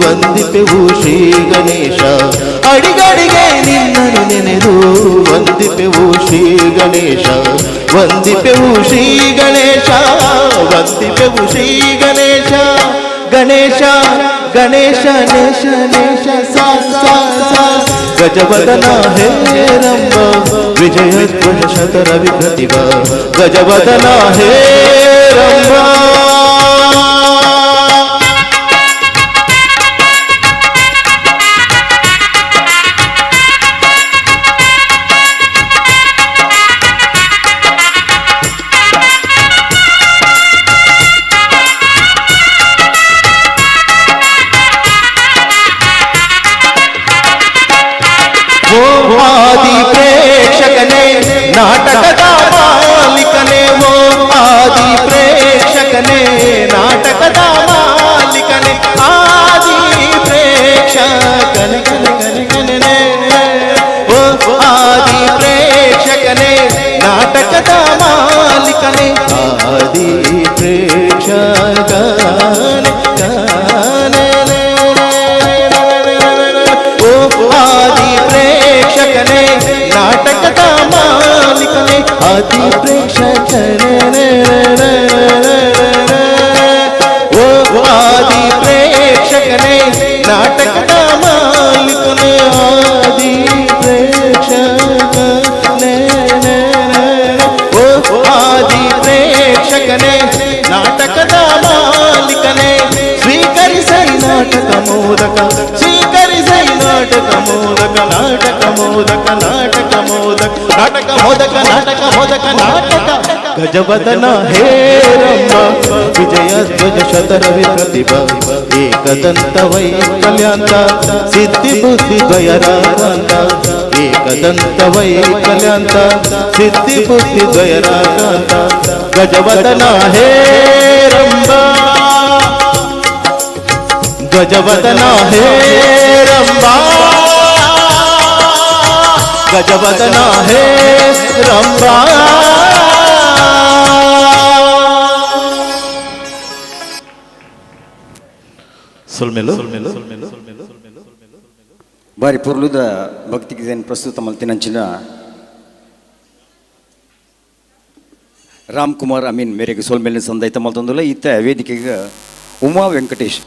ವಂದಿಪೆವು ಶ್ರೀ ಗಣೇಶ. ಅಡಿಗಡಿಗೆ ನಿನ್ನನು ನೆನೆದು ವಂದಿಪೆವು ಶ್ರೀ ಗಣೇಶ. ವಂದಿಪೆವು ಶ್ರೀ ಗಣೇಶ ವಂದಿಪೆವು ಶ್ರೀ ಗಣೇಶ. ಗಣೇಶ ಗಣೇಶ ನೇಶ ನೇಶ ಸಾ ಸಾ ಸಾ. ಗಜವದನ ಹೇ ರಂಬ ವಿಜಯ ಧ್ವಜ ಶತರವಿ ಪ್ರತಿಭಾ. ಗಜವದನ ಹೇ ರಂಬ. ಆದಿ ಪ್ರೇಕ್ಷಕನೇ ನಾಟಕದ ಮಾಲೀಕನೇ. ಓ ಆದಿ ಪ್ರೇಕ್ಷಕನೇ ನಾಟಕದ ಮಾಲೀಕನೇ. ಆದಿ ಪ್ರೇಕ್ಷಕನೇ ಕನೆ ಕನೆ ಕನೆ. ಓ ಆದಿ ಪ್ರೇಕ್ಷಕನೇ ನಾಟಕದ ಮಾಲೀಕನೇ. ಆದಿ ಪ್ರೇಕ್ಷಕನೇ ಆದಿ ಪ್ರೇಕ್ಷಕನೇ ಓ ಆದಿ ಪ್ರೇಕ್ಷಕನೇ ನಾಟಕದ ಮಾಲೀಕನೇ ಆದಿ ಪ್ರೇಕ್ಷಕನೇ ಓ ಆದಿ ಪ್ರೇಕ್ಷಕನೇ ನಾಟಕದ ಮಾಲೀಕನೇ ಸ್ವೀಕರಿಸೈ ನಾಟಕ ಮೋದಕ ಸ್ವೀಕರಿಸೈ ನಾಟಕ ಮೋದಕ ನಾಟಕ ಮೋದಕ ನಾಟಕ ಮೋದಕ ನಾಟಕ ಮೋದಕ ನಾಟಕ ಮೋದಕ ನಾಟಕ ಗಜವದನ ಹೇ ರಮ್ಮ ವಿಜಯ ಧ್ವಜ ಶತರವಿ ಪ್ರತಿಭಾ ಏಕದಂತ ವೈಕಲ್ಯಾಂತ ಸಿದ್ಧಿ ಬುದ್ಧಿ ದ್ವಯರಾಗಾಂತ ಏಕದಂತ ವೈಕಲ್ಯಾಂತ ಸಿದ್ಧಿ ಬುದ್ಧಿ ದ್ವಯರಾಗಾಂತ ಗಜವದನ ಹೇ ರಂಬ ಗಜವದನ ಹೇ ರಂಬ ಗಜವದನ ಹೇ ರಂಬ. ಸೊಲ್ಮೆಲು ಬಾರಿ ಪೊರ್ಲುದ ಭಕ್ತಿಗೀತೆಯನ್ನು ಪ್ರಸ್ತುತ ಮಲ್ತಿನಂಚಿನ ರಾಮ್ ಕುಮಾರ್ ಅಮೀನ್ ಮೇರೆಗೆ ಸೊಲ್ಮೆಲಿನ ಸಂದೈತ ಮಲ್ತೊಂದುಲ್ಲ. ಈತ ವೇದಿಕೆಗೆ ಉಮಾ ವೆಂಕಟೇಶ್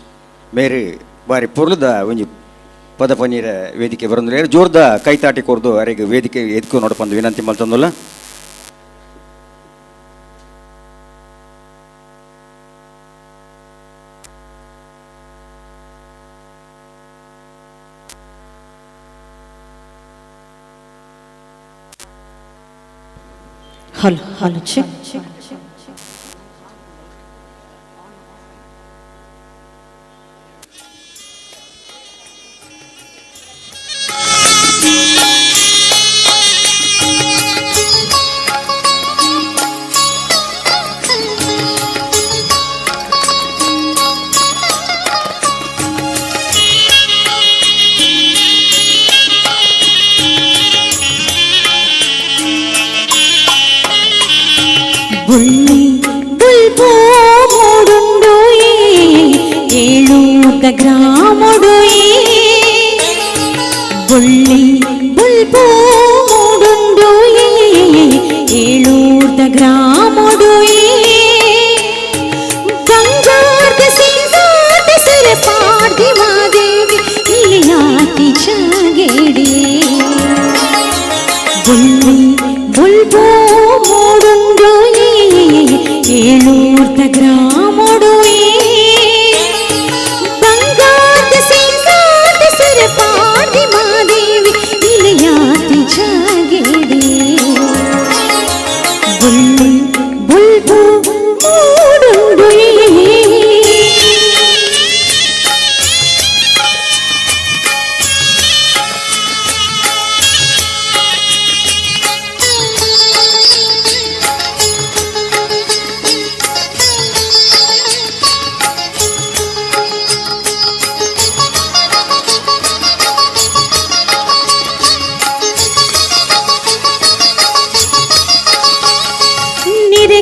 ಮೇರೆ ಬಾರಿ ಪೊರ್ಲುದ ಒಂಜಿ ಪದ ಪನೀರ ವೇದಿಕೆ ಬರಂದುಲ್ಲ. ಜೋರ್ದ ಕೈತಾಟಿ ಕೊರ್ದು ಅರೆಗೆ ವೇದಿಕೆ ಎದ್ಕು ನೋಡಪಂದು ವಿನಂತಿ ಮಲ್ತೊಂದುಲ್ಲ. Hello hello check. ಬುಳ್ಳಿ ಬುಲ್ಪೋ ಮೂಡುಂಡು ಏಳೂತ ಗ್ರಾಮುಡು ಬುಳ್ಳಿ ಬುಲ್ಪೋ ಮೂಡುಂಡು ಏಳೂತ ಗ್ರಾಮುಡು ಗಂಗಾರ್ಧ ಸಿಂಗಾರ್ಧ ಸರಪಾರ್ಧಿ ಮಾದೇವಿ ನಿಲಯಾತಿ ಜಾಗೇಡಿ ಬುಳ್ಳಿ ಬುಲ್ಪೋ ಮೂಡುಂಡು ಏಳೂರ್ತ ಗ್ರಾಮುಡು ಬಂಗಾರದ ಸಿಂಗಾರದ ಸರಪಾರ್ಧಿ ಮಾದೇವಿ ನಿಲಯಾತಿ ಜಾಗೇಡಿ ಬುಳ್ಳಿ ಬುಲ್ಬು ಮೂಡುಂಡು.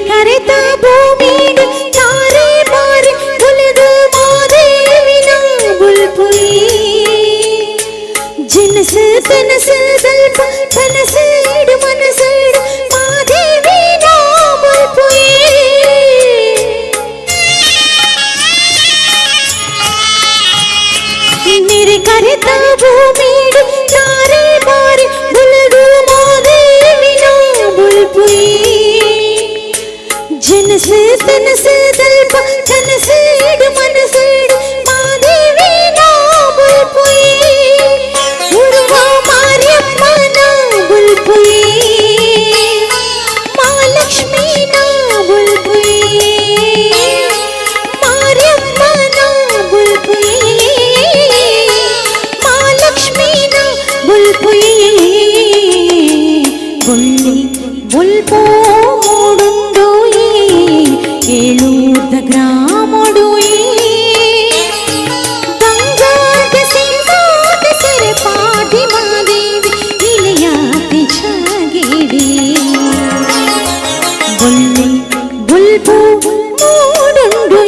ಕರೆತ ಭೂಮಿಡು ತಾರೆ ಬಾರೆ ಬುಲದು ಮಾದೇವಿನ ಬುಲ್ಪುಯಿ ಜಿನಸ ತನಸ ದಲ್ಪ ತನಸೇಡು ಮನಸೇಡು ಮಾದೇವಿನ ಬುಲ್ಪುಯಿ ನಿರೆ ಕರೆತ ಭೂಮಿಡು ತಾರೆ ಬಾರೆ ಬುಲದು ಮಾದೇವಿನ ಬುಲ್ಪುಯಿ ಜಿನಸ ತನಸ ದಲ್ಪ ತನಸೇಡು ಮನಸೇಡು ಮಾದೇವಿನ ಬುಲ್ಪುಯಿ ಉರ್ವ ಮಾರ್ಯಮ್ಮನ ಬುಲ್ಪುಯಿ ಮಹಾಲಕ್ಷ್ಮೀನ ಬುಲ್ಪುಯಿ ಮಾರ್ಯಮ್ಮನ ಬುಲ್ಪುಯಿ ಮಹಾಲಕ್ಷ್ಮೀನ ಬುಲ್ಪುಯಿ ಬುಳ್ಳಿ ಬುಲ್ಪೋ ಮೂಡುಂಡು ಏಳೂರ್ದ ಗ್ರಾಮುಡು ಬಂಗಾರದ ಸಿಂಗಾರದ ಸರಪಾದಿ ಮಾದೇವಿ ನಿಲಯಾತಿ ಜಾಗೇಡಿ ಬುಳ್ಳಿ ಬುಲ್ಬು ಮೂಡುಂಡು.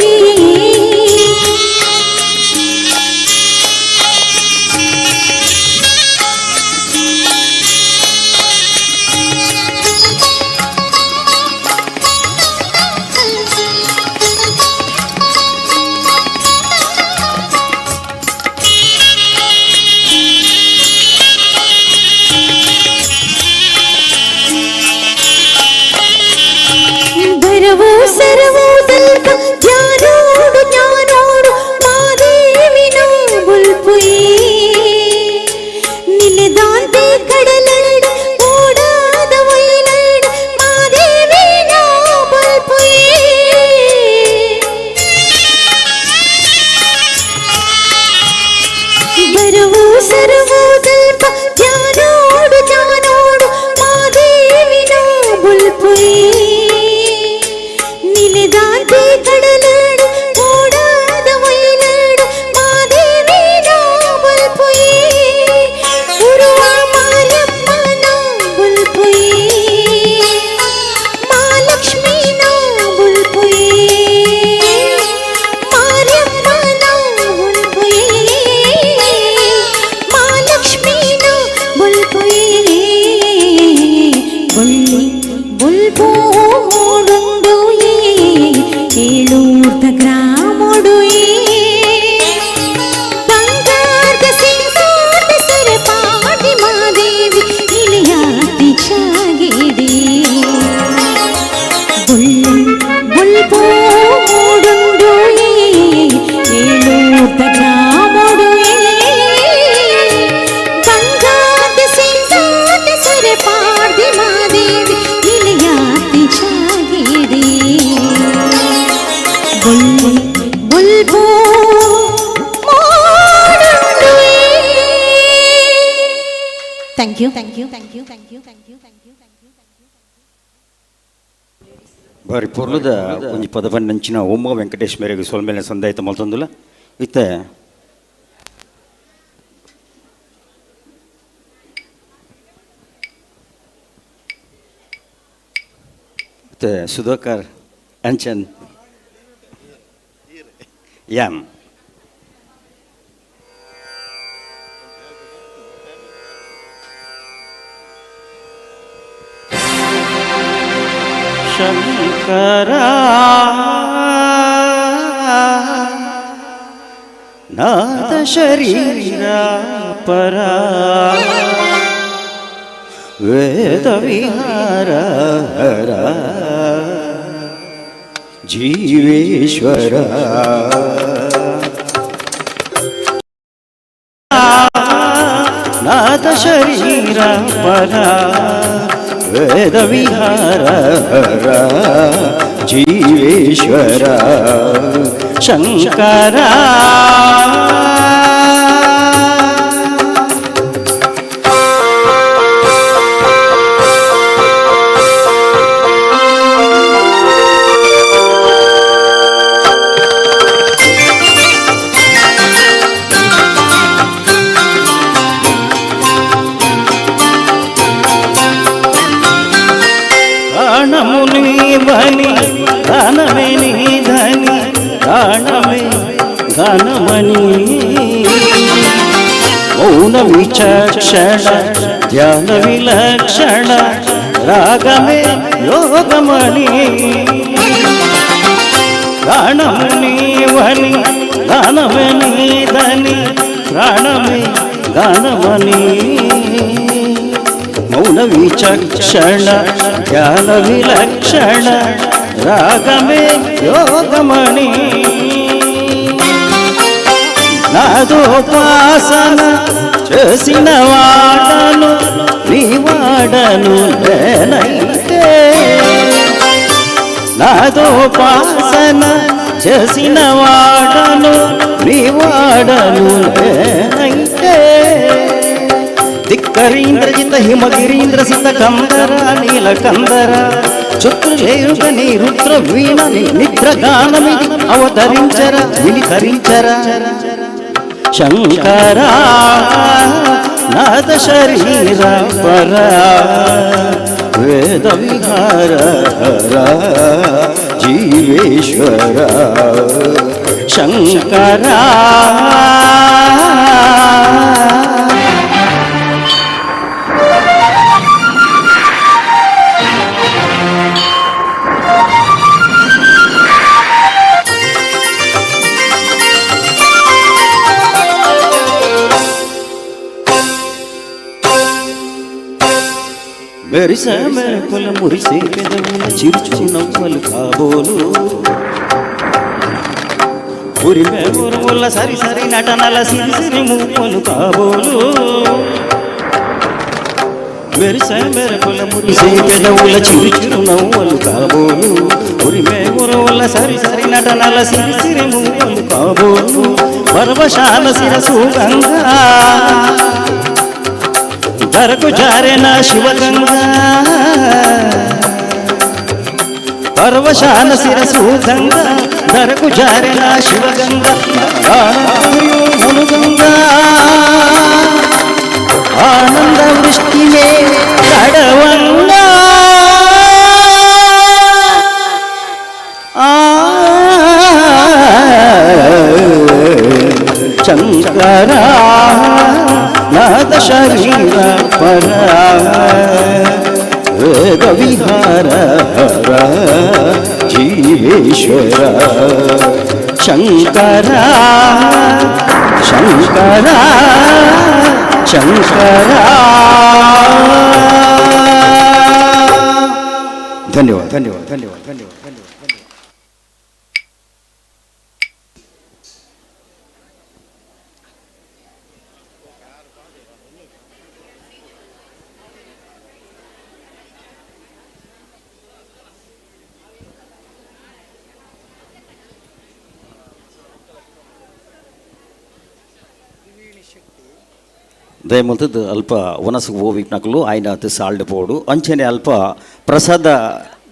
ಬುಲ್ಪುಯೇ ನಿಲೆದಾಂತೆ ಕಡಲಡು ಓಡಾದ ವೈಲಡು ಮಾದೇವಿ ನಾ ಬುಲ್ಪುಯೇ ಉರುವ ಮಾರಮ್ಮ ನಾ ಬುಲ್ಪುಯೇ ಮಾ ಲಕ್ಷ್ಮೀ ನಾ ಬುಲ್ಪುಯೇ ಮಾರಮ್ಮ ನಾ ಬುಲ್ಪುಯೇ ಮಾ ಲಕ್ಷ್ಮೀ ನಾ ಬುಲ್ಪುಯೇ ಬೊಳ್ಳಿ ಬುಲ್ಪು ಮೂಡುಂಡು ಏಳೂರ್ದ ಗ್ರಾಮೊಡು ಬಂಗಾರದ ಸಿಂಗಾರದ ಸರಪಾಟಿ ಮಾದೇವಿ ಇಲಿಯಾತಿ ಜಾಗಿಡಿ ಬೊಳ್ಳಿ ಬುಲ್ಪು ಮೂಡುಂಡು ಏಳೂರ್ದ ಗ್ರಾಮೊಡು ಬಂಗಾರದ ಸಿಂಗಾರದ ಸರಪಾಟಿ ಮಾದೇವಿ ಇಲಿಯಾತಿ ಜಾಗಿಡಿ ಬೊಳ್ಳಿ bulb thank you thank you thank you thank you thank you thank you. ಬಾರಿ ಪೊರ್ಲುದ ಒಂಜಿ ಪದ ಪಂಡಂಚಿನ ಓಮ ವೆಂಕಟೇಶ್ ಮೇರೆಗೆ ಸೊಲ್ಮೇಲೆ ಸಂದಾಯಿತ ಮಲ್ತೊಂದುಲ ಇತ್ತೆ ಇತ್ತೆ ಸುಧಾಕರ್ ಅಂಚನ್ ಯಾಮ್ ಶಂಕರ ನಾದ ಶರೀರ ಪರ ವೇದ ವಿಹಾರ ಹರ ಜೀವೇಶ್ವರ ನಾದ ಶರೀರ ಪರ ವೇದ ವಿಹಾರ ಹರ ಜೀವೇಶ್ವರ ಶಂಕರ ప్రాణముని బలి దానమే నీ ధని ప్రాణమే ధనమణి మౌన విచక్షణ ధ్యాన విలక్షణ రాగమే యోగమణి ప్రాణముని వని దానమే నీ ధని ప్రాణమే గానమణి మౌన విచక్షణ ధ్యాన విలక్షణ రాగమే యోగమణి నాదోపాసన చేసిన వాడను నీ వాడను నేనైతే నాదోపాసన చేసిన వాడను నీ వాడను నేనైతే ధిక్కరీంద్రజిత హిమగిరీంద్ర సిత కందర నీలకందర చుత్రులేరుగని రుద్ర వీణ నిద్ర గానమిది అవతరించర వినితరించర శంకర నాద శరీర పర వేద విహార హర జీవేశ్వర శంకర మెరిసే మెరుపుల మురిసే పెదవుల చిరుచు నవ్వులు కాబోలు ఉరిమే ఉరుముల సరి సరి నటనల సిరి సిరి మువ్వలు కాబోలు మెరిసే మెరుపుల మురిసే పెదవుల చిరుచిరు నవ్వులు కాబోలు ఉరిమే ఉరుముల సరి సరి నటనల సిరి సిరి మువ్వలు కాబోలు పరవశాల శిరసు గంగా ధరకు జారెన శివగంగా. ಪರವಶಾನ ಶಿರಸು ಗಂಗಾ ದರಕು ಜಾರನ ಶಿವಗಂಗಾ ಮನುಗಂಗಾ ಆನಂದ ವೃಷ್ಟಿ ಮೇ ಕಡವಂಗ ಶಂಕರ ನಾದ ಶರೀರ ಪರ ವೇದ ವಿಹಾರ ಹರ ಜೀವೇಶ್ವರ ಶಂಕರ ಶಂಕರ ಶಂಕರ. ಧನ್ಯವಾದ ಧನ್ಯವಾದ ಧನ್ಯವಾದ ಧನ್ಯವಾದ ಧನ್ಯವಾದ. ದಯಮಲ್ತದ್ದು ಅಲ್ಪ ವನಸುಗು ಓವಿಪ್ನಕಲು ಆಯ್ನಾತ್ ಸಾಲ್ಡ್ ಪೋಡು ಅಂಚನೆ ಅಲ್ಪ ಪ್ರಸಾದ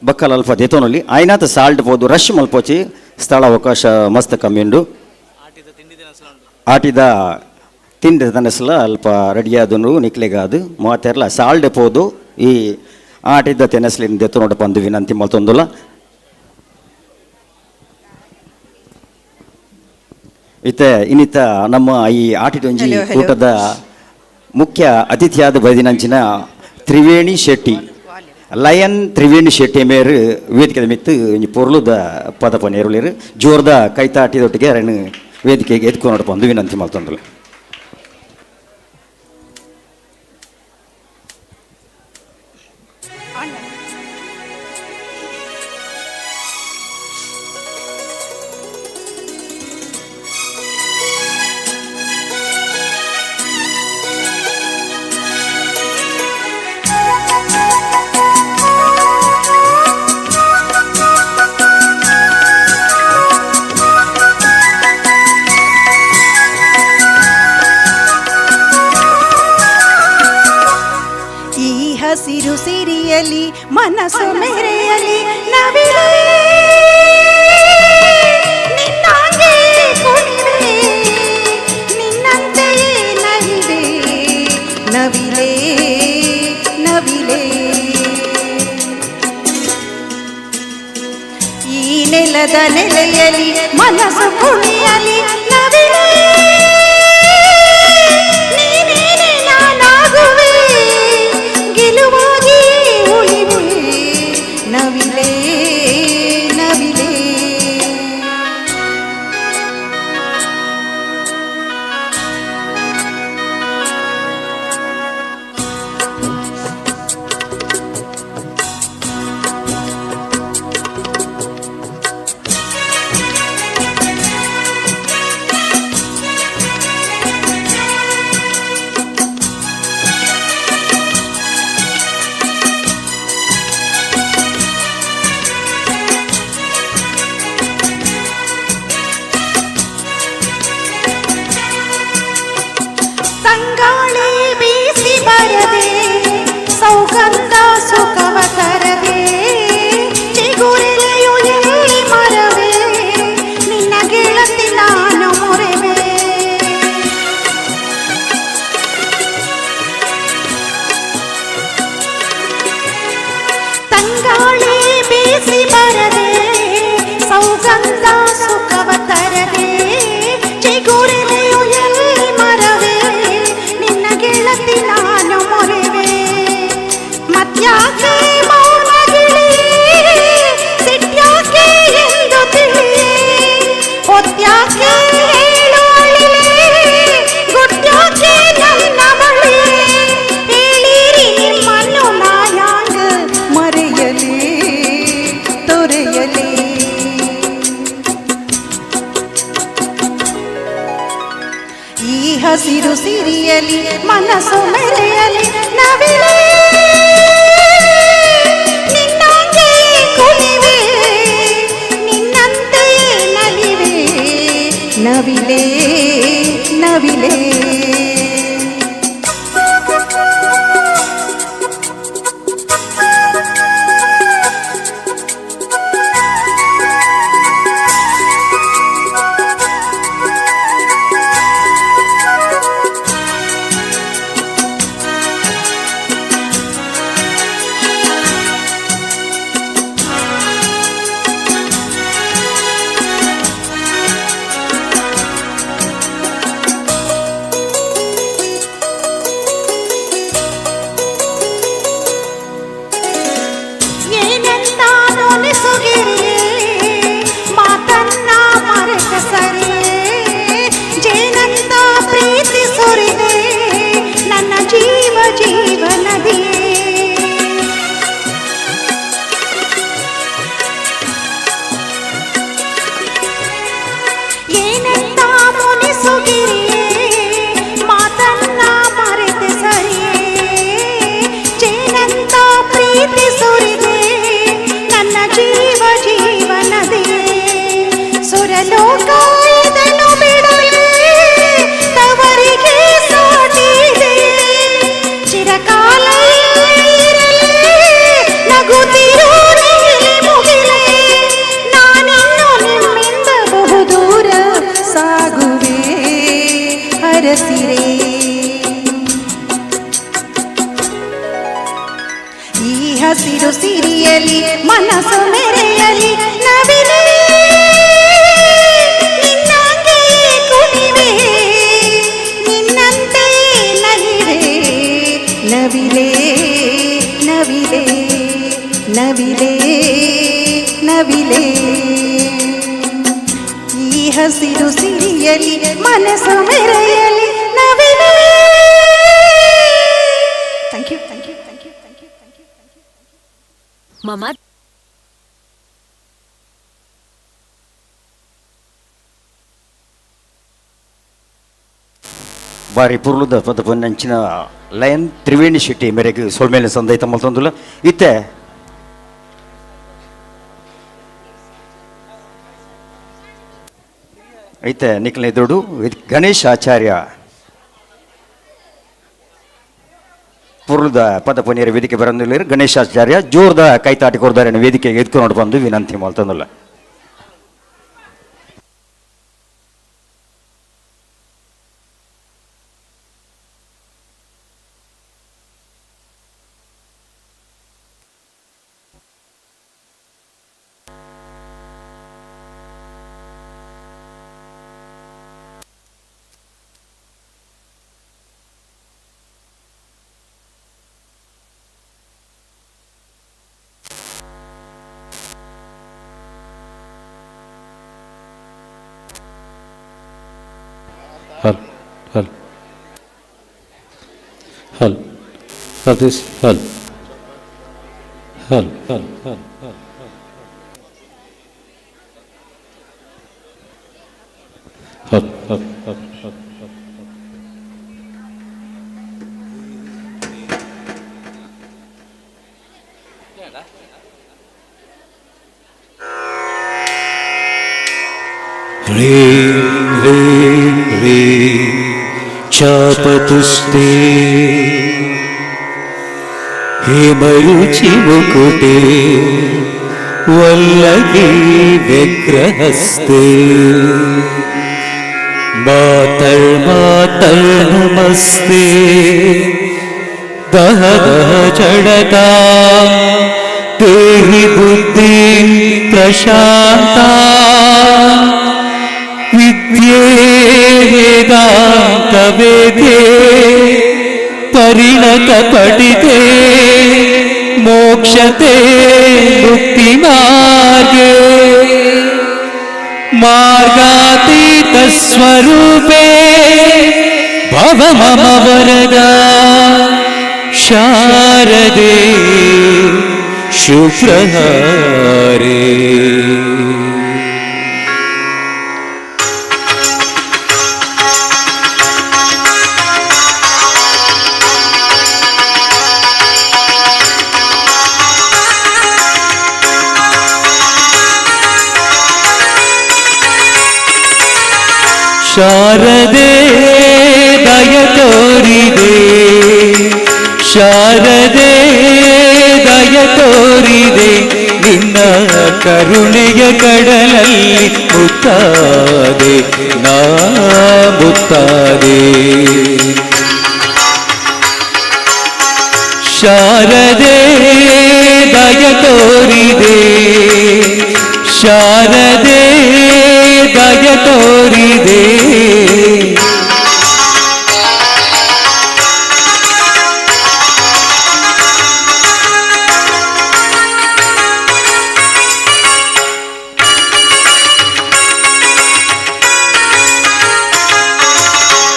ಬಕ್ಕಲ್ ಅಲ್ಪ ದೇತೋನಲ್ಲಿ ಆಯ್ನಾತ್ ಸಾಲ್ಡ್ ಪೋದು ರಶ್ ಮಲ್ಪೋಚಿ ಸ್ಥಳ ಅವಕಾಶ ಮಸ್ತ್ ಕಮ್ಮಿ ಉಂಡು. ಆಟಿದ ತಿಂಡಿ ತನಸಲ ಅಲ್ಪ ರೆಡಿಯಾದನು ನಿಕ್ಲೆಗಾದು ಮಾತೆರ್ಲ ಸಾಲ್ಡ್ ಪೋದು ಈ ಆಟಿದ ತೆನಸ್ಲಿನ ದೇತೋನೋಡ ಪಂದು ವಿನಂತಿ ಮಲ್ತೊಂದುಲ. ಇತ್ತೆ ಇನ್ನಿತ ನಮ್ಮ ಈ ಆಟಿದೊಂಜಿ ಕೂಟದ ಮುಖ್ಯ ಅತಿಥಿಯಾದ ಬೈದಿನಂಚಿನ ತ್ರಿವೇಣಿ ಶೆಟ್ಟಿ, ಲಯನ್ ತ್ರಿವೇಣಿ ಶೆಟ್ಟಿ ಮೇರು ವೇದಿಕೆ ಮಿತ್ತು ಒಂಜಿ ಪೊರ್ಲುದ ಪದ ಪನೇರುಲೇರು ಜೋರ್ದ ಕೈತಾಟಿದೊಟ್ಟಿಗೆ ಅರನು ವೇದಿಕೆಗೆ ಎದ್ಕೊಂಡು ಬಂದು ವಿನಂತಿ ಮಲ್ತೊಂದುಲ. ಹಸಿರು ಸಿರಿಯಲಿ ಮನಸ್ಸು ಮೆರೆಯಲಿ ನವಿಲೇ ನಿನ್ನಾಗೆ ಕುಣಿವೆ ನಿನ್ನಂತೆಯೇ ನಲಿವೆ ನವಿಲೇ ನವಿಲೇ. ಈ ನೆಲದ ನೆಲೆಯಲಿ ಮನಸ್ಸು ಕುಣಿಯಲಿ ನವಿಲೇ ನೀನೇನೆ ನಾನಾಗುವೆ ಗೆಲುವಾಗಿ ಉಳಿವೆ ನವಿಲೇ ನವಿಲೇ. ತಂಗಾಳಿ ಬೀಸಿ ಬರದೆ ಸೌಗಂಧ ಸುಖವ ತರದೆ ಚಿಗುರೆಲೆಯು ಎಲ್ಲಿ ಮರವೇ ನಿನ್ನ ಗೆಳತಿ ನಾನು ಮೊರೆವೆ. ತಂಗಾಳಿ ಬೀಸಿ ಬರದೆ ಸೌಗಂಧ ಸುಖವ ತರದೆ ಚಿಗುರೆಲೆಯು ಎಲ್ಲಿ ಮರವೇ ನಿನ್ನ ಗೆಳತಿ ನಾನು ಮೊರೆವೆ. ಮತ್ಯಾಕೆ ಮೌನ ಗಿಳಿ ಸಿಟ್ಯಾಕೆ ಎಂದು ತಿಳಿಯೇ ಹೊತ್ಯಾಕೆ ಹೇಳು ಅಳಿಲೇ ಗುಟ್ಯಾಕೆ ನನ್ನ ಬಳಿ ಹೇಳಿರಿ ನಿಮ್ಮನ್ನು ನಾಯಾಂಗ ಮರೆಯಲಿ ತೊರೆಯಲಿ. ಈ ಹಸಿರು ಸಿರಿಯಲಿ ಮನಸ್ಸು ಮೆರೆಯಲಿ ನವಿಲೇ ನಿನ್ನಾಗೆ ಕುಣಿವೆ ನಿನ್ನಂತೆಯೇ ನಲಿವೆ ನವಿಲೇ ನವಿಲೇ. ಸಿರಿಯಲಿ ಮನಸ್ಸು ಮೆರೆಯಲಿ ನವಿಲೇ ನಿನ್ನಂಗೆ ಕುಣಿವೆ ನಿನ್ನಂತೆ ನಲಿವೆ ನವಿಲೇ ನವಿಲೇ ನವಿಲೇ ನವಿಲೇ ಈ ಹಸಿರು ಸಿರಿಯಲಿ ಮನಸ್ಸು ಮೆರೆಯಲಿ ನವಿಲೇ. Thank you, thank you, thank you, thank you, thank you. ಮಮ ಬಾರಿ ಪುರ್ಲುದ ಪದ ಪೊನ್ನಂಚಿನ ಲಯನ್ ತ್ರಿವೇಣಿ ಶೆಟ್ಟಿ ಮೇರೆಗೆ ಸೊಲ್ಮೇಲೆ ಸಂದೈತ ಮಲ್ತೊಂದುಲ್ಲ. ಇತ್ತೆ ಐತೆ ನಿಖಿಲ ಎದುರುಡು ಗಣೇಶ್ ಆಚಾರ್ಯ ಪುರ್ಲದ ಪದ ಪೊನ್ನಿಯರ ವೇದಿಕೆ ಬರಂದಿಲ್ಲ. ಗಣೇಶ್ ಆಚಾರ್ಯ ಜೋರ್ದ ಕೈತಾಟಿ ಕೊರ್ದಾರೆ ವೇದಿಕೆಗೆ ಎದ್ಕೊಂಡು ಬಂದು ವಿನಂತಿ ಮಲ್ತೊಂದುಲ್ಲ. Hal, hal, hal, Satish, hal, hal, hal, hal, hal, hal, hal, hal, hal. ह्रीं ह्रीं ह्रीं चापतुस्ते हेमरुचिमुकुटे वल्लभी विग्रहस्ते मातर्मातर्नमस्ते दह दह जडता देहि बुद्धि प्रशान्ता विद्ये वेदान्त वेदे परिणत पठिते मोक्षते मुक्तिमार्गे मार्गातीत स्वरूपे भव मम वरदा शारदे शुभ्रहारे. ಶಾರದೆ ದಯ ತೋರಿದೆ, ಶಾರದೆ ದಯ ತೋರಿದೆ, ನಿನ್ನ ಕರುಣೆಯ ಕಡಲಲ್ಲಿ ಮುತ್ತಾದೆ ನಾ ಮುತ್ತಾದೆ. ಶಾರದೆ ದಯ ತೋರಿದೆ, ಶಾರದೆ ದಯ ತೋರಿದೆ.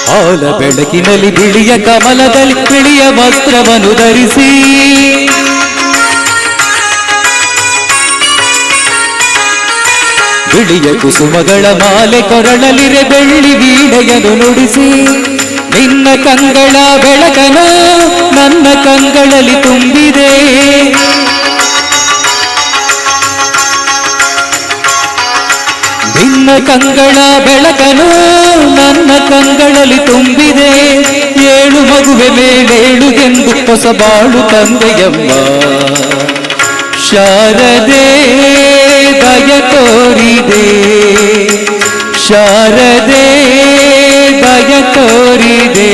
ಹಾಲ ಬೆಳಕಿನಲ್ಲಿ ಬಿಳಿಯ ಕಮಲದಲ್ಲಿ ಬಿಳಿಯ ವಸ್ತ್ರವನ್ನು ಧರಿಸಿ ಬಿಳಿಯ ಕುಸುಮಗಳ ಮಾಲೆ ಕೊರಳಲಿರೆ ಬೆಳ್ಳಿ ವೀಣೆಯನ್ನು ನುಡಿಸಿ ನಿನ್ನ ಕಂಗಳ ಬೆಳಕನು ನನ್ನ ಕಂಗಳಲ್ಲಿ ತುಂಬಿದೆ. ನಿನ್ನ ಕಂಗಳ ಬೆಳಕನು ನನ್ನ ಕಂಗಳಲ್ಲಿ ತುಂಬಿದೆ. ಏಳು ಮಗುವೆ ಮೇಲೇಳು ಎಂದು ಹೊಸ ಬಾಳು ತಂದೆಯಮ್ಮ. ಶಾರದೆ ದಯ ತೋರಿದೆ, ಶಾರದೆ ದಯ ತೋರಿದೆ.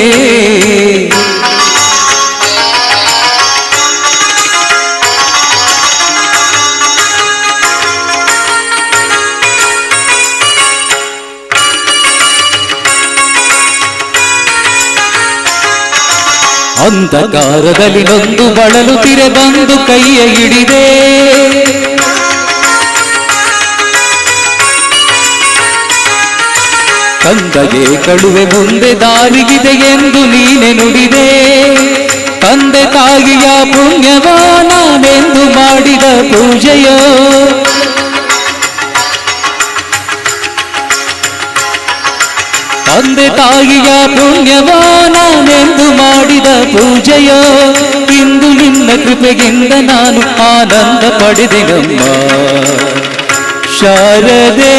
ಅಂಧಕಾರದಲ್ಲಿ ನೊಂದು ಬಳಲುತ್ತಿರೆ ಬಂದು ಕೈಯ ಹಿಡಿದೆ. ತಂದೆಗೆ ಕಳುವೆ ಮುಂದೆ ದಾರಿಗಿದೆ ಎಂದು ನೀನೆ ನುಡಿದೆ. ತಂದೆ ತಾಯಿಯ ಪುಣ್ಯವ ನಾನೆಂದು ಮಾಡಿದ ಪೂಜೆಯೋ. ತಂದೆ ತಾಯಿಯ ಪುಣ್ಯವ ನಾನೆಂದು ಮಾಡಿದ ಪೂಜೆಯೋ. ಇಂದು ನಿನ್ನ ಕೃಪೆಯಿಂದ ನಾನು ಆನಂದ ಪಡೆದೆನಮ್ಮ. ಶಾರದೆ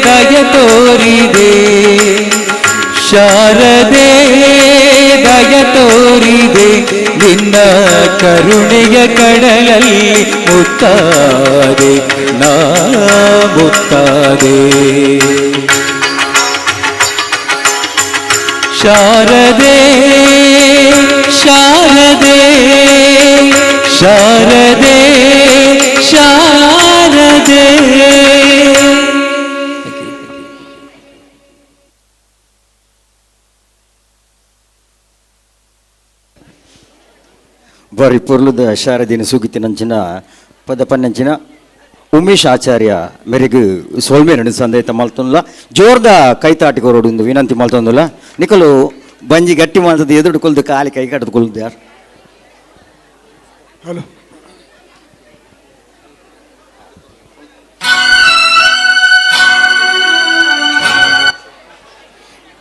ದಯ ತೋರಿದೆ, ಶಾರದೆ ದಯ ತೋರಿದೆ, ನಿನ್ನ ಕರುಣೆಯ ಕಡಲಲ್ಲಿ ಮುತ್ತಾದೆ ನಾ ಮುತ್ತಾದೆ. ಶಾರದೆ ಶಾರದೆ ಶಾರದೆ ಶಾರದೆ. ಬಾರಿ ಪೊರ್ಲುದ ಶಾರದಿನ ಸುಗಿತಿನಂಚಿನ ಪದ ಪನ್ನಂಚಿನ ಉಮೇಶ್ ಆಚಾರ್ಯ ಮೇರೆಗ್ ಸೋಲ್ಮೆ ನಡು ಸಂದೇತ ಮಲ್ತೊಂದುಲ ಜೋರ್ದ ಕೈತಾಟಿ ಕೊರಡು ಒಂದು ವಿನಂತಿ ಮಲ್ತೊಂದುಲ. ನಿಕಲು ಬಂಜಿ ಗಟ್ಟಿ ಮಾಡ್ತದೆ ಎದುರು ಕೊಲ್ದು ಕಾಲಿ ಕೈ ಕಟ್ಟದು ಕೊಲ್ದು ಯಾರು. ಹಲೋ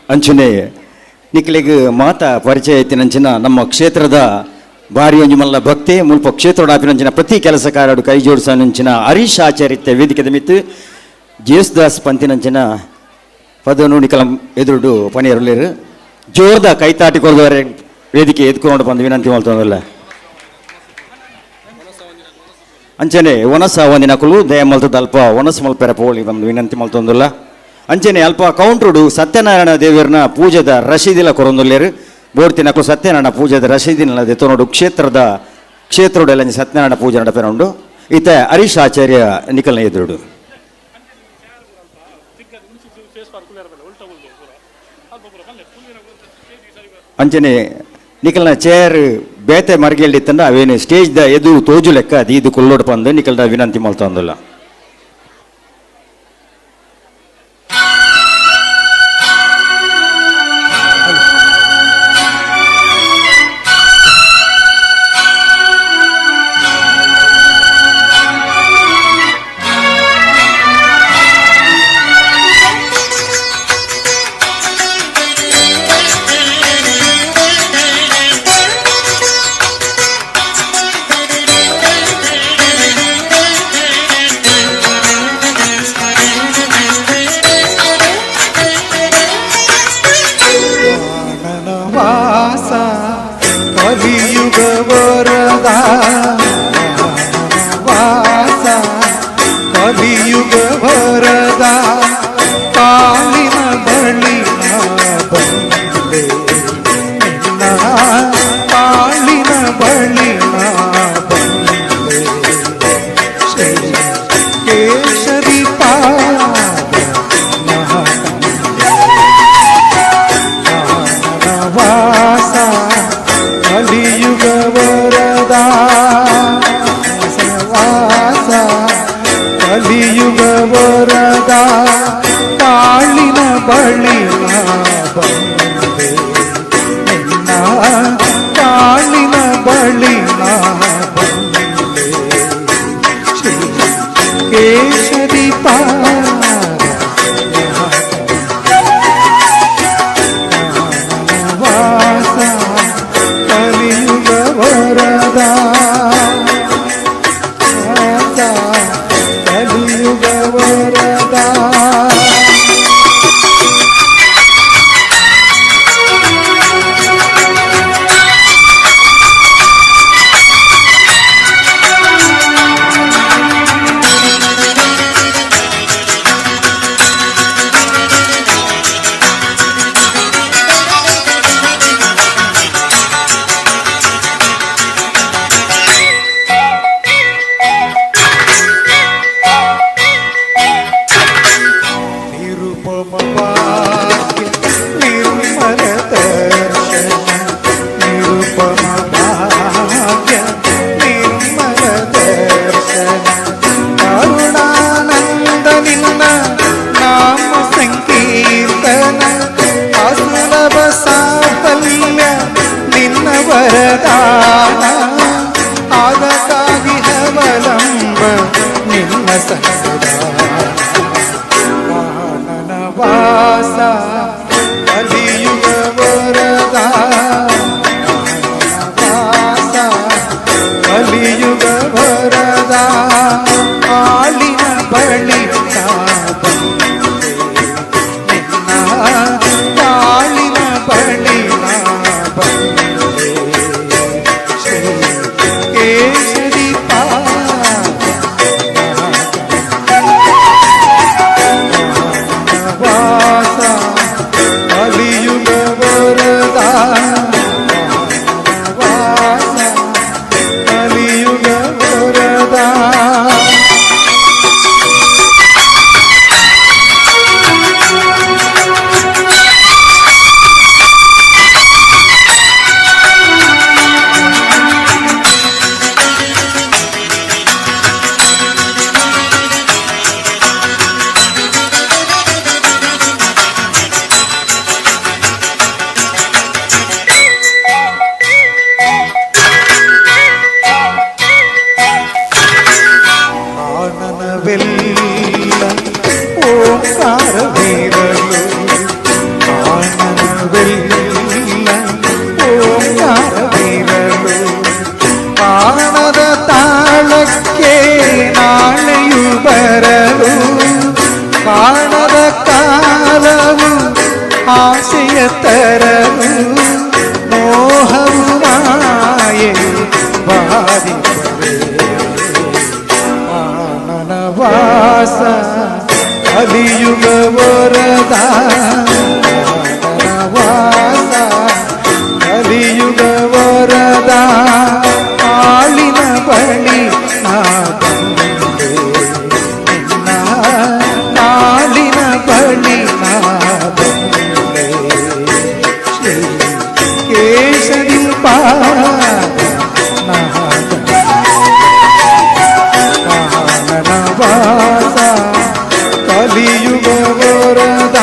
ಅಂಚನೆ ನಿಕ್ಲೆಗ್ ಮಾತಾ ಪರಿಚಯ ಐತಿನಂಚಿನ ನಮ್ಮ ಕ್ಷೇತ್ರದ ಬಾರಿ ಒಂಜಿ ಮಲ್ಲ ಭಕ್ತಿ ಮುಲ್ಪ ಕ್ಷೇತ್ರೋಡಾಪಿನಂಚಿನ ಪ್ರತಿ ಕೆಲಸ ಕಾರ್ಯಡು ಕೈ ಜೋಡಿಸಂಚಿನ ಹರೀಶ್ ಆಚಾರ್ಯ ವೇದಿಕೆದ ಮಿತ್ತು ಜೇಸುದಾಸ್ ಪಂತಿನಂಚಿನ ಪದನು ನಿಕಲಂ ಎದುರುಡು ಪನಿಯರುಲೇರು ಜೋರ್ದ ಕೈತಾಟಿ ಕೊರದವರೆ ವೇದಿಕೆ ಎದ್ಕೊಂಡು ಬಂದು ವಿನಂತಿ ಮಲ್ತೊಂದಲ್ಲ. ಅಂಚನೆ ಒನಸ ಒಂದಿನಕುಲು ದಯ ಮಲ್ತದ ಅಲ್ಪ ಒನಸ್ ಮಲ್ಪೆರ ಪೋಳಿ ಬಂದು ವಿನಂತಿ ಮಲ್ತೊಂದುಲ್ಲ. ಅಂಚನೆ ಅಲ್ಪ ಕೌಂಟ್ರುಡು ಸತ್ಯನಾರಾಯಣ ದೇವರನ ಪೂಜೆದ ರಶೀದಿಲ ಕೊರೊಂದುಲ್ಲೇರು ಬೋರ್ತಿನಕುಲು ಸತ್ಯನಾರಾಯಣ ಪೂಜೆದ ರಶೀದಿನ ದೆತ್ತೊನೋಡು ಕ್ಷೇತ್ರದ ಕ್ಷೇತ್ರಡೆಲ್ಲ ಸತ್ಯನಾರಾಯಣ ಪೂಜೆ ನಡಪೆನೊಂಡು ಈತ ಹರೀಶ್ ಆಚಾರ್ಯ ನಿಕಲ್ನ ಎದುರುಡು. ಅಂಚನೆ ನಿಕಲ್ನ ಚೇರ್ ಬೇತೆ ಮರ್ಗೆಲ್ಡಿತ್ತಂಡ ಅವೇನು ಸ್ಟೇಜ್ the ಎದು ತೋಜು ಲೆಕ್ಕ ಅದು ಕುಲ್ಲೋಡು ಪಂದು ನಿಕಲ್ದ ವಿನಂತಿ ಮಲ್ತೊಂದುಲ್ಲ. ನಿನ್ನ ಸನ್ನಿಧಾನ. ಕಾನನ ವಾಸ ಕಲಿಯುಗ ವರದ, ವಾಸ ಕಲಿಯುಗ ವರದ, ಆಳಿನ ಬಳಿ ನಾ ಬಂದೆ ನಿನ್ನ ತಾಳಿನ ಬಳಿ ನಾ ಬಂದೆ. ಶ್ರೀ ಕೇಸರಿ ವಾಸ ಕಲಿಯುಗ ವರದ, ವಾಸ ಕಲಿಯುಗ ವರದ. ಕಾನನವೆಲ್ಲ ಓಂಕಾರವಿರಲು, ಕಾನನವೆಲ್ಲ ಓಂಕಾರವಿರಲು, ಕಾಣದ ತಾಳಕ್ಕೆ ನಾಳೆಯು ಬರಲು, ಕಾಣದ ಕಾಲವು ಆಸೆಯ ತರಲು, ಮೋಹವು ಮಾಯೆಯು ಬಾಧಿಪರೆ. ಕಾನನ ವಾಸ ಕಲಿಯುಗ ವರದ, ಕಾನನ ವಾಸ ಕಲಿಯುಗ ವರದ, ಆಳಿನ ಬಳಿ ನಾ ಬಂದೆ ನಿನ್ನ ತಾಳಿನ ಬಳಿ ನಾ ಬಂದೆ. ಶ್ರೀ ಕೇಶರಿ ಕಾನನ ವಾಸ ಕಲಿಯುಗ ವರದ,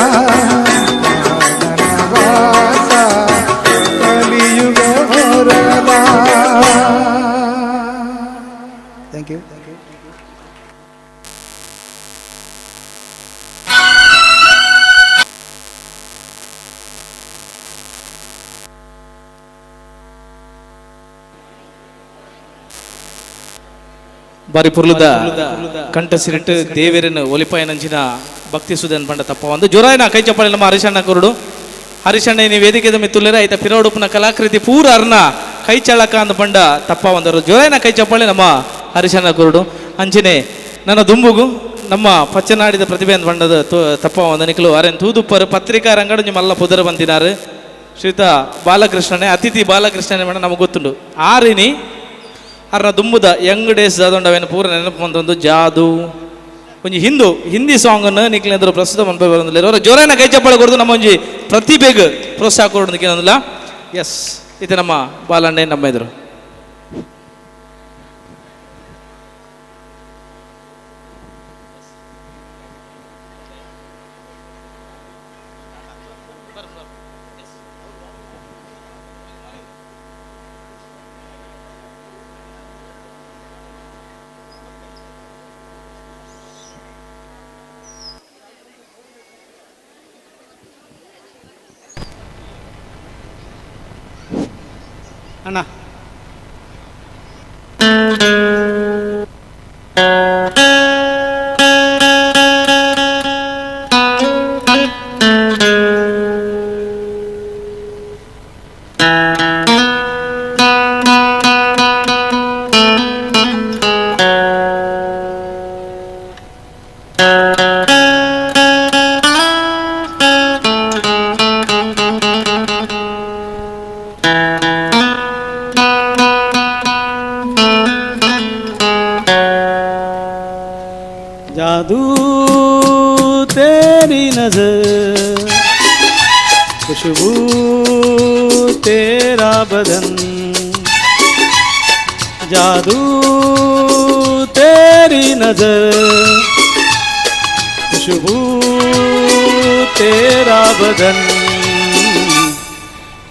ಕಾನನ ವಾಸ ಕಲಿಯುಗ ವರದ. Thank you. ಬಾರಿ ಪುರ್ಲುದ ಕಂಠ ಸಿರಿಟ್ ದೇವೆರನ್ ಒಲಿಪಾಯನಂಚಿನ ಭಕ್ತಿ ಸುಧನ್ ಪಂಡ ತಪ್ಪ ಒಂದು ಜೋರಾಯನ ಕೈ ಚಪ್ಪಾಳೆ ನಮ್ಮ ಹರಿಶಣ್ಣ ಕುರುಡು. ಹರಿಶಣ್ಣ ನೀ ವೇದಿಕೆದ ಮಿತ್ತುಲ್ಲೇರ ಐತ ಪಿರೋಡುಪನ ಕಲಾಕೃತಿ ಪೂರ ಅರ್ನ ಕೈ ಚಳಕ ಅಂದ ಪಂಡ ತಪ್ಪ ಒಂದರು ಜೋರಾಯನ ಕೈ ಚಪ್ಪಾಳೆ ನಮ್ಮ ಹರಿಶಣ್ಣ ಕುರುಡು. ಅಂಚನೆ ನನ್ನ ದುಂಬುಗು ನಮ್ಮ ಪಚ್ಚನಾಡಿದ ಪ್ರತಿಭೆ ಅಂದ ಪಂಡದ ತಪ್ಪ ಒಂದನಿಕಲು ಅರೆನ್ ತೂದುಪ್ಪರು ಪತ್ರಿಕಾ ರಂಗಡು ನಿಮ್ಮಲ್ಲ ಪುದರ ಬಂದಿನಾರು ಶ್ರೀತ ಬಾಲಕೃಷ್ಣನೇ ಅತಿಥಿ ಬಾಲಕೃಷ್ಣನೇ ಮೇಡಮ್ ನಮಗೆ ಗೊತ್ತುಂಡು ಆರಿನಿ ಅರ್ನ ದುಂಬುದ ಯಂಗ್ ಡೇಸ್ ದಾದೊಂಡವೇನು ಪೂರ ನೆನಪು ಬಂದೊಂದು ಜಾದು ಒಂಜಿ ಹಿಂದಿ ಸಾಂಗನ್ನು ನಿಕ್ಲೆಂದ್ರು ಪ್ರಸ್ತುತ ಮನ್ಪೆ ಬರೋದಿಲ್ಲ ಜೋರಾನ ಕೈ ಚಪ್ಪಾಳೆ ಕೊಡೋದು ನಮ್ಮ ಒಂಜಿ ಪ್ರತಿಭೆಗೆ ಪ್ರೋತ್ಸಾಹ ಕೊಡೋದಕ್ಕೆ ಏನಂದಿಲ್ಲ. ಎಸ್, ಇದು ನಮ್ಮ ಬಾಲಣ್ಣೆ ನಮ್ಮ ಎದುರು. ಅಣ್ಣ जादू तेरी नजर, खुशबू तेरा बदन, जादू तेरी नजर, खुशबू तेरा बदन,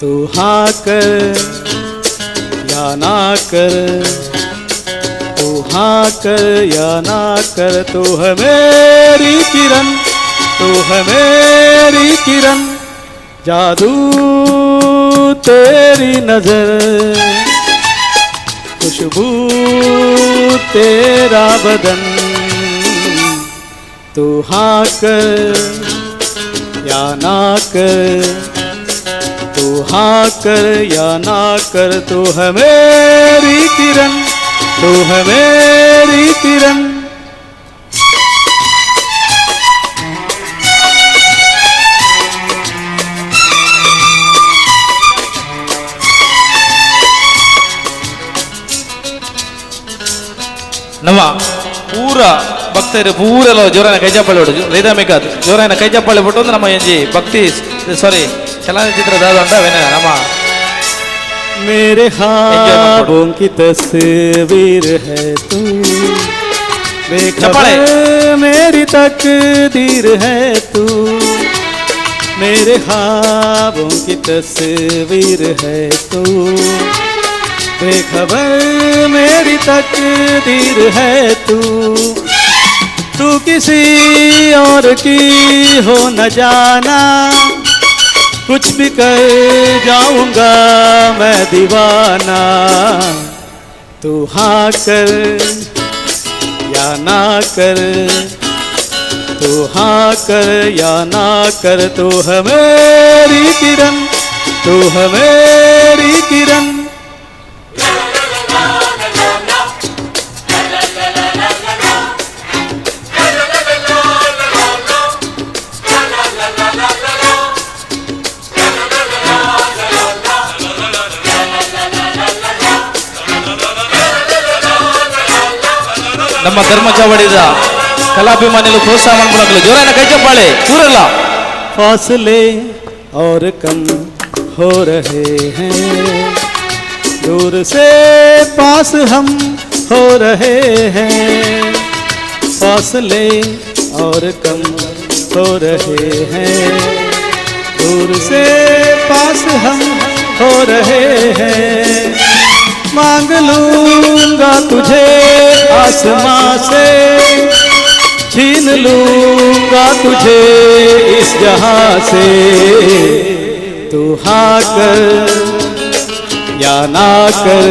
तू हाँ कर या ना कर, तू हाँ कर या ना कर, तू है मेरी किरण, तू है मेरी किरण। जादू तेरी नजर, खुशबू तेरा बदन, तू हाँ कर या ना कर, तू हाँ कर या ना कर, तू है मेरी किरण, तू है मेरी किरण। ನಮ್ಮ ಪೂರ ಭಕ್ತರು ಪೂರೆಲ್ಲ ಜೋರಾನ ಕೈಜಾಪಾಳಿ ಹೊಡು ರೇದಾ ಮೇಕಾದ್ ಜೋರಾನ ಕೈಜಾಪಾಳಿ ಬಿಟ್ಟು ಅಂದ್ರೆ ನಮ್ಮ ಎಂಜಿ ಭಕ್ತಿ ಸಾರಿ ಚಲನಚಿತ್ರ ದಾದ ಅವೇನ ನಮ್ಮ मेरे ख्वाबों की तस्वीर है तू, बेखबर मेरी तकदीर है तू। मेरे ख्वाबों की तस्वीर है तू, बेखबर मेरी तकदीर है तू। तू किसी और की हो न जाना, कुछ भी कर जाऊंगा मैं दीवाना। तू हाँ कर या ना कर, तू हाँ कर या ना कर, तू है मेरी किरण, तू है मेरी किरण। ನಮ್ಮ ಧರ್ಮ ಚಾವಡಿದ ಕಲಾಭಿಮಾನಿಗಳು ಪ್ರೋತ್ಸಾಹ ಮಾಡ್ಕೊಳಕಲು ಜೋರಾನ ಕೈ ಚಪ್ಪಾಳೆ ಊರಲ್ಲ. फासले और कम हो रहे हैं, दूर से पास हम हो रहे हैं। फासले और कम हो रहे हैं, दूर से पास हम हो रहे हैं। मांग लूंगा तुझे आसमां से, छीन लूंगा तुझे इस जहां से। तू हाँ कर या ना कर,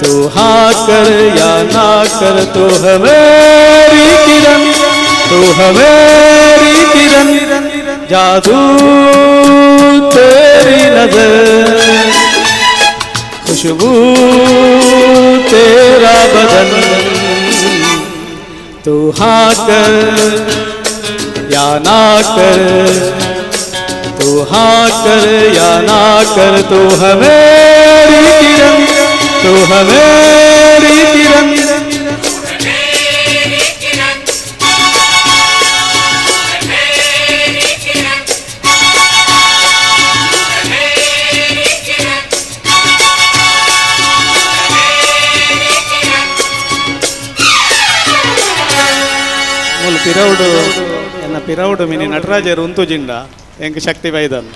तू हाँ कर या ना कर, तू है मेरी किरण, तू है मेरी किरण। जादू तेरी नजर, खुशबू तेरा बदन, तू हाँ कर या ना कर, तू हाँ कर या ना कर, तू है मेरी किरण, तू है मेरी किरण। ಪಿರೌಡು ಎನ್ನ ಪಿರೌಡು ಮಿನಿ ನಟರಾಜರು ಉಂತು ಜಿಂಡ ಎಂಕ್ ಶಕ್ತಿ ಬೈದನ್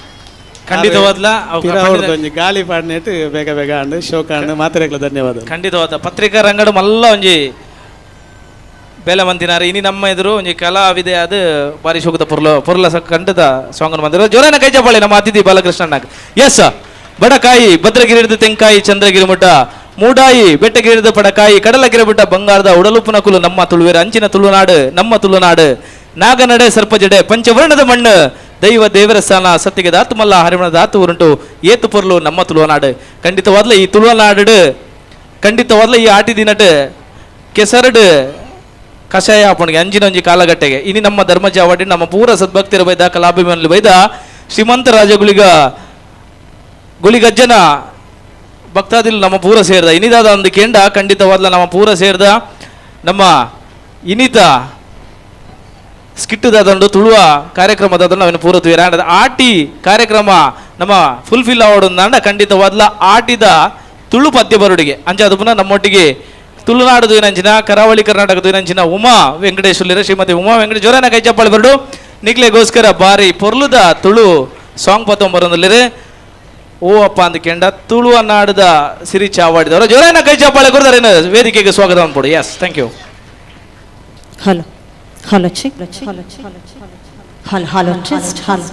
ಖಂಡಿತವಾದ್ಲ ಪಿರೌಡು ಒಂಜಿ ಗಾಳಿ ಪಾಡ್ನೆಟ್ ಬೇಗ ಬೇಗ ಅಂಡ್ ಶೋಕ ಅಂಡ್ ಮಾತ್ರೆಗಳ ಧನ್ಯವಾದ. ಖಂಡಿತವಾದ ಪತ್ರಿಕಾ ರಂಗಡು ಮಲ್ಲ ಒಂಜಿ ಬೇಲೆ ಮಂತಿನಾರ ಇನಿ ನಮ್ಮ ಎದುರು ಒಂಜಿ ಕಲಾವಿದೆ ಅದು ಬಾರಿ ಶೋಕದ ಪೊರ್ಲ ಪೊರ್ಲ ಕಂಠದ ಸಾಂಗ್ ಮಂದಿರ ಜೋರಾನ ಕೈ ಚಪ್ಪಾಳೆ ನಮ್ಮ ಅತಿಥಿ ಬಾಲಕೃಷ್ಣನಾಗ್. ಎಸ್ ಬಡಕಾಯಿ ಭದ್ರಗಿರಿದ ತೆಂಕಾಯಿ ಚಂದ್ರಗಿರಿ ಮುಟ್ಟ ಮೂಡಾಯಿ ಬೆಟ್ಟಗಿರಿದ ಪಡಕಾಯಿ ಕಡಲಗಿರಿ ಬಿಟ್ಟ ಬಂಗಾರದ ಉಡಲುಪ್ಪು ನಕುಲು ನಮ್ಮ ತುಳುವೆರ ಅಂಚಿನ ತುಳುನಾಡು ನಮ್ಮ ತುಳುನಾಡು ನಾಗನಡೆ ಸರ್ಪಜಡೆ ಪಂಚವರ್ಣದ ಮಣ್ಣು ದೈವ ದೇವರ ಸ್ಥಾನ ಸತ್ತಿಗೆ ದಾತು ಮಲ್ಲ ಹರಿಮಣ ದಾತು ಉರುಂಟು ಏತು ಪೊರ್ಲು ನಮ್ಮ ತುಳುವನಾಡು. ಖಂಡಿತವಾದ್ಲ ಈ ತುಳುವನಾಡು ಖಂಡಿತವಾದ್ಲ ಈ ಆಟಿ ದಿನಟ್ ಕೆಸರಡು ಕಷಾಯ ಆಪಣಿಗೆ ಅಂಜಿನೊಂಜಿ ಕಾಲಗಟ್ಟೆಗೆ ಇನಿ ನಮ್ಮ ಧರ್ಮಜಾವಡಿ ನಮ್ಮ ಪೂರ ಸದ್ಭಕ್ತಿರ ಬೈದ ಕಲಾಭಿಮಾನಿ ಬೈದ ಶ್ರೀಮಂತ ರಾಜಗುಳಿಗ ಗುಳಿಗಜ್ಜನ ಭಕ್ತಾದಿಲ್ ನಮ್ಮ ಪೂರ ಸೇರಿದ ಇನಿದಾದ ಒಂದು ಕೇಂಡ ಖಂಡಿತವಾದ್ಲ ನಮ್ಮ ಪೂರ ಸೇರಿದ ನಮ್ಮ ಇನಿತ ಸ್ಕಿಟ್ಟುದಾದಂಡು ತುಳುವ ಕಾರ್ಯಕ್ರಮದಾದಂಡು ಅವನ ಪೂರ ತುಯರ ಆಟಿ ಕಾರ್ಯಕ್ರಮ ನಮ್ಮ ಫುಲ್ಫಿಲ್ ಆವಡೊಂದಾಂಡ ಖಂಡಿತವಾದ್ಲ ಆಟಿದ ತುಳು ಪದ್ಯ ಬರುಡಿಗೆ ಅಂಚಾದ ಪುನಃ ನಮ್ಮೊಟ್ಟಿಗೆ ತುಳುನಾಡು ದುಯಿನಂಚಿನ ಕರಾವಳಿ ಕರ್ನಾಟಕ ದುಯಿನಂಚಿನ ಉಮಾ ವೆಂಕಟೇಶ್ವರ ಶ್ರೀಮತಿ ಉಮಾ ವೆಂಕಟೇಶ್ ಜೋರಾನ ಕೈ ಚಪ್ಪಾಳೆ ಬರಡು ನಿಕ್ಲೆಗೋಸ್ಕರ ಬಾರಿ ಪೊರ್ಲುದ ತುಳು ಸಾಂಗ್ ಪತ್ತೊಂಬರೊಂದುಲ್ಲೆರ್. ಓ ಅಪ್ಪ ಅಂದಕೆಂಡ ತುಳುವ ನಾಡದ ಸಿರಿ ಚಾವಾಡಿದವರು ಜೋರಾನ ಕೈ ಚಪ್ಪಾಳೆ ಕೊಡ್ತಾರೆ ವೇದಿಕೆಗೆ ಸ್ವಾಗತ ಅನ್ಕೊಡಿ. Yes, thank you. Hello hello check hello hello hello test hello.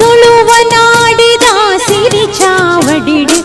Tuluva ನಾಡಿದ ಸಿರಿ ಚಾವಡಿಡಿ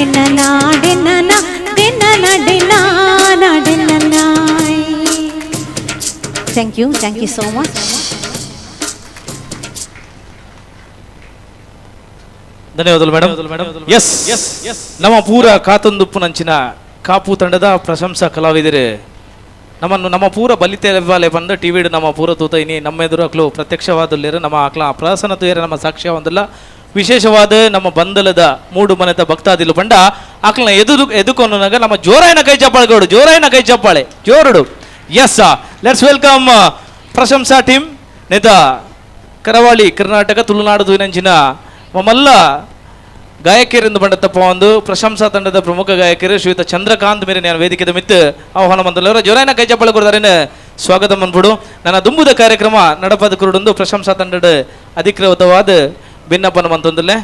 ಡೆನ್ನನ ಡೆನ್ನನ ಡೆನ್ನನ ಡೆನ್ನಾನ ಡೆನ್ನನ. Thank you, thank you so much. ಧನ್ಯವಾದಗಳು ಮೇಡಮ್. ಎಸ್, ನಮ್ಮ ಪೂರ ಕಾತೊಂದುಪ್ಪುನಂಚಿನ ಕಾಪು ತಂಡದ ಪ್ರಶಂಸಾ ಕಲಾವಿದರೆ ನಮ್ಮನ್ನು ನಮ್ಮ ಪೂರ ಬಲಿತೆ ಬಂದು ಟಿ ವಿಡು ನಮ್ಮ ಪೂರ ತೂತ ಇನಿ ನಮ್ಮ ಎದುರು ಅಕ್ಲು ಪ್ರತ್ಯಕ್ಷವಾದಲ್ಲಿರು ನಮ್ಮ ಅಕ್ಲ ಪ್ರಸನ್ನ ತೂಯರ ನಮ್ಮ ಸಾಕ್ಷ್ಯ ಒಂದಲ್ಲ ವಿಶೇಷವಾದ ನಮ್ಮ ಬಂದಲದ ಮೂಡು ಮನೆತ ಭಕ್ತಾದಿಲು ಪಂಡ ಅಕ್ಲನ ಎದುರು ಎದುಕೊನ್ನಾಗ ನಮ್ಮ ಜೋರಾಯನ ಕೈ ಚಪ್ಪಾಳೆಗೌಡು, ಜೋರಾಯನ ಕೈ ಚಪ್ಪಾಳೆ ಜೋರುಡು. S, let's welcome ಪ್ರಶಂಸಾ ಟೀಮ್ ನೇತ ಕರಾವಳಿ ಕರ್ನಾಟಕ ತುಳುನಾಡು ತೂಯಿನಂಚಿನ ಮಲ್ಲ ಗಾಯಕಿಯರೆಂದು ಬಂಡ ತಪ್ಪ ಒಂದು ಪ್ರಶಂಸಾ ತಂಡದ ಪ್ರಮುಖ ಗಾಯಕರು ಶ್ರೀಯುತ ಚಂದ್ರಕಾಂತ್ ಮೇರೆ ನಾನು ವೇದಿಕೆದ ಮಿತ್ತು ಆಹ್ವಾನ ಬಂದಲ್ಲವರ ಜೋರಾಯನ ಕೈ ಚಪ್ಪಾಳೆ ಕೊಡ್ತಾರೆ ಸ್ವಾಗತ ಬಂದ್ಬಿಡು. ನನ್ನ ದುಂಬುದ ಕಾರ್ಯಕ್ರಮ ನಡಪದ ಕುರುಡೊಂದು ಪ್ರಶಂಸಾ ತಂಡದ ಅಧಿಕೃತವಾದ ಭಿನ್ನಪ್ಪನ ಮಂತೊಂದಲ್ಲೇ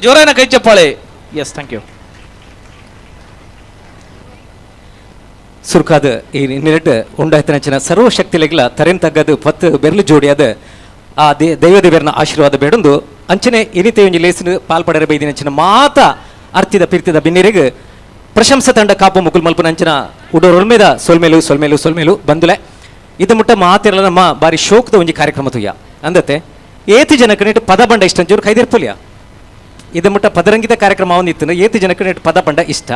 ಜೋರಾಯನ ಕೈ ಚಪ್ಪಾಳೆ. Yes, thank you. ಸುರ್ಕಾದ ಈ ನಿರಟ್ ಉಂಡಾಯ್ತನಂಚಿನ ಸರ್ವಶಕ್ತಿಲೆಗ್ಲ ತರೆನ್ ತಗ್ಗದು ಪತ್ತು ಬೆರ್ಲು ಜೋಡಿಯಾದ ಆ ದೈವ ದೇವರನ ಆಶೀರ್ವಾದ ಬೇಡೊಂದು ಅಂಚನೆ ಇನಿತೆ ಒಂಜಿ ಲೇಸಿನ ಪಾಲ್ಪಡರೆ ಬೈದಿನಂಚಿನ ಮಾತ ಅರ್ತಿದ ಪಿರ್ತಿದ ಬಿನ್ನಿರೆಗ್ ಪ್ರಶಂಸಾ ತಂಡ ಕಾಪು ಮುಕುಲ್ ಮಲ್ಪುನ ಅಂಚಿನ ಉಡೋರೊಲ್ಮೇದ ಸೊಲ್ಮೇಲು ಸೊಲ್ಮೇಲು ಸೊಲ್ಮೇಲು ಬಂದುಲೆ. ಇದು ಮುಟ್ಟ ಮಾತಿರಲ್ಲ ನಮ್ಮ ಬಾರಿ ಶೋಕದ ಒಂಜಿ ಕಾರ್ಯಕ್ರಮ ತುಯ್ಯ ಅಂದತೆ ಏತು ಜನಕ್ಕೆ ನೆಟ್ಟು ಪದ ಬಂಡ ಇಷ್ಟ ಅಂಚೂರು ಕೈದಿರ್ಪುಲಿಯ. ಇದು ಮುಟ್ಟ ಪದರಂಗಿತ ಕಾರ್ಯಕ್ರಮ ಒಂದಿತ್ತು, ಏತು ಜನಕ್ಕೆ ನೆಟ್ಟು ಪದ ಬಂಡ ಇಷ್ಟ,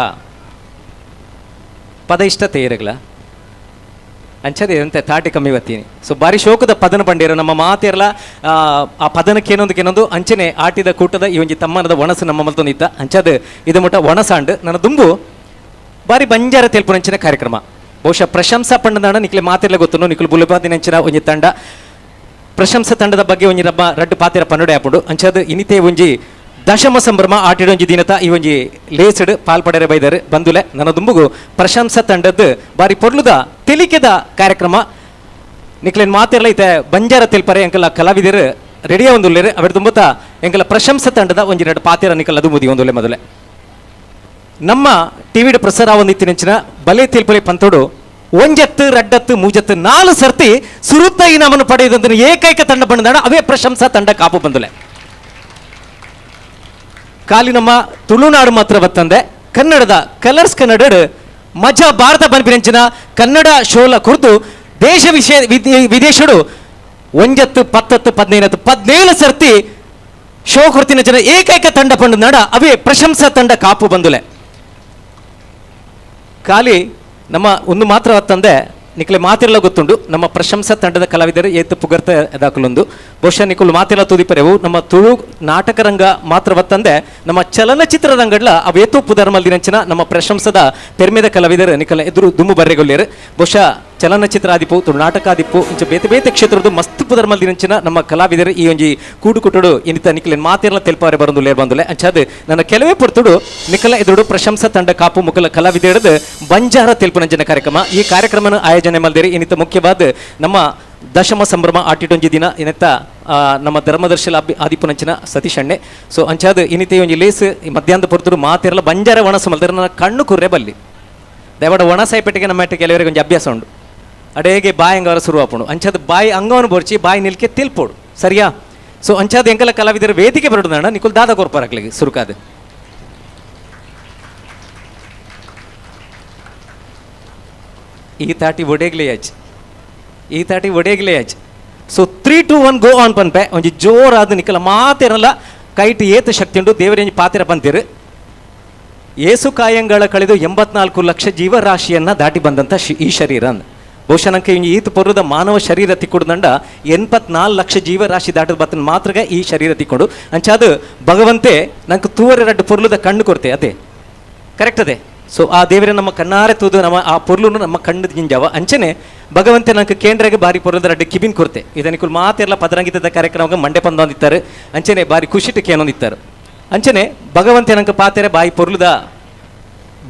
ಪದ ಇಷ್ಟ ತೇರಗ್ಲ ಅಂಚದೆ ಅಂತೆ ತಾಟಿ ಕಮ್ಮಿ ಬತ್ತೀನಿ. ಸೊ ಬಾರಿ ಶೋಕದ ಪದನ ಬಂಡೇರು ನಮ್ಮ ಮಾತಿರಲ್ಲ ಆ ಪದನಕ್ಕೇನೊಂದು ಅಂಚನೆ ಆಟಿದ ಕೂಟದ ಈ ಒಂಜಿ ತಮ್ಮನದ ಒಣಸು ನಮ್ಮ ಮಲ್ತೊಂದಿತ್ತ ಅಂಚದ ಇದು ಮುಟ್ಟ ಒಣಸಾಂಡ್ ನನ್ನ ದುಂಬು ಬಾರಿ ಬಂಜಾರ ತೆಲ್ಪುನಂಚಿನ ಕಾರ್ಯಕ್ರಮ. ಬಹುಶಃ ಪ್ರಶಂಸಾ ಪಂಡದಾಣ ನಿಕ್ಲೆ ಮಾತಿರಲ್ಲ ಗೊತ್ತು ನಿಕ್ಲು ಬುಲಬಾದಿನಂಚಿನ ಒಂಜಿ ತಂಡ ಪ್ರಶಂಸಾ ತಂಡದ ಬಗ್ಗೆ ಒಂಜಿ ರಬ್ಬ ರಡ್ಡು ಪಾತಿರ ಪನ್ನುಡೆ ಆಪುಂಡು ಅಂಚದ ಇನಿತೆ ಒಂಜಿ ದಶಮ ಸಂಭ್ರಮ ಆಟಿಡೊಂಜಿ ದಿನತ ಈ ಒಂಜಿ ಲೇಸಡ್ ಪಾಲ್ಪಡೆರೆ ಬೈದರು ಬಂದುಲೆ. ನನ್ನ ದುಂಬುಗು ಪ್ರಶಂಸಾ ತಂಡದ್ದು ಬಾರಿ ಪೊರ್ಲುದ ತೆಲಿಕೆದ ಕಾರ್ಯಕ್ರಮ ನಿಕ್ಲೇನ್ ಮಾತಿರಲ್ಲ ಐತೆ ಬಂಜಾರ ತೆಲ್ಪರೆ ಎಂಕಲ ಕಲಾವಿದರು ರೆಡಿಯ ಒಂದುಲ್ಲೇರು ಅವರ ತುಂಬುತ್ತ ಎಂಕಲ ಪ್ರಶಂಸಾ ತಂಡದ ಒಂಜಿ ಎರಡು ಪಾತಿರ ನಿಕಲ್ ಅದು ಮುದಿ ಒಂದುಲ್ಲೆ. ಮೊದಲೇ ನಮ್ಮ ಟಿವಿಡ್ ಪ್ರಸಾರ ಒಂದಿತ್ತಿನಂಚಿನ ಬಲೆ ತೆಲ್ಪಲೆ ಪಂತೋಡು ಒಂಜತ್ತು ರಡ್ಡತ್ತು ಮೂಜತ್ತು 4 ಸರ್ತಿ ಸುರುತ್ತ ಇನಾಮನ್ನು ಪಡೆಯುವುದಂತ ಏಕೈಕ ತಂಡ ಬಂದಾಣ ಅವೇ ಪ್ರಶಂಸಾ ತಂಡ ಕಾಪು ಬಂದುಲೆ. ಖಾಲಿ ನಮ್ಮ ತುಳುನಾಡು ಮಾತ್ರ ಬತ್ತಂದೆ ಕನ್ನಡದ ಕಲರ್ಸ್ ಕನ್ನಡ ಮಜಾ ಭಾರತ ಬನ್ಪಿನಂಚಿನ ಕನ್ನಡ ಶೋಲ ಕುರಿತು ದೇಶ ವಿದೇಶಡು 1 10 15 17 ಸರ್ತಿ ಶೋ ಕೊರ್ತಿನ ಜನ ಏಕೈಕ ತಂಡ ಪಂಡನಾಡ ಅವೇ ಪ್ರಶಂಸಾ ತಂಡ ಕಾಪು ಬಂದುಲೆ. ಖಾಲಿ ನಮ್ಮ ಒಂದು ಮಾತ್ರ ತಂದೆ ನಿಕ್ಲೆ ಮಾತಿರಲ್ಲ ಗೊತ್ತುಂಡು ನಮ್ಮ ಪ್ರಶಂಸಾ ತಂಡದ ಕಲಾವಿದರು ಏತು ಪುಗರ್ತ ದಾಖಲೊಂದು ಬಹುಶಃ ನಿಕುಲು ಮಾತಿರಲ್ಲ ತುದಿಪರೆವು ನಮ್ಮ ತುಳು ನಾಟಕ ರಂಗ ಮಾತ್ರ ಬತ್ತಂದೆ ನಮ್ಮ ಚಲನಚಿತ್ರ ರಂಗಡ್ಲ ಅವು ಏತು ಪುದರ್ಮಲ್ದಿನಂಚಿನ ನಮ್ಮ ಪ್ರಶಂಸದ ಪೆರ್ಮೆದ ಕಲಾವಿದರು ನಿಕಲ ಎದುರು ದುಮ್ಮು ಬರ್ರೆಗೊಲ್ಲೇರು. ಬಹುಶಃ ಚಲನಚಿತ್ರ ಆದಿಪು ತುಳು ನಾಟಕ ಆದಿಪ್ಪು ಇಂಚ ಬೇತೆ ಬೇತೆ ಕ್ಷೇತ್ರದ ಮಸ್ತ್ ಪುದರ್ಮಲ್ದಿನಂಚಿನ ನಮ್ಮ ಕಲಾವಿದರು ಈ ಒಂಜಿ ಕೂಡುಕುಟುಡು ಇನ್ನಿತ ನಿಕಲೆ ಮಾತಿರಲ್ಲ ತೆಲ್ಪಾರೆ ಬರಂದು ಲೇರ್ ಬಂದುಲೆ. ಅಂಚಾದ ನನ್ನ ಕೆಲವೇ ಪೊರ್ತುಡು ನಿಕಲ ಎದುರು ಪ್ರಶಂಸಾ ತಂಡ ಕಾಪು ಮುಕಲ ಕಲಾವಿದರದು ಬಂಜಾರ ತೆಲ್ಪುನಂಚಿನ ಕಾರ್ಯಕ್ರಮ. ಈ ಕಾರ್ಯಕ್ರಮನ ಆಯೋಜನೆ ಮಲ್ದೇರಿ ಇನ್ನಿತ ಮುಖ್ಯವಾದ ನಮ್ಮ ದಶಮ ಸಂಭ್ರಮ ಆಟಿಟೊಂಜಿ ದಿನ ಇನ್ನಿತ ನಮ್ಮ ಧರ್ಮದರ್ಶಿ ಆದಿಪುನಂಚಿನ ಸತೀಶ್ ಅಣ್ಣೆ. ಸೊ ಅಂಚಾದ ಇನ್ನಿತ ಒಂಜಿ ಲೇಸ್ ಮಧ್ಯಾಹ್ನದ ಪೊರ್ತುಡು ಮಾತಿರಲ್ಲ ಬಂಜಾರ ಒಣಸು ಮಲ್ದರೆ ನನ್ನ ಕಣ್ಣು ಕುರ್ರೆ ಬಲ್ಲಿ ದಯವಾಡ ಒಣಸಾಯಿಪೆಟ್ಟಿಗೆ ನಮ್ಮ ಕೆಲವರಿಗೆ ಒಂಜಿ ಅಭ್ಯಾಸ ಉಂಡು ಅಡೇಗೆ ಬಾಯಿ ಅಂಗವರ ಶುರು ಅಂಚಾದ ಬಾಯಿ ಅಂಗವನ್ನು ಬೋರ್ಚಿ ಬಾಯಿ ನಿಲ್ಕೆ ತಿಲ್ಪೋಡು ಸರಿಯಾ. ಸೊ ಅಂಚಾದ ಎಂಕಲ ಕಲಾವಿದರ ವೇದಿಕೆ ಬರೋಣ ನಿಕುಲ್ ದಾದ ಕೊರ್ಪಾರಕ್ಲಿಗೆ ಸುರುಕಾದ ಈ ತಾಟಿ ಒಡೇಗ್ಲೇ ಆಚ್ ಈ ತಾಟಿ ಒಡೇಗ್ಲೇ ಆಚ್. So 3 2 1 go on ಪನ್ಪೆ ಒಂಜಿ ಜೋರಾದ ನಿಕಲ ಮಾತಿರಲ್ಲ ಕೈಟ್ ಏತು ಶಕ್ತಿ ಉಂಟು ದೇವರೇಂಜಿ ಪಾತಿರ ಪಂತಿರು. ಏಸು ಕಾಯಂಗಳ ಕಳೆದು 84 ಲಕ್ಷ ಜೀವರಾಶಿಯನ್ನ ದಾಟಿ ಬಂದಂಥ ಈ ಶರೀರ ಬಹುಶಃ ನಂಗೆ ಈತ ಪೊರ್ಲದ ಮಾನವ ಶರೀರ ತಿಕ್ಕೊಡ್ದಂಡ 84 ಲಕ್ಷ ಜೀವರಾಶಿ ದಾಟದ ಬತ್ತನ ಮಾತ್ರ ಈ ಶರೀರ ತಿಕ್ಕೊಂಡು ಅಂಚಾದ ಭಗವಂತೆ ನಂಗೆ ತೂವರೆ ರಡ್ಡು ಪೊರ್ಲದ ಕಣ್ಣು ಕೊರತೆ ಅದೇ ಕರೆಕ್ಟ್ ಅದೇ. ಸೊ ಆ ದೇವರೇ ನಮ್ಮ ಕಣ್ಣಾರೆ ತೂದು ನಮ್ಮ ಆ ಪೊರ್ಲುನು ನಮ್ಮ ಕಣ್ಣು ಜಿಂಜಾವ ಅಂಚನೆ ಭಗವಂತೆ ನಂಗೆ ಕೇಂದ್ರಗೆ ಬಾರಿ ಪೊರ್ಲದ ರಡ್ಡು ಕಿಬಿನ್ ಕೊರತೆ ಇದನಿಕುಲ್ ಮಾತೆಲ್ಲ ಪದರಂಗಿತದ ಕಾರ್ಯಕ್ರಮ ಮಂಡೆ ಪಂದೊಂದಿತ್ತಾರೆ ಅಂಚನೆ ಬಾರಿ ಖುಷಿಟ್ಟು ಕೇನೊಂದಿತ್ತಾರೆ ಅಂಚನೆ ಭಗವಂತೆ ನಂಗೆ ಪಾತೆರೆ ಬಾಯಿ ಪೊರ್ಲದ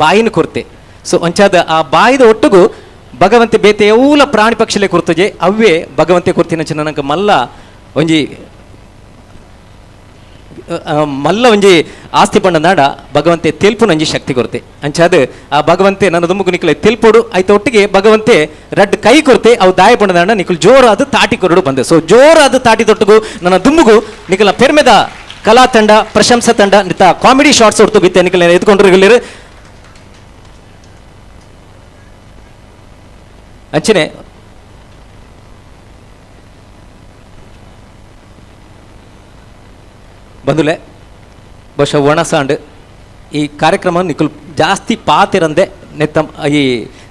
ಬಾಯಿನ ಕೊರತೆ. ಸೊ ಅಂಚಾದ ಆ ಬಾಯಿದ ಒಟ್ಟುಗು ಭಗವಂತೆ ಬೇತೆ ಎವ್ಲ ಪ್ರಾಣಿ ಪಕ್ಷಿಲೆ ಕೊರ್ತಜೆ ಅವೇ ಭಗವಂತೆ ಕೊರ್ತಿನ ಚಿನ್ನ ನಂಗೆ ಮಲ್ಲ ಒಂಜಿ ಮಲ್ಲ ಒಂಜಿ ಆಸ್ತಿ ಪಂಡನಾಡ ಭಗವಂತೆ ತೆಲ್ಪುನಂಜಿ ಶಕ್ತಿ ಕೊರತೆ ಅಂಚಾದ ಆ ಭಗವಂತೆ ನನ್ನ ದುಮ್ಮುಗು ನಿಕ್ಲೆ ತೆಲ್ಪೋಡು ಐತ ಒಟ್ಟಿಗೆ ಭಗವಂತೆ ರಡ್ಡ್ ಕೈ ಕೊರತೆ ಅವು ದಾಯ ಪಂಡನಾಡ ನಿಕುಲ್ ಜೋರಾದ ತಾಟಿ ಕೊರಡು ಬಂದೆ. ಸೊ ಜೋರಾದ ತಾಟಿ ತೊಟ್ಟುಗು ನನ್ನ ದುಮ್ಮುಗು ನಿಕಲ ಪೆರ್ಮೆದ ಕಲಾ ತಂಡ ಪ್ರಶಂಸಾ ತಂಡ ನಿತ ಕಾಮಿಡಿ ಶಾರ್ಟ್ಸ್ ಹೊರತು ಬಿತ್ತೆ ನಿಕಲ ಎದ್ಕೊಂಡ್ರು ಅಂಚನೆ ಬಂದುಲೆ ಬಹುಶಃ ಒಣಸಾಂಡ್ ಈ ಕಾರ್ಯಕ್ರಮ ನಿಕುಲ್ ಜಾಸ್ತಿ ಪಾತಿರಂದೆ ನೆತ್ತ ಈ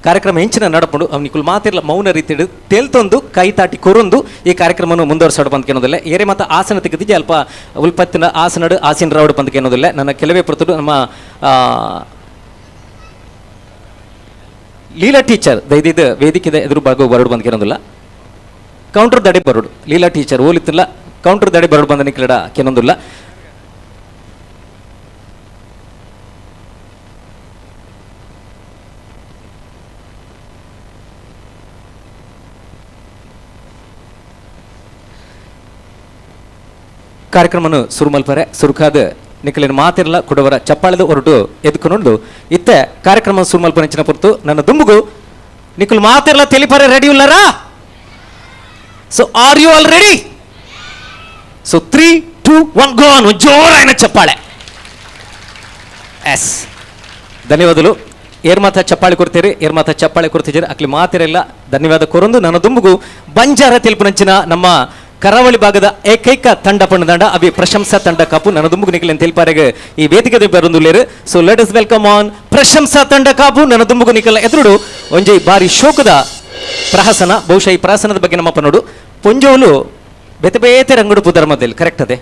ಕಾರ್ಯಕ್ರಮ ಹೆಂಚಿನ ನಡಪುಂಡು ಅವ್ ನಿಕುಲ್ ಮಾತಿರ್ಲ ಮೌನ ರೀತಿಡು ತೇಲ್ತೊಂದು ಕೈ ತಾಟಿ ಕೊರೊಂದು ಈ ಕಾರ್ಯಕ್ರಮವನ್ನು ಮುಂದುವರ್ಸೋಡು ಪಂದ್ಕೇನೋದಿಲ್ಲ. ಏರೆ ಮಾತ ಆಸನ ತೆಗೆದಿದ್ದೆ ಅಲ್ಪ ಉಲ್ಪತ್ತಿನ ಆಸನಡು ಆಸಿನ ರಾವಡು ಪಂದ್ಕೇನೋದಿಲ್ಲ. ನನ್ನ ಕೆಲವೇ ಪೊರ್ತುಡು ನಮ್ಮ ಲೀಲಾ ಟೀಚರ್ ದೈದಿದ್ದು ವೇದಿಕೆದ ಎದುರು ಭಾಗ ಬರೋಡು ಬಂದ್ಕೇನೋದಿಲ್ಲ. ಕೌಂಟರ್ ದಡೆ ಬರೋಡು ಲೀಲಾ ಟೀಚರ್ ಓಲಿತ್ತಿಲ್ಲ ಕೌಂಟರ್ ದಡೆ ಬರೋಡು ಬಂದ ನಿಕ್ಲಡ ಕೆನೊಂದಿಲ್ಲ. ಕಾರ್ಯಕ್ರಮನು ಸುರುಮಲ್ಪರೆ ಸುರುಕಾದ ನಿಕಲಿನ ಮಾತಿರಲ್ಲ ಕೊಡವರ ಚಪ್ಪಾಳದ ಹೊರಟು ಎದ್ಕೊಂಡು ಇತ್ತೆ ಕಾರ್ಯಕ್ರಮ ಸುರುಮಲ್ಪನೆಂಚಿನ ಪೊರ್ತು ನನ್ನ ದುಂಬುಗು ನಿಕುಲ್ ಮಾತಿರಲ್ಲ ತೆಲಿಪರೆ ready ಉಲ್ಲರಾ? So are you all ready? So 3 2 1 go on. ಜೋರಾಯನ ಚಪ್ಪಾಳೆ. ಎಸ್, ಧನ್ಯವಾದಗಳು. ಏರ್ಮಾತ ಚಪ್ಪಾಳೆ ಕೊಡ್ತೀರಿ, ಏರ್ಮಾತ ಚಪ್ಪಾಳೆ ಕೊಡ್ತಿದ್ದೀರಿ ಅಕ್ಲಿ ಮಾತಿರಲ್ಲ ಧನ್ಯವಾದ ಕೊರೊಂದು ನನ್ನ ದುಂಬುಗು ಬಂಜಾರ ತೆಲ್ಪುನಂಚಿನ ನಮ್ಮ ಕರಾವಳಿ ಭಾಗದ ಏಕೈಕ ತಂಡ ಪಣ್ಣದಂಡ ಅವಿ ಪ್ರಶಂಸಾ ತಂಡ ಕಾಪು ನನ್ನ ದುಂಬುಗು ನಿಖಿಲ್ ತೆಲ್ಪಾರೆಗೆ ಈ ವೇದಿಕೆ ಬರುಂದುಲ್ಲೇರು. So let us welcome on Prashamsa ತಂಡ ಕಾಪು ನನ್ನ ದುಂಬುಗು ನಿಖಲ ಎದುರುಡು ಒಂಜಿ ಬಾರಿ ಶೋಕದ ಪ್ರಹಸನ. ಬಹುಶಃ ಈ ಪ್ರಹಸನದ ಬಗ್ಗೆ ನಮ್ಮ ಪನ್ನೋಡು ಪೊಂಜೋಲು ಬೇತೆ ಬೇತೆ ರಂಗುಡು ಪುದರ್ಮದಲ್ಲಿ ಕರೆಕ್ಟ್ ಅದೇ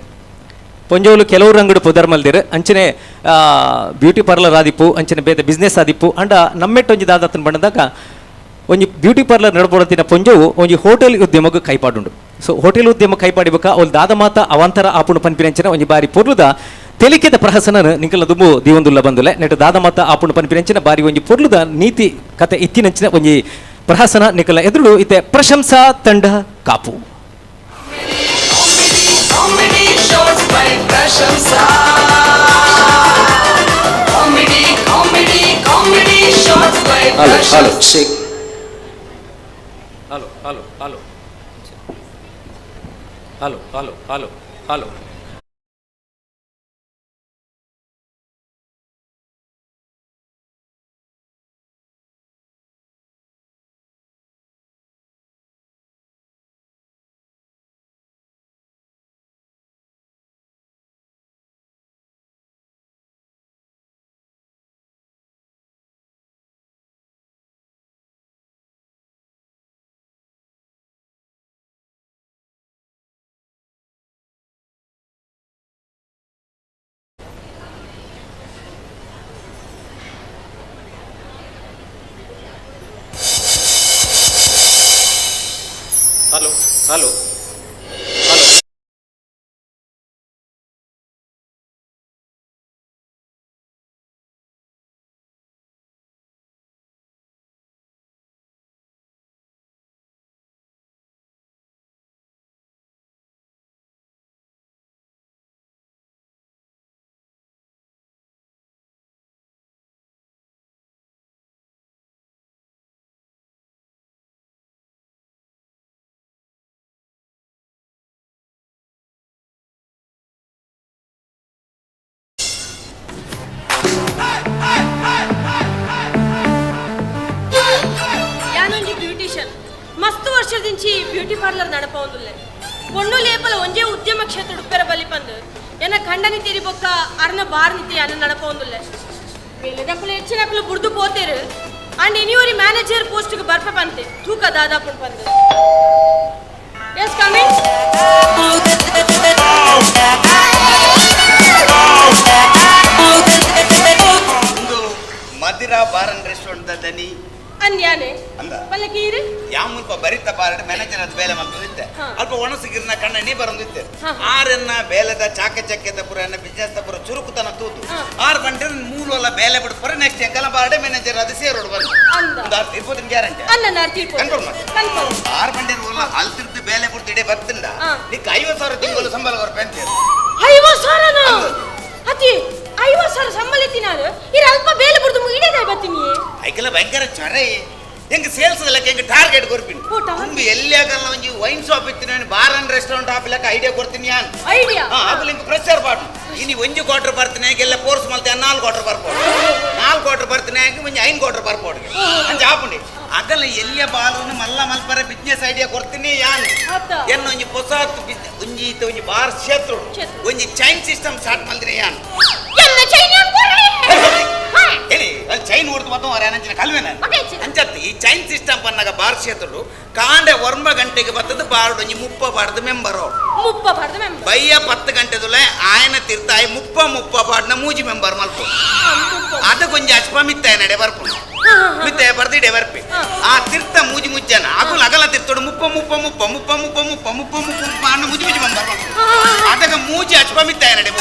ಪೊಂಜೋಲು ಕೆಲವು ರಂಗುಡು ಪುದರ್ಮಲ್ದಿರು ಅಂಚನೆ ಬ್ಯೂಟಿ ಪಾರ್ಲರ್ ಆದಿಪ್ಪು ಅಂಚನೆ ಬೇತೆ ಬಿಸ್ನೆಸ್ ಆದಿಪ್ಪು ಅಂಡ ನಮ್ಮೆಟ್ಟೊಂಜಿ ದಾದತ್ತನ ಬಣ್ಣದಾಗ ಒಂಜಿ ಬ್ಯೂಟಿ ಪಾರ್ಲರ್ ನಡ್ಬೋಡತ್ತಿನ ಪೊಂಜೋವು ಒಂಜಿ ಹೋಟೆಲ್ ಉದ್ಯಮಕ್ಕೆ ಕೈಪಾಡುಂಡು. ಸೊ ಹೋಟೆಲ್ ಉದ್ಯಮ ಕೈಪಾಡಿಬೇಕ ಅವ್ಲು ದಾದ ಮಾತ ಅವಾಂತರ ಆಪುಣು ಪನ್ಪಿನಂಚಿನ ಒಂಜಿ ಬಾರಿ ಪೊರ್ಲುದ ತೆಲಿಕೆದ ಪ್ರಹಸನ ನಿಂಕಲ ದುಂಬು ದೀವೊಂದುಲ್ಲ ಬಂದುಲೆ ನೆಟ್ ದಾದ ಮಾತ ಆಪುಣು ಪನ್ಪಿನಂಚಿನ ಬಾರಿ ಒಂಜಿ ಪೊರ್ಲುದ ನೀತಿ ಕತೆ ಇತ್ತಿನಂಚಿನ ಒಂಜಿ ಪ್ರಹಸನ ನಿಕಲ ಎದುರು ಇತ್ತೆ ಪ್ರಶಂಸಾ ತಂಡ Kapu. Hello hello shake hello hello hello hello hello hello hello hello hello hello ಮಸ್ತ್ ವರ್ಷದಿಂಚಿ ಬ್ಯೂಟಿ ಪಾರ್ಲರ್ ನಡಪೊಂದುಲ್ಲೆ ಪೊಣ್ಣು ಲೇಪಲ ಒಂಜೇ ಉದ್ಯಮ ಕ್ಷೇತ್ರ ಉಪ್ಪೆರ ಬಲಿ ಪಂದು ಎನ್ನ ಖಂಡನಿ ತೀರಿ ಬೊಕ್ಕ ಅರ್ನ ಬಾರ್ನಿತಿ ಅನ್ನ ನಡಪೊಂದುಲ್ಲೆ ಬೇಲೆದಕ್ಕಲು ಹೆಚ್ಚಿನಕ್ಕಲು ಬುಡ್ದು ಪೋತೇರು ಅಂಡ್ ಎನಿಯೋರಿ ಮ್ಯಾನೇಜರ್ ಪೋಸ್ಟ್ಗೆ ಬರ್ಪ ಬಂತೆ ತೂಕ ದಾದಾಪುಣ್ ಪಂದು. Yes coming. Madira bar and restaurant ದನಿ ಅಂದ್ಯಾನೆ ಅಂದ ಪಲ್ಲಕೀರು ಯಾವ ಮುಲ್ಪ ಬರಿತ ಬಾರಡ್ ಮ್ಯಾನೇಜರ್ ಅದ ಬೇಲೆ ಮಂತಿತ್ತೆ ಅಲ್ಪ ಒಣಸಿಗಿರ್ನ ಕಣ್ಣ ನೀ ಬರಂದಿತ್ತೆ ಆರನ್ನ ಬೇಲೆದ ಚಾಕಚಕ್ಯದ ಪುರ ಎನ್ನ ಬಿಸ್ನೆಸ್ ಪುರ ಚುರುಕುತನ ತೂತು 6 ಗಂಟೆ ಮೂಲಲ್ಲ ಬೇಲೆ ಬಿಡ್ಪರ ನೆಕ್ಸ್ಟ್ ಎಂಕಲ ಬಾರಡೆ ಮ್ಯಾನೇಜರ್ ಅದು ಸೇರೋಡು ಬಂದು ಒಂದು ಅರ್ಥ ಇರ್ಬೋದು ಗ್ಯಾರಂಟಿ ಕನ್ಫರ್ಮ್ 6 ಗಂಟೆ ಓಲ ಅಲ್ತಿರ್ದು ಬೇಲೆ ಬಿಡ್ತು ಇಡೀ ಬರ್ತಂಡ ನಿಕ್ 50,000 ತಿಂಗಳು ಸಂಬಳ ಕೊರ್ಪೆ ಅಂತ 50,000 ಮಲ್ತಿನಾರು ಇರ ಅಲ್ಪ ಬೇಲೆ ಬುಡ್ದು ಇಡೇದಾಯ್ ಬತ್ತೀನಿ. ಐಕೆಲ್ಲ ಭಯಂಕರ ಚೊರ ಹೆಂಗೆ ಸೇಲ್ಸ್ ಲೆಕ್ಕ ಹೆಂಗೆ ಟಾರ್ಗೆಟ್ ಕೊರ್ಪಿನಿ ತುಂಬಿ ಎಲ್ಲಿ ಆಗಲ್ಲ ಒಂಜಿ ವೈನ್ ಶಾಪ್ ಇತ್ತು ನಾನು ಬಾರ್ ಅಂಡ್ ರೆಸ್ಟೋರೆಂಟ್ ಹಾಪಿಲಕ್ಕ ಐಡಿಯಾ ಕೊಡ್ತೀನಿ ಯಾನ್ ಐಡಿಯಾ ಆಗಲಿ ಹಿಂಗೆ ಪ್ರೆಷರ್ ಬಾಟು ಇನಿ ಒಂಜಿ ಕ್ವಾರ್ಟರ್ ಬರ್ತೀನಿ ಎಲ್ಲ ಫೋರ್ಸ್ ಮಲ್ತೆ 4 ಕ್ವಾರ್ಟರ್ ಬರ್ಬೋದು 4 ಕ್ವಾರ್ಟರ್ ಬರ್ತೀನಿ ಒಂಜಿ 5 ಕ್ವಾರ್ಟರ್ ಬರ್ಬೋದು ಅಂಚ ಆಪುಂಡಿ ಅಗಲ ಎಲ್ಲಿಯ ಬಾಲನ್ನು ಮಲ್ಲ ಮಲ್ಪರ ಬಿಸ್ನೆಸ್ ಐಡಿಯಾ ಕೊಡ್ತೀನಿ ಯಾನ್ ಎನ್ನ ಒಂಜಿ ಹೊಸ ಒಂಜಿ ಇತ್ತ ಒಂಜಿ ಬಾರ್ ಕ್ಷೇತ್ರ ಒಂಜಿ ಚೈನ್ ಸಿಸ್ಟಮ್ ಸ್ಟಾರ್ಟ್ ಮಲ್ದಿನಿ ಯಾನ್ ಎನ್ನ ಚೈನ್ ಹೇಳಿ ಅಲ್ಲಿ ಚೈನ್ ಹೊಡ್ದು ಮೊತ್ತ ಅವರ ಕಲ್ವೇನ ಅಂಚತ್ತಿ ಈ ಚೈನ್ ಸಿಸ್ಟಮ್ ಪನ್ನಾಗ ಬಾರ್ ಕ್ಷೇತ್ರಡು ಕಾಂಡೆ 9 ಗಂಟೆಗೆ ಬರ್ತದೆ ಬಾರ್ಡ್ ಒಂಜಿ 30 ಬಾರ್ದ ಮೆಂಬರ್ 30 ಬಾರ್ದ ಮೆಂಬರ್ ಬಯ್ಯ 10 ಗಂಟೆದುಲೆ ಆಯನ ತಿರ್ತಾಯಿ 30 ಬಾರ್ಡ್ನ ಮೂಜಿ ಮೆಂಬರ್ ಮಲ್ಪ ಅದಕ್ಕೊಂಜಿ ಅಚ್ಪ ಮಿತ್ತಾಯ ನಡೆ ಬರ್ಪುಂಡು ಮಿತ್ತಾಯ ಬರ್ದು ಇಡೆ ಬರ್ಪಿ ಆ ತಿರ್ತ ಮೂಜಿ ಮುಜ್ಜನ ಅಗುಲ ಅಗಲ ತಿರ್ತೋಡು 30 30 30 30 30 30 30 ಅನ್ನ ಮುಜಿ ಮುಜಿ ಮೆಂಬರ್ ಮಲ್ಪ ಅದಕ್ಕೆ ಮೂಜಿ ಅಚ್ಪ ಮಿತ್ತಾಯ ನಡೆ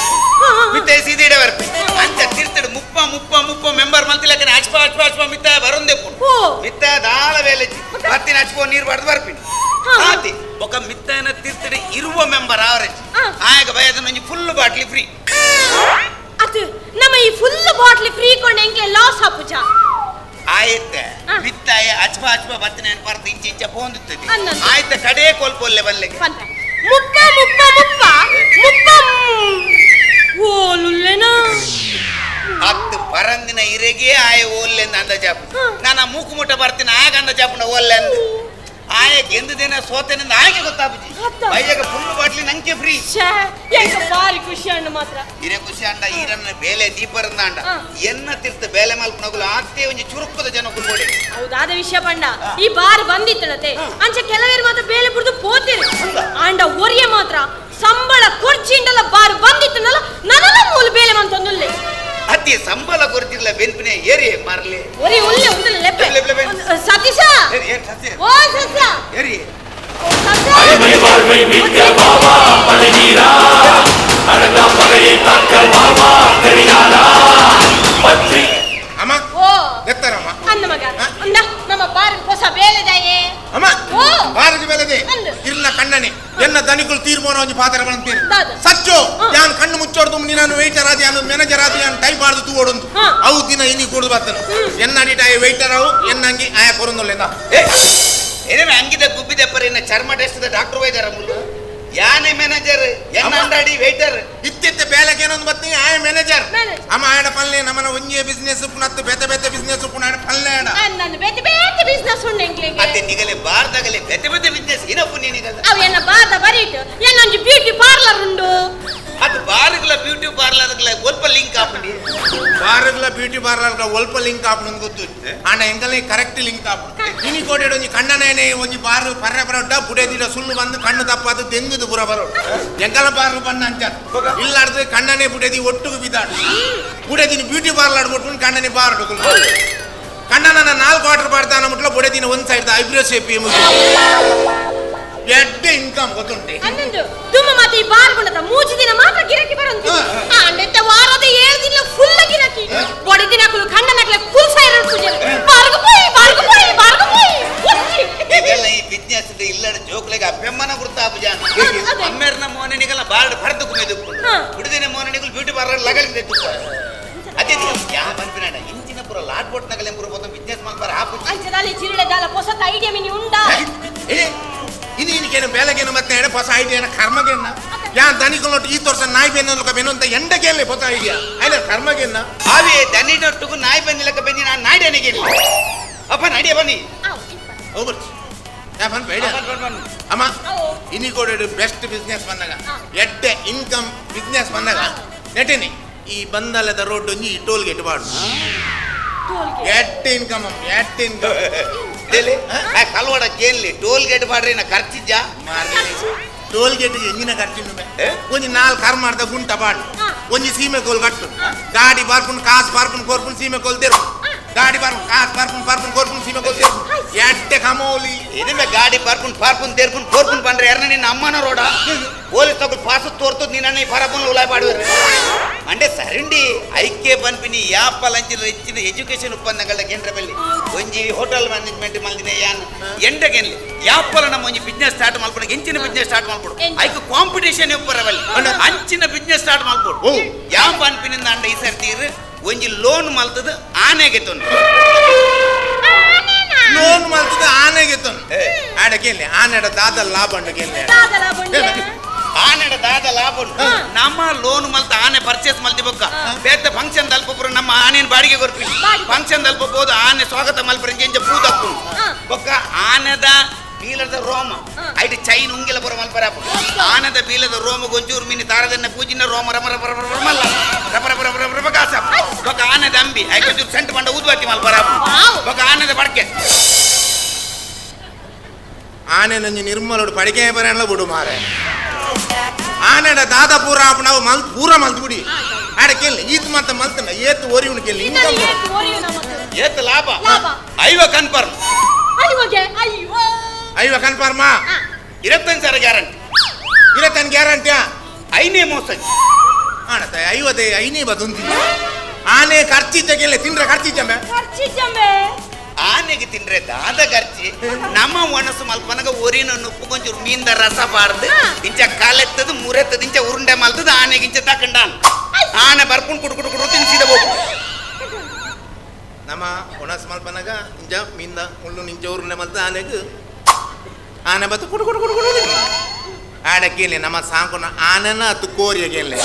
ಮಿತ್ತಾಯ ಸೀದೆ ಇಡೆ ಬರ್ಪಿ ಅಂಚ ತಿರ್ತಡು 30 30 30 ಮೆಂಬರ್ ಮಲ್ತಿಲಕ್ಕನೆ ಅಚ್ಪ ಅಚ್ಪ ಅಚ್ಪ ಮಿತ್ತಾಯ ಬರುಂದೆ ಮಿತ್ತಾಯ ದಾಳ ವೇಲೆಜಿ ಬತ್ತಿನ ಅಚ್ಪೋ ನೀರು ಬಡ್ದು ಬರ್ಪಿನಿ ಆತಿ ఒక ಮಿತ್ತಾಯನ ತಿರ್ತಡೆ ಇರುವ ಮೆಂಬರ್ ಆವರೇಜ್ ಆಗ ಬಯದ ನಂಜಿ ಫುಲ್ ಬಾಟ್ಲಿ ಫ್ರೀ ಅದು ನಮ್ಮ ಈ ಫುಲ್ ಬಾಟ್ಲಿ ಫ್ರೀ ಕೊಂಡು ಎಂಕೆ ಲಾಸ್ ಆಪುಜ ಆಯ್ತ ಮಿತ್ತಾಯ ಅಚ್ಪ ಅಚ್ಪ ಬತ್ತಿನ ಪರ್ದು ಇಂಚ ಇಂಚ ಪೋಂದುತ್ತದೆ ಆಯ್ತ ಕಡೆ ಕೋಲ್ಪೊಲ್ಲೆ ಬಲ್ಲೆಗೆ 30 30 30 30 ಓಲುಲ್ಲೆನಾ ಹತ್ತು ಪರಂದಿನ ಇರೆಗೆ ಆಯ ಓಲ್ಲೆಂದ ಅಂದಾಜಾಪು ನಾನು ಮೂಕು ಮುಟ್ಟ ಬರ್ತೀನಿ ಆಗ ಅಂದಾಜಾಪುನ ಓಲ್ಲೆಂದ ಆಯ ಗೆಂದು ದಿನ ಸೋತೆನಿಂದ ಆಯಗೆ ಗೊತ್ತಾಪುಜಿ ಬಯ್ಯಗ ಫುಲ್ ಬಾಟ್ಲಿ ನಂಗೆ ಫ್ರೀ ಬಾರಿ ಖುಷಿ ಅಣ್ಣ ಮಾತ್ರ ಇರೆ ಖುಷಿ ಅಂಡ ಈರನ್ನ ಬೇಲೆ ದೀಪರಂದ ಅಂಡ ಎನ್ನ ತಿರ್ತ ಬೇಲೆ ಮಲ್ಪನಗುಲು ಆತ್ತೆ ಒಂಜಿ ಚುರುಕದ ಜನ ಕುಲ್ಬೋಡಿ ಹೌದಾದ ವಿಷಯ ಬಂಡ ಈ ಬಾರ್ ಬಂದಿತ್ತಳತೆ ಅಂಚ ಕೆಲವೇರು ಮಾತ್ರ ಬೇಲೆ ಬುಡ್ದು ಪೋತಿರು ಆಂಡ ಒರಿಯ ಮಾತ್ರ ಸಂಬಳ ಕೊರ್ಚಿಂಡಲ ಬಾರ್ ಬಂದಿತ್ತನಲ್ಲ ನನಲ ಮೂಲ ಬೇಲೆ ಮಂತೊಂದುಲ್ಲೆ ಅತಿ ಸಂಬಳ ಕೊರ್ತಿಲ್ಲ ಬೆನ್ಪಿನೆ ಏರಿ ಮಾರ್ಲಿ ಒರಿ ಉಲ್ಲೆ ಉಂದಲ್ಲ ಲೆಪ್ಪೆ ಸತೀಶ ಓ ಸತ್ಯ ಏರಿ வாழ்வை மீட்க பாவா பழனீரா அடங்கா பகையை தாக்க பாவா கரிகாலா பற்றி ಅಮ್ಮ ಓ ಎತ್ತರಮ್ಮ ಅಂದ ಮಗ ಅಂದ ನಮ್ಮ ಬಾರ್ ಹೊಸ ಬೇಲೆದಾಯೇ ಅಮ್ಮ ಓ ಬಾರಿಗೆ ಬೇಲೆದೆ ಇಲ್ಲ ಕಣ್ಣನೆ ಎನ್ನ ದನಿಕುಲು ತೀರ್ಮಾನ ಒಂಜಿ ಪಾತ್ರ ಬಂತೀರಿ ಸಚ್ಚೋ ಯಾನ್ ಕಣ್ಣು ಮುಚ್ಚೋಡ್ದು ನಾನು ವೇಟರ್ ಆದಿ ಯಾನು ಮ್ಯಾನೇಜರ್ ಆದಿ ಯಾನ್ ಟೈಪ್ ಆಡ್ದು ತೂವೊಡೊಂದು ಅವು ದಿನ ಇನಿ ಕೂಡುದು ಬರ್ತಾನೆ ಎನ್ನ ಅಡಿಟ ಆಯ ವೇಟರ್ ಅವು ಎನ್ನಂಗಿ ಆಯ ಕೊರೊಂದುಲ್ಲೆಂದ ಏನೇ ಅಂಗಿದ ಗುಬ್ಬಿದಪ್ಪರ ಇನ್ನ ಚರ್ಮ ಟೆಸ್ಟ್ ಡಾಕ್ಟರ್ ವೈದ್ಯರ ಮುಲ್ಲು ಯಾನೆ ಮ್ಯಾನೇಜರ್ ಎನ್ನ ಅಂಡಾಡಿ ವೇಟರ್ ಇತ್ತಿತ್ತ ಬೇಲೆಗೆ ಏನೊಂದು ಬತ್ತೀನಿ ಆಯ ಮ್ಯಾನೇಜರ್ ಅಮ್ಮ ಆಯಡ ಪಲ್ಲೆ ನಮ್ಮನ ಒಂಜೇ ಬಿಸ್ನೆಸ್ ಪುನತ್ತು ಬೇತೆ ಬೇತೆ ಬಿಸ್ನೆಸ್ ಪುನ ಆಯಡ ಪಲ್ಲೆ ಆಡ ನನ್ನ ಬೇತೆ ಬೇತೆ ಬಿಸ್ನೆಸ್ ಉಂಡು ಎಂಕ್ಲೆಗೆ ಅತ್ತೆ ನಿಗಲೆ ಬಾರ್ದಾಗಲೆ ಬೇತೆ ಬೇತೆ ಬಿಸ್ನೆಸ್ ಏನಪ್ಪು ನೀನಿಗಲ್ಲ ಅವು ಎನ್ನ ಬಾರ್ದ ಬರೀಟು ಎನ್ನೊಂಜಿ ಬ್ಯೂಟಿ ಪಾರ್ಲರ್ ಉಂಡು ಅದು ಬಾರ್ಗಳ ಬ್ಯೂಟಿ ಪಾರ್ಲರ್ಗಳ ಒಲ್ಪ ಲಿಂಕ್ ಆಪುಂಡಿ ಬಾರ್ಗಳ ಬ್ಯೂಟಿ ಪಾರ್ಲರ್ಗಳ ಒಲ್ಪ ಲಿಂಕ್ ಆಪುಂಡು ಗೊತ್ತು ಆಂಡ ಎಂಕಲ್ನೇ ಕರೆಕ್ಟ್ ಲಿಂಕ್ ಆಪುಂಡು ಇನಿ ಕೋಟೆಡ್ ಒಂಜಿ ಕಣ್ಣನೇನೆ ಒಂಜಿ ಬಾರ್ ಪರ್ರೆ ಬರೋಡ ಬುಡೇದಿಡ ಸುಳ್ಳು ಬಂದು ಕಣ್ಣು ತಪ್ಪಾದು ದೆಂಗುದು ಪುರ ಬರೋಡು ಎಂಕಲ ಬಾರ್ಲು ಬಣ್ಣ ಅಂಚ ಇಲ್ಲಾಡ್ದು ಕಣ್ಣನೇ ಬುಡೇದಿ ಒಟ್ಟುಗು ಬಿದ್ದಾಡು ಬುಡೇದಿನ ಬ್ಯೂಟಿ ಪಾರ್ಲರ್ ಬಿಟ್ಕೊಂಡು ಕಣ್ಣನೇ ಬಾರ್ ಕಣ್ಣನ 4 ಕ್ವಾರ್ಟರ್ ಬಾರ್ತಾನ ಮುಟ್ಲ ಬುಡೇದಿನ ಒಂದು ಸೈಡ್ ಐಬ್ರೋ ಶೇಪ್ ಎಡ್ಡೆ ಇನ್ಕಮ್ ಗೊತ್ತುಂಟೆ ಅನ್ನೊಂದು ದುಮ್ಮ ಮಾತು ಈ ಬಾರ್ ಗುಣದ ಮೂಜಿ ದಿನ ಮಾತ್ರ ಗಿರಾಕಿ ಬರಂತಿ ಅಂಡೆತ್ತ ವಾರದ 7 ದಿನ ಫುಲ್ ಗಿರಾಕಿ ಬಡಿ ದಿನ ಕುಲು ಖಂಡನಕ್ಲೆ ಫುಲ್ ಸೈರನ್ ಪೂಜೆ ಬಾರ್ಗು ಪೋಯಿ ಬಾರ್ಗು ಪೋಯಿ ಬಾರ್ಗು ಪೋಯಿ ಇದೆಲ್ಲ ಈ ಬಿಸ್ನೆಸ್ ಇಲ್ಲಡ ಜೋಕ್ಲೆಗೆ ಅಪ್ಪೆಮ್ಮನ ಗುರ್ತಾಪು ಜಾನ ಅಮ್ಮೇರ್ನ ಮೋನನಿಗಲ್ಲ ಬಾರ್ಡ್ ಭರ್ದು ಕುಮೆದು ಬಿಡುದಿನ ಮೋನನಿಗಲ್ ಬ್ಯೂಟಿ ಪಾರ್ಲರ್ ಲಗಲಿಗೆ ತೆತ್ತು ಅದೇ ಯಾ ಬಂಪಿನಾಡ ಇಂಚಿನ ಪುರ ಲಾಟ್ ಬೋಟ್ ನಗಲೆ ಪುರ ಮೊತ್ತ ಬಿಸ್ನೆಸ್ ಮಲ್ಪಾರ ಆಪು ಅಂಚದಾಲಿ ಚಿರುಳೆ ದಾಲ ಪೊಸತ ಐಡಿಯಾ ಮಿನಿ ಉಂಡಾ ಇನ್ನು ಇನ್ನೇನು ಬೇಲೆಗೇನು ಮತ್ತೆ ಹೇಳ ಹೊಸ ಐಡಿಯಾನ ಕರ್ಮಗೇನ ಯಾ ದನಿಕೊಳೊಟ್ಟು ಈ ತೋರ್ಸ ನಾಯಿ ಬೆನ್ನಲಕ ಬೆನ್ನು ಅಂತ ಎಂಡಗೇನೆ ಹೊಸ ಐಡಿಯಾ ಆಯ್ನ ಕರ್ಮಗೇನ ಆವೇ ದನಿನೊಟ್ಟಿಗೂ ನಾಯಿ ಬೆನ್ನಿಲಕ ಬೆನ್ನಿ ನಾನು ನಾಯ್ಡನಿಗೆ ಅಪ್ಪ ನಡಿಯ ಬನ್ನಿ ಹೋಗ್ಬರ್ತಿ ಯಾ ಬನ್ ಬೇಡ ಅಮ್ಮ ಇನಿ ಕೋಡೆಡು ಬೆಸ್ಟ್ ಬಿಸ್ನೆಸ್ ಬಂದಾಗ ಎಡ್ಡೆ ಇನ್ಕಮ್ ಬಿಸ್ನೆಸ್ ಬಂದಾಗ ನೆಟ್ಟಿನಿ ಈ ಬಂದಲ್ಲದ ರೋಡ್ ಒಂಜಿ ಟೋಲ್ ಗೇಟ್ ಬಾಡು ಎಡ್ಡೆ ಇನ್ಕಮ್ ಅಮ್ಮ ಎಡ್ಡೆ ಇನ್ಕಮ್ ಕಲ್ವಾಡ ಕೇಳಿ ಟೋಲ್ ಗೇಟ್ ಮಾಡ್ರಿ ನಾ ಖರ್ಚಿದ್ಯಾ ಟೋಲ್ ಗೇಟ್ ಎಂಜಿನ ಖರ್ಚು ಒಂಜಿ 4 ಕಾರ್ ಮಾಡ್ದ ಗುಂಟ ಬಾಡು ಒಂಜಿ ಸೀಮೆ ಕೋಲ್ ಕಟ್ಟು ಗಾಡಿ ಬಾರ್ಪುನ್ ಕಾಸು ಬಾರ್ಪುನ್ ಕೋರ್ಪುನ್ ಸೀಮೆ ಕೋಲ್ ತೆರು ಗಾಡಿ ಬಾರ್ಪುನ್ ಕಾಸು ಬಾರ್ಪುನ್ ಬಾರ್ಪುನ್ ಕೋರ್ಪುನ್ ಸೀಮೆ ಕೋಲ್ ತೆರು ಎಡ್ಡೆ ಕಮೋಲಿ ಏನೇ ಗಾಡಿ ಬಾರ್ಪುನ್ ಪಾರ್ಪುನ್ ತೇರ್ಪುನ್ ಕೋರ್ಪುನ್ ಬಂದ್ರೆ ಯಾರನ್ನ ನಿನ್ನ ಅಮ್ಮನ ರೋಡ ಪೊಲೀಸ್ ತಗೊಳ್ ಪಾಸು ತೋರ್ತದ ನೀನನ್ನ ಈ ಪರಪುನ್ ಉಲಾಯ್ ಪಾಡುವರು ಅಂಡೆ ಸರಂಡಿ ಐಕ್ಯ ಪನ್ಪಿನಿ ಯಾಪಲಂಚಿನ ಹೆಚ್ಚಿನ ಎಜುಕೇಶನ್ ಒಪ್ಪಂದಗಳ ಕೇಂದ್ರ ಬಲ್ಲಿ ಒಂಜಿ ಹೋಟೆಲ್ ಮ್ಯಾನೇಜ್ಮೆಂಟ್ ಮಲ್ದಿನ ಯಾನ್ ಎಂಡಗೆನ್ಲಿ ಯಾಪಲ ನಮ್ಮ ಒಂಜಿ ಬಿಸ್ನೆಸ್ ಸ್ಟಾರ್ಟ್ ಮಲ್ಪಡ ಎಂಚಿನ ಬಿಸ್ನೆಸ್ ಸ್ಟಾರ್ಟ್ ಮಲ್ಪಡು ಐಕ್ ಕಾಂಪಿಟೇಷನ್ ಇಪ್ಪರ ಬಲ್ಲಿ ಅಂಚಿನ ಬಿಸ್ನೆಸ್ ಸ್ಟಾರ್ಟ್ ಮಲ್ಪಡು ಯಾವ ಪನ್ಪಿನಿಂದ ಅಂಡ ಈ ಸರ್ತಿ ಒಂಜಿ ಲೋನ್ ಮಲ್ತದ ಆನೆಗೆ ತೊಂದು ಲೋನ್ ಮಲ್ತದ ಆನೆಗೆ ತೊಂದು ಆಡಕ್ಕೆ ಆನೆಡ ದಾದ ಲಾಭ ಆನೆಡ ದಾದ ಲಾಭ ನಮ್ಮ ಲೋನ್ ಮಲ್ತ ಆನೆ ಪರ್ಚೇಸ್ ಮಲ್ತಿ ಬೊಕ್ಕ ಬೇತ ಫಂಕ್ಷನ್ ದಲ್ಪಪುರ ನಮ್ಮ ಆನೆನ ಬಾಡಿಗೆ ಕೊರ್ಪಿ ಫಂಕ್ಷನ್ ದಲ್ಪ ಬೋದು ಆನೆ ಸ್ವಾಗತ ಮಲ್ಪರಿಂಜ ಇಂಚ ಪೂದಪ್ಪು ಬೊಕ್ಕ ಆನೆದ ಬೀಲದ ರೋಮ ಐಟ್ ಚೈನ್ ಉಂಗಿಲ ಪುರ ಮಲ್ಪರಾಪು ಆನದ ಬೀಲದ ರೋಮ ಗೊಂಚೂರು ಮಿನಿ ತಾರದನ್ನ ಪೂಜಿನ ರೋಮ ರಮ ರಮ ರಮ ರಮಲ್ಲ ರಪ ರಪ ರಪ ರಪ ರಪ ಕಾಸ ಬೊಕ್ಕ ಆನದ ಅಂಬಿ ಐಟ್ ಒಂಚೂರು ಸೆಂಟ್ ಬಂಡ ಊದುಬತ್ತಿ ಮಲ್ಪರಾಪು ಬೊಕ್ಕ ಆನದ ಬಡಕೆ ಆನೆ ನಂಜಿ ನಿರ್ಮಲೋಡು ಪಡಿಕೆ ಬರಲ್ಲ ಬಿಡು ಮಾರೆ ಆನೆಡ ದಾದ ಪೂರ ನಾವು ಮಲ್ ಪೂರ ಮಲ್ತು ಬಿಡಿ ಆಡ ಕೇಳಿ ಈತ್ ಮಾತ ಮಲ್ತನ ಏತ್ ಓರಿಯುನು ಕೇಳಿ ಏತ್ ಲಾಭ ಐವ ಕನ್ಫರ್ಮ್ ಐವ ಕನ್ಫರ್ಮ 25,000 ಗ್ಯಾರಂಟಿ 25 ಗ್ಯಾರಂಟಿಯಾ ಐನೇ ಮೋಸ ಆಣತ ಐವದೇ ಐನೇ ಬದುಂದಿ ಆನೆ ಖರ್ಚಿದ್ದ ಕೇಳಿ ತಿಂದ್ರೆ ಖರ್ಚಿದ್ದಮ್ಮೆ ಆನೆಗೆ ತಿಂದ್ರೆ ದಾದ ಖರ್ಚಿ ನಮ್ಮ ಒಣಸು ಮಲ್ಪನಗ ಒರಿನ ನುಪ್ಪು ಕೊಂಚೂರು ಮೀನ್ದ ರಸ ಬಾರ್ದು ಇಂಚ ಕಾಲೆತ್ತದು ಮುರೆತ್ತದು ಇಂಚ ಉರುಂಡೆ ಮಲ್ತದ ಆನೆಗೆ ಇಂಚ ತಕಂಡ ಆನೆ ಬರ್ಕೊಂಡು ಕುಡು ಕುಡು ಕುಡು ತಿನ್ಸಿದ ಹೋಗು ನಮ್ಮ ಒಣಸು ಮಲ್ಪನಗ ಇಂಚ ಮೀನ್ದ ಮುಳ್ಳು ನಿಂಚ ಉರುಂಡೆ ಮಲ್ತ ಆನೆಗೆ ಆನೆ ಬತ್ತು ಕುಡು ಕುಡು ಕುಡು ಕುಡು ಆಡಕ್ಕೇಲಿ ನಮ್ಮ ಸಾಂಕುನ ಆನೆನ ಅತ್ತು ಕೋರಿಯಗೇಲೆ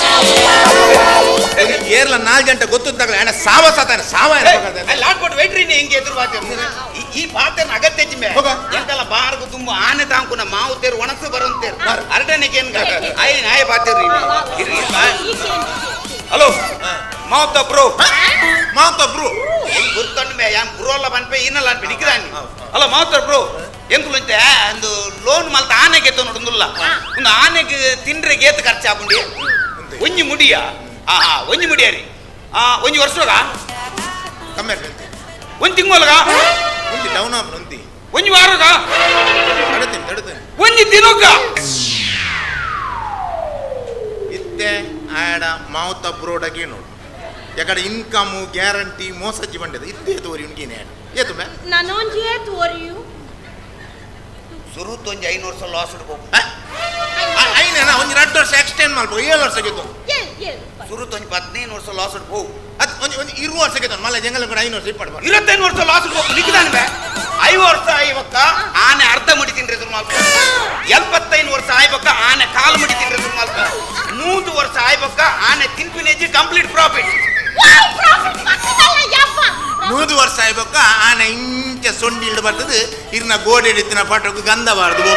ಏರ್ಲ 4 ಗಂಟೆ ಗೊತ್ತಿದ್ದಾಗಲೇ ಆನೆ ಸಾವ ಸಾತಾನೆ ಸಾವ ಲಾಟ್ಕೊಟ್ಟು ವೇಟ್ರಿ ನೀ ಹಿಂಗೆ ಎದುರು ಬಾತೆ ಈ ಪಾತೆನ ಅಗತ್ಯ ಜಿಮ್ಮೆ ಎಂಕಲ್ಲ ಬಾರ್ಗು ತುಂಬ ಆನೆ ತಾಂಕುನ ಮಾವು ತೇರು ಒಣಸು ಬರುವಂತೇರು ಅರಡನೆಗೆ ಏನ್ I ನಾಯ ಪಾತೇರು ಹಲೋ ಮಾವುತ ಬ್ರೋ ಮಾವುತ ಬ್ರೋ ಗುರ್ತಂಡು ಮೇ ಯಾನ್ ಬ್ರೋ ಅಲ್ಲ ಪನ್ಪೆ ಇನ್ನಲ್ಲ ಅನ್ಪೆ ನಿಕ್ಕಿದಾನಿ ಅಲ್ಲ ಮಾವುತ ಬ್ರೋ ಎಂಕುಲಂತೆ ಒಂದು ಲೋನ್ ಮಲ್ತ ಆನೆಗೆ ನೋಡುಂದುಲ್ಲ ಒಂದು ಆನೆಗೆ ತಿಂಡ್ರೆ ಗೇತ್ ಖರ್ಚು ಆಪುಂಡಿ ಒಂಜಿ ಮುಡಿಯ ಆ ಒಂಜಿ ಮುಡಿಯರಿ ಆ ಒಂಜಿ ವರ್ಷಗ ಕಮ್ಮಿ ಒಂಜಿ ತಿಂಗಳಗ ಒಂಜಿ ಡೌನ್ ಆಪ್ ಒಂಜಿ ಒಂಜಿ ವಾರಗ ತಡತೇನೆ ತಡತೇನೆ ಒಂಜಿ ದಿನಗ ಇತ್ತೆ ಆಡ ಮಾವುತ ಬ್ರೋಡಗೆ ನೋಡು ಯಾಕಡೆ ಇನ್ಕಮ್ ಗ್ಯಾರಂಟಿ ಮೋಸಜ್ಜಿ ಬಂಡಿದೆ ಇತ್ತೇ ತೋರಿ ಉನ್ಕಿನೇ ಏತು ಮೇ ನಾನೊಂಜಿ ತೋರಿಯು ಸುರುತ್ ಒಂಜಿ 5 ವರ್ಷ ಲಾಸ್ ಇಡ್ಬೋದು ಐನೇನ ಒಂಜಿ 2 ವರ್ಷ ಎಕ್ಸ್ಟೆಂಡ್ ಮಾಡ್ಬೋದು 7 ವರ್ಷಕ್ಕೆ ಸುರುತ್ ಒಂಜಿ 15 ವರ್ಷ ಲಾಸ್ ಇಡ್ಬೋದು ಅದು ಒಂಜಿ ಒಂಜಿ 20 ವರ್ಷಕ್ಕೆ ಮಲ್ಲ ಜಂಗಲ ಕೂಡ 5 ವರ್ಷ ಇಪ್ಪಡು 25 ವರ್ಷ ಲಾಸ್ ಇಡ್ಬೋದು ನಿಕ್ಕಿದಾನೆ ಬೇ 5 ವರ್ಷ ಆಯ್ಬಕ್ಕ ಆನೆ ಅರ್ಧ ಮುಡಿ ತಿಂದ್ರೆ ಶುರು ಮಾಡ್ಕೊ 75 ವರ್ಷ ಆಯ್ಬಕ್ಕ ಆನೆ ಕಾಲು ಮುಡಿ ತಿಂದ್ರೆ ಶುರು ಮಾಡ್ಕೊ 100 ವರ್ಷ ಆಯ್ಬಕ್ಕ ಆನೆ ತಿನ್ಪಿನೇಜಿ ಕಂಪ್ಲೀಟ್ ಪ್ರಾಫಿಟ್ 100 ವರ್ಷ ಆಯ್ಬಕ್ಕ ಆನೆ ಇಂಚ ಸೊಂಡಿ ಇಲ್ದು ಬರ್ತದೆ ಇರ್ನ ಗೋಡೆ ಹಿಡಿತಿನ ಪಟಕು ಗಂಧ ಬಾರದು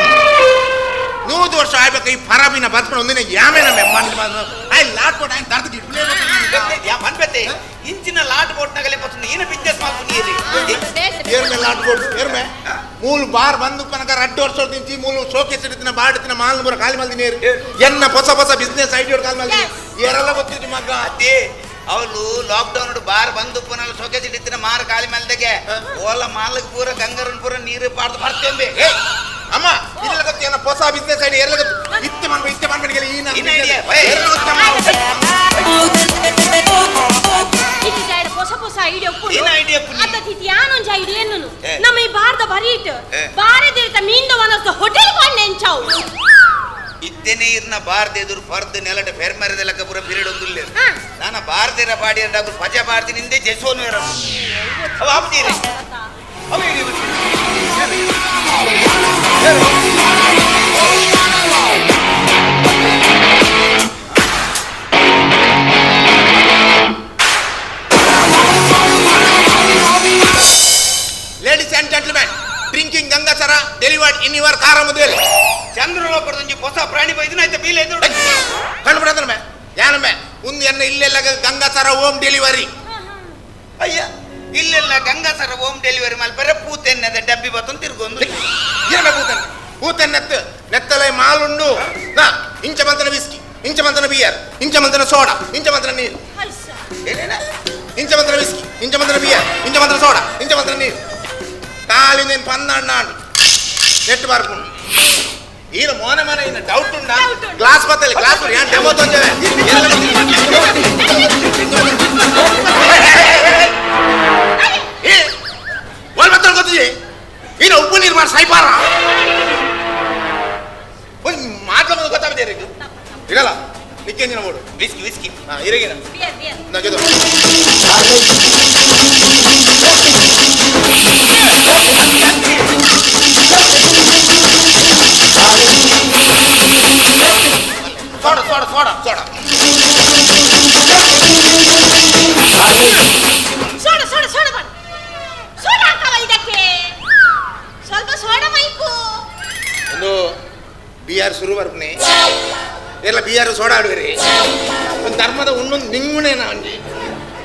100 ವರ್ಷ ಆಯ್ಬಕ್ಕ ಈ ಪರಬಿನ ಬತ್ಕೊಂಡು ಒಂದಿನ ಯಾಮೇನ I lot boat ಆಯ್ತು ದರ್ದ ಮನ್ಪತ್ತೆ ಇಂಚಿನ ಲಾಟ್ ಬೋಟ್ ನಗಲೆ ಪತ್ತುಂಡು ಏನ ಬಿಸ್ನೆಸ್ ಮಾಡ್ಕೊಂಡು ಏರ್ಮೆ ಲಾಟ್ ಬೋಟ್ ಏರ್ಮೆ ಮೂಲು ಬಾರ್ ಬಂದು ಪನಕ 2 ವರ್ಷ ತಿಂಚಿ ಮೂಲು ಶೋಕೇಸ್ ಹಿಡಿತಿನ ಬಾರ್ ಹಿಡಿತಿನ ಮಾಲ್ ಬರ ಖಾಲಿ ಮಲ್ದಿನ ಎನ್ನ ಹೊಸ ಹೊಸ ಬಿಸ್ನೆಸ್ ಐಡಿಯಾ ಖಾಲಿ ಮಲ್ದಿನ ಏರೆಲ್ಲ ಗೊತ್ತಿದ್ದು ಮಗ ಅದೇ ಅವಳು ಲಾಕ್ಡೌನ್ ಬಾರ್ ಬಂದು ಪುನಃ ಸೊಕೆ ಹಿಡಿತಿನ ಮಾರ ಖಾಲಿ ಮಲ್ದಗೆ ಓಲ ಮಾಲಕ್ ಪೂರ ಗಂಗರನ್ ಪೂರ ನೀರು ಪಾಡ್ದು ಬರ್ತೇಂಬೆ ಅಮ್ಮ ಇಲ್ಲ ಗೊತ್ತೇನ ಹೊಸ ಬಿಸ್ನೆಸ್ ಐಡಿಯಾ ಏರೆಲ್ಲ ಗೊತ್ತು ಇತ್ತೆ ಮನ್ಬೆ ಇತ್ತೆ ಮನ್ಬೆಗೆ ಈ ಇನ್ನ ಐಡಿಯಾ ಹೊಸ ಹೊಸ ಐಡಿಯಾ ಏನ ಐಡಿಯಾ ಅತ್ತ ತಿತಿ ಯಾನೊಂಜ ಐಡಿಯಾ ಎನ್ನುನು ನಮ್ಮ ಈ ಬಾರ್ದ ಬರೀಟ್ ಬಾರದೇತ ಮೀಂದ ವನಸ್ತ ಹೋಟೆಲ್ ಪಾಂಡೆ ಎಂಚಾವು ಇತ್ತೇನೆ ಇರ್ನ ಬಾರ್ದ ಎದುರು ಫರ್ದ್ ನೆಲಟ ಫೆರ್ಮರದ ಲೆಕ್ಕ ಪೂರ ಪೀರಿಯಡ್ ಒಂದುಲ್ಲ ನಾನ ಬಾರ್ದಿರ ಬಾಡಿ ಅಂದಾಗ ಪಜ ಬಾರ್ದಿ ನಿಂದೆ ಜೆಸೋನು ಇರ ಅವ ಆಪ್ತೀರಿ ಅವ ladies and gentlemen, drinking Gangasara delivered in your car ಮುದುವೆಲೆ ಚಂದ್ರಲೋಕದೊಂಜಿ ಹೊಸ ಪ್ರಾಣಿ ಬೈದಿನ ಆಯ್ತ ಬೀಲೆ ಎದುರು ಕಂಡು ಬಿಡದನ ಯಾನಮೆ ಒಂದು ಎನ್ನ ಇಲ್ಲೆಲ್ಲ ಗಂಗಾಸರ ಹೋಮ್ ಡೆಲಿವರಿ ಅಯ್ಯ ಇಲ್ಲೆಲ್ಲ ಗಂಗಾಸರ ಹೋಮ್ ಡೆಲಿವರಿ ಮಲ್ಪರೆ ಪೂತೆನ್ನದ ಡಬ್ಬಿ ಬತ್ತೊಂದು ತಿರ್ಗೊಂದು ಏನ ಪೂತೆನ್ನ ಪೂತೆನ್ನೆತ್ತು ನೆತ್ತಲೆ ಮಾಲುಂಡು ನಾ ಇಂಚ ಮಂತನ ವಿಸ್ಕಿ ಇಂಚ ಮಂತನ ಬಿಯರ್ ಇಂಚ ಮಂತನ ಸೋಡಾ ಇಂಚ ಮಂತನ ನೀರು ಇಂಚ ಮಂತನ ವಿಸ್ಕಿ ಇಂಚ ಮಂತನ ಬಿಯರ್ ಇಂಚ ಮಂತನ ಸೋಡಾ ಇಂಚ ಮಂತನ ನೀರು ಕಾಲಿಂದ ಪನ್ನಣ್ಣಾಂಡು ನೆಟ್ ಬಾರ್ಕೊಂಡು ಈನ ಮೋನ ಮನ ಇನ್ನ ಡೌಟ್ ಉಂಡಾ ಗ್ಲಾಸ್ ಬತ್ತಲೆ ಗ್ಲಾಸ್ ಯಾನ್ ಡೆಮೋ ತೊಂಜವೆ ಏ ಓಲ್ ಬತ್ತಲ್ ಗೊತ್ತಿಜಿ ಈನ ಉಪ್ಪು ನೀರು ಮಾಡಿ ಸಾಯ್ಪಾರ ಓಯ್ ಮಾತಾಡೋದು ಗೊತ್ತಾಗಿದೆ ಇರಲ್ಲ ನಿಕ್ಕೇಂಜಿನ ಬೋಡು ವಿಸ್ಕಿ ವಿಸ್ಕಿ ಹಾ ಇರಗಿನ ಬಿಯರ್ ಬಿಯರ್ ನಗೆದು soda soda soda soda soda soda soda ಬಾ ಸೋಡಾ ಹಾಕವ ಇದಕ್ಕೆ ಸ್ವಲ್ಪ ಸೋಡಾ ಮೈಪು ಒಂದು ಬಿ ಆರ್ ಶುರು ಬರ್ಪನೆ ಎಲ್ಲ ಬಿ ಆರ್ ಸೋಡಾ ಆಡುವಿರಿ ಒಂದು ಧರ್ಮದ ಉಣ್ಣೊಂದು ನಿಂಗುಣೇನ ಒಂಜಿ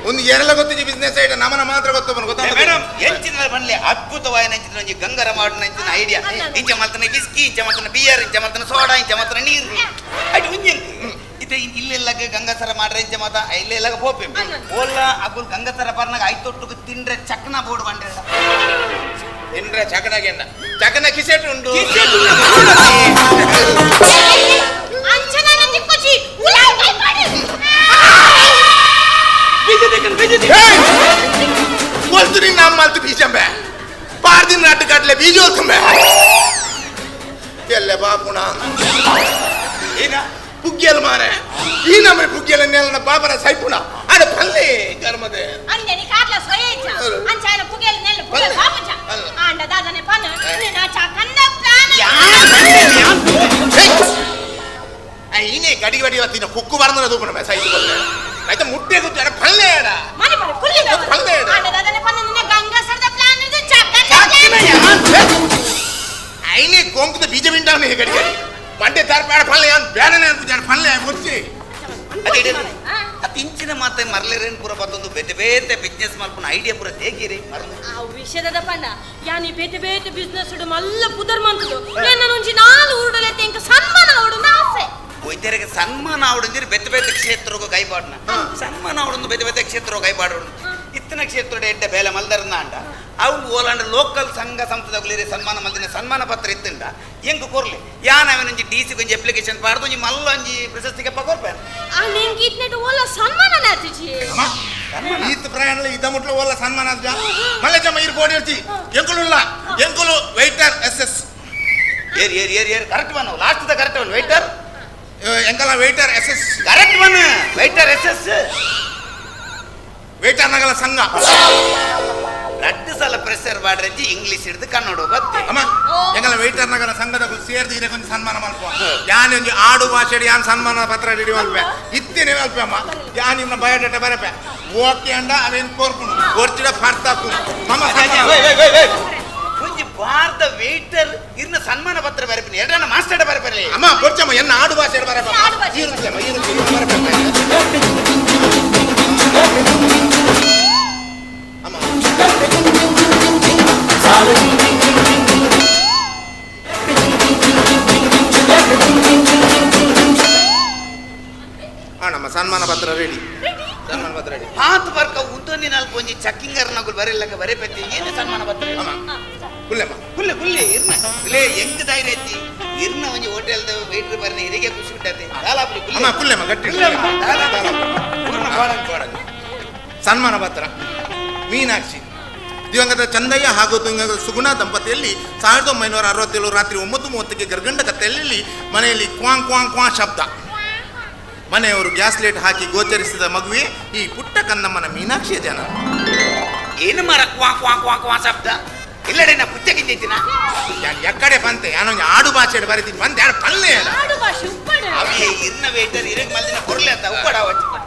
ಒಂದು ಎರಲ ಗೊತ್ತಿಜಿ ಬಿಸ್ನೆಸ್ ಐಟ ನಮನ ಮಾತ್ರ ಗೊತ್ತು ಬನ್ ಗೊತ್ತಾ ಮೇಡಮ್ ಎಂಚಿನ ಬನ್ಲಿ ಅದ್ಭುತವಾದ ಎಂಚಿನ ಒಂಜಿ ಗಂಗರ ಮಾಡಿನ ಎಂಚಿನ ಐಡಿಯಾ ಇಂಚ ಮಲ್ತನ ವಿಸ್ಕಿ ಇಂಚ ಮಲ್ತನ ಬಿಯರ್ ಇಂಚ ಮಲ್ತನ ಸೋಡಾ ಇಂಚ ಮಲ್ತನ ನೀರು ಅಟ್ ಉಂಜಂಕ್ ಇತ್ತೆ ಇಲ್ಲೆಲ್ಲ ಗಂಗಸರ ಮಾಡ್ರೆ ಇಂಚ ಮಾತ ಇಲ್ಲೆಲ್ಲ ಪೋಪೆ ಓಲ್ಲ ಅಗುಲ್ ಗಂಗಸರ ಪರ್ನಾಗ ಐತೊಟ್ಟುಗು ತಿಂಡ್ರೆ ಚಕ್ನ ಬೋರ್ಡ್ ಬಂಡ್ರೆ ತಿಂಡ್ರೆ ಚಕನಾಗೆ ಚಕನ ಕಿಸೆಟ್ ಉಂಡು ಅಂಚನ ತಿಕ್ಕೊಚಿ ಉಲಾಯ್ ಕೈ ಮಾಡಿ ಒಲ್ತು ನಿನ್ನ ಅಮ್ಮ ಅಲ್ತು ಬೀಜಂಬೆ ಪಾರ್ದಿನ ನಾಟು ಕಟ್ಲೆ ಬೀಜ ಒಲ್ತುಂಬೆ ಎಲ್ಲ ಬಾಪುಣ ಏನ ಪುಗ್ಗಿಯಲ್ ಮಾರೆ ಈ ನಮ್ಮ ಪುಗ್ಗಿಯಲ್ ನೆಲನ ಬಾಬರ ಸೈಪುಣ ಅಡ ಪಲ್ಲೆ ಕರ್ಮದೆ ಅಂದೆನಿ ಕಾಟ್ಲ ಸೊಯೇಚ ಅಂಚಾಯನ ಪುಗೆಲ್ ನೆಲ್ಲ ಪುಗೆಲ್ ಬಾಪುಚ ಆಂಡ ದಾದನೆ ಪನ ನಿನ್ನ ಚಕಂದ ಪ್ರಾಣ ಈನೆ ಗಡಿ ಗಡಿ ತಿನ್ನ ಕುಕ್ಕು ಬಾರ್ದನ ದೂಪಣ ಬೆ ಸೈತು ಬಲ್ಲೆ ಆಯ್ತಾ ಮುಟ್ಟೆ ಗೊತ್ತು ಅಡ ಪಲ್ಲೆ ಅಡ ಮನೆ ಪಡೆ ಕುಲ್ಲಿ ಪಲ್ಲೆ ಅಡ ಆಂಡ ದಾದನೆ ಪನ ನಿನ್ನ ಗಂಗಸರದ ಪ್ಲಾನ್ ಇದು ಚಕಂದ ಪ್ಲಾನ್ ಐನೆ ಕೊಂಕದ ಬೀಜ ಬಿಂಡಾವನೆ ಗಡಿ ಗಡಿ ಬಂಡೆ ತಾರ್ಪಾಡ ಪಲ್ಲೆ ಯಾನ್ ಬೇಡನೆ ಅಂತ ಜಾಡ ಪಲ್ಲೆ ಮುಚ್ಚಿ ಅತ್ ಇಂಚಿನ ಮಾತೆ ಮರ್ಲೇರೇನ್ ಪೂರ ಬತ್ತೊಂದು ಬೇತೆ ಬೇತೆ ಬಿಸ್ನೆಸ್ ಮಲ್ಪುನ ಐಡಿಯಾ ಪೂರ ತೇಗಿರಿ ಮರ್ಲು ಆ ವಿಷಯದ ಪಂಡ ಯಾನಿ ಬೇತೆ ಬೇತೆ ಬಿಸ್ನೆಸ್ ಮಲ್ಲ ಪುದರ್ ಮಂತದು ಏನ ಒಂಜಿ ನಾಲ್ ಊರುಡಲೆ ತೆಂಕ ಸನ್ಮಾನ ಆವಡುಂದು ಆಸೆ ವೈದ್ಯರಿಗೆ ಸನ್ಮಾನ ಆವಡುಂದಿರಿ ಬೇತೆ ಬೇತೆ ಕ್ಷೇತ್ರಗೂ ಕೈಪಾಡ್ನ ಸನ್ಮಾನ ಆವಡುಂದು ಬೇತೆ ಬೇತೆ ಕ್ಷೇತ್ರ ಕೈಪಾಡುಂಡು ಇತ್ತನ ಕ್ಷೇತ್ರದ ಎಡ್ಡೆ ಬೇಲೆ ಮಲ್ದರ್ನ ಅಂಡ ಅವು ಓಲಾಂಡ ಲೋಕಲ್ ಸಂಘ ಸಂಸ್ಥೆದಗುಲಿರಿ ಸನ್ಮಾನ ಮಲ್ದಿನ ಸನ್ಮಾನ ಪತ್ರ ಇತ್ತುಂಡ ಎಂಕ್ ಕೊರ್ಲಿ ಯಾನ್ ಅವನೊಂಜಿ ಡಿ ಸಿ ಒಂಜಿ ಅಪ್ಲಿಕೇಶನ್ ಪಾಡ್ದು ಒಂಜಿ ಮಲ್ಲ ಒಂಜಿ ಪ್ರಶಸ್ತಿಗೆ ಪಕೋರ್ಪೆ ಆ ನಿಂಗೆ ಇತ್ನೆಟ್ ಓಲ ಸನ್ಮಾನ ನಾತಿಜಿ ಈತ ಪ್ರಯಾಣ ಇದ್ದ ಮುಟ್ಲ ಓಲ ಸನ್ಮಾನ ಆದ್ಜ ಮಲ್ಲೆ ಜಮ್ಮ ಇರ್ ಬೋಡಿ ಇರ್ತಿ ಎಂಕುಲುಲ್ಲ ಎಂಕುಲು ವೆಯ್ಟರ್ ಎಸ್ ಎಸ್ ಏರ್ ಏರ್ ಏರ್ ಏರ್ correct one last the correct one waiter ಎಂಕಲ waiter S S correct one waiter S S waiter ನಗಲ ಸಂಘ ರಡ್ಡು ಸಲ ಪ್ರೆಷರ್ ಮಾಡ್ರಂಜಿ ಇಂಗ್ಲಿಷ್ ಹಿಡಿದು ಕನ್ನಡ ಬತ್ತೆ ಅಮ್ಮ ಎಂಗಲ ವೆಯ್ಟರ್ ನಗಲ ಸಂಘದ ಸೇರ್ದು ಇದೆ ಕೊಂಚ ಸನ್ಮಾನ ಮಲ್ಪ ಯಾನ್ ಒಂಜಿ ಆಡು ಭಾಷೆ ಯಾನ್ ಸನ್ಮಾನ ಪತ್ರ ರೆಡಿ ಮಲ್ಪೆ ಇತ್ತೇನೆ ಮಲ್ಪೆ ಅಮ್ಮ ಯಾನ್ ಇನ್ನ ಬಯೋಡಾಟಾ ಬರಪೆ ಓಕೆ ಅಂಡ ಅವೇನ್ ಕೋರ್ಪುಣು ಒರ್ಚಿಡ ಫರ್ತಾಕು ಮಮ್ಮ ಒಂಜಿ ಭಾರತ ವೇಟರ್ ಇರ್ನ ಸನ್ಮಾನ ಪತ್ರ ಬರಪಿನ ಎರಡನ ಮಾಸ್ಟರ್ ಬರಪರ್ಲಿ ಅಮ್ಮ ಕೊರ್ಚಮ್ಮ ಎನ್ನ ಆಡು ಭಾಷೆ ಬರಪೆ ಈರುಂಚಮ್ಮ ಈರುಂಚಿ ಬರಪೆ ನಮ್ಮ ಸನ್ಮಾನ ಪತ್ರ ರೆಡಿ ಸನ್ಮಾನ ಪತ್ರ ರೆಡಿ ಹಾತ್ ಬರ್ಕ ಉದ್ದೊಂದಿ ನಾಲ್ಕು ಒಂಜಿ ಚಕ್ಕಿಂಗರ್ ನಗುಲ್ ಬರೆಲ್ಲಕ ಬರೆಪೆತ್ತಿ ಏನು ಸನ್ಮಾನ ಪತ್ರ ಕುಲ್ಲೆಮ್ಮ ಕುಲ್ಲೆ ಕುಲ್ಲೆ ಇರ್ನ ಇಲ್ಲೇ ಹೆಂಗ್ ಧೈರ್ಯ ಐತಿ ಇರ್ನ ಒಂಜಿ ಹೋಟೆಲ್ ವೇಟ್ರ್ ಬರ್ನ ಇರಿಗೆ ಖುಷಿ ಉಂಟತೆ ದಾಲಾಪುರಿ ಅಮ್ಮ ಕುಲ್ಲೆಮ್ಮ ಗಟ್ಟಿ ಸನ್ಮಾನ ಪತ್ರ ಮೀನಾಕ್ಷಿ ದಿವಂಗತ ಚಂದಯ್ಯ ಹಾಗೂ ದಿವಂಗತ ಸುಗುಣ ದಂಪತಿಯಲ್ಲಿ 1967 ರಾತ್ರಿ 9:30ಕ್ಕೆ ಗರ್ಗಂಡ ಕತ್ತೆಯಲ್ಲಿ ಮನೆಯಲ್ಲಿ ಕ್ವಾಂಗ್ ಕ್ವಾಂಗ್ ಕ್ವಾಂ ಶಬ್ದ. ಮನೆಯವರು ಗ್ಯಾಸ್ ಲೈಟ್ ಹಾಕಿ ಗೋಚರಿಸಿದ ಮಗುವೆ ಈ ಪುಟ್ಟ ಕನ್ನಮ್ಮನ ಮೀನಾಕ್ಷಿಯ ಜನ. ಏನು ಮಾರ ಕ್ವಾ ಕ್ವಾ ಕ್ವಾ ಕ್ವಾ ಶಬ್ದ ಇಲ್ಲಡೆ ನಾ ಪುಚ್ಚಗಿಂಜೈತಿನ ಎಕ್ಕಡೆ ಬಂತೆ ಯಾನೊಂದು ಆಡು ಭಾಷೆ ಬರೀತೀನಿ ಬಂತೆ ಯಾರು ಪಲ್ಲೆ ಆಡು ಭಾಷೆ ಉಪ್ಪಡ ಅವೇ ಇರ್ನ ವೇಟರ್ ಇರಗ್ ಮಲ್ದಿನ ಕೊರ್ಲೆ ಅಂತ ಉಪ್ಪಡ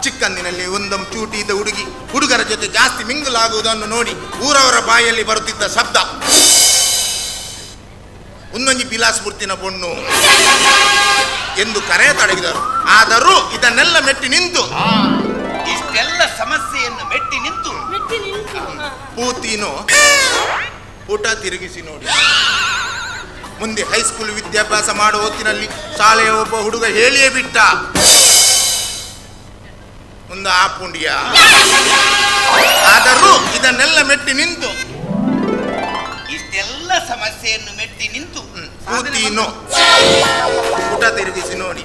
ಚಿಕ್ಕಂದಿನಲ್ಲಿ ಒಂದಂ ಚೂಟಿ ಇದ್ದ ಹುಡುಗಿ ಹುಡುಗರ ಜೊತೆ ಜಾಸ್ತಿ ಮಿಂಗಲಾಗುವುದನ್ನು ನೋಡಿ ಊರವರ ಬಾಯಲ್ಲಿ ಬರುತ್ತಿದ್ದ ಶಬ್ದ ಒಂದೊಂದು ಬಿಲಾಸ್ಮೂರ್ತಿನ ಪೊಣ್ಣು ಎಂದು ಕರೆಯತೊಡಗಿದರು. ಆದರೂ ಇದನ್ನೆಲ್ಲ ಮೆಟ್ಟಿ ನಿಂತು ಇಷ್ಟೆಲ್ಲ ಸಮಸ್ಯೆಯನ್ನು ಮೆಟ್ಟಿ ನಿಂತು ಪೂತಿನೋ ಪುಟ ತಿರುಗಿಸಿ ನೋಡಿ. ಮುಂದೆ ಹೈಸ್ಕೂಲ್ ವಿದ್ಯಾಭ್ಯಾಸ ಮಾಡುವ ಹೊತ್ತಿನಲ್ಲಿ ಶಾಲೆಯ ಒಬ್ಬ ಹುಡುಗ ಹೇಳಿಯೇ ಬಿಟ್ಟ, ಒಂದು ಆ ಪುಂಡಿಯ. ಆದರೂ ಇದನ್ನೆಲ್ಲ ಮೆಟ್ಟಿ ನಿಂತು ಇಷ್ಟೆಲ್ಲ ಸಮಸ್ಯೆಯನ್ನು ಮೆಟ್ಟಿ ನಿಂತು ಪೂತಿನೋ ಪುಟ ತಿರುಗಿಸಿ ನೋಡಿ.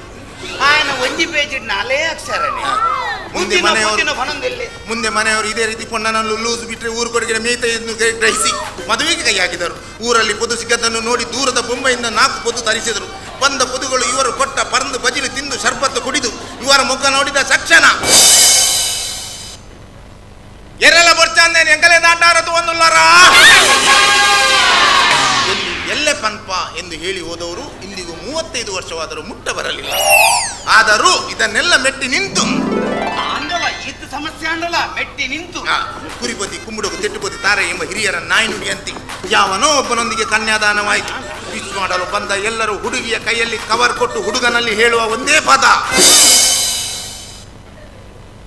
ఆయన ಒಂಜಿ ಪೇಜ್ ನಾಲೇ ಅಕ್ಷರನೇ. ಮುಂದೆ ಮುಂದೆ ಮನೆಯವರು ಇದೇ ರೀತಿ ಪೊಣ್ಣನನ್ನು ಲೂಸು ಬಿಟ್ಟರೆ ಊರು ಕೊಡುಗೆ ಮೇಯ್ತೆಯನ್ನು ಗ್ರಹಿಸಿ ಮದುವೆಗೆ ಕೈ ಹಾಕಿದರು. ಊರಲ್ಲಿ ಪೊದು ಸಿಕ್ಕದ್ದನ್ನು ನೋಡಿ ದೂರದ ಬೊಂಬೆಯಿಂದ 4 ಪೊದು ತರಿಸಿದರು. ಬಂದ ಪೊದುಗಳು ಇವರು ಕೊಟ್ಟ ಪರಂದು ಬಜಿಲು ತಿಂದು ಶರ್ಬತ್ತು ಕುಡಿದು ಇವರ ಮುಖ ನೋಡಿದ ತಕ್ಷಣ ಎರೆಲ್ಲ ಬೊರ್ಚಾಂದೇನು ಎಂಕಲೆ ದಾಟಾರದು ಒಂದುಲ್ಲಾರ ಎಲ್ಲೆ ಪನ್ಪ ಎಂದು ಹೇಳಿ ಹೋದವರು ಇಂದಿಗೂ 35 ವರ್ಷವಾದರೂ ಮುಟ್ಟ ಬರಲಿಲ್ಲ. ಆದರೂ ಇದನ್ನೆಲ್ಲ ಮೆಟ್ಟಿ ನಿಂತು ಆಂದೋಲ ಇದು ಸಮಸ್ಯೆ ಆಂದೋಲ ಮೆಟ್ಟಿ ನಿಂತು ಕುರಿಪತಿ ಕುಂಬುಡಗು ತೆಟ್ಟುಪತಿ ತಾರೆ ಎಂಬ ಹಿರಿಯರ ನಾಯಿನುಡಿಯಂತೆ ಯಾವನೋ ಒಬ್ಬನೊಂದಿಗೆ ಕನ್ಯಾದಾನವಾಯಿತು. ಪಿಚ್ ಮಾಡಲು ಬಂದ ಎಲ್ಲರೂ ಹುಡುಗಿಯ ಕೈಯಲ್ಲಿ ಕವರ್ ಕೊಟ್ಟು ಹುಡುಗನಲ್ಲಿ ಹೇಳುವ ಒಂದೇ ಪದ,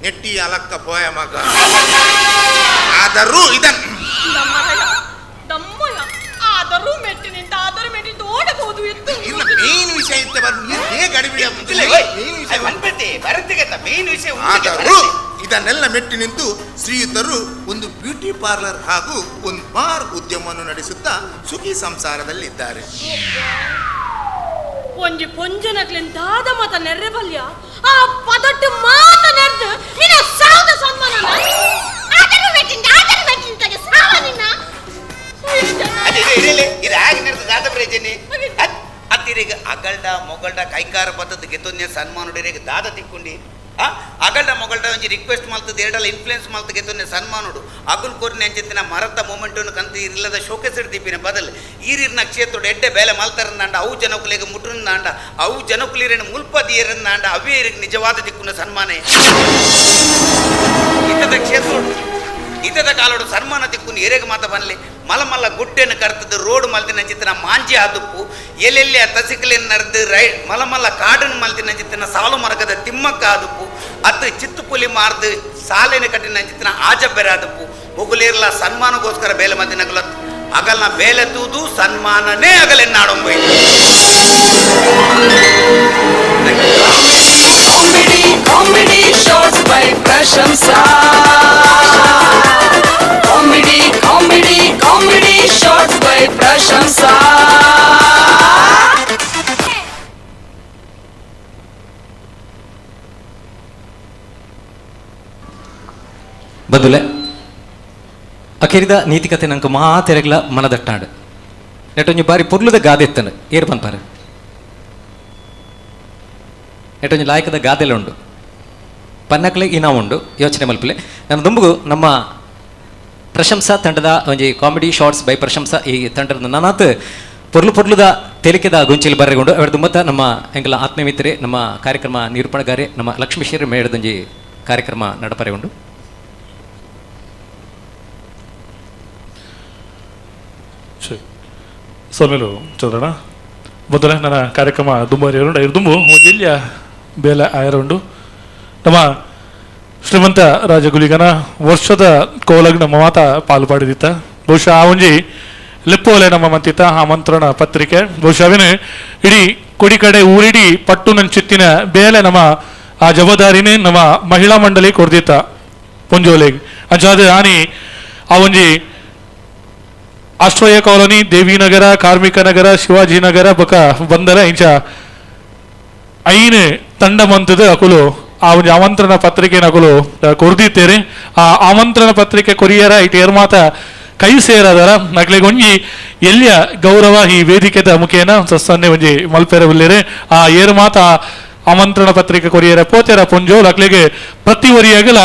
ನೆಟ್ಟಿ ಅಲಕ್ಕ ಪೋಯ ಮಗ. ಆದರೂ ಇದನ್ನು ಆದರೂ ಮೆಟ್ಟಿ ನಿಂತ ಆದರೂ ಮೆಟ್ಟಿ ನಿಂತು ಓಡಬಹುದು ಎತ್ತು. ಮೇನ್ ವಿಷಯ ಇತ್ತ ಆದರೂ ಇದನ್ನೆಲ್ಲ ಮೆಟ್ಟಿ ನಿಂತು ಶ್ರೀಯುತರು ಒಂದು ಬ್ಯೂಟಿ ಪಾರ್ಲರ್ ಹಾಗೂ ಒಂದು ಬಾರ್ ಉದ್ಯಮವನ್ನು ನಡೆಸುತ್ತಾ ಸುಖಿ ಸಂಸಾರದಲ್ಲಿದ್ದಾರೆ. ಒಂಜಿ ಪೊಂಜನಕ್ಲೆನ್ ದಾದ ಮಾತ ನೆರ್ರೆ ಬಲ್ಯ ಆ ಪದಟ್ಟು ಮಾತ ನೆರ್ದು ನಿನ್ನ ಸಾವದ ಸನ್ಮಾನ ಆದರೂ ಮೆಟ್ಟಿಂದ ಆದರೂ ಮೆಟ್ಟಿಂತಾಗೆ ಸಾವ ನಿನ್ನ. ಅದೇ ಇದೆ ಇದು ಆಗಿ ನೆರ್ದು ದಾದ ಪ್ರಯೋಜನೆ ಅತ್ತಿರಿಗೆ ಅಗಲ್ಡ ಮೊಗಲ್ಡ ಕೈಕಾರ ಬತ್ತದ ಗೆತ್ತೊಂದೇ ಸನ್ಮಾನುಡಿರಿಗೆ ದಾದ ತಿಕ್ಕೊಂಡಿ ಅಗಲ್ಡ ಮೊಗಲ್ಡ ಒಂಜಿ ರಿಕ್ವೆಸ್ಟ್ ಮಲ್ತದ ಎರಡಲ್ಲ ಇನ್ಫ್ಲುಯೆನ್ಸ್ ಮಲ್ತ ಗೆತ್ತೊಂದೇ ಸನ್ಮಾನುಡು ಅಗುಲ್ ಕೊರ್ನೆ ಅಂಚಿತ್ತಿನ ಮರತ ಮೊಮೆಂಟನ್ನು ಕಂತು ಇಲ್ಲದ ಶೋಕೇಸ್ ಇಡ್ತೀಪಿನ ಬದಲು ಈರಿರ್ನ ಕ್ಷೇತ್ರೋಡು ಎಡ್ಡೆ ಬೇಲೆ ಮಲ್ತರಂದಾಂಡ ಅವು ಜನಕುಲಿಗೆ ಮುಟ್ರಂದಾಂಡ ಅವು ಜನಕುಲಿರನ್ನು ಮುಲ್ಪದಿಯರಂದಾಂಡ ಅವೇ ಇರಿಗೆ ನಿಜವಾದ ದಿಕ್ಕುನ ಸನ್ಮಾನ. ಇತದ ಕ್ಷೇತ್ರೋಡು ಇತದ ಕಾಲೋಡು ಸನ್ಮಾನ ತಿಕ್ಕುನು ಎರೆಗೆ ಮಾತ ಬನ್ಲಿ ಮಲ ಮಲ್ಲ ಗುಡ್ಡೆಯನ್ನು ಕರ್ತದ್ದು ರೋಡ್ ಮಲ್ತಿನ ಚಿತ್ತಿನ ಮಾಂಜಿ ಆದುಪ್ಪು ಎಲ್ಲೆಲ್ಲಿ ಆ ತಸಿಕಲಿನ ನಡೆದು ರೈ ಮಲ ಮಲ್ಲ ಕಾಡನ್ನು ಮಲ್ತಿನ ಚಿತ್ತಿನ ಸಾಲು ಮರಕದ ತಿಮ್ಮಕ್ಕ ಆದುಪ್ಪು ಅತ್ತು ಚಿತ್ತುಪುಲಿ ಮಾರ್ದು ಸಾಲಿನ ಕಟ್ಟಿನ ಚಿತ್ತಿನ ಆಜಬ್ಬೆರೆ ಆದುಪ್ಪು ಮುಗುಲೇರ್ಲ ಸನ್ಮಾನಗೋಸ್ಕರ ಬೇಲೆ ಮದ್ದಿನಗಲ ಅಗಲ್ನ ಬೇಲೆ ತೂದು ಸನ್ಮಾನನೇ ಅಗಲೆನ್ನಾಡೊಂಬೈ. Comedy comedy shorts by Prashamsa. Comedy comedy comedy shorts by Prashamsa. ಬದುಲೆ ಅಖೇರಿದ ನೀತಿಕತೆ ನಂಗೆ ಮಾತೆರಗ್ಲ ಮನದಟ್ಟಾಡು ನೆಟೊಂಜಿ ಬಾರಿ ಪೊರ್ಲುದ ಗಾದೆ ಇತ್ತನು ಏರ್ ಪನ್ಪಾರೆ ನೆಟೊಂಜಿ ಲಾಯಕದ ಗಾದೆಲ್ಲ ಉಂಡು ಪನ್ನಕ್ಲೆ ಇನ ಉಂಡು ಯೋಚನೆ ಮಲ್ಪಲೆ. ನನ್ನ ದುಂಬುಗು ನಮ್ಮ ಪ್ರಶಂಸಾ ತಂಡದ ಒಂಜಿ comedy shorts by ಪ್ರಶಂಸಾ ಈ ತಂಡದ ನಾನಾತ್ ಪೊರ್ಲು ಪೊರ್ಲುದ ತೇಲಿಕೆದ ಗೊಂಚಿಲ್ ಬರ್ರೆಗೊಂಡು ಅವರ ದುಂಬತ್ತ ನಮ್ಮ ಎಂಕಲ ಆತ್ಮೀಯ ಮಿತ್ರೇ ನಮ್ಮ ಕಾರ್ಯಕ್ರಮ ನಿರೂಪಣಗಾರೆ ನಮ್ಮ ಲಕ್ಷ್ಮೀಶ್ವರ ಮೇಡದೊಂಜಿ ಕಾರ್ಯಕ್ರಮ ನಡಪರೆಗೊಂಡು. ಸೊಲ್ಮೆಲು ಚಂದ್ರಣ್ಣ ಮೊದಲ ನನ್ನ ಕಾರ್ಯಕ್ರಮ ದುಂಬಾರಿ ದುಂಬು ಜಿಲ್ಲೆಯ ಬೇಲೆ ಆಯರುಂಡು ನಮ್ಮ ಶ್ರೀಮಂತ ರಾಜಗುಲಿಗನ ವರ್ಷದ ಕೋಲಗ್ ನಮ್ಮ ಮಾತ ಪಾಲು ಪಡೆದಿತ್ತ. ಬಹುಶಃ ಆ ಒಂಜಿ ಲೆಪ್ಪೋಲೆ ನಮ್ಮ ಮಂತಿತ್ತ ಆಮಂತ್ರಣ ಪತ್ರಿಕೆ ಬಹುಶಃ ಅವೇನು ಇಡೀ ಕೊಡಿ ಕಡೆ ಊರಿಡಿ ಪಟ್ಟು ನಂಚಿತ್ತಿನ ಬೇಲೆ ನಮ್ಮ ಆ ಜವಾಬ್ದಾರಿನೇ ನಮ್ಮ ಮಹಿಳಾ ಮಂಡಳಿ ಕೊಡ್ದಿತ್ತ ಪೊಂಜೋಲೆಗ್ ಅಂಚಾದ ಆನಿ ಆ ಒಂಜಿ ಆಶ್ರಯ ಕಾಲೋನಿ ದೇವಿನಗರ ಕಾರ್ಮಿಕ ನಗರ ಶಿವಾಜಿನಗರ ಬಕ ಬಂದರ ಇಂಚ ಐನು ತಂಡ ಮಂತದ ಅಕುಲು ಆ ಒಂದು ಆಮಂತ್ರಣ ಪತ್ರಿಕೆ ನಕುಲು ಕೊರ್ದಿತ್ತೇರೆ. ಆ ಆಮಂತ್ರಣ ಪತ್ರಿಕೆ ಕೊರಿಯರ ಇಟ್ಟು ಏರ್ಮಾತ ಕೈ ಸೇರದರ ನಕ್ಲೆಗ್ ಒಂಜಿ ಎಲ್ಲಿಯ ಗೌರವ ಈ ವೇದಿಕೆದ ಮುಖೇನ ಸಸ್ಸನ್ನೆ ಒಂಜಿ ಮಲ್ಪೆರ ಉಲ್ಲೇರೆ. ಆ ಏರ್ಮಾತ ಆಮಂತ್ರಣ ಪತ್ರಿಕೆ ಕೊರಿಯರ ಪೋತೆರ ಪೊಂಜೋ ಅಕ್ಲೆಗೆ ಪ್ರತಿ ಒರಿಯಾಗಲ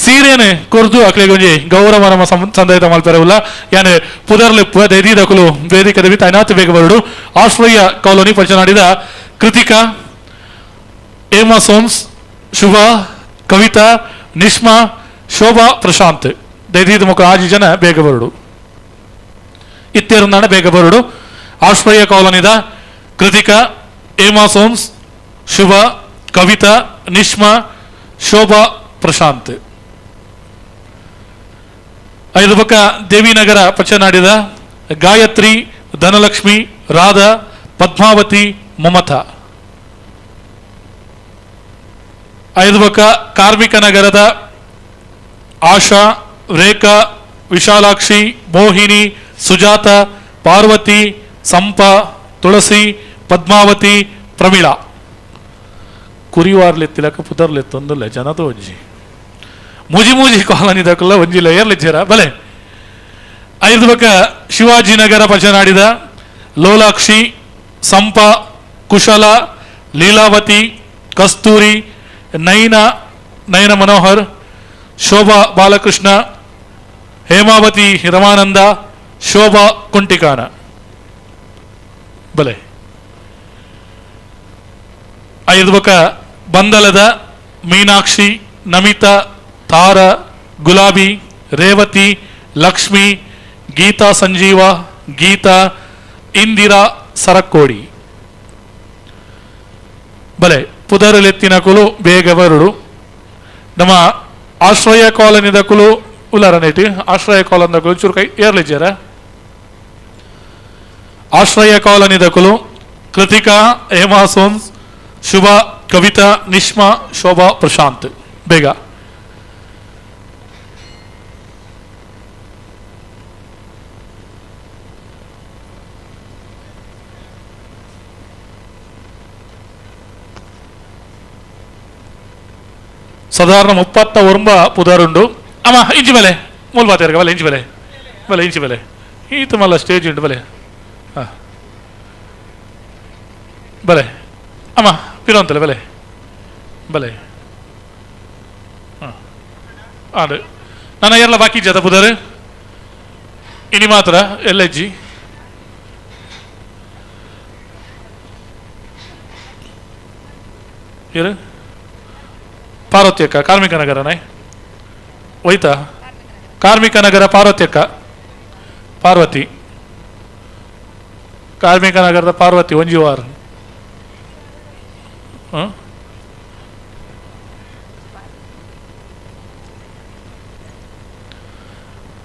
ಸೀರೆನೆ ಕೊರ್ದು ಅಕ್ಲೆಗೆ ಒಂಜಿ ಗೌರವ ನಮ್ಮ ಸಂದಾಯದ ಮಲ್ಪೆರ ಉಲ್ಲ ಯಾನೆ ಪುದರ್ಲೆ ದೈದೀದಕುಲು ವೇದಿಕೆದ ಬಿತ್ತ ಐನಾತ್ ಬೇಗ ಬರಡು. ಆಶ್ರಯ ಕಾಲೋನಿ ಪಂಚನಾಡಿದ ಕೃತಿಕಾ, ಹೇಮಾ ಸೋಮ್ಸ್, ಶುಭ, ಕವಿತಾ, ನಿಷ್ಮಾ, ಶೋಭಾ, ಪ್ರಶಾಂತ್ ದೈದೀದ ಮುಖ ಆಜಿ ಜನ ಬೇಗ ಬರಡು. ಇತ್ತೇರುಂದಾಣ ಬೇಗ ಬರಡು. ಆಶ್ರಯ ಕಾಲೋನಿದ ಕೃತಿಕಾ, ಹೇಮಾ ಸೋಮ್ಸ್, ಶುಭ, ಕವಿತಾ, ನಿಷ್ಮಾ, ಶೋಭಾ, ಪ್ರಶಾಂತ್. ಐದು ಪಕ್ಕ ದೇವಿನಗರ ಪಚನಾಡಿದ ಗಾಯತ್ರಿ, ಧನಲಕ್ಷ್ಮಿ, ರಾಧಾ, ಪದ್ಮಾವತಿ, ಮಮತಾ. ಐದು ಪಕ್ಕ ಕಾರ್ಮಿಕ ನಗರದ ಆಶಾ, ರೇಖಾ, ವಿಶಾಲಾಕ್ಷಿ, ಮೋಹಿನಿ, ಸುಜಾತ, ಪಾರ್ವತಿ, ಸಂಪಾ, ತುಳಸಿ, ಪದ್ಮಾವತಿ, ಪ್ರಮೀಳಾ. ಕುರಿವಾರ್ಲೆತ್ತಿಲಕ ಪುದರ್ಲೆತ್ತೊಂದುಲ್ಲ ಜನದ ಒಂಜಿ ಮೂಜಿ ಮೂಜಿ ಕಾಲನಿ ದಕಲ್ಲ ಒಂಜಿಲ್ಲ ಏರ್ಲಿಜ್ಜರ ಬಲೆ. ಐದು ಬಕ ಶಿವಾಜಿನಗರ ಪಚನಾಡಿದ ಲೋಲಾಕ್ಷಿ, ಸಂಪಾ, ಕುಶಲ, ಲೀಲಾವತಿ, ಕಸ್ತೂರಿ, Naina Nayana Manohar Shobha Balakrishna Hemavathi Ramananda Shobha Kuntikana ಬಲೆ ಐದು ಬೊಕ ಬಂದಲದ ಮೀನಾಕ್ಷಿ ನಮಿತಾ ತಾರಾ ಗುಲಾಬಿ ರೇವತಿ ಲಕ್ಷ್ಮಿ ಗೀತಾ ಸಂಜೀವ ಗೀತಾ ಇಂದಿರಾ ಸರಕೋಡಿ ಬಲೆ ಪುದರಲೆತ್ತಿನ ಕುಲು ಬೇಗ ಬರುಡು ನಮ್ಮ ಆಶ್ರಯ ಕಾಲೋನಿದ ಕುಲು ಉಲ್ಲಾರನೇಟಿ ಆಶ್ರಯ ಕಾಲೋನಿದ ಕುಲು ಚೂರು ಕೈ ಏರ್ಲಿಜ್ಜಾರ ಆಶ್ರಯ ಕಾಲೋನಿದ ಕುಲು ಕೃತಿಕಾ ಹೇಮಾ ಸೋನ್ಸ್ ಶುಭ ಕವಿತಾ ನಿಷ್ಮಾ ಶೋಭಾ ಪ್ರಶಾಂತ್ ಬೇಗ ಸಾಧಾರಣ 39 ಪುದರುಂಡು ಅಮ್ಮ ಇಂಚಿ ಬೆಲೆ ಮೂಲ ಬಾತೇರ್ಗ ಬಲೆ ಇಂಚಿ ಬೆಲೆ ಬಲೆ ಇಂಚಿ ಬೆಲೆ ಈತ ಮಲ್ಲ ಸ್ಟೇಜ್ ಉಂಟು ಬಲೆ ಹಾಂ ಬಲೆ ಅಮ್ಮ ಪಿರೋಂತಲೆ ಬಲೆ ಬಲೆ ಹಾಂ ಅದು ನಾನು ಎಲ್ಲ ಬಾಕಿ ಜತ ಪುದರ್ ಇನಿ ಮಾತ್ರ ಎಲ್ ಎಜ್ಜಿ ಏನು ಪಾರ್ವತಿಯಕ್ಕ ಕಾರ್ಮಿಕ ನಗರನೇ ಹೋಯ್ತಾ ಕಾರ್ಮಿಕ ನಗರ ಪಾರ್ವತಿಯಕ್ಕ ಪಾರ್ವತಿ ಕಾರ್ಮಿಕ ನಗರದ ಪಾರ್ವತಿ ಒಂಜಿ ವಾರ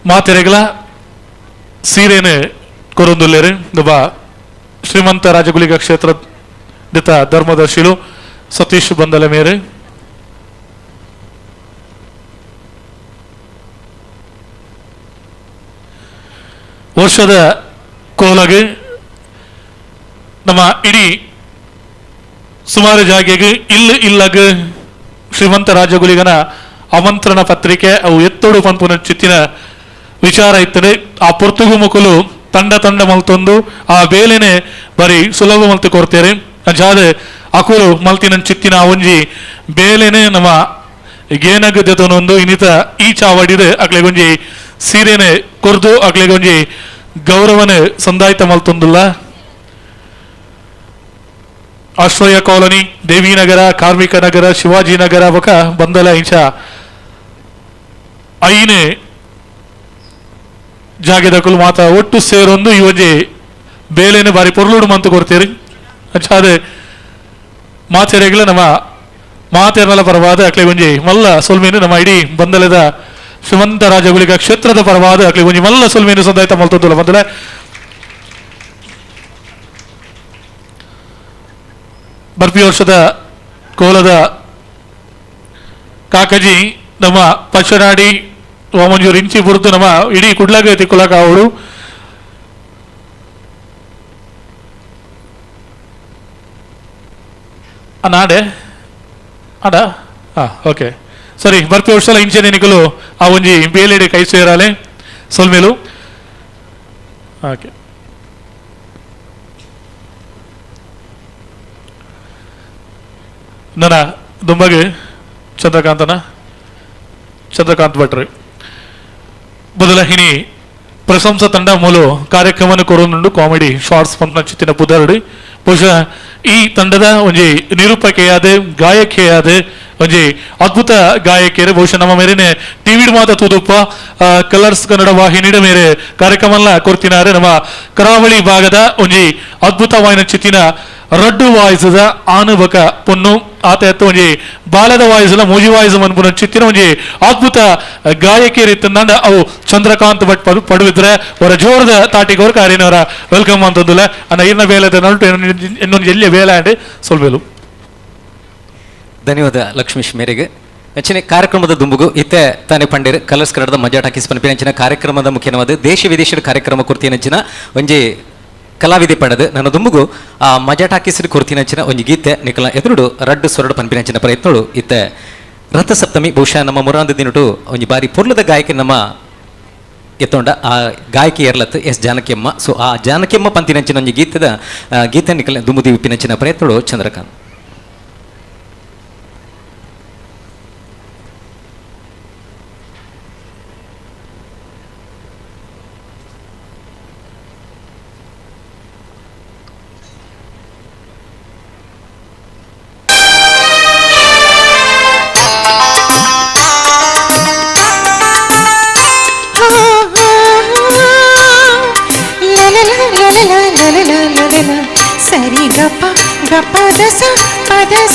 ಮಾತೆರೆಗಳ ಸೀರೆನೆ ಕೊರೊಂದುಲ್ಲೇರು ದುಬಾ ಶ್ರೀಮಂತ ರಾಜಗುಲಿಗ ಕ್ಷೇತ್ರ ದಿತ ಧರ್ಮದರ್ಶಿಲು ಸತೀಶ್ ಬಂದಲೆ ಮೇರೆ ವರ್ಷದ ಕೋಲಗೆ ನಮ್ಮ ಇಡೀ ಸುಮಾರು ಜಾಗೆಗೆ ಇಲ್ಲ ಇಲ್ಲಗ ಶ್ರೀಮಂತ ರಾಜಗುಲಿಗನ ಆಮಂತ್ರಣ ಪತ್ರಿಕೆ ಅವು ಎತ್ತೋಡು ಪಂಪುನ ಚಿತ್ತಿನ ವಿಚಾರ ಇತ್ತದೆ. ಆ ಪೊರ್ತುಗು ಮುಕುಲು ತಂಡ ತಂಡ ಮಲ್ತೊಂದು ಆ ಬೇಲೆನೆ ಬರೀ ಸುಲಭ ಮಲ್ತು ಕೊಡ್ತೇವೆ. ಅಂಚಾದ ಅಕುಲು ಮಲ್ತಿನ ಚಿತ್ತಿನ ಒಂಜಿ ಬೇಲೆನೆ ನಮ್ಮ ಗೇನಗದೊಂದು ಇನ್ನಿತ ಈ ಚಾವಡಿದೆ ಅಕ್ಲೆಗೊಂಜಿ ಸೀರೆನೆ ಕೊರ್ದು ಅಕ್ಲೆಗೊಂಜಿ ಗೌರವನೆ ಸಂದಾಯ್ತ ಮಲ್ತೊಂದುಲ್ಲ. ಆಶ್ರಯ ಕಾಲೋನಿ, ದೇವಿನಗರ, ಕಾರ್ಮಿಕ ನಗರ, ಶಿವಾಜಿನಗರ ಬೊಕ ಬಂದಲ ಇಂಚ ಐನೆ ಜಾಗೆದಕುಲು ಮಾತ ಒಟ್ಟು ಸೇರೊಂದು ಈ ಒಂಜಿ ಬೇಲೆನೆ ಬಾರಿ ಪೊರ್ಲುಡು ಮಂತು ಕೊಡ್ತೀರಿ. ಅಂಚಾದ ಮಾತೆರೆಗಳ ನಮ್ಮ ಮಾತೆರ್ನಲ ಪರವಾದ ಅಕ್ಲೆಗೊಂಜಿ ಮಲ್ಲ ಸೊಲ್ಮೇನು ನಮ್ಮ ಇಡೀ ಬಂದಲದ ಶ್ರೀಮಂತ ರಾಜಗುಲಿಗ ಕ್ಷೇತ್ರದ ಪರವಾದ ಅಕ್ಲೆಗೊಂಜಿ ಮಲ್ಲ ಸೊಲ್ಮೇನು ಸಂದಾಯ್ತ ಮಲ್ತೊಂದುಲ್ಲ ಬಂದಲ. ಬರ್ಪಿ ವರ್ಷದ ಕೋಲದ ಕಾಕಜಿ ನಮ್ಮ ಪಚ್ಚನಾಡಿ ವಾಮಂಜೂರು ಇಂಚಿ ಬುರ್ದು ನಮ್ಮ ಇಡೀ ಕುಡ್ಲಾಗ ತಿಕ್ಕುಲಾಕ ಅವಳು ನಾಡೆ ಅಡ ಹಾಂ ಓಕೆ ಸರಿ ಬರ್ಪಿ ವರ್ಷಲ ಇಂಚೆ ನಿಕಲು ಆ ಒಂಜಿ ಬೇಲೆಡೆ ಕೈ ಸೇರಾಲೆ ಸೊಲ್ಮೇಲು ಓಕೆ. ನನ್ನ ದುಂಬಗೆ ಚಂದ್ರಕಾಂತನ ಚಂದ್ರಕಾಂತ್ ಭಟ್ರು ಬದಲ ಹಿನಿ ಪ್ರಶಂಸ ತಂಡ ಮೂಲ ಕಾರ್ಯಕ್ರಮವನ್ನು ಕೊರೊಂದುಂಡು ಕಾಮಿಡಿ ಶಾರ್ಟ್ಸ್ ಪಂಪ್ನ ಚಿತ್ತಿನ ಪುದರ್ಡು. ಬಹುಶಃ ಈ ತಂಡದ ಒಂಜಿ ನಿರೂಪಕೆಯಾದ ಗಾಯಕಿಯಾದ ಒಂಜಿ ಅದ್ಭುತ ಗಾಯಕಿಯರು ಬಹುಶಃ ನಮ್ಮ ಮೇರೆನೆ ಟಿವಿ ಮಾತ ತೂದುಪ್ಪ ಕಲರ್ಸ್ ಕನ್ನಡ ವಾಹಿನಿಡ ಮೇರೆ ಕಾರ್ಯಕ್ರಮ ಕೊರ್ತಿನಾರೆ. ನಮ್ಮ ಕರಾವಳಿ ಭಾಗದ ಒಂಜಿ ಅದ್ಭುತವಾಯಿನ ಚಿತ್ತಿನ ರಡ್ಡು ವಾಯಿಸದ ಆನುಬಕ ಪೊನ್ನು ಆತ ಎತ್ತ ಒಂಜಿ ಬಾಲದ ವಾಯಿಸಲ ಮೂಜಿ ವಾಯಿಸ ಮನ್ಪುನ ಚಿತ್ತಿನ ಒಂಜಿ ಅದ್ಭುತ ಗಾಯಕಿಯರು ಇತ್ತಂದ ಅವು ಚಂದ್ರಕಾಂತ್ ಭಟ್ ಪಡುವಿದ್ರೆ ಅವರ ಜೋರದ ತಾಟಿಗವರು ಕಾರಿನವರ welcome ಅಂತಂದುಲ್ಲ ಅನ್ನ ಇನ್ನ ಬೇಲೆ ನಲ್ಟು ಇನ್ನೊಂದು ಎಲ್ಲಿಯ ಬೇಲೆ ಅಂಡ್ ಸೊಲ್ಬೇಲು. ಧನ್ಯವಾದ ಲಕ್ಷ್ಮೀಶ್ ಮೇರೆಗೆ. ಅಂಚಿನ ಕಾರ್ಯಕ್ರಮದ ದುಂಬುಗು ಇತ್ತೆ ತಾನೆ ಪಂಡೇರು ಕಲರ್ಸ್ ಕನ್ನಡದ ಮಜಾ ಟಾಕೀಸ್ ಪನ್ಪಿನ ಅಂಚಿನ ಕಾರ್ಯಕ್ರಮದ ಮುಖ್ಯವಾದ ದೇಶ ವಿದೇಶದ ಕಾರ್ಯಕ್ರಮ ಕುರ್ತಿನಂಚಿನ ಒಂಜಿ ಕಲಾವಿದೆ ಪಡೆದು ನನ್ನ ದುಂಬುಗು ಆ ಮಜಾ ಟಾಕೀಸ್ ಕುರ್ತಿನಂಚಿನ ಒಂಜಿ ಗೀತೆ ನಿಕಲ ಎದುರುಡು ರಡ್ಡು ಸೊರಡು ಪನ್ಪಿನಂಚಿನ ಪ್ರಯತ್ನಗಳು ಇತ್ತೆ ರಥಸಪ್ತಮಿ ಬಹುಶಃ ನಮ್ಮ ಮುರಾಂದ ದಿನಟು ಒಂಜಿ ಬಾರಿ ಪೊರ್ಲದ ಗಾಯಕಿ ನಮ್ಮ ಎತ್ತೊಂಡ ಆ ಗಾಯಕಿ ಎರ್ಲತ್ತು ಎಸ್ ಜಾನಕಿಯಮ್ಮ. ಸೊ ಆ ಜಾನಕಿಯಮ್ಮ ಪಂತಿನಂಚಿನ ಒಂಜಿ ಗೀತೆದ ಗೀತೆ ನಿಕಲ ದುಂಬುದಿ ವಿಪಿನಂಚಿನ ಪ್ರಯತ್ನಗಳು ಚಂದ್ರಕಾಂತ್.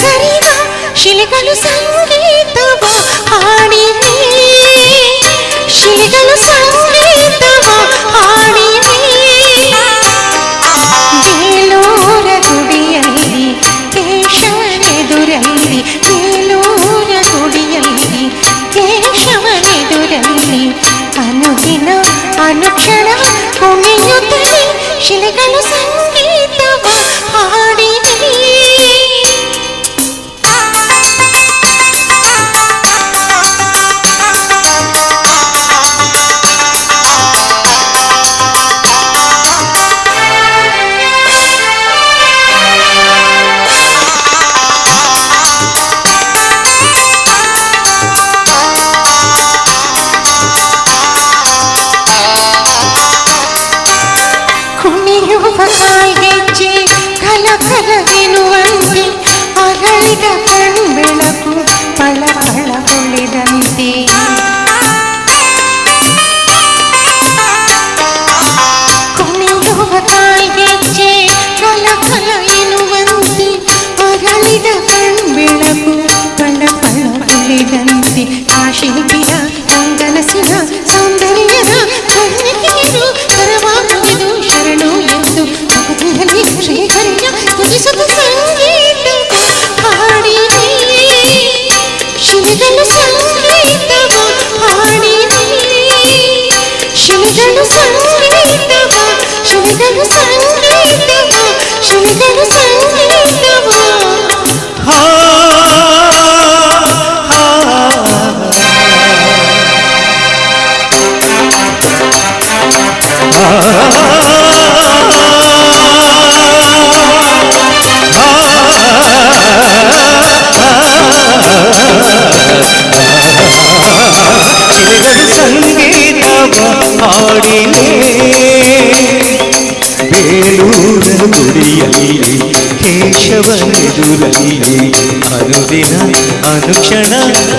ಸರಿದ ಶಿಲೆಗಳು ಸಂಗೀತವ ಹಾಡಿವೆ, ಶಿಲೆಗಳು ಸಂಗೀತವ ಹಾಡಿವೆ. ಬೇಲೂರ ಗುಡಿಯಲ್ಲಿ ಕೇಶವನೆದುರಲ್ಲಿ, ಬೇಲೂರ ಗುಡಿಯಲ್ಲಿ ಕೇಶವನೆದುರಲ್ಲಿ ಅನುದಿನ ಅನುಕ್ಷಣ ಕುಣಿಯುತ್ತಲೇ ಶಿಲೆಗಳು ಸಂಗೀತವ ಹಾಡಿವೆ. ಕುಣಿಯುವ ಕಾಲ್ಗೆಜ್ಜೆ ಕಲ ಕಲವೆನ್ನುವಂತೆ, ಅರಳಿದ ಕಣ್ಬೆಳಕು ಪಳ ಪಳ ಹೊಳೆದಂತೆ. ಕುಣಿಯುವ ಕಾಲ್ಗೆಜ್ಜೆ ಕಲ ಕಲ ಎನ್ನುವಂತೆ, ಅರಳಿದ ಕಣ್ಬೆಳಕು ಪಳ ಪಳ ಹೊಳೆದಂತೆ. ಆ ಶಿಲ್ಪಿಯ ಕಂಗನಸಿನ ಸೌಂದರ್ಯದ ಕಣ್ಣಿಗೆಯರು ಕರವಾಗುವುದು ಶರಣು ಎಂದು ಭಕ್ತಿಯಲ್ಲಿ ಶ್ರೀಹರಿಯ ಸ್ತುತಿಸುತ್ತ ಸಂಗೀತ ಹಾಡಿವೆ, ಶಿಲೆಗಳು ಸಂಗೀತವ ಹಾಡಿವೆ, ಶಿಲೆಗಳು ಸಂಗೀತವ, ಶಿಲೆಗಳು ಸಂಗೀತವ, ಶಿಲೆಗಳು ಸಂಗೀತವ. ಶಿಲೆಗಳು ಸಂಗೀತವ ಹಾಡಿವೆ, ಬೇಲೂರ ಗುಡಿಯಲ್ಲಿ ಕೇಶವನೆದುರಲ್ಲಿ ಅನುದಿನ ಅನುಕ್ಷಣ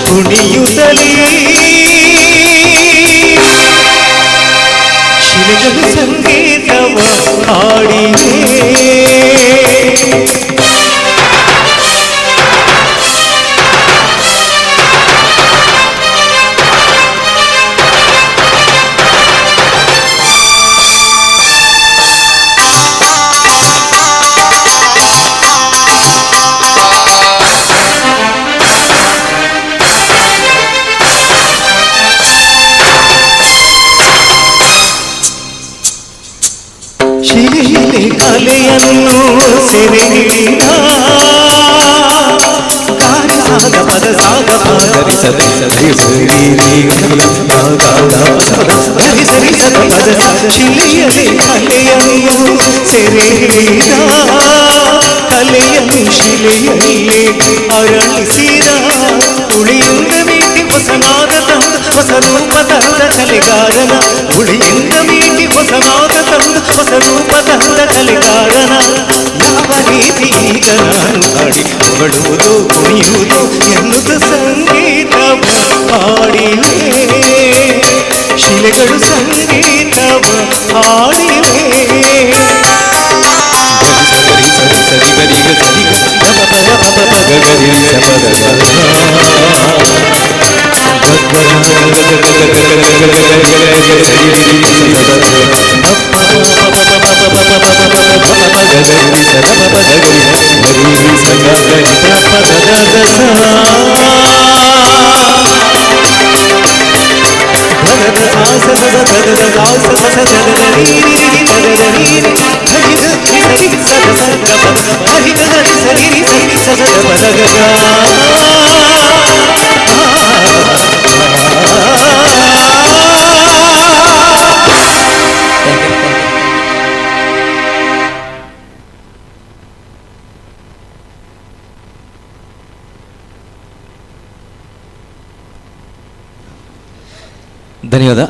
ಕುಣಿಯುತ್ತಲೇ ಶಿಲೆಗಳು ಸಂಗೀತವ ಹಾಡಿವೆ. ಶಿಲೆಯಲ್ಲಿ ಕಲೆಯನ್ನು ಸೆರೆ ಹಿಡಿದ ಗಾರಿ ಸಾಗ ಪದ ಸಾಗ ಪಾದರಿ ಸರಿ ಸರಿ ಸರಿ ರಿ ಗ ಗ ಗ ಗ ಸರಿ ಸರಿ ಸದ ಪದ ಸ. ಶಿಲೆಯಲ್ಲಿ ಕಲೆಯನ್ನು ಸೆರೆ ಹಿಡಿದ ಕಲೆಯನ್ನು ಶಿಲೆಯಲ್ಲಿ ಅರಳಿಸಿದ ಉಳಿಯಿಂದ ಮೀಟಿ ಹೊಸನಾದ ತಂದ ಹೊಸ ರೂಪ ತಂದ ಕಲೆಗಾರನ, ಉಳಿಯಿಂದ ಮೀಟಿ ಹೊಸನಾದ ತಂದ ಹೊಸ ರೂಪ ತಂದ ಕಲೆಗಾರನ. ಯಾವ ರೀತಿ ಈಗ ನಾನು ಹಾಡಿ ಹೊಗಳುವುದು ಕುಣಿಯುವುದು ಎನ್ನುತ್ತ ಸಂಗೀತವ ಹಾಡಿವೆ, ಶಿಲೆಗಳು ಸಂಗೀತವ ಹಾಡಿವೆ. ಸರಿ ಸರಿ ಸರಿ ಗರಿ ಗ ಸರಿ ಗ ಗ ಪ ಪ ಪ ಪ ಗ ಗ ರಿ ಸ ಪ the ಗ ಧನ್ಯವಾದ.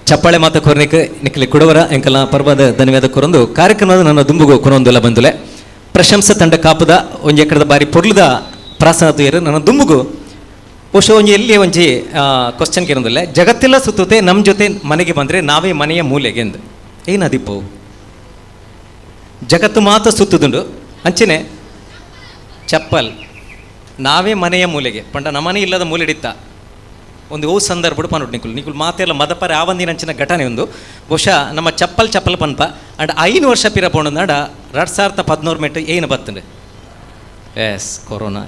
ಚಪ್ಪಾಳೆ ಮಾತ ಕೋರ್ನಿಕ್ ನಿಖಿಲಿ ಕುಡವರ ಎಂಕಲ್ನ ಪರ್ವದ ಧನ್ಯವಾದ ಕೊರೊಂದು ಕಾರ್ಯಕ್ರಮದ ನನ್ನ ದುಂಬುಗು ಕೊರೊಂದುಲ ಬಂದುಲೆ ಪ್ರಶಂಸೆ ತಂಡ ಕಾಪುದ ಒಂಜಿ ಎಕಡದ ಬಾರಿ ಪೊರ್ಲುದ ಪ್ರಾಸನ ತುಯರು ನನ್ನ ದುಂಬುಗು ಬಹುಶಃ ಒಂಜಿ ಎಲ್ಲಿ ಒಂಜಿ ಕ್ವಶನ್ ಕೇರೊಂದಿಲ್ಲ. ಜಗತ್ತೆಲ್ಲ ಸುತ್ತುತ್ತೆ ನಮ್ಮ ಜೊತೆ ಮನೆಗೆ ಬಂದರೆ ನಾವೇ ಮನೆಯ ಮೂಲೆಗೆ ಎಂದು ಏನದಿಪ್ಪು ಜಗತ್ತು ಮಾತ್ರ ಸುತ್ತುದುಂಡು ಅಂಚನೆ ಚಪ್ಪಲ್ ನಾವೇ ಮನೆಯ ಮೂಲೆಗೆ ಪಂಡ ನಮ್ಮನೆ ಇಲ್ಲದ ಮೂಲೆಡಿತ್ತ ಒಂದು ಓ ಸಂದರ್ಭಡು ಪನ್ನುಡು ನಿಕುಲು ನಿಕುಲು ಮಾತೆಲ್ಲ ಮದಪರೆ ಆ ಒಂದಿನಂಚಿನ ಘಟನೆ ಒಂದು ಬಹುಶಃ ನಮ್ಮ ಚಪ್ಪಲ್ ಚಪ್ಪಲ್ ಪನ್ಪ ಅಂಡ್ 5 ವರ್ಷ ಪಿರ ಪೋಣಂದಾಂಡ 2013 ಮೆಟ್ಟು ಏನು ಬತ್ತಂಡು. ಎಸ್, ಕೊರೋನಾ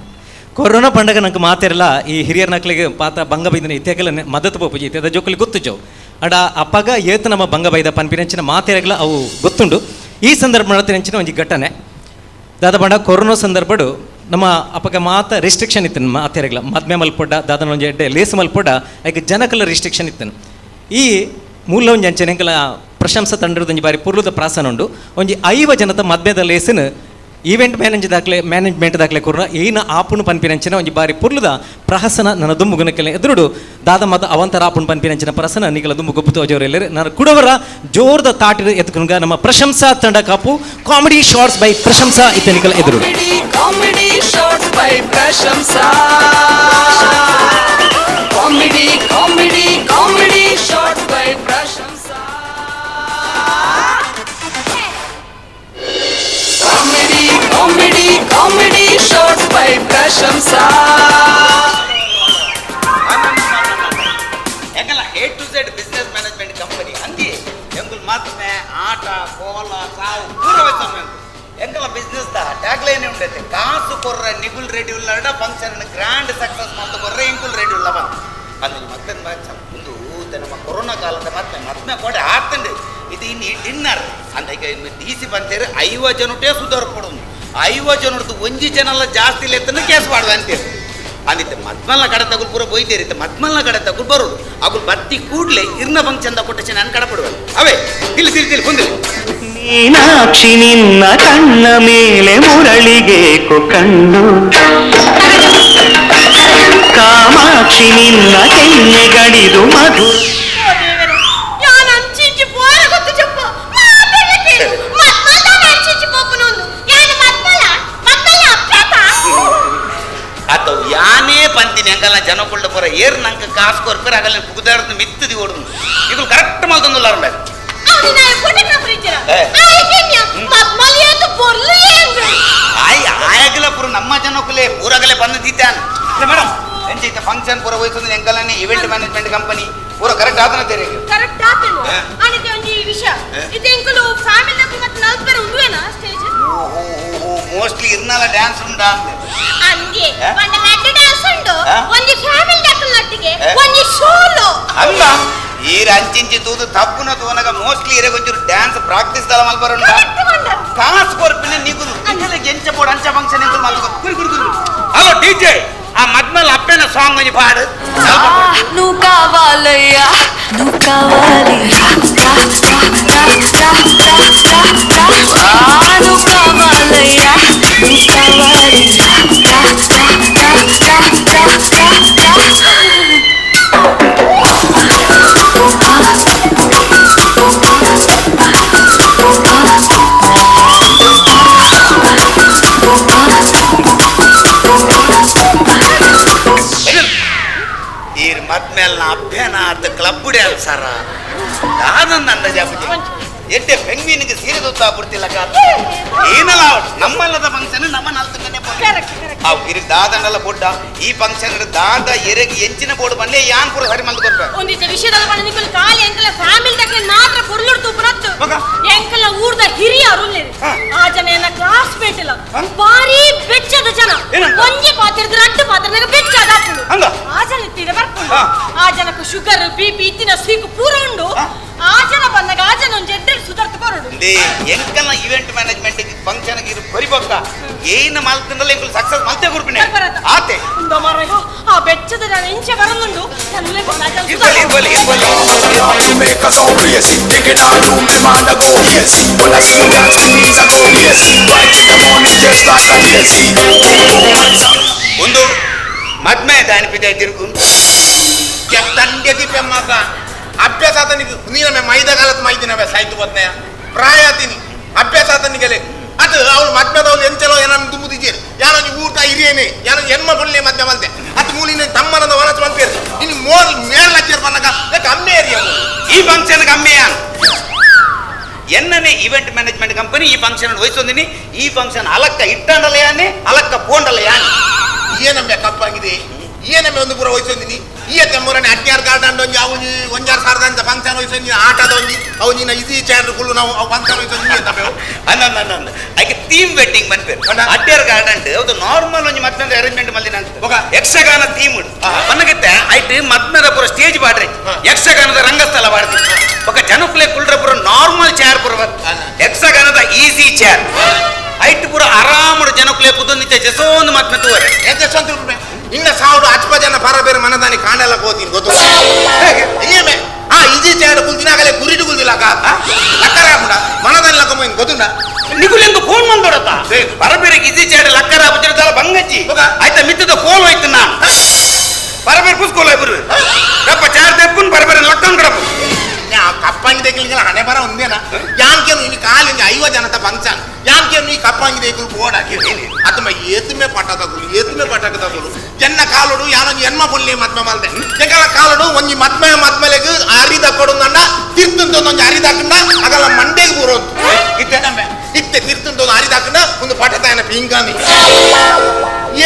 ಕೊರೋನಾ ಪಂಡಗ ನಂಗೆ ಮಾತಿರಲ್ಲ ಈ ಹಿರಿಯರ ನಕ್ಲಿಗೆ ಪಾತ ಬಂಗ ಬೈದನ ಇತ್ಯಾಗಲ ಮದತ್ ಪೋಪುಜಿ ಇತ್ಯಾದ ಜೋಕುಲಿ ಗೊತ್ತು ಜೋ ಅಂಡ ಅಪ್ಪಗ ಏತು ನಮ್ಮ ಬಂಗ ಬೈದ ಪನ್ಪಿನಂಚಿನ ಮಾತಿರಗಲ ಅವು ಗೊತ್ತುಂಡು. ಈ ಸಂದರ್ಭ ನಡತಿನಂಚಿನ ಒಂಜಿ ಘಟನೆ ದಾದ ಪಂಡ ಕೊರೋನಾ ಸಂದರ್ಭಡು ನಮ್ಮ ಅಪ್ಪಗ ಮಾತ ರಿಸ್ಟ್ರಿಕ್ಷನ್ ಇತ್ತು ಮಾತಿರಗಲ ಮದ್ಮೆ ಮಲ್ಪೊಡ್ಡ ದಾದನ ಒಂಜಿ ಎಡ್ಡೆ ಲೇಸ್ ಮಲ್ಪೊಡ್ಡ ಐಕ್ ಜನಕಲ ರಿಸ್ಟ್ರಿಕ್ಷನ್ ಇತ್ತನು. ಈ ಮೂಲ ಒಂಜಿ ಅಂಚನೆ ಎಂಕಲ ಪ್ರಶಂಸಾ ತಂಡದ ಒಂಜಿ ಬಾರಿ ಪುರ್ಲುದ ಪ್ರಾಸನ ಉಂಡು ಒಂಜಿ 5 ಜನತ ಮದ್ಮೆದ ಲೇಸಿನ ಈವೆಂಟ್ ಮ್ಯಾನೇಜ್ ದಾಖಲೆ ಮ್ಯಾನೇಜ್ಮೆಂಟ್ ದಾಖಲೆ ಕೊರ್ನ ಏನ ಆಪುಣು ಪನ್ಪಿನಂಚಿನ ಒಂಜಿ ಬಾರಿ ಪುರ್ಲುದ ಪ್ರಹಸನ ನನ್ನ ದುಂಬುಗುನಕೆಲ್ಲ ಎದುರುಡು ದಾದ ಮತ ಅವಂತರ ಆಪುಣು ಪನ್ಪಿನಂಚಿನ ಪ್ರಹಸನ ನಿಗಲ ದುಂಬು ಗೊಬ್ಬು ತೋಜವರೆಲ್ಲರು ನಾನು ಕುಡವರ ಜೋರದ ತಾಟಿದ ಎತ್ಕುನ್ಗ ನಮ್ಮ ಪ್ರಶಂಸಾ ತಂಡ ಕಾಪು ಕಾಮಿಡಿ ಶಾರ್ಟ್ಸ್ ಬೈ ಪ್ರಶಂಸಾ ಇತ್ತ ನಿಗಲ ಎದುರುಡು. Comedy shorts by Prashamsa. Comedy comedy comedy shorts by Prashamsa. Comedy comedy comedy shorts by Prashamsa. ಎಂಗಲ A to Z business management company ಅಂದಿ ಎಂಗುಲ್ ಮತ್ಮೆ ಆಟ ಕೋಲ ಸಾವು ಪೂರ ವಚನ ಎಂಗಲ ಬಿಸ್ನೆಸ್ the tag line ಉಂಡೈತೆ ಕಾಸು ಕೊರ್ರ ನಿಗುಲ್ ರೆಡಿ ಉಲ್ಲಡ function grand success ಮಾಡ್ತು ಕೊರ್ರ ಇಂಗುಲ್ ರೆಡಿ ಉಲ್ಲ ಬಂದು ಅಂದ್ರೆ ಮತ್ತೆ ಒಂದು ನಮ್ಮ ಕೊರೋನಾ ಕಾಲದ ಮತ್ತೆ ಮತ್ಮೆ ಕೊಡೆ ಆತಂಡು ಇದು ಇನ್ನು ಡಿನ್ನರ್ ಅಂತ ಈಗ ಇನ್ನು ಡಿ ಸಿ ಬಂತೇರಿ 50 ಜನಟೇ ಸುಧಾರ ಕೊಡೋದು 50 ಜನರದ್ದು ಒಂಜಿ ಜನ ಜಾಸ್ತಿ ಇಲ್ಲ ಕೇಸ್ ಮಾಡುವ ಅಂತೇಳಿ ಅಂದಿತ್ತೆ ಮದ್ಮಲ್ನ ಕಡೆ ತಗುಲ್ ಪೂರ ಬೊಯ್ತೇರಿತ್ತೆ ಮದ್ಮಲ್ನ ಕಡೆ ತಗುಲ್ ಬರೋದು ಅಗುಲ್ ಬತ್ತಿ ಕೂಡಲೇ ಇರ್ನ ಫಂಕ್ಷನ್ ಕೊಟ್ಟ ನಾನು ಕಡೆ ಪಡುವ ಅವೇ ತಿಳಿ ತಿಳಿ ತಿಳಿ ಕುಂದಿಲಿ. ಮೀನಾಕ್ಷಿ ನಿನ್ನ ಕಣ್ಣ ಮೇಲೆ ಮುರಳಿಗೇಕು ಕಣ್ಣು, ಕಾಮಾಕ್ಷಿ ನಿನ್ನ ಕೆನ್ನೆಗಳಿದು ಮಧು. ಅಥವಾ ಯಾನೇ ಪಂತಿನಿ ಅಂಕಲ್ಲ ಜನಕೊಳ್ಳ ಪೂರ ಏರ್ ನಂಗೆ ಕಾಸು ಕೊರ್ಪೇರ ಆಗಲ್ಲ ಪುಗುದಾರ್ದು ಮಿತ್ತದಿ ಓಡುದು ಈಗ ಕರೆಕ್ಟ್ ಮಲ್ತಂದುಲ್ಲ ಆಯಾಗಲ ಪೂರ ನಮ್ಮ ಜನಕ್ಕಲೇ ಪೂರಗಲೇ ಬಂದು ದಿದ್ದಾನ ಮೇಡಮ್ ಎಂಚೈತೆ ಫಂಕ್ಷನ್ ಪೂರ ಹೋಯ್ತು ಎಂಕಲನೆ ಈವೆಂಟ್ ಮ್ಯಾನೇಜ್ಮೆಂಟ್ ಕಂಪನಿ ಪೂರ ಕರೆಕ್ಟ್ ಆತನ ತೇರಿ ಕರೆಕ್ಟ್ ಆತನು ಅನಿತೆ ಒಂಜಿ ವಿಷಯ ಇದು ಎಂಕಲು ಫ್ಯಾಮಿಲಿ ನಕಲು ಮತ್ತೆ 40 ಬೇರೆ ಉಂಡುವೇನಾ ಸ್ಟೇಜ್ ಮೋಸ್ಟ್ಲಿ ಇರ್ನಲ ಡ್ಯಾನ್ಸ್ ಉಂಡಾ ಅಂಗೆ ಒಂದ ಲಡ್ಡು ಡ್ಯಾನ್ಸ್ ಉಂಡು ಒಂಜಿ ಫ್ಯಾಮಿಲಿ ನಕಲು ನಟ್ಟಿಗೆ ಒಂಜಿ ಸೋಲೋ ಅಲ್ಲ ಈರ ಅಂಚಿಂಚಿ ತೂದು ತಪ್ಪುನ ತೂನಗ ಮೋಸ್ಟ್ಲಿ ಇರೆ ಗೊಂಚೂರು ಡ್ಯಾನ್ಸ್ ಪ್ರಾಕ್ಟೀಸ್ ದಲ ಮಲ್ಪರುಂಡ ಕಾಸು ಕೊರ್ಪಿನ ನಿಗುಲು ಇಂಕಲೆ ಎಂಚ ಬೋಡ್ ಅಂಚ ಫಂಕ್ಷನ್ ಎಂಕಲು ಮಲ್ತು ಗುರಿ ಗುರಿ ಗುರಿ. ಹಲೋ ಡಿಜೆ ಆ ಮದ್ಮಲ್ ಅಪ್ಪನ ಸಾಂಗ್ ಒಂಜಿ ಪಾಡು. నువ్వు కావాలయ్యా నువ్వు కావాలి రా రా రా రా రా రా రా నువ్వు కావాలయ్యా నువ్వు కావాలి రా రా రా రా రా రా రా. ಮದ್ಮೇಲೆ ಅಭ್ಯನ ಆತ ಕ್ಲಬ್ ಡ್ಯಾನ್ಸರ ದಾದನ್ನ ಅಂದಾಜಾಪುಜಿ ಎಡ್ಡೆ ಪೆಂಗ್ವಿನ್ಗೆ ಸೀರೆ ತುತ್ತಾ ಬಿಡ್ತಿಲ್ಲ ಏನಲ್ಲ ನಮ್ಮಲ್ಲದ ಫಂಕ್ಷನ್ ನಮ್ಮ ನಾಲ್ಕನೇ ಅವು ಇರು ದಾದನಲ್ಲ ಬೊಡ್ಡ ಈ ಫಂಕ್ಷನ್ ದಾದ ಎರೆಗೆ ಎಂಚಿನ ಬೋರ್ಡ್ ಬಂದೆ ಯಾನ್ ಪೂರ ಸರಿ ಮಲ್ದು ಕೊರ್ಪೆ ಒಂದಿತ್ತ ವಿಷಯದಲ್ಲಿ ಬಂದ ನಿಕುಲ್ ಕಾಲಿ ಎಂಕಲ ಫ್ಯಾಮಿಲಿ ದಕ್ಕೆ ಮಾತ್ರ ಪೊರ್ಲುಡ್ ತೂಪನತ್ತು ಎಂಕಲ ಊರ್ದ ಹಿರಿಯರು ಆ ಜನ ಎನ್ನ ಕ್ಲಾಸ್ಮೇಟ್ ಇಲ್ಲ ಬಾರಿ ಬೆಚ್ಚದ ಜನ ಒಂಜಿ ಪಾತ್ರದ ರಟ್ಟು ಪಾತ್ರದಾಗ ಬೆಚ್ಚದ ಹಾಕುಳು ಆ ಜನ ಇತ್ತಿದೆ ಬರ್ಕೊಂಡು ಆ ಜನಕ್ಕೆ ಶುಗರ್ ಬಿಪಿ ಇತ್ತಿನ ಸೀಕು ಪೂರ ಉಂಡು ಆ ಜನ ಬಂದಾಗ ಆ ಜನ ಒಂಜಿ ಎಡ್ಡೆ ಸುಧಾರ್ತ ಬರೋಡು ಎಂಕಲ್ನ ಈವೆಂಟ್ ಮ್ಯಾನೇಜ್ಮೆಂಟ್ ಫಂಕ್ಷನ್ ಇರು ಬರಿಬೊಕ್ಕ ಏನು ಮಲ್ತಂದಲ್ಲ ಎಂಕಲ್ ಸಕ್ಸಸ್ ಮಲ್ತೆ ಕೊರ್ಪಿನೆ ಆತೆ ಉಂಡ ಮಾರಾಯೋ ಆ ಬೆಚ್ಚದ ಜನ ಇಂಚೆ ಬರೋದುಂಡು ಇರ್ಬಲಿ ಇರ್ಬಲಿ ಇರ್ಬಲಿ. Make us all crazy. Take it all room, the man go crazy. When I see you dance, the knees I go lazy. Right in the morning, just like a lazy. ಒಂದು ಮದ್ಮೆ ದಾನಿಪಿದೆ ತಿರುಗು ತಂದೆ ದೀಪಮ್ಮಕ್ಕ ಅಭ್ಯಾಸ ಆತನಿಗೆ ನೀನೊಮ್ಮೆ ಮೈದ ಕಾಲದ ಮೈದಿನವೇ ಸಾಯ್ತು ಬದ್ನೆಯ ಪ್ರಾಯ ಆತೀನಿ ಅಭ್ಯಾಸ ಆತನಿಗೆಲೆ ಅದು ಅವಳು ಮದ್ಮೆದವಳು ಎಂಚಲೋ ಏನೋ ದುಂಬುದಿದ್ದೀರಿ ಯಾರೋ ನೀವು ಊಟ ಹಿರಿಯೇನೆ ಯಾರೋ ಎನ್ಮ ಬೊಳ್ಳೆ ಮದ್ಮೆ ಮಲ್ತೆ ಅದು ಮೂಲಿನ ತಮ್ಮನದ ವನಸ ಮಲ್ಪೇರು ಇನ್ನು ಮೋರ್ ಮೇರ್ಲ ಚೇರ್ ಬನ್ನಗ ಯಾಕೆ ಅಮ್ಮೆ ಏರಿಯ ಈ ಫಂಕ್ಷನ್ಗೆ ಅಮ್ಮೆಯ ಎನ್ನನೆ ಈವೆಂಟ್ ಮ್ಯಾನೇಜ್ಮೆಂಟ್ ಕಂಪನಿ ಈ ಫಂಕ್ಷನ್ ವಹಿಸೊಂದಿನಿ. ಈ ಫಂಕ್ಷನ್ ಅಲಕ್ಕ ಇಟ್ಟಾಂಡಲ ಯಾನೆ ಅಲಕ್ಕ ಪೋಂಡಲ ಯಾನೆ. ಏನಮ್ಮೆ ಕಪ್ಪಾಗಿದೆ ಏನಮ್ಮೆ ಒಂದು ಪೂರ ವಹಿಸೊಂದಿನಿ. ಈ ತಮ್ಮೂರನೆ ಅಟ್ಯಾರ್ ಗಾರ್ಡನ್ ಒಂಜಿ ಅವು ಒಂಜಾರು ಸಾವಿರದ ಅಂತ ಫಂಕ್ಷನ್ ವಹಿಸೊಂದಿನಿ. ಆಟದ ಒಂಜಿ ಅವು ನಿನ್ನ ಇಸಿ ಚೇರ್ ಕುಳ್ಳು ನಾವು ಅವು ಫಂಕ್ಷನ್ ವಹಿಸೊಂದಿನಿ ಅಂತ ಅನ್ನ ಅನ್ನ ಐಕೆ ಥೀಮ್ ವೆಡ್ಡಿಂಗ್ ಬಂದ್ಪೇರು ಅಟ್ಯಾರ್ ಗಾರ್ಡನ್ ಅದು ನಾರ್ಮಲ್ ಒಂಜಿ ಮತ್ತೊಂದು ಅರೇಂಜ್ಮೆಂಟ್ ಮಲ್ಲಿನ ಯಕ್ಷಗಾನ ಥೀಮ್ ಮನಗತ್ತೆ ಐಟ್ ಮದ್ಮದ ಪೂರ ಸ್ಟೇಜ್ ಬಾಡ್ರಿ ಯಕ್ಷಗಾನದ ರಂಗಸ್ಥಳ ಬಾಡ್ರಿ ఒక ಜನಕುಲೆ ಕುಲ್ರ ಪೂರ ನಾರ್ಮಲ್ ಚೇರ್ ಪೂರ ಯಕ್ಷಗಾನದ ಈಸಿ ಚೇರ್ ಐಟ್ ಪೂರ ಆರಾಮಡು ಜನಕುಲೆ ಕುದೊಂದಿತ್ತೆ ಜಸೋಂದು ಮದ್ಮೆ ತೂವರೆ ಜಸೋಂದು ಇನ್ನ ಸಾವಿರ ಅಚ್ಪ ಜನ ಪರ ಬೇರೆ ಮನದಾನಿ ಕಾಂಡೆಲ್ಲ ಕೋತೀನಿ ಗೊತ್ತು ಏಮೆ ಆ ಇಜಿ ಚೇರ್ ಕುಲ್ದಿನಾಗಲೇ ಗುರಿಡು ಕುಲ್ದಿಲಾಕ ಲಕ್ಕರ ಹಾಕುಂಡ ಮನದಾನಿ ಲಕ್ಕ ಮೋಯಿನ್ ಗೊತ್ತುಂಡ ನಿಗುಲೆಂದು ಫೋನ್ ಬಂದೊಡತ್ತ ಪರಬೇರೆ ಇಜಿ ಚೇರ್ ಲಕ್ಕರ ಹಾಕುತ್ತಿರ ಬಂಗಜ್ಜಿ ಆಯ್ತಾ ಮಿತ್ತದ ಫೋನ್ ಹೋಯ್ತು ನಾನು ಪರಬೇರೆ ಪುಸ್ಕೋಲ ಇಬ್ಬರು ರಪ್ಪ ಚಾರ್ ತೆಪ್ಪುನ್ ಪರಬೇರೆ ಲಕ್ಕನ್ ಕಡಪು ಕಪ್ಪಂಗಿ ದೇಕಲಿಗೆ ಹಣೆ ಬರ ಒಂದೇನಾ ಯಾನ್ಕೇನು ಇನ್ನು ಕಾಲಿ 50 ಜನತ ಫಂಕ್ಷನ್ ಯಾನ್ಕೇನು ಈ ಕಪ್ಪಂಗಿ ದೇಕಲು ಬೋರ್ಡ್ ಹಾಕಿ ಅಥವಾ ಏತುಮೆ ಪಟ್ಟ ತಗುಲು ಏತುಮೆ ಪಟ್ಟ ತಗುಲು ಜನ್ನ ಕಾಲಡು ಯಾನೊಂದು ಎನ್ಮ ಪುಳ್ಳಿ ಮದ್ಮೆ ಮಲ್ದೆ ಎಂಕಲ ಕಾಲಡು ಒಂಜಿ ಮದ್ಮೆ ಮದ್ಮೆಲೆಗ್ ಅರಿದ ಕೊಡುಂದಣ್ಣ ತಿರ್ತುಂದೊಂದು ಅರಿದಾಕಂಡ ಅಗಲ ಮಂಡೆಗೆ ಬರೋದು ಇತ್ತೆ ನಂಬೆ ಇತ್ತೆ ತಿರ್ತುಂದೊಂದು ಅರಿದಾಕಂಡ ಒಂದು ಪಟ ತಾಯನ ಪಿಂಗಾನಿ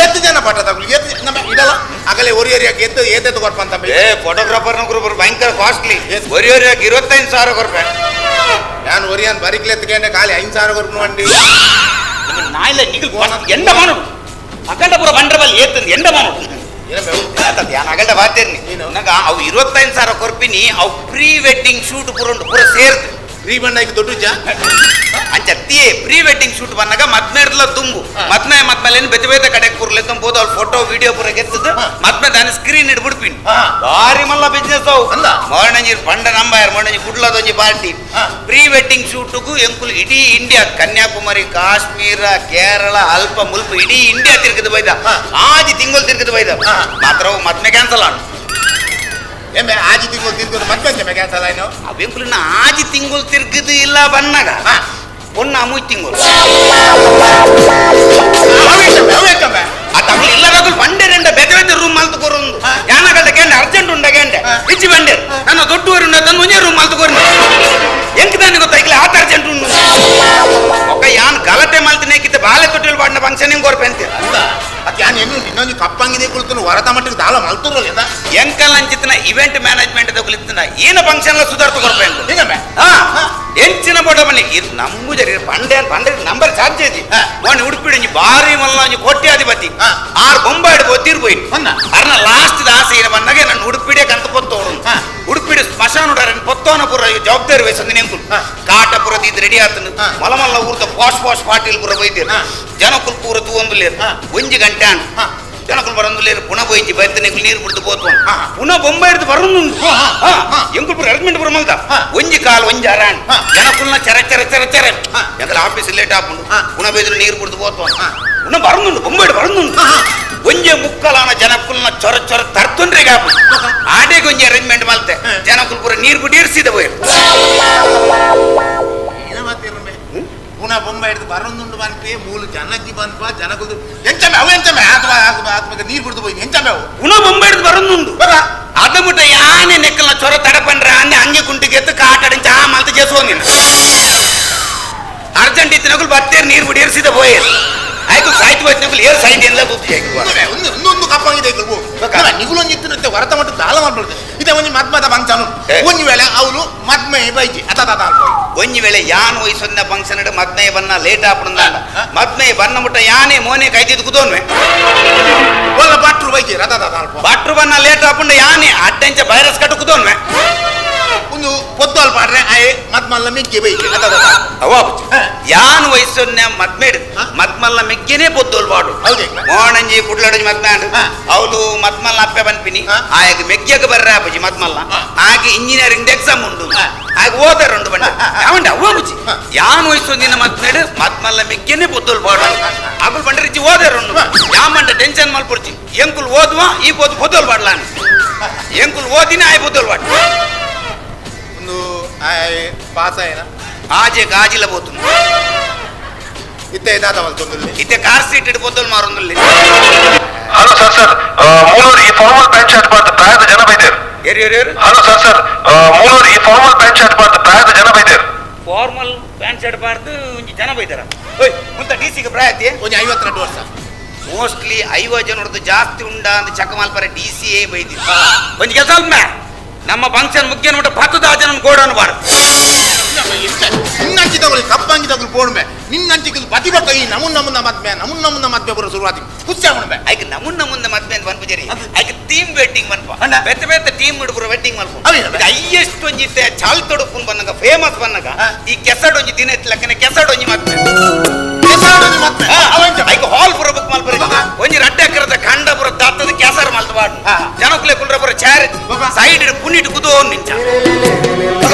ಏತು ಜನ ಪಟ್ಟ ತಗುಲು ಏತು ನಮ್ಮ ಇಡಲ್ಲ ಅಗಲೇ ಒರಿಯರಿಯಾಗಿ ಎದ್ದು ಏತೆದ್ದು ಕೊರ್ಪ ಅಂತ ಏ ಫೋಟೋಗ್ರಾಫರ್ನ ಗ್ರೂಪ್ ಭಯಂಕರ ಕಾಸ್ಟ್ಲಿ ಒರಿಯರಿಯಾಗಿ 25,000 ಕೊರ್ಪೆ. ನಾನು ಒರಿಯನ್ ಬರಿಕ್ಲೆತ್ಕಂಡೆ ಖಾಲಿ 5,000 ಕೊರ್ಪು ಅಂಡಿ ನಾಯಿಲ್ಲ ನಿಗಲ್ ಎಂಡ ಮಾಡು ಅಗಂಡ ಪೂರ ಬಂಡ್ರಬಲ್ ಏತಂದು ಎಂಡ ಮಾಡು ಯಾನ್ ಅಗಂಡ ಬಾತೇರ್ನಿ ನಂಗೆ ಅವು 25,000 ಕೊರ್ಪಿನಿ ಅವು ಪ್ರೀ ವೆಡ್ಡಿಂಗ್ ಶೂಟ್ ಪೂರ ಉಂಟು ಪೂರ ಸೇರ್ತು ಪ್ರೀ ಬಂಡಾಗಿ ದೊಡ್ಡ ಅಂಚತ್ತಿಯೇ ಪ್ರೀ ವೆಡ್ಡಿಂಗ್ ಶೂಟ್ ಬಂದಾಗ ಮದ್ಮೇರ್ಲ ತುಂಬು ಮದ್ಮೆ ಮದ್ಮೇಲೆ ಬೇತೆ ಬೇತೆ ಕಡೆ ಕೂರ್ಲೆ ತುಂಬೋದು ಅವ್ರು ಫೋಟೋ ವಿಡಿಯೋ ಪೂರ ಗೆತ್ತದ ಮದ್ಮೆ ದಾನಿ ಸ್ಕ್ರೀನ್ ಇಡ್ಬಿಡ್ಪಿನ್ ಭಾರಿ ಮಲ್ಲ ಬಿಸ್ನೆಸ್ ಅವು ಮೊರಣಂಜಿ ಪಂಡ ನಂಬಾಯರ್ ಮೊರಣಂಜಿ ಕುಡ್ಲದೊಂಜಿ ಪಾರ್ಟಿ ಪ್ರೀ ವೆಡ್ಡಿಂಗ್ ಶೂಟ್ಗೂ ಎಂಕುಲು ಇಡೀ ಇಂಡಿಯಾ ಕನ್ಯಾಕುಮಾರಿ ಕಾಶ್ಮೀರ ಕೇರಳ ಅಲ್ಪ ಮುಲ್ಪ ಇಡೀ ಇಂಡಿಯಾ ತಿರುಗದ ಬೈದ ಆಜಿ ತಿಂಗಳು ತಿರುಗದ ಬೈದ ಮಾತ್ರ ಮದ್ಮೆ ಕ್ಯಾನ್ಸಲ್ ಆಡು ಏಮೆ ಆಜಿ ತಿಂಗಳು ತಿರ್ಗದು ಮತ್ತೆ ಕ್ಯಾನ್ಸಲ್ ಆಯ್ನು ಅವೆಂಕುಲಿನ ಆಜಿ ತಿಂಗಳು ತಿರ್ಗದು ಇಲ್ಲ ಬನ್ನಾಗ ಒನ್ನ ಅಮೂಯ್ ತಿಂಗಳು ಅತಗಳು ಇಲ್ಲದಾಗಲು ಬಂಡೆ ರೆಂಡ ಬೇತೆ ಬೇತೆ ರೂಮ್ ಮಲ್ತು ಕೊರೊಂದು ಯಾನಗಲ್ದ ಕೇಂಡ ಅರ್ಜೆಂಟ್ ಉಂಡ ಕೇಂಡೆ ಇಚ್ಚಿ ಬಂಡೆ ನನ್ನ ದೊಡ್ಡವರು ಉಂಡ ತಂದು ಒಂಜೇ ರೂಮ್ ಮಲ್ತು ಕೊರಂಡು ಎಂಕ್ ತಾನೆ ಗೊತ್ತಾಯ್ಕಲೆ ಆತ ಅರ್ಜೆಂಟ್ ಉಂಡು ಒಕ್ಕ ಯಾನ್ ಗಲಾಟೆ ಮಲ್ತಿನೇಕಿತ್ತೆ ಬಾಲೆ ತೊಟ್ಟಿಲ್ ಬಾಡಿನ ಫಂಕ್ಷನ್ ಹಿಂಗ್ ಕೊರ್ಪೆ ಅಂತೆ ಅದು ಯಾನ್ ಎನ್ನು ಇನ್ನೊಂದು ಕಪ್ಪಂಗಿದೆ ಕುಳಿತು ವರತ ಮಟ್ಟಿಗೆ ದಾಲ ಮಲ್ತುರಲ್ಲ ಎಂಕಲ್ ಅಂಚಿತ್ತಿನ ಇವೆಂಟ್ ಮ್ಯಾನೇಜ್ಮೆಂಟ್ ತಗೊಳಿತ್ತಿನ ಏನು ಫಂಕ್ಷನ್ ಎಲ್ಲ ಸುಧಾರ್ತು ಕೊರ್ಪೆ ಅಂತ ಎಂಚಿನ ಬೋಟ ಬನ್ನಿ ಇದು ನಂಬುಜರಿ ಪಂಡೆ ಪಂಡೆ ನಂಬರ್ ಚಾರ್ಜ್ ಐತಿ ಮೊನ್ನೆ ಉಡುಪಿಡಿ ಭಾರಿ ಮಲ್ಲ ಕೋಟ್ಯಾಧಿಪತಿ ಆರು ಬೊಂಬಾಯಿ ತೀರ್ ಪೋಯಿ ಅರ್ನ ಲಾಸ್ಟ್ ಆಸೆ ಏನ ಬಂದಾಗ ನನ್ನ ಉಡುಪಿಡೆ ಕಂತ ಪೊತ್ತೋಡು ಉಡುಪಿಡಿ ಸ್ಮಶಾನ ಪೊತ್ತೋನ ಪೂರ ಜವಾಬ್ದಾರಿ ವಹಿಸಂದು ನೆಂಕುಲು ಕಾಟಪುರ ಇದು ರೆಡಿ ಆತನು ಮಲಮಲ್ಲ ಊರ್ದ ಪಾಶ್ ಪಾಶ್ ಪಾಟೀಲ್ ಪೂರ ಬೈದಿರು ಜನಕುಲ್ ಪೂರ ತೂವೊಂದುಲೇರು ಒಂಜಿ ಗಂಟೆ ಆಂಡ್ ಜನಕುಲ್ ಬರಂದುಲೇರು ಪುನಃ ಬೈತಿ ಬೈತನೆಂಕುಲು ನೀರು ಬಿಡ್ದು ಪೋತು ಪುನಃ ಬೊಂಬೈ ಹಿಡ್ದು ಬರಂದು ಎಂಕುಲ್ ಪೂರ ಅರೇಂಜ್ಮೆಂಟ್ ಪೂರ ಮಲ್ದ ಒಂಜಿ ಕಾಲು ಒಂಜಿ ಅರಾಂಡ್ ಜನಕುಲ್ನ ಚೆರ ಚೆರ ಚೆರ ಚೆರ ಎಂಕಲ್ ಆಫೀಸ್ ಲೇಟ್ ಆಪುಂಡು ಪುನಃ ಬೈದ್ರು ನೀರು ಬಿಡ್ದು ಪೋತು ಪುನಃ ಬರಂದುಂಡು ಬೊಂಬೈ ಬರಂದುಂಡು ಒಂಜೆ ಮುಕ್ಕಲಾನ ಜನಕುಲ್ನ ಚೊರ ಚೊರ ತರ್ತುಂಡ್ರೆ ಆಪುಂಡು ಆಡೆಗೆ ಒಂಜಿ ಅರೇಂಜ್ಮೆಂಟ್ ಮಲ್ತೆ ಜನಕುಲ್ ಪೂರ ನೀರು ಬಿಟ್ಟು ಇರಿಸಿದ ಪೋಯ್ ಪುನಃ ಬೊಂಬೈ ಹಿಡಿದು ಬರೋದುಂಡು ಬನ್ಪೆ ಮೂಲು ಜನಜ್ಜಿ ಬನ್ಪ ಜನಕುಲ್ದು ಎಂಚಮೆ ಅವು ಎಂಚಮೆ ಆತ್ಮ ಆತ್ಮ ನೀರು ಬಿಡ್ದು ಪೋಯಿ ಎಂಚಮೆ ಅವು ಪುನಃ ಬೊಂಬೈ ಹಿಡಿದು ಬರೋದುಂಡು ಅದ ಮುಟ್ಟ ಯಾನೆ ನೆಕ್ಕಲ್ನ ಚೊರ ತಡಪಂಡ್ರೆ ಅನ್ನೆ ಹಂಗೆ ಕುಂಟಿಗೆ ಎತ್ತು ಕಾಟడించి ಆ ಮಲ್ತ చేసుకొని ಅರ್ಜೆಂಟ್ ಇತ್ತಿನಗುಲು ಬತ್ತೇರು ನೀರು ಬಿಡಿ ಇರಿಸಿದ ಪೋಯೇರು ಆಯ್ತು ಸಾಯ್ತು ಬತ್ತಿನಗುಲು ಏರು ಸಾಯ್ತು ಎಲ್ಲ ಗೊತ್ತು ಒಂದೊಂದು ಕಪ್ಪಂಗಿದೆ ನಿಗುಲೊಂದು ಇತ್ತು ಹೊರತ ಮಟ್ಟ ದಾಲ ಮಾಡ್ಬಿಡ್ತೆ ಇದೆ ಒಂಜಿ ಮದ್ಮದ ಫಂಕ್ಷನ್ ಒಂಜಿ ವೇಳೆ ಅವಳು ಮದ್ಮೆ ಬೈಜಿ ಅತ ಒಂಜಿ ವೇಳೆ ಯಾನ್ ವಯಸ್ಸೊಂದ ಫಂಕ್ಷನ್ ಮದ್ಮೆ ಬನ್ನ ಲೇಟ್ ಆಪುಂಡ ಮದ್ಮೆ ಬನ್ನ ಮುಟ್ಟ ಯಾನೆ ಮೋನೆ ಕೈತಿದ್ದು ಕುದೋನ್ವೆ ಒಲ್ಲ ಬಾಟ್ರು ಬೈಜಿ ರಥ ಬಾಟ್ರು ಬನ್ನ ಲೇಟ್ ಆಪುಂಡ ಯಾನೆ ಅಡ್ಡಂಚ ವೈರಸ್ ಕಟ್ಟು ಕುದೋನ್ವೆ ಒಂದು ಪೊದ್ದಲ್ ಪಾಡ್ರೆ ಆಯೆ ಮದ್ಮಲ್ಲ ಮಿಗ್ಗೆ ಬೈಜಿ ಅತ ಅವ ಯಾನ್ ವಯಸ್ಸೊನ್ನ ಮದ್ಮೇಡ್ ಮದ್ಮಲ್ಲ ಮಿಗ್ಗೆನೆ ಪೊದ್ದೋಲ್ ಪಾಡು ಮೋಣಂಜಿ ಕುಡ್ಲಡಂಜಿ ಮದ್ಮಾಂಡ್ ಅವಳು ಮದ್ಮಲ್ಲ ಅಪ್ಪೆ ಬನ್ಪಿನಿ ಆಯಗ ಮೆಗ್ಗೆಗ ಬರ್ರೆ ಅಪ್ಪಜಿ ಮದ್ಮಲ್ಲ ಆಗೆ ಇಂಜಿನಿಯರಿಂಗ್ ಎಕ್ಸಾಮ್ ಉಂಡು ಆಗ ಓದಾರ ಉಂಡು ಬಂಡ ಯಾವಂಡ ಅವ್ವ ಬುಜ್ಜಿ ಯಾನ್ ವಯಸ್ಸೊಂದಿನ ಮದ್ಮೇಡ್ ಮದ್ಮಲ್ಲ ಮೆಗ್ಗೆನೆ ಪೊದ್ದೋಲ್ ಪಾಡು ಅಗುಲ್ ಬಂಡ್ರಿಜ್ಜಿ ಓದಾರ ಉಂಡು ಯಾಮಂಡ ಟೆನ್ಷನ್ ಮಲ್ಪುರ್ಚಿ ಎಂಕುಲ್ ಓದುವ ಈ ಪೊದ್ದು ಪೊದ್ದೋಲ್ ಪಾಡ್ಲಾನೆ ಎಂಕುಲ್ ಓದಿನ ಆಯ್ ಪೊದ್ದೋಲ್ ಪಾಡು ಒಂದು ಪಾಸ್ ಆಯ್ನ ಆಜೆ ಗಾಜಿಲ ಪೋತು ಇತ್ತೆ ಇದಾದ ಮಲ್ತೊಂದುಲ್ಲೆ ಇತ್ತೆ ಕಾರ್ ಸೀಟ್ ಇಟ್ಟು ಪೊದ್ದೋಲ್ ಮಾರೊಂದುಲ್ಲೆ. ಹಲೋ ಸರ್ ಸರ್ ಮೂಲೂರು ಈ ಫಾರ್ಮಲ್ ಪ್ಯಾಂಟ್ ಶರ್ಟ್ ಬಾರ್ದು ಪ್ರಾಯದ ಜನ ಬೈದೇರು. ಏರು ಏರು ಏರು. ಹಲೋ ಸರ್ ಸರ್ ಮೂಲೂರು ಈ ಫಾರ್ಮಲ್ ಪ್ಯಾಂಟ್ ಶರ್ಟ್ ಬಾರ್ದು ಪ್ರಾಯದ ಜನ ಬೈದೇರು. ಫಾರ್ಮಲ್ ಪ್ಯಾಂಟ್ ಶರ್ಟ್ ಬಾರ್ದು ಒಂಜಿ ಜನ ಬೈದಾರ. ಓಯ್ ಮುಂತ ಡಿ ಸಿಗೆ ಪ್ರಾಯತಿ ಒಂಜಿ 52 ವರ್ಷ ಮೋಸ್ಟ್ಲಿ 50 ಜನರದ್ದು ಜಾಸ್ತಿ ಉಂಡ ಅಂತ ಚಕಮಾಲ್ಪರ ಡಿ ಸಿ ಎ ಬೈದಿ. ಒಂಜಿ ಕೆಲಸ ಅಲ್ಪ ನಮ್ಮ ಫಂಕ್ಷನ್ ಮುಖ್ಯ ನೋಟ ಪತ್ತದ ಜನ ಗೋಡನ್ನು ಬಾರ್ದು. ನಿನ್ನಂಚಿ ತಗೊಳ್ಳಿ ಕಪ್ಪಂಗಿ ತಗೊಳ್ಳಿ ಪೋಡ್ಮೆ ನಿನ್ನಂಚಿಗೆ ಬತಿ ಬಕ್ಕ ಈ ನಮುನ್ ನಮುನ್ನ ಮದ್ಮೆ ನಮುನ್ ನಮುನ್ನ ಮದ್ಮೆ ಬರೋ ಶುರುವಾತಿ ಖುಷಿ ಆಗುಣ್ಮೆ. ಐಕ್ ನಮುನ್ ನಮುನ್ನ ಮದ್ಮೆ ಅಂತ ಪನ್ಪುಜರಿ ಐಕ್ ಟೀಮ್ ವೆಡ್ಡಿಂಗ್ ಮನ್ಪ ಬೆತ್ತ ಬೆತ್ತ ಟೀಮ್ ಇಡ್ಬುರ ವೆಡ್ಡಿಂಗ್ ಮಲ್ಪ. ಹೈಯೆಸ್ಟ್ ಒಂಜಿ ಚಾಲ್ ತೊಡುಪುನ್ ಬನ್ನಗ ಫೇಮಸ್ ಬನ್ನಗ ಈ ಕೆಸಡ್ ಒಂಜಿ ದಿನ ಎತ್ತಲಕ್ಕನೆ ಕೆಸಡ್ ಒಂಜಿ ಮದ್ಮೆ ಮದ್ಮೆ ಐಕ್ ಹಾಲ್ ಪುರ ಬುಕ್ ಮಲ್ಪರ ಒಂಜಿ ರಡ್ಡೆ ಎಕರದ ಖಂಡ ಪುರ ದಾತದ ಕೆಸರ್ ಮಲ್ತ ಬಾಡು ಜನಕುಲೆ ಕುಲ್ರ ಪುರ ಚೇರ್ ಸೈಡ್ ಪುನಿಟ್ ಕುದೋ ನಿಂಚ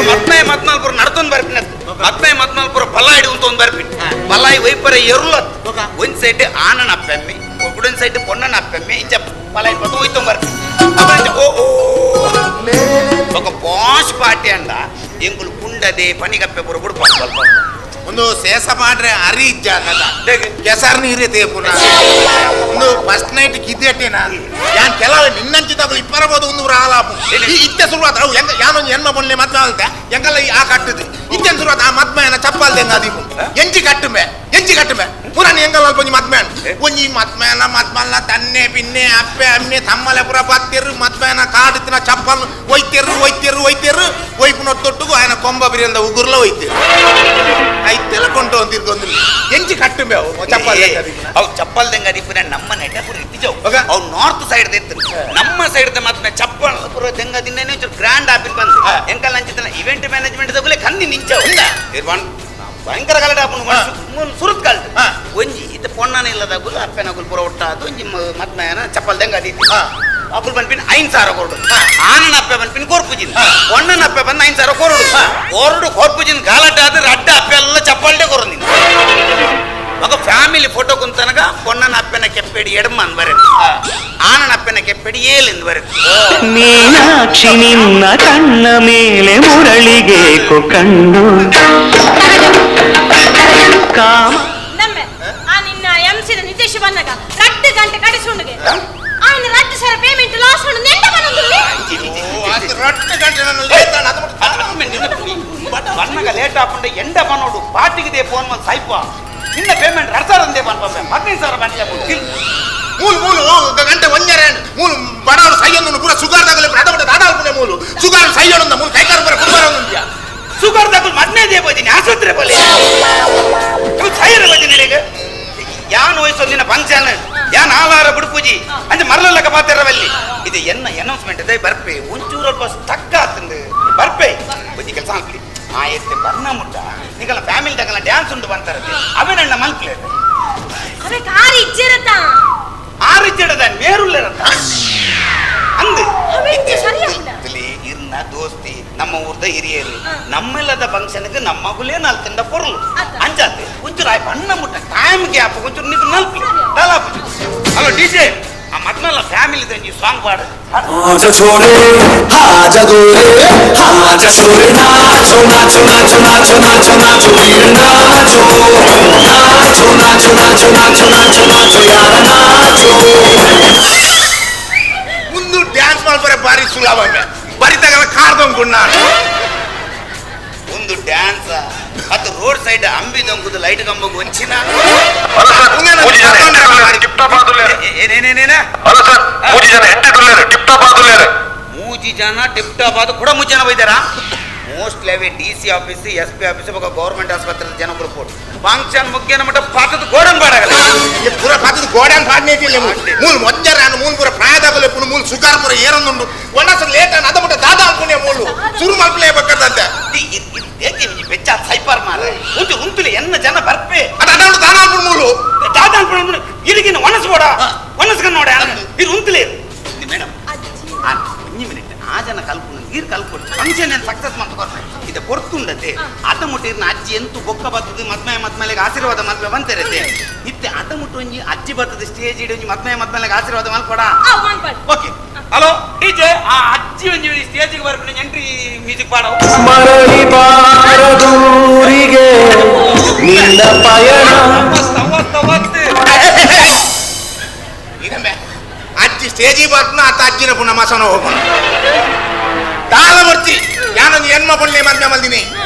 ಮದ್ಮೆ ಮದ್ಮಲ್ಪುರ ನಡ್ತೊಂದು ಬರ್ಪಿನ ಮದ್ಮೆ ಮದ್ಮಲ್ಪುರ ಬಲ್ಲಾಯಿ ಉಂತೊಂದು ಬರ್ಪಿನ ಬಲ್ಲಾಯಿ ವೈಪರ ಎರುಲತ್ ಒಂದ್ ಸೈಡ್ ಆನನ ಅಪ್ಪೆಮ್ಮಿ ಒಂದ್ ಸೈಡ್ ಪೊನ್ನನ ಅಪ್ಪೆಮ್ಮಿ ಇಂಚ ಬಲ್ಲಾಯಿ ಪತ್ತು ಹೋಯ್ತೊಂದು ಬರ್ಪಿ. ಓ ಓ ఒక ಪಾಶ್ ಪಾರ್ಟಿ ಅಂಡ ಎಂಕುಲು ಪುಂಡದೆ ಪನಿಗಪ್ಪೆ ಪುರ ಬುಡ್ಪ ಒಂದು ಸೇಸ ಮಾಡ್ರೆ ಅರಿ ಇಜ್ಜ ಕೆಸರ್ ನೀರೇ ತೇಪುನ ಒಂದು ಫಸ್ಟ್ ನೈಟ್ ಕಿದ್ದೇಟೇನಾ ಯಾನ್ ಕೆಲವು ನಿನ್ನಂಚಿ ತಗಲು ಇಪ್ಪರಬಹುದು ಒಂದು ಆಲಾಪು ಈ ಇತ್ತೆ ಶುರುವಾತ ಅವು ಹೆಂಗ ಯಾನೊಂದು ಎನ್ಮ ಬೊನ್ನೆ ಮದ್ವೆ ಆಲ್ತೆ ಎಂಕಲ್ಲ ಈ ಆ ಕಟ್ಟುದು ಇತ್ತೆ ಶುರುವಾತ ಆ ಮದ್ಮೆಯನ ಚಪ್ಪಾಲ್ದೆ ಹೆಂಗ ಅದೀಪು ಎಂಚಿ ಕಟ್ಟುಮೆ ಎಂಚಿ ಕಟ್ಟುಮೆ ಪುರಾಣ ಎಂಗಲ್ಲ ಒಂಜಿ ಮದ್ಮೆನ್ ಒಂಜಿ ಮದ್ಮೆನ ಮದ್ಮಲ್ನ ತನ್ನೆ ಪಿನ್ನೆ ಅಪ್ಪೆ ಅಮ್ಮೆ ತಮ್ಮಲೆ ಪುರ ಬತ್ತೆರು ಮದ್ಮೆನ ಕಾಡುತ್ತಿನ ಚಪ್ಪಲ್ ಒಯ್ತೆರು ಒಯ್ತೆರು ಒಯ್ತೆರು ಒಯ್ಪುನ ತೊಟ್ಟುಗು ఆయన ಕೊಂಬ ಬಿರಿಯಲ್ದ ಉಗುರ್ಲ ಒಯ್ತೆರು ಐತೆಲ್ಲ ಕೊಂಡು ಅಂತಿರ್ಕೊಂದು ಎಂಚಿ ಕಟ್ಟುಮೆ ಅವು ಚಪ್ಪಲ್ ಅವು ಚಪ್ಪಲ್ ದಂಗ ದಿಪ್ಪುನ ನಮ್ಮ ನೆಟ ಪುರ ಇತ್ತಿಜವು ಅವು ನಾರ್ತ್ ಸೈಡ್ ದೆತ್ತು ನಮ್ಮ ಸೈಡ್ the ಮದ್ಮೆ ಚಪ್ಪಲ್ ಪುರ ದಂಗ ದಿನ್ನೇ ಒಂಚೂರು ಗ್ರ್ಯಾಂಡ್ ಆಪಿನ್ ಬಂದು ಎಂಕಲ್ ಅಂಚಿತನ ಇವೆಂಟ್ ಮ್ಯಾನೇಜ್ಮೆಂಟ್ ದಗುಲೆ ಕಂದಿ ನಿಂಚವು ಇರ್ವನ್ ಭಯಂಕರ ಗಲಾಟೆ ಆಪುಂಡು ಸುರುತ್ ಕಲ್ತು ಒಂಜಿ ಇತ್ತ ಪೊಣ್ಣನ ಇಲ್ಲದಾಗುಲು ಅಪ್ಪೆನಗುಲು ಪುರ ಒಟ್ಟಾದು ಒಂಜಿ ಮದ್ಮೆಯನ ಚಪ್ಪಲ್ ದಂಗ ಅದಿತ್ತು ಅಪ್ಪುಲ್ ಬಂದ್ಪಿನ್ 5,000 ಕೊರಡು ಆನನ ಅಪ್ಪೆ ಬಂದ್ಪಿನ್ ಕೋರ್ಪುಜಿನ್ ಪೊಣ್ಣನ ಅಪ್ಪೆ ಬಂದು 5,000 ಕೊರಡು ಕೊರಡು ಕೋರ್ಪುಜಿನ್ ಗಲಾಟೆ ಆದ್ರೆ ರಡ್ಡ ಅಪ್ಪೆ ಎಲ್ಲ ಚಪ್ಪಲ್ಡೆ ಕೊರು ನೀನು. ఒక ಫ್ಯಾಮಿಲಿ ಫೋಟೋ ಕುಂತನಗ ಪೊಣ್ಣನ ಅಪ್ಪೆನ ಕೆಪ್ಪೆಡಿ ಎಡಮ ಅಂದ್ ಬರುತ್ತೆ ಆನನ ಅಪ್ಪೆನ ಕೆಪ್ಪೆಡಿ ಏಲಿಂದ ಬರುತ್ತೆ. ಮೀನಾಕ್ಷಿ ನಿನ್ನ ಕಣ್ಣ ಮೇಲೆ ಮುರಳಿಗೇಕು ಕಣ್ಣು ಕಾಮ ನಮ್ಮೆ ಆ ನಿನ್ನ ಎಂಸಿದ ನಿತೇಶ್ ಬಂದಾಗ ರಡ್ಡು ಗಂಟೆ ಕಡಿಸುಂಡುಗೆ ಆಯ್ನ ರಡ್ಡು ಸರ ಪೇಮೆಂಟ್ ಲಾಸ್ ಉಂಡು ನೆಂಟ ಬಂದುಲ್ಲಿ ರಡ್ಡು ಗಂಟೆ ನಾನು ಬನ್ನಗ ಲೇಟ್ ಆಪುಂಡೆ ಎಂಡ ಬನ್ನೋಡು ಪಾಟಿಗಿದೆ ಫೋನ್ ಮಾಡಿ ಸೈಪ ನಿನ್ನ ಪೇಮೆಂಟ್ 2,000 ಅಂದೇ ಬಂದ 15,000 ಬಂದ ಮೂಲು ಮೂಲು ಗಂಟೆ ಒಂಜರೆ ಮೂಲು ಬಡವರು ಸೈಯೊಂದು ಪೂರ ಸುಗಾರ್ ತಗಲೆ ಅದ ದಾದಾಲ್ಪುನೆ ಮೂಲು ಸುಗಾರ್ ಸೈಯೊಂದ ಮೂಲು ಕೈಕಾರ ಪೂರ ಕುಮಾರ ಒಂದಿಯ ಸುಗಾರ್ ತಗಲು ಮದ್ನೆ they ಬೋದಿನಿ ಆಸ್ಪತ್ರೆ ಬೋಲೆ ಇವು ಸೈಯರ ಬೋದಿನಿ ನಿನಗೆ ಯಾನ್ ವಯಸ್ಸೊಂದಿನ ಫಂಕ್ಷನ್ ಯಾನ್ ಆಲಾರ ಬಿಡುಪೂಜಿ ಅಂಚೆ ಮರಲಕ್ಕ ಪಾತಿರವಲ್ಲಿ ಇದು ಎನ್ನ ಅನೌನ್ಸ್ಮೆಂಟ್ ಇದೆ ಬರ್ಪೆ ಒಂಚೂರು ಅಲ್ಪ ಸ್ಟಕ್ ಆತಂದು ಬರ್ಪೆ ಒಂಜಿ ಕೆಲಸ ಹಾಕ್ಲಿ ಆಯ್ತು ಬರ್ನ ಮುಟ್ಟ ನಿಗಲ ಫ್ಯಾಮಿಲಿ ತಗಲ ಡ್ಯಾನ್ಸ್ ಉಂಟು ಬಂತಾರೆ ಅವನಣ್ಣ ಮಲ್ಕ್ಲೆ ಅವೇ ಕಾರ್ ಇಜ್ಜಿರತ ಆರು ಇಜ್ಜಿಡದ ಮೇರುಲ್ಲರತ ಅಂದು ಇರ್ನ ದೋಸ್ತಿ ನಮ್ಮ ಊರ್ದ ಹಿರಿಯರು ನಮ್ಮೆಲ್ಲದ ಫಂಕ್ಷನ್ಗೆ ನಮ್ಮಗುಲೇ ನಾಲ್ತಿಂದ ಪೊರ್ಲು ಅಂಚಾತೆ ಒಂಚೂರು ಆಯ್ತು ಅಣ್ಣ ಮುಟ್ಟ ಟೈಮ್ ಗ್ಯಾಪ್ ಒಂಚೂರು ನೀವು ನಲ್ಪಿ ತಲಾಪು. ಹಲೋ ಡಿ ಜೆ ಆ ಮದ್ಮಲ್ಲ ಫ್ಯಾಮಿಲಿ ನೀವು ಸಾಂಗ್ ಪಾಡು. आजा छोरे आजा गोरे आजा छोरे नाचो नाचो नाचो नाचो नाचो नाचो वीर नाचो नाचो नाचो नाचो नाचो नाचो नाचो यार नाचो. ಮುಂದು ಡ್ಯಾನ್ಸ್ ಮಾಡ್ಬಾರೆ ಬಾರಿ ಸುಲಭ ಬರಿ ತಗಲ ಕಾರ್ದೊಂಗುಣ್ಣಾನು ಒಂದು ಡ್ಯಾನ್ಸ್ ಅದು ರೋಡ್ ಸೈಡ್ ಅಂಬಿ ದೊಂಕುದು ಲೈಟ್ ಕಂಬಗ್ ಒಂಚಿನ ಮೂಜಿ ಜನ ಟಿಪ್ ಟಾಪ್ ಆದ ಕೂಡ ಮೂರು ಜನ ಬೈದಾರ. ಮೋಸ್ಟ್ಲಿ ಅವೇ D C office S P office ಬೊಕ ಗೌರ್ಮೆಂಟ್ ಆಸ್ಪತ್ರೆ ಜನಗಳು ಪೋಡು ಫಂಕ್ಷನ್ ಮುಖ್ಯ ಮಟ್ಟ ಪಾತದ ಗೋಡನ್ ಬಾಡಗಲ್ಲ ಪೂರ ಪಾತದ ಗೋಡನ್ ಪಾಡ್ನೇ ಇಲ್ಲ ಮೂಲು ಮೊಜ್ಜರ ಮೂಲು ಪೂರ ಪ್ರಾಯದಾಗಲೆ ಪುನ ಮೂಲು ಸುಗಾರ್ ಪೂರ ಏರೊಂದುಂಡು ಒಣಸ ಲೇಟ್ ಅದ ಮಟ್ಟ ದಾದಾ ಅನ್ಕುನೆ ಮೂಲು ಸುರು ಮಲ್ಪಲೇ ಬಕ್ಕದಂತೆ ಏಕೆ ಬೆಚ್ಚ ಸೈಪಾರ್ ಮಾರ ಉಂಟು ಉಂಟುಲೆ ಎನ್ನ ಜನ ಬರ್ಪೆ ಅದ ಅದಾಳು ದಾದಾ ಅನ್ಕುಣ ಮೂಲು ದಾದಾ ಅನ್ಕುಣ ಇಲ್ಲಿಗಿನ ಒಣಸ್ ಬೋಡ ಒಣಸ್ಕನ್ ನೋಡ ಇದು ಉಂಟುಲೆ ಮೇಡಮ್ ಒಂಜಿ ಮಿನಿಟ್ ಆ ಜನ ಕಲ್ಪುನ ನೀರು ಕಲ್ಪುಡು ಫಂಕ್ಷನ್ ಏನು ಸಕ್ಸಸ್ ಮಾಡ್ಕೊಡ್ರೆ ಇದು ಪೊರ್ತುಂಡತೆ ಅದ ಮುಟ್ಟಿರ್ನ ಅಜ್ಜಿ ಎಂತು ಬೊಕ್ಕ ಬರ್ತದೆ ಮದ್ಮೆ ಮದ್ಮೇಲೆಗೆ ಆಶೀರ್ವಾದ ಮದ್ವೆ ಬಂತಿರತ್ತೆ ಇತ್ತೆ ಅದ ಮುಟ್ಟು ಒಂಜಿ ಅಜ್ಜಿ ಬರ್ತದೆ ಸ್ಟೇಜ್ ಇಡಿ ಒಂಜಿ ಮದ್ಮೆ ಮದ್ಮೇಲೆಗೆ ಆಶೀರ್ವಾದ ಮಲ್ಕೊಡ. ಓಕೆ ಹಲೋ ಡಿಜೆ ಆ ಅಜ್ಜಿ ಒಂಜಿ ಸ್ಟೇಜಿಗೆ ಬರ್ಪಿನ ಎಂಟ್ರಿ ಮ್ಯೂಸಿಕ್ ಪಾಡವು. ಮರಳಿ ಬಾರದೂರಿಗೆ ನಿನ್ನ ಪಯಣ ಅಜ್ಜಿ ಸ್ಟೇಜಿಗೆ ಬರ್ಪುನ ಆತ ಅಜ್ಜಿನ ಪುನಃ ಮಸನ ಹೋಗೋಣ ದಾಲ ಬರ್ತಿ ಯಾನೊಂದು ಎನ್ಮ ಪೊಳ್ಳೆ ಮದ್ಮೆ ಮಲ್ದಿನಿ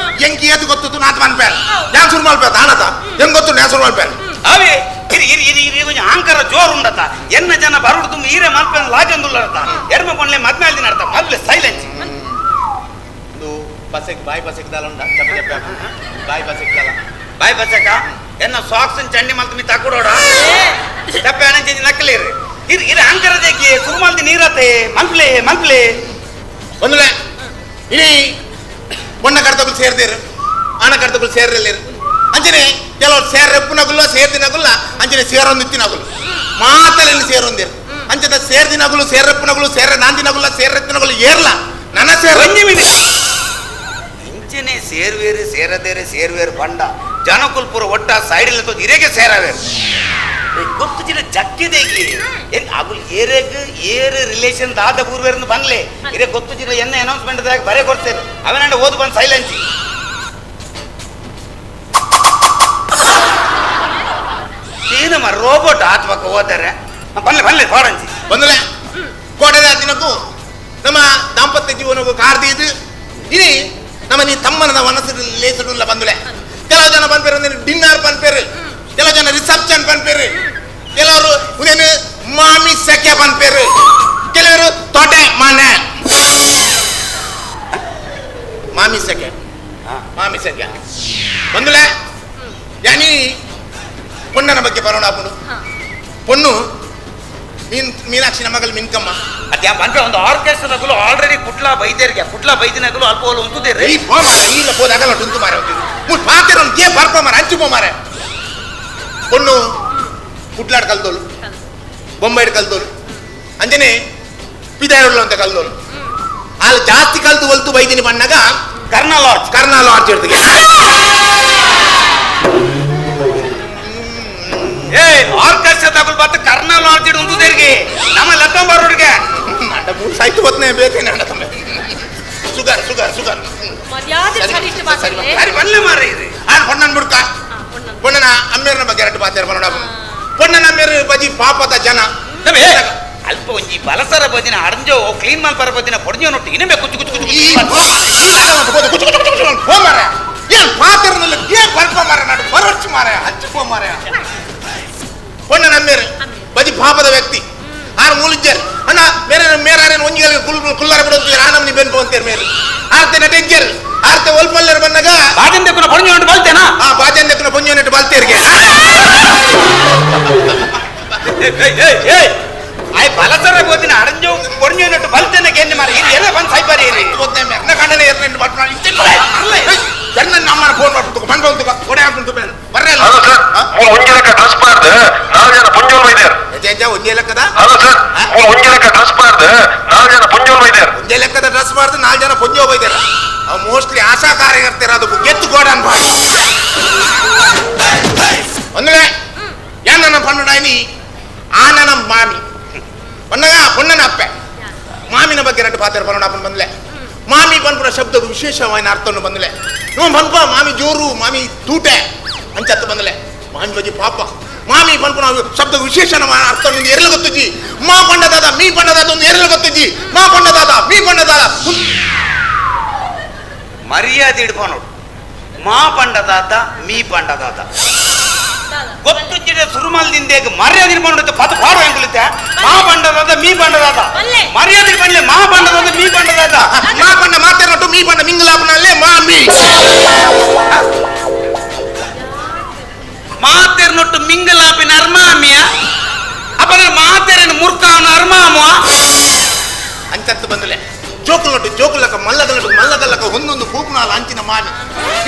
ಎಂಕಿ ಏತು ಗೊತ್ತು ನಾತ್ ಮನ್ಪೇನ್ ഞാൻ ಸುರು ಮಲ್ಪೆ ದಾನತ ಹೆಂಗ್ ಗೊತ್ತು ഞാൻ ಸುರು ಮಲ್ಪೇನ್ ಅವೇ ಇರಿ ಇರಿ ಇರಿ ಇರಿ ಕೊಂಚ ಆಂಕರ ಜೋರು ಉಂಡತ ಎನ್ನ ಜನ ಬರುಡು ತುಂಬ ಈರೆ ಮಲ್ಪೆನ್ ಲಾಜಂದುಲ್ಲರತ ಎರ್ಮ ಪೊನ್ಲೆ ಮದ್ಮೇಲ್ ದಿನ ಅರ್ಥ ಮಲ್ಲೆ ಸೈಲೆನ್ಸ್ ಇದು ಬಸೆಗ್ ಬಾಯ್ ಬಸೆಗ್ ದಾಲ ಉಂಡ ಚಪ್ಪ ಚಪ್ಪ ಬಾಯ್ ಬಸೆಗ್ ದಾಲ ಬಾಯ್ ಬಸಕ ಎನ್ನ ಸಾಕ್ಸ್ ಚಂಡಿ ಮಲ್ತು ಮಿ ತಕ್ಕುಡೋಡ ಚಪ್ಪೆ ಅಣಂಚಿ ನಕ್ಕಲೇರು ಇರು ಇರು ಆಂಕರ ದೇಕಿ ಸುರುಮಲ್ದಿ ನೀರತೆ ಮಲ್ಪ್ಲೆ ಮಲ್ಪ್ಲೆ ಒಂದುಲೆ ಇಡೀ ಬೊಣ್ಣ ಕರ್ತಗುಲು ಸೇರ್ದಿರು ಆಣ ಕರ್ತಗುಲು ಸೇರ್ಲಿರು ಅಂಚನೆ ಕೆಲವರು ಸೇರ್ರೆಪ್ಪುನಗುಲ್ಲ ಸೇರ್ದಿನಗುಲ್ಲ ಅಂಚನೆ ಸೇರೊಂದಿತ್ತಿನಗುಲು ಮಾತಲೆಲ್ಲಿ ಸೇರೊಂದಿರು ಅಂಚದ ಸೇರ್ದಿನಗುಲು ಸೇರ್ರೆಪ್ಪುನಗುಲು ಸೇರ ನಾಂದಿನಗುಲ್ಲ ಸೇರ್ರೆತ್ತಿನಗುಲು ಏರ್ಲ ನನ್ನ ಸೇರ ಇಂಚನೆ ಸೇರ್ವೇರು ಸೇರದೇರೆ ಸೇರ್ವೇರು ಬಂಡ ಜನಕುಲ್ಪುರ ಒಟ್ಟ ಸೈಡಿಲ್ ತೋದು ಇರೇಗೆ ಸೇರವೇರು ಗೊತ್ತು ಜಿನ ಜಕ್ಕಿದೇಗಿ ಎನ್ ಅಗುಲ್ ಏರೇಗ್ ಏರ್ ರಿಲೇಷನ್ ದಾದ ಪೂರ್ವೇರ್ನ ಬಂಗ್ಲೆ ಇರೇ ಗೊತ್ತು ಜಿನ ಎನ್ನ ಅನೌನ್ಸ್ಮೆಂಟ್ ದಾಗ ಬರೇ ಕೊಡ್ತೇನೆ ಅವನಂಡ ಓದು ಬಂದು ಸೈಲೆನ್ಸ್ ಏನಮ್ಮ ರೋಬೋಟ್ ಆತ್ಮಕ ಓದರೆ ಬನ್ಲೆ ಬನ್ಲೆ ಫಾರಂಜಿ ಬಂದಲೆ ಕೋಟೆದ ದಿನಕ್ಕೂ ನಮ್ಮ ದಾಂಪತ್ಯ ಜೀವನಕ್ಕೂ ಕಾರ್ದಿದ್ದು ಇನಿ ನಮ್ಮ ನೀ ತಮ್ಮನದ ಮನಸ್ಸು ಲೇಸುಡುಲ್ಲ ಬಂದುಲೆ ಕೆಲವು ಜನ ಪನ್ಪೇರು ಡಿನ್ನರ್ ಪನ್ಪೇರು ಕೆಲವು ಜನ ರಿಸೆಪ್ಷನ್ ಪನ್ಪೇರು ಕೆಲವರು ಉದೇನು ಮಾಮಿ ಸೆಕೆ ಪನ್ಪೇರು ಕೆಲವರು ತೋಟೆ ಮಾನೆ ಮಾಮಿ ಸೆಕೆ ಮಾಮಿ ಸೆಕೆ ಬಂದುಲೆ ಯಾನಿ ಪೊಣ್ಣನ ಬಗ್ಗೆ ಬರೋಣ ಪೊಣ್ಣು ಪೊಣ್ಣು ಮೀನ್ ಮೀನಾಕ್ಷಿನ ಮಗಳು ಮಿನ್ಕಮ್ಮ ಅದ್ಯಾ ಬಂದ್ರೆ ಒಂದು ಆರ್ಕೆಸ್ಟ್ರಾದಗಳು ಆಲ್ರೆಡಿ ಕುಟ್ಲ ಬೈದೇರಿಗೆ ಕುಟ್ಲ ಬೈದಿನಗಳು ಅಲ್ಪ ಹೋಲು ಉಂಟುದೇರಿ ಈ ಪೋ ಮಾರ ಇಲ್ಲ ಹೋದಾಗ ಟುಂತು ಮಾರ ಮೂರು ಪಾತ್ರ ಒಂದು ಏ ಬರ್ಪ ಮಾರ ಹಂಚು ಪೋ ಮಾರ ಪೊಣ್ಣು ಕುಟ್ಲಾಡ್ ಕಲ್ದೋಳು ಬೊಂಬೈಡ್ ಕಲ್ದೋಳು ಅಂಜನೆ ಪಿದಾರುಳ್ಳು ಅಂತ ಕಲ್ದೋಳು ಅಲ್ಲಿ ಜಾಸ್ತಿ ಕಲ್ತು ಒಲ್ತು ಬೈದಿನಿ ಬಣ್ಣಾಗ ಕರ್ನಾ ಲಾಡ್ಜ್ ಕರ್ನಾ ಲಾಡ್ಜ್ ಇಡ್ತಿಗೆ ಏ ಆರ್ಕೆಸ್ಟ್ರಾ ತಗೊಳ್ ಬತ್ತ ಕರ್ನಾ ಲಾಡ್ಜ್ ಇಡು ಉಂಟುದೇರಿಗೆ ನಮ್ಮ ಲಕ್ಕಂ ಬರೋಡ್ಗೆ ಅಂಡ ಮೂರು ಸಾಯ್ತು ಹೊತ್ತನೆ ಬೇಕೇನೆ ಅಣ್ಣ ತಮ್ಮ ಸುಗರ್ ಸುಗರ್ ಸುಗರ್ ಮರ್ಯಾದೆ ಸರಿ ಇಷ್ಟ ಮಾತಾಡ್ಲೆ ಸರಿ ಬನ್ಲೆ ಮಾರ ಇದು ಆನ್ ಪೊಣ್ಣನ್ ಬುಡ್ಕ ಪೊಣ್ಣನ ಅಮ್ಮೇರ್ನ ಬಗ್ಗೆ ಎರಡು ಪಾತೇರ್ ಬರೋಣ ಪೊಣ್ಣನ ಅಮ್ಮೇರು ಬಜಿ ಪಾಪದ ಜನ ಅಲ್ಪ ಒಂಜಿ ಬಲಸರ ಬದಿನ ಅರಂಜೋ ಕ್ಲೀನ್ ಮಲ್ಪರ ಬದಿನ ಪೊಡ್ಜೋ ನೊಟ್ಟು ಇನ್ನೊಮ್ಮೆ ಕುಚ್ಚು ಕುಚ್ಚು ಕುಚ್ಚು ಈ ಕುಚ್ಚು ಕುಚ್ಚು ಕುಚ್ಚು ಪೋ ಮಾರ ಏನ್ ಪಾತಿರನಲ್ಲ ಏನ್ ಬರ್ಪ ಮಾರ ನಾಡು ಬರೋರ್ಚು ಮಾರ ಹಚ್ಚು ಪೋ ಮಾರ ಪೊಣ್ಣನ ಅಮ್ಮೇರು ಬಜಿ ಪಾಪದ ವ್ಯಕ್ತಿ ಆರು ಮೂಲಿಜ್ಜರ್ ಅಣ್ಣ ಮೇರೆ ಮೇರಾರೇನು ಒಂಜಿಗಳಿಗೆ ಕುಲ್ ಕುಲ್ಲರ ಬಿಡೋದು ಆನಮ್ನಿ ಬೆನ್ಪು ಅಂತೀರ್ ಮೇರೆ ಆರ್ತೆ ನಟೆಜ್ಜರ್ ಆರ್ತೆ ಒಲ್ಪಲ್ಲರ್ ಬಂದಾಗ ಬಾಜನ್ ದೆಕ್ಕುನ ಪೊಂಜೋ ನೊಟ್ಟು ಬಲ್ತೇನಾ ಆ ಬಾಜನ್ ದೆಕ್ಕುನ ಪೊಂಜೋ ನೊಟ್ಟು ಬಲ್ತೇರ್ಗೆ ಆಯ್ ಬಲಸರ ಗೋದಿನ ಅರಂಜೋ ಪೊಂಜೋ ನೊಟ್ಟು ಬಲ್ತೇನೆ ಕೆನ್ನೆ ಮಾರ ಇದು ಎಲ್ಲ ಬಂದು ಸಾಯ್ಬಾರಿ ಇರಿ ಗೊತ್ತೇ ಮೇರ್ನ ಕಣ್ಣನೆ ಎರ್ನೆಂಡು ಬಟ್ ನಾನು ಜನ ನಮ್ಮನ ಫೋನ್ ಮಾಡ್ಬಿಟ್ಟು ಬಂದು ಬಂದು ಕೊಡೆ ಹಾಕೊಂಡು ಬರ್ರಲ್ಲ ಹಲೋ ಸರ್ ಮೂರು ಒಂಜಿ ಲೆಕ್ಕ ಡ್ರೆಸ್ ಪಾಡ್ದು ನಾಲ್ಕು ಜನ ಪೊಂಜೋಲ್ ಬೈದೇರ್ ಹೆಜ್ಜೆ ಒಂಜೇ ಲೆಕ್ಕದ ಹಲೋ ಸರ್ ಮೂರು ಒಂಜಿ ಲೆಕ್ಕ ಡ್ರೆಸ್ ಪಾಡ್ದು ನಾಲ್ಕು ಜನ ಪೊಂಜೋಲ್ ಬೈದೇರ್ ಒಂದೇ ಲೆಕ್ಕದ ಡ್ರೆಸ್ ಮಾಡಿದ್ರೆ ನಾಲ್ಕು ಜನ ಪೊಂಜೋ ಬೈದಾರ ಅವ್ ಮೋಸ್ಟ್ಲಿ ಆಶಾ ಕಾರ್ಯಕರ್ತರ ಅದಕ್ಕೂ ಗೆದ್ದು ಗೋಡನ್ ಬಾಯ್ ಒಂದ್ರೆ ಏನ್ ನನ್ನ ಪಣ್ಣು ಆ ನನ್ನ ಮಾಮಿ ಪಣ್ಣಗ ಪೊಣ್ಣನ ಅಪ್ಪೆ ಮಾಮಿನ ಬಗ್ಗೆ ಎರಡು ಪಾತ್ರ ಪನ್ನಡ ಅಪ್ಪನ ಬಂದ್ಲೆ ಮಾಮಿ ಪನ್ಪುನ ಶಬ್ದಕ್ಕೆ ವಿಶೇಷವಾದ ಅರ್ಥವನ್ನು ಬಂದ್ಲೆ ನೀವು ಪನ್ಪ ಮಾಮಿ ಜೋರು ಮಾಮಿ ತೂಟೆ ಅಂಚತ್ತು ಬಂದ್ಲೆ ಮಾಮಿ ಬಜಿ ಪಾಪ ಮಾಮಿ ಪನ್ಪುನ ಶಬ್ದ ವಿಶೇಷ ಅರ್ಥ ಒಂದು ಎರಲು ಗೊತ್ತುಜಿ ಮಾ ಪಂಡದಾದ ಮೀ ಪಂಡದಾದ ಒಂದು ಎರಲು ಗೊತ್ತುಜಿ ಮಾ ಪಂಡದಾದ ಮೀ ಪಂಡದಾದ ಮರ್ಯಾದೆ ಇಡ್ಕೊ ನೋಡು ಮಾ ಪಂಡದಾತ ಮೀ ಪಂಡದಾತ ಗೊತ್ತುಜ್ಜಿಡ ಸುರುಮಲ್ದಿಂದೆ ಮರ್ಯಾದೆ ಇಡ್ಕೊಂಡು ಪದ ಪಾಡು ಹೆಂಗುಲಿತೆ ಮಾ ಪಂಡದಾದ ಮೀ ಪಂಡದಾತ ಮರ್ಯಾದೆ ಪಂಡ್ಲೆ ಮಾ ಪಂಡದಾದ ಮೀ ಪಂಡದಾತ ಮಾ ಪಂಡ ಮಾತೇನಟ್ಟು ಮೀ ಪಂಡ ಮಿಂಗಲಾಪನಲ್ಲೇ ಮಾಮಿ ಮಾತೇರ್ನೊಟ್ಟು ಮಿಂಗಲಾಪಿನ ಅರ್ಮಾಮಿಯ ಅಪ್ಪಂದ್ರೆ ಮಾತೇರನ್ನು ಮುರ್ಕಾವನ ಅರ್ಮಾಮುವ ಅಂಚತ್ತು ಬಂದಲೆ ಜೋಕುಲ್ ನಟ್ಟು ಜೋಕುಲಕ ಮಲ್ಲಗಲಟ್ಟು ಮಲ್ಲಗಲ್ಲಕ ಒಂದೊಂದು ಪೂಪುನಾಲ ಅಂಚಿನ ಮಾಮಿ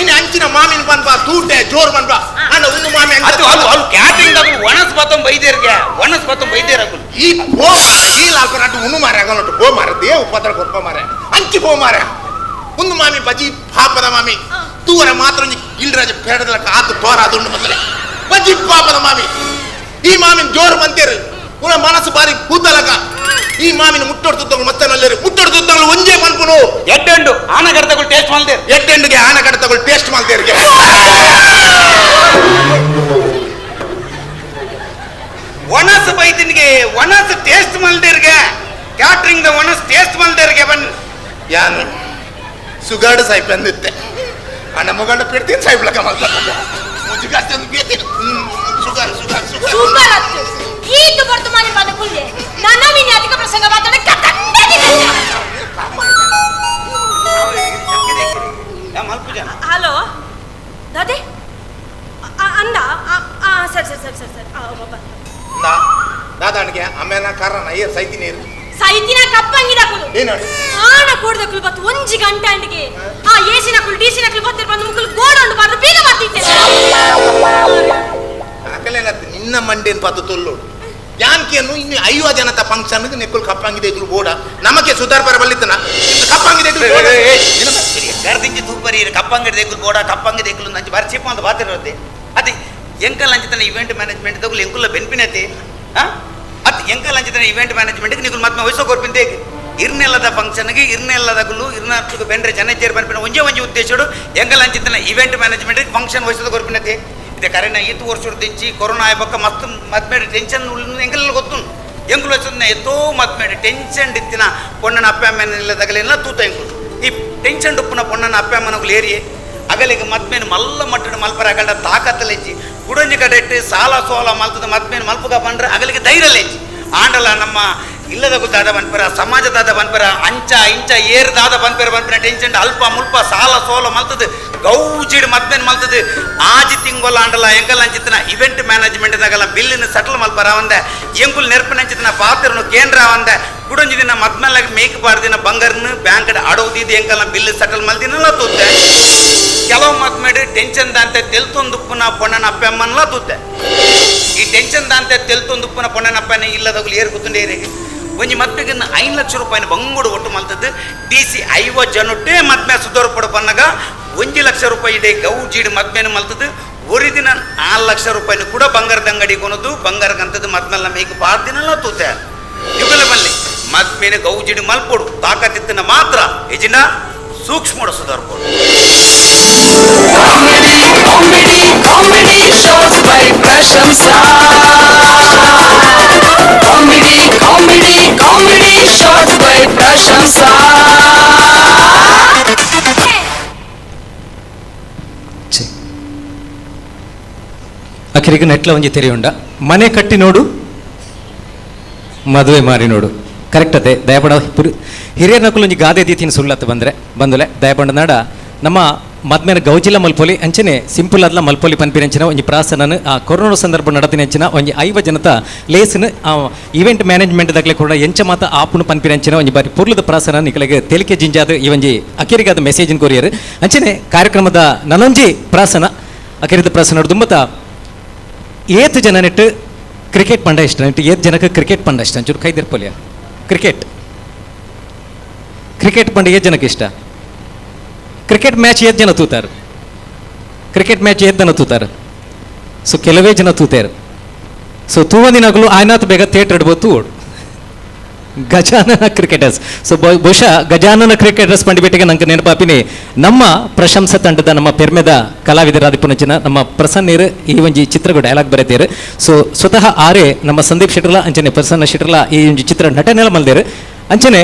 ಇನ್ನು ಅಂಚಿನ ಮಾಮಿನ ಪನ್ಪ ತೂಟೆ ಜೋರು ಪನ್ಪ ಅಣ್ಣ ಒಂದು ಮಾಮಿ ಅದು ಅದು ಅದು ಕ್ಯಾಟಿಂಗ್ ಅದು ಒಣಸ್ ಬತ್ತಂ ಬೈದೇರ್ಗೆ ಒಣಸ್ ಬತ್ತಂ ಬೈದೇರಗುಲ್ ಈ ಪೋ ಈ ಲಾಲ್ಕ ನಟ್ಟು ಉಣ್ಣು ಮಾರೆ ಆಗಲಟ್ಟು ಪೋ ಮಾರೆ ದೇವ್ ಪತ್ರ ಕೊರ್ಪ ಮಾರೆ ಅಂಚಿ ಪೋ ಮಾರೆ ಒಂದು ಮಾಮಿ ಬಜಿ ಪಾಪದ ಮಾಮಿ ತೂವರ ಮಾತ್ರ ಇಲ್ರಾಜ ಪೇಡದಲಕ ಆತು ತೋರ ಅದುಂಡು ಬಂದಲೆ ಬಜಿ ಪಾಪದ ಮಾಮಿ ಈ ಮಾಮಿನ ಜೋರು ಬಂತೇರು ಉನ ಮನಸ್ಸು ಬಾರಿ ಕೂತಲಕ ಈ ಮಾಮಿನ ಮುಟ್ಟೊಡ್ತುತ್ತಗಳು ಮತ್ತೆ ನಲ್ಲೇರು ಮುಟ್ಟೊಡ್ತುತ್ತಗಳು ಒಂಜೇ ಪನ್ಪುನು ಎಡ್ಡೆಂಡು ಆನಗಡತಗಳು ಟೇಸ್ಟ್ ಮಾಡ್ತೇರು ಎಡ್ಡೆಂಡುಗೆ ಆನಗಡತಗಳು ಟೇಸ್ಟ್ ಮಾಡ್ತೇರಿಗೆ ಒಣಸು ಬೈತಿನ್ಗೆ ಒಣಸು ಟೇಸ್ಟ್ ಮಲ್ದೇರ್ಗೆ ಕ್ಯಾಟ್ರಿಂಗ್ the ಒಣಸು ಟೇಸ್ಟ್ ಮಲ್ದೇರ್ಗೆ ಬನ್ ಯಾನು ಸುಗಾಡು ಸಾಯ್ಪಂದಿತ್ತೆ ಅಣ್ಣ ಮಗಳ ಪೆಡ್ತೀನಿ ಸಾಯ್ಬ್ಲಕ ಮಲ್ತ ಮುಜುಗಾಸ್ತಿ ಒಂದು ಬೇತೀನಿ sugar sugar sugar sugar ಅತ್ತು ಈತು ವರ್ತಮಾನ ಪದ ಕುಲ್ಲೆ ನನ್ನ ವಿನ ಅಧಿಕ ಪ್ರಸಂಗ ಮಾತಾಡ ಹಲೋ ದಾದೆ ಅಂದ ಸರಿ ಸರಿ ಸರಿ ಸರಿ ಸರಿ ದಾದಾಣಿಗೆ ಆಮೇಲೆ ಕಾರಣ ಏರ್ ಸೈತಿನ ಏರು ಸೈತಿನ ಕಪ್ಪಂಗಿದಾಕುಲು ಏನಡಿ ಆಣ ಕೂಡ್ದಕುಲು ಬತ್ತು ಒಂಜಿ ಗಂಟೆ ಅಂಡಿಗೆ ಆ ಏಸಿನ ಕುಲು ಡಿಸಿನ ಕುಲು ಬತ್ತಿರ ಬಂದು ಮುಕ್ಕಲು ಗೋಡೊಂಡು ಬಾರ್ದು ಬೀಗ ಬರ್ತಿತ್ತೆ ಅಕಲೇನತ್ತು ನಿನ್ನ ಮಂಡೇನ್ ಪತ್ತು ತೊಲ್ಲೋಡು ಯಾನ್ಕಿಯನ್ನು ಇನ್ನು 50 ಜನತ ಫಂಕ್ಷನ್ ನೆಕ್ಕುಲು ಕಪ್ಪಂಗಿದೆ ಇದ್ರು ಬೋಡ ನಮಗೆ ಸುಧಾರ್ ಬರ ಬಲ್ಲಿತ್ತನ ಕಪ್ಪಂಗಿದೆ ಗರ್ದಿಂಚಿ ತೂಪರಿ ಕಪ್ಪಂಗಡಿ ದೇಕುಲು ಬೋಡ ಕಪ್ಪಂಗಿ ದೇಕುಲು ನಂಚಿ ಬಾರಿ ಚೀಪ ಅಂತ ಬಾತಿರೋದೆ ಅದೇ ಎಂಕಲ್ ಅಂಚಿತನ ಇವೆಂಟ್ ಮ್ಯಾನೇಜ್ಮೆಂಟ್ ತಗುಲು ಎಂಕುಲ್ಲ ಬೆನ್ಪಿನತೆ ಅತ್ ಎಂಕಲ್ ಅಂಚಿತನ ಇವೆಂಟ್ ಮ್ಯಾನೇಜ್ಮೆಂಟ್ಗೆ ನಿಗುಲು ಮತ್ತೆ ವಯಸ್ಸು ಕೊರ್ಪಿನ ದೇಕ್ ಇರ್ನೆಲ್ಲದ ಫಂಕ್ಷನ್ಗೆ ಇರ್ನೆಲ್ಲದಗುಲು ಇರ್ನಾಟ್ಲು ಬೆಂಡ್ರೆ ಜನ ಚೇರ್ ಬನ್ಪಿನ ಒಂಜೆ ಒಂಜೆ ಉದ್ದೇಶಡು ಎಂಕಲ್ ಅಂಚಿತನ ಇವೆಂಟ್ ಮ್ಯಾನೇಜ್ಮೆಂಟ್ಗೆ ಫಂಕ್ಷನ್ ವಯಸ್ಸದ ಕೊರ್ಪಿನತೆ ಇದೆ ಕರೆನ ಈತು ವರ್ಷ ದಿಂಚಿ ಕೊರೋನಾ ಆಯ್ ಮಸ್ತ್ ಮದ್ಮೇಡೆ ಟೆನ್ಷನ್ ಎಂಕಲ್ ಗೊತ್ತು ಎಂಕುಲು ವಯಸ್ಸನ್ನ ಎತ್ತೋ ಮದ್ಮೇಡೆ ಟೆನ್ಷನ್ ಇತ್ತಿನ ಪೊಣ್ಣನ ಅಪ್ಪ ಅಮ್ಮನೆಲ್ಲ ತಗಲೆಲ್ಲ ತೂತ ಎಂಕುಲು ಈ ಟೆನ್ಷನ್ ಉಪ್ಪುನ ಪೊಣ್ಣನ ಅಪ್ಪ ಅಮ್ಮನಗುಲು ಏರಿಯೇ ಅಗಲಿಗೆ ಮದ್ಮೇನು ಮಲ್ಲ ಮಟ್ಟಡು ಮಲ್ಪರ ಅಗಲ್ಡ ತಾಕತ್ತಲೆಜ್ಜಿ ಕುಡಂಜಿ ಕಡೆಟ್ಟು ಸಾಲ ಸೋಲ ಮಲ್ತದ ಮದ್ಮೇನು ಮಲ್ಪುಗ ಬಂದ್ರೆ ಅಗಲಿಗೆ ಧೈರ್ಯಲೆಜ್ಜಿ ಆಂಡಲ ನಮ್ಮ ಇಲ್ಲದ ದಾದ ಬನ್ಪರ ಸಮಾಜದಾದ ಬನ್ಪರ ಅಂಚ ಇಂಚ ಏರ್ ದಾದ ಬನ್ಪರ ಬನ್ಪರ ಟೆನ್ಷನ್ ಅಲ್ಪ ಮುಲ್ಪ ಸಾಲ ಸೋಲ ಮಲ್ತದ ಗೌಜಿಡ್ ಮದ್ಮೇನು ಮಲ್ತದ ಆಜಿ ತಿಂಗೊಲ್ಲ ಆಂಡಲ ಎಂಕಲ್ ಅಂಚಿತನ ಇವೆಂಟ್ ಮ್ಯಾನೇಜ್ಮೆಂಟ್ ದಾಗಲ ಬಿಲ್ಲಿನ ಸೆಟಲ್ ಮಲ್ಪರ ಒಂದೆ ಎಂಕುಲ್ ನೆರ್ಪನಂಚಿತನ ಪಾತ್ರನು ಕೇಂದ್ರ ಒಂದೆ ಕುಡಂಜಿ ದಿನ ಮದ್ಮೇಲಾಗ ಮೇಕ್ ಬಾರ್ದಿನ ಬಂಗಾರನ ಬ್ಯಾಂಕ್ ಅಡೋದಿದ್ದು ಎಂಕಲ್ನ ಬಿಲ್ ಸೆಟಲ್ ಮಲ್ದಿನಲ್ಲ ತೂತೆ ಕೆಲವು ಮದ್ಮೇಡು ಟೆನ್ಷನ್ ದಾಂತೆ ತೆಲ್ತೊಂದುಪ್ಪುನ ಪೊಣ್ಣನ ಅಪ್ಪ ಅಮ್ಮನಲ್ಲ ತೂತೆ ಈ ಟೆನ್ಷನ್ ದಾಂತೆ ತೆಲ್ತೊಂದುಪ್ಪುನ ಪೊಣ್ಣನ ಅಪ್ಪನ ಇಲ್ಲದಗುಲು ಏರು ಕೂತುಂಡೆ ಏರಿಗೆ ಒಂಜಿ ಮದ್ಮೆಗೆ 5 ಲಕ್ಷ ರೂಪಾಯಿನ ಬಂಗುಡು ಒಟ್ಟು ಮಲ್ತದ್ದು ಡಿ ಸಿ 50 ಜನೊಟ್ಟೆ ಮದ್ಮೆ ಸುಧಾರಪಡು ಪನ್ನಗ 1 ಲಕ್ಷ ರೂಪಾಯಿ ಇಡೇ ಗೌಜಿಡು ಮದ್ಮೆನ ಮಲ್ತದ್ದು ஒரு ದಿನ 4 ಲಕ್ಷ ರೂಪಾಯಿನ ಕೂಡ ಬಂಗಾರದ ಅಂಗಡಿ ಕೊನದು ಬಂಗಾರಕ್ಕಂಥದ್ದು ಮದ್ಮೆಲ್ಲ ಮೇಕ್ ಬಾರ್ದಿನಲ್ಲ ತೂತೆ ಯುಗಲ ಬಲ್ಲಿ ಮದ್ಮೇಲೆ ಗೌಜಿಡು ಮಲ್ಪೊಡು ತಾಕತ್ತಿತ್ತನ ಮಾತ್ರ ಎಜಿನ ಸೂಕ್ಷ್ಮ ಸುಧಾರಪಡು. Comedy, comedy, comedy shows by Prashamsa. Comedy, comedy, comedy shows by Prashamsa. ಅಖರಿಗೆ ನೆಟ್ಲ ಒಂಜಿ ತೆರೆಯುಂಡ ಮನೆ ಕಟ್ಟಿ ನೋಡು ಮದುವೆ ಮಾರಿ ನೋಡು ಕರೆಕ್ಟ್ ಅದೇ ದಯಪಡ ಹಿರಿಯರ ನಕುಲು ಒಂಜಿ ಗಾದೆ ದೀತಿನ ಸುಳ್ಳತ್ತು ಬಂದರೆ ಬಂದುಲೆ ದಯಪಂಡ ನಾಡ ನಮ್ಮ ಮದ್ಮೇಲೆ ಗೌಜಿಲ ಮಲ್ಪೊಲಿ ಅಂಚನೆ ಸಿಂಪಲ್ ಆದ್ಲ ಮಲ್ಪೊಲಿ ಪನ್ಪಿನ ಅಂಚಿನ ಒಂಜಿ ಪ್ರಾಸನನ್ ಆ ಕೊರೋನಾ ಸಂದರ್ಭ ನಡತಿನ ಅಂಚಿನ ಒಂಜಿ 50 ಜನತ ಲೇಸ್ನ ಆ ಇವೆಂಟ್ ಮ್ಯಾನೇಜ್ಮೆಂಟ್ ದಾಗಲೇ ಕೂಡ ಎಂಚ ಮಾತ ಆಪುನು ಪನ್ಪಿನ ಅಂಚಿನ ಒಂಜಿ ಬಾರಿ ಪೊರ್ಲದ ಪ್ರಾಸನ ನಿಕಲೆಗೆ ತೆಲಿಕೆ ಜಿಂಜಾದ ಈ ಒಂಜಿ ಅಖೇರಿಗಾದ ಮೆಸೇಜ್ ಕೊರಿಯರ್ ಅಂಚನೆ ಕಾರ್ಯಕ್ರಮದ ನನೊಂಜಿ ಪ್ರಾಸನ ಅಖೇರಿದ ಪ್ರಾಸನ ದುಂಬತ ಏತ್ ಜನ ನೆಟ್ಟು ಕ್ರಿಕೆಟ್ ಪಂಡ ಇಷ್ಟ ನೆಟ್ಟು ಏತ್ ಜನಕ್ಕೆ ಕ್ರಿಕೆಟ್ ಪಂಡ ಇಷ್ಟ ಅಂಚೂರು ಕೈದಿರ್ಪೊಲಿಯ ಕ್ರಿಕೆಟ್ ಕ್ರಿಕೆಟ್ ಪಂಡ ಏತ್ ಜನಕ್ಕೆ ಇಷ್ಟ ಕ್ರಿಕೆಟ್ ಮ್ಯಾಚ್ ಏತ್ ಜನ ತೂತಾರೆ ಕ್ರಿಕೆಟ್ ಮ್ಯಾಚ್ ಏತ್ ಜನ ತೂತಾರೆ ಸೊ ಕೆಲವೇ ಜನ ತೂತಾರು ಸೊ ತೂವಂದಿನಾಗಲೂ ಆಯ್ನಾತ್ ಬೇಗ ಥಿಯೇಟರ್ ಇಡ್ಬೋದು ತೂವೋಡು ಗಜಾನನ ಕ್ರಿಕೆಟರ್ಸ್ ಸೊ ಬಹುಶಃ ಗಜಾನನ ಕ್ರಿಕೆಟರ್ಸ್ ಪಂಡಿಬೇಟಿಗೆ ನಂಗೆ ನೆನಪಾಪಿನಿ ನಮ್ಮ ಪ್ರಶಂಸಾ ತಂಡದ ನಮ್ಮ ಪೆರ್ಮೆದ ಕಲಾವಿದರಾದ ಪುನಚಿನ ನಮ್ಮ ಪ್ರಸನ್ನೇರು ಈ ಒಂಜಿ ಚಿತ್ರಗಳು ಡೈಲಾಗ್ ಬರೆತೇರು ಸೊ ಸ್ವತಃ ಆರೇ ನಮ್ಮ ಸಂದೀಪ್ ಶೆಟ್ಟರ್ಲ ಅಂಚನೆ ಪ್ರಸನ್ನ ಶೆಟ್ಟರ್ಲ ಈ ಒಂಜಿ ಚಿತ್ರ ನಟನೆಲ ಮಲ್ದೇರು ಅಂಚನೆ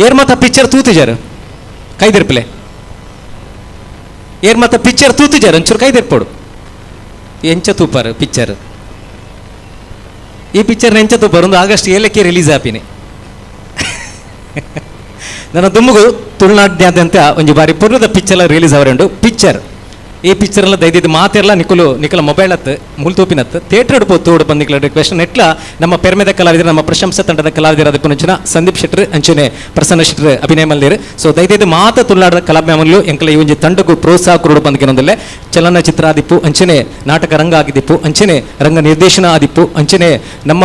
ಏರ್ ಮಾತ ಪಿಕ್ಚರ್ ತೂತಿಜಾರು ಕೈದಿರ್ಪಲೆ ಏರ್ ಮಾತ ಪಿಕ್ಚರ್ ತೂತಿಜಾರು ಒಂಚೂರು ಕೈದಿರ್ಪೋಡು ಎಂಚ ತೂಪಾರು ಪಿಕ್ಚರ್ ಈ ಪಿಕ್ಚರ್ ಎಂಚ ತೂಪಾರು ಒಂದು ಆಗಸ್ಟ್ 7ಕ್ಕೆ ರಿಲೀಸ್ ಆಪಿನಿ ನನ್ನ ದುಮ್ಮಗು ತುಳುನಾಡಿನಾದ್ಯಂತ ಒಂಜಿ ಬಾರಿ ಪೊರ್ಲದ ಪಿಕ್ಚರ್ ರಿಲೀಸ್ ಅವರುಂಡು ಪಿಕ್ಚರ್ ಈ ಪಿಕ್ಚರ್ ಎಲ್ಲ ದೈದಿದ್ದು ಮಾತೆಲ್ಲ ನಿಕುಲು ನಿಕಲ ಮೊಬೈಲ್ ಹತ್ತು ಮುಲ್ತೂಪಿನತ್ತು ಥಿಯೇಟರ್ ಪೋತು ತೋಡು ಬಂದು ನಿಕಲ ರಿಕ್ವೆಸ್ಟ್ ನೆಟ್ಲ ನಮ್ಮ ಪೆರ್ಮೆದ ಕಲಾವಿದರು ನಮ್ಮ ಪ್ರಶಂಸಾ ತಂಡದ ಕಲಾವಿದರಾದ ಪುನಂಚಿನ ಸಂದೀಪ್ ಶೆಟ್ಟರ್ ಅಂಚನೆ ಪ್ರಸನ್ನ ಶೆಟ್ಟರ್ ಅಭಿನಯ ಮಲ್ದೇರು ಸೊ ದೈದಿದ್ದು ಮಾತ ತುಳುನಾಡದ ಕಲಾಭಿಮಾನಿಲು ಎಂಕಲ ಈ ಒಂಜಿ ತಂಡಕ್ಕೂ ಪ್ರೋತ್ಸಾಹ ಕೊರಡು ಬಂದಕಿನೊಂದಲ್ಲೇ ಚಲನಚಿತ್ರ ಆದಿಪ್ಪು ಅಂಚನೆ ನಾಟಕ ರಂಗ ಆಗಿದ್ದಿಪ್ಪು ಅಂಚನೆ ರಂಗ ನಿರ್ದೇಶನ ಆದಿಪ್ಪು ಅಂಚನೆ ನಮ್ಮ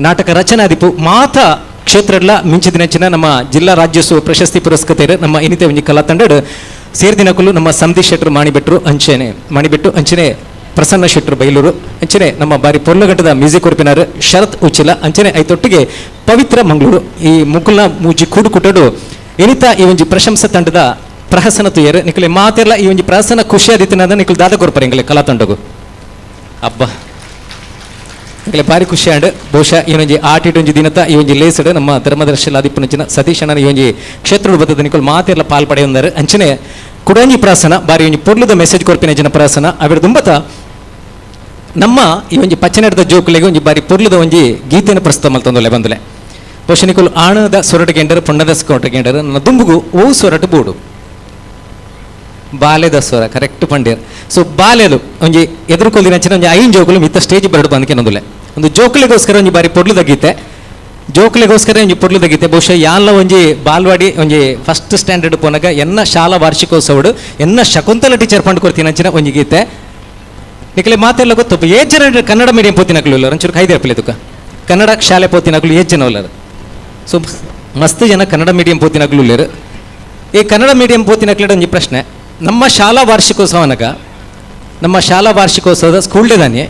ನಾಟಕ ರಚನೆ ಆದಿಪ್ಪು ಮಾತ ಕ್ಷೇತ್ರಡ್ಲ ಮಿಂಚಿದಿನಂಚಿನ ನಮ್ಮ ಜಿಲ್ಲಾ ರಾಜ್ಯೋತ್ಸವ ಪ್ರಶಸ್ತಿ ಪುರಸ್ಕೃತರು ನಮ್ಮ ಇನ್ನಿತ ಒಂಜಿ ಕಲಾ ತಂಡಡ್ ಸೇರ್ದಿನಕುಲು ನಮ್ಮ ಸಂದೀಪ್ ಶೆಟ್ಟರು ಮಾಣಿಬೆಟ್ರು ಅಂಚನೆ ಮಾಣಿಬೆಟ್ಟು ಅಂಚನೆ ಪ್ರಸನ್ನ ಶೆಟ್ಟರು ಬೈಲೂರು ಅಂಚನೆ ನಮ್ಮ ಬಾರಿ ಪೊರ್ಲಘಟ್ಟದ ಮ್ಯೂಸಿಕ್ ಉರುಪಿನಾರು ಶರತ್ ಉಚ್ಚಿಲ ಅಂಚನೆ ಐತೊಟ್ಟಿಗೆ ಪವಿತ್ರ ಮಂಗಳೂರು ಈ ಮುಕುಲ್ನ ಮೂಜಿ ಕೂಡು ಕುಟಡು ಎನಿತ ಈ ಒಂಜಿ ಪ್ರಶಂಸಾ ತಂಡದ ಪ್ರಹಸನ ತುಯರು ನಿಕಲೆ ಮಾತೆಲ್ಲ ಈ ಒಂಜಿ ಪ್ರಹಸನ ಖುಷಿಯಾದಿತ್ತಿನಾದ ನಿಕುಲ್ ದಾದ ಕೊರ್ಪರೆ ಎಂಗಲೆ ಕಲಾ ತಂಡಗು ಅಬ್ಬಾ ಎಂಗಲೆ ಭಾರಿ ಖುಷಿ ಆಂಡ್ ಬಹುಶಃ ಈ ಒಂಜಿ ಆಟಿಟ್ ಒಂಜಿ ದಿನತ ಈ ಒಂಜಿ ಲೇಸಡ್ ನಮ್ಮ ಧರ್ಮದರ್ಶಿಲಾದಿಪ್ಪುನಂಚಿನ ಸತೀಶ್ ಅಣ್ಣನ ಈ ಒಂಜಿ ಕ್ಷೇತ್ರದ ಬತ್ತದ ನಿಕುಲ್ ಮಾತೆಲ್ಲ ಪಾಲ್ ಪಡೆಯೊಂದರು ಅಂಚನೆ ಕುಡಂಜಿ ಪ್ರಾಸನ ಬಾರಿ ಒಂಜಿ ಪೊರ್ಲುದ ಮೆಸೇಜ್ ಕೊರ್ಪಿನ ಜನ ಪ್ರಾಸನ ಅವಿರ ದುಂಬತ ನಮ್ಮ ಈ ಒಂಜಿ ಪಚ್ಚನೆಡದ ಜೋಕುಲೆಗೆ ಒಂಜಿ ಬಾರಿ ಪೊರ್ಲುದ ಒಂಜಿ ಗೀತೆಯನ್ನು ಪ್ರಸ್ತುತ ಮಲ್ತೊಂದುಲ್ಲೆ ಬಂದುಲೆ. ಬಹುಶಃ ನಿಕುಲು ಆಣದ ಸೊರಟು ಗೆಂಡರು ಪೊಣ್ಣದ ಸೊರಟು ಗೆಂಡರು ನನ್ನ ದುಂಬುಗು ಓ ಸೊರಟು ಬೋಡು ಬಾಲೆದ ಸ್ವರ ಕರೆಕ್ಟ್ ಪಂಡೇರ್. ಸೊ ಬಾಲೆದು ಒಂಜಿ ಎದುರುಕೊಲ್ದಿನ ಅಂಚಿನ ಒಂಜಿ 5 ಜೋಕುಲು ಮಿತ್ತ ಸ್ಟೇಜ್ ಬರಡು ಬಂದಕೆನೊಂದುಲೆ ಒಂದು ಜೋಕುಲೆಗೋಸ್ಕರ ಒಂಜಿ ಬಾರಿ ಪೊರ್ಲುದ ಗೀತೆ, ಜೋಕುಲೆಗೋಸ್ಕರ ಒಂಜಿ ಪೊರ್ಲುದ ಗೀತೆ. ಬಹುಶಃ ಯಾನ್ಲ ಒಂಜಿ ಬಾಲ್ವಾಡಿ ಒಂಜಿ ಫಸ್ಟ್ ಸ್ಟ್ಯಾಂಡರ್ಡ್ ಪೋನಾಗ ಎನ್ನ ಶಾಲಾ ವಾರ್ಷಿಕೋತ್ಸವಡು ಎನ್ನ ಶಕುಂತಲ ಟೀಚರ್ ಪಂಡ್ ಕೊರ್ತಿನ ಅಂಚಿನ ಒಂಜಿ ಗೀತೆ. ನಿಕಲೆ ಮಾತೆಲ್ಲ ಗೊತ್ತು, ಏಜ್ ಜನ ಕನ್ನಡ ಮೀಡಿಯಂ ಪೋತಿನಕ್ಲು ಇಲ್ಲ ಒಂಚೂರು ಕೈದೇರ್ಪಿಲ್ಲ ತುಕ ಕನ್ನಡ ಶಾಲೆ ಪೋತಿನಕ್ಲು ಏಜ್ ಜನ ಉಲ್ಲರು. ಸೊ ಮಸ್ತ್ ಜನ ಕನ್ನಡ ಮೀಡಿಯಂ ಪೋತಿನಕ್ಲು ಉಲ್ಲೇರು. ಈ ಕನ್ನಡ ಮೀಡಿಯಂ ಪೋತಿನಕ್ಲೆಡ ಒಂಜಿ ಪ್ರಶ್ನೆ, ನಮ್ಮ ಶಾಲಾ ವಾರ್ಷಿಕೋತ್ಸವನಗ ನಮ್ಮ ಶಾಲಾ ವಾರ್ಷಿಕೋತ್ಸವದ ಸ್ಕೂಲ್ ಡೇದಾನೆ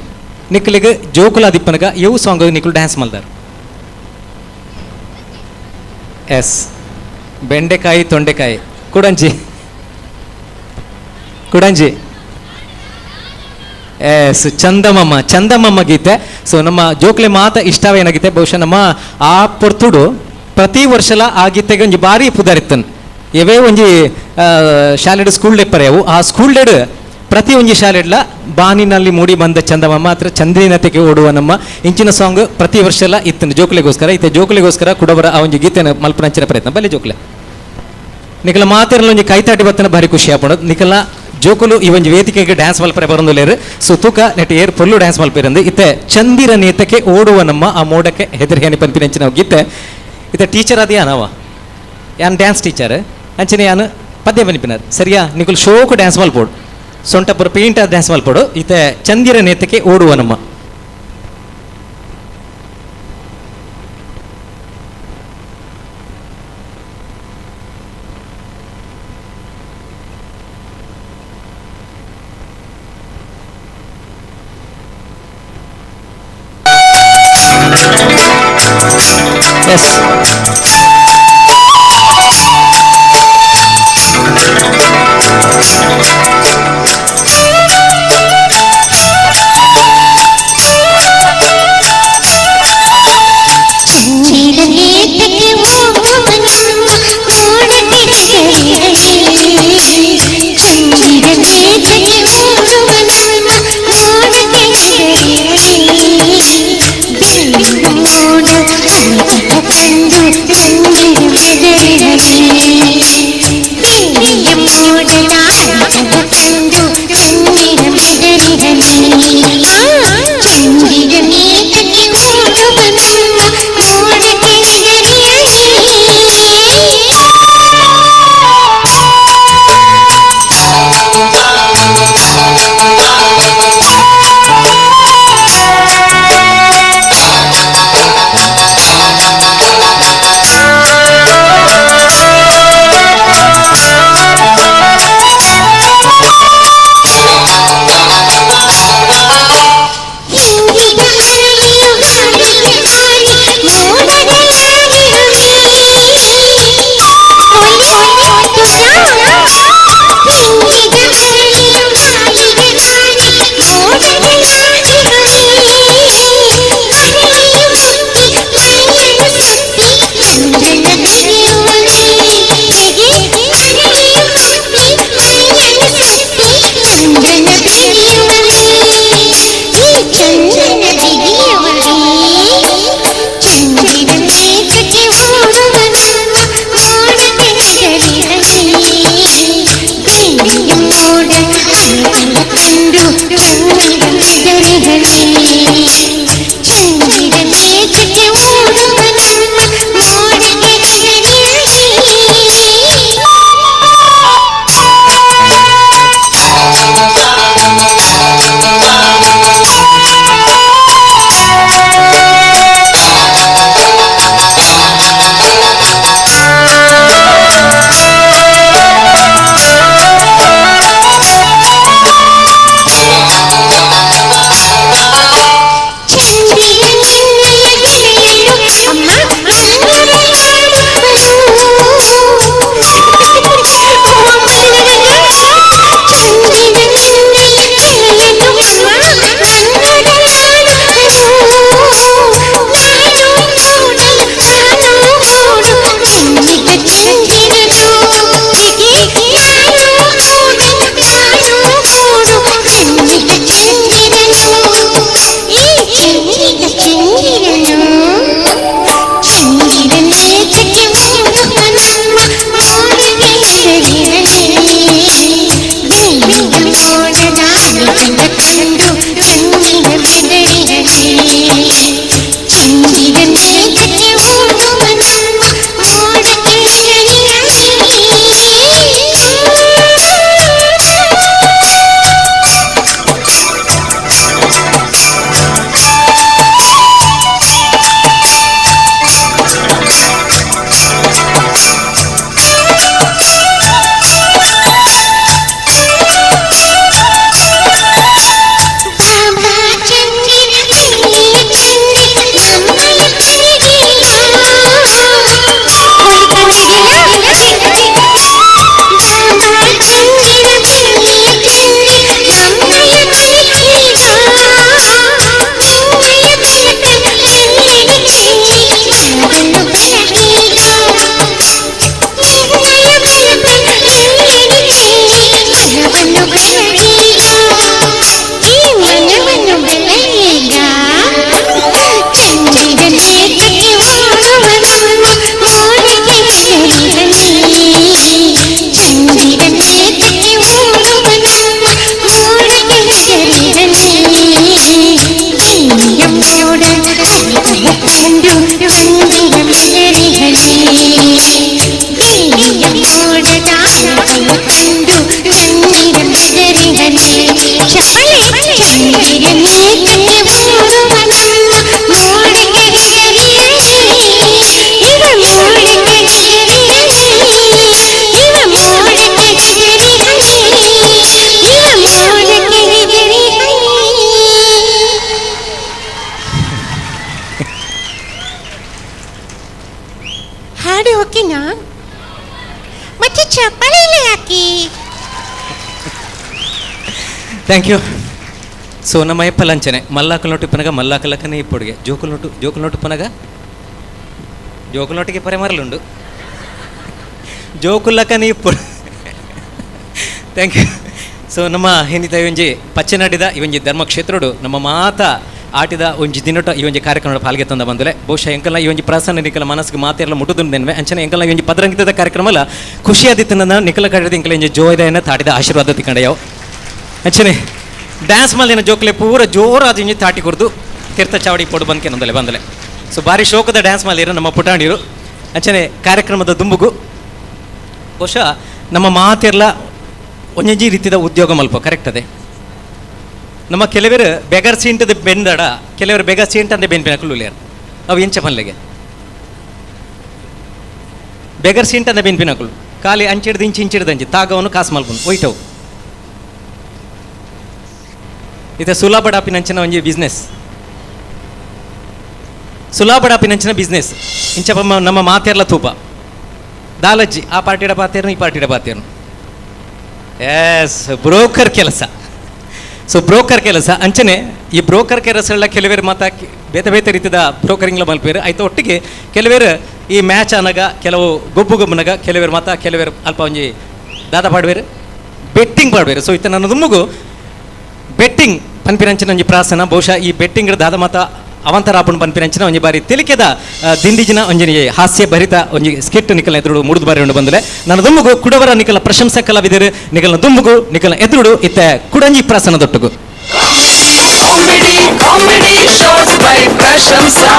ನಿಕ್ಕಲಿಗೆ ಜೋಕುಲ ದಿಪ್ಪನಗ ಯವು ಸಾಂಗ್ ನಿಕ್ಕಲು ಡ್ಯಾನ್ಸ್ ಮಲ್ದಾರ? ಎಸ್, ಬೆಂಡೆಕಾಯಿ ತೊಂಡೆಕಾಯಿ ಕುಡಂಜಿ ಕುಡಂಜಿ ಎಸ್, ಚಂದಮಮ್ಮ ಚಂದಮಮ್ಮ ಗೀತೆ. ಸೊ ನಮ್ಮ ಜೋಕ್ಲೆ ಮಾತ ಇಷ್ಟವೇನಾಗಿದೆ ಬಹುಶಃ ನಮ್ಮ ಆ ಪೊರ್ತುಡು ಪ್ರತಿ ವರ್ಷಲ ಆ ಗೀತೆಗೆ ಒಂಜಿ ಭಾರಿ ಪುದಾರಿತ್ತನ್. ಇವೇ ಒಂಜಿ ಶಾಲೆಡ್ ಸ್ಕೂಲ್ ಡೇ ಪರೆಯವು ಆ ಸ್ಕೂಲ್ ಡೇಡ್ ಪ್ರತಿ ಒಂಜಿ ಶಾಲೆಡ್ಲ ಬಾನಿನಲ್ಲಿ ಮೂಡಿ ಬಂದ ಚಂದಮಮ್ಮ ಮಾತ್ರ ಚಂದ್ರಿನತೆಗೆ ಓಡುವ ನಮ್ಮ ಇಂಚಿನ ಸಾಂಗ್ ಪ್ರತಿ ವರ್ಷಲ ಇತ್ತನು ಜೋಕುಲೆಗೋಸ್ಕರ. ಇತ್ತೆ ಜೋಕುಲೆಗೋಸ್ಕರ ಕುಡವರ ಆ ಒಂಜಿ ಗೀತೆನ ಮಲ್ಪನಂಚಿನ ಪ್ರಯತ್ನ ಬಲೆ ಜೋಕುಲೆ. ನಿಕಲ ಮಾತೆರಲ್ಲ ಒಂಜಿ ಕೈತಾಟಿ ಬತ್ತನ ಭಾರಿ ಖುಷಿ ಆಪಣ. ನಿಕಲ ಜೋಕುಲು ಈ ಒಂಜಿ ವೇದಿಕೆಗೆ ಡ್ಯಾನ್ಸ್ ಮಲ್ಪರೆ ಬರೊಂದುಲ್ಲೇರು. ಸೊ ತೂಕ ನೆಟ್ ಏರ್ ಪೊಲ್ಲು ಡ್ಯಾನ್ಸ್ ಮಲ್ಪೇರಂದು ಇತ್ತೆ ಚಂದಿರ ನೇತಕ್ಕೆ ಓಡುವ ನಮ್ಮ ಆ ಮೋಡಕ್ಕೆ ಹೆದರಿಯಾನಿ ಪಂಪಿನಂಚಿನ ಗೀತೆ. ಇತ್ತೆ ಟೀಚರ್ ಅದೇ ನಾವ ಯಾನ್ ಡ್ಯಾನ್ಸ್ ಟೀಚರ್ ಅಂಚನೆ ಯಾನು ಪದ್ಯ ಬನಿಪಿನಾರ್ ಸರಿಯಾ. ನಿಕುಲ್ ಶೋಕು ಡ್ಯಾನ್ಸ್ ಮಲ್ಪೋಡು ಸೊಂಟಪುರ ಪೇಂಟ್ ಡ್ಯಾನ್ಸ್ ಮಲ್ಪೋಡು. ಇತ್ತೆ ಚಂದಿರ ನೇತಕ್ಕೆ ಓಡುವ ನಮ್ಮ ಎಸ್. ಕಂಡು ಚಪ್ಪಾಳೆ ಹಾಕಿ. Thank you. So ನಮ್ಮ ಎಪ್ಪಲಂಚನೆ ಮಲ್ಲಾಕಲ್ ನೋಟು ಪನಗ ಮಲ್ಲಾಕಲಕ್ಕನೇ ಇಪ್ಪೊಡುಗೆ ಜೋಕುಲ್ ನೋಟು ಜೋಕುಲ್ ನೋಟು ಪನಗ ಜೋಕುಲ್ ನೋಟಿಗೆ ಪರೆಮರಲುಂಡು ಜೋಕುಲ್ಲಕ್ಕನೇ ಇಪ್ಪೊಡು. Thank you. So ನಮ್ಮ ಹಿಂದಿತ ಇವಂಜಿ ಪಚ್ಚನಾಡಿದ ಇವಂಜಿ ಧರ್ಮಕ್ಷೇತ್ರಡು ನಮ್ಮ ಮಾತ ಆಟಿದ ಒಂಜಿ ದಿನಟ ಈ ಒಂಜಿ ಕಾರ್ಯಕ್ರಮ ಪಾಲ್ಗೆ ತಂದ ಬಂದಲೆ ಬಹುಶಃ ಎಂಕಲ್ನ ಈ ಒಂಜಿ ಪ್ರಸನ್ನ ನಿಕಲ ಮನಸ್ಸಿಗೆ ಮಾತೆಲ್ಲ ಮುಟ್ಟುದುಂದೆನ್ವೆ ಅಂಚನೆ ಎಂಕಲ್ನ ಈ ಒಂಜಿ ಪದರಂಗಿತದ ಕಾರ್ಯಕ್ರಮ ಅಲ್ಲ ಖುಷಿಯಾದಿತ್ತನ ನಿಕಲ ಕಡೆದ ಎಂಕಲ ಇಂಜಿ ಜೋಯ್ದೆನ ತಾಟಿದ ಆಶೀರ್ವಾದ ತಿಕ್ಕಂಡೆಯವು ಅಂಚನೆ ಡ್ಯಾನ್ಸ್ ಮಲ್ಲಿನ ಜೋಕ್ಲೆ ಪೂರ ಜೋರಾದ ಇಂಜಿ ತಾಟಿ ಕೊರ್ದು ತೀರ್ಥ ಚಾವಡಿ ಪೊಡು ಬಂದ್ಕೆ ನಂದಲೆ ಬಂದಲೆ. ಸೊ ಭಾರಿ ಶೋಕದ ಡ್ಯಾನ್ಸ್ ಮಲ್ಲಿರು ನಮ್ಮ ಪುಟಾಣಿರು ಅಂಚನೆ ಕಾರ್ಯಕ್ರಮದ ದುಂಬುಗು ಬಹುಶಃ ನಮ್ಮ ಮಾತೆಲ್ಲ ಒಂಜೊಂಜಿ ರೀತಿದ ಉದ್ಯೋಗ ಮಲ್ಪ ಕರೆಕ್ಟ್ ಅದೇ. ನಮ್ಮ ಕೆಲವರು ಬೆಗರ್ ಸೀಂಟದ ಬೆಂದಡ ಕೆಲವರು ಬೆಗರ್ ಸೀಂಟ್ ಅಂದೆ ಬೆನ್ಪಿನ ಕುಳ್ಳುಲೇರು ಅವು ಎಂಚ ಪನ್ಲೆಗೆ ಬೆಗರ್ ಸೀಂಟ್ ಅಂದೆ ಬೆನ್ಪಿನ ಕುಳ್ಳು ಖಾಲಿ ಅಂಚಿಡ್ದು ಇಂಚಿ ಇಂಚಿಡ್ದು ಅಂಚಿ ತಾಗವನು ಕಾಸು ಮಲ್ಪುನು ಒಯ್ಟವು ಇತ್ತೆ ಸುಲಾಬಡಾಪಿನಂಚಿನ ಒಂಜಿ ಬಿಸ್ನೆಸ್ ಸುಲಾಬಡಾಪಿನಂಚಿನ ಬಿಸ್ನೆಸ್ ಇಂಚ ನಮ್ಮ ಮಾತೆರ್ಲ ತೂಪ ದಾಲಜ್ಜಿ ಆ ಪಾರ್ಟಿಡ ಪಾತೇರ್ನು ಈ ಪಾರ್ಟಿಡ ಪಾತೇರ್ನು. ಎಸ್ ಬ್ರೋಕರ್ ಕೆಲಸ. ಸೊ ಬ್ರೋಕರ್ ಕೆಲಸ ಅಂಚನೆ ಈ ಬ್ರೋಕರ್ ಕೆಲಸ ಎಲ್ಲ ಕೆಲವರು ಮಾತಾ ಬೇತೆ ಬೇತೆ ರೀತಿಯ ಬ್ರೋಕರಿಂಗ್ಲ ಮಲ್ಪೇರು ಆಯ್ತು ಒಟ್ಟಿಗೆ ಕೆಲವರು ಈ ಮ್ಯಾಚ್ ಅನಗ ಕೆಲವು ಗೊಬ್ಬು ಗೊಬ್ಬನಗ ಕೆಲವರು ಮಾತಾ ಕೆಲವರು ಅಲ್ಪ ಒಂಜಿ ದಾದ ಪಾಡ್ವೇರು ಬೆಟ್ಟಿಂಗ್ ಪಾಡ್ವೇರು. ಸೊ ಇತ್ತ ನನ್ನ ದುಮ್ಮಗು ಬೆಟ್ಟಿಂಗ್ ಪನ್ಪಿನಂಚಿನ ಒಂಜಿ ಪ್ರಾಸನ ಬಹುಶಃ ಈ ಬೆಟ್ಟಿಂಗ್ ದಾದ ಮಾತ ಅವಂತರ ಆಪುಣ ಪನ್ಪಿನಂಚಿನ ಒಂಜಿ ಬಾರಿ ತಿಳಿಕೆದ ದಿಂಡಿಜಿನ ಒಂಜಿ ಹಾಸ್ಯ ಭರಿತ ಒಂಜಿ ಸ್ಕಿಟ್ ನಿಕಲ ಎದುರು ಮೂಡುದು ಬಾರಿ ಉಂಡು ಬಂದಲೆ ನನ್ನ ದುಮ್ಮಗು ಕುಡವರ ನಿಕಲ ಪ್ರಶಂಸಾ ಕಲಾವಿದರು ನಿಕಲ ದುಮ್ಮಗು ನಿಕಲ ಎದುರುಡು ಇತ್ತ ಕುಡಂಜಿ ಪ್ರಾಸನ ದೊಟ್ಟುಗು. Comedy comedy shows by Prashamsa.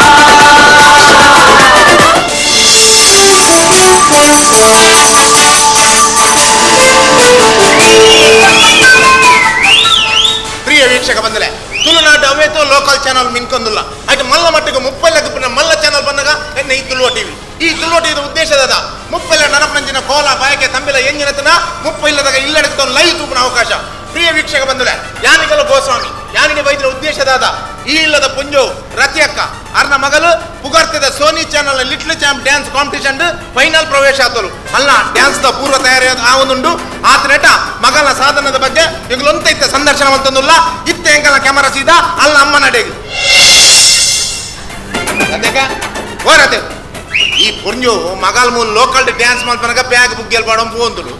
ಪ್ರಿಯ ವೀಕ್ಷಕ ಬಂದಲೆ ತುಳುನಾಡು ಅವೇತೋ ಲೋಕಲ್ ಚಾನಲ್ ಮಿನ್ಕೊಂದಿಲ್ಲ ಆಯ್ತು ಮಲ್ಲ ಮಟ್ಟಿಗೆ ಮುಪ್ಪೆಲ್ಲ ಮಲ್ಲ ಚಾನಲ್ ಬಂದಾಗ ಎನ್ನ ಈ ತುಳುವ ಟಿವಿ ಈ ತುಳುವ ಟಿವಿದ ಉದ್ದೇಶದ ಮುಪ್ಪೆಲ್ಲ ನನಪನಂಚಿನ ಕೋಲ ಬಾಯಕೆ ತಂಬಿಲ ಎಂಜಿನತನ ಮುಪ್ಪ ಇಲ್ಲದಾಗ ಇಲ್ಲಡಕ್ಕೆ ಲೈವ್ ತೂಪಿನ ಅವಕಾಶ. ಪ್ರಿಯ ವೀಕ್ಷಕ ಬಂದಲೆ ಯಾನಿಗಲ ಗೋಸ್ವಾಮಿ ಯಾನಿಗೆ ವೈದ್ಯರ ಉದ್ದೇಶದಾದ ಈ ಇಲ್ಲದ ಪುಂಜೋ ರತಿಯಕ್ಕ ಅರ್ನ ಮಗಲು ಪುಗರ್ತಿದ Sony channel little champ dance competition final ಪ್ರವೇಶ ಆತಲು ಅಲ್ಲ ಡ್ಯಾನ್ಸ್ the ಪೂರ್ವ ತಯಾರಿ ಆವೊಂದುಂಡು ಆತನೇಟ ಮಗನ ಸಾಧನದ ಬಗ್ಗೆ ಈಗಲೊಂತ ಇತ್ತ ಸಂದರ್ಶನ ಅಂತಂದುಲ್ಲ ಇತ್ತ ಎಂಕಲ ಕ್ಯಾಮರಾ ಸೀದಾ ಅಲ್ಲ ಅಮ್ಮ ನಡೆಗೆ ಓರತೆ ಈ ಪುಂಜೋ ಮಗಲ್ ಮೂಲ ಲೋಕಲ್ ಡ್ಯಾನ್ಸ್ ಮಲ್ಪನಗ ಬ್ಯಾಗ್ ಬುಗ್ಗೆಲ್ ಬಾಡಂ ಪೋಂದುಡು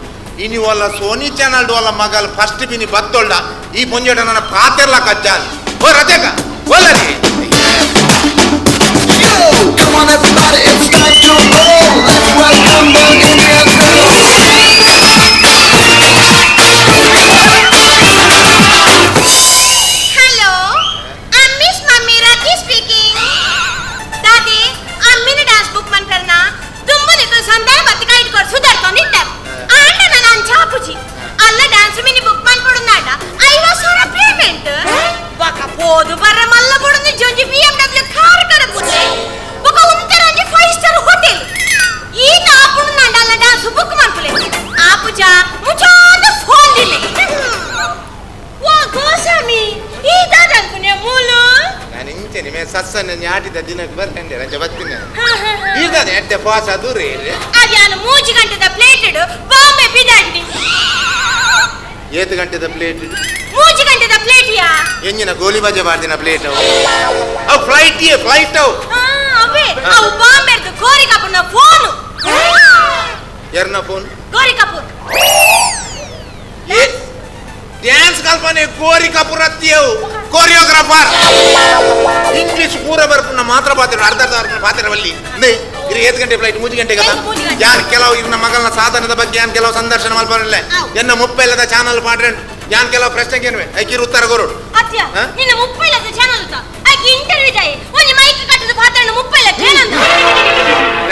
ಇನಿ ವಲ್ಲ ಸೋನಿ ಚಾನಲ್ ವಲ್ಲ ಮಗಲ್ ಫಸ್ಟ್ ಬಿನಿ ಬತ್ತೊಳ್ಳ ಈ ಪುಂಜೋಟ ನನ್ನ ಪಾತೆರ್ಲ ಕಜ್ಜಾಲ್ ಓ ರತೆಕ ಓಲರಿ. Come on everybody, it's time to roll. Let's welcome the Indian girl. Hello, I'm Miss Mummy Rati speaking. Dadi, ಅಮ್ಮಿನ dance book ಮನ್ಪರ್ನ ತುಂಬು ನಿಕಲ್ ಸಂದಾಯ ಬತ್ತಿಕ ಇಟ್ಕೊಡ್ ಸುಧಾರ್ಕೊಂಡಿದ್ದೆ ಆಂಡ ನಾನು ಅಂಚಾಪುಜಿ ಅಲ್ಲ dance mini book ಮನ್ಪೊಡುನಾಡ 50,000 payment ಬಕ ಪೋದು ಬರ್ರ ಮಲ್ಲ ಬೊಡುಂದು ಜೊಂಜಿ BMW car ಕಡಪುಜೆ ಬೊಕ ಉಂತರಂಜಿ 5 star hotel ಈ ತಾಪುಡು ನಂಡಲ್ಲ ಡ್ಯಾನ್ಸ್ ಬುಕ್ ಮನ್ಪುಲೆ ಆಪುಜ ಮುಚಾದ ಫೋನ್ ದಿಲೆ ವಾ ಗೋಸ್ವಾಮಿ ಈ ದಾದನ್ಪುನೆ ಮೂಲು ನಾನು ಇಂಚೆ ನಿಮೆ ಸಸ್ಸನ್ನ ನ್ಯಾಟಿದ ದಿನಕ್ಕೆ ಬರ್ತೇನೆ ರಜೆ ಬರ್ತೀನಿ ಇರ್ತದೆ ಎಡ್ಡೆ ಫಾಸ್ ಅದು ರೀ ಅದ್ಯಾನು 3 ಗಂಟೆದ ಪ್ಲೇಟ್ ಇಡು ಬಾಂಬೆ ಬಿದಾಡ್ನಿ ಏತು ಗಂಟೆದ ಪ್ಲೇಟ್ 3 ಗಂಟೆದ ಪ್ಲೇಟ್ ಯಾ ಎಂಜಿನ ಗೋಲಿ ಬಜೆ ಮಾಡ್ದಿನ ಪ್ಲೇಟ್ ಅವು ಫ್ಲೈಟ್ ಯೇ ಫ್ಲೈಟ್ ಅವು ಅವೇ ಅವು ಬಾಂಬೆರ್ದು ಗೋರಿ ಕಪೂರ್ನ ಫೋನ್ ಯಾರನ ಫೋನ್ ಗೋರಿ ಕಪೂರ್ ಏ ಡ್ಯಾನ್ಸ್ ಕಲ್ಪನೆ ಗೋರಿ ಕಪೂರ್ ಅತ್ತಿಯವು ಕೊರಿಯೋಗ್ರಾಫರ್ ಇಂಗ್ಲಿಷ್ ಪೂರ ಬರ್ಪುನ ಮಾತ್ರ ಪಾತ್ರ ಅರ್ಧ ಅರ್ಧ ಪಾತ್ರವಲ್ಲಿ ಇರು ಏಳು ಗಂಟೆ ಫ್ಲೈಟ್ 3 ಗಂಟೆಗೆ ಯಾನ್ ಕೆಲವು ಇವ್ನ ಮಗನ ಸಾಧನದ ಬಗ್ಗೆ ಯಾನ್ ಕೆಲವು ಸಂದರ್ಶನ ಮಲ್ಪರಲ್ಲ ಎನ್ನ ಮುಪ್ಪೆಲ್ಲದ ಚಾನಲ್ ಪಾಡ್ರೆಂಡು ಯಾನ್ ಕೆಲವು ಪ್ರಶ್ನೆಗೆ ಏನ್ವೆ ಐಕಿರು ಉತ್ತರ ಕೊರಡು ಅತ್ಯ ನಿನ್ನ ಮುಪ್ಪೆಲ್ಲದ ಚಾನಲ್ ತ ಐಕಿ ಇಂಟರ್ವ್ಯೂ ದಾಯಿ ಒಂಜಿ ಮೈಕ್ ಕಟ್ಟದ ಪಾತ್ರನ ಮುಪ್ಪೆಲ್ಲ ಕೇಳಂದ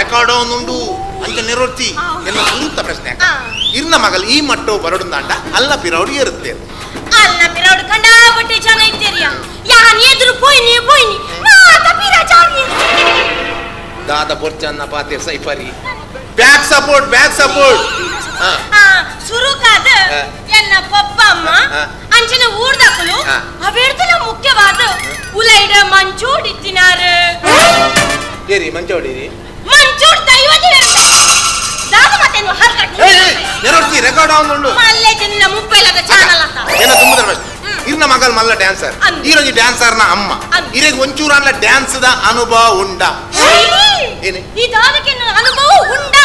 ರೆಕಾರ್ಡ್ ಒಂದುಂಡು ಅಂಚ ನಿವೃತ್ತಿ ಎನ್ನ ಸುರುತ್ತ ಪ್ರಶ್ನೆ ಇರ್ನ ಮಗಲ್ ಈ ಮಟ್ಟವು ಬರಡುಂದಾಂಡ ಅಲ್ಲ ಪಿರೌಡು ಏರುತ್ತೆ ಅಲ್ಲ ಪಿರೌಡು ಕಂಡಾಪಟ್ಟೆ ಜನ ಇತ್ತೀರಿಯ ಯಾನ್ ಎದುರು ಪೋಯ್ನಿ ಪೋಯ್ನಿ ಮಾತ ಪಿರ ಜಾನಿ ದಾದ ಬೊರ್ಚನ್ನ ಪಾತೆ ಸೈಫರಿ back support back support ಸುರುಕಾದ ಎನ್ನ ಪಪ್ಪ ಅಮ್ಮ ಅಂಚನ ಊರ್ದಕುಲು ಅವೆರ್ದಲ ಮುಖ್ಯವಾದ ಉಲೈಡ ಮಂಚೋಡಿತ್ತಿನಾರು ಏರಿ ಮಂಚೋಡಿರಿ ಮಂಚೋಡ್ ದೈವದಿ ದಾದ ಮತ್ತೇನು ಹರ್ಕಟ್ ರೆಕಾರ್ಡ್ ಆವೊಂದುಂಡು ಮಲ್ಲೆ ಜನ ಮುಪ್ಪೈಲದ ಚಾನಲ್ ಅಂತ ಏನ ತುಂಬುದರ ಪ್ರಶ್ನೆ ಇರ್ನ ಮಗಲ್ ಮಲ್ಲ ಡ್ಯಾನ್ಸರ್ ಈರೊಂಜಿ ಡ್ಯಾನ್ಸರ್ನ ಅಮ್ಮ ಇರೆಗ್ ಒಂಚೂರು ಅಲ್ಲ ಡ್ಯಾನ್ಸ್ the ಅನುಭವ ಉಂಡ ಏನೇ ಈ ದಾದಕ್ಕೆ ಅನುಭವ ಉಂಡ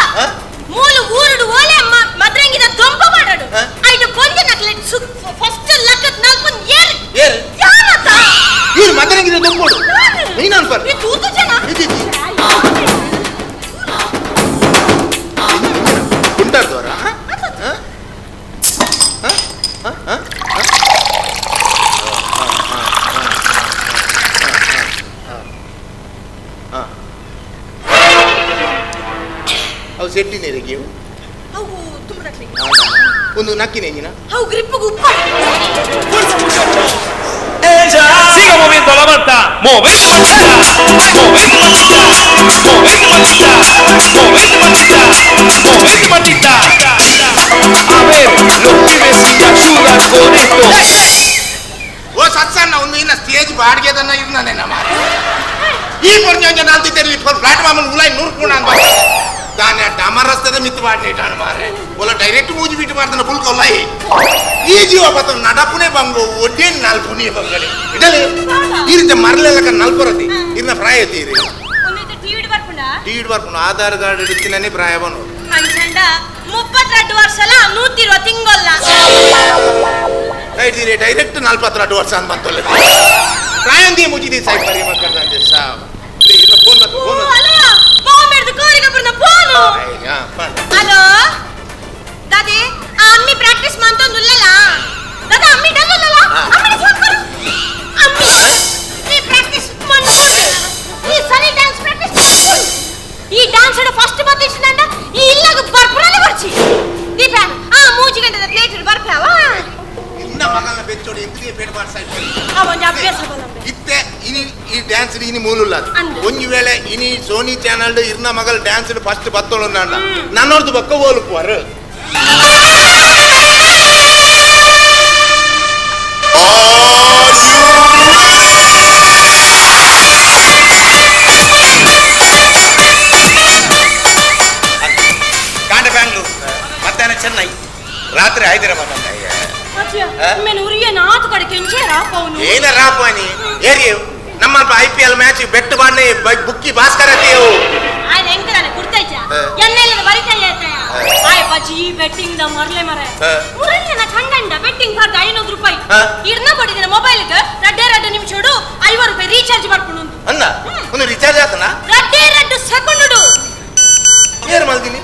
ಮೂಲು ಊರುಡು ಓಲೆ ಅಮ್ಮ ಮದ್ರಂಗಿದ ದೊಂಪ ಮಾಡಡು ಐದು ಪೊಂಜ ನಕ್ಲೆ ಫಸ್ಟ್ ಲಕ್ಕತ್ ನಾಲ್ಕು ಏರ್ ಏರ್ ಯಾರತ ಈರ್ ಮದ್ರಂಗಿದ ದೊಂಪೋಡು ನೀನ್ ಅನ್ಪರ್ ಈ ತೂತು ಜನ ಕುಂಟಾರ್ದವರ ಅವು ಸೆಟ್ಟಿ ನೀರಿಗೆ ಅವು ತುಂಬ ನಕ್ಲೆ ಒಂದು ನಕ್ಕಿನೇ ನೀನ ಅವು ಗ್ರಿಪ್ಪಿಗೆ ಉಪ್ಪ Siga moviendo la manta, movete mantita, movete mantita, movete mantita, movete mantita, movete mantita. A ver, los pibes si te ayudan con esto. ಓ ಸತ್ಸನ್ನ ಒಂದು ಇನ್ನ ಸ್ಟೇಜ್ ಬಾಡಿಗೆದನ್ನ ಇರ್ನಾನೆ ನಮ್ಮ ಈ ಪೊರ್ಜ ನಾಲ್ತಿದ್ದಲ್ಲಿ ಪ್ಲಾಟ್ಫಾರ್ಮ್ ಉಲಾಯ್ ನೂರು ಪೂರ್ಣ ಅನ್ಬ ದಾನೆ ಡಮರ್ ರಸ್ತೆದ ಮಿತ್ತು ಬಾಡ್ನೆ ಇಟ್ಟಾನು ಮಾರೆ ಒಲ್ಲ ಡೈರೆಕ್ಟ್ ಮೂಜಿ ಬಿಟ್ಟು ಮಾಡ್ತಾನೆ ಫುಲ್ ಕೊಲ್ಲಾಯಿ ಈ ಜೀವ ಪತ್ತ ನಡಪುನೇ ಬಂಗು ಒಡ್ಡೇನು ನಾಲ್ಪುನೇ ಬಂಗಡೆ ಇಡಲಿ ಈ ರೀತಿ ಮರಲೆಲ್ಲಕ ನಲ್ಪರತಿ ಇರ್ನ ಪ್ರಾಯ ತೀರಿ ಒಂದಿತ್ತು ಟಿವಿಡ್ ಬರ್ಪುಂಡ ಟಿವಿಡ್ ಬರ್ಪುಂಡು ಆಧಾರ್ ಕಾರ್ಡ್ ಇಡ್ತಿನೇ ಪ್ರಾಯ ಬನು ಅಂಚಂಡ 32 ವರ್ಷಲ 120 ತಿಂಗೊಲ್ಲ ರೈಟ್ ಇರಿ ಡೈರೆಕ್ಟ್ 42 ವರ್ಷ ಅಂತ ಬಂತಲ್ಲ ಪ್ರಾಯಂದಿ ಮುಜಿದಿ ಸಾಹೇಬ್ ಪರಿ ಮಕ್ಕಳ ಸಾಬ್ ಇನ್ನ ಫೋನ್ ಬಂತು ಫೋನ್ ಹಲೋ ಬಾಂಬೆರ್ದು ಕೋರಿಗಪುರನ ಫೋನ್ ಹಲೋ ದಾದಿ ಆ ಅಮ್ಮಿ ಪ್ರಾಕ್ಟೀಸ್ ಮಾಡ್ತೊಂದುಲ್ಲಲ್ಲ ದಾದಾ ಅಮ್ಮಿ ಡಲ್ಲಲ್ಲ ಅಮ್ಮಿ ಫೋನ್ ಕೊಡು ಅಮ್ಮಿ ನೀ ಪ್ರಾಕ್ಟೀಸ್ ಮಾಡ್ಕೊಂಡು ನೀ ಸರಿ ಡ್ಯಾನ್ಸ್ ಪ್ರಾಕ್ಟೀಸ್ ಮಾಡ್ಕೊಂಡು ಈ ಡ್ಯಾನ್ಸ್ ಫಸ್ಟ್ ಬತ್ತಿಸಿದಂಡ ಈ ಇಲ್ಲಾಗ ಬರ್ಪುರನೆ ಬರ್ಚಿ ದೀಪ ಆ ಮೂಜಿ ಗಂಟೆದ ಪ್ಲೇಟ್ ಬರ್ಪಾವ ಇನ್ನ ಮಗನ ಬೆಚ್ಚೋಡಿ ಎಂತಿಗೆ ಪೇಟ್ ಮಾಡ್ಸಾ ಆ ಒಂದು ಅಭ್ಯಾಸ ಬಲಂಬೆ ಇತ್ತೆ ಇನಿ ಈ ಡ್ಯಾನ್ಸ್ ಇನಿ ಮೂಲುಲ್ಲ ಒಂಜಿ ವೇಳೆ ಇನಿ ಸೋನಿ ಚಾನಲ್ ಇರ್ನ ಮಗಲ್ ಡ್ಯಾನ್ಸ್ ಫಸ್ಟ್ ಬತ್ತೋಳು ನಾಂಡ ನನ್ನೋರ್ದು ಬಕ್ಕ ಓಲುಪುವರು ಕಾಂಡ ಬ್ಯಾಂಗ್ಳೂರು ಮಧ್ಯಾಹ್ನ ಚೆನ್ನೈ ರಾತ್ರಿ ಹೈದರಾಬಾದ್ ಅಂತ ಏನ ರಾಪವಾನಿ ಏರಿ ನಮ್ಮ I P L match ಬೆಟ್ಟು ಬಾಡ್ನೆ ಬುಕ್ಕಿ ಭಾಸ್ಕರ ತೇವು ಆಯ್ನ ಎಂಕದಾನೆ ಕುಡ್ತೈಚ ಎನ್ನೆಲ್ಲ ಬರಿತಾಯ ಆಯ್ ಬಜಿ ಬೆಟ್ಟಿಂಗ್ the ಮರ್ಲೆ ಮರೆ ಮುರಳಿನ ಕಂಡಂಡ ಬೆಟ್ಟಿಂಗ್ ಬಾರ್ದ 500 ರೂಪಾಯಿ ಇರ್ನ ಬಡಿದಿನ ಮೊಬೈಲ್ ಗೆ ರಡ್ಡೆ ರಡ್ಡೆ ನಿಮಿಷಡು 50 ರೂಪಾಯಿ ರೀಚಾರ್ಜ್ ಮಾಡ್ಕೊಂಡು ಅನ್ನ ಒಂದು ರೀಚಾರ್ಜ್ ಆತನ ರಡ್ಡೆ ರಡ್ಡು ಸೆಕೆಂಡ್ ಏನ್ ಮಲ್ದಿನಿ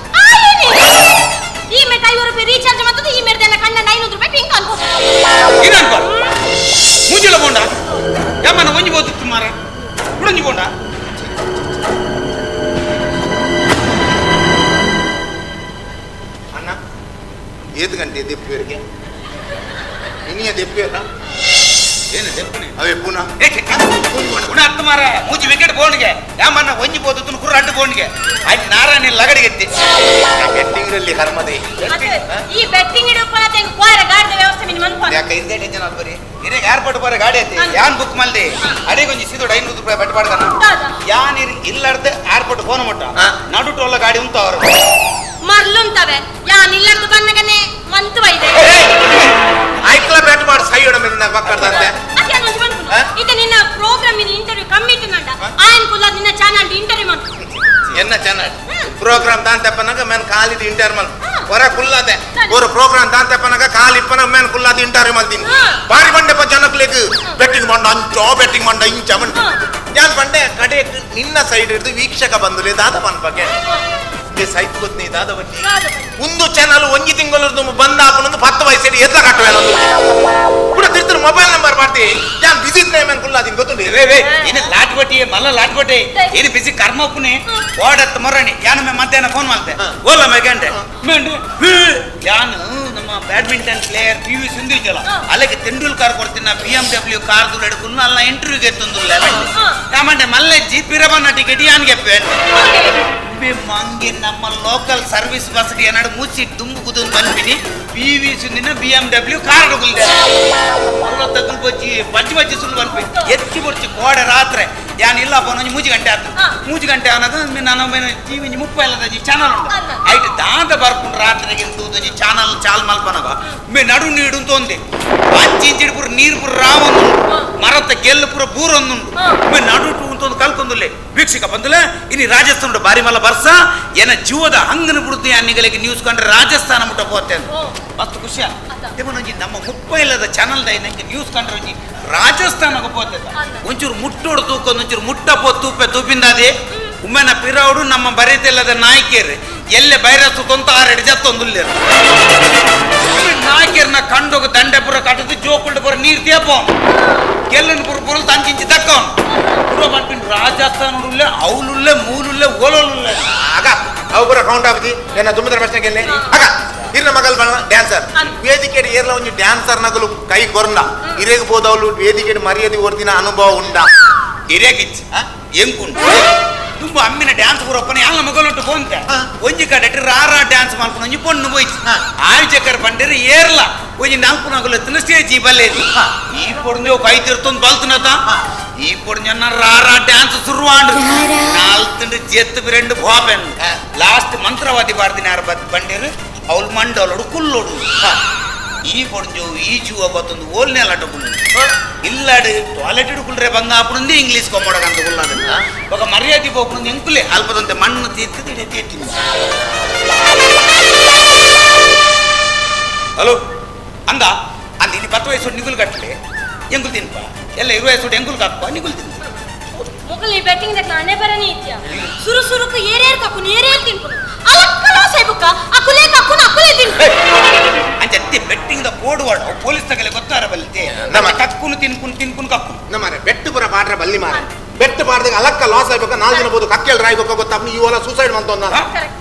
ಈ ಮೇಟ್ 50 ರೂಪಾಯಿ ರೀಚಾರ್ಜ್ ಮಾಡ್ತದೆ ಈ ಮೇರ್ದೆಲ್ಲ ಕಂಡಂಡ 500 ರೂಪಾಯಿ ಪಿಂಕ್ ಅನ್ಕೋ ಏನನ್ಕೋ ಮೂಜಿಲ ಬೋಂಡ ಯಮ್ಮನ ಒಂಜಿ ಬೋತಿತ್ತು ಮಾರ ಕುಡಂಜಿ ಬೋಂಡ ಅಣ್ಣ ಏತು ಗಂಟೆ ದೆಪ್ಪುವರಿಗೆ ಇನಿಯ ದೆಪ್ಪುವರ ಏನು ದೆಪ್ಪನೆ ಅವೇ ಪುನಃ ಪುನಃ ಹತ್ತು ಮಾರ ಮೂಜಿ ವಿಕೆಟ್ ಬೋಂಡ್ಗೆ ಯಾಮನ್ನ ಒಂಜಿ ಬೋತಿತ್ತು ಕುರು ಅಡ್ಡು ಬೋಂಡ್ಗೆ ಆಯ್ತು ನಾರಾಯಣ ಲಗಡಿಗೆತ್ತಿ ಬೆಟ್ಟಿಂಗ್ ರಲ್ಲಿ ಕರ್ಮದೆ ಈ ಬೆಟ್ಟಿಂಗ್ ಇಡೋಪನ ತೆಂಗ್ ಕೋರ ಗಾಡಿದ ವ್ಯವಸ್ಥೆ ಮಿನಿ ಮನ್ಪ ಯಾಕೆ ಇಂದೇ ಟೆನ್ಷನ್ ಅಲ್ಲ ಬರಿ ಇರೇಗ ಏರ್ಪೋರ್ಟ್ ಬೋರೆ ಗಾಡಿ ಐತಿ ಯಾನ್ ಬುಕ್ ಮಲ್ದಿ ಅಡಿಗೊಂಜಿ ಸೀದೋಡ್ 500 ರೂಪಾಯಿ ಬೆಟ್ ಮಾಡ್ತಾನ ಯಾನ್ ಇಲ್ಲಾರ್ದೆ ಏರ್ಪೋರ್ಟ್ ಫೋನ್ ಮುಟ್ಟ ನಡು ಟೋಲ್ಲ ಗಾಡಿ ಉಂಟು ಅವರು ಮರ್ಲುಂತವೆ ಯಾನ್ ಇಲ್ಲಾರ್ದು ಬಂದಗನೆ ಮಂತು ವೈದೆ ಐಕ್ಲ ಬೆಟ್ ಮಾಡಿ ಸೈಯೋಡ ಮೇಲೆ ಮಕ್ಕಳದಂತೆ ಅದೇ ಒಂಜಿ ಮನ್ಪುನು ಇದು ನಿನ್ನ ಪ್ರೋಗ್ರಾಮ್ ಇನ್ ಇಂಟರ್ವ್ಯೂ ಕಮ್ಮಿ ಇತ್ತು ನಂಡ ಆಯನ್ ಕುಲ್ಲ ನಿನ್ನ ಚಾನಲ್ ಇಂಟರ್ವ್ಯೂ ಮಾಡ್ತು ಎನ್ನ ಚಾನಲ್ ಪ್ರೋಗ್ರಾಮ್ ದಾಂತಪ್ಪನಾಗ ಮೇನ್ ಕಾಲಿದ ಇಂಟರ್ವ್ಯೂ ಮಲ್ ಹೊರ ಕುಲ್ಲದೆ ஒரு ಪ್ರೋಗ್ರಾಮ್ ದಾಂತಪ್ಪನಾಗ ಕಾಲ್ ಇಪ್ಪನ ಮೇನ್ ಕುಲ್ಲದ ಇಂಟರ್ವ್ಯೂ ಮಲ್ತೀನಿ ಬಾರಿ ಬಂಡೆಪ್ಪ ಜನಕ್ಲೆಗ್ ಬೆಟ್ಟಿಂಗ್ ಮಂಡ ಅಂಚೋ ಬೆಟ್ಟಿಂಗ್ ಮಂಡ ಇಂಚ ಮಂಡ ಯಾನ್ ಬಂಡೆ ಕಡೆ ನಿನ್ನ ಸೈಡ್ ಹಿಡಿದು ವೀಕ್ಷಕ ಬಂದುಲೆ ದಾದ ಪನ್ಪಕ್ಕೆ ಸೈತ್ ಗೊತ್ತೇ ದಾದ ಬನ್ನಿ ಒಂದು ಚಾನಲ್ ಒಂಜಿ ತಿಂಗಳು ಬಂದ ಹಾಕೊಂಡು 10 ವಯಸ್ಸು ಎದ್ಲ ಕಟ್ಟುವೆ ಕೂಡ ತಿರ್ತಿರು ಮೊಬೈಲ್ ನಂಬರ್ ಮಾಡ್ತಿ ಯಾನ್ ಬಿಸಿ ಮೇನ್ ಕುಲ್ಲದಿನ್ ಗೊತ್ತುಂಡು ಇನ್ನು ಲಾಟ್ಗೋಟಿ ಮಲ್ಲ ಲಾಟ್ಗೋಟಿ ಇದು ಬಿಸಿ ಕರ್ಮಪ್ಪನೆ ಓಡತ್ ಮೊರಣಿ ಯಾನು ಮೇ ಮಧ್ಯಾಹ್ನ ಫೋನ್ ಮಾಡ್ತೆ ಓಲ ಮೇಗಂಡೆ ಯಾನು ನಮ್ಮ badminton player P V Sindhu ಇದ್ದಲ್ಲ ಅಲ್ಲಿಗೆ ತೆಂಡೂಲ್ಕರ್ ಕೊಡ್ತೀನಿ ನಾ BMW car ದುಡ್ಡು ಎಡ್ಕೊಂಡು ಅಲ್ಲ ಇಂಟರ್ವ್ಯೂಗೆ ಎತ್ತೊಂದುಲ್ಲ ಯಾಮಂಡೆ ಮಲ್ಲೆಜ್ಜಿ ಪಿರಬನ್ನ ಟಿಕೆಟ್ ಯಾನ್ಗೆ ಅಬ್ಬೆ ಮಂಗೆ ನಮ್ಮ ಲೋಕಲ್ ಸರ್ವಿಸ್ ಬಸ್ ಏನಾಡು ಮುಚ್ಚಿ ದುಂಬು ಕುದೊಂದು ಬಂದ್ಬಿನಿ ಬಿ ವಿ ಸುಂದಿನ ಬಿ ಎಂ ಡಬ್ಲ್ಯೂ ಕಾರ್ ತಗ್ಲು ಬಜ್ಜಿ ಬಜ್ಜಿ ಬಜ್ಜಿ ಸುಳ್ಳು ಬಂದ್ಪಿ ಎತ್ತಿ ಬೊರ್ಚಿ ಕೋಡೆ ರಾತ್ರಿ ಯಾನ್ ಇಲ್ಲ ಒಂಜಿ ಮೂಜಿ ಗಂಟೆ ಆತು ಮೂಜಿ ಗಂಟೆ ಆನಾಗ ನಾನು ಟಿವಿ ಒಂಜಿ ಮುಪ್ಪ ಇಲ್ಲದ ಚಾನಲ್ ಉಂಟು ಐಟ್ ದಾಂತ ಬರ್ಕೊಂಡು ರಾತ್ರಿಗೆ ತೂದೊಂಜಿ ಚಾನಲ್ ಚಾಲ್ ಮಲ್ಪನಗ ಮೇ ನಡು ನೀಡು ಅಂತ ಒಂದೆ ಅಂಚಿ ಪೂರ ನೀರು ಪೂರ ರಾವೊಂದು ಮರತ್ತ ಗೆಲ್ಲು ಪೂರ ಬೂರೊಂದುಂಡು ಮೇ ನಡು ಅಂತ ಕಲ್ಕೊಂದುಲ್ಲೆ ವೀಕ್ಷಕ ಬಂದುಲೆ ಇನಿ ರಾಜಸ್ಥಾನ ಬಾರಿ ಮಲ್ಲ ಬರ್ಸ ಏನ ಜೀವದ ಹಂಗನ ಬಿಡುತ್ತೆ ಅನ್ನಿಗಳಿಗೆ ನ್ಯೂಸ್ ಕಂಡ್ರೆ ರಾಜಸ್ಥಾನ ಮುಟ್ಟ ಹೋತೆ ಅಂತ ಮಸ್ತ್ ಖುಷಿ ಒಂಜಿ ನಮ್ಮ ಮುಪ್ಪ ಇಲ್ಲದ ಚಾನಲ್ ನಂಗೆ ನ್ಯೂಸ್ ಕಂಡ್ರೆ ಒಂಜಿ ರಾಜಸ್ಥಾನಕ್ಕೆ ಹೋತೆ ಒಂಚೂರು ಮುಟ್ಟೋಡು ತೂಕೊಂದು ಒಂಚೂರು ಮುಟ್ಟ ಪೋ ತೂಪೆ ತೂಪಿಂದಾದೆ ಉಮ್ಮೆನ ಪಿರೌಡು ನಮ್ಮ ಬರೀತಿಲ್ಲದ ನಾಯಕಿಯರು ಎಲ್ಲೆ ಬೈರಸು ತೊಂತ ಆರೆಡು ಜತ್ತೊಂದುಲ್ಲೇರು ನಾಯಕಿಯರ್ನ ಕಂಡೋಗ ದಂಡೆ ಪುರ ಕಟ್ಟದು ಜೋಕುಲ್ಡ ಪುರ ನೀರು ತೇಪೋ ಗೆಲ್ಲನ ಪುರ ಪುರ ತಂಚಿಂಚಿ ತಕ್ಕವನು ಪುರ ಬಂದ್ಬಿಟ್ಟು ರಾಜಸ್ಥಾನ ಉಳ್ಳೆ ಅವಲುಳ್ಳೆ ಮೂಲುಳ್ಳೆ ಓಲೋಲುಳ್ಳೆ ಆಗ ಅವು ಪೂರ ಕೌಂಟ್ ಆಗುದಿ ನನ್ನ ತುಂಬಿದ ಪ್ರಶ್ನೆ ಗೆಲ್ಲೆ ಆಗ ಇರ್ನ ಮಗಲ್ ಬಣ್ಣ ಡ್ಯಾನ್ಸರ್ ವೇದಿಕೆ ಏರ್ಲ ಒಂಜಿ ಡ್ಯಾನ್ಸರ್ ನಗಲು ಕೈ ಕೊರ್ನ ಇರೇಗ ಬೋದವಳು ವೇದಿಕೆ ಮರ್ಯಾದೆ ಓರ್ದಿನ ಅನುಭವ ಉಂಡ ಇರೇಗಿಚ್ಚ ಎಂಕುಂಡು ತುಂಬ ಅಮ್ಮಿನ ಡ್ಯಾನ್ಸ್ ಪೂರಪ್ಪನ ಯಾಲ ಮಗಲೊಟ್ಟು ಪೋಂತೆ ಒಂಜಿ ಕಡೆ ರಾರಾ ಡ್ಯಾನ್ಸ್ ಮಾಡ್ಕೊಂಡು ಒಂಜಿ ಪೊಣ್ಣು ಹೋಯ್ತು ಆಯೋಜಕರ ಬಂಡಿರ ಏರ್ಲ ಒಂಜಿ ನಾಲ್ಕು ನಗಲು ಎತ್ತಿನ ಸ್ಟೇಜ್ ಈ ಬಲ್ಲೇದಿ ಈ ಪೊಡ್ದು ಕೈ ತಿರ್ತೊಂದು ಬಲ್ತನತ ಈ ಪೊಡ್ದು ರಾರಾ ಡ್ಯಾನ್ಸ್ ಶುರುವಾಂಡು ನಾಲ್ಕು ಜೆತ್ತು రెండు ಭೋಪೆನ್ ಲಾಸ್ಟ್ ಮಂತ್ರವಾದಿ ಬಾರ್ದಿನ ಯಾರು ಬಂಡಿರು ಅವಳು ಮಂಡೋಲೋಡು ಕುಲ್ಲೋಡು ಈ ಪೊಡ್ದು ಈ ಜೂವ ಬತ್ತೊಂದು ಓಲ್ನೆ ಲಟಕುಲ್ಲು ಇಲ್ಲಾಡು ಟಾಯ್ಲೆಟ್ ಹಿಡ್ಕೊಳ್ರೆ ಬಂದ ಅಪ್ಪನುಂದು ಇಂಗ್ಲೀಷ್ ಕೊಮ್ಮಡಗಂತ ಕುಲ್ಲದನ್ನ ఒక ಮರ್ಯಾದೆ పోకుండా ಎಂಕುಲೆ ಅಲ್ಪದಂತೆ ಮಣ್ಣು ತೀರ್ತು ಇಡೆ ತೀರ್ತೀನಿ ಹಲೋ ಅಂದ ಅಂದ ಇಲ್ಲಿ 10 ವಯಸ್ಸು ನಿಗುಲು ಕಟ್ಟಲೆ ಎಂಕುಲು ತಿನ್ಪ ಎಲ್ಲ 20 ವಯಸ್ಸು ಎಂಕುಲು ಕಪ್ಪ ನಿಗುಲು ತಿನ್ಪ ಮೊಗಲಿ ಬ್ಯಾಟಿಂಗ್ ದಕ್ಕ ಅನೆ ಬರನಿ ಇತ್ಯ ಸುರು ಸುರುಕು ಏರೇರ್ ಕಕ್ಕುನು ಏರೇರ್ ತಿನ್ಪುನು ಅಲಕ್ಕಲ ಸೈಬುಕ ಅಕುಲೆ ಕಕ್ಕುನು ಅಕುಲೆ ತಿನ್ಪು ಅಂಚೆ betting the code word police ತಗಲೆ ಗೊತ್ತಾರ ಬಲ್ತೆ ನಮ್ಮ ಕಕ್ಕುನು ತಿನ್ಪುನು ತಿನ್ಪುನು ಕಕ್ಕುನು ನಮ್ಮನೆ ಬೆಟ್ಟು ಪುರ ಪಾಡ್ರೆ ಬಲ್ಲಿ ಮಾರ ಬೆಟ್ಟು ಪಾಡ್ದಾಗ ಅಲಕ್ಕ ಲಾಸ್ ಆಗ್ಬೇಕ 4 ದಿನ ಬೋದು ಕಕ್ಕೇಲ್ ರಾಯ್ಬೇಕ ಗೊತ್ತಾಪ್ನ ಈ ಓಲ ಸೂಸೈಡ್ ಮಂತ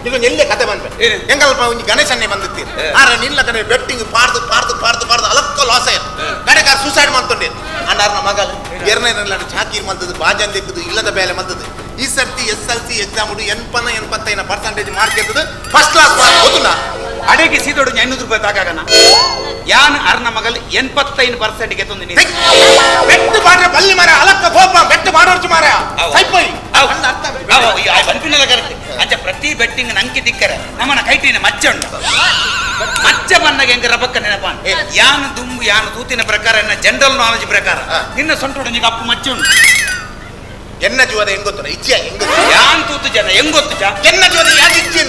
ಈಗ ಎಲ್ಲೇ ಕತೆ ಬಂದ್ಬೆ ಹೆಂಗಲ್ಪ ಒಂಜಿ ಗಣೇಶನ್ನೇ ಬಂದಿತ್ತೀರಿ ಆರ ನಿಲ್ಲ ಕಡೆ ಬೆಟ್ಟಿಂಗ್ ಪಾಡ್ದು ಪಾಡ್ದು ಪಾಡ್ದು ಪಾಡ್ದು ಅಲಕ್ಕ ಲಾಸ್ ಆಯ್ತು ಕಡೆಗಾರ ಸೂಸೈಡ್ ಮಂತೊಂಡೇನು ಅಂಡಾರ್ನ ಮಗಲ್ ಎರನೇ ಚಾಕೀರ್ ಮಂತದ್ದು ಬಾಜನ್ ದಿಕ್ಕದು ಇಲ್ಲದ ಬೇಲೆ ಮಂತದ್ದು ಈ ಸರ್ತಿ S L C exam 80-85 percentage mark ಇರ್ತದೆ ಫಸ್ಟ್ ಕ್ಲಾಸ್ ಮಾರ್ಕ್ ಗೊತ್ತುಂಡ ಅಡೆಗೆ ಸೀದೋಡು 500 ರೂಪಾಯಿ ತಾಕಾಗಣ ಯಾನ್ ಅರ್ನ ಮಗಲ್ 85% ಗೆ ತಂದು ನೀನು ಬೆಟ್ಟು ಪಾಡ್ರೆ ಬಲ್ಲಿ ಮಾರ ಅಲಕ್ಕ ಕೋಪ ಬೆಟ್ಟು ಮಾಡೋರ್ಚು ಮಾರ ಸೈಪೈ ಬನ್ಪಿನಲ್ಲ ಕರೆಕ್ಟ್ ಅಂಚ ಪ್ರತಿ ಬೆಟ್ಟಿಂಗ್ ನಂಕಿ ದಿಕ್ಕರೆ ನಮ್ಮನ ಕೈಟಿನ ಮಚ್ಚ ಉಂಟು ಮಚ್ಚ ಬಂದಾಗ ಹೆಂಗ ರಬಕ್ಕ ನೆನಪ ಯಾನು ದುಂಬು ಯಾನು ತೂತಿನ ಪ್ರಕಾರ ಎನ್ನ ಜನರಲ್ ನಾಲೆಜ್ ಪ್ರಕಾರ ನಿನ್ನ ಸೊಂಟು ಅಪ್ಪು ಮಚ್ಚ ಉಂಟು ಎನ್ನ ಜೀವದ ಹೆಂಗ್ ಗೊತ್ತು ಇಚ್ಛೆ ಹೆಂಗ್ ಯಾನ್ ತೂತು ಜನ ಹೆಂಗ್ ಗೊತ್ತು ಜ ಎನ್ನ ಜೀವದ ಯಾರು ಇಚ್ಛೆ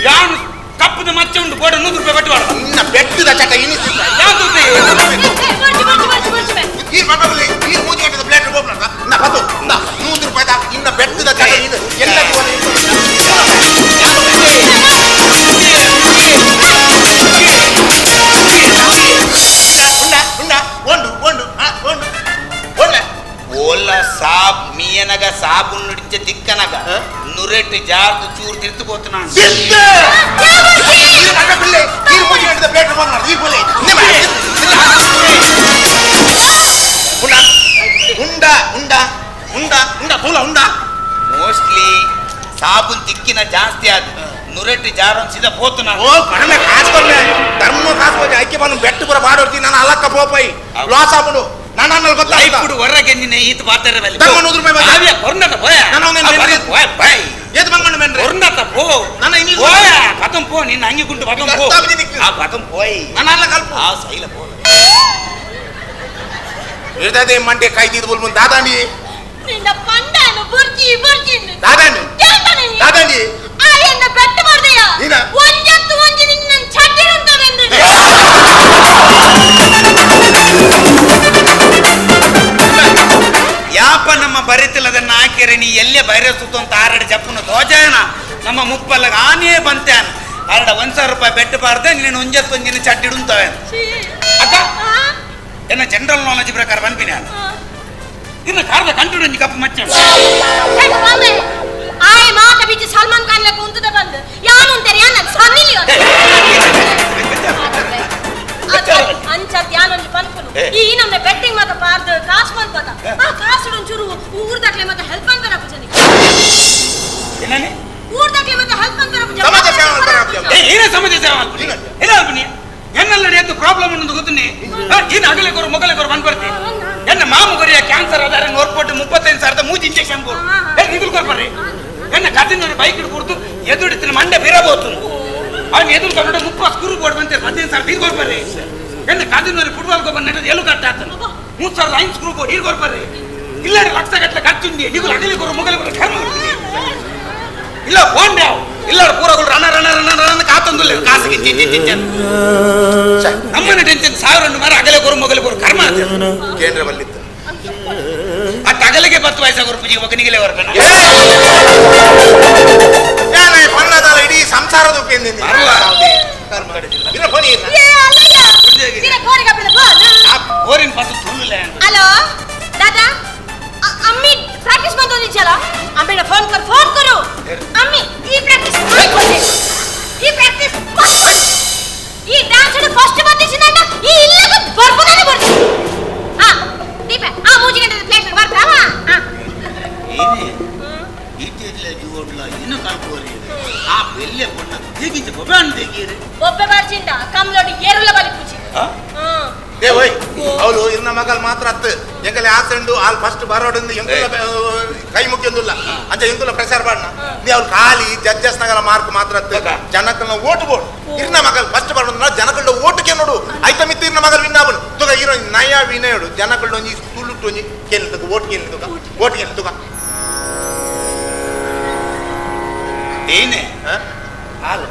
ಯಾನು ಕಪ್ಪದ ಮಚ್ಚ ಉಂಟು ಬೋಡ 100 ರೂಪಾಯಿ ಕಟ್ಟು ಮಾಡು ನಿನ್ನ ಬೆಟ್ಟದ ಚಟ ಇನಿಸಿ ಯಾನ್ ತೂತೆ ಈ ಮಗಲಿ ಈ ಮೂಜಿ ಗಂಟೆದ ಪ್ಲೇಟ್ ಹೋಗ್ನಾ ನಾ ಬತ್ತು ನಾ 100 ರೂಪಾಯಿ ದಾ ಇನ್ನ ಬೆಟ್ಟದ ಚಟ ಇನು ಎಲ್ಲ ಜೀವದ ಉಂಡ ಉಂಡ ಒಂದು ಒಂದು ಒಂದು ಒಳ್ಳೆ ಓಲ ಸಾಬ್ ಮೀಯನಗ ಸಾಬುನ್ ನುಡಿಂಚ ತಿಕ್ಕನಗ ನುರೆಟ್ಟು ಜಾರ್ದು ಚೂರು ತಿರ್ತು పోతున్నాను ಉಂಡ ಉಂಡ ಉಂಡ ಉಂಡ ತೂಲ ಉಂಡ ಮೋಸ್ಟ್ಲಿ ಸಾಬುನ್ ತಿಕ್ಕಿನ ಜಾಸ್ತಿ ಆದ ನುರೆಟ್ಟು ಜಾರೊಂದು ಸೀದಾ పోతున్నాను ಓ ಕಡಿಮೆ ಕಾಸು ಧರ್ಮ ಕಾಸು ಐಕ್ಯ ಬಂದು ಬೆಟ್ಟು ಪುರ ಬಾಡೋರ್ತಿ ನಾನು ಅಲಕ್ಕ ಪೋಪೈ ಲಾಸ್ ಆಪುಡು ನಾನು ಗೊತ್ತಾಯ್ತು ಹೊರಗೆ ನಿನ್ನೆ ಈತ ಬಾತಾರೆ ಧರ್ಮ 100 ರೂಪಾಯಿ ಆವ್ಯ ಕೊರ್ನಟ ಹೋಯ ನಾನು ಅವನ ಹೋಯ ಬೈ ಏತ್ ಬಂಗಣ್ಣ ಮೆನ್ರೆ ಕೊರ್ನಟ ಪೋ ನಾನು ಇನ್ನಿ ಹೋಯ ಪತಂ ಪೋ ನಿನ್ನ ಅಂಗಿ ಗುಂಡು ಪತಂ ಪೋ ಆ ಪತಂ ಪೋಯ್ ನಾನು ಅಲ್ಲ ಕಲ್ಪ ಆ ಸೈಲ ಪೋ ಇರ್ತದೆ ಮಂಡೆ ಕಾಯ್ತಿದ್ ಬೋಲ್ ಮುಂದೆ ದಾದಾಂಡಿ ನಿನ್ನ ಪಂಡನು ಬುರ್ಜಿ ಬುರ್ಜಿ ದಾದಾಂಡಿ ದಾದಾಂಡಿ ಆ ಎನ್ನ ಬೆಟ್ಟ ಬರ್ದೆಯ ಒಂಜತ್ತು ಒಂಜಿ ನಿನ್ನ ಛಟ್ಟಿ ಉಂಟವೆಂದು ಯಾಪ ನಮ್ಮ ಬರಿತಿಲ್ಲದನ್ನ ಹಾಕಿರೆ ನೀ ಎಲ್ಲೇ ಬೈರಸುತ್ತು ಅಂತ ಆರಡು ಜಪ್ಪನ ತೋಜಾಯನ ನಮ್ಮ ಮುಪ್ಪಲ್ಲ ಆನೇ ಬಂತಾನ ಆರಡ 1000 ರೂಪಾಯಿ ಬೆಟ್ಟು ಬಾರ್ದೆ ನೀನು ಒಂಜತ್ತೊಂದಿನ ಚಡ್ಡಿಡುಂತವೆ ಅಕ್ಕ ಎನ್ನ ಜನರಲ್ ನಾಲೆಜ್ ಪ್ರಕಾರ ಬಂದ್ಬಿನ ಇನ್ನು ಕಾರದ ಕಂಟು ಕಪ್ಪು ಮಚ್ಚ ಆಯ್ ಮಾತ ಬಿಚ್ಚಿ ಸಲ್ಮಾನ್ ಖಾನ್ ಲೆಕ್ಕ ಉಂತದ ಬಂದು ಯಾನು ಅಂತಾರೆ ಯಾನ್ ಸನ್ನಿ ಲಿಯೋನ್ ಅಂಚತ್ ಯಾನೊಂಜಿ ಪನ್ಪುನು ಈ ನಮ್ನೆ ಬೆಟ್ಟಿಂಗ್ ಮಾತ ಪಾರ್ದು ಕಾಸು ಪನ್ಪದ ಆ ಕಾಸು ಒಂಚೂರು ಊರ್ದಾಕ್ಲೆ ಮತ್ತೆ ಹೆಲ್ಪ್ ಅನ್ಬರ ಪೂಜನಿಗೆ ಏನನೆ ಊರ್ದಾಕ್ಲೆ ಮಲ್ಪನಿ ಎನ್ನೆಲ್ಲ ಎದ್ದು ಪ್ರಾಬ್ಲಮ್ ಉಂಟು ಗೊತ್ತುನಿ ಇನ್ನು ಅಗಲೆ ಕೊರು ಮೊಗಲೆ ಕೊರು ಬಂದ್ ಬರ್ತಿ ಎನ್ನ ಮಾಮು ಕೊರಿಯ ಕ್ಯಾನ್ಸರ್ ಅದಾರೆ ನೋರ್ಪಟ್ಟು 35,000 ಮೂಜಿ ಇಂಜೆಕ್ಷನ್ ಕೊಡು ನಿಗುಲ್ ಕೊರ್ಬರ್ರಿ ಎನ್ನ ಕದಿನ ಬೈಕ್ ಹಿಡ್ಕೊಡ್ತು ಎದುಡಿತಿನ ಮಂಡೆ ಬಿರಬಹುದು ಅವ್ನು ಎದುರು ತಗೊಂಡು 30 ಸ್ಕ್ರೂ ಬೋರ್ಡ್ ಬಂತೆ 15,000 ಬೀರ್ ಕೊರ್ಬರ್ರಿ ಎನ್ನ ಕದಿನ ಫುಟ್ಬಾಲ್ ಗೊಬ್ಬರ ನಡೆದು ಎಲ್ಲೂ ಕಟ್ಟಾತನು 3,005 ಸ್ಕ್ರೂ ಬೋರ್ಡ್ ಹೀರ್ ಕೊರ್ಬರ್ರಿ ಇಲ್ಲ ಲಕ್ಷ ಗಟ್ಟಲೆ ಖರ್ಚುಂಡಿ ನಿಗುಲ್ ಅಗಲಿ ಕೊರು ಮೊಗಲೆ ಕೊರು ಕರ್ಮ ಇಲ್ಲ ಫೋನ್ ಯಾವ ಇಲ್ಲ ಪೂರಗಳು ರಣ ರಣ ರಣ ರಣ ಕಾತಂದುಲ್ಲ ಕಾಸಿಗೆ ನಮ್ಮನೆ ಟೆನ್ಷನ್ 1,000 ಮಾರ ಅಗಲೆ ಕೊರು ಮೊಗಲೆ ಕೊರು ಕರ್ಮ ಕೇಂದ್ರ ಬಲ್ಲಿತ್ತು ಆ ತಗಲಿಗೆ 10 ವಯಸ್ಸಾಗೋರು ಪೂಜೆ ಒಗನಿಗೆಲೆ ಹೊರಬೇಡ ಪನ್ನದಾಲ ಇಡೀ ಸಂಸಾರದ ಹಲೋ दादा अम्मी प्रैक्टिस बंद होनी चला अम्मी फोन कर फोन करो अम्मी ई प्रैक्टिस ई प्रैक्टिस ಈ ಡಾನ್ಸ್ ಫಸ್ಟ್ ಬಂದಿಸಿನ ಈ ಇಲ್ಲಗ ಬರ್ಬದಾನೆ ಬರ್ತಿ ಹಾ ದೀಪ ಆ ಮೂಜಿ ಗಂಟೆ ಪ್ಲೇಟ್ ಬರ್ತಾ ಹಾ ಏನೇ ಈತಿಲ್ಲ ಜೀವಡ್ಲ ಇನ್ನು ಕಲ್ಕೋರಿ ಆ ಬೆಲ್ಲೆ ಬಣ್ಣ ದೇಗಿಂಚ ಬೊಬ್ಬೆ ದೇಗಿರಿ ಬೊಬ್ಬೆ ಬಾರ್ಜಿಂದ ಕಮ್ಲೋಡಿ ಏರುಲ ಬಲಿ ಪೂಜಿ ಏ ಓಯ್ ಅವಳು ಇನ್ನ ಮಗಲ್ ಮಾತ್ರ ಅತ್ತು ಎಂಗಲೆ ಆಸೆಂಡು ಆಲ್ ಫಸ್ಟ್ ಬರೋಡಂದು ಎಂಕುಲ ಕೈ ಮುಖ್ಯಂದುಲ್ಲ ಅಂಚ ಎಂಕುಲ ಪ್ರೆಷರ್ ಬಾಡ್ನ ನೀ ಅವ್ಳು ಖಾಲಿ ಜಡ್ಜಸ್ ನಗಲ ಮಾರ್ಕ್ ಮಾತ್ರ ಅತ್ತು ಜನಕ್ಕಲ್ನ ಓಟು ಬೋರ್ಡ್ ಇರ್ನ ಮಗಲ್ ಫಸ್ಟ್ ಬರೋಡ ಜನಕಳ್ಳ ಓಟುಕೆ ನೋಡು ಐತ ಮಿತ್ತು ಇರ್ನ ಮಗಲ್ ವಿನ್ ಆವನು ತುಗ ಇರೋ ನಯ ವಿನಯೋಡು ಜನಕಳ್ಳ ಒಂಜಿ ತುಳುಟು ಒಂಜಿ ಕೇಳಿ ತುಗ ಓಟ್ ಕೇಳಿ ತುಗ ಓಟ್ ಕೇಳಿ ತುಗ ಏನೇ ಹಾಲು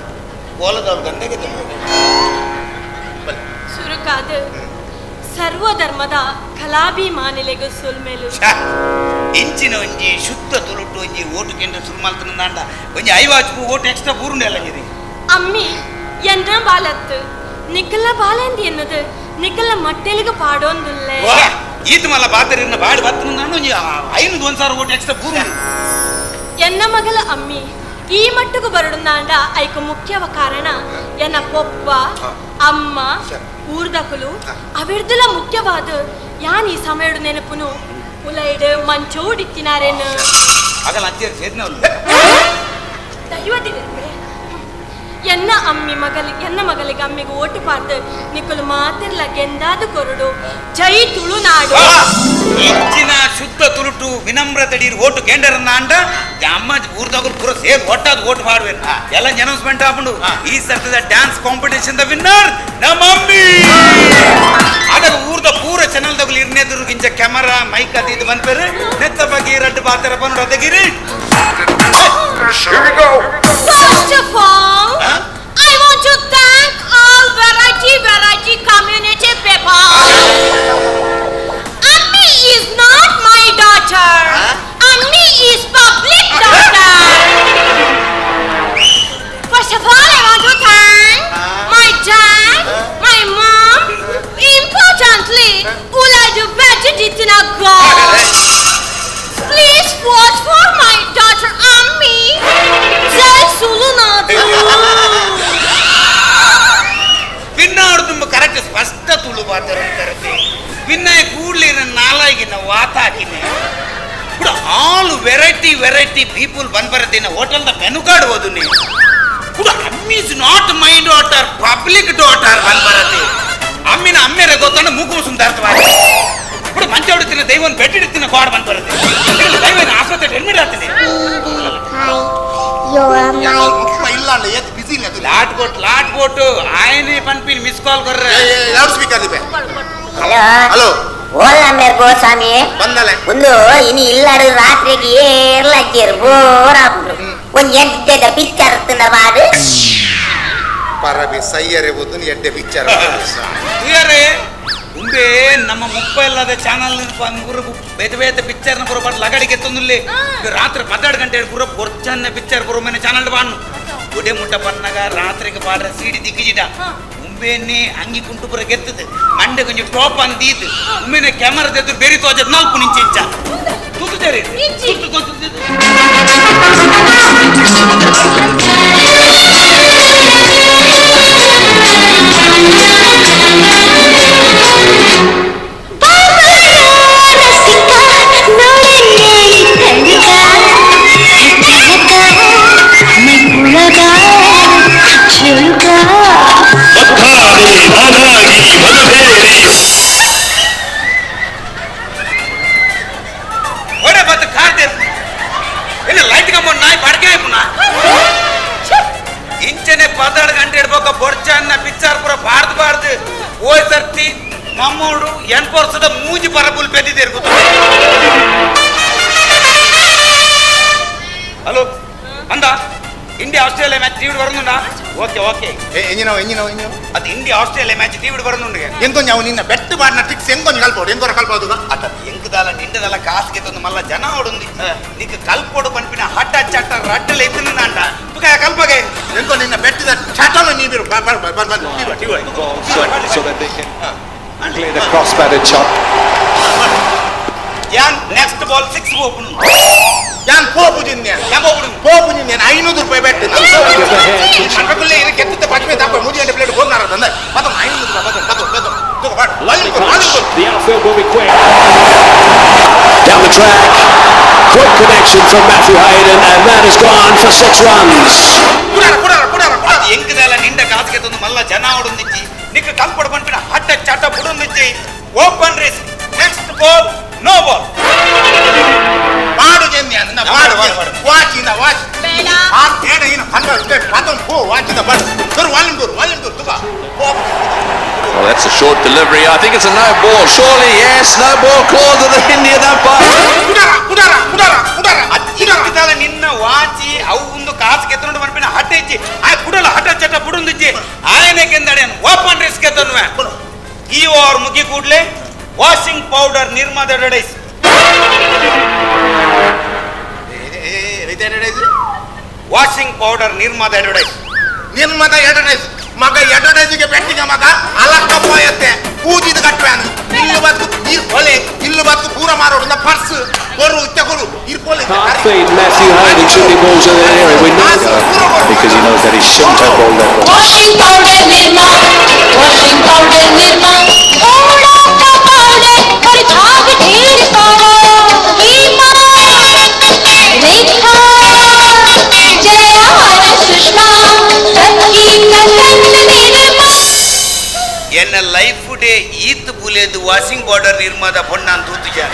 ಓಲದವ್ರು ಗಂಧಗೆ ಸುರುಕಾದ ಸರ್ವಧರ್ಮದ ಕಲಾಭಿಮಾನಿಲೆಗು ಸುಲ್ಮೇಲು ಇಂಚಿನ ಒಂಜಿ ಶುದ್ಧ ತುಳುಟು ಒಂಜಿ ಓಟು ಕೇಂದ್ರ ಸುಲ್ಮಾಲ್ತನ ಒಂಜಿ 50 ಓಟು ಎಕ್ಸ್ಟ್ರಾ ಪೂರ್ಣ ಎಲ್ಲ ಅಮ್ಮಿ ಎನ್ನ ಬಾಲತ್ತು ನಿಕ್ಕಲ್ಲ ಬಾಲಂದಿ ಎನ್ನದು ನಿಕ್ಕಲ್ಲ ಮಟ್ಟೆಲಿಗೆ ಪಾಡೋಂದುಲ್ಲೆ ಈತ ಮಲ್ಲ ಬಾತರಿನ ಬಾಡಿ ಬತ್ತನ ಒಂಜಿ 500 1,000 ಓಟು ಎಕ್ಸ್ಟ್ರಾ ಪೂರ್ಣ ಎನ್ನ ಮಗಲ ಅಮ್ಮಿ ಈ ಮಟ್ಟకు ಬರಡುಂದಾಂಡ ಐಕ ಮುಖ್ಯವ ಕಾರಣ ಎನ್ನ ಪೊಪ್ಪ ಅಮ್ಮ ಊರ್ದಕುಲು ಅವಿರ್ದುಲ ಮುಖ್ಯವಾದ ಯಾನ್ ಈ ಸಮಯಡು ನೆನಪುನು ಉಲೈಡ್ ಮಂಚೋಡಿತ್ತಿನಾರೇನು ಆಗಲ್ಲ ಅಜ್ಜಿಯರು ಸೇರಿನವಳು ದೈವದಿವೆ ಎನ್ನ ಅಮ್ಮಿ ಮಗಲಿ ಎನ್ನ ಮಗಲಿಗೆ ಅಮ್ಮಿಗೆ ಓಟು ಪಾರ್ದು ನಿಕ್ಕಲು ಮಾತಿರ್ಲ ಗೆಂದಾದ ಕೊರಡು ಜೈ ತುಳುನಾಡು ಇಂಚಿನ ಶುದ್ಧ ತುಳುಟು ವಿನಮ್ರ ತಡೀರ್ ಓಟು ಕೇಂದ್ರನ್ನ ಅಂಡ ಅಮ್ಮ ಊರ್ದಾಗ ಪೂರ ಸೇರ್ ಒಟ್ಟಾದ ಓಟು ಮಾಡುವೆ ಎಲ್ಲ ಅನೌನ್ಸ್ಮೆಂಟ್ ಹಾಕೊಂಡು ಈ ಸರ್ತದ ಡ್ಯಾನ್ಸ್ ಕಾಂಪಿಟೇಷನ್ the winner ನಮ್ಮ ಅಮ್ಮಿ ಆದಾಗ ಊರ್ದ ಪೂರ ಚಾನಲ್ ದಗುಲು ಇರ್ನೇದ್ರು ಗಿಂಚ ಕ್ಯಾಮರಾ ಮೈಕ್ ಅದು ಇದು ಬಂದ್ಪೇರು ನೆತ್ತ ಬಗ್ಗೆ ರಡ್ಡು ಬಾತರ ಬಂದು ಅದಗಿರಿ Here we go. First of all, I want to thank all variety community people. Ammi is not my daughter. Ammi is public daughter. First of all, I want to thank my dad, my mom, importantly, Ulaju Vejitina God. Please vote for my daughter Ammi. Jai Sulunadu. ಪಿನ್ನಾಡು ತುಂಬ correct ಸ್ಪಷ್ಟ ತುಳು ಬಾತರ ಅಂತಾರೆ pin ಕೂಡಲೇ ನಾಲಾಗಿನ ವಾತ ಹಾಕಿನ ಬಿಡು all variety variety people ಬಂದ್ ಬರತ್ತೀನ ಹೋಟೆಲ್ದ ಮೆನು ಕಾರ್ಡ್ ಓದು ನೀವು ಬಿಡು Ammi is not my daughter public daughter bandh ಬರತ್ತೆ ಅಮ್ಮಿನ ಅಮ್ಮೇರೆ ಗೊತ್ತಂಡ ಮೂಗು ಸುಂದರ್ತವಾಗಿ ಬಿಡು ಮಂಚ ಹೊಡಿತೀನಿ ದೈವನ್ ಬೆಡ್ ಹಿಡಿತೀನಿ ಗಾಡ್ ಬಂದ್ ಬರುತ್ತೆ ದೈವನ ಆಸ್ಪತ್ರೆ ಅಡ್ಮಿಟ್ ಆಗ್ತೀನಿ ಇಲ್ಲ ಅಣ್ಣ ಏತ್ ಬಿಸಿ ಇಲ್ಲ ಲಾಟ್ ಕೊಟ್ಟು ಲಾಟ್ ಕೊಟ್ಟು ಆಯನೆ ಪನ್ಪಿನ್ ಮಿಸ್ ಕಾಲ್ ಕೊರ್ರೆ ಲೌಡ್ ಸ್ಪೀಕರ್ ದಿಬೆ ಹಲೋ ಹಲೋ ಓಲ್ಲ ಮೇರ್ ಗೋಸ್ವಾಮಿ ಬಂದಲೆ ಒಂದು ಇನಿ ಇಲ್ಲಾಡು ರಾತ್ರಿಗೆ ಏರ್ಲ ಅಜ್ಜಿಯರು ಬೋರ್ ಆಪುಂಡು ಒಂಜಿ ಎಡ್ಡೆದ ಪಿಕ್ಚರ್ ತಿನ್ನ ಬಾಡು ಪರಬಿ ಸೈಯರೆ ಬುದ್ಧನ ಎಡ್ಡೆ ಪಿಕ್ಚರ್ ತುಯರೆ ಉಂಬೆ ನಮ್ಮ ಮುಪ್ಪಲ್ಲದ ಚಾನಲ್ ಬೇತೆ ಬೇತೆ ಪಿಕ್ಚರ್ನ ಪೂರ ಬಾಟ್ ಲಗಡಿಗೆ ಎತ್ತೊಂದುಲ್ಲೆ ರಾತ್ರಿ 12 ಗಂಟೆ ಪೂರ ಬೊರ್ಚನ್ನ ಪಿಕ್ಚರ್ ಪೂರ ಮನೆ ಚಾನಲ್ ಬಾಣ್ಣು ಗುಡೆ ಮುಟ್ಟ ಪನ್ನಾಗ ರಾತ್ರಿಗೆ ಪಾಡ್ರ ಸೀಡಿ ದಿಕ್ಕಿಜಿಡ ಉಂಬೆನ್ನೇ ಅಂಗಿ ಕುಂಟು ಪೂರ ಗೆತ್ತದು ಮಂಡೆ ಕೊಂಚ ಟಾಪ್ ಅಂದೀತು ಉಮ್ಮೆನೆ ಕ್ಯಾಮರಾ ತೆಗೆದು ಬೇರೆ ತೋಜದ್ 4 ಇಂಚ ಇಂಚ ತುತ್ತು ಜರಿ ತುತ್ತು ತುತ್ತು Look. ಎನ್ಫೋರ್ಸದ ಮೂಜಿ ಪರಬುಲ್ ಪೆದ್ದಿದ್ದೇರು ಗೊತ್ತು. ಹಲೋ ಅಂದ ಇಂಡಿಯಾ ಆಸ್ಟ್ರೇಲಿಯಾ ಮ್ಯಾಚ್ ಟಿವಿಡ್ ಬರೋದುಂಡಾ? ಓಕೆ ಓಕೆ ಎಂಜಿನೋ ಎಂಜಿನೋ ಎಂಜಿನೋ ಅದು ಇಂಡಿಯಾ ಆಸ್ಟ್ರೇಲಿಯಾ ಮ್ಯಾಚ್ ಟಿವಿಡ್ ಬರೋದುಂಡು. ಎಂಕೊಂಜ ಅವು ನಿನ್ನ ಬೆಟ್ಟು ಮಾಡಿನ ಟ್ರಿಕ್ಸ್ ಎಂಕೊಂಜ ಕಲ್ಪೋಡು ಎಂಕೊರ ಕಲ್ಪೋದು ಅತ್ತ ಎಂಕದಾಲ ನಿಂಡದಲ್ಲ ಕಾಸುಗೆ ತಂದು ಮಲ್ಲ ಜನ ಓಡುಂದಿ ನಿಕ್ಕ ಕಲ್ಪೋಡು ಪನ್ಪಿನ ಹಠ ಚಟ ರಡ್ಡಲ ಎತ್ತಿನ ತುಕ ಕಲ್ಪಗೆ ಎಂಕೊ ನಿನ್ನ ಬೆಟ್ಟದ ಚಟನ ನೀ ಬರ್ ಬರ್ ಬರ್ ಬರ್ TV So that they can play the cross-batted shot. ಯಾನ್ ನೆಕ್ಸ್ಟ್ ಬಾಲ್ 6 ಓಪನ್ ಯಾನ್ ಪೋಪುಜಿನ್ಯ ಪೋಪುಜಿನ್ಯ 500 ರೂಪಾಯಿ ಬೆಟ್ಟು ಅನ್ಪಕುಲ್ಲೇ ಇರು ಕೆತ್ತಿದ್ದ ಪಚ್ಮೆ ತಾಪ ಮೂಜಿ ಗಂಟೆ ಪ್ಲೇಟ್ ಹೋಗ್ನಾರ ತಂದೆ ಪದ 500 ರೂಪಾಯಿ ಪದ ಪದ ಪದ ತುಕ ಬಾಡು The outfield will be quick. Down the track. Quick connection from Matthew Hayden, and that has gone for 6 runs. ಅದು ಎಂಕದಲ್ಲ ನಿಂಡ ಕಾಸುಗೆ ತಂದು ಮಲ್ಲ ಜನ ಓಡುಂದಿಚ್ಚಿ ನಿಕ್ಕ ಕಲ್ಪೋಡು ಪನ್ಪಿನ ಹಠ ಚಟ ಬುಡುಂದಿಚ್ಚಿ open risk next ball no ball ಪಾಡು ಜನ್ಯ ನನ್ನ ಪಾಡು ವಾಚ್ ಇಂದ ವಾಚ್ ಆ ತೇಡ ಇನ ಕಂಡ ಪದಂ ಪೋ ವಾಚ್ ಇಂದ ಬಾಡು ಸರ್ ವಾಲಿಂ ದೂರ್ ವಾಲಿಂ ದೂರ್ ತುಕ Well, that's a short delivery. I think it's a no ball. Surely, yes, no ball called to the Indian umpire. ಕುಡಾರ ಕುಡಾರ ಕುಡಾರ ಕುಡಾರ ಅಚ್ಚಿನ ನಿನ್ನ ವಾಚಿ ಅವು ಒಂದು ಕಾಸು ಕೆತ್ತನುಂಡು ಪನ್ಪಿನ ಹಠ ಇಚ್ಚಿ ಆ ಕುಡಲ ಹಠ ಚಟ ಬುಡುಂದಿಚ್ಚಿ ಆಯನಕ್ಕೆಂದಡೆ ಓಪನ್ ರಿಸ್ಕ್ ಕೆತ್ತನುವೆ ಈ ಓವರ್ ಮುಗಿ ಕೂಡ್ಲೆ ವಾಷಿಂಗ್ ಪೌಡರ್ ನಿರ್ಮಾದ ಅಡ್ವರ್ಟೈಸ್ ವಾಷಿಂಗ್ ಪೌಡರ್ ನಿರ್ಮಾದ ಅಡ್ವರ್ಟೈಸ್ ನಿರ್ಮಾದ ಅಡ್ವರ್ಟೈಸ್ ಮಗ ಅಡ್ವರ್ಟೈಸ್ಗೆ ಬೆಟ್ಟಿಗ ಮಗ ಅಲಕ್ಕ ಪೋಯತ್ತೆ ಪೂಜಿದ ಕಟ್ಟುವಾನು ಇಲ್ಲು ಬತ್ತು ನೀರು ಕೊಲೆ ಇಲ್ಲು ಬತ್ತು ಪೂರ ಮಾರೋಡು ಪರ್ಸ್ ಕೊರು ಇತ್ತ ಕೊರು ಇರ್ ಕೊಲೆ Can't feed Matthew Hayden too many balls in that area. We know that because he knows that he shouldn't have bowled that ball. Washing powder Nirma, washing powder Nirma, थोड़ा सा पाउडर और झाग ढेर सारा। हेमा, रेखा, जया और सुषमा, सबकी पसंद निर्मा। ಎನ್ನ ಲೈಫ್ ಡೇ ಈತ್ ಬುಲೇದು ವಾಷಿಂಗ್ ಪೌಡರ್ ನಿರ್ಮಾದ ಪೊಣ್ಣಾನ್ ತೂತು ಜಾನ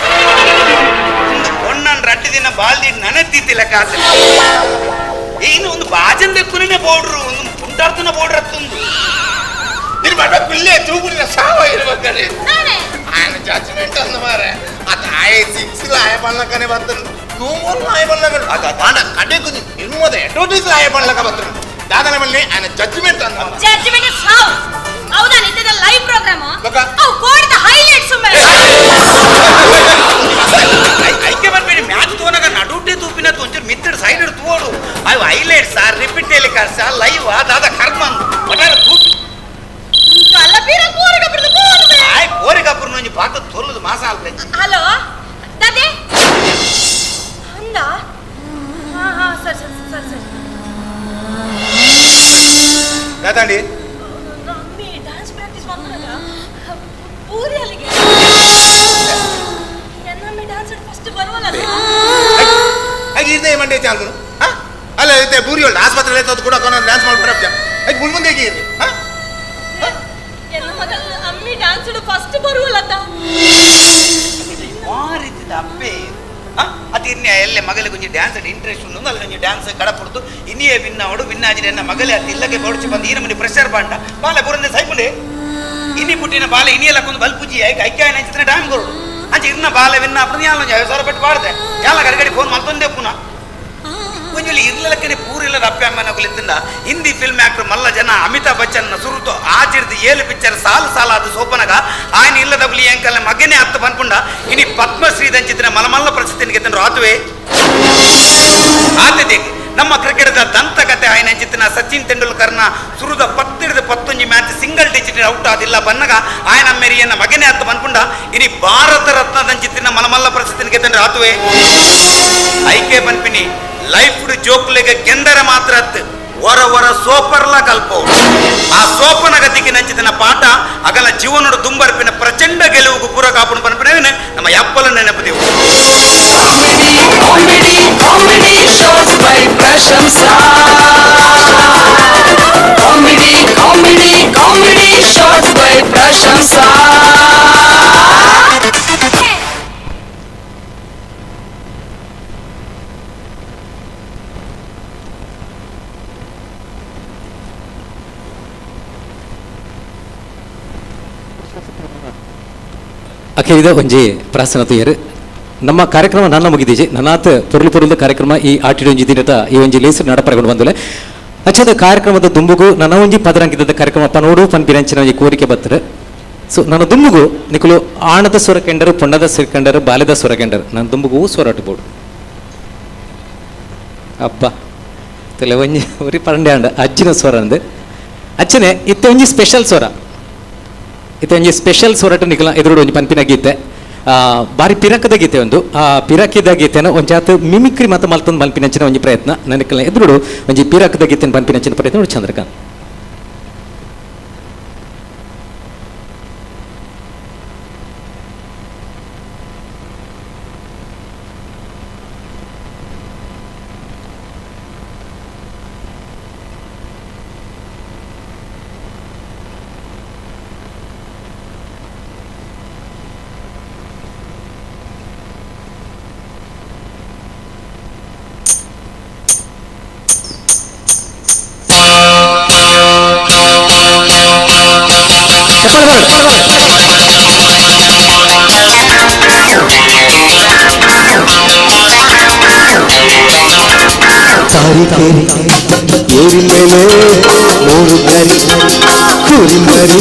ಒಂದು ಪೊಣ್ಣಾನ್ ರಡ್ಡು ದಿನ ಬಾಲ್ದಿ ನನತ್ತಿತ್ತಿಲ್ಲ ಕಾಸು ಏನು ಒಂದು ಬಾಜನ್ ದೆಕ್ಕುನೇ ಪೌಡ್ರು ಒಂದು ಪುಂಟಾರ್ತನ ಪೌಡರ್ ಹತ್ತೊಂದು ನಿರ್ಮಾಣ ಪಿಲ್ಲೆ ತೂಗುಡಿನ ಸಾವ ಇರ್ಬೇಕಾರೆ ఆయన జడ్జిమెంట్ అంద ಮಾರೆ ಅದ ಆಯ ಸಿಕ್ಸ್ ಆಯ ಬಣ್ಣಕನೆ ಬರ್ತನು ನೂಮೂರು ಆಯ ಬಣ್ಣಕ ಅದ ತಾಂಡ ಕಡೆಕು ನಿರ್ಮದ ಅಡ್ವರ್ಟೈಸ್ ಆಯ ಬಣ್ಣಕ ಬರ್ತನು ದಾದನ ಮಲ್ಲಿ ఆయన ಜಡ್ಜ್ಮೆಂಟ್ ಅಂದ ಜಡ್ಜ್ಮೆಂಟ್ ಸಾವು ಹೌದಾ ನಿತ್ಯದ ಲೈವ್ ಪ್ರೋಗ್ರಾಮ್ ಅವು ಕೋಡಿದ ಹೈಲೈಟ್ಸ್ ಐಕೆ ಬರ್ಬೇಡಿ ಮ್ಯಾಚ್ ತೋನಾಗ ನಡುಟೆ ತೂಪಿನ ಒಂಚೂರು ಮಿತ್ತಡ್ ಸೈಡ್ ತೋಡು ಅವು ಹೈಲೈಟ್ಸ್ ರಿಪೀಟ್ ಟೆಲಿಕಾಸ್ಟ್ ಲೈವ್ ದಾದ ಕರ್ಮ ಒಟ್ಟಾರೆ ತೂಪಿ ಅಲ್ಲ ಬೀರ ಕೋರಿಗಬ್ರದು ಬೋನು ಆಯ್ ಕೋರಿಗಬ್ರನು ಒಂಜಿ ಪಾಕ ತೊಲ್ಲದು ಮಾಸ ಆಲ್ಪೆ. ಹಲೋ ದಾದೆ ಅಂದ ಹಾ ಹಾ ಸರ್ ಸರ್ ಸರ್ ಸರ್ ದಾದಾಂಡಿ ನಮ್ಮಿ ಡ್ಯಾನ್ಸ್ ಪ್ರಾಕ್ಟೀಸ್ ಮಾಡ್ತಾರಲ್ಲ ಪೂರಿ ಅಲ್ಲಿಗೆ ನಮ್ಮಿ ಡ್ಯಾನ್ಸ್ ಫಸ್ಟ್ ಬರುವಲ್ಲ. ಹಾಗೆ ಇರ್ದೆ ಮಂಡೆ ಚಾಲ್ದು ಅಲ್ಲ ಐತೆ ಬೂರಿ ಉಂಟು ಆಸ್ಪತ್ರೆ ಐತೆ ಕೂಡ ಡ್ಯಾನ್ಸ್ ಮಾಡ್ಬಿಟ್ರೆ ಹಾಗೆ ಮುಂದೆ ಹೇಗೆ ಇರ್ಲಿ ಹಾ ಎಲ್ಲ ಮಗಲ್ ಅಮ್ಮಿ ಡ್ಯಾನ್ಸ್ ಫಸ್ಟ್ ಬರುವಲ್ಲತ್ತ ವಾರಿದ್ದ ಅಪ್ಪೆ ಅದು ಇನ್ನೇ ಎಲ್ಲೆ ಮಗಲಿಗೆ ಒಂಜಿ ಡ್ಯಾನ್ಸ್ ಇಂಟ್ರೆಸ್ಟ್ ಉಂಡು ಅಲ್ಲಿ ಒಂಜಿ ಡ್ಯಾನ್ಸ್ ಕಡಪುಡ್ದು ಇನ್ನಿಯೇ ವಿನ್ ಅವಡು ವಿನ್ ಆಜಿನ ಎನ್ನ ಮಗಲೇ ಅದು ಇಲ್ಲಗೆ ಬೊಡ್ಚಿ ಬಂದು ಈ ನಮ್ಮನೆ ಪ್ರೆಷರ್ ಬಾಂಡ ಬಾಲೆ ಬುರಂದೆ ಸೈಪುಂಡೆ ಇನ್ನಿ ಪುಟ್ಟಿನ ಬಾಲೆ ಇನ್ನಿಯಲ್ಲ ಕೊಂದು ಬಲ್ಪುಜಿ ಐಕೆ ಐಕ್ಯ ನೆಂಚಿದ್ರೆ ಡ್ಯಾಮ್ ಕೊರಡು ಅಂಚೆ ಇರ್ನ ಬಾಲೆ ವಿನ್ ಅప్పుడు ಯಾಲ ಒಂಜಿ 5000 ಪೆಟ್ಟು ಬಾಡ್ದೆ ಯಾಲ ಗಡಿಗಡಿ ಫೋನ್ ಮಲ್ತೊಂದೇ ಪುನಃ ಒಂಜಿ ಇರ್ಲಕ್ಕನೆ ಪೂರಿಲ್ಲದ ಅಪ್ಪೆ ಅಮ್ಮನ ಹಿಂದಿ ಫಿಲ್ಮ್ ಆಕ್ಟರ್ ಮಲ್ಲ ಜನ ಅಮಿತಾಬ್ ಬಚ್ಚನ್ ಸುರುತು ಆಚಿರ್ದು 7 ಪಿಕ್ಚರ್ ಸಾಲು ಸಾಲ ಅದು ಸೋಪನಗ ఆయన ಇಲ್ಲದಬ್ಲಿ ಎಂಕಲ್ಲ ಮಗನೇ ಅತ್ತ ಬನ್ಪುಂಡ ಇನಿ ಪದ್ಮಶ್ರೀ ದಂಚಿತಿನ ಮಲಮಲ್ಲ ಪ್ರಶಸ್ತಿನ ಗೆತ್ತಂಡ್ರು ಆತುವೆ ಆತದೆ ನಮ್ಮ ಕ್ರಿಕೆಟ್ದ ದಂತಕತೆ ఆయన ಅಂಚಿತಿನ ಸಚಿನ್ ತೆಂಡೂಲ್ಕರ್ನ ಸುರುದ 10 ಹಿಡಿದು 11 ಮ್ಯಾಚ್ ಸಿಂಗಲ್ ಡಿಜಿಟ್ ಔಟ್ ಆದಿಲ್ಲ ಬನ್ನಗ ఆయన ಮೇರಿಯನ್ನ ಮಗನೇ ಅತ್ತ ಬನ್ಪುಂಡ ಇನಿ ಭಾರತ ರತ್ನ ದಂಚಿತಿನ ಮಲಮಲ್ಲ ಪ್ರಶಸ್ತಿನ ಗೆತ್ತಂಡ್ರು ಆತುವೆ ಐಕೆ ಬನ್ಪಿನಿ ಲೈಫ್ ಜೋಕ್ಲೆಗೆ ಕೆಂದರ ಮಾತ್ರ ಅತ್ತು ಹೊರ ಹೊರ ಸೋಪರ್ಲ ಕಲ್ಪೋ ಆ ಸೋಪನ ಗತಿಗೆ ನಂಚಿತನ ಪಾಠ ಅಗಲ ಜೀವನದ ದುಂಬರ್ಪಿನ ಪ್ರಚಂಡ ಗೆಲುವು ಪೂರ ಕಾಪುಣ ಪನ್ಪಿನ ನಮ್ಮ ಯಪ್ಪಲ ನೆನಪುದೇವು. Comedy, comedy shows by Prashamsa. Comedy, comedy, comedy shows by Prashamsa. ಅಖೇರಿದ ಒಂಜಿ ಪ್ರಾಸನ ತುಯರು ನಮ್ಮ ಕಾರ್ಯಕ್ರಮ ನನ್ನ ಮುಗಿದೀಜಿ ನನಾತ್ ಪೊರುಲು ಪೊರುಲ್ದ ಕಾರ್ಯಕ್ರಮ ಈ ಆಟಿಡ್ ಒಂಜಿ ದಿನದ ಈ ಒಂಜಿ ಲೇಸು ನಡಪರಗೊಂಡು ಬಂದುಲೆ ಅಚ್ಚದ ಕಾರ್ಯಕ್ರಮದ ದುಂಬುಗು ನನ್ನ ಒಂಜಿ ಪದರಂಕಿದ ಕಾರ್ಯಕ್ರಮ ಪನೋಡು ಪನ್ ಬಿರಂಚಿನ ಒಂಜಿ ಕೋರಿಕೆ ಬತ್ತರು. ಸೊ ನನ್ನ ದುಂಬುಗು ನಿಕುಲು ಆಣದ ಸ್ವರ ಕೆಂಡರು, ಪೊಣ್ಣದ ಸ್ವರ ಕೆಂಡರು, ಬಾಲ್ಯದ ಸ್ವರ ಕೆಂಡರು, ನನ್ನ ದುಂಬುಗು ಸ್ವರಾಟು ಬೋಡು ಅಬ್ಬ ತಲೆ ಒಂಜಿ ಒರಿ ಪರಂಡೆ ಅಂಡ ಅಜ್ಜಿನ ಸ್ವರ ಅಂದು ಅಚ್ಚನೆ ಇತ್ತೆ ಒಂಜಿ ಸ್ಪೆಷಲ್ ಸ್ವರ, ಇತ್ತೆ ಒಂಜಿ ಸ್ಪೆಷಲ್ ಸ್ವರಟ ನಿಕಲ ಎದುರುಡು ಒಂಜಿ ಪನ್ಪಿನ ಗೀತೆ, ಬಾರಿ ಪಿರಕದ ಗೀತೆ ಒಂದು. ಆ ಪಿರಕಿದ ಗೀತೆನ ಒಂಜಾತ್ ಮಿಮಿಕ್ರಿ ಮತ್ತು ಮಲ್ತೊಂದು ಮಲ್ಪಿನಂಚಿನ ಒಂಜಿ ಪ್ರಯತ್ನ ನನಕಲ ಎದುರುಡು ಒಂಜಿ ಪಿರಕದ ಗೀತೆನ ಪನ್ಪಿನಂಚಿನ ಪ್ರಯತ್ನ ಚಂದ್ರಕಾಂತ್. ತಾರೀಕೆರೆ ಏರಿ ಮೇಲೆ ಮೂರು ಕರಿ ಕುರಿ ಮರಿ,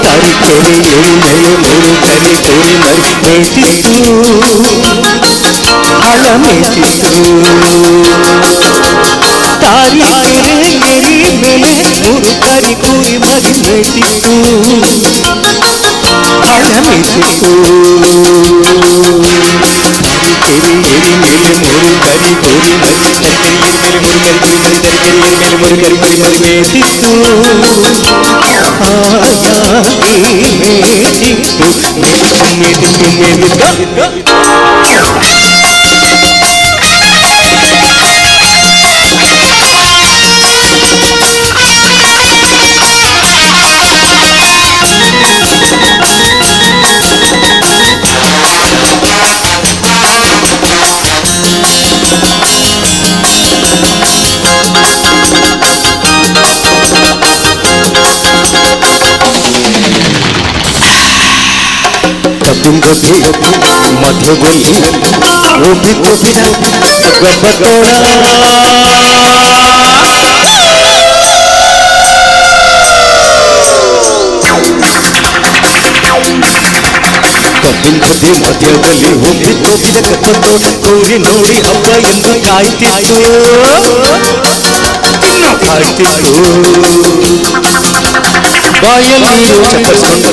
ತಾರೀಕೆರೆ ಏರಿ ಮೇಲೆ ಮೂರು ಕರಿ ಕುರಿ ಮರಿ, ಮೇತಿತ್ತು ಹಳ ಮೇತಿತ್ತು. ತಾರೀಕೆರೆ ಏರಿ ಮೇಲೆ ಮೂರು ಕರಿ ಕುರಿ ಮರಿ, ಮೇತಿತ್ತು ಹಳ ಮೇತಿತ್ತು. ತಾರೀಕೆರೆ ಏರಿ ಮೇಲೆ ಮೂರು ಕರಿ ಕುರಿ ಮರಿ, ತರಿಕೆರೆ ಏರಿ ಮೇಲೆ ಮೂರು ಕರಿ ಕುರಿ ಮರಿ, ತರಿಕೆರೆ ಏರಿ ಮೇಲೆ ಮೂರು ಕರಿ ಕುರಿ ಮರಿ, ಮೇತಿತ್ತು ಹಾಯಾಗಿ ಮೇತಿತ್ತು, ಮೇತಿತ್ತು ಮೇತಿತ್ತು ಮೇತಿತ್ತು. ಕಬ್ಬಿಂಗಬ್ಬಿ ಮಧ್ಯದಲ್ಲಿ ಒಬ್ಬಿ ಕೊಬ್ಬಿದ ಗಬ್ಬತೋಳ, ಕಬ್ಬಿಂಗಬ್ಬಿ ಮಧ್ಯದಲ್ಲಿ ಒಬ್ಬಿ ಕೊಬ್ಬಿದ ಕಪ್ಪತ್ತೋಳ, ಕೂರಿ ನೋಡಿ ಹಬ್ಬ ಎಂದು ಕಾಯ್ತಿತ್ತು ಕಾಯ್ತಿತ್ತು. ಬಾಯಲ್ಲಿ ನೀರು ಚಪ್ಪರಿಸ್ಕೊಂಡು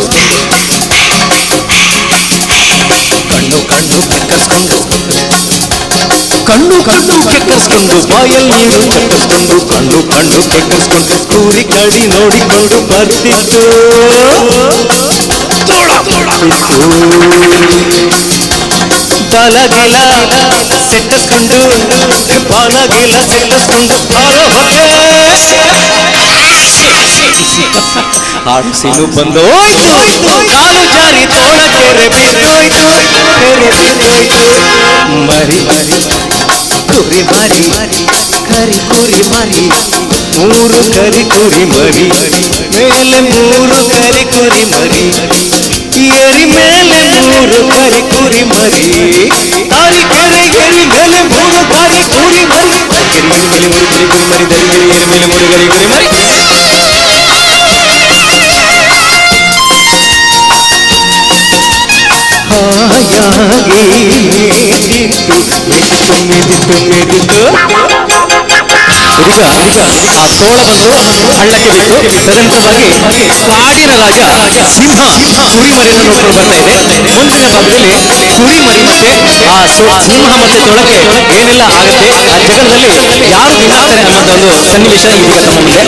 ಕಣ್ಣು ಕಣ್ಣು ಕೆಕ್ಕರಿಸ್ಕೊಂಡು, ಕಣ್ಣು ಕಣ್ಣು ಕೆಕ್ಕರಿಸ್ಕೊಂಡು, ಬಾಯಲ್ಲಿ ನೀರು ಚಪ್ಪರಿಸ್ಕೊಂಡು, ಕಣ್ಣು ಕಣ್ಣು ಕೆಕ್ಕರಿಸ್ಕೊಂಡು, ಕೂರಿ ಕಡಿ ನೋಡಿಕೊಂಡು ಬರ್ತಿತ್ತು ಬಾಲಗಿಲ ಸೆಟ್ಟಸ್ಕೊಂಡು, ಬಾಲಗಿಲ ಸೆಟ್ಟಸ್ಕೊಂಡು ಬಾಲ ಹೊಗೆ ಹಾಡು ಬಂದೋಯ್ತು, ಕಾಲು ಜಾರಿ ತೋಳ ಕೆರೆ ಬಿದ್ದೋಯ್ತು, ಕೆರೆ ಬಿದ್ದೋಯ್ತು. ಮರಿ ಮರಿ ಕುರಿ ಮರಿ ಕರಿ ಕುರಿ ಮರಿ, ಮೂರು ಕರಿ ಕುರಿ ಮರಿ ಮೇಲೆ ಮೂರು ಕರಿ ಕುರಿ ಮರಿ, ಏರಿ ಮೇಲೆ ಮೂರು ಕರಿ ಕುರಿ ಮರಿ, ತಾರಿ ಕೆರೆ ಏರಿ ಮೇಲೆ ಮೂರು ಕರಿ ಕುರಿ ಮರಿ, ಕೆರೆ ಮೇಲೆ ಮೂರು ಕರಿ ಕುರಿ ಮರಿ, ದರಿ ಕೆರೆ ಏರಿ ಮೇಲೆ ಮೂರು ಕರಿ ಕುರಿ ಮರಿ. ಹಾಯಾಗಿ ಮೇದಿತ್ತು ಮೇದಿತ್ತು ಮೇದಿತ್ತು ಮೇದಿತ್ತು. ಇದೀಗ ಆ ತೋಳ ಬಂದು ಹಳ್ಳಕ್ಕೆ ಬಿತ್ತು. ತದನಂತರವಾಗಿ ಕಾಡಿನ ರಾಜ ಸಿಂಹ ಕುರಿಮರಿಯನ್ನು ನೋಡ್ಕೊಂಡು ಬರ್ತಾ ಇದೆ. ಮುಂದಿನ ಭಾಗದಲ್ಲಿ ಕುರಿಮರಿ ಮತ್ತೆ ಆ ಸಿಂಹ ಮತ್ತೆ ತೋಳಕ್ಕೆ ಏನೆಲ್ಲ ಆಗುತ್ತೆ, ಆ ಜಗಳದಲ್ಲಿ ಯಾರು ವಿನ್ ಆಗ್ತಾರೆ ಅನ್ನೋದು ಒಂದು ಸನ್ನಿವೇಶ ಇದೀಗ ತಮ್ಮ ಮುಂದೆ.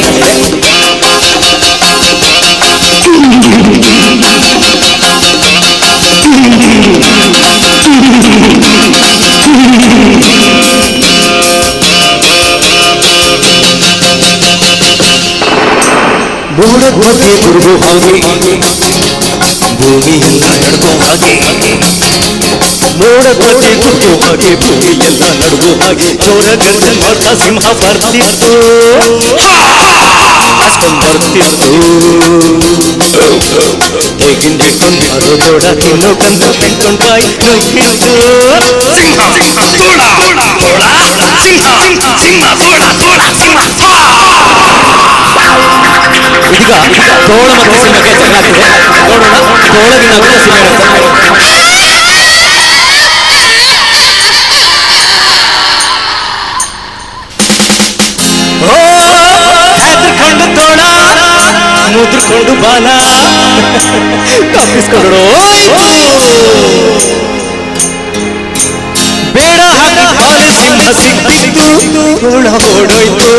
ಮೋಡದ ಮಧ್ಯೆ ಗುರುಗು ಹಾಗೆ ಭೂಮಿಯೆಲ್ಲ ನಡುಗೋ ಹಾಗೆ, ಮೋಡದ ಮಧ್ಯೆ ಗುರುಗು ಹಾಗೆ ಭೂಮಿಯೆಲ್ಲ ನಡುಗೋ ಹಾಗೆ, ಜೋರ ಗರ್ಜನ್ ಮಾಡ್ತಾ ಸಿಂಹ ಬರ್ತಿತ್ತು ಅಷ್ಟೊಂದು ಬರ್ತಿತ್ತು. ಗಿಂಡಿಕೊಂಡು ಅದು ತೋಡ ತಿನ್ನು ಕಂದು ಪೆಂಕೊಂಡು ಬಾಯಿ ನುಗ್ಗಿದ್ದು. ಸಿಂಹ ತೋಳ ತೋಳ ಸಿಂಹ ಸಿಂಹ ತೋಳ ತೋಳ ಸಿಂಹ. ಇದೀಗ ತೋಳ ಮತ್ತು ಸಿಂಹಕ್ಕೆ ಜಗಳ ಆಗ್ತಿದೆ. ನೋಡೋಣ ತೋಳವಿನ ಸಿಂಹ. ಓ ಹೆದರ್ಕೊಂಡು ತೋಳ ಮುದ್ರಕೊಂಡು ಬಾಲ ತಪ್ಪಿಸ್ಕೊಂಡು ಬೇಡ ಹಾಕಿ ಬಾಲ ಸಿಂಹ ಸಿಕ್ಕಿತ್ತು, ತೋಳ ಓಡೋಯ್ತು,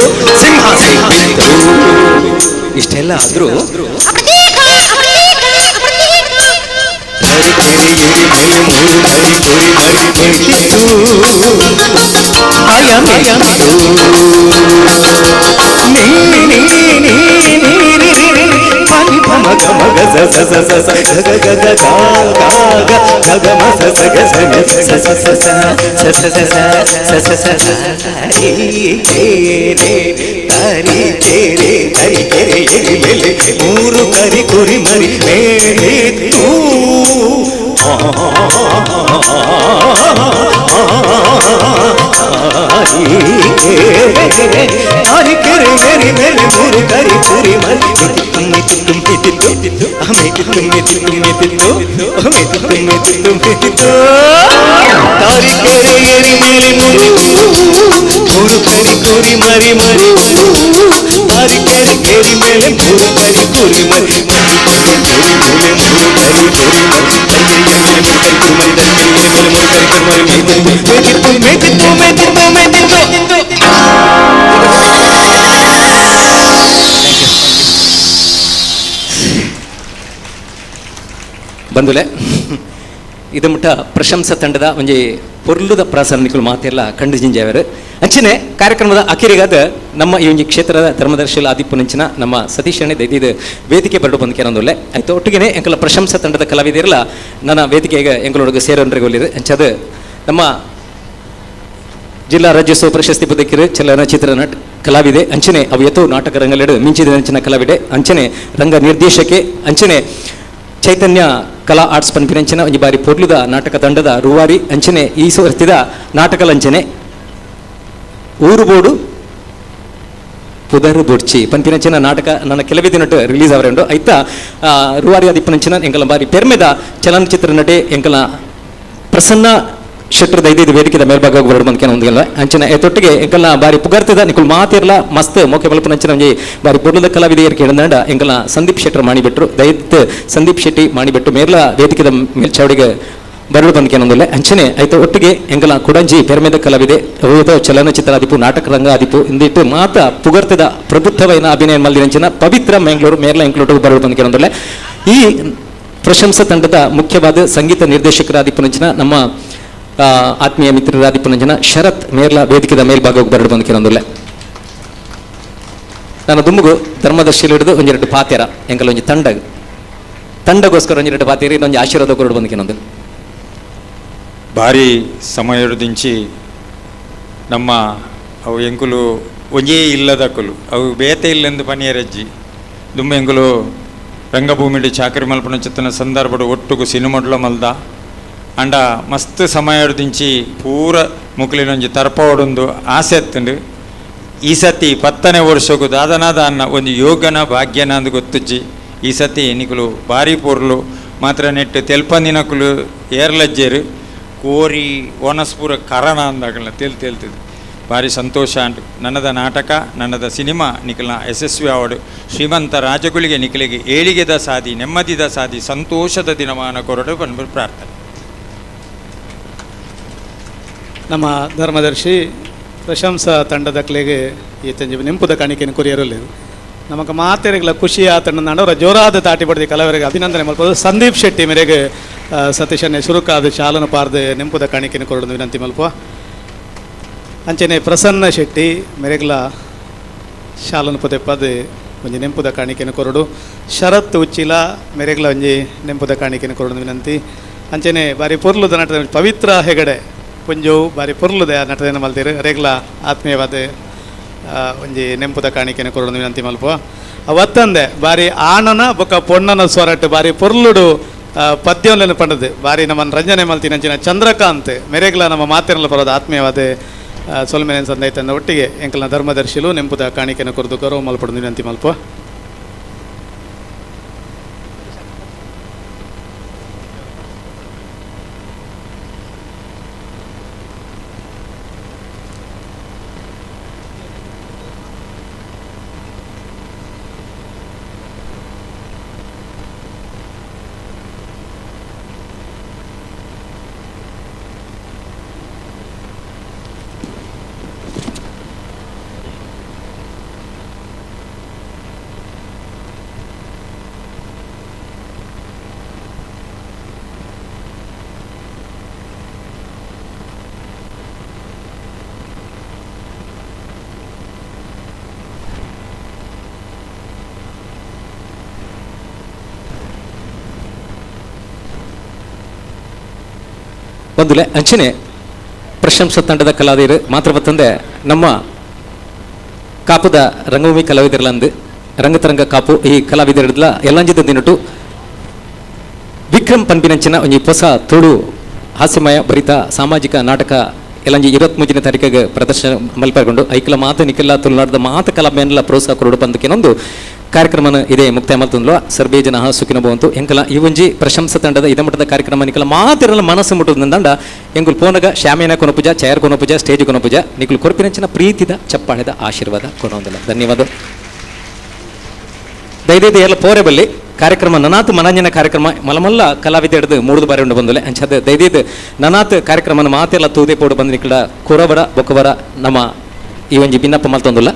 ಸಿಂಹ ಸಿಕ್ಕಿತ್ತು. ಇಷ್ಟೆಲ್ಲ ಆದ್ರೂ ಕರಿ ಕೆರೆ ಎರಿ ಮೇಲೆ ಮೂರು ಕರಿ ಕುರಿ ಮರಿ ಮೇಟಿತ್ತು, ಆಯ ಮೇಟಿತ್ತು. ನೀ ನೀ ನೀ ನೀ ರಿ ರಿ ರಿ ಪನಿ ಪ ಮ ಗ ಮ ಗ ಸ ಸ ಸ ಸ ಸ ಗ ಗ ಗ ಗ ಗ ಗ ಗ ಗ ಗ ಮ ಸ ಸ ಗ ಸ ಗ ಸ ಸ ಸ ಸ ಸ ಸ ಸ ಸ ಸ ಸ ಸ ಸ ರಿ ಕೆ ರೆ ತರಿ ಕೆ ರೆ ತರಿ ಕೆರೆ ಎರಿ ಮೇಲೆ ಮೂರು ಕರಿ ಕುರಿ ಮರಿ ಮೇಟಿತ್ತು. ತಾರಿ ಕೆರೆ ಎರಿ ಮೇಲೆ ಮೂರು ಕರಿ ಕುರಿ ಮರಿ ಮೇತಿತ್ತು ಮೇತಿತ್ತು ಮೇತಿತ್ತು ಮೇತಿತ್ತು ಮೇತಿತ್ತು ಮೇತಿತ್ತು ಮೇತಿತ್ತು ಮೇತಿತ್ತು. ತಾರಿ ಕೆರೆ ಎರಿ ಮೇಲೆ ಮೂರು ಮೂರು ಕರಿ ಕುರಿ ಮರಿ ಮರಿ. ತಾರಿ ಕೆರೆ ಕೆರಿ ಮೇಲೆ ಮೂರು ಕರಿ ಕುರಿ ಮರಿ ಕೆರಿ ಮೇಲೆ ಮೂರು ಕರಿ ಕುರಿ ಮರಿ ತರಿ ಕೆರೆ ಮೇಲೆ ಮೂರು ಕರಿ ಕುರಿ ಮರಿ ತರಿ ಕೆರೆ ಮೇಲೆ ಮೂರು ಕರಿ ಕುರಿ ಮರಿ ಮೇತಿತ್ತು ಮೇತಿತ್ತು ಮೇತಿತ್ತು ಮೇತಿತ್ತು ಮೇತಿತ್ತು. ಬಂದುಲೆ ಇದು ಮುಟ್ಟ ಪ್ರಶಂಸಾ ತಂಡದ ಒಂಜಿ ಪೊರ್ಲುದ ಪ್ರಾಸರಣಿಕಲು ಮಾತೆಲ್ಲ ಕಂಡು ಜಿಂಜಾವರು. ಅಂಚನೆ ಕಾರ್ಯಕ್ರಮದ ಅಖಿರಿಗಾದ ನಮ್ಮ ಈ ಒಂಜಿ ಕ್ಷೇತ್ರದ ಧರ್ಮದರ್ಶಿಲ ಆದಿಪ್ಪುನಂಚಿನ ನಮ್ಮ ಸತೀಶ್ ಅಣ್ಣೆ ದೈದಿದ ವೇದಿಕೆ ಬರಡು ಬಂದು ಕೇನೊಂದುಲ್ಲೆ ಆಯ್ತು. ಒಟ್ಟಿಗೆ ಎಂಕಲ ಪ್ರಶಂಸಾ ತಂಡದ ಕಲಾವಿದರಲ್ಲ ನನ್ನ ವೇದಿಕೆಗೆ ಎಂಕಲೊಳಗೆ ಸೇರೋನ್ರಿಗೆ ಒಲ್ಲಿರು. ಅಂಚದು ನಮ್ಮ ಜಿಲ್ಲಾ ರಾಜ್ಯೋತ್ಸವ ಪ್ರಶಸ್ತಿ ಪದಕಿರು ಚಲನಚಿತ್ರ ನಟ ಕಲಾವಿದೆ ಅಂಚನೆ ಅವು ಎತ್ತೋ ನಾಟಕ ರಂಗಲೆಡು ಮಿಂಚಿದ ಅಂಚಿನ ಕಲಾವಿದೆ ಅಂಚನೆ ರಂಗ ನಿರ್ದೇಶಕೆ ಅಂಚನೆ ಚೈತನ್ಯ ಕಲಾ ಆರ್ಟ್ಸ್ ಪನ್ಪಿನಂಚಿನ ಒಂಜಿ ಬಾರಿ ಪೊರ್ಲುದ ನಾಟಕ ತಂಡದ ರೂವಾರಿ ಅಂಚನೆ ಈ ಸೊರ್ತಿದ ನಾಟಕಲಂಚನೆ ಊರು ಬೋಡು ಪುದರು ಬೊಡ್ಚಿ ಪನ್ಪಿನಂಚಿನ ನಾಟಕ ನನ್ನ ಕೆಲವೇ ದಿನಟ್ಟು ರಿಲೀಸ್ ಅವರುಂಡು. ಐತ ರೂವಾರಿ ಆದಿಪ್ಪನಂಚಿನ ಎಂಕಲ ಬಾರಿ ಪೆರ್ಮೆದ ಚಲನಚಿತ್ರ ನಟೆ ಎಂಕಲ ಪ್ರಸನ್ನ ಶೆಟ್ಟರ್ ದೈದಿದ ವೇದಿಕೆದ ಮೇಲ್ಭಾಗ ಬರಡು ಬಂದ್ಕೆ ಒಂದಿಲ್ಲ ಅಂಚನೆ ಎತ್ತೊಟ್ಟಿಗೆ ಎಂಕಲ್ನ ಬಾರಿ ಪುಗರ್ತದ ನಿಕುಲ್ ಮಾತಿರ್ಲ ಮಸ್ತ್ ಮೋಕೆ ಬಲ್ಪನಂಚಿನ ಒಂಜಿ ಬಾರಿ ಪೊರ್ಲುದ ಕಲಾವಿದೆಯರ್ ಕೇಳಿದಂಡ ಎಂಕಲ್ನ ಸಂದೀಪ್ ಶೆಟ್ಟರ್ ಮಾಡಿಬಿಟ್ರು. ದಯವಿಟ್ಟು ಸಂದೀಪ್ ಶೆಟ್ಟಿ ಮಾಡಿಬಿಟ್ಟು ಮೇರ್ಲ ವೇದಿಕೆದ ಮೇಲ್ಚಾವಡಿಗೆ ಬರಡು ಬಂದ್ಕೆ ಒಂದಿಲ್ಲ ಅಂಚನೆ ಆಯ್ತು. ಒಟ್ಟಿಗೆ ಎಂಕಲ ಕುಡಂಜಿ ಪೆರ್ಮೆದ ಕಲಾವಿದೆ ಹೋದ ಚಲನಚಿತ್ರ ಆದಿಪು ನಾಟಕ ರಂಗ ಆದಿಪು ಇಂದಿಟ್ಟು ಮಾತ ಪುಗರ್ತದ ಪ್ರಬುದ್ಧವೈನ ಅಭಿನಯ ಮಲ್ದಿನಂಚಿನ ಪವಿತ್ರ ಮ್ಯಾಂಗ್ಳೂರು ಮೇರ್ಲ ಎಂಕ್ಲೋಟು ಬರಡು ಬಂದ್ಕೆ ಒಂದಿಲ್ಲ. ಈ ಪ್ರಶಂಸಾ ತಂಡದ ಮುಖ್ಯವಾದ ಸಂಗೀತ ನಿರ್ದೇಶಕರಾದಿಪುನಂಚಿನ ನಮ್ಮ ಆತ್ಮೀಯ ಮಿತ್ರರಾದಿಪುನಂಜನ ಶರತ್ ಮೇರ್ಲ ವೇದಿಕೆದ ಮೇಲ್ಭಾಗಕ್ಕೆ ಬರಡು ಬಂದು ಕೆಲವೊಂದುಲ್ಲೆ. ನಾನು ದುಮ್ಮಗು ಧರ್ಮದರ್ಶಿಲಿ ಹಿಡಿದು ಒಂದೆರಡು ಪಾತ್ಯರ ಎಂಕಲ ಒಂಜಿ ತಂಡ ತಂಡಗೋಸ್ಕರ ಒಂದೆರಡು ಪಾತ್ಯರ ಇನ್ನೊಂದು ಆಶೀರ್ವಾದ ಕೊರಡು ಬಂದು ಕೆಲವೊಂದು. ಭಾರಿ ಸಮಯದಿಂಚಿ ನಮ್ಮ ಅವು ಎಂಕುಲು ಒಂಜೇ ಇಲ್ಲದಕ್ಕಲು ಅವು ಬೇತೆ ಇಲ್ಲೆಂದು ಪನಿಯರಜ್ಜಿ ದುಮ್ಮ ಎಂಕುಲು ರಂಗಭೂಮಿಡಿ ಚಾಕರಿ ಮಲ್ಪನ ಚಿತ್ತನ ಸಂದರ್ಭಡು ಒಟ್ಟುಗು ಸಿನಿಮಡ್ಲ ಮಲ್ದ ಅಂಡ ಮಸ್ತ್ ಸಮಯದಿಂಚಿ ಪೂರ ಮುಕ್ಲಿನೊಂಜಿ ತರ್ಪವಡೊಂದು ಆಸೆ ಎತ್ತುಂಡು. ಈ ಸತಿ 10ನೇ ವರ್ಷಕ್ಕೂ ದಾದನಾದ ಅನ್ನ ಒಂದು ಯೋಗನ ಭಾಗ್ಯನ ಅಂದು ಗೊತ್ತುಜ್ಜಿ. ಈ ಸತಿ ನಿಕುಲು ಭಾರಿ ಪೊರ್ಲು ಮಾತ್ರ ನೆಟ್ಟು ತೆಲ್ಪಂದಿನಕುಲು ಏರ್ಲಜ್ಜೇರು ಕೋರಿ ಒನಸ್ಪುರ ಕರಣ ಅಂದಾಗಲ್ಲ ತೆಲ್ ತೇಲ್ತದೆ ಭಾರಿ ಸಂತೋಷ ಅಂಟು. ನನ್ನದ ನಾಟಕ ನನ್ನದ ಸಿನಿಮಾ ನಿಖಲ್ನ ಯಶಸ್ವಿ ಆವಡು ಶ್ರೀಮಂತ ರಾಜಗುಳಿಗೆ ನಿಖಲಿಗೆ ಏಳಿಗೆದ ಸಾದಿ ನೆಮ್ಮದಿದ ಸಾದಿ ಸಂತೋಷದ ದಿನಮಾನ ಕೊರಡು ಬಂದು ಪ್ರಾರ್ಥನೆ. ನಮ್ಮ ಧರ್ಮದರ್ಶಿ ಪ್ರಶಂಸಾ ತಂಡದ ಕ್ಲೆಗೆ ಈ ತಂಜಿ ನೆಂಪುದ ಕಾಣಿಕೆಯನ್ನು ಕೊರಿಯರಲ್ಲಿ ನಮಗ ಮಾತೆರೆಗಳ ಖುಷಿ ಆತಣ್ಣ ಅವರ ಜೋರಾದ ತಾಟಿ ಪಡೆದ ಕಲಾವಿದರಿಗೆ ಅಭಿನಂದನೆ ಮಲ್ಪದು. ಸಂದೀಪ್ ಶೆಟ್ಟಿ ಮೇರೆಗೆ ಸತೀಶನ್ನೇ ಚುರುಕಾದ ಶಾಲನ ಪಾರ್ದ ನೆಂಪುದ ಕಾಣಿಕೆಯನ್ನು ಕೊರಡು ವಿನಂತಿ ಮಲ್ಪ. ಅಂಚನೆ ಪ್ರಸನ್ನ ಶೆಟ್ಟಿ ಮೇರೆಗ್ಲ ಶಾಲನ ಪದೇ ಪದೇ ಒಂಜಿ ನೆಂಪುದ ಕಾಣಿಕೆಯನ್ನು ಕೊರಡು. ಶರತ್ ಉಚ್ಚಿಲ ಮೇರೆಗ್ಲ ಒಂಜಿ ನೆಂಪುದ ಕಾಣಿಕೆಯನ್ನು ಕೊರಡು ವಿನಂತಿ. ಅಂಚನೆ ಬಾರಿ ಪೊರ್ಲುದ ನಟದ ಪವಿತ್ರ ಹೆಗಡೆ ಪುಂಜವು ಬಾರಿ ಪೊರ್ಲುದ ನಟನೆ ಮಲ್ದಿರು ರೇಗ್ಲ ಆತ್ಮೀಯವಾದ ಒಂಜಿ ನೆಂಪುದ ಕಾಣಿಕೆಯನ್ನು ಕೊರಡು ವಿನಂತಿ ಮಲ್ಪ. ಅವತ್ತಂದೆ ಬಾರಿ ಆಣನ ಬೊಕ ಪೊಣ್ಣನ ಸ್ವರಟ್ ಬಾರಿ ಪೊರ್ಲುಡು ಪದ್ಯೊಲೆನ್ ಪಂಡದು ಬಾರಿ ನಮ್ಮನ್ ರಂಜನೆ ಮಲ್ತಿನಂಚಿನ ಚಂದ್ರಕಾಂತ್ ಮೆರೆಗ್ಲ ನಮ್ಮ ಮಾತಿರಲ ಬರೋದು ಆತ್ಮೀಯವಾದ ಸೊಲ್ಮೆನೆ ಸಂದೈತಂದ ಒಟ್ಟಿಗೆ ಎಂಕಲ್ನ ಧರ್ಮದರ್ಶಿಲು ನೆಂಪುದ ಕಾಣಿಕೆನ ಕೊರದು ಗೌರವ ಮಲ್ಪಡು ವಿನಂತಿ ಮಲ್ಪ. ಬಂದುಲೆ ಅಂಚನೆ ಪ್ರಶಂಸಾ ತಂಡದ ಕಲಾವಿದರು ಮಾತ್ರ ಬತ್ತಂದೆ ನಮ್ಮ ಕಾಪುದ ರಂಗಭೂಮಿ ಕಲಾವಿದರಲ್ಲಂದು ರಂಗತರಂಗ ಕಾಪು ಈ ಕಲಾವಿದರಲ್ಲ ಎಲ್ಲಂಜಿದ ದಿನಟು ವಿಕ್ರಮ್ ಪನ್ಪಿನಂಚಿನ ಒಂಜಿ ಹೊಸ ತುಳು ಹಾಸ್ಯಮಯ ಭರಿತ ಸಾಮಾಜಿಕ ನಾಟಕ ಎಲ್ಲಂಜಿ 23ನೇ ತಾರೀಕಿಗೆ ಪ್ರದರ್ಶನ ಮಲ್ಪಗೊಂಡು ಐಕಲ ಮಾತು ನಿಖಿಲ ತುಳುನಾಡದ ಮಾತು ಕಲಾಭಿಮಾನಿಲ ಪ್ರೋತ್ಸಾಹ ಕೊರಡು ಬಂದಕ್ಕೆನೊಂದು ಕಾರ್ಯಕ್ರಮನ ಇದೇ ಮುಕ್ತಾಯ ಮಲ್ತಂದ್ಲು. ಸರ್ವೇ ಜನ ಸುಖಿನ ಭವಂತು. ಎಂಕಲ ಈ ಒಂಜಿ ಪ್ರಶಂಸಾ ತಂಡದ ಇದ ಮಟ್ಟದ ಕಾರ್ಯಕ್ರಮ ನಿಖಲ ಮಾತಿರಲ್ಲ ಮನಸ್ಸು ಮುಟ್ಟುದಂಡ ಎಂಕುಲ್ ಪೋನಗ ಶಾಮಿಯಾನ ಕೊನಪೂಜ, ಚೇರ್ ಕೊನಪೂಜ, ಸ್ಟೇಜ್ ಕೊನಪೂಜ ನಿಖಲ್ ಕೊರಪಿನಂಚಿನ ಪ್ರೀತಿದ ಚಪ್ಪಾಳೆದ ಆಶೀರ್ವಾದ ಕೊನೊಂದಿಲ್ಲ. ಧನ್ಯವಾದ. ದಯದೈದು ಎಲ್ಲ ಪೋರೆ ಬಲ್ಲಿ ಕಾರ್ಯಕ್ರಮ ನನಾತ್ ಮನರಂಜನೆ ಕಾರ್ಯಕ್ರಮ ಮಲಮಲ್ಲ ಕಲಾವಿದ ಹಿಡಿದು ಮೂರ್ದು ಬಾರಿ ಉಂಡು ಬಂದಲೆ ಅಂಚದ ದಯದೈದು ನನಾತ್ ಕಾರ್ಯಕ್ರಮನ ಮಾತೆಲ್ಲ ತೂದೆ ಪೋಡು ಬಂದ ನಿಖಲ ಕೊರವರ ಬೊಕ್ಕವರ ನಮ್ಮ ಈ ಒಂಜಿ ಭಿನ್ನಪ್ಪ ಮಲ್ತೊಂದುಲ್ಲ.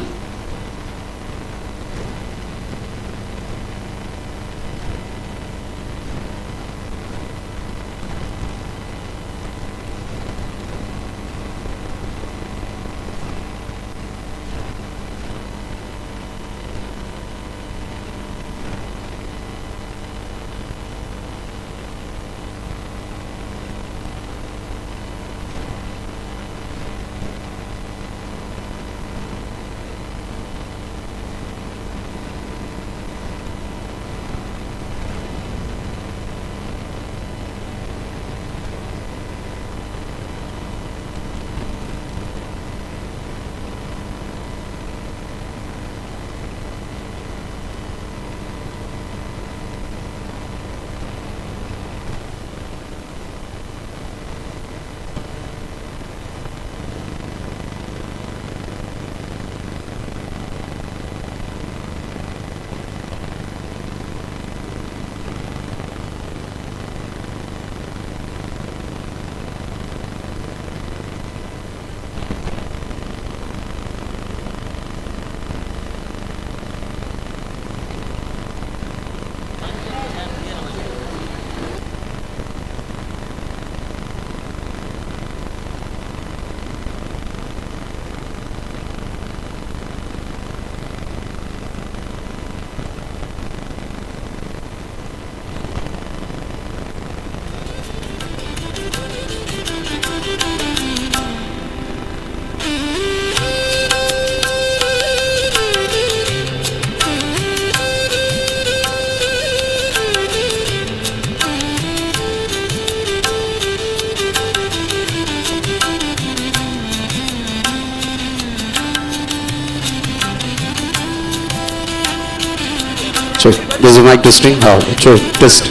Check. This is mic testing. How? Check. Test.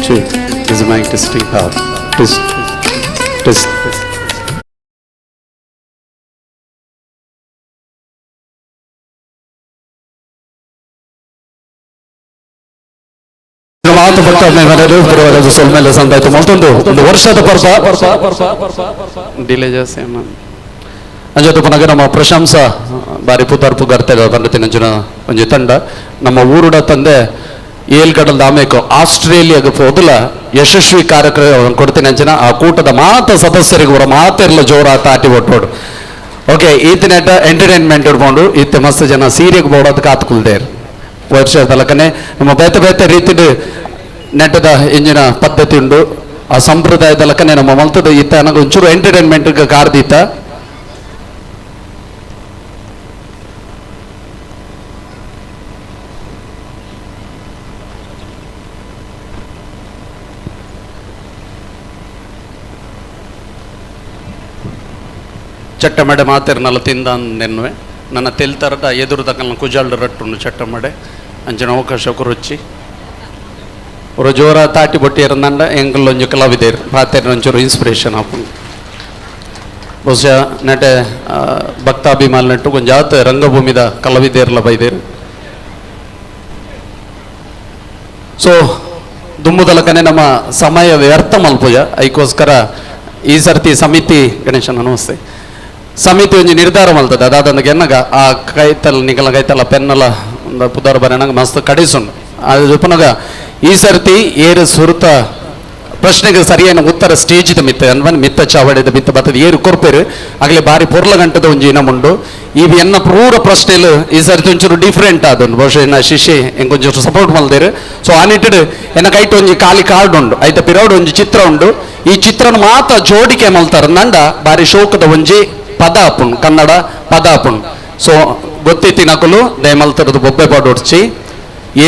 Check. This is mic testing. How? Test. Test. ಮಾತು ಭಕ್ತ ಮೇಲೆ ಸಂದಾಯ್ತು ಮತ್ತೊಂದು ಒಂದು ವರ್ಷದ ಪರ್ವ ಡಿಲೇ. ಅಂಚ ನಮ್ಮ ಪ್ರಶಂಸಾ ಬಾರಿ ಪುದರ್ ಪುಗರ್ತೆ ಪಂಡತಿನಂಚಿನ ಒಂಜಿ ತಂಡ ನಮ್ಮ ಊರುಡ ತಂದೆ ಏಲ್ಗಡಲ್ದ ಆಮೇಕು ಆಸ್ಟ್ರೇಲಿಯಾಗ ಪೋದುಲ ಯಶಸ್ವಿ ಕಾರ್ಯಕ್ರಮ ಕೊಡ್ತೀನಿ ಆ ಕೂಟದ ಮಾತ ಸದಸ್ಯರಿಗೆ ಅವರ ಮಾತೆಲ್ಲ ಜೋರಾತ ಆಟಿ ಒಟ್ಟೋಡು. ಓಕೆ, ಈತನೆಟ ಎಂಟರ್ಟೈನ್ಮೆಂಟ್ ಇಡ್ಕೊಂಡು ಈತ ಮಸ್ತ್ ಜನ ಸೀರೆಗೆ ಬೋಡೋದಕ್ಕೆ ಆತ್ಕೊಳ್ದೇರು ವರ್ಷದಲಕನೆ ನಮ್ಮ ಬೇತೆ ಬೇತೆ ರೀತಿಡು ನೆಟ್ಟದ ಇಂಜಿನ ಪದ್ಧತಿ ಉಂಡು. ಆ ಸಂಪ್ರದಾಯದಲಕನೆ ನಮ್ಮ ಮಲ್ತದ ಈತ ನನಗೆ ಒಂಚೂರು ಎಂಟರ್ಟೈನ್ಮೆಂಟ್ ಕಾರ್ದೀತ. ಚಟ್ಟಮಡೆ ಮಾತಿರ್ನಲ್ಲ ತಿಂದ ನೆನ್ನುವೆ ನನ್ನ ತೆಲ್ತರದ ಎದುರು ತಕಲ್ನ ಕುಜಾಲ್ಡು ರಟ್ಟುಂಡು ಚಟ್ಟಮಡೆ ಅಂಚಿನ ಅವಕಾಶ ರುಚಿ ஒரு ಜೋರ ತಾಟಿ ಬೊಟ್ಟಿಯರಂದಂಡ ಎಂಕಲ್ ಒಂಜಿ ಕಲಾವಿದೇರು ಪಾತೆರ್ ಒಂಚೂರು ಇನ್ಸ್ಪಿರೇಷನ್ ಆಪುಂಡು. ಬಹುಶಃ ನಟೆ ಭಕ್ತಾಭಿಮಾನ ನೆಟ್ಟು ಕೊಂಜಾತ ರಂಗಭೂಮಿದ ಕಲಾವಿದೇರ್ಲ ಬೈದೇರು. ಸೊ ದುಂಬುದಲಕನೆ ನಮ್ಮ ಸಮಯ ವ್ಯರ್ಥ ಮಲ್ಪುಜ ಐಕೋಸ್ಕರ ಈ ಸರ್ತಿ ಸಮಿತಿ ಗಣೇಶನ ನಮಸ್ತೆ ಸಮಿತಿ ಒಂಜಿ ನಿರ್ಧಾರ ಮಲ್ತದೆ. ಅದಾದಂದು ಎನ್ನಗ ಆ ಕೈತಲ್ ನಿಗಲ ಕೈತಲ ಪೆನ್ನಲ ಒಂದು ಪುದಾರ್ ಬರೆನಗ ಮಸ್ತ್ ಕಡಿಸುಂಡು. ಅದು ಉಪನಗ ಈ ಸರ್ತಿ ಏರು ಸುರುತ ಪ್ರಶ್ನೆಗೆ ಸರಿಯಾದ ಉತ್ತರ ಸ್ಟೇಜಿದ ಮಿತ್ತ ಅನ್ವನ್ ಮಿತ್ತ ಚಾವಡಿದ ಮಿತ್ತ ಬರ್ತದೆ ಏರು ಕೊರ್ಪೇರು ಆಗಲೇ ಬಾರಿ ಪೊರ್ಲ ಗಂಟದ ಒಂಜಿ ಇನಮುಂಡು. ಈ ಎನ್ನ ಪೂರ ಪ್ರಶ್ನೆಲು ಈ ಸರ್ತಿ ಒಂಚೂರು ಡಿಫ್ರೆಂಟ್ ಆದುಂಡು. ಬಹುಶಃ ಎನ್ನ ಶಿಷ್ಯ ಎಂಕೊಂಚೂರು ಸಪೋರ್ಟ್ ಮಲ್ದೇರು. ಸೊ ಆ ನಿಟ್ಟಿಡು ಎನ್ನ ಕೈಟ್ ಒಂಜಿ ಖಾಲಿ ಕಾರ್ಡ್ ಉಂಡು, ಐತ ಪಿರೌಡ್ ಒಂಜಿ ಚಿತ್ರ ಉಂಡು. ಈ ಚಿತ್ರನ ಮಾತ್ರ ಜೋಡಿಕೆ ಮಲ್ತಾರ ನಂಡ ಬಾರಿ ಶೋಕದ ಒಂಜಿ ಪದ ಆಪುಂಡು, ಕನ್ನಡ ಪದ ಆಪುಂಡು. ಸೊ ಗೊತ್ತಿತ್ತಿನಕುಲು ದಯಮಲ್ತರದು ಬೊಬ್ಬೆ ಪಾಡೊಡ್ಚಿ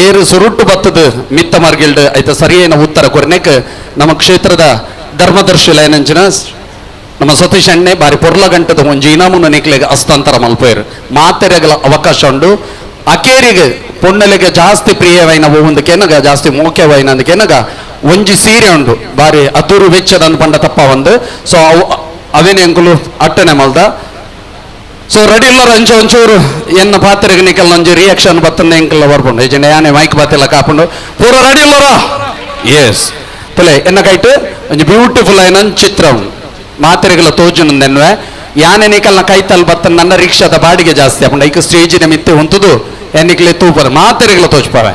ಏರು ಸುರುಟ್ಟು ಬತ್ತದ ಮಿತ್ತ ಮಾರ್ಗಿಲ್ಡ್ ಐತ ಸರಿಯೇನ ಉತ್ತರ ಕೊರ್ನೆಕ್ ನಮ್ಮ ಕ್ಷೇತ್ರದ ಧರ್ಮದರ್ಶಿ ಲೈನಂಚಿನ ನಮ್ಮ ಸತೀಶ್ ಅಣ್ಣೆ ಬಾರಿ ಪೊರ್ಲ ಗಂಟದ ಒಂಜಿ ಇನಾಮುನ ನಿಕ್ಲೆಗ್ ಹಸ್ತಾಂತರ ಮಲ್ಪೇರು ಮಾತೆರೆಗಲ ಅವಕಾಶ ಉಂಡು. ಅಕೇರಿಗೆ ಪೊಣ್ಣಲೆಗೆ ಜಾಸ್ತಿ ಪ್ರಿಯವೈನ ಒಂದಕ್ಕೆನಗ ಜಾಸ್ತಿ ಮೋಕ್ಯವೈನ ಅಂದಕೆನಗ ಒಂಜಿ ಸೀರೆ ಉಂಡು ಬಾರಿ ಅದ್ದೂರು ವೆಚ್ಚದ ಪಂಡ ತಪ್ಪ ಒಂದು. ಸೊ ಅವು ಅವೇನೆ ಅಂಕುಲು ಅಟ್ಟನೆ ಮಲ್ದ. ಸೊ ರೆಡಿ ಇಲ್ಲರ ಅಂಚೆ ಒಂಚೂರು ಎನ್ನ ಪಾತ್ರೆಗೆ ನಿಕಲ್ ಒಂಜಿ ರಿಯಾಕ್ಷನ್ ಬತ್ತಂದೆ ಎಂಕಲ್ಲ ಬರ್ಪುಂಡು ಏಜೆಂಡ ಯಾನೆ ಮೈಕ್ ಬಾತೆಲ್ಲ ಕಾಪುಂಡು ಪೂರ ರೆಡಿ ಇಲ್ಲರ ಎಸ್ ತುಲೆ ಎನ್ನ ಕೈಟ್ ಒಂಜಿ ಬ್ಯೂಟಿಫುಲ್ ಐನ ಚಿತ್ರ ಉಂಡು ಮಾತೆರೆಗಲ ತೋಜುನಂದೆನ್ನುವೆ ಯಾನೆ ನಿಕಲ್ನ ಕೈತಲ್ ಬತ್ತಂದ ನನ್ನ ರಿಕ್ಷಾದ ಬಾಡಿಗೆ ಜಾಸ್ತಿ ಆಪುಂಡು ಐಕ್ ಸ್ಟೇಜಿನ ಮಿತ್ತೆ ಹೊಂತುದು ಎನ್ನಿಕ್ಲೆ ತೂಪರ ಮಾತೆರೆಗಲ ತೋಜ್ಪವೆ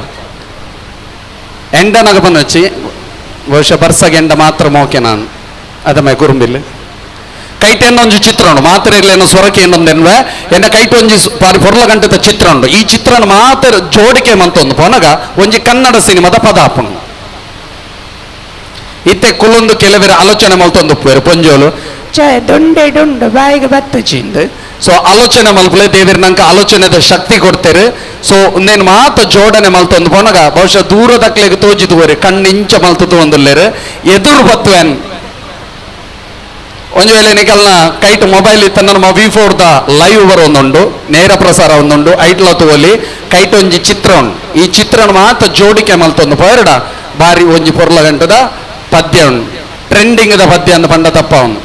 ಎಂಡನಗ ಬನ್ನೊಚ್ಚಿ ಬಹುಶಃ ಬರ್ಸಗೆ ಎಂಡ ಮಾತ್ರ ಮೋಕೆ ನಾನು ಅದಮ್ಮ ಕುರುಂಬಿಲ್ಲ ಕೈಟ್ ಒಂಜಿ ಚಿತ್ರ ಉಂಡು ಮಾತ್ರ ಇರ್ಲೇನೋ ಸ್ವರಕ್ಕೆ ಏನೊಂದೆನ್ವೆ ಎನ್ನ ಕೈಟ್ ಒಂಜಿ ಬಾರಿ ಪೊರ್ಲ ಗಂಟದ ಚಿತ್ರ ಉಂಡು. ಈ ಚಿತ್ರನ ಮಾತ್ರ ಜೋಡಿಕೆ ಮಂತೊಂದು ಪೋನಗ ಒಂಜಿ ಕನ್ನಡ ಸಿನಿಮಾದ ಪದ ಆಪುಂಡು. ಇತ್ತೆ ಕುಲೊಂದು ಕೆಲವರ ಆಲೋಚನೆ ಮಲ್ತೊಂದು ಉಪ್ಪುವೆರು ಪೊಂಜೋಲು ಛೇ ದೊಂಡೆ ಡೊಂಡು ಬಾಯಿಗೆ ಬತ್ತು ಚಿಂದು. ಸೊ ಆಲೋಚನೆ ಮಲ್ಪಲೆ ದೇವಿರ ನಂಗೆ ಆಲೋಚನೆದ ಶಕ್ತಿ ಕೊಡ್ತೇರು. ಸೊ ಒಂದೇನು ಮಾತ ಜೋಡಣೆ ಮಲ್ತೊಂದು ಪೋನಗ ಬಹುಶಃ ದೂರದಕ್ಲೆಗೆ ತೋಜಿದುವರೆ ಕಣ್ಣಿಂಚ ಮಲ್ತದ್ದು ಒಂದುಲ್ಲೇರು ಎದುರು ಬತ್ತುವೆನ್ ಒಂಜಿ ವೇಳೆ ನಿಕಲ್ನ ಕೈಟ್ ಮೊಬೈಲ್ ಇತ್ತ ನಮ್ಮ ವಿ4 the live ಬರೋಂದುಂಡು ನೇರ ಪ್ರಸಾರ ಒಂದುಂಡು ಐಟ್ಲ ತೋಲಿ ಕೈಟ್ ಒಂಜಿ ಚಿತ್ರ ಉಂಡು. ಈ ಚಿತ್ರನ ಮಾತ್ರ ಜೋಡಿಕೆ ಮಲ್ತೊಂದು ಪೋಯರಡ ಬಾರಿ ಒಂಜಿ ಪೊರ್ಲ ಗಂಟದ ಪದ್ಯ ಉಂಡು ಟ್ರೆಂಡಿಂಗ್ the ಪದ್ಯ ಅಂದ ಪಂಡ ತಪ್ಪ ಉಂಡು.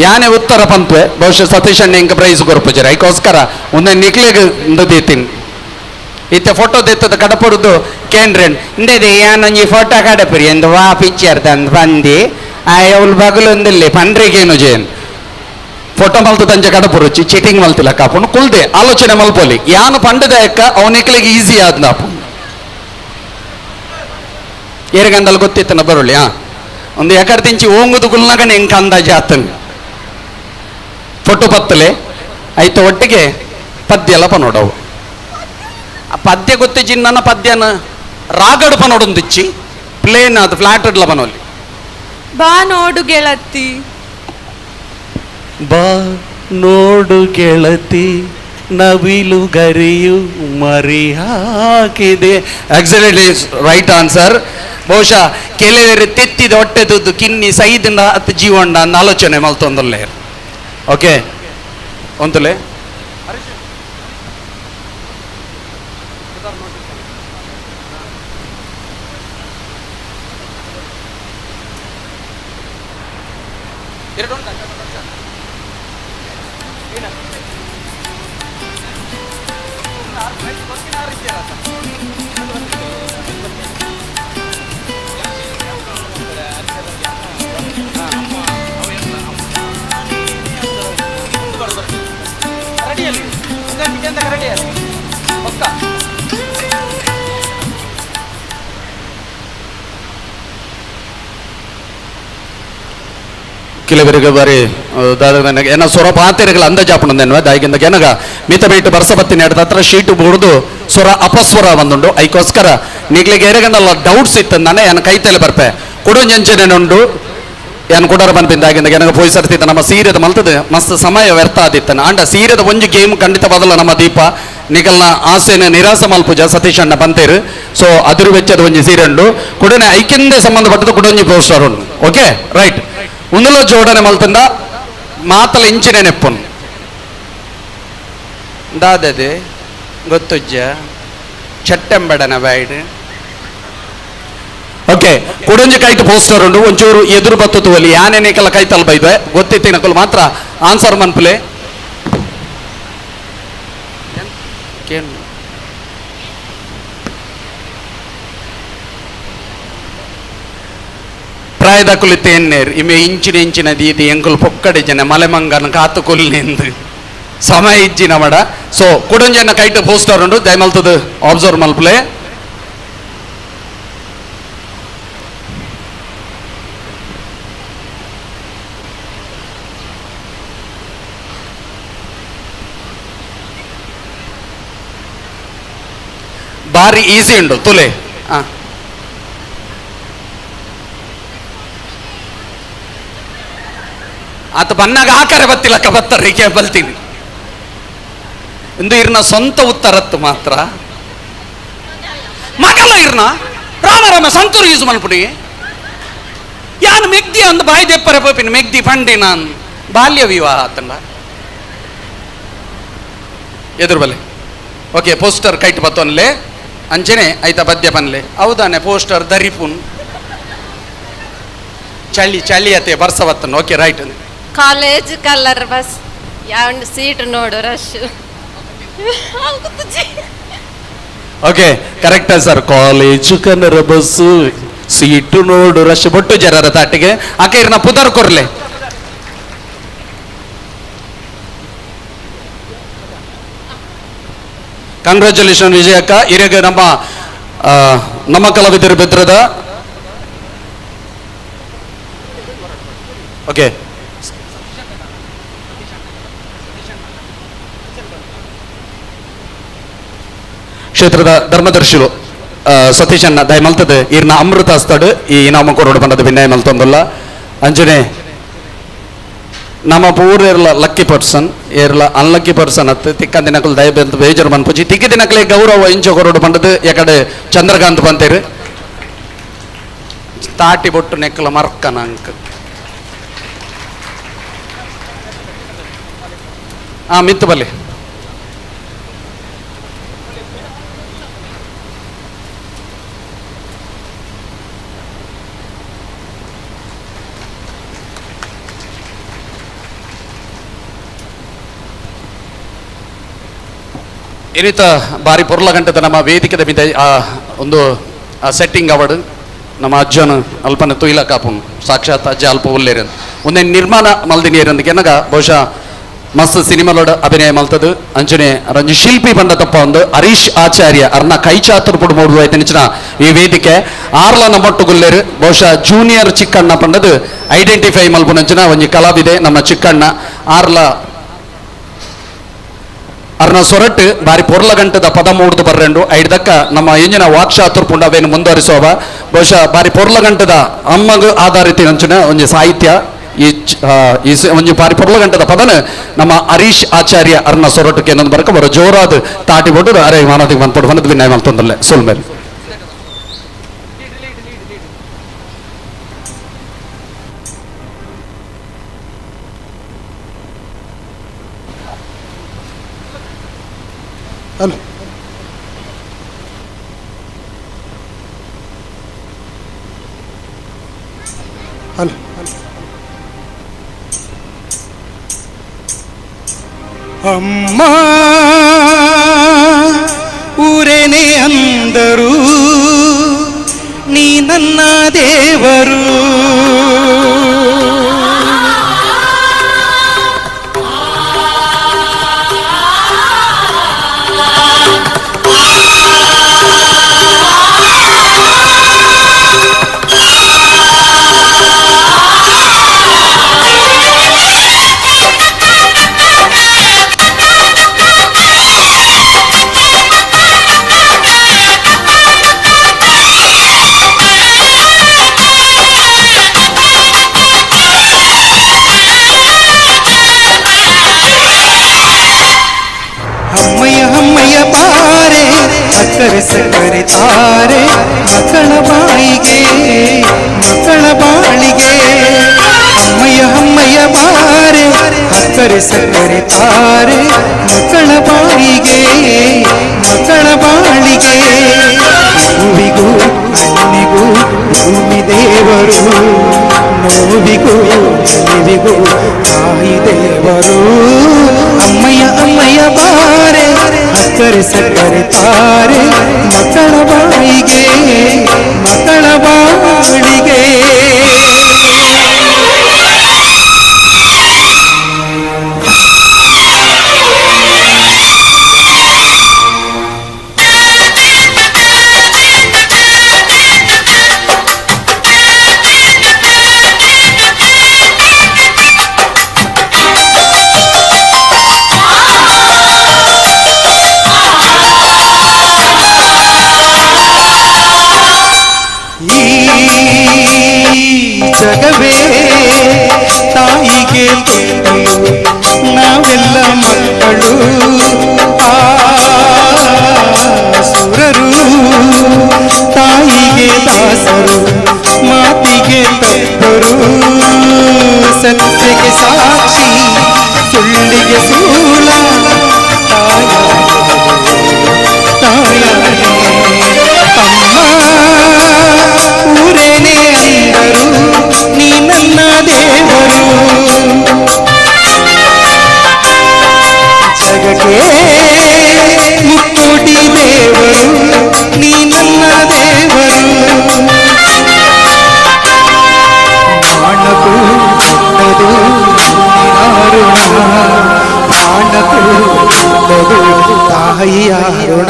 ಯಾನೆ ಉತ್ತರ ಪಂತ್ವೆ ಬಹುಶಃ ಸತೀಶ್ ಅಣ್ಣ ಇಂಕ ಪ್ರೈಸ್ ಕೊರ್ಪುಜರ ಐಕೋಸ್ಕರ ಒಂದೇ ನಿಕ್ಲೆಗ್ ದೀತೀನಿ ಇತ್ತೆ ಫೋಟೋ ದೆತ್ತದ ಕಡಪಡುದು ಕೇಂದ್ರೇನ್ ಇಂದೇದೆ ಯಾನೊಂಜಿ ಫೋಟೋ ಕಡಪುರಿ ಎಂದು ವಾ ಪಿಕ್ಚರ್ ತಂದು ಬಂದು ಅವಳು ಬಗಲೊಂದಿಲ್ಲ ಪಂಡ್ರಿಗೇನು ಜೇನ್ ಫೋಟೋ ಮಲ್ತು ತಂಜೆ ಕಡಪುರುಚಿ ಚೀಟಿಂಗ್ ಮಲ್ತಿಲ್ಲ ಕಾಪುಂಡು ಕುಲ್ದೆ ಆಲೋಚನೆ ಮಲ್ಪೊಲಿ ಯಾನು ಪಂಡದ ಎಕ್ಕ ಅವನಿಕ್ಲಿಗೆ ಈಸಿ ಆದ್ನ ಏರಗಂಡಲ್ ಗೊತ್ತಿತ್ತನ ಬರುಳ್ಳಿ ಒಂದು ಎಕಡೆ ತಿಂಚಿ ಓಂಗುದು ಕುಲ್ನಾಗನೆ ಎಂಕ ಅಂದಾಜು ಆತನ್ ಫೋಟೋ ಪತ್ತಲೆ ಐತ ಒಟ್ಟಿಗೆ ಪದ್ಯ ಎಲ್ಲ ಪನೋಡವು. ಆ ಪದ್ಯ ಗೊತ್ತಿಜ್ಜಿ ನನ್ನ ಪದ್ಯನ ರಾಗಡು ಪನೋಡೊಂದಿಚ್ಚಿ ಪ್ಲೇನ್ ಅದು ಫ್ಲಾಟ್ ಇಡ್ಲ ಪನೋಲಿ. ಬಾ ನೋಡು ಗೆಳತಿ ಬಾ ನೋಡು ಗೆಳತಿ ನವಿಲು ಗರಿಯು ಮರಿ ಹಾಕಿದೆ. ಎಕ್ಸಲೆಂಟ್ಲಿ ರೈಟ್ ಆನ್ಸರ್. ಬಹುಶಃ ಕೆಲವರು ತೆತ್ತಿದ ಹೊಟ್ಟೆದುದ್ದು ಕಿನ್ನಿ ಸೈದಿನ ಅತ್ ಜೀವಣ್ಣ ಅಂದ ಆಲೋಚನೆ ಮಲ್ತೊಂದಲ್ಲೇ. ಓಕೆ ಒಂತುಲೆ ಕೆಲವರಿಗೆ ಬಾರಿ ಏನ ಸೊರ ಪಾತೆರೆಗಳ ಅಂದಾಜಾಪುಂಡು ದಾಯಿಗಿಂದ ಕೆನಗ ಮಿತ ಬೇಟು ಬರ್ಸಬತ್ತಿ ನೆಡ್ದ ಹತ್ರ ಶೀಟು ಬುಡ್ದು ಸ್ವರ ಅಪಸ್ವರ ಬಂದುಂಡು. ಐಕೋಸ್ಕರ ನಿಗ್ಲಿಗೆ ಏರೆಗಂಡಲ್ಲ ಡೌಟ್ಸ್ ಇತ್ತು ನಾನೇ ಏನ ಕೈತಲೆ ಬರ್ಪೆ ಕೊಡೊಂಜಂಚನೆ ಉಂಡು ಏನ್ ಕೊಡರ ಬಂಪಿಂದಾಗಿಂದ ಕೆನಗ ಪೋಯ್ ಸರ್ತಿತ್ತ ನಮ್ಮ ಸೀರೆದ ಮಲ್ತದೆ ಮಸ್ತ್ ಸಮಯ ವ್ಯರ್ಥ ಆದಿತ್ತನ. ಅಂಡ ಸೀರೆದ ಒಂಜಿ ಗೇಮ್ ಖಂಡಿತ ಬದಲ ನಮ್ಮ ದೀಪ ನಿಗಲ್ನ ಆಸೆನ ನಿರಾಸ ಮಲ್ಪುಜ ಸತೀಶ್ ಅಣ್ಣ ಬಂತೇರು. ಸೊ ಅದಿರು ವೆಚ್ಚದ ಒಂಜಿ ಸೀರೆ ಉಂಡು ಕೊಡನೆ ಐಕಿಂದೆ ಸಂಬಂಧಪಟ್ಟದ ಕೊಡೊಂಜಿ ಪೋಸ್ಟರ್ ಉಂಡು. ಓಕೆ ರೈಟ್ ಉಂದುಲ ಜೋಡಣೆ ಮಲ್ತಂದ ಮಾತಲ ಇಂಚಿನ ನೆಪ್ಪುನ್ ದಾದದೆ ಗೊತ್ತುಜ್ಜ ಚಟ್ಟೆಂಬಡನ ಬ್ಯಾಡ್. ಓಕೆ ಕೊಡೊಂಜಿ ಕೈಟ್ ಪೋಸ್ಟರ್ ಉಂಡು ಒಂಚೂರು ಎದುರು ಬತ್ತು ಒಲಿ ಯಾನೆ ನಿಕಲ ಕೈ ತಲುಪ ಇದ್ವೆ ಗೊತ್ತಿತ್ತಿನಕಲು ಮಾತ್ರ ಆನ್ಸರ್ ಮನ್ಪುಲೆ. ಪ್ರಾಯದ ಕುಲಿತೇನ್ನೇರ್ ಇಮೆ ಇಂಚಿನ ಇಂಚಿನ ದೀದಿ ಎಂಕುಲು ಪೊಕ್ಕಡೆ ಜನ ಮಲೆಮಂಗನ ಕಾತು ಕೊಲ್ಲಿಂದು ಸಮಯ ಇಜ್ಜಿನ ಮಡ. ಸೊ ಕೊಡೊಂಜನ ಕೈಟ್ ಪೋಸ್ಟರ್ ಉಂಡು ದಯಮಲ್ತದ ಅಬ್ಸರ್ವ್ ಮಲ್ಪುಲೆ. ಬಾರಿ ಈಸಿ ಉಂಡು ತುಲೆ. ಆತ ಬನ್ನಾಗ ಆಕಾರ ಬತ್ತಿಲಕ್ಕ ಬತ್ತಾರೆ ಬಲ್ತೀನಿ ಇಂದು ಇರ್ನ ಸ್ವಂತ ಉತ್ತರತ್ತು ಮಾತ್ರ ಮಗಲ ಇರ್ನ ರಾಮ ರಾಮ ಸಂತೂರು ಯೂಸ್ ಮಲ್ಪುಡಿ ಯಾನು ಮೆಗ್ದಿ ಅಂದ್ ಬಾಯಿ ದೆಪ್ಪರೆ ಪೋಪಿನ ಮೆಗ್ದಿ ಪಂಡಿ ನಾನು ಬಾಲ್ಯ ವಿವಾಹ ಆತಂಡ ಎದುರು ಬಲೆ. ಓಕೆ ಪೋಸ್ಟರ್ ಕೈಟ್ ಬತ್ತೊನ್ಲೆ ಅಂಚನೆ ಐತ ಪದ್ಯ ಪನ್ಲೆ ಹೌದಾನೆ ಪೋಸ್ಟರ್ ದರಿಪುನ್ ಚಳಿ ಚಳಿ ಅತೆ ಬರ್ಸ ಬತ್ತನ್. Okay right. College colour bus ಯಾವ ಸೀಟ್ ನೋಡು rush. Okay correct sir. College colour bus seat ನೋಡು ರಶ್ ಬೊಟ್ಟು ಜನರ ತಾಟಿಗೆ ಆಕೆ ಇರ್ನ ಪುದರ್ ಕೊರ್ಲೆ. ಕಂಗ್ರ್ಯಾಚುಲೇಷನ್ ವಿಜಯಕ್ಕ. ಇರಗ ನಮ್ಮ ನಮ್ಮ ಕಲಾವಿದರು ಬೆದ್ರದ. ಓಕೆ ಕ್ಷೇತ್ರದ ಧರ್ಮದರ್ಶಿಲು ಸತೀಶ್ ಅಣ್ಣ ದಯ ಮಲ್ತದೆ ಇರ್ನ ಅಮೃತ ಹಸ್ತಡು ಈ ಇನಾಮ ಕೊರೋಡು ಬಂದದ ವಿನಯ ಮಲ್ತೊಂದಲ್ಲ. ಅಂಜನೆ ನಮ್ಮ ಪೂರ ಇರಲ ಲಕ್ಕಿ ಪರ್ಸನ್ ಏರ್ಲ ಅನ್ಲಕ್ಕಿ ಪರ್ಸನ್ ಅತ್ತು ತಿಕ್ಕ ದಿನಕಲು ದಯ ಬಂತು ಬೇಜಾರು ಮನ್ಪುಜಿ ತಿಕ್ಕ ದಿನಕಲೆ ಗೌರವ ಇಂಚ ಕೊರೋಡು ಬಂದದ್ದು ಯಾಕಡೆ ಚಂದ್ರಕಾಂತ್ ಬಂತೇರು ತಾಟಿ ಬೊಟ್ಟು ನೆಕ್ಕಲ ಮರ್ಕನ ಅಂಕ ಮಿತ್ತು ಬಲ್ಲಿ ಇನ್ನಿತ ಬಾರಿ ಪೊರ್ಲ ಗಂಟದ ನಮ್ಮ ವೇದಿಕೆದ ಮಿದ ಒಂದು ಸೆಟ್ಟಿಂಗ್ ಅವಡು ನಮ್ಮ ಅಜ್ಜನ ಅಲ್ಪನ ತುಯಿಲ ಕಾಪುನ್ ಸಾಕ್ಷಾತ್ ಅಜ್ಜ ಅಲ್ಪ ಉಲ್ಲೇರು ಒಂದೇ ನಿರ್ಮಾಣ ಮಲ್ದಿನಿಯರಂದು ಕೆನಗ ಬಹುಶಃ ಮಸ್ತ್ ಸಿನಿಮಾಲೋಡ ಅಭಿನಯ ಮಲ್ತದು ಅಂಚನೆ ರಂಜಿ ಶಿಲ್ಪಿ ಬಂಡ ತಪ್ಪ ಒಂದು ಹರೀಶ್ ಆಚಾರ್ಯ ಅರ್ನ ಕೈಚಾತುರ್ ಪುಡು ಮೂಡುವ ಐತನಿಚಿನ ಈ ವೇದಿಕೆ ಆರ್ಲ ನಮ್ಮೊಟ್ಟುಗುಲ್ಲೇರು ಬಹುಶಃ ಜೂನಿಯರ್ ಚಿಕ್ಕಣ್ಣ ಪಂಡದು ಐಡೆಂಟಿಫೈ ಮಲ್ಪುನಂಚಿನ ಒಂಜಿ ಕಲಾವಿದೆ ನಮ್ಮ ಚಿಕ್ಕಣ್ಣ ಆರ್ಲ ಅರ್ನ ಸೊರಟ್ ಬಾರಿ ಪೊರ್ಲ ಗಂಟದ ಪದ ಮೂಡ್ದು ಬರ್ರೆಂಡು ಐಡ್ದಕ್ಕ ನಮ್ಮ ಎಂಜಿನ ವಾಕ್ಶಾತುರ್ ಪುಂಡವೇನು ಮುಂದುವರಿಸುವ ಬಹುಶಃ ಬಾರಿ ಪೊರ್ಲ ಗಂಟದ ಅಮ್ಮಗ ಆಧಾರಿತ ಅಂಚಿನ ಒಂಜಿ ಸಾಹಿತ್ಯ ಈ ಒಂಜಿ ಬಾರಿ ಪೊರ್ಲ ಗಂಟದ ಪದನ ನಮ್ಮ ಹರೀಶ್ ಆಚಾರ್ಯ ಅರ್ನ ಸೊರಟಕ್ಕೆ ಏನೊಂದು ಬರಕ ಬರೋ ಜೋರಾದ ತಾಟಿ ಬೊಟ್ಟು ಅರೆ ಮಾನದಿಗೆ ಬಂದ್ಪಡು ಬಂದದ್ದು ವಿನಯ ಮಲ್ತೊಂದಲ್ಲೇ ಸೋಲ್ಮೇಲೆ. ಹಲೋ ಹಲೋ ಅಮ್ಮ ಊರೇನೆ ಅಂದರು ನೀ ನನ್ನ ದೇವರು ಅಕ್ಕರೆ ಸಕ್ಕರೆ ತಾರೆ ಮಕ್ಕಳ ಬಾಯಿಗೆ ಮಕ್ಕಳ ಬಾಳಿಗೆ. ಅಮ್ಮಯ್ಯ ಅಮ್ಮಯ್ಯ ಬಾರೆ ಅಕ್ಕರೆ ಸಕ್ಕರೆ ತಾರೆ ಮಕ್ಕಳ ಬಾಯಿಗೆ ಮಕ್ಕಳ ಬಾಳಿಗೆ. ಹೂವಿಗೂ ಹಣ್ಣಿಗೂ ಭೂಮಿ ದೇವರು, ನೋವಿಗೂ ನಲಿವಿಗೂ ತಾಯಿ ದೇವರು. ಅಮ್ಮಯ್ಯ ಅಮ್ಮಯ್ಯ ಬಾರೆ ಅಕ್ಕರೆ ಸಕ್ಕರೆ ತಾರೆ ಮಕ್ಕಳ ಬಾಯಿಗೆ ಮಕ್ಕಳ ಬಾಳಿಗೆ. ಜಗವೇ ತಾಯಿಗೆ ತೊಟ್ಟಿಲು, ನಾವೆಲ್ಲ ಮಕ್ಕಳು. ಆ ಸುರರು ತಾಯಿಗೆ ದಾಸರು, ಮಾತಿಗೆ ತಪ್ಪರು. ಸತ್ಯಕ್ಕೆ ಸಾಕ್ಷಿ ಸುಳ್ಳಿಗೆ ಸೂಲ, ತಾಯ ತಾಯಾಣೆ. ಅಮ್ಮ ಊರೇನೇ ಅಂದರು ನೀ ನನ್ನ ದೇವರು. ಜಗಕ್ಕೆ ಮುಕ್ಕೋಟಿ ದೇವರು ನೀ ನನ್ನ ದೇವರು. ಪ್ರಾಣಕ್ಕೂ ದೊಡ್ಡದು ಅರುಣ, ಪ್ರಾಣಕ್ಕೂ ದೊಡ್ಡದು ತಾಯಿಯ ಅರುಣ.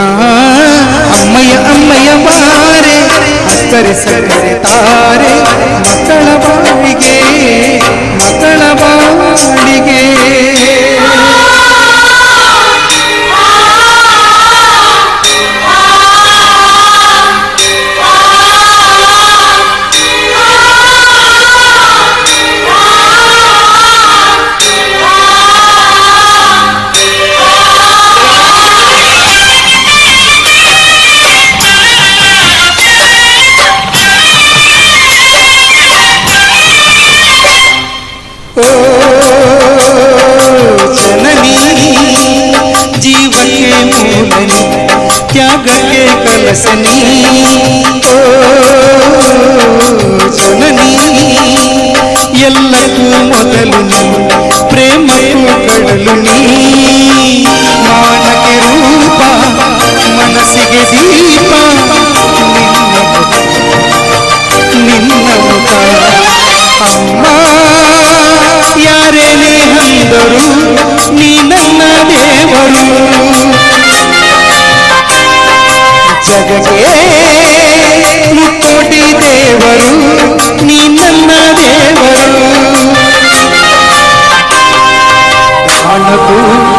ಅಮ್ಮಯ್ಯ ಅಮ್ಮಯ್ಯ ಬಾರೆ ಅಕ್ಕರೆ ಸಕ್ಕರೆ ತಾರೆ ಮಕ್ಕಳ ಬಾಳಿಗೆ ಮಕ್ಕಳ ಬಾಳಿಗೆ. ಓ ಜನನಿ ಜೀವಕ್ಕೆ ಮೂಲನಿ, ತ್ಯಾಗಕ್ಕೆ ಕಲಸನಿ. ಓ ಜನನಿ ಎಲ್ಲಕ್ಕೂ ಮೊದಲು ನೀ, ಪ್ರೇಮಕ್ಕೂ ಕಡಲು ನೀ. ಮಾನಕ್ಕೆ ರೂಪ ಮನಸ್ಸಿಗೆ ದೀಪ, ನಿನ್ನ ಮುಖ ನಿನ್ನ ಮುಖ. ಅಮ್ಮ ಯಾರೇನೇ ಅಂದರು ನೀ ನನ್ನ ದೇವರು. ಜಗಕ್ಕೆ ಮುಕ್ಕೋಟಿ ದೇವರು ನೀ ನನ್ನ ದೇವರು. ಪ್ರಾಣಕ್ಕೂ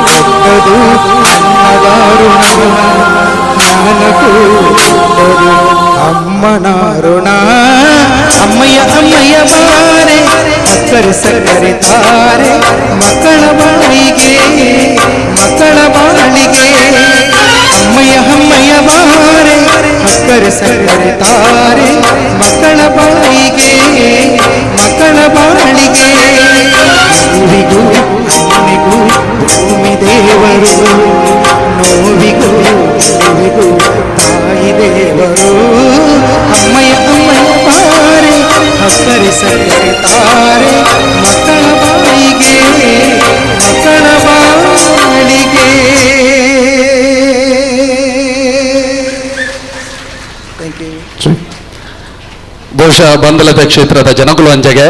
ದೊಡ್ಡದು ಅನ್ನದಾರುಣ, ಜ್ಞಾನಕ್ಕೂ ದೊಡ್ಡದು ಅಮ್ಮನಾರುಣ. ಅಮ್ಮಯ್ಯ ಅಮ್ಮಯ್ಯ ಬಾರೆ ಅಕ್ಕರೆ ಸಕ್ಕರೆ ತಾರೆ ಮಕ್ಕಳ ಬಾಳಿಗೆ ಮಕ್ಕಳ ಬಾಳಿಗೆ. ಅಮ್ಮಯ್ಯ ಅಮ್ಮಯ್ಯ ಬಾರೆ ಅಕ್ಕರೆ ಸಕ್ಕರೆ ತಾರೆ ಮಕ್ಕಳ ಬಾಳಿಗೆ ಮಕ್ಕಳ ಬಾಳಿಗೆ. ಹೂವಿಗೂ ಹಣ್ಣಿಗೂ ಭೂಮಿ ದೇವರು, ನೋವಿಗೂ ನೋವಿಗೂ ತಾಯಿ ದೇವರು. ಅಮ್ಮಯ್ಯ ಅಮ್ಮಯ್ಯ ಬಾರೆ ಅಕ್ಕರೆ ಸಕ್ಕರೆ ತಾರೆ ಮಕ್ಕಳ ಬಾಯಿಗೆ ಮಕ್ಕಳ ಬಾಳಿಗೆ. ಬಹುಶಃ ಬಂದಲದ ಕ್ಷೇತ್ರದ ಜನಗಳು ಅಂಜೆಗೆ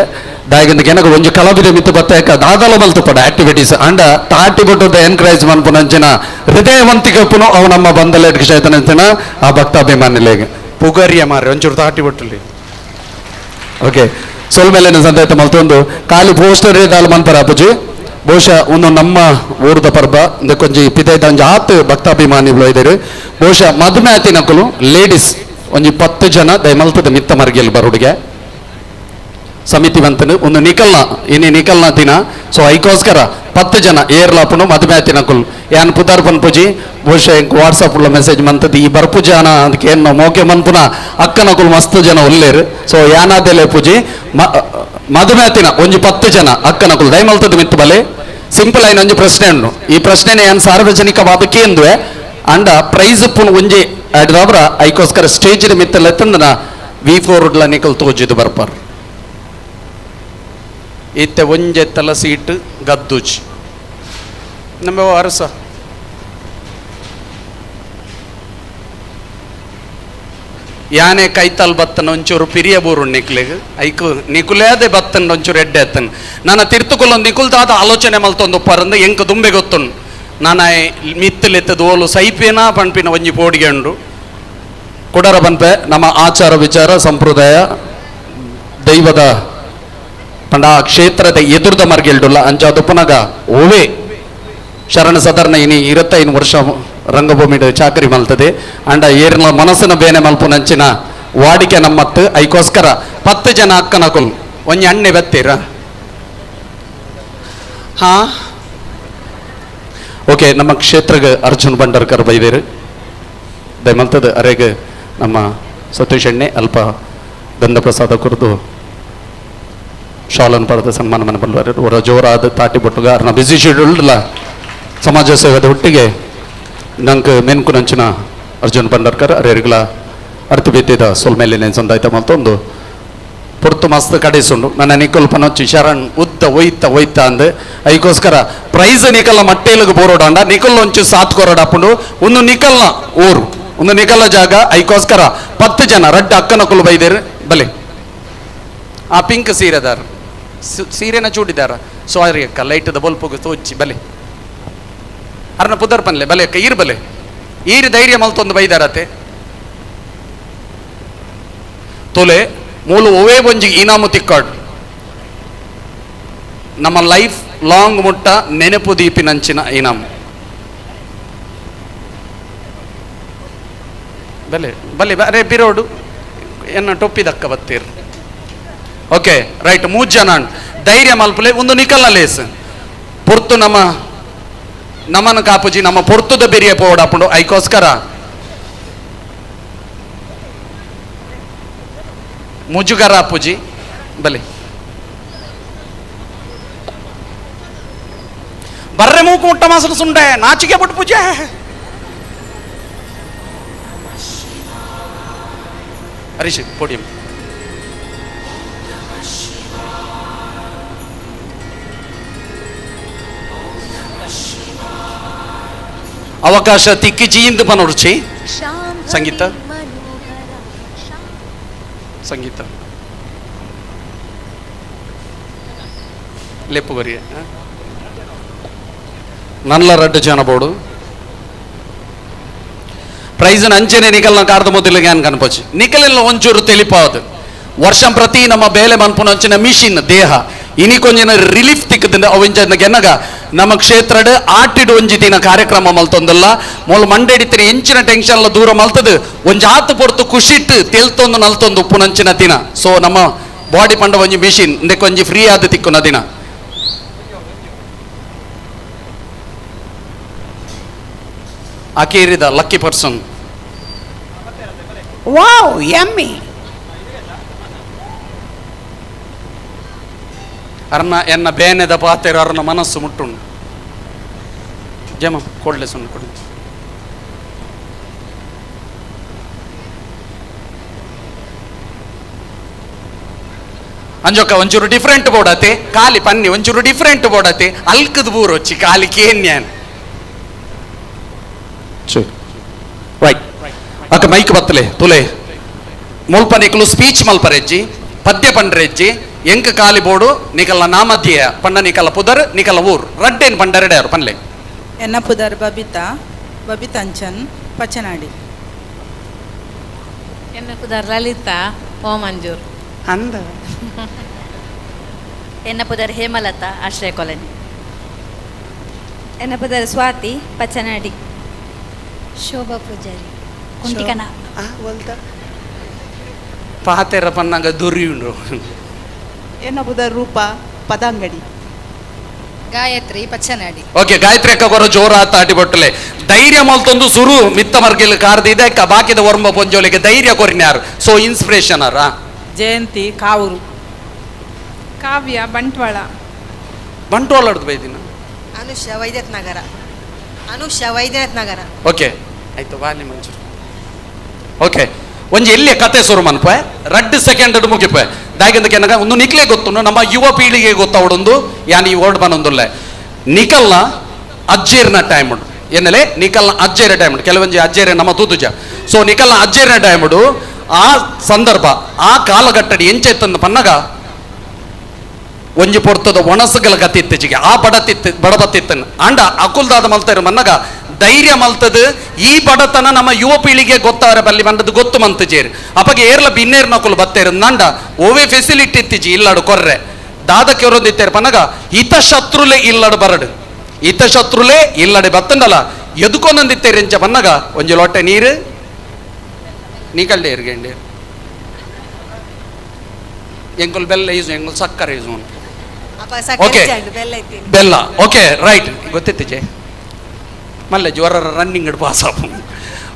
ದಾಯಗಂದ ಜನಗಳು ಒಂಜಿ ಕಲಾವಿದ ಮಿತ್ತು ಬತ್ತಾಕ ದಾದಲ ಮಲ್ತು ಪಡ ಆಕ್ಟಿವಿಟೀಸ್ ಅಂಡ ತಾಟಿ ಬಿಟ್ಟದ ಎನ್ಕರೇಜ್ ಮನ್ಪುನಂಚಿನ ಹೃದಯವಂತಿಕೆ ಪುನಃ ಅವು ನಮ್ಮ ಬಂದಲೇಟ್ ಕ್ಷೇತ್ರನಂಚಿನ ಆ ಭಕ್ತಾಭಿಮಾನಿಲೆಗೆ ಪುಗರಿಯ ಮಾರ್ರೆ ಒಂಚೂರು ತಾಟಿ ಬಿಟ್ಟಲಿ. ಓಕೆ ಸೊಲ್ಮೇಲೆ ಸಂದೇತ ಮಲ್ತೊಂದು ಖಾಲಿ ಪೋಸ್ಟರ್ ದಾಲ್ ಮನ್ಪರ ಅಪ್ಪುಜಿ. ಬಹುಶಃ ಒಂದು ನಮ್ಮ ಊರದ ಪರ್ಬ ಕೊಂಜಿ ಪಿದೈದ ಒಂಜಿ ಆತ್ ಭಕ್ತಾಭಿಮಾನಿಗಳು ಇದ್ದಾರೆ. ಬಹುಶಃ ಮದುವೆ ಆತಿನಕುಲು ಲೇಡೀಸ್ ಒಂಜಿ 10 ಜನ ದಯಮಲ್ತದ ಮಿತ್ತ ಮರ್ಗಿಲ್ ಬರುಡಿಗೆ ಸಮಿತಿ ಬಂತನು ಒಂದು ನಿಕಲ್ನ ಇನ್ನಿ ನಿಕಲ್ನ ದಿನ. ಸೊ ಐಕೋಸ್ಕರ 10 ಜನ ಏರ್ಲಾಪುನು ಮದುವೆ ಆತಿನಕುಲ್ ಯಾನ್ ಪುದಾರ್ ಪನ್ಪುಜಿ ಬಹುಶಃ ಎಂಕ್ ವಾಟ್ಸಪ್ ಉಳ್ಳ ಮೆಸೇಜ್ ಮಂತದ ಈ ಬರ್ಪುಜಾನ ಅದಕ್ಕೆ ಏನು ಮೋಕೆ ಮನ್ಪುನ ಅಕ್ಕನಕುಲ್ ಮಸ್ತ್ ಜನ ಉಲ್ಲೇರು ಸೊ ಯಾನಾದೆಲೆ ಪೂಜಿ ಮದುವೆ ಆತಿನ ಒಂಜಿ 10 ಜನ ಅಕ್ಕನಕುಲ್ ದಯಮಲ್ತದ ಮಿತ್ತು ಬಲೆ ಸಿಂಪಲ್ ಆಯ್ನ ಒಂಜಿ ಪ್ರಶ್ನೆ ಉಂಡು ಈ ಪ್ರಶ್ನೆನೇ ಯಾನ್ ಸಾರ್ವಜನಿಕವಾದ ಕೇಂದ್ವೆ ಅಂಡ ಪ್ರೈಸ್ ಪುನ್ ಒಂಜಿ ಅಡ್ದಾಬ್ರ ಐಕೋಸ್ಕರ ಸ್ಟೇಜ್ ಮಿತ್ತಲ್ಲ ತಂದನ ವಿ4 ಉಡ್ಲ ನಿಕಲ್ ತೋಜಿದು ಬರ್ಪಾರ್ ಇತ್ತೆ ಒಂಜೆತ್ತಲ ಸೀಟ್ ಗದ್ದುಜಿ ನಮ್ಮ ಅರಸ ಯಾನೆ ಕೈತಲ್ ಬತ್ತನ ಒಂಚೂರು ಪಿರಿಯ ಬೋರು ನಿಕ್ಲೆಗ್ ಐಕು ನಿಕುಲೇದೆ ಬತ್ತನ ಒಂಚೂರು ಎಡ್ಡೆ ಎತ್ತನ್ ನನ್ನ ತಿರ್ತುಕೊಲ್ಲೊಂದು ನಿಕುಲ್ದಾದ ಆಲೋಚನೆ ಮಲ್ತೊಂದು ಪರಂದು ಎಂಕ ದುಂಬೆ ಗೊತ್ತುನ್ ನಾನ ಮಿತ್ತಲೆತ್ತದ ಓಲು ಸೈಪೇನ ಪಣ್ಪಿನ ಒಂಜಿ ಪೋಡಿಗೆ ಉಂಡು ಕುಡರ ಪನ್ಪೆ ನಮ್ಮ ಆಚಾರ ವಿಚಾರ ಸಂಪ್ರದಾಯ ದೈವದ ಪಂಡ ಆ ಕ್ಷೇತ್ರದ ಎದುರ್ದ ಮರ್ಗಿಲ್ಡುಲ್ಲ ಅಂಚ ದುಪ್ಪನಗ ಓವೇ ಶರಣ ಸದರ್ನ ಇನಿ 25 ವರ್ಷ ರಂಗಭೂಮಿ ಚಾಕರಿ ಮಲ್ತದೆ ಅಂಡ ಏರಿನ ಮನಸ್ಸಿನ ಬೇನೆ ಮಲ್ಪುನಂಚಿನ ವಾಡಿಕೆ ನಮ್ಮತ್ತು ಐಕೋಸ್ಕರ 10 ಜನ ಅಕ್ಕನಕುಲ್ ಒಂಜಿ ಅಣ್ಣೆ ಬತ್ತೀರ ಹಾ ಓಕೆ ನಮ್ಮ ಕ್ಷೇತ್ರಗೆ ಅರ್ಜುನ್ ಭಂಡಾರ್ಕರ್ ಬೈದೇರು ದಯಮಲ್ತದ ಅರೆಗೆ ನಮ್ಮ ಸತೀಶ್ ಅಣ್ಣೆ ಅಲ್ಪ ಗಂಧಪ್ರಸಾದ ಕುರಿತು ಶಾಲನ್ ಪಡೆದ ಸನ್ಮಾನ ಮನೆ ಬಲ್ವಾರು ಅವರ ಜೋರಾದ ತಾಟಿ ಬೊಟ್ಟುಗ ಅವ್ರನ್ನ ಬಿಸಿ ಶೆಡ್ಯೂಲ್ ಸಮಾಜ ಸೇವೆದ ಒಟ್ಟಿಗೆ ನಂಗೆ ಮೆನ್ಕುನಂಚಿನ ಅರ್ಜುನ್ ಭಂಡಾರ್ಕರ್ ಅರೆರ್ಗಳ ಅರ್ಥ ಬಿತ್ತಿದ ಸೊಲ್ಮೇಲೆ ಸಂದಾಯ್ತ ಮತ್ತೊಂದು ಪೊರ್ತು ಮಸ್ತ್ ಕಡಿಸುಂಡು ನನ್ನ ನಿಕಲ್ ಪನೊಚ್ಚಿ ಶರಣ್ ಉದ್ದ ಒಯ್ತ ಒಯ್ತ ಅಂದ್ ಐಕೋಸ್ಕರ ಪ್ರೈಸ್ ನಿಕಲ್ನ ಮಟ್ಟೇಲಿಗೆ ಬೋರೋಡಂಡ ನಿಕಲ್ ಒಂಚು ಸಾತ್ ಕೊರೋಡ ಅಪ್ಪುಂಡು ಒಂದು ನಿಕಲ್ನ ಊರು ಒಂದು ನಿಕಲ್ನ ಜಾಗ ಐಕೋಸ್ಕರ 10 ಜನ ರಡ್ಡ ಅಕ್ಕನಕುಲು ಬೈದೇರು ಬಲೆ ಆ ಪಿಂಕ್ ಸೀರೆದಾರ ಸೀರೆನ ಚೂಡಿದಾರ ಸಾರಿ ಅಕ್ಕ ಲೈಟ್ದ ಬೊಲ್ಪುಗು ತೋಚಿ ಬಲೆ ಅರ್ನ ಪುದರ್ ಪನ್ಲೆ ಬಲೆ ಅಕ್ಕ ಈರ್ ಬಲೆ ಈರು ಧೈರ್ಯ ಮಲ್ತೊಂದು ಬೈದಾರತೆ ತೊಲೆ ಮೂಲು ಒವೇ ಒಂಜಿ ಇನಾಮು ತಿಕ್ಕಾಡು ನಮ್ಮ ಲೈಫ್ ಲಾಂಗ್ ಮುಟ್ಟ ನೆನಪು ದೀಪಿನಂಚಿನ ಇನಾಮು ಬಲೆ ಬಲೆ ಅರೆ ಬಿರೋಡು ಎನ್ನ ಟೊಪ್ಪಿದಕ್ಕ ಬತ್ತೀರ್ ಓಕೆ ರೈಟ್ 3 ಜನ ಧೈರ್ಯ ಮಲ್ಪಲೆ ಒಂದು ನಿಕಲ್ನ ಲೇಸ್ ಪೊರ್ತು ನಮ್ಮ ನಮನ ಕಾಪುಜಿ ನಮ್ಮ ಪೊರ್ತುದ ಬೆರಿಯ ಪೋಡಾಪುಂಡು ಐಕೋಸ್ಕರ ಮುಜುಗರ ಅಪ್ಪುಜಿ ಬಲೆ ಬರ್ರೆ ಮೂಕು ಮುಟ್ಟ ಮಾಸಲು ಸುಂಡೆ ನಾಚಿಕೆ ಬಿಟ್ಟು ಪೂಜೆ ಹರೀಶ್ ಪೋಡಿಯಂ ಅವಕಾಶ ತಿಕ್ಕಿ ಜೀಂದ ಪನೊಡ್ಚಿ ಸಂಗೀತ ಸಂಗೀತ ಲೆಪ್ಪು ಬರಿಯ ನಲ್ಲ ರಡ್ಡು ಜನ ಬೋಡು ಪ್ರೈಸ್ ಅಂಚೆನೆ ನಿಕಲ್ನ ಕಾರ್ದ ಮೊದಲಿಗೆ ಅನ್ ಕನ್ಪೊಚ್ಚಿ ನಿಕಲೆಲ್ಲ ಒಂಚೂರು ತಿಳಿಪಾವದು ವರ್ಷ ಪ್ರತಿ ನಮ್ಮ ಬೇಲೆ ಮನ್ಪುನ ಮಿಷಿನ್ ದೇಹ ಇನಿ ಕೊಂಜಿನ ರಿಲೀಫ್ ತಿಕ್ಕದಿಂದ ಅವಿಂಚ ಗೆನ್ನಗ ನಮ್ಮ ಕ್ಷೇತ್ರಡ್ ಆಟಿಡ್ ಒಂಜಿ ದಿನ ಕಾರ್ಯಕ್ರಮ ಮಲ್ತೊಂದಲ್ಲ ಮೊಲ ಮಂಡೆಡಿತ್ತಿನ ಎಂಚಿನ ಟೆನ್ಷನ್ ಎಲ್ಲ ದೂರ ಮಲ್ತದು ಒಂಜಿ ಆತು ಪೊರ್ತು ಖುಷಿಟ್ಟು ತೆಲ್ತೊಂದು ನಲ್ತೊಂದು ಉಪ್ಪುನಂಚಿನ ದಿನ ಸೊ ನಮ್ಮ ಬಾಡಿ ಪಂಡ ಒಂಜಿ ಮಿಷಿನ್ ಇಂದಕ್ಕೆ ಫ್ರೀ ಆದ ತಿಕ್ಕುನ ದಿನ ಅಕೇರಿದ ಲಕ್ಕಿ ಪರ್ಸನ್ ವಾವ್ ಯಮ್ಮಿ ಅರ್ನ ಎನ್ನ ಬೇನೆದ ಪಾತೆರ ಅರ್ನ ಮನಸ್ಸು ಮುಟ್ಟುಂಡು ಜಮ ಕೊಡ್ಲೆ ಸುಣ್ಣ ಕೊಡ್ಲೆ ಅಂಜೊಕ್ಕ ಒಂಚೂರು ಡಿಫ್ರೆಂಟ್ ಬೋಡತೆ ಕಾಲಿ ಪನ್ನಿ ಒಂಚೂರು ಡಿಫ್ರೆಂಟ್ ಬೋಡತೆ ಅಲ್ಕದ ಬೂರೊಚ್ಚಿ ಕಾಲಿ ಕೇನ್ಯಾನ್ ರೈಟ್ ಅಕ್ಕ ಮೈಕ್ ಬತ್ತಲೆ ತುಲೆ ಮುಲ್ಪ ನಿಕಲು ಸ್ಪೀಚ್ ಮಲ್ಪರೆಜ್ಜಿ ಪದ್ಯ ಪಂಡ್ರೆಜ್ಜಿ ಎಂಕ ಕಾಲಿ ಬೋಡು ನಿಕಲ್ಲ ನಾಮಧ್ಯಯ ಪಂಡ ನಿಕಲ್ಲ ಪುದರ್ ನಿಕಲ್ಲ ಊರ್ ರಡ್ಡೇನ್ ಪಂಡರೆಡೆ ಅವರು ಪನ್ಲೆ ಎನ್ನ ಪುದರ್ ಬಬಿತಾ ಬಬಿತಂಚನ್ ಪಚನಾಡಿ ಎನ್ನ ಪುದರ್ ಲಲಿತಾ ಓಮಂಜೂರ್ ಅಂದ ಎನ್ನ ಪುದರ್ ಹೇಮಲತಾ ಆಶ್ರಯ ಕಾಲೋನಿ ಎನ್ನ ಪುದರ್ ಸ್ವಾತಿ ಪಚನಾಡಿ ಶೋಭಾ ಪೂಜಾರಿ ಕುಂಟಿಕನ ಪಾತೆರ ಪನ್ನಾಗ ದೊರಿಯುಂಡು ಎನ್ನ ಪುದರ್ ರೂಪಾ ಪದಾಂಗಡಿ ಗಾಯತ್ರಿ ಪಚ್ಚನಾಡಿ. ಓಕೆ, ಗಾಯತ್ರಿ ಅಕ್ಕ ಕೊರ ಜೋರ ತಾಟಿ ಬೊಟ್ಟಲೆ ಧೈರ್ಯ ಮಲ್ತೊಂದು ಸುರು ಮಿತ್ತ ಮರ್ಗಿಲ್ ಕಾರ್ದಿದೆ ಬಾಕಿದ ಒರ್ಂಬ ಪೊಂಜೋಲಿಗೆ ಧೈರ್ಯ ಕೊರಿನ್ಯಾರು. ಸೊ ಇನ್ಸ್ಪಿರೇಷನ್ ಅರ. ಜಯಂತಿ ಕಾವೂರು. ಕಾವ್ಯ ಬಂಟ್ವಾಳ. ಬಂಟ್ವಾಳ ಬೈದಿನ. ಅನುಷ ವೈದ್ಯನಾಥ್ ನಗರ. ಅನುಷ ವೈದ್ಯನಾಥ್ ನಗರ. ಓಕೆ ಆಯ್ತು ಬಾಲಿ ಮಂಜೂರು. ಓಕೆ, ಒಂಜಿ ಎಲ್ಲಿ ಕತೆ ಸುರು ಮನ್ಪೆ ರಡ್ಡು ಸೆಕೆಂಡ್ ಮುಗಿಪೆ ದಾಗಿಂದ ಕೆನಗ ಒಂದು ನಿಕ್ಲೆ ಗೊತ್ತು ನಮ್ಮ ಯುವ ಪೀಳಿಗೆ ಗೊತ್ತಾವಡೊಂದು ಯಾನ್ ಈ ವರ್ಡ್ ಬನ್ನೊಂದುಲ್ಲೆ ನಿಕಲ್ನ ಅಜ್ಜೇರ್ನ ಟೈಮ್ ಉಂಡು ಎನ್ನಲೆ ನಿಕಲ್ನ ಅಜ್ಜೇರ ಟೈಮ್ ಉಂಡು ಕೆಲವೊಂಜಿ ಅಜ್ಜೇರೆ ನಮ್ಮ ತೂತುಜ. ಸೊ ನಿಕಲ್ನ ಅಜ್ಜೇರ್ನ ಟೈಮ್ ಉಂಡು ಆ ಸಂದರ್ಭ ಆ ಕಾಲಘಟ್ಟಡಿ ಎಂಚೆತ್ತಂದು ಪನ್ನಗ ಒಂಜಿ ಪೊರ್ತದ ಒಣಸುಗಳ ಗತಿ ಇತ್ತೀಚೆಗೆ ಆ ಬಡತಿತ್ತು ಬಡಬತ್ತಿತ್ತನ್ನು ಅಂಡ ಅಕುಲ್ದಾದ ಮಲ್ತಾರ ಮನ್ನಗ ಧೈರ್ಯ ಮಲ್ತದು ಈ ಬಡತನ ನಮ್ಮ ಯುವ ಪೀಳಿಗೆ ಗೊತ್ತಾರ ಬಲ್ಲಿ ಬಂದದ್ದು ಗೊತ್ತು ಮಂತು ಜೇರು ಅಪ್ಪಗೆ ಏರ್ಲ ಬಿನ್ನೇರ್ ನಕುಲು ಬತ್ತೇರು ನಂಡ ಓವೇ ಫೆಸಿಲಿಟಿ ಇತ್ತಿಜಿ ಇಲ್ಲಡು ಕೊರ್ರೆ ದಾದಕ್ಕೆ ಇತ್ತೇರು ಪನ್ನಗ ಹಿತಶತ್ರುಲೇ ಇಲ್ಲಡು ಬರಡು ಹಿತಶತ್ರುಲೇ ಇಲ್ಲಡೆ ಬತ್ತಂಡಲ್ಲ ಎದುಕೊಂದಿತ್ತೇರು ಎಂಚ ಪನ್ನಗ ಒಂಜಿ ಲೊಟ್ಟೆ ನೀರು ನೀಕಲ್ಡೆ ಇರ್ಗಂಡಿ ಎಂಕುಲ್ ಬೆಲ್ಲ ಯೂಸ್ ಎಂಕುಲ್ ಸಕ್ಕರೆ ಯೂಸ್ ಓಕೆ ಬೆಲ್ಲ ಓಕೆ ರೈಟ್ ಗೊತ್ತಿತ್ತು ಜೆ ಮಲ್ಲೆ ಜ್ವರ ರನ್ನಿಂಗ್ ಪಾಸ್ ಆಪು.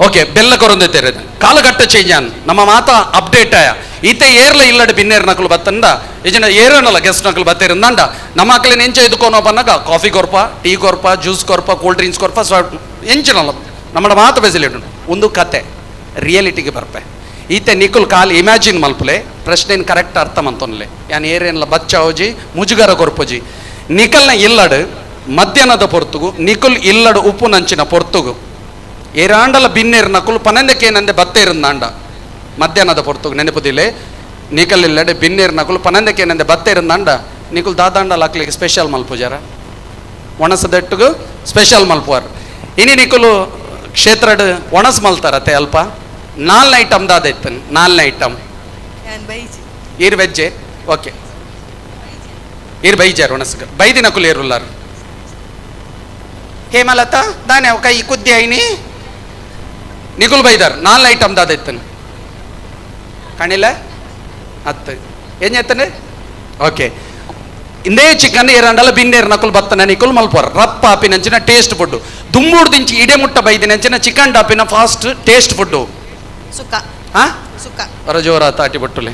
ಓಕೆ ಬೆಲ್ಲ ಕೊರೊಂದಿತ್ತೇರೆ ಕಾಲಘಟ್ಟ ಚೇಂಜ್ ಆನ್ ನಮ್ಮ ಮಾತ ಅಪ್ಡೇಟ್ ಆಯ ಈತೆ ಏರ್ಲ ಇಲ್ಲಡೆ ಬಿನ್ನೇರ್ ನಕಲು ಬತ್ತಂದ ಇಜನ ಏರನಲ್ಲ ಗೆಸ್ಟ್ ನಕಲು ಬತ್ತೇರಂದಂಡ ನಮ್ಮ ಅಕ್ಕಲೇನು ಎಂಚ ಎದುಕೋನೋ ಬನ್ನಾಗ ಕಾಫಿ ಕೊರ್ಪ ಟೀ ಕೊರ್ಪ ಜ್ಯೂಸ್ ಕೊರ್ಪ ಕೂಲ್ ಡ್ರಿಂಕ್ಸ್ ಕೊರ್ಪ ಎಂಚಿನಲ್ಲ ನಮ್ಮ ಮಾತು ಫೆಸಿಲಿಟಿ ಒಂದು ಕತೆ ರಿಯಾಲಿಟಿಗೆ ಬರ್ಪೆ ಈತೆ ನಿಕುಲ್ ಕಾಲ್ ಇಮ್ಯಾಜಿನ್ ಮಲ್ಪುಲೆ ಪ್ರಶ್ನೆನ್ ಕರೆಕ್ಟ್ ಅರ್ಥ ಮಂತೊನ್ಲೆ ಯಾನ್ ಏರೇನ್ಲ ಬಚ್ಚಾವೋಜಿ ಮುಜುಗರ ಕೊರ್ಪೋಜಿ ನಿಕಲ್ನ ಇಲ್ಲಡು ಮಧ್ಯಾಹ್ನದ ಪೊರ್ತುಗು ನಿಕುಲ್ ಇಲ್ಲಡು ಉಪ್ಪು ನಂಚಿನ ಪೊರ್ತುಗು ಏರಾಂಡಲ ಬಿನ್ನೇರು ನಕುಲು ಪನಂದಕ್ಕೇನಂದೆ ಬತ್ತೇರಂದಾಂಡ ಮಧ್ಯಾಹ್ನದ ಪೊರ್ತುಗು ನೆನಪುದಿಲೆ ನಿಕಲ್ ಇಲ್ಲಡೆ ಬಿನ್ನೇರು ನಕುಲು ಪನಂದಕ್ಕೇನಂದೆ ಬತ್ತೇರಂದಾಂಡ ನಿಕುಲ್ ದಾದಾಂಡಲ ಹಾಕ್ಲಿಕ್ಕೆ ಸ್ಪೆಷಲ್ ಮಲ್ಪುಜಾರ ಒಣಸದೆಟ್ಟುಗು ಸ್ಪೆಷಲ್ ಮಲ್ಪುವಾರ್ ಇನಿ ನಿಕುಲು ಕ್ಷೇತ್ರಡ್ ಒಣಸ್ ಮಲ್ತಾರತೆ ಅಲ್ಪ ನಾಲ್ನೇ ಐಟಮ್ ದಾದ ಇತ್ತು ನಾಲ್ನೇ ಐಟಮ್ ಈರ್ ವೆಜ್ಜೆ ಓಕೆ ಈರ್ ಬೈಜಾರ್ ಒಣಸ್ಗ ಬೈದಿನ ಕುಲ್ ಏರುಲ್ಲಾರು ಹೇಮಲತಾ ದಾನೆ ಕೈ ಕುದ್ದಿ ಐನಿ ನಿಕುಲ್ ಬೈದಾರ್ ನಾಲ್ನೇ ಐಟಮ್ ದಾದ ಇತ್ತನು ಕಣಿಲ್ಲ ಹತ್ತು ಏನ್ చేస్తాನೆ ಓಕೆ ಇಂದೇ ಚಿಕನ್ ಏರಂಡಲ ಬಿನ್ನೇರು ನಕುಲ್ ಬತ್ತನ ನಿಕುಲ್ ಮಲ್ಪೋರ್ ರಪ್ಪ ಆಪಿನಂಚಿನ ಟೇಸ್ಟ್ ಫುಡ್ ದುಮ್ಮೂಡು ದಿಂಚಿ ಇಡೆ ಮುಟ್ಟ ಬೈದಿನಂಚಿನ ಚಿಕನ್ ಡಾಪಿನ ಫಾಸ್ಟ್ ಟೇಸ್ಟ್ ಫುಡ್ಡು ಸುಕ್ಕ ಹಾ ಸುಕ್ಕ ಹೊರಜೋರ ತಾಟಿ ಬಟ್ಟುಲೆ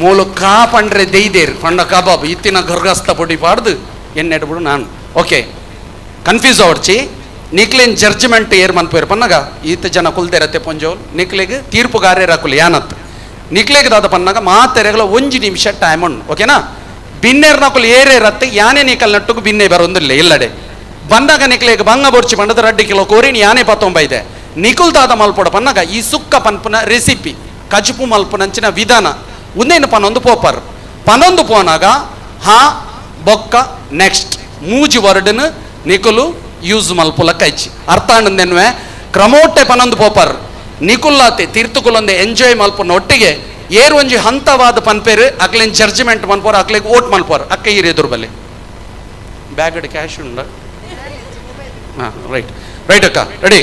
ಮೂಲು ಕಾ ಪಂಡ್ರೆ ದೆಯ್ದೇರು ಪಂಡ ಕಬಾಬ್ ಇತ್ತಿನ ಗರ್ಗಸ್ತ ಪೊಡಿ ಪಾಡ್ದು ಎಣ್ಣೆಡ್ಬಿಡು ನಾನು ಓಕೆ ಕನ್ಫ್ಯೂಸ್ ಅವಡ್ಚಿ ನಿಕ್ಲೇನ್ ಜಡ್ಜ್ಮೆಂಟ್ ಏರ್ ಮನ್ಪೇರು ಪನ್ನಗ ಈತ ಜನ ಕುಲ್ದೇರತ್ತೆ ಪೊಂಜೋಲ್ ನಿಕ್ಲೆಗ್ ತೀರ್ಪುಗಾರೆ ರಾಕುಲ್ ಯಾನತ್ ನಿಕ್ಲೆಗ್ ದಾದ ಪನ್ನಾಗ ಮಾತೆರೆಗಳ ಒಂಜಿ ನಿಮಿಷ ಟೈಮ್ ಉಂಡು ಓಕೆನಾ ಬಿನ್ನೇರ್ ನಕುಲ್ ಏರೇ ರತ್ತೆ ಯಾನೇ ನಿಕಲ್ ನಟ್ಟುಗು ಬಿನ್ನೆ ಬರೊಂದಿಲ್ಲ ಇಲ್ಲಡೆ ಬಂದಾಗ ನಿಕ್ಲೆಗ್ ಬಂಗ ಬೊರ್ಚಿ ಪಂಡದ ರಡ್ಡಿ ಕಿಲೋ ಕೋರಿನ ಯಾನೇ ಪತ್ತೊಂಬೈದೆ ನಿಕುಲ್ ದಾದ ಮಲ್ಪೊಡ ಪನ್ನಾಗ ಈ ಸುಕ್ಕ ಪನ್ಪುನ ರೆಸಿಪಿ ಕಜುಪು ಮಲ್ಪುನಂಚಿನ ವಿಧಾನ ಉಂದೇನು ಪನೊಂದು ಪೋಪರ್ ಪನೊಂದು ಪೋನಾಗ ಹಾ ಬೊಕ್ಕ ನೆಕ್ಸ್ಟ್ ಮೂಜಿ ವರ್ಡ್ನು ನಿಕುಲು ಯೂಸ್ ಮಲ್ಪುಲ ಕೈಚಿ ಅರ್ಥ ಆಂಡೆನ್ನುವೆ ಕ್ರಮೋಟೆ ಪನೊಂದು ಪೋಪರ್ ನಿಕುಲ್ಲಾತೆ ತೀರ್ಥಕುಲೊಂದೆ ಎಂಜಾಯ್ ಮಲ್ಪುನ ಒಟ್ಟಿಗೆ ಏರು ಒಂಜಿ ಹಂತವಾದ ಪನ್ಪೇರು ಅಕ್ಲೇನ್ ಜಡ್ಜ್ಮೆಂಟ್ ಮನ್ಪೋರ್ ಅಕ್ಲೆಗ್ ಓಟ್ ಮಲ್ಪೋರ್ ಅಕ್ಕ ಈರ್ ಎದುರು ಬಲ್ಲಿ ಬ್ಯಾಗಡ್ ಕ್ಯಾಶ್ ಉಂಡ ಹಾಂ ರೈಟ್ ರೈಟ್ ಅಕ್ಕ ರೆಡಿ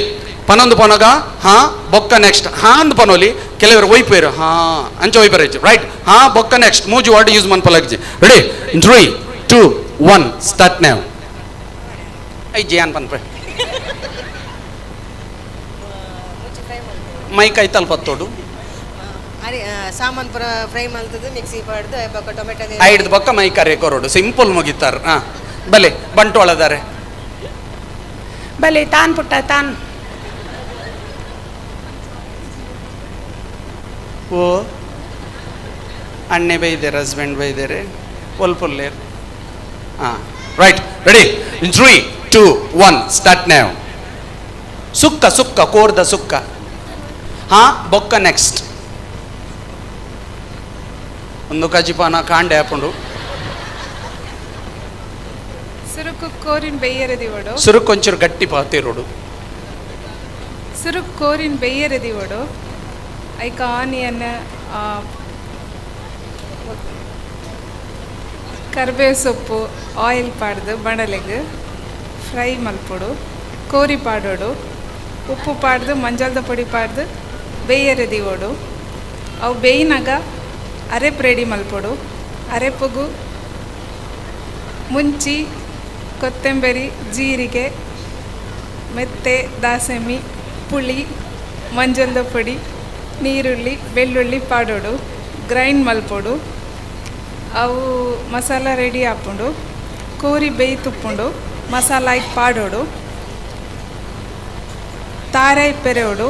ಪನೊಂದು ಪೋನಾಗ ಹಾ ಬೊಕ್ಕ ನೆಕ್ಸ್ಟ್ ಹಾ ಅಂದ್ ಪನೋಲಿ ಕೆಲವರು ಒಯ್ಪೇರು ಹಾ ಅಂಚ ಒಯ್ಪೇರು ರೈಟ್ ಹಾ ಬೊಕ್ಕ ನೆಕ್ಸ್ಟ್ ಮೂಜಿ ವರ್ಡ್ ಯೂಸ್ ಮನ್ಪಲಾಗ್ಜಿ ready 3 2 1 start now I Ziyan ಪನ್ಪೆ ಮೈಕ್ ಐತಲ್ ಪತ್ತೋಡು ಸಾಮಾನ್ ಪೂರ ಫ್ರೈ ಮಲ್ತದು ಮಿಕ್ಸಿ ಪಾಡ್ದು ಬೊಕ್ಕ ಟೊಮೆಟೊ ಐಡ್ದು ಬೊಕ್ಕ ಮೈ ಕರೆ ಕೊರೋಡು ಸಿಂಪಲ್ ಮುಗಿತಾರ ಹಾಂ ಬಲೆ ಬಂಟ್ವಾಳದಾರೆ ಬಲೆ ತಾನ್ ಪುಟ್ಟ ತಾನ್ ಓ ಅಣ್ಣೆ ಬೈದೇರು ಹಸ್ಬೆಂಡ್ ಬೈದೇರೆ ಒಲ್ಪುಲ್ಲೇರು ಹಾಂ ರೈಟ್ ರೆಡಿ 3 2 1 ಸ್ಟಾರ್ಟ್ now ಸುಕ್ಕ ಸುಕ್ಕ ಕೋರ್ದ ಸುಕ್ಕ ಹಾ ಬೊಕ್ಕ ನೆಕ್ಸ್ಟ್ ಒಂದು ಕಜಿಪಾನ ಕಾಂಡೆ ಹಾಕೊಂಡು ಸುರುಕು ಕೋರಿನ್ ಬೆಯ್ಯರದಿವಡು ಸುರುಕೊಂಚೂರು ಗಟ್ಟಿ ಪಾತಿರೋಡು ಸುರುಕು ಕೋರಿನ್ ಬೆಯ್ಯರದಿವಡು ಐಕ ಆನಿಯನ್ ಕರ್ಬೇವು ಸೊಪ್ಪು ಆಯಿಲ್ ಪಾಡ್ದು ಬಣಲೆಗ್ ಫ್ರೈ ಮಲ್ಪೊಡು ಕೋರಿ ಪಾಡೋಡು ಉಪ್ಪು ಪಾಡ್ದು ಮಂಜಾಲ್ದ ಪೊಡಿ ಪಾಡ್ದು ಬೇಯರೆ ದಿವೋಡು ಅವು ಬೇಯಿನಾಗ ಅರೆಪು ರೆಡಿ ಮಲ್ಪೊಡು ಅರೆಪುಗು ಮುಂಚಿ ಕೊತ್ತಂಬರಿ, ಜೀರಿಗೆ, ಮೆತ್ತೆ, ದಾಸೆಮಿ, ಪುಳಿ, ಮಂಜಲ್ದ ಪೊಡಿ, ನೀರುಳ್ಳಿ, ಬೆಳ್ಳುಳ್ಳಿ ಪಾಡೋಡು, ಗ್ರೈಂಡ್ ಮಲ್ಪೊಡು. ಅವು ಮಸಾಲ ರೆಡಿ ಆಪುಂಡು. ಕೋರಿ ಬೇಯ್ತುಪ್ಪುಂಡು, ಮಸಾಲ ಪಾಡೋಡು. ತಾರಾಯಿ ಪೆರೆಯೋಡು.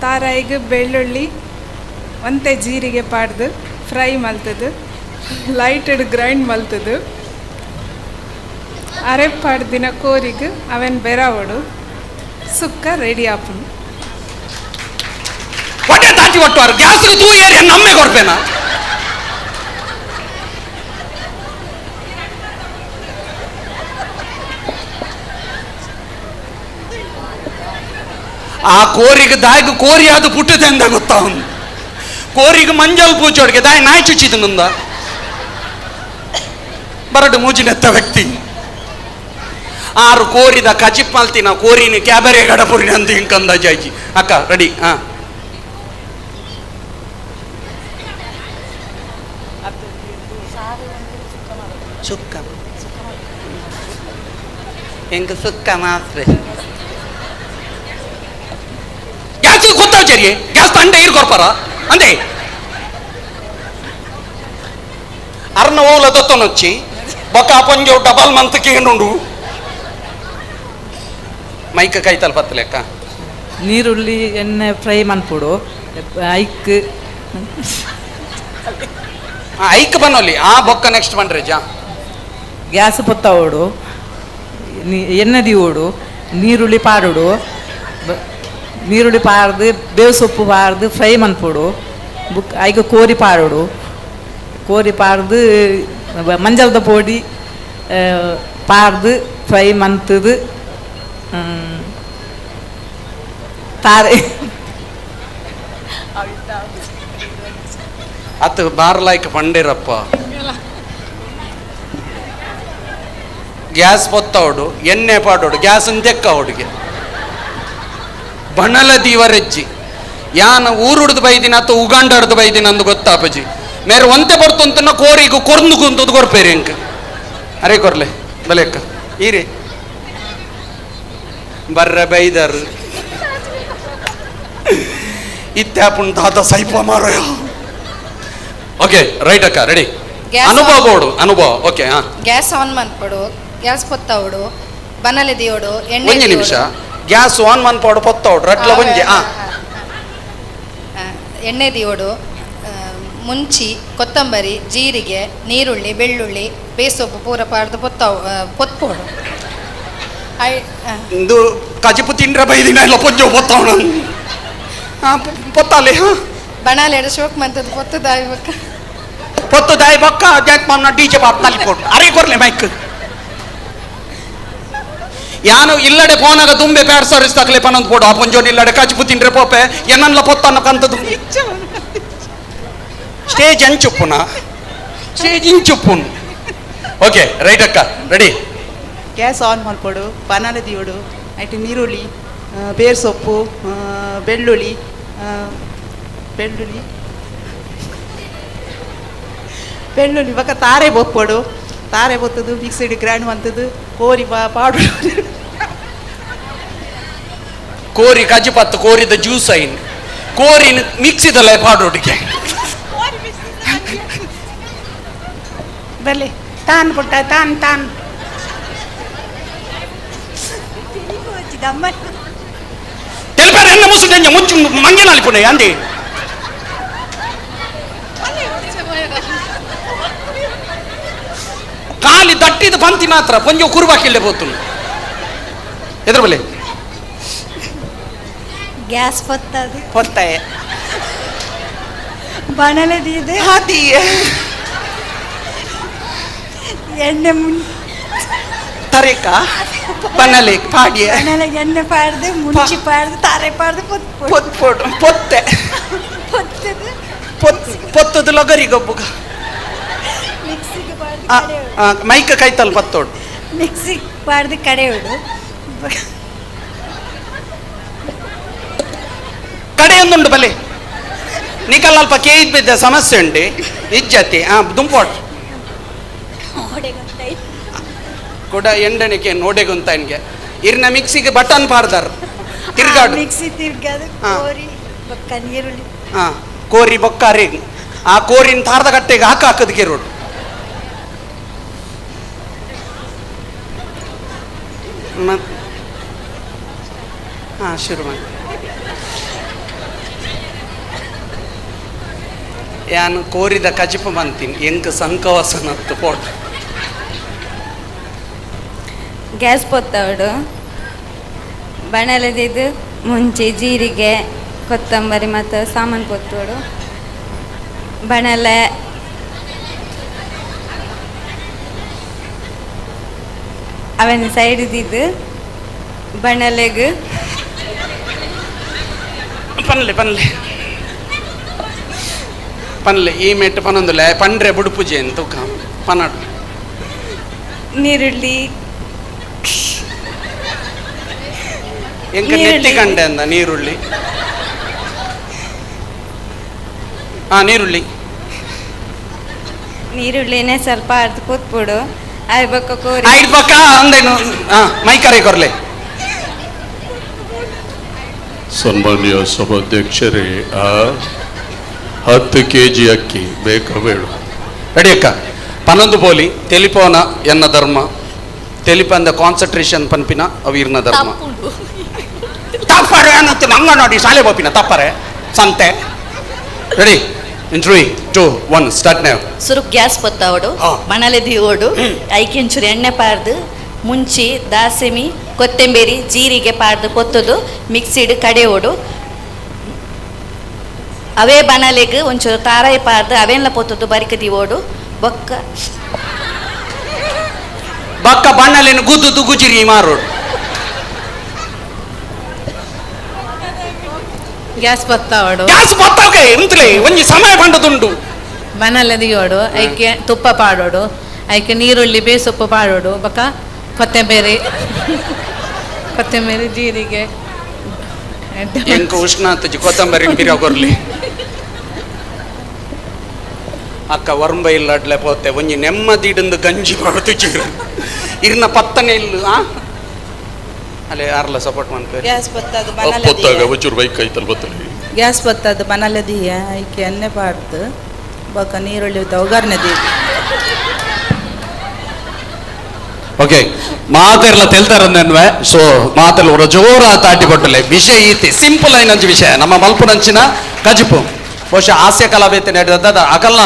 ತಾರಾಯಿಗೆ ಬೆಳ್ಳುಳ್ಳಿ ಒಂತೆ ಜೀರಿಗೆ ಪಾಡ್ದು ಫ್ರೈ ಮಲ್ತದು, ಲೈಟೆಡ್ ಗ್ರೈಂಡ್ ಮಲ್ತದು. ಅರೆ ಪಾಡ್ದಿನ ಕೋರಿಗೆ ಅವೆನ್ ಬೆರಾವೋಡು, ಸುಕ್ಕ ರೆಡಿ ಆಪುಂಡು. ಹೊಟ್ಟೆ ತಾಟಿ ಒಟ್ಟುವಾರು ಗ್ಯಾಸ್ಗೆ ತೂ ಏರಿ ನಮ್ಮೆ ಕೊಡ್ಪೇನ. ಆ ಕೋರಿಗೆ ದಾಯಿಗೆ ಕೋರಿ ಅದು ಪುಟ್ಟದೆ ಅಂದ ಗೊತ್ತಾ? ಕೋರಿಗೆ ಮಂಜಲ್ ಪೂಜೋಡಿಗೆ ದಾಯಿ ನಾಯಿ ಚುಚ್ಚಿದ ನಂದ ಬರಡು ಮೂಜಿನೆತ್ತ ವ್ಯಕ್ತಿ. ಆರು ಕೋರಿದ ಕಜಿಪ್ ಮಲ್ತಿನ ಕೋರಿನ ಕ್ಯಾಬರೆ ಗಡಪುರಿ ಅಂದು ಹಿಂಕಂದ ಜಾಯ್ಜಿ ಅಕ್ಕ ರೆಡಿ. ಹಾ ಸುಕ್ಕ ಹೆಂಗ ಸುಕ್ಕ ಮಾತ್ರ ಗ್ಯಾಸ್ ಗೊತ್ತಾವ್ ಗ್ಯಾಸ್ ತಂಡೆ ನೀರು ಕೊರ್ಪಾರ ಅಂದೆ ಅರ್ನ ಓಲ ದೊತ್ತನೊಚ್ಚಿ ಬೊಕ್ಕ ಪೊಂಜೆ ಡಬಲ್ ಮಂತ್ ಕೇಂಡು ಮೈಕ್ ಕೈತಲ್ ಪತ್ತಲೆಕ್ಕ. ನೀರುಳ್ಳಿ ಎಣ್ಣೆ ಫ್ರೈ ಮನ್ಪುಡು ಐಕ್ ಐಕ್ ಬನ್ನೊಲ್ಲಿ ಆ ಬೊಕ್ಕ ನೆಕ್ಸ್ಟ್ ಬಂಡ್ರೆ ಜಾ ಗ್ಯಾಸ್ ಪೊತ್ತವಡು, ಎಣ್ಣೆ ದಿವೋಡು, ನೀರುಳ್ಳಿ ಪಾಡುಡು, ನೀರುಳ್ಳಿ ಪಾರ್ದು ಬೇವು ಸೊಪ್ಪು ಪಾರ್ದು ಫ್ರೈ ಮನ್ಪುಡು, ಬುಕ್ ಐಕ್ ಕೋರಿ ಪಾಡುಡು, ಕೋರಿ ಪಾರ್ದು ಮಂಜಲ್ದ ಪೊಡಿ ಪಾರ್ದು ಫ್ರೈ ಮಂತದು ತಾರೆ ಅತ್ ಬಾರ್ಲಾಯ್ಕ ಪಂಡೇರಪ್ಪ. ಗ್ಯಾಸ್ ಪೊತ್ತವಡು, ಎಣ್ಣೆ ಪಾಡೋಡು, ಗ್ಯಾಸ್ ತೆಕ್ಕ ಅವಡಿಗೆ ಬಣಲ ದೀವರೆಜ್ಜಿ ಯಾನ ಊರುಡ್ದು ಬೈದಿನ ಅಥವಾ ಉಗಾಂಡಾಡ್ದು ಬೈದಿನ ಅಂದು ಗೊತ್ತಾಪಜಿ ಮೇರೆ ಒಂತೆ ಬರ್ತುಂತನ ಕೋರಿಗು ಕೊರ್ದು ಕುಂತದ್ದು ಕೊರ್ಪೇರಿ ಅಂಕ ಅರೆ ಕೊರ್ಲೆ ಬಲೆಕ್ಕ ಈರೆ ಬರ್ರ ಬೈದರು ಇತ್ಯಾಪುನ್ ದಾದ ಸೈಪ ಮಾರೋಯ. ಓಕೆ ರೈಟ್ ಅಕ್ಕ ರೆಡಿ. ಅನುಭವ ಬೋಡು ಅನುಭವ. ಓಕೆ ಹಾ ಗ್ಯಾಸ್ ಆನ್ ಮನ್ಪಡು, ಗ್ಯಾಸ್ ಪೊತ್ತವಡು, ಬನಲೆ ದಿಯೋಡು, ಎಣ್ಣೆ ಒಂಜಿ ನಿಮಿಷ. ಗ್ಯಾಸ್ ಆನ್ ಮನ್ಪಡು ಪೊತ್ತವಡು ರಟ್ಲ ಒಂಜಿ ಆ ಎಣ್ಣೆ ದಿಯೋಡು, ಮುಂಚಿ, ಕೊತ್ತಂಬರಿ, ಜೀರಿಗೆ, ನೀರುಳ್ಳಿ, ಬೆಳ್ಳುಳ್ಳಿ, ಬೇಸೊಪ್ಪು ಪೂರ ಪಾಡ್ದು ಪೊತ್ತವು ಪೊತ್ಪೋಡು. ಇಂದು ಕಜಿಪು ತಿಂಡ್ರೆ ಬೈದಿನ ಇಲ್ಲ ಪೊಜ್ಜೋ ಪೊತ್ತವಣ ಪೊತ್ತಾಲೆ ಬಣಾಲೆಡ ಶೋಕ್ ಮಂತದ್ದು ಪೊತ್ತು ದಾಯಿ ಬೊಕ್ಕ ಪೊತ್ತು ದಾಯಿ ಬೊಕ್ಕ ಜಾಕ್ ಮಾಮ್ನ ಡಿಜೆ ಬಾಪ್ ನಲಿಪೋಡು ಅರೆ ಕೊರ್ಲೆ ಮೈಕ್ ಯಾನು ಇಲ್ಲಡೆ ಫೋನಾಗ ತುಂಬೆ ಪ್ಯಾಡ್ ಸರ್ವಿಸ್ ತಕಲೆ ಪನೊಂದು ಪೋಡು ಆ ಪೊಂಜೋನ್ ಇಲ್ಲಡೆ ಕಜಿಪು ತಿಂಡ್ರೆ ಪೋಪೆ ಎನ್ನನ್ಲ ಪೊತ್ತನ್ನ ಕಂತದ್ದು ಸ್ಟೇಜ್ ಅಂಚುಪ್ಪುನ ಸ್ಟೇಜ್ ಇಂಚುಪ್ಪುನ್. ಓಕೆ ರೈಟ್ ಅಕ್ಕ ರೆಡಿ. ಗ್ಯಾಸ್ ಆನ್ ಮಲ್ಪೊಡು, ಬನಾಲೆ ದಿಯೋಡು, ಐಟ್ ನೀರುಳ್ಳಿ, ಬೇರ್ ಸೊಪ್ಪು, ಬೆಳ್ಳುಳ್ಳಿ ಬೆಳ್ಳುಳ್ಳಿ ಬೆಳ್ಳುಳ್ಳಿ ಬೊಕ್ಕ ತಾರೆ ಬೊಪ್ಪೊಡು, ತಾರೆ ಬೊತ್ತದು ಮಿಕ್ಸಿಡ್ ಗ್ರೈಂಡ್ ಮಂತದ್ದು ಕೋರಿ ಪಾಡು ಕೋರಿ ಕಜಿಪತ್ತು ಕೋರಿದ ಜ್ಯೂಸ್ ಐನ್ ಕೋರಿನ ಮಿಕ್ಸಿದಲ್ಲ ಪಾಡೋಡಿಗೆ ಬಲೆ ತಾನ್ ಪುಟ್ಟ ತಾನ್ ತಾನ್ ತೆಲ್ಪಾರ ಎನ್ನ ಮುಸುಂಜ ಮುಂಚು ಮಂಜನಾಲಿ ಪುಣೆ ಅಂದೆ ಖಾಲಿ ದಟ್ಟಿದ ಪಂತಿ ಮಾತ್ರ ಕೊಂಚ ಕುರುಬಾಕಿಲ್ಲೆ ಪೋತು ಎದ್ರ ಬಲೆ ಗ್ಯಾಸ್ ಪೊತ್ತದು ಪೊತ್ತಾಯ ಬಾಣಲೆ ದೀದೆ ಹಾದಿ ಎಣ್ಣೆ ಮುನ್ ತರೇಕ ಬನಲೆ ಪಾಡಿಯ ಬಣಲೆ ಎಣ್ಣೆ ಪಾಡ್ದು ಮುಂಚಿ ಪಾಡ್ದು ತಾರೆ ಪಾಡ್ದು ಪೊತ್ಪೊಡು ಪೊತ್ತೆ ಪೊತ್ತದು ಪೊತ್ತದು ಲಗರಿ ಗೊಬ್ಬುಗ ಮಿಕ್ಸಿಗೆ ಪಾಡ್ದು ಮೈಕ್ ಕೈತಲ್ ಪತ್ತೋಡು ಮಿಕ್ಸಿಗೆ ಪಾಡ್ದು ಕಡೆಯೋಡು ಕಡೆಯೊಂದುಂಡು ಬಲೆ ನಿಕಲ್ ಅಲ್ಪ ಕೇಯ್ದು ಬಿದ್ದ ಸಮಸ್ಯೆ ಉಂಟು ಇಜ್ಜತಿ ದುಂಪೋಟ್ ಕೂಡ ಎಂಡಣಿಕೆ ನೋಡೆಗುಂತ ಇನ್ಗೆ ಇರ್ನ ಮಿಕ್ಸಿಗೆ ಬಟನ್ ಪಾಡ್ದಾರ್ ತಿರ್ಗಾಡು. ಮಿಕ್ಸಿ ತಿರ್ಗಾದು ಕೋರಿ ಬೊಕ್ಕ ನೀರುಳ್ಳಿ. ಹಾ ಕೋರಿ ಬೊಕ್ಕ ಅರೆಗ್ ಆ ಕೋರಿನ ತಾರದ ಕಟ್ಟೆಗೆ ಹಾಕ ಹಾಕದಕ್ಕೆ ರೋಡ್ ಹಾ ಶುರು ಮಾಡಿ. ಯಾನು ಕೋರಿದ ಕಜಿಪ ಬಂತೀನಿ ಎಂಕ್ ಸಂಕವಾಸನತ್ತು ಪೋಟ್. ಗ್ಯಾಸ್ ಪೊತ್ತವಡು ಬಣಲದಿದ್ದು ಮುಂಚೆ ಜೀರಿಗೆ ಕೊತ್ತಂಬರಿ ಮತ್ತು ಸಾಮಾನು ಪೊತ್ತೋಡು ಬಣಲೆ ಅವನ ಸೈಡ್ ಇದ್ದಿದ್ದು ಬಣಲೆಗ್ ಪನ್ಲೆ ಪನ್ಲೆ ಪನ್ಲೆ ಈ ಮೆಟ್ಟು ಪನೊಂದುಲೆ ಪಂಡ್ರೆ ಬುಡುಪುಜೆ ಅಂತ ಪನಾಡು. ನೀರುಳ್ಳಿ ಎಂಕ ನೆತ್ತಿ ಕಂಡೆ ಅಂದ ನೀರುಳ್ಳಿ. ಹಾ ನೀರುಳ್ಳಿ ನೀರುಳ್ಳಿನೇ ಸ್ವಲ್ಪ ಅರ್ಧ ಕೂತ್ಬಿಡು ಆಯ್ಬಕ್ಕ ಕೋರಿ ಆಯ್ಬಕ್ಕ ಅಂದೇನು. ಹಾ ಮೈಕರೆ ಕೊರ್ಲೆ. ಸನ್ಮಾನ್ಯ ಸಭಾಧ್ಯಕ್ಷರೇ, 10 ಕೆಜಿ ಅಕ್ಕಿ ಬೇಕಾ ಬೇಡ? ರೆಡಿ ಅಕ್ಕ. ಪನ್ನೊಂದು ಪೋಲಿ ತೆಲಿಪೋನ ಎನ್ನ ಧರ್ಮ ತೆಲಿಪಂದ ಕಾನ್ಸಂಟ್ರೇಷನ್ ಪನ್ಪಿನ ಅವೀರ್ನ ಧರ್ಮ. ತಪ್ಪರೆ ಅನ್ನತ್ತೆ ನಂಗ ನೋಡಿ ಶಾಲೆ ಬೋಪಿನ ತಪ್ಪರೆ ಸಂತೆ. Ready in 3 2 1 start now. ಸುರುಕ್ gas ಪೊತ್ತಾವಡು ಮಣಲೆ ದಿವೋಡು ಐಕೆಂಚೂರು ಎಣ್ಣೆ ಪಾರ್ದು ಮುಂಚಿ ದಾಸೆಮಿ ಕೊತ್ತಂಬರಿ ಜೀರಿಗೆ ಪಾರ್ದು ಪೊತ್ತದು ಮಿಕ್ಸಿಡ್ ಕಡೆಯೋಡು ಅವೇ ಬಣಲೆಗ್ ಒಂಚೂರು ತಾರಾಯಿ ಪಾರ್ದು ಅವೇನ್ಲ ಪೊತ್ತದು ಬರಿಕ ದಿವೋಡು ಬೊಕ್ಕ ಬಕ್ಕ ಬಣ್ಣಲೇನು ಗುದ್ದುದು ಗುಜಿರಿ ಮಾರೋಡು. ಗ್ಯಾಸ್ ಪತ್ತಾವಡು ಗ್ಯಾಸ್ ಪತ್ತಾವಕೆ ಇಂತಲೇ ಒಂಜಿ ಸಮಯ ಬಂಡದುಂಡು. ಬಣಲೆ ದಿಯೋಡು ಐಕೆ ತುಪ್ಪ ಪಾಡೋಡು ಐಕೆ ನೀರುಳ್ಳಿ ಬೇಸೊಪ್ಪು ಪಾಡೋಡು ಬೊಕ್ಕ ಕೊತ್ತಂಬರಿ ಕೊತ್ತಂಬರಿ ಜೀರಿಗೆ. ಎಂಕ ಉಷ್ಣ ಆತಜಿ ಕೊತ್ತಂಬರಿ ಪಿರ ಕೊರ್ಲಿ ಅಕ್ಕ ವರ್ಂಬ ಇಲ್ಲಡ್ಲೆ ಪೋತೆ ಒಂಜಿ ನೆಮ್ಮದಿಡಂದು ಗಂಜಿ ಪಾಡುತ್ತಿರ ಇರ್ನ ಪತ್ತನೆ ಇಲ್ಲ. ಆ ಅಲ್ಲೇ ಯಾರಲ್ಲ ಸಪೋರ್ಟ್ ಮಾಡ್ತಾರೆ. ಗ್ಯಾಸ್ ಪತ್ತದು ಪೊತ್ತಾಗ ಒಂಚೂರು ಬೈಕ್ ಐತಲ್ ಬತ್ತಲಿ. ಗ್ಯಾಸ್ ಪತ್ತದು ಬನಲೆ ದಿಯ ಐಕೆ ಎಣ್ಣೆ ಪಾಡ್ದು ಬೊಕ್ಕ ನೀರುಳ್ಳಿ ಒಗ್ಗರಣೆ ದಿಯ. ಓಕೆ ಮಾತೆರ್ಲ ತೆಲ್ತಾರನ್ನುವೆ. ಸೊ ಮಾತೆಲ್ಲ ಒಂದು ಜೋರ ತಾಟಿ ಕೊಟ್ಟಲೆ ವಿಷಯ ಈತಿ ಸಿಂಪಲ್ ಐನಂಚಿ ವಿಷಯ ನಮ್ಮ ಮಲ್ಪುನಂಚಿನ ಕಜಿಪು ಬಹುಶಃ ಹಾಸ್ಯ ಕಲಾವೇತೆ ನಡೆದ ಅಕಲ್ನ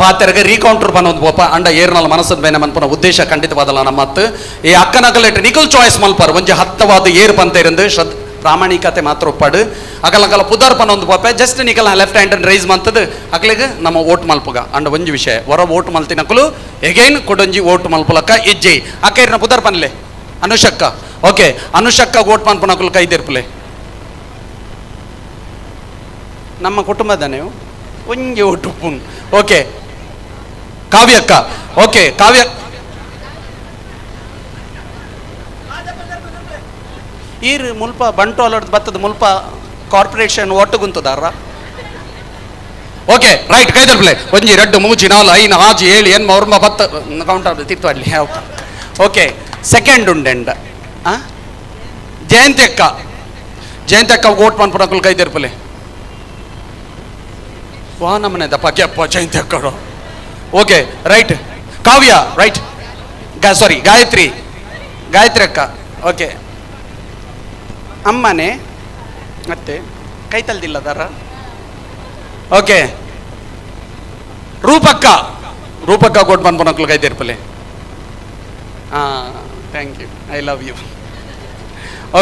ಪಾತೆರಗೆ ರೀಕೌಂಟರ್ ಪನ್ನೊಂದು ಪೋಪ ಅಂಡ ಏರ್ನಲ್ಲ ಮನಸ್ಸದ ಬೇನೆ ಮನ್ಪುನ ಉದ್ದೇಶ ಖಂಡಿತವಾದಲ್ಲ ನಮ್ಮತ್ತು. ಈ ಅಕ್ಕನಕಲೆಟ್ ನಿಕಲ್ ಚಾಯ್ಸ್ ಮಲ್ಪರ್ ಒಂಜಿ ಹತ್ತವಾದ ಏರ್ ಪಂತೇರಂದು ಶ್ರದ್ ಪ್ರಾಮಾಣಿಕತೆ ಮಾತ್ರ ಒಪ್ಪಾಡು ಅಕಲಕಲ ಪುದರ್ ಪನ್ನೊಂದು ಪೋಪೆ ಜಸ್ಟ್ ನಿಕಲ್ ಲೆಫ್ಟ್ ಹ್ಯಾಂಡ್ ರೈಸ್ ಮಂತದ ಅಕ್ಲೆಗ್ ನಮ್ಮ ಓಟ್ ಮಲ್ಪುಗ ಅಂಡ ಒಂಜಿ ವಿಷಯ ಹೊರ ಓಟ್ ಮಲ್ತಿನಕಲು ಎಗೈನ್ ಕೊಡೊಂಜಿ ಓಟ್ ಮಲ್ಪುಲಕ್ಕ ಇಜ್ಜೆ ಅಕ್ಕ ಇರ್ನ ಪುದರ್ ಪನ್ಲೆ ಅನುಷಕ್ಕ. ಓಕೆ ಅನುಷಕ್ಕ ಓಟ್ ಮನ್ಪುನಕಲು ಕೈದಿರ್ಪುಲೆ ನಮ್ಮ ಕುಟುಂಬದ ನೀವು ಒಂಜಿ ಓಟು ಪುನ್. ಓಕೆ ಕಾವ್ಯಕ್ಕ. ಓಕೆ ಕಾವ್ಯ ಈರ್ ಮುಲ್ಪ ಬಂಟೋಲಡ್ ಬತ್ತದ ಮುಲ್ಪ ಕಾರ್ಪೊರೇಷನ್ ಒಟ್ಟುಗುಂತದಾರ. ಓಕೆ ರೈಟ್ ಕೈದರ್ಪ್ಲೆ ಒಂಜಿ 2 3 4 5 6 7 8 9 10 ಕೌಂಟ್ ಆಗ ತಿತ್ತು ಅಲ್ಲಿ. ಓಕೆ ಸೆಕೆಂಡ್ ಉಂಡೆಂಡ ಜಯಂತಿ ಅಕ್ಕ. ಜಯಂತಿ ಅಕ್ಕ ಓಟ್ ಮನ್ಪುನಕುಲು ಕೈದಿರ್ಪಲೆ. ವಾ ನಮ್ಮನೆ ದಪ್ಪ ಅಪ್ಪ ಜಯಂತಿ ಅಕ್ಕರು. Okay right Kavya right sorry Gayatri Gayatri ಅಕ್ಕ. ಓಕೆ ಅಮ್ಮನೆ ಮತ್ತೆ ಕೈ ತಲ್ದಿಲ್ಲ ದಾರ. ಓಕೆ ರೂಪಕ್ಕ ರೂಪಕ್ಕ ಕೊಟ್ಟು ಬಂದ್ಬನಕ್ಲು ಕೈ ತೀರ್ಪಲೆ. ಹಾಂ thank you I love you.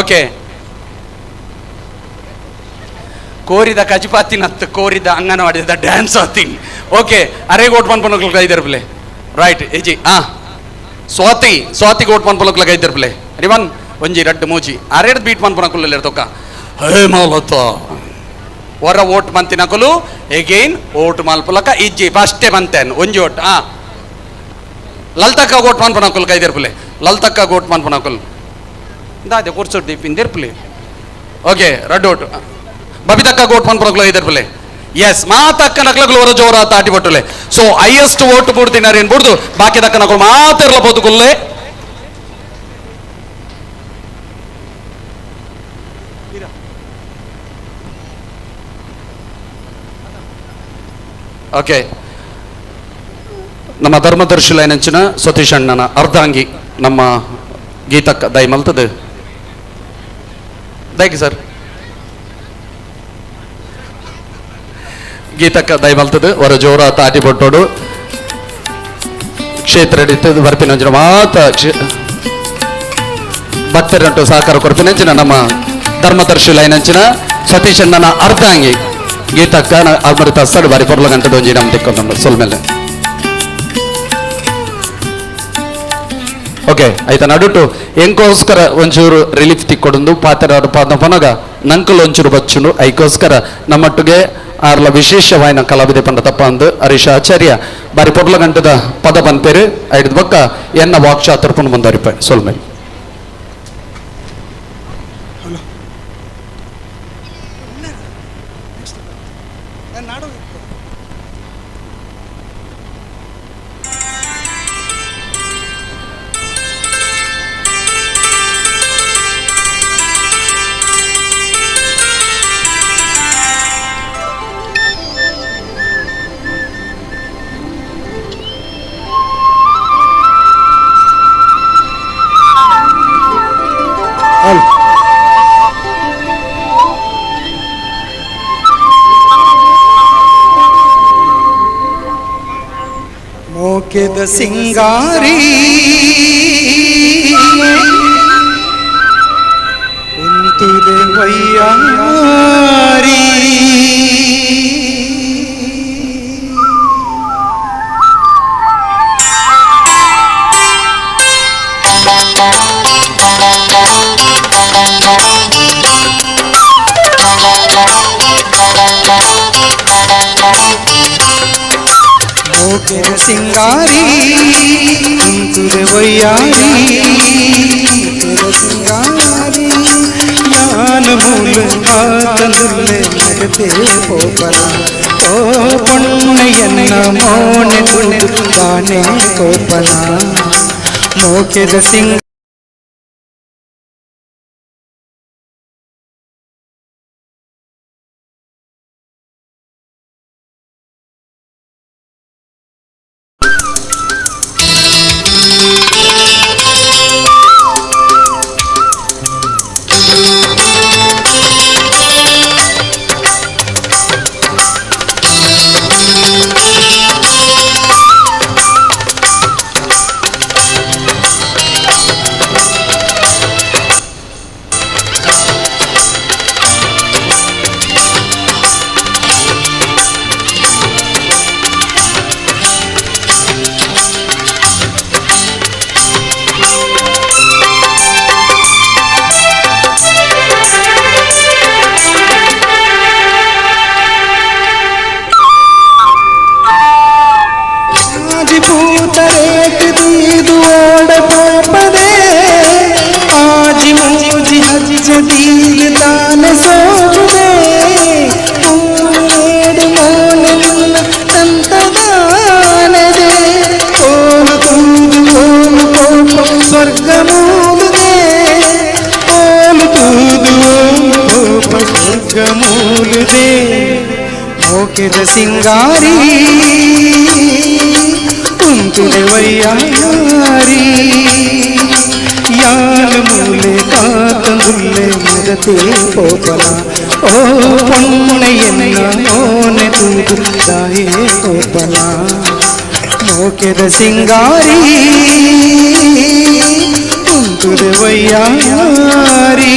Okay ಕೋರಿದ ಕಜಿಪಾತಿನತ್ತು ಕೋರಿದ ಅಂಗನವಾಡಿದ ಡ್ಯಾನ್ಸ್ ಆತೀನಿ. ಓಕೆ ಅರೆ ಓಟ್ ಬಂದ್ಬನಕ್ಲು ಕೈ ತೀರ್ಪಲೆ ರೈಟ್ ಏಜಿ. ಹಾಂ ಸ್ವಾತಿ ಸ್ವಾತಿ ಓಟ್ ಬಂದ್ಬನಕ್ಲು ಕೈ ತೀರ್ಪಲೆ. ರಿವನ್ ಒಂಜಿ 2 3 ಅರೆಡ್ ಬೀಟ್ ಮನ್ಪುನಕುಲು ತೊಕ್ಕ ಹೇ ಮಾಲತ ಹೊರ ಓಟ್ ಮಂತಿನಕುಲು ಎಗೈನ್ ಓಟ್ ಮಲ್ಪುಲಕ ಇಜ್ಜಿ ಫಸ್ಟೇ ಬಂತೇನು ಒಂಜಿ ಓಟ್. ಆ ಲಲ್ತಕ್ಕ ಓಟ್ ಮನ್ಪುನಕುಲು ಕೈದಿರ್ಪುಲೆ ಲಲ್ತಕ್ಕ ಓಟ್ ಮನ್ಪುನಕುಲು ದಾದೆ ಕೊರ್ಸೊಡ್ ದೀಪಿಂದಿರ್ಪುಲೆ. ಓಕೆ ರಡ್ಡು ಓಟ್ ಬಬಿತಕ್ಕ ಓಟ್ ಮನ್ಪುನಕುಲು ಐದಿರ್ಪುಲೆ. ಎಸ್ ಮಾತಕ್ಕ ನಕ್ಲಗಳು ಹೊರ ಜೋರ ತಾಟಿ ಪಟ್ಟುಲೆ. ಸೊ ಹೈಯೆಸ್ಟ್ ಓಟ್ ಪೂರ್ತಿನಾರೇನು ಬುಡ್ದು ಬಾಕಿ ದಕ್ಕ ನಕಲು ಮಾತಿರ್ಲ ಬೋದುಕುಲ್ಲೆ. Okay, ನಮ್ಮ ಧರ್ಮದರ್ಶಿಲೈನಂಚಿನ ಸತೀಶ್ ಅಣ್ಣನ ಅರ್ಧಾಂಗಿ ನಮ್ಮ ಗೀತಕ್ಕ ದಯ ಮಲ್ತದೆ. ದಯಕ್ಕೆ ಸರ್ ಗೀತಕ್ಕ ದಯ ಮಲ್ತದೆ. ಹೊರ ಜೋರ ತಾಟಿ ಬೊಟ್ಟೋಡು ಕ್ಷೇತ್ರ ಹಿಡಿತದೆ ಬರ್ಪಿನಂಚಿನ ಮಾತ ಭಕ್ತರಂಟು ಸಹಕಾರ ಕೊರ್ಪಿನಂಚಿನ ನಮ್ಮ ಧರ್ಮದರ್ಶಿ ಲೈನಂಚಿನ ಸತೀಶ್ ಅಣ್ಣನ ಅರ್ಧಾಂಗಿ ಗೀತಕ್ಕ ಅಮೃತ ಸಡ್ ಬಾರಿ ಪೊರ್ಲ ಗಂಟೆ ಒಂಜಿ ನಮ್ಮ ತಿಕ್ಕೊಂದು ಸೊಲ್ಮೇಲೆ. ಓಕೆ ಆಯ್ತಾ, ನಡುಟು ಎಂಕೋಸ್ಕರ ಒಂಚೂರು ರಿಲೀಫ್ ತಿಕ್ಕೊಡೊಂದು ಪಾತ್ರ ಪಾದ ಪನಗ ನಂಕಲ್ ಒಂಚೂರು ಬಚ್ಚುಂಡು ಐಕೋಸ್ಕರ ನಮ್ಮಟ್ಟಿಗೆ ಆರ್ಲ ವಿಶೇಷವಾಯಿನ ಕಲಾವಿದೆ ಪಂಡ ತಪ್ಪ ಅಂದು ಹರೀಶ ಆಚಾರ್ಯ ಬಾರಿ ಪೊರ್ಲ ಗಂಟದ ಪದ ಪನ್ಪೇರು ಐದು ಬಕ್ಕ ಎನ್ನ ವಾಕ್ಚಾತುರ್ಪುಂಡು ಮುಂದುವರಿಪಾಯಿ ಸೊಲ್ಮೇಲೆ. ಮೋಕೆದ ಸಿಂಗಾರಿ ಉಂತುದೆ ವಯ್ಯಾರಿ ಮೋಕೆದ ಸಿಂಗಾರಿ ಉಂತುದೆ ವಯ್ಯಾರಿ ಮೋಕೆದ ಸಿಂಗಾರಿ ಯಾನ ಮೂಲ ಕಾತಂದುಲ್ಲೆ ನಗತೆ ಪೋಪಲ ಓ ಪೊಣ್ಣೆಯನ್ನ ಮೋನೆ ತುಳಿದು ದಾನೆ ಕೋಪಲ ಮೋಕೆದ ಸಿಂಗ ಮೋಕೆದ ಸಿಂಗಾರಿ ಉಂತುದೆ ವಯ್ಯಾರಿ ಯಾನ ಮೂಲೆ ಕಾತಂದುಲ್ಲೆ ಮದತೆ ಪೋಪಲ ಓ ಪೊಣ್ಣೆಯನ್ನ ಮೋನೆ ತೂದು ದಾಯೇ ಕೋಪಲ ಮೋಕೆದ ಸಿಂಗಾರಿ ಉಂತುದೆ ವಯ್ಯಾರಿ.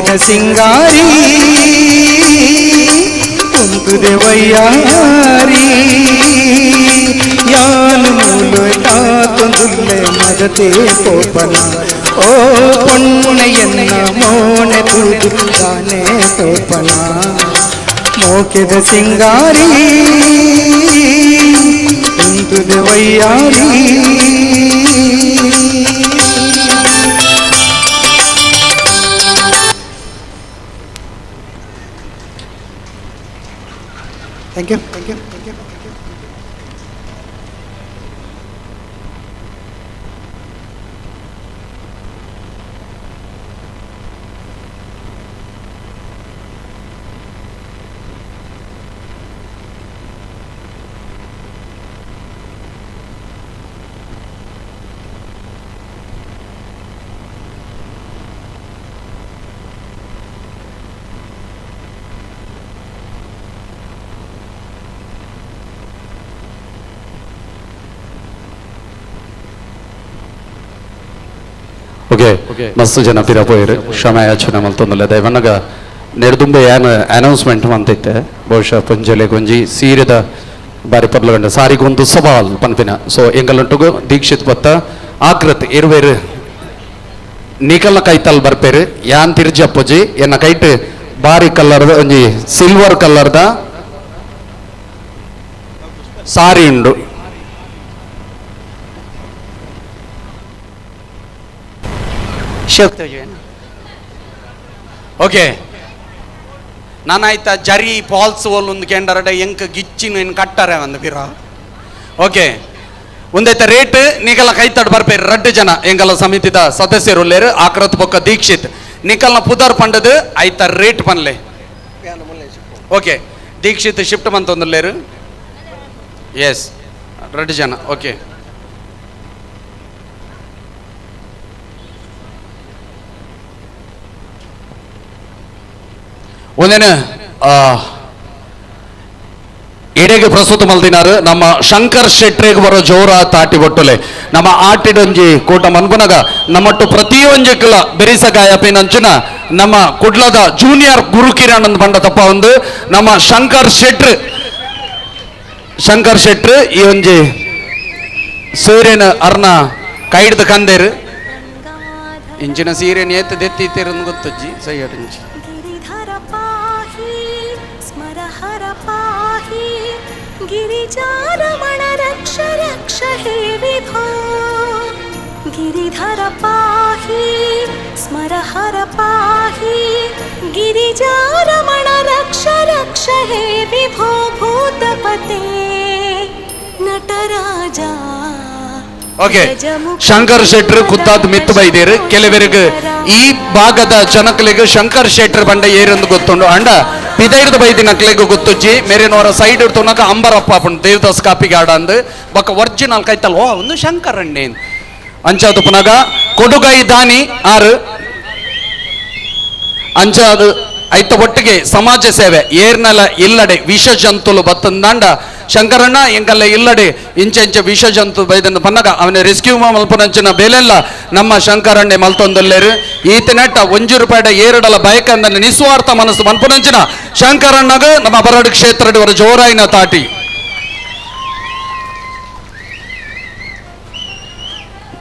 ಮೋಕೆದ ಸಿಂಗಾರಿ ಉಂತುದೆ ವಯ್ಯಾರಿ ಯಾನು ಮೂಲು ತಾತೊಂದುಲ್ಲೆ ಮದತೆ ಪೋಪನ ಓ ಪೊಣ್ಣೆಯನ್ನ ಮೋನೆ ತೂದು ತಾನೇ ಪೋಪನ ಮೋಕೆದ ಸಿಂಗಾರಿ ಉಂತುದೆ ವಯ್ಯಾರಿ. Thank you, thank you, thank you. Okay ಮಸ್ತ್ ಜನ ಪಿರ ಪೋಯಿರು ಕ್ಷಮೆ ಯಾಚನೆ ಮಲ್ತೊಂದುಲ್ಲೆ ದಯವನ್ನಗ ನೆಡ್ದುಂಬೆ ಯಾನ್ ಅನೌನ್ಸ್ಮೆಂಟ್ ಮಂತಿತ್ತೆ ಬಹುಶಃ ಪಂಜಲೆ ಗೊಂಜಿ ಸೀರೆದ ಬಾರಿ ಪರ್ಲಗಂಡ ಸಾರಿಗೊಂದು ಸವಾಲ್ ಪನ್ಪಿನ ಸೊ ಎಂಗಲಂಟುಗು ದೀಕ್ಷಿತ್ ಬತ್ತ ಆಕೃತ್ ಇರುವೇರು ನಿಕಲ್ನ ಕೈತಲ್ ಬರ್ಪೇರು ಯಾನ್ ತಿರ್ಜಪ್ಪುಜಿ ಎನ್ನ ಕೈಟ್ ಬಾರಿ ಕಲ್ಲರ್ದ ಒಂಜಿ ಸಿಲ್ವರ್ ಕಲ್ಲರ್ದ ಸಾರಿ ಉಂಡು. ಓಕೆ ನಾನಾಯ್ತ ಜರಿ ಫಾಲ್ಸ್ ಒಂದು ಕೇಂಡರಡ ಎಂಕ್ ಗಿಚ್ಚಿನ ಏನು ಕಟ್ಟಾರೆ ಒಂದು ಬಿರ. ಓಕೆ ಒಂದೈತ ರೇಟ್ ನಿಕಲ ಕೈತಡ್ ಬರ್ಪೇರು ರಡ್ಡು ಜನ ಎಂಗಲ ಸಮಿತಿದ ಸದಸ್ಯರು ಉಲ್ಲೇರು ಆಕ್ರತ್ ಬೊಕ್ಕ ದೀಕ್ಷಿತ್ ನಿಕಲ್ನ ಪುದರ್ ಪಂಡದು ಆಯ್ತ ರೇಟ್ ಪನ್ಲೆ. ಓಕೆ ದೀಕ್ಷಿತ್ ಶಿಫ್ಟ್ ಮಂತೊಂದುಲ್ಲೇರು ಎಸ್ ರಡ್ಡು ಜನ. ಓಕೆ ಒಂದೇನು ಎಡೆಗೆ ಪ್ರಸ್ತುತ ಮಲ್ದಿನಾರು ನಮ್ಮ ಶಂಕರ್ ಶೆಟ್ರಿಗೆ ಬರೋ ಜೋರ ತಾಟಿ ಬೊಟ್ಟುಲೆ ನಮ್ಮ ಆಟಿಡೊಂಜಿ ಕೂಟ ಮನ್ಪುನಗ ನಮ್ಮಟ್ಟು ಪ್ರತಿಯೊಂಜಿಕ್ಲ ಬೆರಿಸಗಾಯ ಪಿನಂಚಿನ ನಮ್ಮ ಕುಡ್ಲದ ಜೂನಿಯರ್ ಗುರುಕಿರಣ್ ಅಂದ್ ಬಂಡ ತಪ್ಪ ಒಂದು ನಮ್ಮ ಶಂಕರ್ ಶೆಟ್ರ್ ಶಂಕರ್ ಶೆಟ್ರ್ ಈ ಒಂಜಿ ಸೂರ್ಯನ ಅರ್ನ ಕೈಡ್ದ ಕಂದೇರು ಇಂಚಿನ ಸೀರೆನ ಏತ್ ದೆತ್ತಿತ್ತೆರಂದು ಗೊತ್ತಜ್ಜಿ ಸೈಯಡಿಂಚಿ. गिरिधर पाहि स्मरहर पाहि गिरिजारमण रक्ष रक्ष हे विभो गिरिधर पाहि स्मरहर पाहि गिरिजारमण रक्ष रक्ष हे विभो भूतपते नटराजा. ಓಕೆ ಶಂಕರ್ ಶೆಟ್ರು ಕುತ್ತಾದ್ ಮಿತ್ತು ಬೈದೇರು ಕೆಲವರಿಗೆ ಈ ಭಾಗದ ಜನಕಲಿಗೆ ಶಂಕರ್ ಶೆಟ್ರ್ ಬಂಡ ಏರೊಂದು ಗೊತ್ತುಂಡು ಅಂಡ ಪಿದೈರ್ದ ಬೈದಿ ನಕ್ಲೆಗ್ ಗೊತ್ತುಜ್ಜಿ ಮೇರೆನವರ ಸೈಡ್ ಇಡ್ತುನಕ ಅಂಬರಪ್ಪ ಪುಂಡು ದೇವದಾಸ್ ಕಾಪಿಗೆ ಆಡ ಅಂದ್ ಬೊಕ್ಕ ಒರಿಜಿನಲ್ ಕೈತಲ್ ಓ ಒಂದು ಶಂಕರಣ್ಣೆ ಅಂಚಾದು ಪುನಗ ಕೊಡುಗೈ ದಾನಿ ಆರು ಅಂಚಾದು ಐತ ಒಟ್ಟಿಗೆ ಸಮಾಜ ಸೇವೆ ಏರ್ನಲ ಇಲ್ಲಡೆ ವಿಷ ಜಂತುಲು ಬತ್ತಂದಾಂಡ ಶಂಕರಣ್ಣ ಎಂಕಲ್ಲ ಇಲ್ಲಡೆ ಇಂಚ ಇಂಚ ವಿಷ ಜಂತು ಬೈದನ್ನು ಪನ್ನಗ ಅವನ ರೆಸ್ಕ್ಯೂ ಮಲ್ಪನಂಚಿನ ಬೇಲೆಲ್ಲ ನಮ್ಮ ಶಂಕರಣ್ಣೆ ಮಲ್ತೊಂದಲ್ಲೇರು ಈತನೆಟ್ಟ ಒಂಜಿ ರೂಪಾಯಿಡ ಏರಡಲ ಬಯಕಂದನ್ನು ನಿಸ್ವಾರ್ಥ ಮನಸ್ಸು ಮಲ್ಪನಂಚಿನ ಶಂಕರಣ್ಣಗ ನಮ್ಮ ಬರಡು ಕ್ಷೇತ್ರದ ಜೋರಾಯಿನ ತಾಟಿ.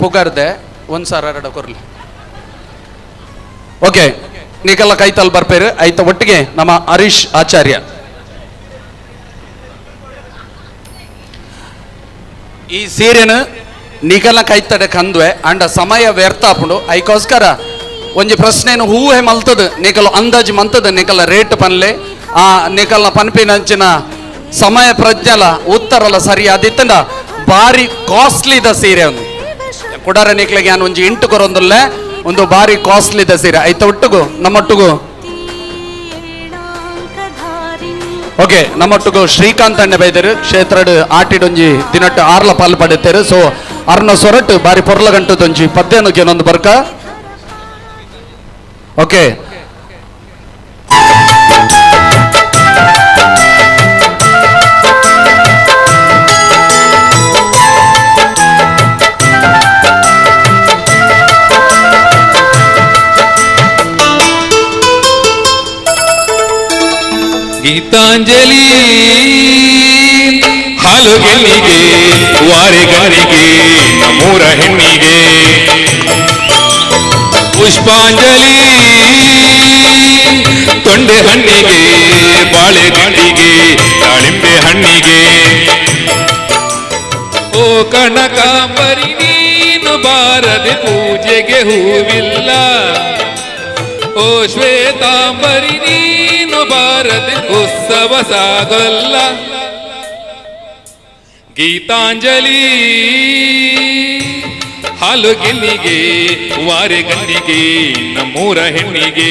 ಪುಗರ್ದೆ ಒಂದು ಸಾವಿರ ಎರಡ ಕೊರ್ಲಿ. ಓಕೆ ನಿಕಲ್ಲ ಕೈತಲ್ ಬರ್ಪೇರು ಐತ ಒಟ್ಟಿಗೆ ನಮ್ಮ ಹರೀಶ್ ಆಚಾರ್ಯ ಈ ಸೀರೆನು ನಿಕಲ ಕೈತಡೆ ಕಂದ್ವೆ ಅಂಡ ಸಮಯ ವ್ಯರ್ಥ ಆಪುಂಡು ಐಕೋಸ್ಕರ ಒಂಜಿ ಪ್ರಶ್ನೆನು ಹೂವೆ ಮಲ್ತದ ನಿಕಲ ಅಂದಾಜು ಮಂತದ ನಿಕಲ ರೇಟ್ ಪನ್ಲೆ ಆ ನಿಕಲ್ನ ಪನ್ಪಿನಂಚಿನ ಸಮಯ ಪ್ರಜ್ಞಲ ಉತ್ತರಲ ಸರಿ ಅದಿತ್ತಂಡ ಬಾರಿ ಕಾಸ್ಟ್ಲಿದ ಸೀರೆ ಒಂದು ಕುಡಾರ ನಿಕ್ಲಿಗೆ ನಾನು ಒಂಜಿ ಇಂಟು ಕೊರೊಂದುಲ್ಲೆ ಒಂದು ಬಾರಿ ಕಾಸ್ಟ್ಲಿದ ಸೀರೆ ಐತ ಒಟ್ಟುಗು ನಮ್ಮೊಟ್ಟುಗು. ಓಕೆ ನಮ್ಮೊಟ್ಟುಗು ಶ್ರೀಕಾಂತ್ ಅಣ್ಣೆ ಬೈದರು ಕ್ಷೇತ್ರಡ್ ಆಟಿಡೊಂಜಿ ದಿನಟ್ಟು ಆರ್ಲ ಪಾಲ್ ಪಡೆತೇರು ಸೊ ಅರ್ನ ಸೊರಟು ಬಾರಿ ಪೊರ್ಲ ಗಂಟದೊಂಜಿ ಪದ್ಯನು ಏನೊಂದು ಬರ್ಕ. ಓಕೆ ಗೀತಾಂಜಲಿ ಹಾಲು ಗೆಲ್ಲಿಗೆ ವಾರೆ ಗಣ್ಣಿಗೆ ನಮ್ಮೂರ ಹೆಣ್ಣಿಗೆ ಪುಷ್ಪಾಂಜಲಿ ತೊಂಡೆ ಹಣ್ಣಿಗೆ ಬಾಳೆ ದಿಂಡಿಗೆ ದಾಳಿಂಬೆ ಹಣ್ಣಿಗೆ ಓ ಕನಕಾಂಬರಿ ನೀನು ಬಾರದೆ ಪೂಜೆಗೆ ಹೂವಿಲ್ಲ ಓ ಶ್ವೇತಾಂಬರಿ ನೀನು ಬಾರದೆ ಉತ್ಸವ ಸಾಗಲ್ಲ ಗೀತಾಂಜಲಿ ಹಾಲು ಗೆಲ್ಲಿಗೆ ವಾರೆ ಗಂಡಿಗೆ ನಮ್ಮೂರ ಹೆಣ್ಣಿಗೆ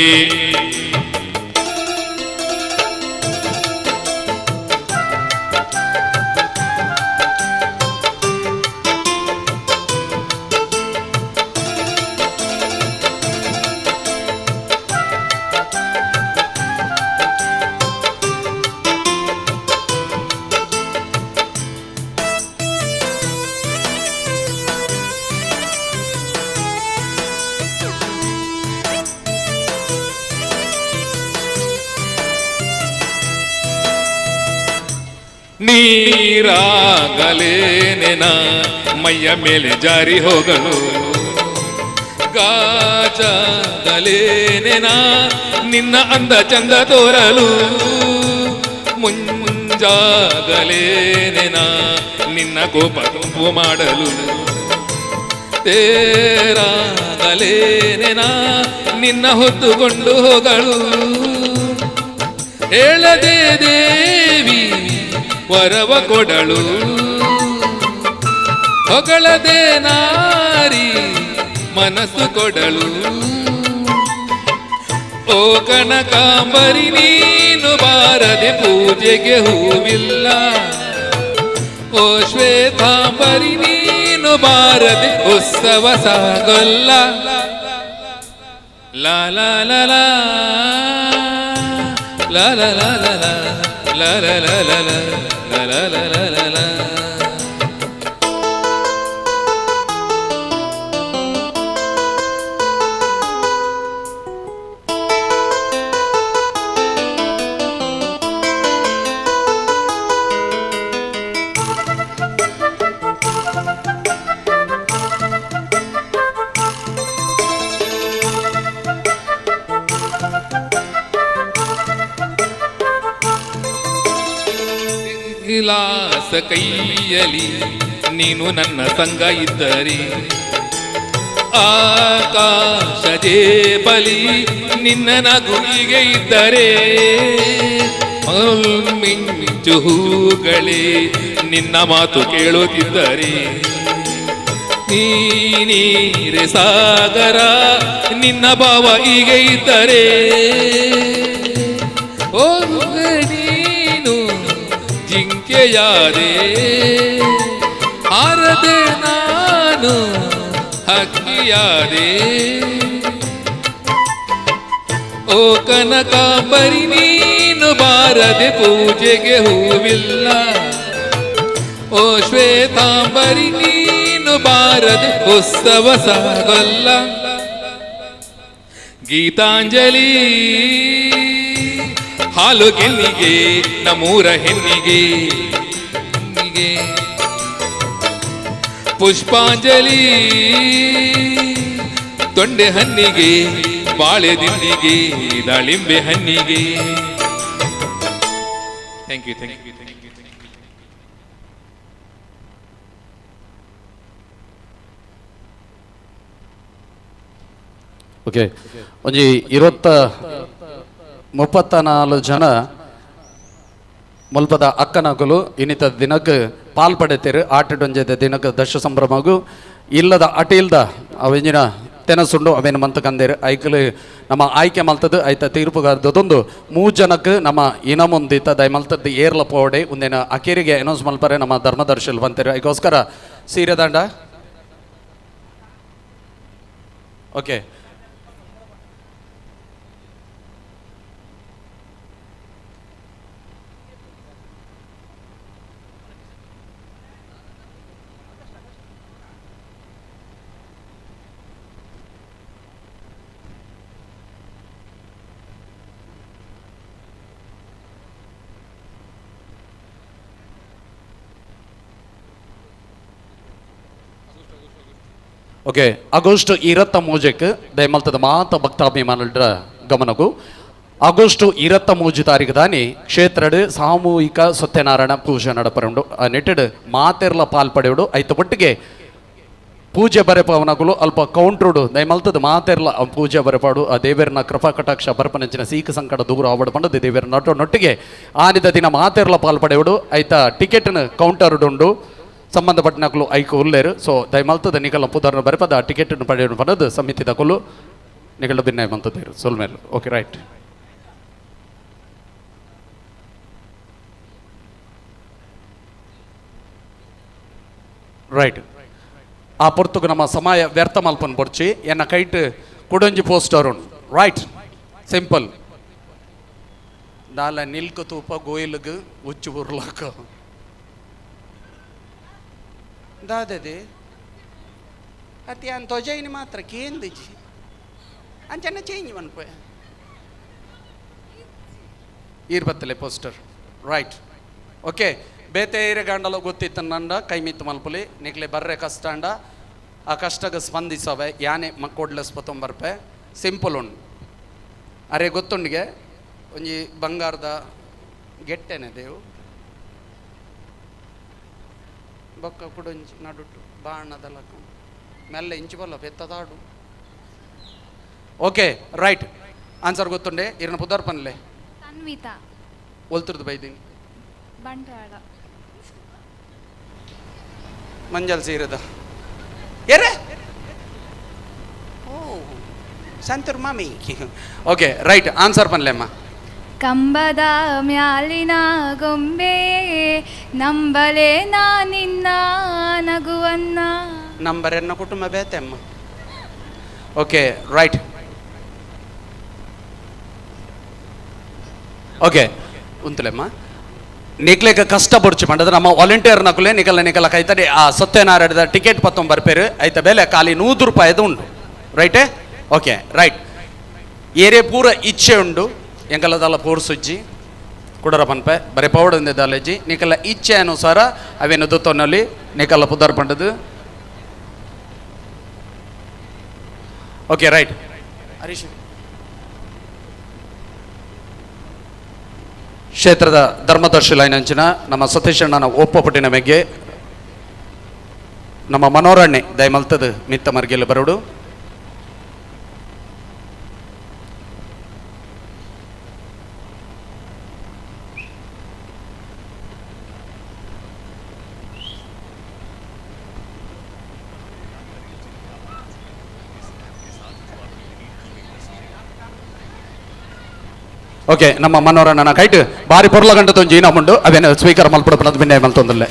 ನೀರಾಗಲೇನೆ ನಾ ಮೈಯ ಮೇಲೆ ಜಾರಿ ಹೋಗಲು ಗಾಜಾಗಲೇನೆ ನಾ ನಿನ್ನ ಅಂದ ಚಂದ ತೋರಲು ಮುಂಜಾಗಲೇನೆ ನಾ ನಿನ್ನ ಕೋಪ ತಂಪು ಮಾಡಲು ತೇರಾಗಲೇನೆ ನಾ ನಿನ್ನ ಹೊತ್ತುಕೊಂಡು ಹೋಗಲು ಹೇಳದೆ ದೇವಿ ವರವ ಕೊಡಳು ಹೊಗಳದೆ ನಾರಿ ಮನಸ್ಸು ಕೊಡಳು ಓ ಕನಕಾಂಬರಿ ನೀನು ಬಾರದೆ ಪೂಜೆಗೆ ಹೂವಿಲ್ಲ ಓ ಶ್ವೇತಾಂಬರಿ ನೀನು ಬಾರದೆ ಉತ್ಸವ ಸಾಗಲ್ಲ ಲಾ ಲಾ ಲಾ ಲಾ ಲಾ ಲಾ ಲಾ ಲಾ ಲಾ ಲಾ ಲಾ ಲಾ ಲಾ ಲಾ ಲಾ ಲಾ ಲಾ ಲಾ. ವಿಲಾಸ ಕೈಯಲಿ ನೀನು ನನ್ನ ಸಂಗ ಇದ್ದರೆ ಆಕಾಶದೇ ಬಲಿ ನಿನ್ನ ನಗುವಿಗೆ ಇದ್ದರೆ ಮಿಂಚು ಹೂಗಳೇ ನಿನ್ನ ಮಾತು ಕೇಳುತ್ತಿದ್ದರೆ ನೀನೀರೆ ಸಾಗರ ನಿನ್ನ ಭಾವ ಹೀಗೆ ಇದ್ದರೆ ಓ ನೀನು ಜಿಂಕೆಯಾದೆ ಹಾರದೆ ನಾನು ಹಕ್ಕಿಯಾದೆ ಓ ಕನಕಾಂಬರಿ ನೀನು ಬಾರದೆ ಪೂಜೆಗೆ ಹೂವಿಲ್ಲ ಓ ಶ್ವೇತಾಂಬರಿ ನೀನು ಬಾರದೆ ಉತ್ಸವ ಸಾಗಲ್ಲ ಗೀತಾಂಜಲಿ ಹಾಲು ಗೆಲ್ಲಿಗೆ ನಮ್ಮೂರ ಹೆಣ್ಣಿಗೆ ಪುಷ್ಪಾಂಜಲಿ ತೊಂಡೆ ಹಣ್ಣಿಗೆ ಬಾಳೆ ದಿಂಡಿಗೆ ದಾಳಿಂಬೆ ಹಣ್ಣಿಗೆ. Thank you, thank you, thank you. Okay, ಒಂಜಿ 34 ಜನ ಮುಲ್ಪದ ಅಕ್ಕನಕುಲು ಇನ್ನಿತ ದಿನಕ್ಕೆ ಪಾಲ್ ಪಡೆತೇರು ಆಟಡೊಂಜೆದ ದಿನಕ್ಕೆ ದಶ ಸಂಭ್ರಮಗು ಇಲ್ಲದ ಅಟಿಲ್ದ ಅವೆಂಜಿನ ತೆನಸುಂಡು ಅವೇನು ಮಂತ ಕಂದೇರು ಐಕಲು ನಮ್ಮ ಆಯ್ಕೆ ಮಲ್ತದ್ದು ಐತ ತೀರ್ಪುಗಾರದೊಂದು 3 ಜನಕ್ಕೆ ನಮ್ಮ ಇನಮುಂದಿತ್ತ ದಯ ಮಲ್ತದ್ದು ಏರ್ಲ ಪೋಡೆ ಒಂದೇನ ಅಕೇರಿಗೆ ಅನೌನ್ಸ್ ಮಲ್ಪರೆ ನಮ್ಮ ಧರ್ಮದರ್ಶಿಲ್ ಬಂತೇರು ಐಕೋಸ್ಕರ ಸೀರೆ ದಂಡ. ಓಕೆ, ಓಕೆ ಆಗಸ್ಟ್ 23ಕ್ಕೆ ದಯಮಲ್ತದ ಮಾತ ಭಕ್ತಾಭಿಮಾನರ ಗಮನಗೂ ಆಗಸ್ಟ್ 23 ತಾರೀಕು ದಾನಿ ಕ್ಷೇತ್ರಡ್ ಸಾಮೂಹಿಕ ಸತ್ಯನಾರಾಯಣ ಪೂಜೆ ನಡಪರುಂಡು. ಆ ನೆಟ್ಟೆಡ್ ಮಾತೆರ್ಲ ಪಾಲ್ ಪಡೆಯುಡು. ಐತ ಒಟ್ಟಿಗೆ ಪೂಜೆ ಬರೆಪವನಗುಲು ಅಲ್ಪ ಕೌಂಟ್ರುಡು ದಯಮಲ್ತದ ಮಾತೆರ್ಲ ಪೂಜೆ ಬರೆಪಾಡು. ಆ ದೇವೇರ್ನ ಕೃಪಾ ಕಟಾಕ್ಷ ಬರಪನಂಚಿನ ಸೀಕ ಸಂಕಟ ದೂರ ಆವಡ್ ಪಂಡದು ದೇವೇರ್ ನಟೋ ನೊಟ್ಟಿಗೆ ಆನಿದ ದಿನ ಮಾತೆರ್ಲ ಪಾಲ್ ಪಡೆಯುಡು. ಐತ ಟಿಕೆಟ್ನ ಕೌಂಟರ್ಡುಂಡು ಸಂಬಂಧಪಟ್ಟನಕಲು ಐಕು ಉಲ್ಲೇರು. ಸೊ ದಯಮಲ್ತದ ನಿಕಲ ಪುದರ್ನ ಬರೆಪದ ಆ ಟಿಕೆಟ್ನ ಪಡೆಯುಡು ಪಂಡದು ಸಮಿತಿದ ಕೊಲು ನಿಕಲ ಭಿನ್ನಾಯ ಮಂತದೇರು ಸೊಲ್ಮೇಲು. ಓಕೆ ರೈಟ್ ರೈಟ್ ಆ ಪೊರ್ತುಗು ನಮ್ಮ ಸಮಯ ವ್ಯರ್ಥ ಮಲ್ಪನ್ ಪೊರ್ಚಿ ಎನ್ನ ಕೈಟ್ ಕುಡೊಂಜಿ ಪೋಸ್ಟರ್ ಉಂಡು. ರೈಟ್ ಸಿಂಪಲ್ ದಾಲ ನಿಲ್ಕು ತೂಪ ಗೋಯಿಲ್ಗ್ ಉಚ್ಚು ಉರ್ಲಾಕ ದಾದದೆ ಅತಿ ಅನ್ ತೊಜೈನಿ ಮಾತ್ರ ಕೇಂದಿಜಿ ಅಂಚನ ಚೇಂಜ್ ಮನ್ಪೆ ಈರ್ಬತ್ತಲೆ ಪೋಸ್ಟರ್. ರೈಟ್ ಓಕೆ ಬೇತೆ ಏರೆ ಗಾಂಡಲ ಗೊತ್ತಿತ್ತಂಡ ಕೈ ಮಿತ್ತು ಮಲ್ಪುಲಿ ನಿಕ್ಲೆ ಬರ್ರೆ ಕಷ್ಟ ಅಂಡ ಆ ಕಷ್ಟಗ ಸ್ಪಂದಿಸವೆ ಯಾನೆ ಮಕ್ಕೊಡ್ಲಸ್ ಪತ್ತೊಂಬರ್ಪೆ ಸಿಂಪಲ್ ಉಂಡು. ಅರೆ ಗೊತ್ತುಂಡಿಗೆ ಒಂಜಿ ಬಂಗಾರದ ಗೆಟ್ಟೆನೆ ದೇವು ಬೊಕ್ಕ ಕುಡೊಂಜಿ ನಡುಟು ಬಾಣದಲಕ ಮೆಲ್ಲ ಇಂಚು ಬಲ್ಲ ಪೆತ್ತದಾಡು. ಓಕೆ ರೈಟ್ ಆನ್ಸರ್ ಗೊತ್ತುಂಡೆ ಇರನ ಪುದರ್ಪನ್ಲೆ ತನ್ವಿತಾ ಒಲ್ತುರ್ದು ಬೈದಿನಿ ಬಂಟ್ವಾಳ ಮಂಜಲ್ ಸೀರೆದ ಎರೆ ಓ ಸಂತೂರ್ ಮಾಮಿ. ಓಕೆ ರೈಟ್ ಆನ್ಸರ್ ಪನ್ಲೆಮ್ಮ. ಕಂಬದ ಮ್ಯಾಲಿನ ಗೊಂಬೆ ನಂಬಲೆ ನಾ ನಿನ್ನ ನಗುವನ್ನ ನಂಬರೆನ್ನ ಕುಟುಂಬ ಬೇತೆಮ್ಮ. ಓಕೆ ರೈಟ್ ಓಕೆ ಉಂತಲೆಮ್ಮ ನಿಕ್ಲೆಗ ಕಷ್ಟ ಪೊಡ್ಚಿ ಪಂಡದ ನಮ್ಮ ವಾಲಂಟಿಯರ್ ನಕುಲೆ ನಿಕಲ ನಿಕಲ ಕೈತಡೆ ಆ ಸತ್ಯನಾರಾಯಣದ ಟಿಕೆಟ್ ಪತ್ತೊಂಬರ್ಪೇರು ಐತ ಬೆಲೆ ಖಾಲಿ 100 ರೂಪಾಯಿದು ಉಂಡು. ರೈಟೇ ಓಕೆ ರೈಟ್ ಏರೇ ಪೂರ ಇಚ್ಛೆ ಉಂಡು ಎಂಕಲದಲ್ಲ ಪೂರ್ ಸುಜ್ಜಿ ಕುಡರ ಪನ್ಪೆ ಬರೀ ಪೌಡ್ ದಾಲೇಜಿ ನಿಕಲ ಇಚ್ಛೆ ಅನುಸಾರ ಅವೇನು ದುತ್ತೊನ್ನಲ್ಲಿ ನಿಕಲ ಪುದರ್ ಪಂಡದು. ಓಕೆ ರೈಟ್ ಹರೀಶ್ ಕ್ಷೇತ್ರದ ಧರ್ಮದರ್ಶಿ ಲೈನಂಚಿನ ನಮ್ಮ ಸತೀಶಣ್ಣನ ಒಪ್ಪಪಟ್ಟಿನ ಮೆಗ್ಗೆ ನಮ್ಮ ಮನೋರಣ್ಣೆ ದಯಮಲ್ತದ ಮಿತ್ತ ಮರ್ಗೆಲ್ ಬರೋಡು. ಓಕೆ ನಮ್ಮ ಮನೋರಣ್ಣನ ಕೈಟ್ ಬಾರಿ ಪೊರ್ಲ ಗಂಟೆ ತೊಂಜಿ ನಮ್ಮುಂಡು ಅವೇನು ಸ್ವೀಕಾರ ಮಲ್ಪಡ ಭಿನ್ನ ಮಲ್ತೊಂದಲ್ಲೇ.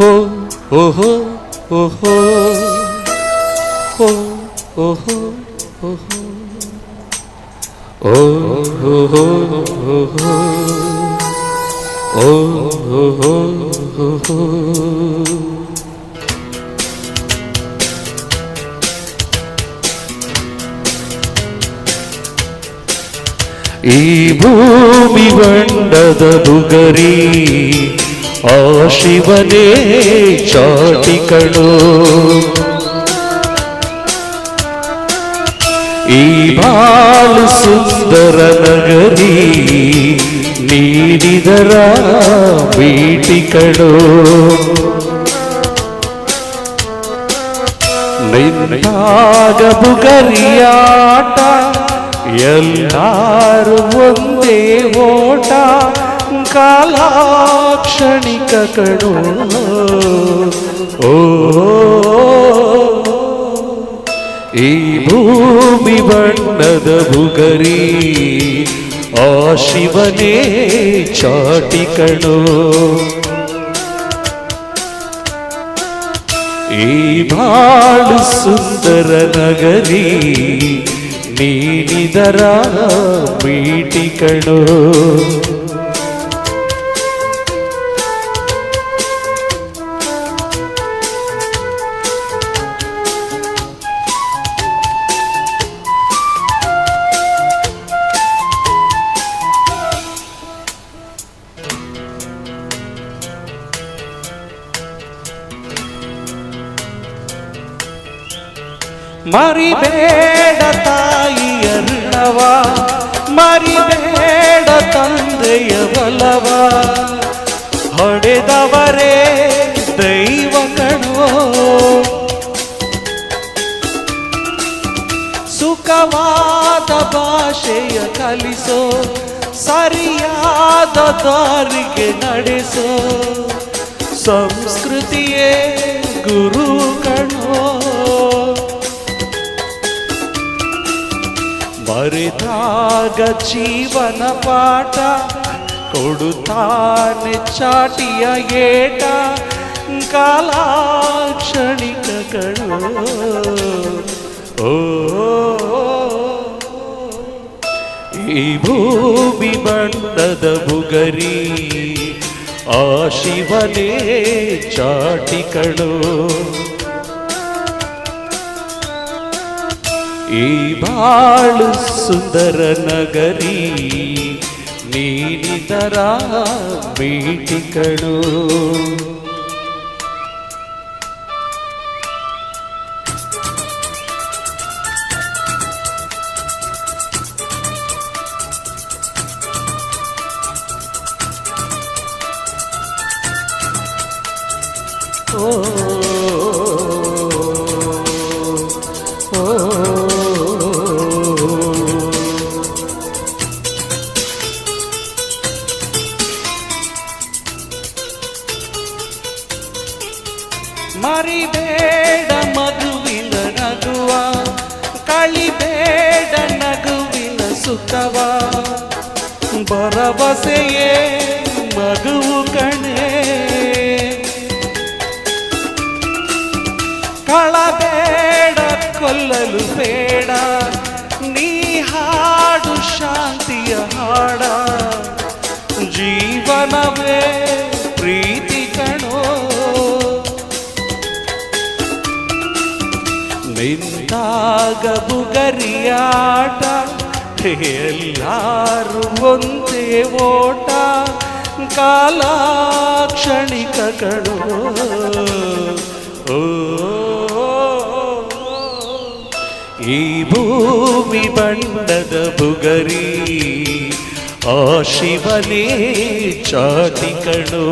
ಹೋ ಹೋ ಹೋ ಹೋ ಹೋ ಹೋ ಹೋ ಹೋ ಹೋ ಓ ಹೋ ಹೋ ಹೋ ಹೋ ಓ ಹೋ ಹೋ ಹೋ ಹೋ. ಈ ಭೂಮಿ ಬಂಡದ ಬುಗರಿ ಆ ಶಿವನೇ ಚಾಟಿಕಣು ಈ ಬಾಳು ಸುಂದರ ನಗರಿ ನೀಡಿದರ ಬೀಟಿಕಣು ನಿಂತಾಗ ಬುಗರಿಯಾಟ ಎಲ್ಲಾರು ಒಂದೇ ಓಟ ಕಾಲಾಕ್ಷಣಿಕ ಕಣು ಓ ಈ ಭೂಮಿ ಬಣ್ಣದ ಬುಗರಿ ಆ ಶಿವನೇ ಚಾಟಿ ಕಣೋ. ಈ ಬಾಳು ಸುಂದರ ನಗರಿ ನೀನಿದರ ಮೀಟಿ ಕಣೋ. ಮರಿಬೇಡ ತಾಯಿಯ ಋಣವ, ಮರಿಬೇಡ ತಂದೆಯ ಬಲವ, ಹೊಡೆದವರೇ ದೈವ ಕಣೋ. ಸುಖವಾದ ಭಾಷೆಯ ಕಲಿಸೋ, ಸರಿಯಾದ ದಾರಿಗೆ ನಡೆಸೋ, ಸಂಸ್ಕೃತಿಯೇ ಗುರು ಕಣೋ. ಮರೆತಾಗ ಜೀವನ ಪಾಠ ಕೊಡುತ್ತಾನೆ ಚಾಟಿಯ ಏಟ, ಕಾಲಾಕ್ಷಣಿಕ ಕಣೋ. ಓ ಈ ಭೂಮಿ ಬಣ್ಣದ ಬುಗರಿ, ಆ ಶಿವನೇ ಚಾಟಿ ಕಣೋ. ಈ ಬಾಳು ಸುಂದರ ನಗರಿ ನೀನಿದರ ಮೀಟಿ ಕಣೋ. ಓ ಮರಿಬೇಡ ಮಗುವಿನ ನಗುವ, ಕಳಿಬೇಡ ನಗುವಿನ ಸುಖವ, ಭರವಸೆಯೇ ಮಗುವು ಕಣೆ. ಕಳಬೇಡ ಕೊಲ್ಲಲು ಬೇಡ, ನೀ ಹಾಡು ಶಾಂತಿಯ ಹಾಡ, ಜೀವನವೇ ಪ್ರೀತಿ ಕಣೋ. ನಿಂತಾಗ ಬುಗರಿಯಾಟ, ಎಲ್ಲಾರು ಒಂದೇ ಓಟ, ಕಾಲಾಕ್ಷಣಿಕ ಕಣೋ. ಓ ಈ ಭೂಮಿ ಬಣ್ಣದ ಬುಗರಿ, ಆ ಶಿವನೇ ಚಾಟಿ ಕಣೋ.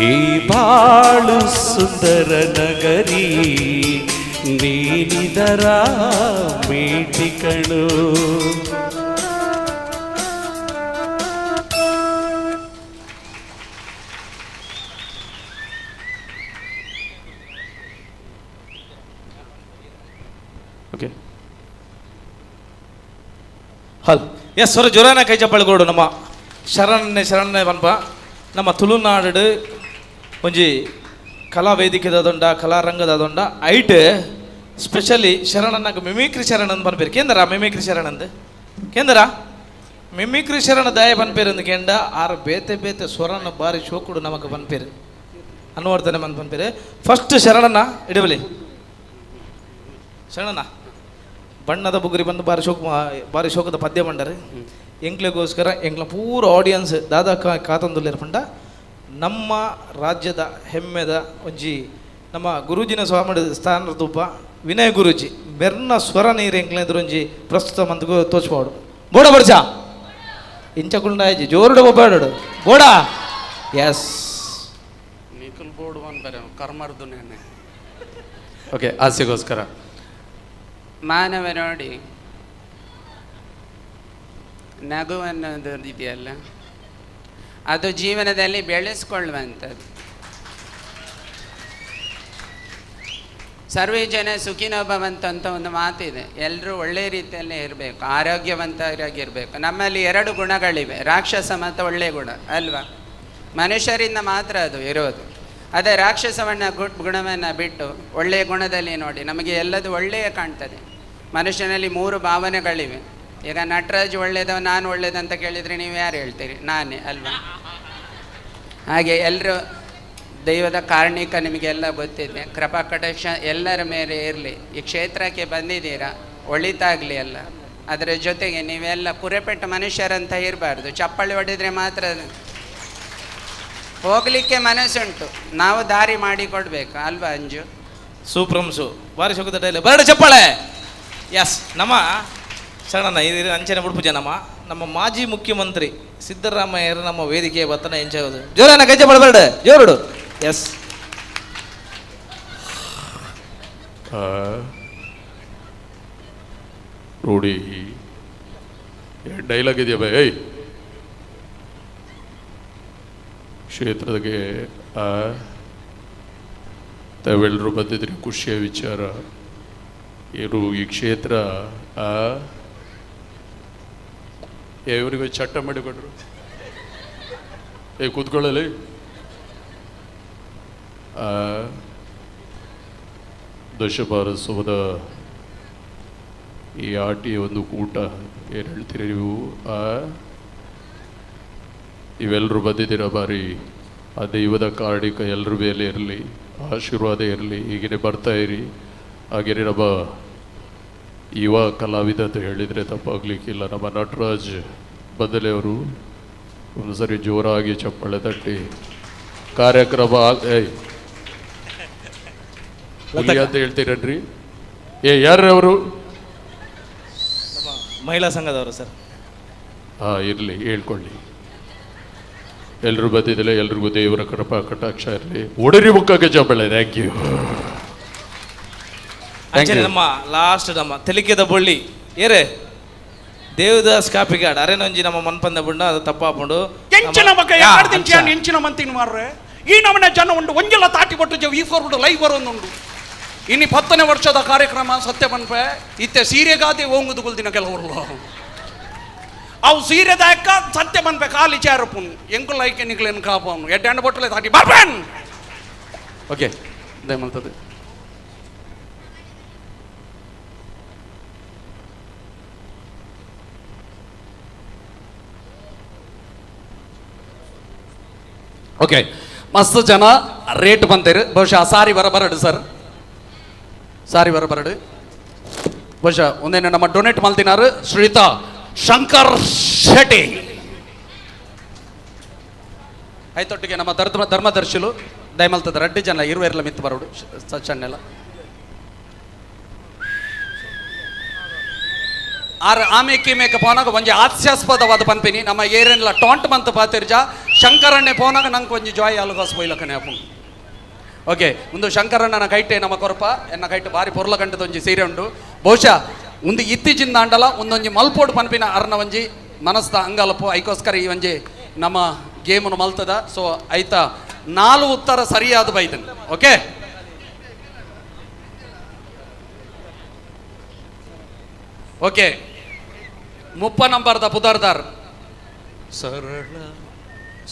ಈ ಬಾಳು ಸುಂದರ ನಗರಿ ನೀನಿದರ ಮೀಟಿ ಕಣೋ. ಓಕೆ ಹಲ್ ಎಸ್ ಸ್ವರ ಜೋರಾನ ಕೈ ಚಪ್ಪಾಳೆಗೋಡು ನಮ್ಮ ಶರಣನೆ ಶರಣನೆ ಪನ್ಪ. ನಮ್ಮ ತುಳುನಾಡು ಒಂಜಿ ಕಲಾ ವೇದಿಕೆದ ಕಲಾರಂಗದ ದೊಂಡ ಐಟ್ ಸ್ಪೆಷಲಿ ಶರಣನಾಗ ಮಿಮಿಕ್ರಿ ಶರಣ ಅಂತ ಪನ್ಪೇರು. ಕೇಂದ್ರ ಮಿಮಿಕ್ರಿ ಶರಣ ಅಂದ್ ಕೇಂದ್ರ ಮಿಮಿಕ್ರಿ ಶರಣ ದಯ ಪನ್ಪೇರು ಅಂದ್ ಕೇಂಡ ಆರು ಬೇತೆ ಬೇತೆ ಸ್ವರನ ಬಾರಿ ಶೋಕುಡು ನಮಕ್ ಪನ್ಪೇರು ಅನ್ವರ್ತನೆ ಬಂದು ಪನ್ಪೇರು. ಫಸ್ಟ್ ಶರಣನ ಇಡಬಲಿ ಶರಣನ ಬಣ್ಣದ ಬುಗುರಿ ಬಂದು ಬಾರಿ ಶೋಕ ಬಾರಿ ಶೋಕದ ಪದ್ಯ ಬಂಡರು ಎಂಕ್ಲೆಗೋಸ್ಕರ ಎಂಕ್ಲ ಪೂರ ಆಡಿಯನ್ಸ್ ದಾದಾ ಕಾತಂದುಲ್ಲೇರ್ಪಂಡ ನಮ್ಮ ರಾಜ್ಯದ ಹೆಮ್ಮೆದ ಒಂಜಿ ನಮ್ಮ ಗುರೂಜಿನ ಸ್ವಾಮಿ ಸ್ಥಾನದೊಬ್ಬ ವಿನಯ್ ಗುರೂಜಿ ಮೆರ್ನ ಸ್ವರ ನೀರು ಎಂಕ್ಲೆದ್ರೊಂಜಿ ಪ್ರಸ್ತುತ ಮಂದಿಗೂ ತೋಚ್ಪಾಡು. ಬೋಡ ಬರ್ಜ ಇಂಚಕುಂಡಾಯಜಿ ಜೋರುಡ ಒಬ್ಬಾಡು ಬೋಡ ಎಸ್ ನಿಖಲ್ ಬೋರ್ಡ್ ಬನ್ ಕರ್ಮರ್ದು ನೇನೆ. ಓಕೆ ಆಸೆಗೋಸ್ಕರ ಮಾನವ ನೋಡಿ ನಗು ಅನ್ನೋದು ಇದೆಯಲ್ಲ, ಅದು ಜೀವನದಲ್ಲಿ ಬೆಳೆಸ್ಕೊಳ್ಳುವಂಥದ್ದು. ಸರ್ವೇ ಜನ ಸುಖಿನೋ ಭವಂತು ಅಂತ ಒಂದು ಮಾತಿದೆ. ಎಲ್ಲರೂ ಒಳ್ಳೆಯ ರೀತಿಯಲ್ಲೇ ಇರಬೇಕು, ಆರೋಗ್ಯವಂತರಾಗಿರಬೇಕು. ನಮ್ಮಲ್ಲಿ ಎರಡು ಗುಣಗಳಿವೆ, ರಾಕ್ಷಸ ಮತ್ತು ಒಳ್ಳೆಯ ಗುಣ ಅಲ್ವಾ? ಮನುಷ್ಯರಿಂದ ಮಾತ್ರ ಅದು ಇರೋದು. ಅದೇ ರಾಕ್ಷಸವನ್ನ ಗುಣವನ್ನು ಬಿಟ್ಟು ಒಳ್ಳೆಯ ಗುಣದಲ್ಲಿ ನೋಡಿ ನಮಗೆ ಎಲ್ಲದು ಒಳ್ಳೆಯ ಕಾಣ್ತದೆ. ಮನುಷ್ಯನಲ್ಲಿ 3 ಭಾವನೆಗಳಿವೆ. ಈಗ ನಟರಾಜ್ ಒಳ್ಳೆಯದವ, ನಾನು ಒಳ್ಳೇದಂತ ಕೇಳಿದರೆ ನೀವು ಯಾರು ಹೇಳ್ತೀರಿ? ನಾನೇ ಅಲ್ವಾ? ಹಾಗೆ ಎಲ್ಲರೂ ದೈವದ ಕಾರ್ಣಿಕ ನಿಮಗೆಲ್ಲ ಗೊತ್ತಿದೆ. ಕೃಪಾ ಕಟಾಕ್ಷ ಎಲ್ಲರ ಮೇಲೆ ಇರಲಿ. ಈ ಕ್ಷೇತ್ರಕ್ಕೆ ಬಂದಿದ್ದೀರಾ, ಒಳಿತಾಗಲಿ ಅಲ್ಲ. ಅದರ ಜೊತೆಗೆ ನೀವೆಲ್ಲ ಕುರೆಪೆಟ್ಟ ಮನುಷ್ಯರಂತ ಇರಬಾರ್ದು. ಚಪ್ಪಾಳೆ ಹೊಡೆದರೆ ಮಾತ್ರ ಹೋಗಲಿಕ್ಕೆ ಮನಸ್ಸುಂಟು, ನಾವು ದಾರಿ ಮಾಡಿಕೊಡ್ಬೇಕು ಅಲ್ವಾ ಅಂಜು? ಸೂಪ್ರಂಸು ಬಾರಿ ಶೋಕದ ಡೈಲಾಗ್. ಬರಡು ಚಪ್ಪಾಳೆ. ಎಸ್, ನಮ್ಮ ಶರಣಣ್ಣ ಇದು ಅಂಚನೆ ಉಡುಪು ನಮ್ಮ ನಮ್ಮ ಮಾಜಿ ಮುಖ್ಯಮಂತ್ರಿ ಸಿದ್ದರಾಮಯ್ಯರು ನಮ್ಮ ವೇದಿಕೆಯ ಬತ್ತನ ಎಂಚಾಗೋದು. ಜೋರಣ್ಣ ಕೈ ಚಪ್ಪಾಳೆ ಬರಡು ಜೋರುಡು. ಎಸ್, ನೋಡಿ ಡೈಲಾಗ್ ಇದೆಯಾ ಬೈ? ಏಯ್ ಕ್ಷೇತ್ರದಾಗೆ ತಾವೆಲ್ಲರೂ ಬಂದಿದ್ರಿ, ಖುಷಿಯ ವಿಚಾರ. ಏನು ಈ ಕ್ಷೇತ್ರ ಇವರಿಗೂ ಚಟ್ಟ ಮಾಡಿಕೊಟ್ರು. ಏ ಕೂತ್ಕೊಳ್ಳಲಿ. ದಶಬಾರಸೋದ ಈ ಆಟಿಯ ಒಂದು ಕೂಟ ಏನು ಹೇಳ್ತೀರಿ ನೀವು? ಇವೆಲ್ಲರೂ ಬಂದಿದ್ದೀರ ಬಾರಿ. ಆ ದೈವದ ಕಾರಣಿಕ ಎಲ್ಲರ ಮೇಲೆ ಇರಲಿ, ಆಶೀರ್ವಾದ ಇರಲಿ. ಹೀಗೇ ಬರ್ತಾಯಿರಿ. ಹಾಗೆಯೇ ನಮ್ಮ ಯುವ ಕಲಾವಿದ ಅಂತ ಹೇಳಿದರೆ ತಪ್ಪಾಗಲಿಕ್ಕಿಲ್ಲ, ನಮ್ಮ ನಟರಾಜ್ ಬದಲೆಯವರು ಒಂದು ಸರಿ ಜೋರಾಗಿ ಚಪ್ಪಾಳೆ ತಟ್ಟಿ ಕಾರ್ಯಕ್ರಮ ಅಂತ ಹೇಳ್ತೀರನ್ರಿ? ಏ ಯಾರು ಅವರು? ಮಹಿಳಾ ಸಂಘದವರು ಸರ್. ಹಾಂ, ಇರಲಿ, ಹೇಳ್ಕೊಳ್ಳಿ. ಎಲ್ಲರೂ ಬಂದಿದ್ದಿಲ್ಲ, ಎಲ್ರಿಗೂ ದೇವರ ಕೃಪಾ ಕಟಾಕ್ಷ ಇರಲಿ. ಒಡರಿ ಮುಖಕ್ಕೆ ಚಪ್ಪಾಳೆ. Thank you. ನಮ್ಮ ಲಾಸ್ಟ್ ನಮ್ಮ ತೆಲಿಕೆದ ಬೊಳ್ಳಿ ಏರೆ ದೇವದಾಸ್ ಕಾಪಿಗಾಡ್ ಅರೇನೊಂಜಿ ನಮ್ಮ ಮನ್ಪಂದ ಬುಂಡ ಅದು ತಪ್ಪಾಪುಂಡು. ಎಂಚಿನ ಮಗ ಎಂಚಿನ ಮಂತಿನ ಮಾರ್ರೆ ಈ ನಮ್ಮನೆ ಜನ ಉಂಡು ಒಂಜೆಲ್ಲ ತಾಟಿ ಕೊಟ್ಟು ಜವ್ ಈ ಫೋರ್ಡ್ ಲೈವ್ ಬರೋದುಂಡು. ಇನ್ನು 10ನೇ ವರ್ಷದ ಕಾರ್ಯಕ್ರಮ ಸತ್ಯ ಪನ್ಪೆ ಇತ್ತೆ ಸೀರೆಗಾದೆ ಓಂಗುದು ಕುಲ್ದಿನ ಕೆಲವರು ಅವು ಸೀರೆದಾಕ ಸತ್ಯ ಪನ್ಪೆ ಖಾಲಿ ಚಾರಪುನ್ ಎಂಕುಲ್ ಐಕೆ ನಿಕ್ಲೇನು ಕಾಪವನು ಎಡ್ಡೆ ಬೊಟ್ಟಲೆ ತಾಟಿ ಬರ್ಪೇನ್. ಓಕೆ, ದಯಮಲ್ತದೆ. ಓಕೆ, ಮಸ್ತ್ ಜನ ರೇಟ್ ಬಂತೇರು. ಬಹುಶಃ ಸಾರಿ ಬರ ಬರಡು ಸರ್, ಸಾರಿ ಬರ ಬರಡು. ಬಹುಶಃ ಒಂದೇನು ನಮ್ಮ ಡೊನೇಟ್ ಮಲ್ತಿನಾರು ಶ್ರೀತಾ ಶಂಕರ್ ಶೆಟ್ಟಿ. ಆಯ್ತೊಟ್ಟಿಗೆ ನಮ್ಮ ಧರ್ಮದರ್ಶಿಲು ದಯಮಲ್ತದ ರಡ್ಡು ಜನ ಇರುವೆರ್ಲ ಮಿತ್ತು ಬರೋಡು ಸಚ್ಚಣ್ಣೆಲ್ಲ ಆರ್ ಆಮೇಕೆ ಮೇಕ ಪೋನಾಗ ಒಂಜಿ ಹಾಸ್ಯಾಸ್ಪದವಾದ ಪನ್ಪಿನಿ ನಮ್ಮ ಏರೆನ್ಲ ಟಾಂಟ್ ಮಂತ್ ಪಾತಿರ್ಜ ಶಂಕರಣ್ಣೆ ಪೋನಾಗ ನಂಗೆ ಒಂಜಿ ಜಾಯ್ ಅಲ್ಗಾಸ್ ಬೊಯ್ಲಕನೆ ಅಪ್ಪು. ಓಕೆ, ಒಂದು ಶಂಕರಣ್ಣನ ಕೈಟೆ ನಮ್ಮ ಕೊರಪ ಎನ್ನ ಕೈಟೆ ಬಾರಿ ಪೊರ್ಲ ಗಂಟದ ಒಂಜಿ ಸೀರೆ ಉಂಡು. ಬಹುಶಃ ಒಂದು ಇತ್ತೀಚಿನ ಅಂಡಲ ಒಂದೊಂಜಿ ಮಲ್ಪೋಡು ಪನ್ಪಿನ ಅರ್ನ ಒಂಜಿ ಮನಸ್ದ ಅಂಗಲಪು ಐಕೋಸ್ಕರ ಈ ಒಂಜಿ ನಮ್ಮ ಗೇಮನ್ನು ಮಲ್ತದ. ಸೊ ಆಯ್ತಾ 4 ಉತ್ತರ ಸರಿಯಾದ ಬೈದನ್. ಓಕೆ ಓಕೆ, 30 ನಂಬರ್ದ ಪುದರ್ದಾರ್ ಸರಳ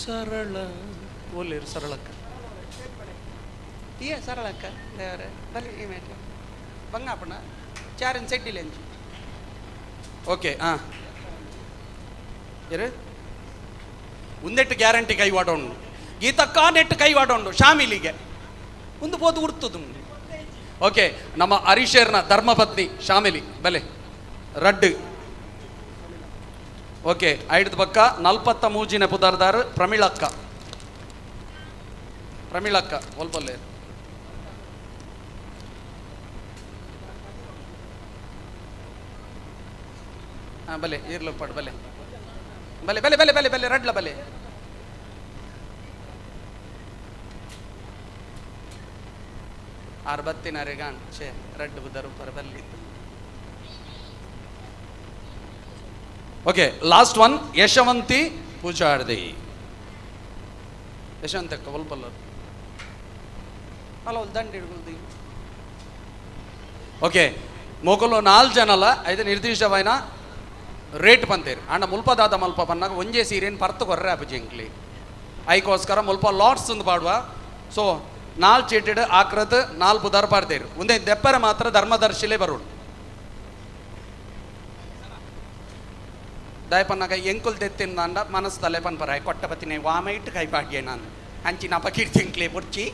ಸರಳ ಓಲೇರು ಸರಳಕ್ಕ ಏ ಸರಳಕ್ಕ ದೇವರೇ ಬಲಿ ಈ ಮೇಟೆ ಬಂಗಾಪಣ ಚಾರನ್ ಸೆಡ್ಡಿಲ್ಲ ಅಂಚು. ಓಕೆ, ಹಾಂ ಏರು ಒಂದೆಟ್ಟು ಗ್ಯಾರಂಟಿ ಕೈವಾಡ ಉಂಡು ಗೀತಕ್ಕ ನೆಟ್ಟು ಕೈವಾಡ ಉಂಡು ಶಾಮಿಲಿಗೆ ಒಂದು ಬೋದು ಉರ್ತದು. ಓಕೆ, ನಮ್ಮ ಹರೀಶರ್ನ ಧರ್ಮಪತ್ನಿ ಶಾಮಿಲಿ ಬಲೆ ರಡ್ಡು. ಓಕೆ, ಐದು ಪಕ್ಕ 43 ಪುದರ್ದಾರ್ ಪ್ರಮೀಳಕ್ಕ ಪ್ರಮೀಳಕ್ಕ ಒಲ್ಪಲ್ಲೆ. ಹಾಂ ಬಲೆ ಇರ್ಲಪ್ಪಾಡು ಬಲೆ ಬಲೆ ಬಲೆ ಬಲೆ ಬಲೆ ಬಲೆ ರಡ್ಲ ಬಲೆ. ಆರು ಬತ್ತಿನಾರೆ ಗಾಣ್ ಛೇ ರಡ್ಡು ಬುದ್ಧರು ಪರ ಬಲ್ಲಿತ್ತು. Okay, last one Yashavanti Pujardi. Yashavanti ಅಕ್ಕ ಒಲ್ಪಲ್ಲ ಅಲ್ಲ ಒಂದು ದಂಡ ಹಿಡ್ಕೊಳ್ತೀವಿ. ಓಕೆ, ಮೊಗಲು 4 ಜನಲ್ಲ ಐದು ನಿರ್ದಿಷ್ಟವಾಯಿನ ರೇಟ್ ಬಂತೇರು. ಅಣ್ಣ ಮುಲ್ಪದಾದ ಮಲ್ಪ ಬನ್ನಾಗ ಒಂಜೇ ಸೀರೆನ್ ಪರ್ತು ಕೊರ್ರೆ ಅಪ್ಪಜಿ ಎಂಕ್ಲಿ. ಐಕೋಸ್ಕರ ಮುಲ್ಪ ಲಾಟ್ಸ್ ಅಂದ್ ಪಾಡುವ. ಸೊ ನಾಲ್ ಚೀಟಿಡ್ ಆಕ್ರತ್ ನಾಲ್ಕು ಪುದಾರ್ ಪಾಡ್ತೇರು. ಒಂದೇ ದೆಪ್ಪರೆ ಮಾತ್ರ ಧರ್ಮದರ್ಶಿಲೇ ಬರೋಡು. ದಯಪನ್ನಾಗ ಎಂಕುಲ್ ದೆತ್ತಿಂದಾಂಡ ಮನಸ್ಸು ತಲೆ ಪನ್ಪರ ಕೊಟ್ಟಪತಿನೇ ವಾಮೈಟ್ ಕೈಪಾಡ್ಯೆ ನಾನು ಅಂಚಿನ ಅಪಕೀರ್ತಿ ಎಂಕ್ಲೆ ಪೊರ್ಚಿ.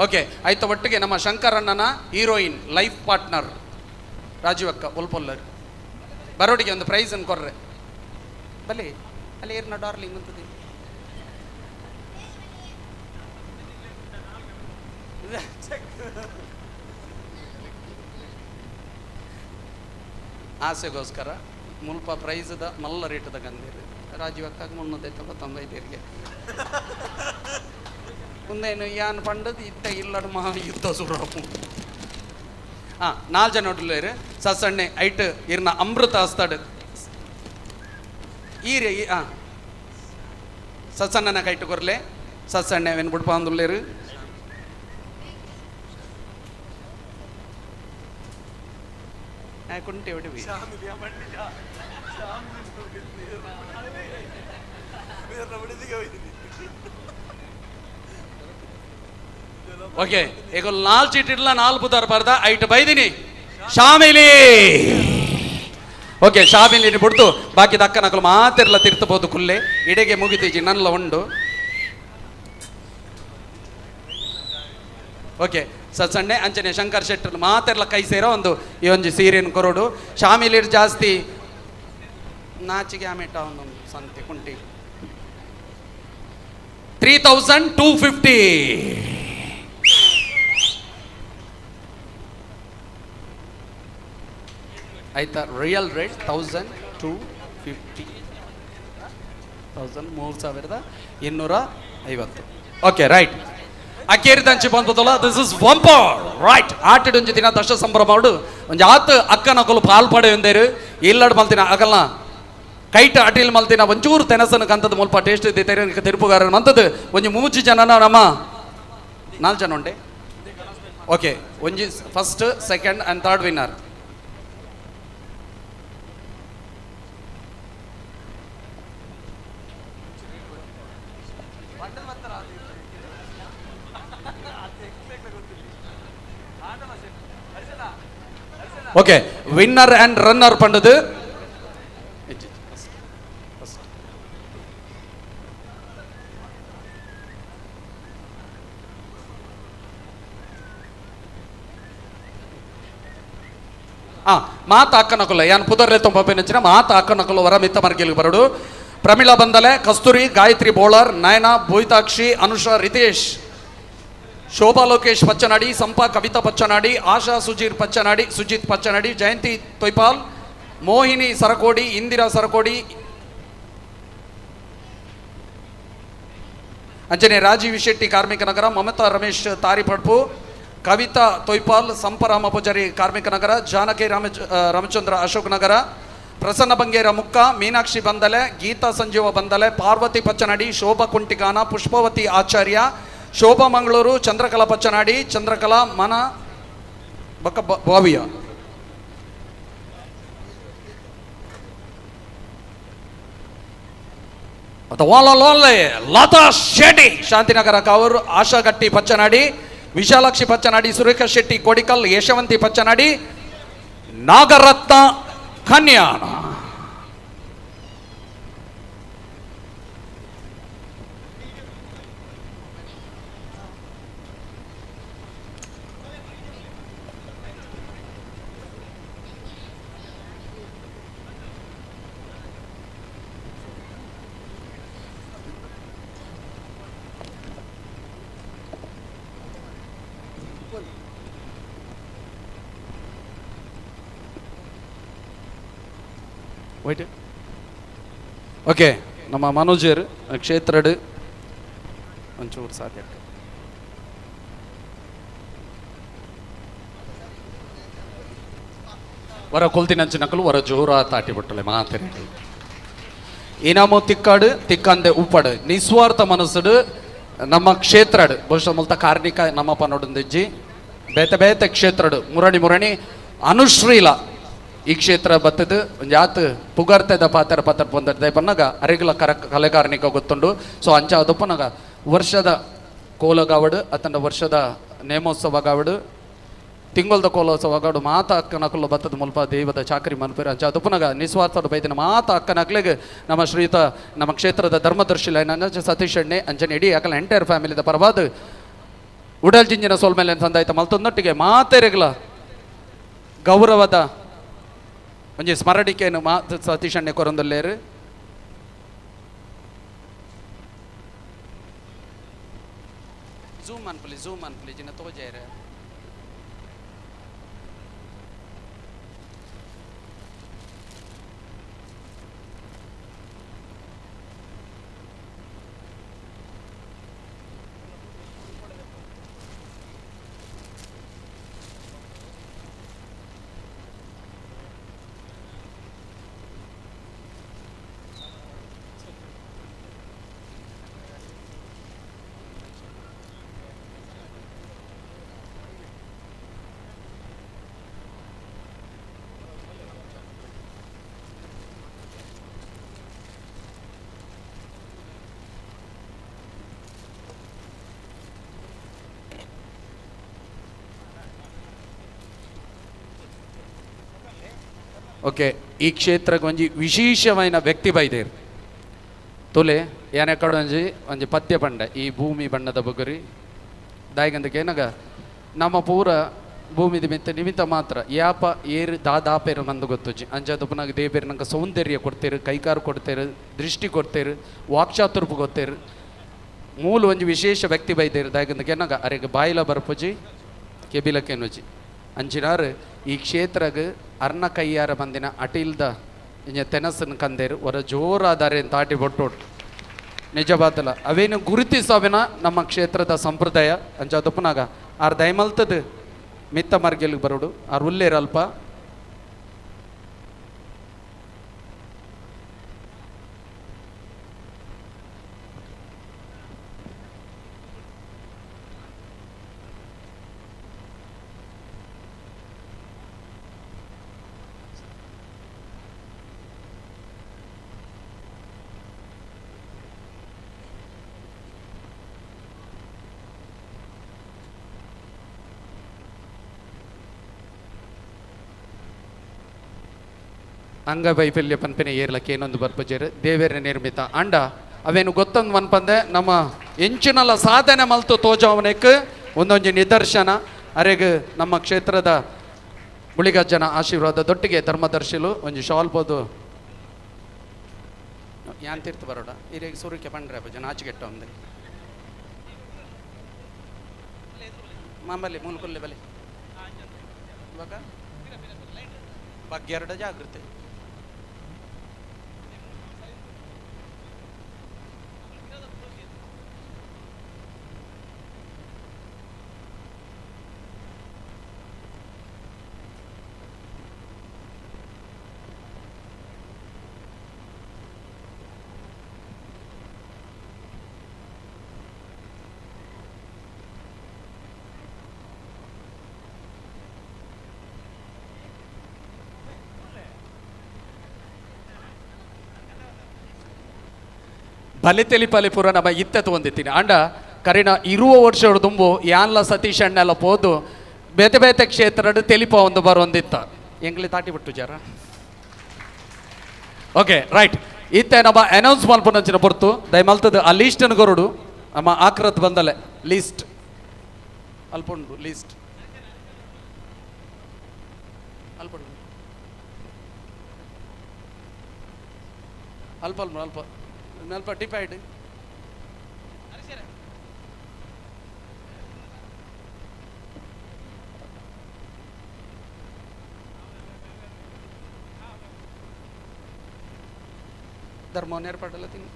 ಓಕೆ ಆಯ್ತು. ಒಟ್ಟಿಗೆ ನಮ್ಮ ಶಂಕರಣ್ಣನ ಹೀರೋಯಿನ್ ಲೈಫ್ ಪಾರ್ಟ್ನರ್ ರಾಜೀವಕ್ಕ ಒಲ್ಪೊಲ್ಲರ್ ಬರೋಡಿಗೆ ಒಂದು ಪ್ರೈಸ್ ಅನ್ನು ಕೊರ್ರೆ ಬಲೆ ಅಲ್ಲಿ ಏರ್ನ ಡಾರ್ಲಿಂಗ್ ಅಂತದೆ. ಆಸೆಗೋಸ್ಕರ ಮುಲ್ಪ ಪ್ರೈಸ್ದ ಮಲ್ಲ ರೇಟದ ಗಂದಿರು ರಾಜೀವಕ್ಕಾಗ 399 ಮುಂದೇನು ಯಾನ್ ಪಂಡದು ಇತ್ತ ಇಲ್ಲಡ ಮಹಾ ಯುದ್ಧ ಸುರಪು. ಹಾಂ ನಾಲ್ ಜನ ಒಡ್ಲೇರು ಸಸಣ್ಣೆ ಐಟ್ ಇರ್ನ ಅಮೃತ ಹಸ್ತಾಡು ಈರೆ. ಹಾಂ ಸಸಣ್ಣನ ಕೈಟು ಕೊರ್ಲೆ ಸಸಣ್ಣೆ ಅವೇನು ಬುಡ್ಪ ಅಂದುಲ್ಲೇರು. ಕುಂಟೆ ಹೊಡಿವಿ ಓಕೆ. ಈಗ ನಾಲ್ ಚೀಟ್ ಇಡ್ಲ ನಾಲ್ ಬುಧಾರ ಬರ್ದ ಐಟ್ ಬೈದಿನಿ ಶಾಮಿಲಿ. ಓಕೆ ಶಾಮಿಲಿ ಬಿಡ್ತು ಬಾಕಿ ದಕ್ಕನಕಲು ಮಾತಿರ್ಲ ತಿರ್ತಬೋದು ಕುಲ್ಲೆ ಇಡೆಗೆ ಮುಗಿತೀಜಿ ನಲ್ಲ ಉಂಡು. ಓಕೆ ಸಣ್ಣೆ ಅಂಚನೆ ಶಂಕರ್ ಶೆಟ್ಟರ್ ಮಾತೆರ್ಲ ಕೈ ಸೇರೋ ಒಂದು ಈ ಒಂಜಿ ಸೀರೆನ್ ಕೊರೋಡು. ಶಾಮಿಲಿರ್ ಜಾಸ್ತಿ ನಾಚಿಗೆ ಆಮೇಟ ಒಂದೊಂದು ಸಂತೆ ಕುಂಟಿ 3250. ಆಯ್ತಾ ರಿಯಲ್ ರೇಟ್ 1250 3250. ಓಕೆ ರೈಟ್ ಅಕ್ಕೇರಿದಂಚಿ ಬಂದ್ಬೋದಲ್ಲ. This is bumper right. ಆಟಿಡೊಂಜಿ ದಿನ ದಶ ಸಂಭ್ರಮ ಉಂಡು ಒಂಜಿ ಆತ್ ಅಕ್ಕನಕುಲು ಪಾಲ್ ಪಡೆ ಒಂದೇರು ಇಲ್ಲಡ್ ಮಲ್ತಿನ ಅಗಲ್ನ ಕೈಟ್ ಅಟಿಲ್ ಮಲ್ತಿನ ಒಂಚೂರು ತೆನಸನ ಕಂತದ ಮುಲ್ಪ ಟೇಸ್ಟ್ ತೆರುಪುಗಾರನ ಮಂತದ್ದು ಒಂಜಿ ಮೂಜಿ ಜನನ ನಮ್ಮ ನಾಲ್ಕು ಜನ ಉಂಡೆ. ಓಕೆ ಒಂಜಿ first second and third winner. Okay winner and runner ಪಂಡದು ಮಾತ ಅಕ್ಕನಕುಲ ಯಾನ್ ಪುದರ್ಲೆ ತೊಂಬ ಮಾತ ಅಕ್ಕನಕುಲ ವರ ಮಿತ್ತ ಮರ್ಗಿಲ್ ಬರಡು. ಪ್ರಮೀಳಾ ಬಂದಲೆ, ಕಸ್ತೂರಿ, ಗಾಯತ್ರಿ ಬೋಳರ್, ನಯನ, ಭೂಯಿತಾಕ್ಷಿ, ಅನುಷಾ, ರಿತೇಶ್, ಶೋಭಾ ಲೋಕೇಶ್ ಪಚ್ಚನಾಡಿ, ಸಂಪಾ ಕವಿತಾ ಪಚ್ಚನಾಡಿ, ಆಶಾ ಸುಜೀರ್ ಪಚ್ಚನಾಡಿ, ಸುಜಿತ್ ಪಚ್ಚನಾಡಿ, ಜಯಂತಿ ತೊಯ್ಪಾಲ್, ಮೋಹಿನಿ ಸರಕೋಡಿ, ಇಂದಿರಾ ಸರಕೋಡಿ, ಅಂಜನೆ ರಾಜೀವ್ ಶೆಟ್ಟಿ ಕಾರ್ಮಿಕ ನಗರ, ಮಮತಾ ರಮೇಶ್ ತಾರಿಪಡ್ಪು, ಕವಿತಾ ತೊಯ್ಪಾಲ್, ಸಂಪರಾಮ ಪೂಜಾರಿ ಕಾರ್ಮಿಕ ನಗರ, ಜಾನಕಿ ರಾಮಚಂದ್ರ ಅಶೋಕ್ ನಗರ, ಪ್ರಸನ್ನ ಬಂಗೇರ ಮುಕ್ಕ, ಮೀನಾಕ್ಷಿ ಬಂದಲೆ, ಗೀತಾ ಸಂಜೀವ ಬಂದಲೆ, ಪಾರ್ವತಿ ಪಚ್ಚನಾಡಿ, ಶೋಭಾ ಕುಂಟಿಗಾನ, ಪುಷ್ಪವತಿ ಆಚಾರ್ಯ, ಶೋಭಾ ಮಂಗಳೂರು, ಚಂದ್ರಕಲಾ ಪಚ್ಚನಾಡಿ, ಚಂದ್ರಕಲಾ ಮನ ಬಕ್ಕ ಬಾವಿಯ. ಲತಾ ಶೆಟ್ಟಿ ಶಾಂತಿನಗರ ಕಾವೂರು, ಆಶಾ ಗಟ್ಟಿ ಪಚ್ಚನಾಡಿ, ವಿಶಾಲಾಕ್ಷಿ ಪಚ್ಚನಾಡಿ, ಸುರೇಖಾ ಶೆಟ್ಟಿ ಕೋಡಿಕಲ್, ಯಶವಂತಿ ಪಚ್ಚನಾಡಿ, ನಾಗರತ್ನ ಕನ್ಯಾಣ. ಓಕೆ ನಮ್ಮ ಮನೋಜರ್ ಕ್ಷೇತ್ರಡ್ ಒಂಚೂರು ಸಾಧ್ಯ. ವರ ಕೊಲ್ತಿನಂಚಿನಕಲು ವರ ಜೋರ ತಾಟಿ ಬಿಟ್ಟಲೆ ಮಾತೇನೆ ಇನಾಮು ತಿಕ್ಕಾಡು ತಿಕ್ಕಂದೆ ಉಪ್ಪಡು ನಿಸ್ವಾರ್ಥ ಮನಸ್ಸುಡು ನಮ್ಮ ಕ್ಷೇತ್ರಡ್ ಬಹುಶಃ ಮುಲ್ತ ಕಾರ್ಣಿಕ ನಮ್ಮಪ್ಪ ನೋಡೊಂದಿಜ್ಜಿ ಬೇತೆ ಬೇತೆ ಕ್ಷೇತ್ರಡ್ ಮುರಣಿ ಮುರಣಿ ಅನುಶ್ರೀಲ ಈ ಕ್ಷೇತ್ರ ಬತ್ತದ ಒಂಜಾತ್ ಪುಗರ್ತೆದ ಪಾತ್ರ ಪಾತ್ರ ಪೊಂದರ್ದೆ ಪನ್ನಗ ಅರೆಗ್ಲ ಕರ ಕಲೆಕಾರ್ನಿಕ ಗೊತ್ತುಂಡು. ಸೊ ಅಂಚ ಅದಪ್ಪನಗ ವರ್ಷದ ಕೋಲಗಾವಡು ಅತ್ತಂಡ ವರ್ಷದ ನೇಮೋತ್ಸವ ಗಾವಡು ತಿಂಗೊಲ್ದ ಕೋಲೋತ್ಸವ ಗಾವಡು ಮಾತ ಅಕ್ಕನಕುಲು ಬತ್ತದ ಮುಲ್ಪ ದೈವದ ಚಾಕರಿ ಮನ್ಪೇರು. ಅಂಚ ಅದಪ್ಪನಗ ನಿಸ್ವಾರ್ಥದ ಬೈದಿನ ಮಾತ ಅಕ್ಕನಕ್ಲೆಗ್ ನಮ್ಮ ಶ್ರೀಯುತ ನಮ್ಮ ಕ್ಷೇತ್ರದ ಧರ್ಮದರ್ಶಿ ಸತೀಶ್ ಅಣ್ಣೆ ಅಂಚನೆ ಇಡೀ ಅಕಲ ಎಂಟೈರ್ ಫ್ಯಾಮಿಲಿದ ಪರವಾದ ಉಡಲ್ ಜಿಂಜಿನ ಸೋಲ್ಮೇಲೆ ಸಂದಾಯ್ತ ಮಲ್ತೊಂದೊಟ್ಟಿಗೆ ಮಾತೆರೆಗ್ಲ ಗೌರವದ ಒಂಜಿ ಸ್ಮರಣಿಕೆಯನ್ನು ಮಾ ಸತೀಶ್ ಅಣ್ಣೆ ಕೊರೊಂದುಲ್ಲೇರು. ಝೂಮ್ ಅನ್ಪಲಿ ಝೂಮ್ ಅನ್ಪಲಿ ಜಿನ ತೋಜೇರೆ ಓಕೆ ಈ ಕ್ಷೇತ್ರಕ್ಕೆ ಒಂಜಿ ವಿಶೇಷವಾಯಿನ ವ್ಯಕ್ತಿ ಬೈದೇರು ತುಲೆ ಏನೇ ಕಡೊಂಜಿ ಒಂಜಿ ಪದ್ಯ ಪಂಡ ಈ ಭೂಮಿ ಬಣ್ಣದ ಬುಗುರಿ ದಾಯಿಗಂದಕ್ಕೆ ಏನಾಗ ನಮ್ಮ ಪೂರ ಭೂಮಿದ ಮಿತ್ತ ನಿಮಿತ್ತ ಮಾತ್ರ ಯಾಪ ಏರು ದಾದಾಪೇರು ಮಂದು ಗೊತ್ತುಜಿ ಅಂಚ ದುಪ್ಪನಾಗ ದೇಬೇರು ನಂಗೆ ಸೌಂದರ್ಯ ಕೊಡ್ತೇರು, ಕೈಕಾರು ಕೊಡ್ತೇರು, ದೃಷ್ಟಿ ಕೊಡ್ತೇರು, ವಾಕ್ಚಾತುರ್ಪು ಕೊಡ್ತೇರು. ಮೂಲ ಒಂಜಿ ವಿಶೇಷ ವ್ಯಕ್ತಿ ಬೈದೇರು ದಾಯಿಗಂದಕ್ಕೆ ಏನಾಗ ಅರೆಗೆ ಬಾಯಿಲ ಬರ್ಪುಜಿ ಕೆಬಿಲಕ್ಕೆನುಜಿ ಅಂಚಿನಾರು ಈ ಕ್ಷೇತ್ರಗ್ ಅರ್ನ ಕೈಯಾರ ಬಂದಿನ ಅಟಿಲ್ದ ಇಂಜ ತೆನಸನ್ ಕಂದೇರು ಹೊರ ಜೋರಾದಾರೆ ತಾಟಿ ಬೊಟ್ಟು ನಿಜವಾದಲ್ಲ ಅವೇನು ಗುರುತಿಸೋವಿನ ನಮ್ಮ ಕ್ಷೇತ್ರದ ಸಂಪ್ರದಾಯ. ಅಂಚ ದಪ್ಪನಾಗ ಆರ್ ದಯಮಲ್ತದ ಮಿತ್ತ ಮರ್ಗೆಲ್ಗೆ ಬರೋಡು ಆರ್ ಉಲ್ಲೇರು ಅಲ್ಪ ಅಂಗವೈಫಲ್ಯ ಪನ್ಪಿನ ಏರ್ಲಕ್ಕೆ ಏನೊಂದು ಬರ್ಪಜೇರು ದೇವೇರ ನಿರ್ಮಿತ ಅಂಡ ಅವೇನು ಗೊತ್ತೊಂದು ಮನ್ಪಂದೆ ನಮ್ಮ ಎಂಚಿನಲ್ಲ ಸಾಧನೆ ಮಲ್ತು ತೋಜಾವನೆಕ್ ಒಂದೊಂದು ನಿದರ್ಶನ. ಅರೆಗ್ ನಮ್ಮ ಕ್ಷೇತ್ರದ ಮುಳಿಗಜ್ಜನ ಆಶೀರ್ವಾದ ದೊಟ್ಟಿಗೆ ಧರ್ಮದರ್ಶಿಲು ಒಂಜಿ ಶಾಲ್ ಬೋದು ಯಾನ್ ತೀರ್ಥ ಬರೋಡ ಇರೇಗ ಸೂರ್ಯಕ್ಕೆ ಪಂಡ್ರೆ ಜನ ಆಚೆಗೆಟ್ಟ ಒಂದೆ ಮಾಮಲ್ಲಿ ಮೂಲಕುಲ್ಲೆ ಬಲೆ ಇವಾಗ ಬಗ್ಗೆರಡ ಜಾಗೃತಿ ಬಲೆ ತೆಲಿಪಾಲಿ ಪೂರ ನಮ್ಮ ಇತ್ತೆ ತಗೊಂಡಿತ್ತೀನಿ ಅಂಡ ಕರಿನ ಇರುವ ವರ್ಷ ದುಂಬು ಯಾನ್ಲ ಸತೀಶ್ ಅಣ್ಣೆಲ್ಲ ಪೋದು ಬೇತೆ ಬೇತೆ ಕ್ಷೇತ್ರ ತೆಲಿಪ ಒಂದು ಬರೊಂದಿತ್ತ ಎಂಗ್ಲಿ ತಾಟಿ ಬಿಟ್ಟು ಜರ. ಓಕೆ ರೈಟ್ ಇತ್ತೆ ನಮ್ಮ ಅನೌನ್ಸ್ ಮಲ್ಪುನಂಚಿನ ಪೊರ್ತು ದಯಮಲ್ತದ ಆ ಲೀಸ್ಟನ್ನು ಕೊರಡು ನಮ್ಮ ಆಕ್ರತ್ ಬಂದಲೆ ಲೀಸ್ಟ್ ಅಲ್ಪ ಉಂಡು ಲೀಸ್ಟ್ ಅಲ್ಪ ಉಂಡು ಅಲ್ಪ ಅಲ್ಪ ಅಲ್ಪ ಅಲ್ಪ ಡಿಪೈಡ್ ಧರ್ಮ ಏರ್ಪಾಡಲ್ಲ ತಿಂಗ್.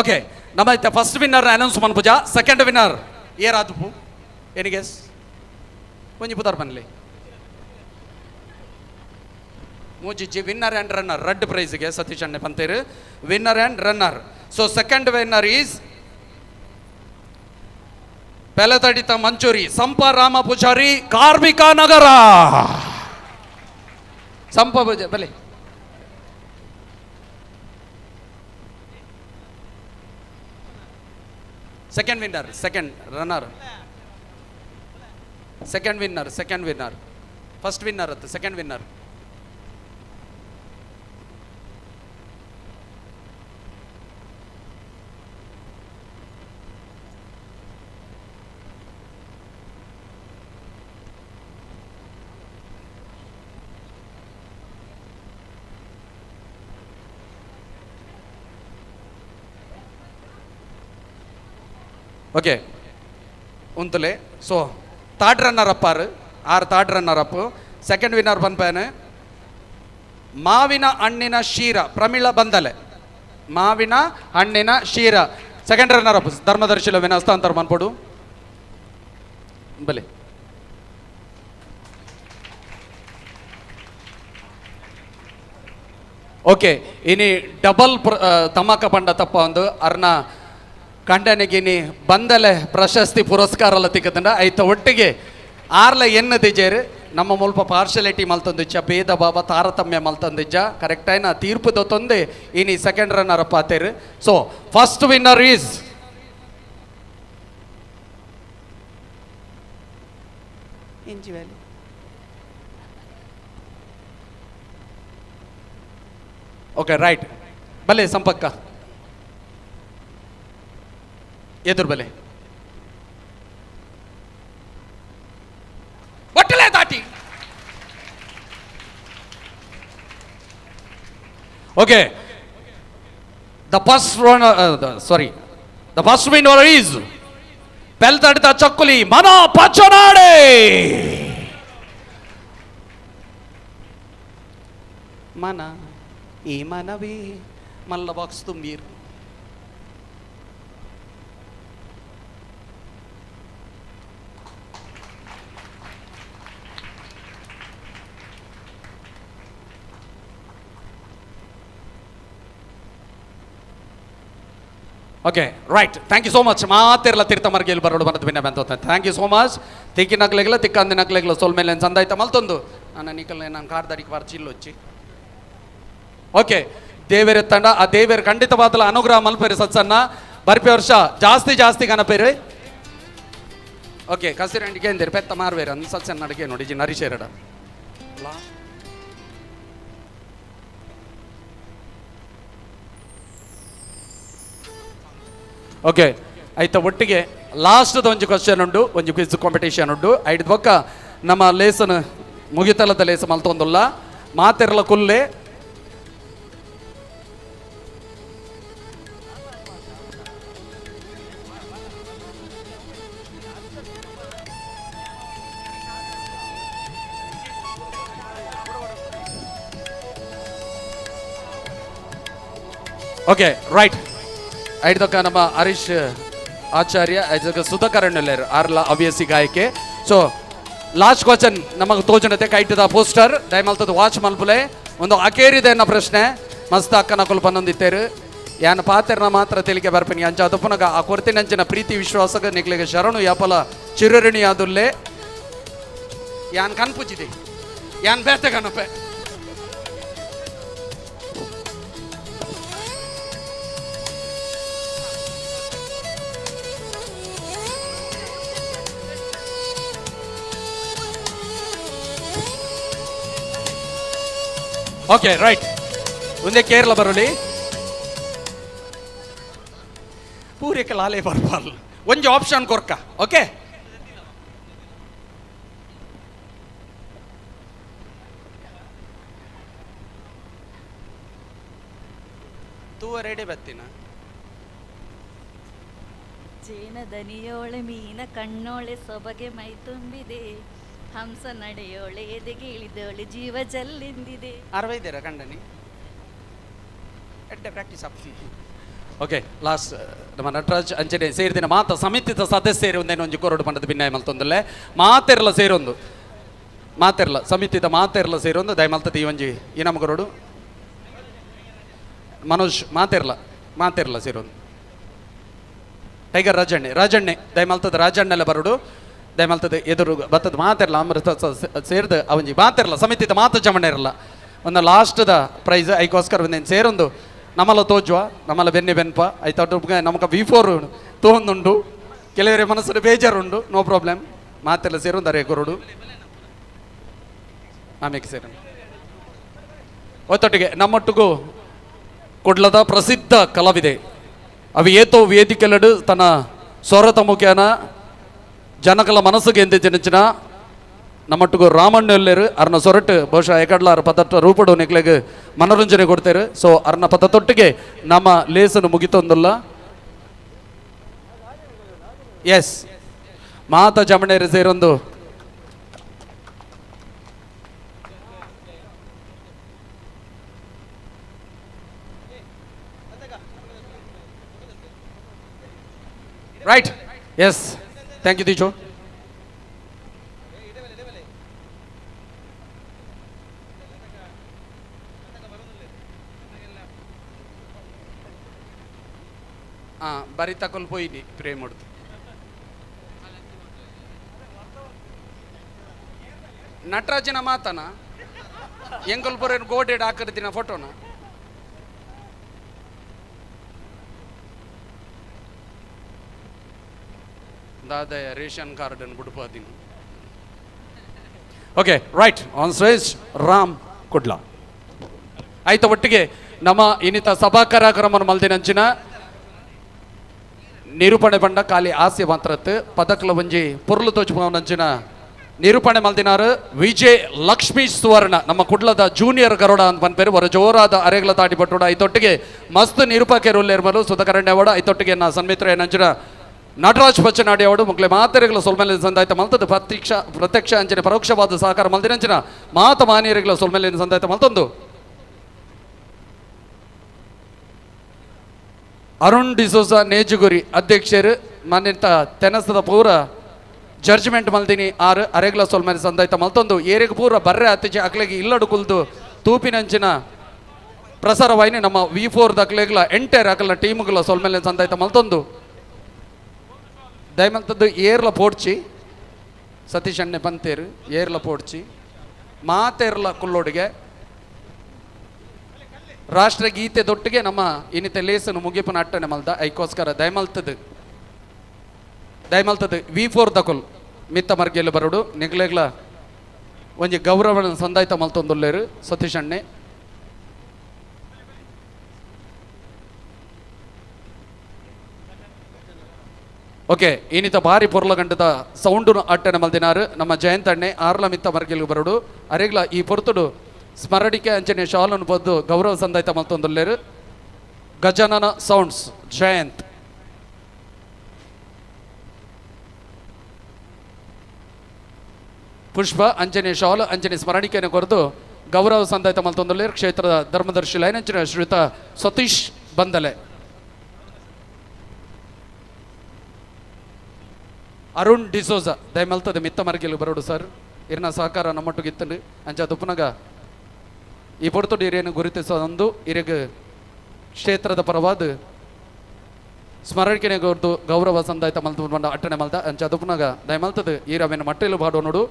ಓಕೆ ನಮ್ಮ ಫಸ್ಟ್ ವಿನ್ನರ್ ಅನೌನ್ಸ್ ಮನ್ಪುಜ ಸೆಕೆಂಡ್ ವಿನ್ನರ್ ಏರಾದುಪು ಎನಿಗೆಸ್ ಒಂಜಿ ಪುದಾರ್ ಬನ್ಲಿ ಮೂಜಿಜ್ಜಿ ವಿನ್ನರ್ ಆ್ಯಂಡ್ ರನ್ನರ್ ರಡ್ ಪ್ರೈಸ್ಗೆ Satish ಅಣ್ಣೆ ಪಂತೇರು winner and runner. So second winner is ಪೆಲತಡಿತ manchurian ಸಂಪ Rama Poojary ಕಾರ್ಮಿಕ ನಗರ. ಸಂಪ ಬಲೆ second winner second runner second winner second winner first winner ಅತ್ತು ಸೆಕೆಂಡ್ ವಿನ್ನರ್ ಓಕೆ ಉಂತುಲೆ ಸೊ ಥರ್ಡ್ ರನ್ನರ್ ಅಪ್ ಆರು ಆರು third runner up second winner ಪನ್ಪೇನೆ ಮಾವಿನ ಹಣ್ಣಿನ ಶೀರ ಪ್ರಮಿಳ ಬಂದಲೆ ಮಾವಿನ ಹಣ್ಣಿನ ಶೀರ ಸೆಕೆಂಡ್ ರನ್ನರ್ ಅಪ್ ಧರ್ಮದರ್ಶಿಲ ವಿನ ಹಸ್ತಾಂತರ ಮನ್ಪೊಡು ಬಲೆ ಓಕೆ ಇನಿ ಡಬಲ್ ಧಮಾಕ ಪಂಡ ತಪ್ಪ ಒಂದು ಅರ್ನ ಕಂಡನಿಗಿನಿ ಬಂದಲೆ ಪ್ರಶಸ್ತಿ ಪುರಸ್ಕಾರ ಎಲ್ಲ ತಿಕ್ಕದಂಡ ಐತ ಒಟ್ಟಿಗೆ ಆರ್ಲ ಎನ್ನ ದಿಜೇರು ನಮ್ಮ ಮುಲ್ಪ ಪಾರ್ಶಲಿಟಿ ಮಲ್ತೊಂದಿಜ್ಜ ಭೇದ ಭಾವ ತಾರತಮ್ಯ ಮಲ್ತೊಂದಿಜ್ಜ ಕರೆಕ್ಟ್ ಆಯ್ನ ತೀರ್ಪು ತೊಂದೆ ಇನಿ ಸೆಕೆಂಡ್ ರನ್ನರ್ ಅಪ್ ಆತೇರು. ಸೊ ಫಸ್ಟ್ ವಿನ್ನರ್ is ಇಂಜಿವ್ಯಾಲಿ. Okay right ಬಲೆ ಸಂಪಕ್ಕ ಎದುರು ಬಲೆ ಬಟ್ಟಲೆ ದಾಟಿ. Okay the first runner sorry the first winner is ಪೆಲ್ತಡಿತ chakkuli ಮನೋ ಪಚ್ಚನಾಡೆ. ಮನ ಈ ಮನವೇ ಮಲ್ಲ ಬಾಕ್ಸ್ ತುಂಬಿರು. Okay right thank you so much ಮಾತಿರಲ್ಲ ತೀರ್ಥ ಮರ್ಗೆಯಲ್ಲಿ ಬರೋಡು ಬರೋದು ಭಿನ್ನ ಬಂತ thank you so much ತಿಕ್ಕಿ ನಕ್ಲೆಗ್ಲ ತಿಕ್ಕಂದಿ ನಕ್ಲೆಗ್ಲ ಸೋಲ್ ಮೇಲೆ ಸಂದಾಯ್ತ ಮಲ್ತೊಂದು ನನ್ನ ನಿಕಲ್ ನಾನು ಕಾರ್ದಾಡಿಗೆ ಬಾರ್ ಚಿಲ್ಲೊಚ್ಚಿ. ಓಕೆ ದೇವೇರ ತಂಡ ಆ ದೇವೇರ ಖಂಡಿತವಾದಲ ಅನುಗ್ರಹ ಮಲ್ಪೇರಿ ಸತ್ಸನ್ನ ಬರ್ಪೆ ವರ್ಷ ಜಾಸ್ತಿ ಜಾಸ್ತಿ ಕನಪೇರಿ. ಓಕೆ ಕಸಿರಂಡಿಗೆ ಎಂದಿರು ಪೆತ್ತ ಮಾರ್ವೇರ ಅಂದ್ ಸತ್ಸನ್ನ ಅಡಿಗೆ ನೋಡಿ ಜಿ ನರಿಶೇರಡ. ಓಕೆ ಆಯ್ತಾ ಒಟ್ಟಿಗೆ ಲಾಸ್ಟ್ದ ಒಂಜಿ ಕ್ವಶನ್ ಉಂಡು ಒಂಜಿ ಕ್ವಿಜ್ ಕಾಂಪಿಟೇಷನ್ ಉಂಡು ಐದು ಬೊಕ್ಕ ನಮ್ಮ ಲೇಸನ್ ಮುಗಿತಲದ ಲೇಸ ಮಲ್ತೊಂದುಲ್ಲ ಮಾತಿರಲ ಕುಲ್ಲೆ. ಓಕೆ ರೈಟ್ ಐದಕ್ಕ ನಮ್ಮ ಹರೀಶ್ ಆಚಾರ್ಯ ಐದಕ್ಕ ಸುಧಾಕರಣ್ಣಲ್ಲೇರು ಆರ್ಲ ಅವ್ಯಸಿ ಗಾಯಕೆ. ಸೊ ಲಾಸ್ಟ್ ಕ್ವಶನ್ ನಮಗೆ ತೋಜನತೆ ಕೈಟದ ಪೋಸ್ಟರ್ ದಯಮಲ್ತದ ವಾಚ್ ಮಲ್ಪುಲೆ ಒಂದು ಅಕೇರಿದೆ ಅನ್ನೋ ಪ್ರಶ್ನೆ ಮಸ್ತ್ ಅಕ್ಕನ ಕುಲ್ ಪನ್ನೊಂದಿತ್ತೇರು ಯಾನ ಪಾತೆರ್ನ ಮಾತ್ರ ತಿಳಿಕೆ ಬರ್ಪಿನಿ ಅಂಚ ಅದು ಪುನಗ ಆ ಕೊರತಿನಂಚಿನ ಪ್ರೀತಿ ವಿಶ್ವಾಸಗ ನಿಕ್ಲಿಗೆ ಶರಣು ಯಾಪಲ ಚಿರುರಣಿ ಆದುಲ್ಲೆ ಯಾನ್ ಕನ್ಪುಜಿದೆ ಯಾನ್ ಬೇತೆ ಕನಪೆ. ಓಕೆ ರೈಟ್ ಒಂದೇ ಕೇರಳ ಬರೋಲಿ ಪೂರೈಕೆ ಲಾಲೆ ಬರ್ಬಾರ್ದು ಒಂಜಿ ಆಪ್ಷನ್ ಕೊರ್ಕ. ಓಕೆ ತೂವ ರೆಡಿ ಬತ್ತೀನ. ಜೇನದನಿಯೋಳೆ ಮೀನ ಕಣ್ಣೋಳೆ ಸೊಬಗೆ ಮೈ ತುಂಬಿದೆ ಹಂಸ ನಡೆಯೋಳೆ ಎದೆಗೆ ಇಳಿದೋಳೆ ಜೀವ ಜಲ್ಲೆಂದಿದೆ. ಅರವೈದ್ದೀರಾ ಕಂಡನಿ ಎಡ್ಡೆ ಪ್ರಾಕ್ಟೀಸ್ ಆಗ್ತೀನಿ. ಓಕೆ ಲಾಸ್ಟ್ ನಮ್ಮ ನಟರಾಜ್ ಅಂಚನೆ ಸೇರಿದಿನ ಮಾತ ಸಮಿತಿದ ಸದಸ್ಯರು ಒಂದೇನು ಒಂಜಿ ಕೊರಡು ಪಂಡದ ಭಿನ್ನಾಯ ಮಲ್ತೊಂದಲ್ಲೇ ಮಾತೆರ್ಲ ಸೇರೊಂದು ಮಾತೆರ್ಲ ಸಮಿತಿದ ಮಾತೆರ್ಲ ಸೇರೊಂದು ದಯಮಲ್ತದ ಈ ಒಂಜಿ ಈ ನಮ್ಮ ಕೊರಡು ಮನೋಜ್ ಮಾತೆರ್ಲ ಮಾತೆರ್ಲ ಸೇರೊಂದು ಟೈಗರ್ ರಾಜಣ್ಣೆ ರಾಜಣ್ಣೆ ದಯಮಲ್ತದ ರಾಜಣ್ಣೆಲ್ಲ ಬರೋಡು ದಯಮಲ್ತದ ಎದುರು ಬತ್ತದ ಮಾತೆರ್ಲ ಅಮೃತ ಸೇರ್ದು ಅವಂಜಿ ಮಾತೆರ್ಲ ಸಮಿತಿದ ಮಾತು ಜಮಣೆ ಇರಲ್ಲ. ಒಂದು ಲಾಸ್ಟ್ದ ಪ್ರೈಸ್ ಐಕೋಸ್ಕರ ಒಂದೇನು ಸೇರೊಂದು ನಮ್ಮಲ್ಲ ತೋಜುವ ನಮ್ಮಲ್ಲ ಬೆನ್ನೆ ಬೆನ್ಪ ಐತ ನಮಕ ವಿ ಫೋರ್ ತೋಂದುಂಡು ಕೆಲವರೆ ಮನಸ್ಸು ಬೇಜಾರುಂಡು ನೋ ಪ್ರಾಬ್ಲಮ್ ಮಾತೆಲ್ಲ ಸೇರೊಂದು ಅರೆ ಕೊರಡು ಆಮೇಲೆ ಸೇರೋಣ ಒತ್ತೊಟ್ಟಿಗೆ ನಮ್ಮೊಟ್ಟಿಗೂ ಕುಡ್ಲದ ಪ್ರಸಿದ್ಧ ಕಲಾವಿದೆ ಅವು ಏತೋ ವೇದಿಕೆಲಡು ತನ್ನ ಸ್ವರತ ಮುಖೇನ ಜನಕಲ ಮನಸ್ಸುಗೆ ಎಂದಿನ ನಮ್ಮೊಟ್ಟಿಗೂ ರಾಮಣ್ಣ ಎಲ್ಲರು ಅರ್ನ ಸೊರಟು ಬಹುಶಃ ಎಕಡ್ಲಾರ ಪದಟ್ಟ ರೂಪಡು ನಿಕ್ಲೆಗ್ ಮನೋರಂಜನೆ ಕೊಡ್ತಾರೆ. ಸೊ ಅರ್ನ ಪದತೊಟ್ಟಿಗೆ ನಮ್ಮ ಲೇಸನ್ನು ಮುಗಿತೊಂದಲ್ಲ. ಎಸ್ ಮಾತ ಜಮಣೇರು ಸೇರೊಂದು ರೈಟ್. ಎಸ್ thank you ದೀಚೋ. ಹಾಂ ಬರಿ ತಕೊಲ್ ಪೋಯಿನಿ ಪ್ರೇ ಮಾಡುದು ನಟರಾಜನ ಮಾತನ ಎಂಕೊಲ್ ಪೊರೇನು ಗೋಡೆಡ್ ಹಾಕಿರ್ದಿನ ಫೋಟೋನ ದಾದಯ ರೇಷನ್ ಕಾರ್ಡ್ ಅನ್ನು ಬಿಡ್ಪಾದಿನ. Okay right on stage Ram Kudla. ಆಯ್ತು ಒಟ್ಟಿಗೆ ನಮ್ಮ ಇನ್ನಿತ ಸಭಾ ಕಾರ್ಯಕ್ರಮ ಮಲ್ದಿನಂಚಿನ ನಿರೂಪಣೆ ಬಂಡ ಖಾಲಿ ಆಸೆ ಮಾತ್ರತ್ತು ಪದಕ್ಲ ಒಂಜಿ ಪೊರ್ಲು ತೋಚುಪನಂಚಿನ ನಿರೂಪಣೆ ಮಲ್ದಿನಾರು ವಿಜಯ್ ಲಕ್ಷ್ಮೀ ಸುವರ್ಣ ನಮ್ಮ ಕುಡ್ಲದ ಜೂನಿಯರ್ ಗರುಡ ಅಂತ ಪನ್ಪೇರು ಹೊರ ಜೋರಾದ ಅರೆಗಳ ತಾಟಿ ಪಟ್ಟುಡ. ಐತೊಟ್ಟಿಗೆ ಮಸ್ತ್ ನಿರೂಪಕರು ಉಲ್ಲೇರ್ಮಲು ಸುಧಾಕರಣ್ಯ ಅವಡ ಐತೊಟ್ಟಿಗೆ ನಾ ಸನ್ಮಿತ್ರ ನಂಚಿನ ನಟರಾಜ್ ಬಚ್ಚನಾಡಿ ಅವಡು ಮುಕ್ಲೆ ಮಾತೆರೆಗಳ ಸೊಲ್ಮೆಲೆ ಸಂದಾಯ್ತ ಮಲ್ತದ ಪ್ರತ್ಯಕ್ಷ ಅಂಚನೆ ಪರೋಕ್ಷವಾದ ಸಹಕಾರ ಮಲ್ದಿನಂಚಿನ ಮಾತ ಮಾನ್ಯರುಗಳ ಸೊಲ್ಮೆಲೆ ಸಂದಾಯ್ತ ಮಲ್ತೊಂದು ಅರುಣ್ ಡಿಸೋಜ ನೇಜುಗುರಿ ಅಧ್ಯಕ್ಷರು ಮಾನ್ಯತ ತೆನಸದ ಪೂರ ಜಡ್ಜ್ಮೆಂಟ್ ಮಲ್ದಿನಿ ಆರು ಅರೆಗ್ಲ ಸೊಲ್ಮೆಲೆ ಸಂದಾಯ್ತ ಮಲ್ತೊಂದು ಏರೆಗ್ ಪೂರ ಬರ್ರೆ ಅತ್ತಿಚೆ ಅಕ್ಲೆಗೆ ಇಲ್ಲಡು ಕುಲ್ದು ತೂಪಿನಂಚಿನ ಪ್ರಸಾರವಾಹಿನಿ ನಮ್ಮ ವಿ ಫೋರ್ ದಕ್ಲೆಗ್ಲ ಎಂಟೇರ್ ಅಕಲ್ನ ಟೀಮ್ಗಳ ಸೊಲ್ಮೆಲೆ ಸಂದಾಯ್ತ ಮಲ್ತೊಂದು ದಯಮಲ್ತದ್ದು ಏರ್ಲ ಪೋಡ್ಚಿ ಸತೀಶ್ ಅಣ್ಣೆ ಪಂತೇರು ಏರ್ಲ ಪೋಡ್ಚಿ ಮಾತೇರ್ಲ ಕುಲ್ಲೋಡಿಗೆ ರಾಷ್ಟ್ರಗೀತೆ ದೊಟ್ಟಿಗೆ ನಮ್ಮ ಇನ್ನಿತ ಲೇಸನು ಮುಗಿಪನ ಅಟ್ಟನೆ ಮಲ್ದ ಐಕೋಸ್ಕರ ದಯಮಲ್ತದ್ದು ದಯಮಲ್ತದ್ದು ವಿ ಫೋರ್ ದಕೊಲ್ ಮಿತ್ತ ಮರ್ಗೆಲ್ಲ ಬರೋಡು ನಿಗ್ಲೆಗ್ಲ ಒಂಜಿ ಗೌರವನ ಸಂದಾಯ್ತ ಮಲ್ತೊಂದುಲ್ಲೇರು ಸತೀಶ್ ಅಣ್ಣೆ. ಓಕೆ ಇನ್ನಿತ ಭಾರಿ ಪೊರ್ಲಗಂಟದ ಸೌಂಡು ಅಟ್ಟನೆ ಮಲ್ದಿನಾರು ನಮ್ಮ ಜಯಂತ ಅಣ್ಣೆ ಆರ್ಲ ಮಿತ್ತ ಮರ್ಗೆಲ್ಗೆ ಬರೋಡು ಅರೆಗ್ಲ ಈ ಪೊರ್ತುಡು ಸ್ಮರಣಿಕೆ ಅಂಚನೆ ಶಾಲನ್ನು ಬದ್ದು ಗೌರವ ಸಂದಾಯ್ತ ಮಲ್ತೊಂದುಲ್ಲೇರು ಗಜಾನನ ಸೌಂಡ್ಸ್ ಜಯಂತ್. ಪುಷ್ಪ ಅಂಜನೆ ಶಾಲು ಅಂಜನೆ ಸ್ಮರಣಿಕೆಯನ್ನು ಕೊರೆದು ಗೌರವ ಸಂದಾಯ್ತ ಮಲ್ತೊಂದುಲ್ಲೇರು ಕ್ಷೇತ್ರದ ಧರ್ಮದರ್ಶಿ ಲೈನಂಚಿನ ಶ್ರೀಯುತ ಸತೀಶ್ ಬಂದಲೆ. ಅರುಣ್ ಡಿಸೋಜ ದಯಮಲ್ತದೆ ಮಿತ್ತ ಮರ್ಗೆಲ್ ಬರೋಡು ಸರ್ ಇರ್ನ ಸಹಕಾರ ನಮ್ಮೊಟ್ಟಿಗೆ ಅಂಚ ದುಪ್ಪನಗ ಈ ಪೊರ್ತುಡು ಹಿರಿಯನ್ನು ಗುರುತಿಸೋದೊಂದು ಇರಿಗ ಕ್ಷೇತ್ರದ ಪರವಾದ ಸ್ಮರಣಿಕೆನೆ ಕೊರ್ದು ಗೌರವ ಸಂದಾಯ್ತ ಮಲ್ತು ಬಂಡ ಅಟ್ಟಣೆ ಮಲ್ತ ಅಂಚ ದುಪ್ಪನಗ ದಯಮಲ್ತದೆ ಈ ರವೆನ ಮಟ್ಟೆಲು ಬಾಡೋ ನೋಡು.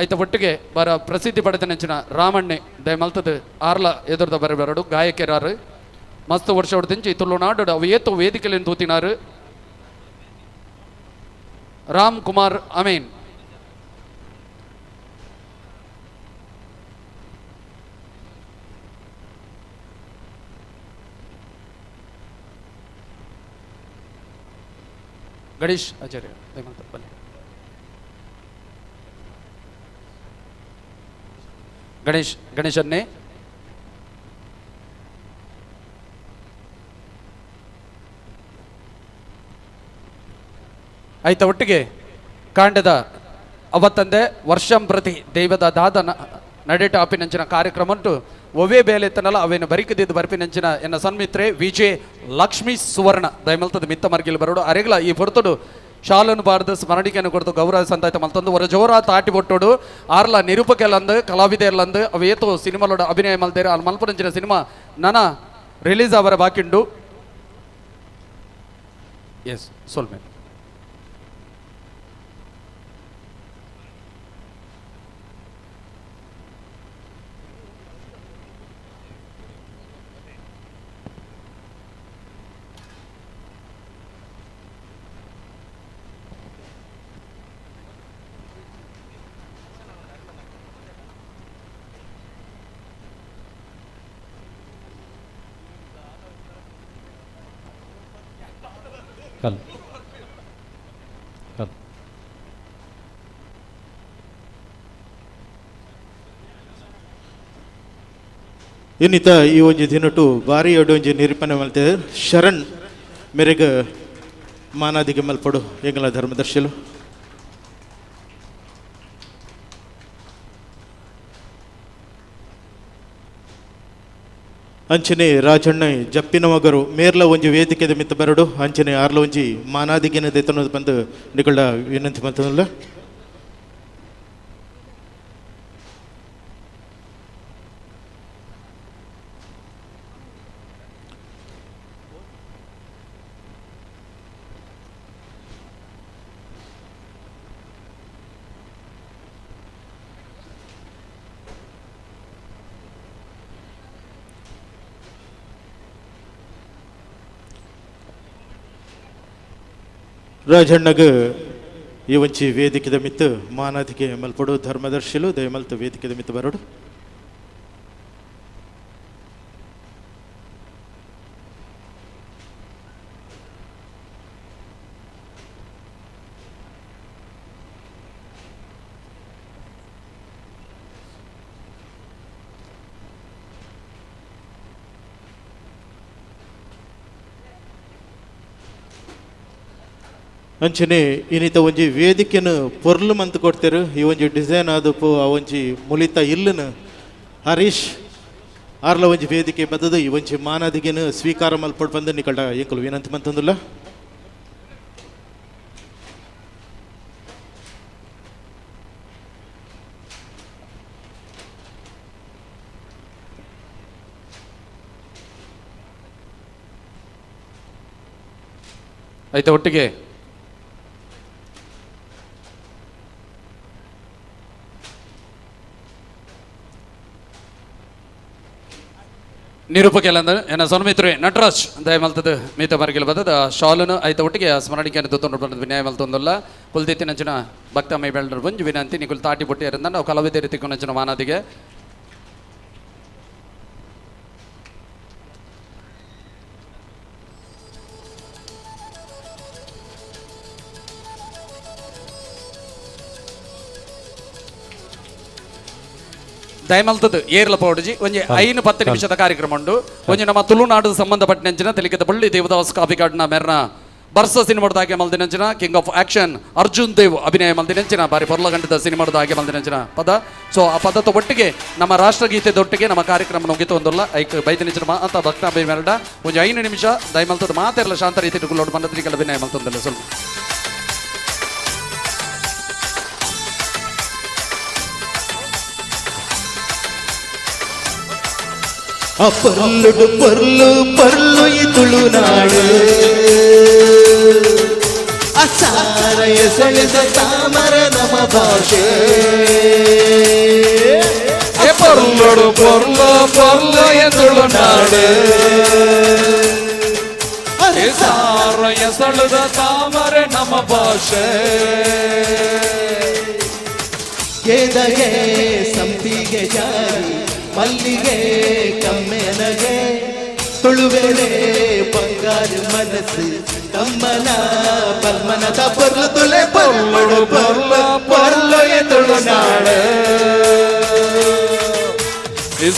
ಆಯ್ತ ಒಟ್ಟಿಗೆ ಬರ ಪ್ರಸಿದ್ಧಿ ಪಡೆದ ನೆಂಚಿನ ರಾಮಣ್ಣೆ ದಯಮಲ್ತದೆ ಆರ್ಲ ಎದುರ್ದ ಬರ ಬರಡು ಗಾಯಕರಾರು ಮಸ್ತ್ ವರ್ಷ ಹೊಡೆದಿಂಚಿ ತುಳುನಾಡು ಅವು ಏತು ವೇದಿಕೆಯಲ್ಲಿ ತೂತಿನಾರು ರಾಮ್ ಕುಮಾರ್ ಅಮೀನ್. ಗಣೇಶ್ ಆಚಾರ್ಯ ದಯಮಲ್ತದೆ ಬನ್ನಿ. ಗಣೇಶ್ ಗಣೇಶನ್ನೇ ಆಯ್ತ ಒಟ್ಟಿಗೆ ಕಾಂಡದ ಅವತ್ತಂದೆ ವರ್ಷಂ ಪ್ರತಿ ದೈವದ ದಾದ ನಡೆಟ ಅಪಿನಂಚಿನ ಕಾರ್ಯಕ್ರಮ ಉಂಟು ಒವೇ ಬೇಲೆತ್ತನಲ್ಲ ಅವೇನು ಬರಿಕದಿದ್ದು ಬರ್ಪಿನಂಚಿನ ಎನ್ನ ಸನ್ಮಿತ್ರೆ ವಿಜಯ್ ಲಕ್ಷ್ಮೀ ಸುವರ್ಣ ದಯಮಲ್ತದ ಮಿತ್ತ ಮರ್ಗಿಲ್ ಬರೋಡು ಅರೆಗ್ಲ ಈ ಪೊರ್ತುಡು ಶಾಲನ್ನು ಬಾರ್ದು ಸ್ಮರಣಿಕೆಯನ್ನು ಕೊಡ್ತು ಗೌರವ ಸಂದಾಯ್ತ ಮಲ್ತಂದು ಹೊರ ಜೋರ ತಾಟಿ ಬೊಟ್ಟೋಡು ಆರ್ಲ ನಿರೂಪಕೆಲ್ಲಂದು ಕಲಾವಿದೆಲ್ಲಂದು ಅವೇತು ಸಿನಿಮಾಲೋಡ ಅಭಿನಯ ಮಲ್ತೇರು ಅಲ್ಲಿ ಮಲ್ಪುರಂಚಿನ ಸಿನಿಮಾ ನನ ರಿಲೀಸ್ ಅವರ ಬಾಕಿಂಡು. ಎಸ್ ಸೊಲ್ಮೆ. ಹಲ್ ಹಲ್ ಇನ್ನಿತ ಈ ಒಂಜಿ ದಿನಟು ಬಾರಿ ಒಂಜಿ ನಿರೂಪಣೆ ಮಲ್ತೆ ಶರಣ್ ಮೇರೆಗೆ ಮಾನಾದಿಗೆ ಮಲ್ಪಡು ಎಂಗಲ ಧರ್ಮದರ್ಶಿಲು. ಅಂಚನೆ ರಾಜಣ್ಣ ಜಪ್ಪಿನ ಮಗರು ಮೇರ್ಲ ಒಂಜಿ ವೇದಿಕೆದ ಮಿತ್ತ ಬರಡು ಅಂಚನೆ ಆರ್ಲ ಒಂಜಿ ಮಾನಾದಿಗೆನ ದೆತನದ ಬಂದು ನಿಕಲ್ಡ ವಿನಂತಿ ಮಲ್ತದಲ್ಲ. ರಾಜಣ್ಣಗ ಈ ಒಂಚಿ ವೇದಿಕೆದ ಮಿತ್ತು ಮಾನಾದಿಗೆ ಮಲ್ಪಡು ಧರ್ಮದರ್ಶಿಲು ದಯಮಲ್ತ ವೇದಿಕೆದ ಮಿತ್ತು ಬರಡು. ಅಂಚನೆ ಇನ್ನಿತ ಒಂಜಿ ವೇದಿಕೆನು ಪೊರ್ಲು ಮಂತ್ ಕೊಡ್ತೇರು ಈ ಒಂಜಿ ಡಿಸೈನ್ ಆದಪ್ಪು ಆ ಒಂಜಿ ಮುಲಿತ ಇಲ್ಲನು ಹರೀಶ್ ಆರ್ಲ ಒಂಜಿ ವೇದಿಕೆ ಬದ್ದದು ಈ ಒಂಜಿ ಮಾನಾದಿಗೆನು ಸ್ವೀಕಾರ ಮಲ್ಪಡ್ ಬಂದು ನಿಕಲ್ಡ ಎಂಕಲು ವಿನಂತಿ ಮಂತಂದುಲ್ಲ. ಆಯ್ತಾ ಒಟ್ಟಿಗೆ ನಿರೂಪಕೆಲ್ಲ ಎನ್ನ ಸೊನ್ಮಿತ್ರೆ ನಟರಾಜ್ ದಯಮಲ್ತದ ಮೀತ ಮರಗಿಲ್ ಬದದ ಶಾಲನು ಐತ ಒಟ್ಟಿಗೆ ಸ್ಮರಣಿಕೆಯನ್ನು ತೊಂದು ಬಂದ ವಿನಯ ಮಲ್ತೊಂದಲ್ಲ ಕುಲ್ದಿತ್ತಿನಂಚಿನ ಭಕ್ತ ಮೈ ಬೆಳ್ಳರು ಬಂಜು ವಿನಂತಿ ನಿಕುಲ್ ತಾಟಿ ಬುಟ್ಟಿಯರಿಂದ ನಾವು ಕಲಾವಿದರಿ ತಿಕ್ಕೊಂಚಿನ ಮಾನಾದಿಗೆ ದಯಮಲ್ತದ್ದು ಏರ್ಲ ಪೌಡಜಿ ಒಂಜಿ 5-10 ನಿಮಿಷದ ಕಾರ್ಯಕ್ರಮ ಉಂಡು. ಒಂಜಿ ನಮ್ಮ ತುಳುನಾಡು ಸಂಬಂಧಪಟ್ಟಂಚಿನ ತೆಲಿಕದ ಬಳ್ಳಿ ದೇವದಾಸ್ ಕಾಪಿಕಾಡ್ನ ಮೆರ್ನ ಬರ್ಸ ಸಿನಿಮಾದ ಹಾಗೆ ಮಲ್ದಿನಂಚಿನ king of action Arjun Dev ಅಭಿನಯ ಮಲ್ದಿನಂಚಿನ ಬಾರಿ ಪೊರ್ಲಗಂಟದ ಸಿನಿಮಾದ ಹಾಗೆ ಮಲ್ದಿನಂಚಿನ ಪದ. ಸೊ ಆ ಪದದ ಒಟ್ಟಿಗೆ ನಮ್ಮ ರಾಷ್ಟ್ರಗೀತೆದೊಟ್ಟಿಗೆ ನಮ್ಮ ಕಾರ್ಯಕ್ರಮ ಮುಗಿತು ಒಂದಲ್ಲ ಐಕ್ ಬೈದಿನಂಚಿನ ಮಾತ ಭಕ್ತ ಅಭಿಮೆರಡ ಒಂಜಿ 5 ನಿಮಿಷ ದಯಮಲ್ತದ ಮಾತೆಲ್ಲ ಶಾಂತ ರೀತಿ ಗುಲ್ಲೋಡು ಬಂದತ್ರಿಗಳ ಅಭಿನಯ ಮಲ್ತೊಂದಲ್ಲ ಸ್ವಲ್ಪ. ಪರ್ಲುಡು ಪರ್ಲು ಪರ್ಲು ಈ ತುಳುನಾಡು ಅಸಾರಯ ಸೆಳೆದ ತಾಮರ ನಮ್ಮ ಭಾಷೆ. ಪರ್ಲುಡು ಪರ್ಲು ಪರ್ಲು ಈ ತುಳುನಾಡು ಸಾರಯ ಸೆಳೆದ ತಾಮರ ನಮ್ಮ ಭಾಷೆ. ಕೇದಗೆ ಸಂಪಿಗೆ ಜಾರಿ ಮಲ್ಲಿಗೆ ಕಮ್ಮೆನಗೆ ತುಳುವೆಳೆ ಬಂಗಾರು ಮನಸ್ಸು ಕಮ್ಮನ ಪಲ್ಮನದ ಪರ್ಲು ತುಳೆ ಪರ್ಲುಡು ಪರ್ಲು ಪರ್ಲು ತುಳುನಾಡು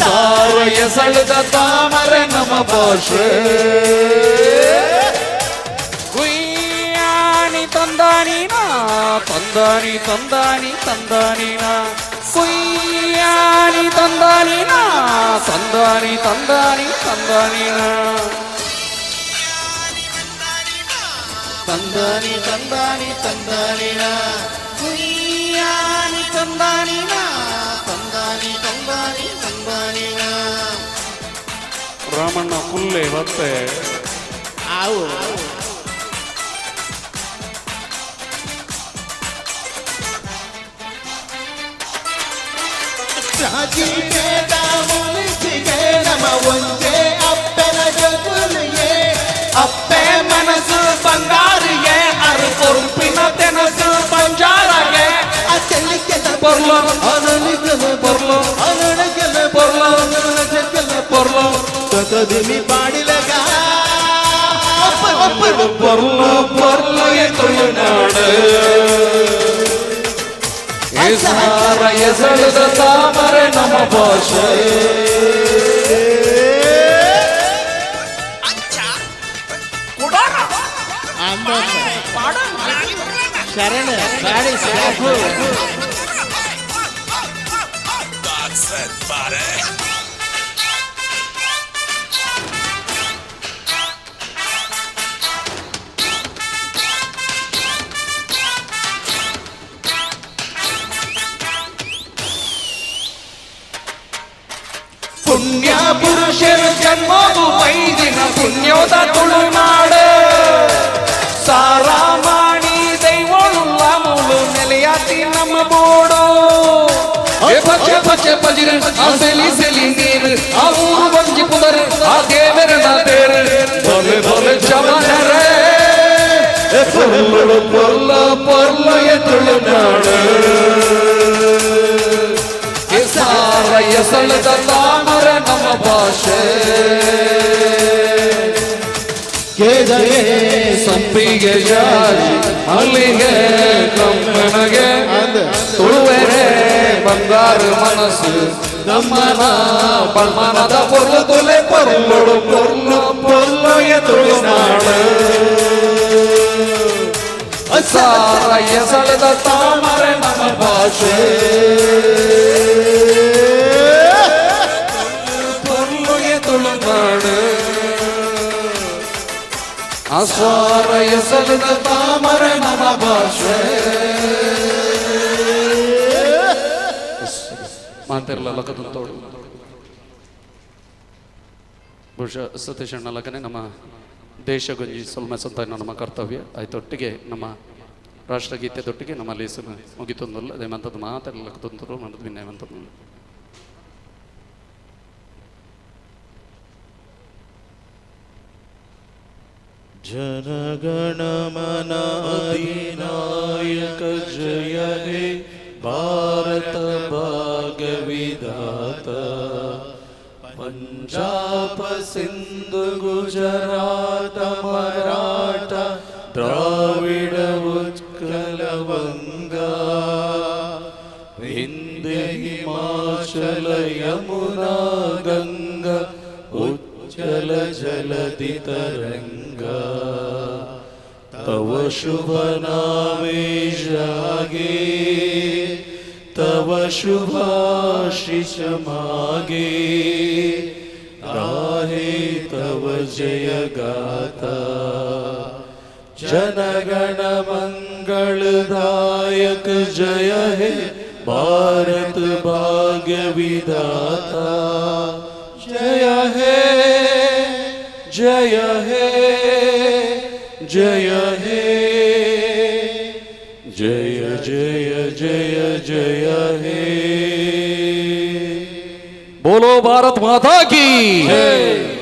ಸಾರಯ ಸೆಳೆದ ತಾಮರೆ ನಮ್ಮ ಭಾಷೆ. ಕುಯ್ಯಾನಿ ತಂದಾನಿನಾ ತಂದಾನಿ ತಂದಾನಿ ತಂದಾನಿನಾ ಕುಯ್ಯಾನಿ ತಂದಾನಿನಾ ತಂದಾನಿ ತಂದಾನಿ ತಂದಾನಿನಾ ತಂದಾನಿ ತಂದಾನಿ ತಂದಾನಿನಾ ಕುಯ್ಯಾನಿ ತಂದಾನಿನಾ ತಂದಾನಿ ತಂದಾನಿ ತಂದಾನಿನಾ. ರಾಮಣ್ಣ ಕುಲ್ಲೆ ಬತ್ತೆ ಆವು ರಾಜಿಗೆ ಮುನಿಸಿಗೆ ನಮ್ಮ ಒಂದೇ ಅಪ್ಪನ ಜಗುಲಿಗೆ ಅಪ್ಪೆ ಮನಸ್ಸು ಬಂಗಾರಿಗೆ ಅರು ಕೊರುಪಿನ ತೆನಸು ಬಂಜಾರಗೆ ಪೊರ್ಲು ಅನಲಿಗಲ ಪೊರ್ಲು ಅನಳಗಲ ಪೊರ್ಲು ಜಗಲ ಪೊರ್ಲು ತಕದಿಮಿ ಪಾಡಿಲಗ ಪೊರ್ಲು ಪೊರ್ಲು ತುಳುನಾಡು ಸಾರ ಎಸಳದ ತಾಮರೆ ನಮ್ಮ ಭಾಷೆ. ಶರಣ ಪುಣ್ಯ ಪುರುಷರ ಜನ್ಮವು ಬೈದಿನ ಪುಣ್ಯೋದ ತುಳುನಾಡು ಸಾರಾಮಾಣಿ ದೈವಳುಲ್ಲ ಮುಳು ನೆಲೆಯಾತಿ ನಮ್ಮ ಬೋಡು. ಪಚ್ಚೆ ಪಚ್ಚೆ ಪಜಿರು ಆ ಸೆಲಿ ಸೆಲಿ ನೀರು ಆ ಊರು ಬಂಜಿ ಪುದರು ಆ ದೇವರನ ತೇರು ಬೊಲೆ ಬೊಲೆ ಜಮನರೇ ಪೊರ್ಲು ಪೊರ್ಲ ಪೊರ್ಲ ತುಳುನಾಡು ಸಾರ ಎಸಳದ ತಾಮರ ನಮ್ಮ ಭಾಷೆ. ಕೇದಗೆ ಸಂಪಿಗೆ ಜಾಜಿ ಮಲ್ಲಿಗೆ ಕಮ್ಮನಗೆ ತುಳುವೆರೆ ಬಂಗಾರು ಮನಸ್ಸು ನಮ್ಮನ ಬಣ್ಣದ ಪೊರ್ಲು ತುಲೆ ಪೊರ್ಲುಡು ಪೊರ್ಲು ಪೊರ್ಲು ತುಳುನಾಡು ಸಾರ ಎಸಳದ ತಾಮರೆ ನಮ್ಮ ಭಾಷೆ. ಪೊರ್ಲು ತುಳುನಾಡು ಅಸ್ವಾರ ಎಸಳದ ತಾಮರೆ ನಮ್ಮ ಭಾಷೆ. ಮಾತಿರಲ್ಲ ಲಕ್ಕದಂತೋಡು ಬಹುಶಃ ಸತೀಶ್ ಅಣ್ಣ ಲಕ್ಕನೆ ನಮ್ಮ ದೇಶ ಗುಂಜಿ ಸೊಲ್ಮೆ ಸಂತ ನಮ್ಮ ಕರ್ತವ್ಯ ಆಯ್ತೊಟ್ಟಿಗೆ ನಮ್ಮ ರಾಷ್ಟ್ರಗೀತೆದೊಟ್ಟಿಗೆ ನಮ್ಮ ಲೇಸು ಮುಗಿತೊಂದಲ್ಲ ಅದೇ ಮಂಥದ್ದು ಮಾತೆಲ್ಲ ಲಕ್ಕದಂತರು ಮಂಥದ್ದು ವಿನಯ ಮಂಥದ್ದು. जनगण मन अधिनायक जय हे भारत भाग्य विधाता पंजाब सिंधु गुजरात मराठा द्राविड उत्कल वंगा विंध्य हिमाचल यमुना गंगा उच्चल जलधि तरंगा तव शुभ नामे जागे तव शुभाशीष मागे गाहे तव जय गाथा जनगण मंगलदायक जय हे भारत भाग्य विधाता जय हे जय हे जय हे जय जय जय जय हे। बोलो भारत माता की जय।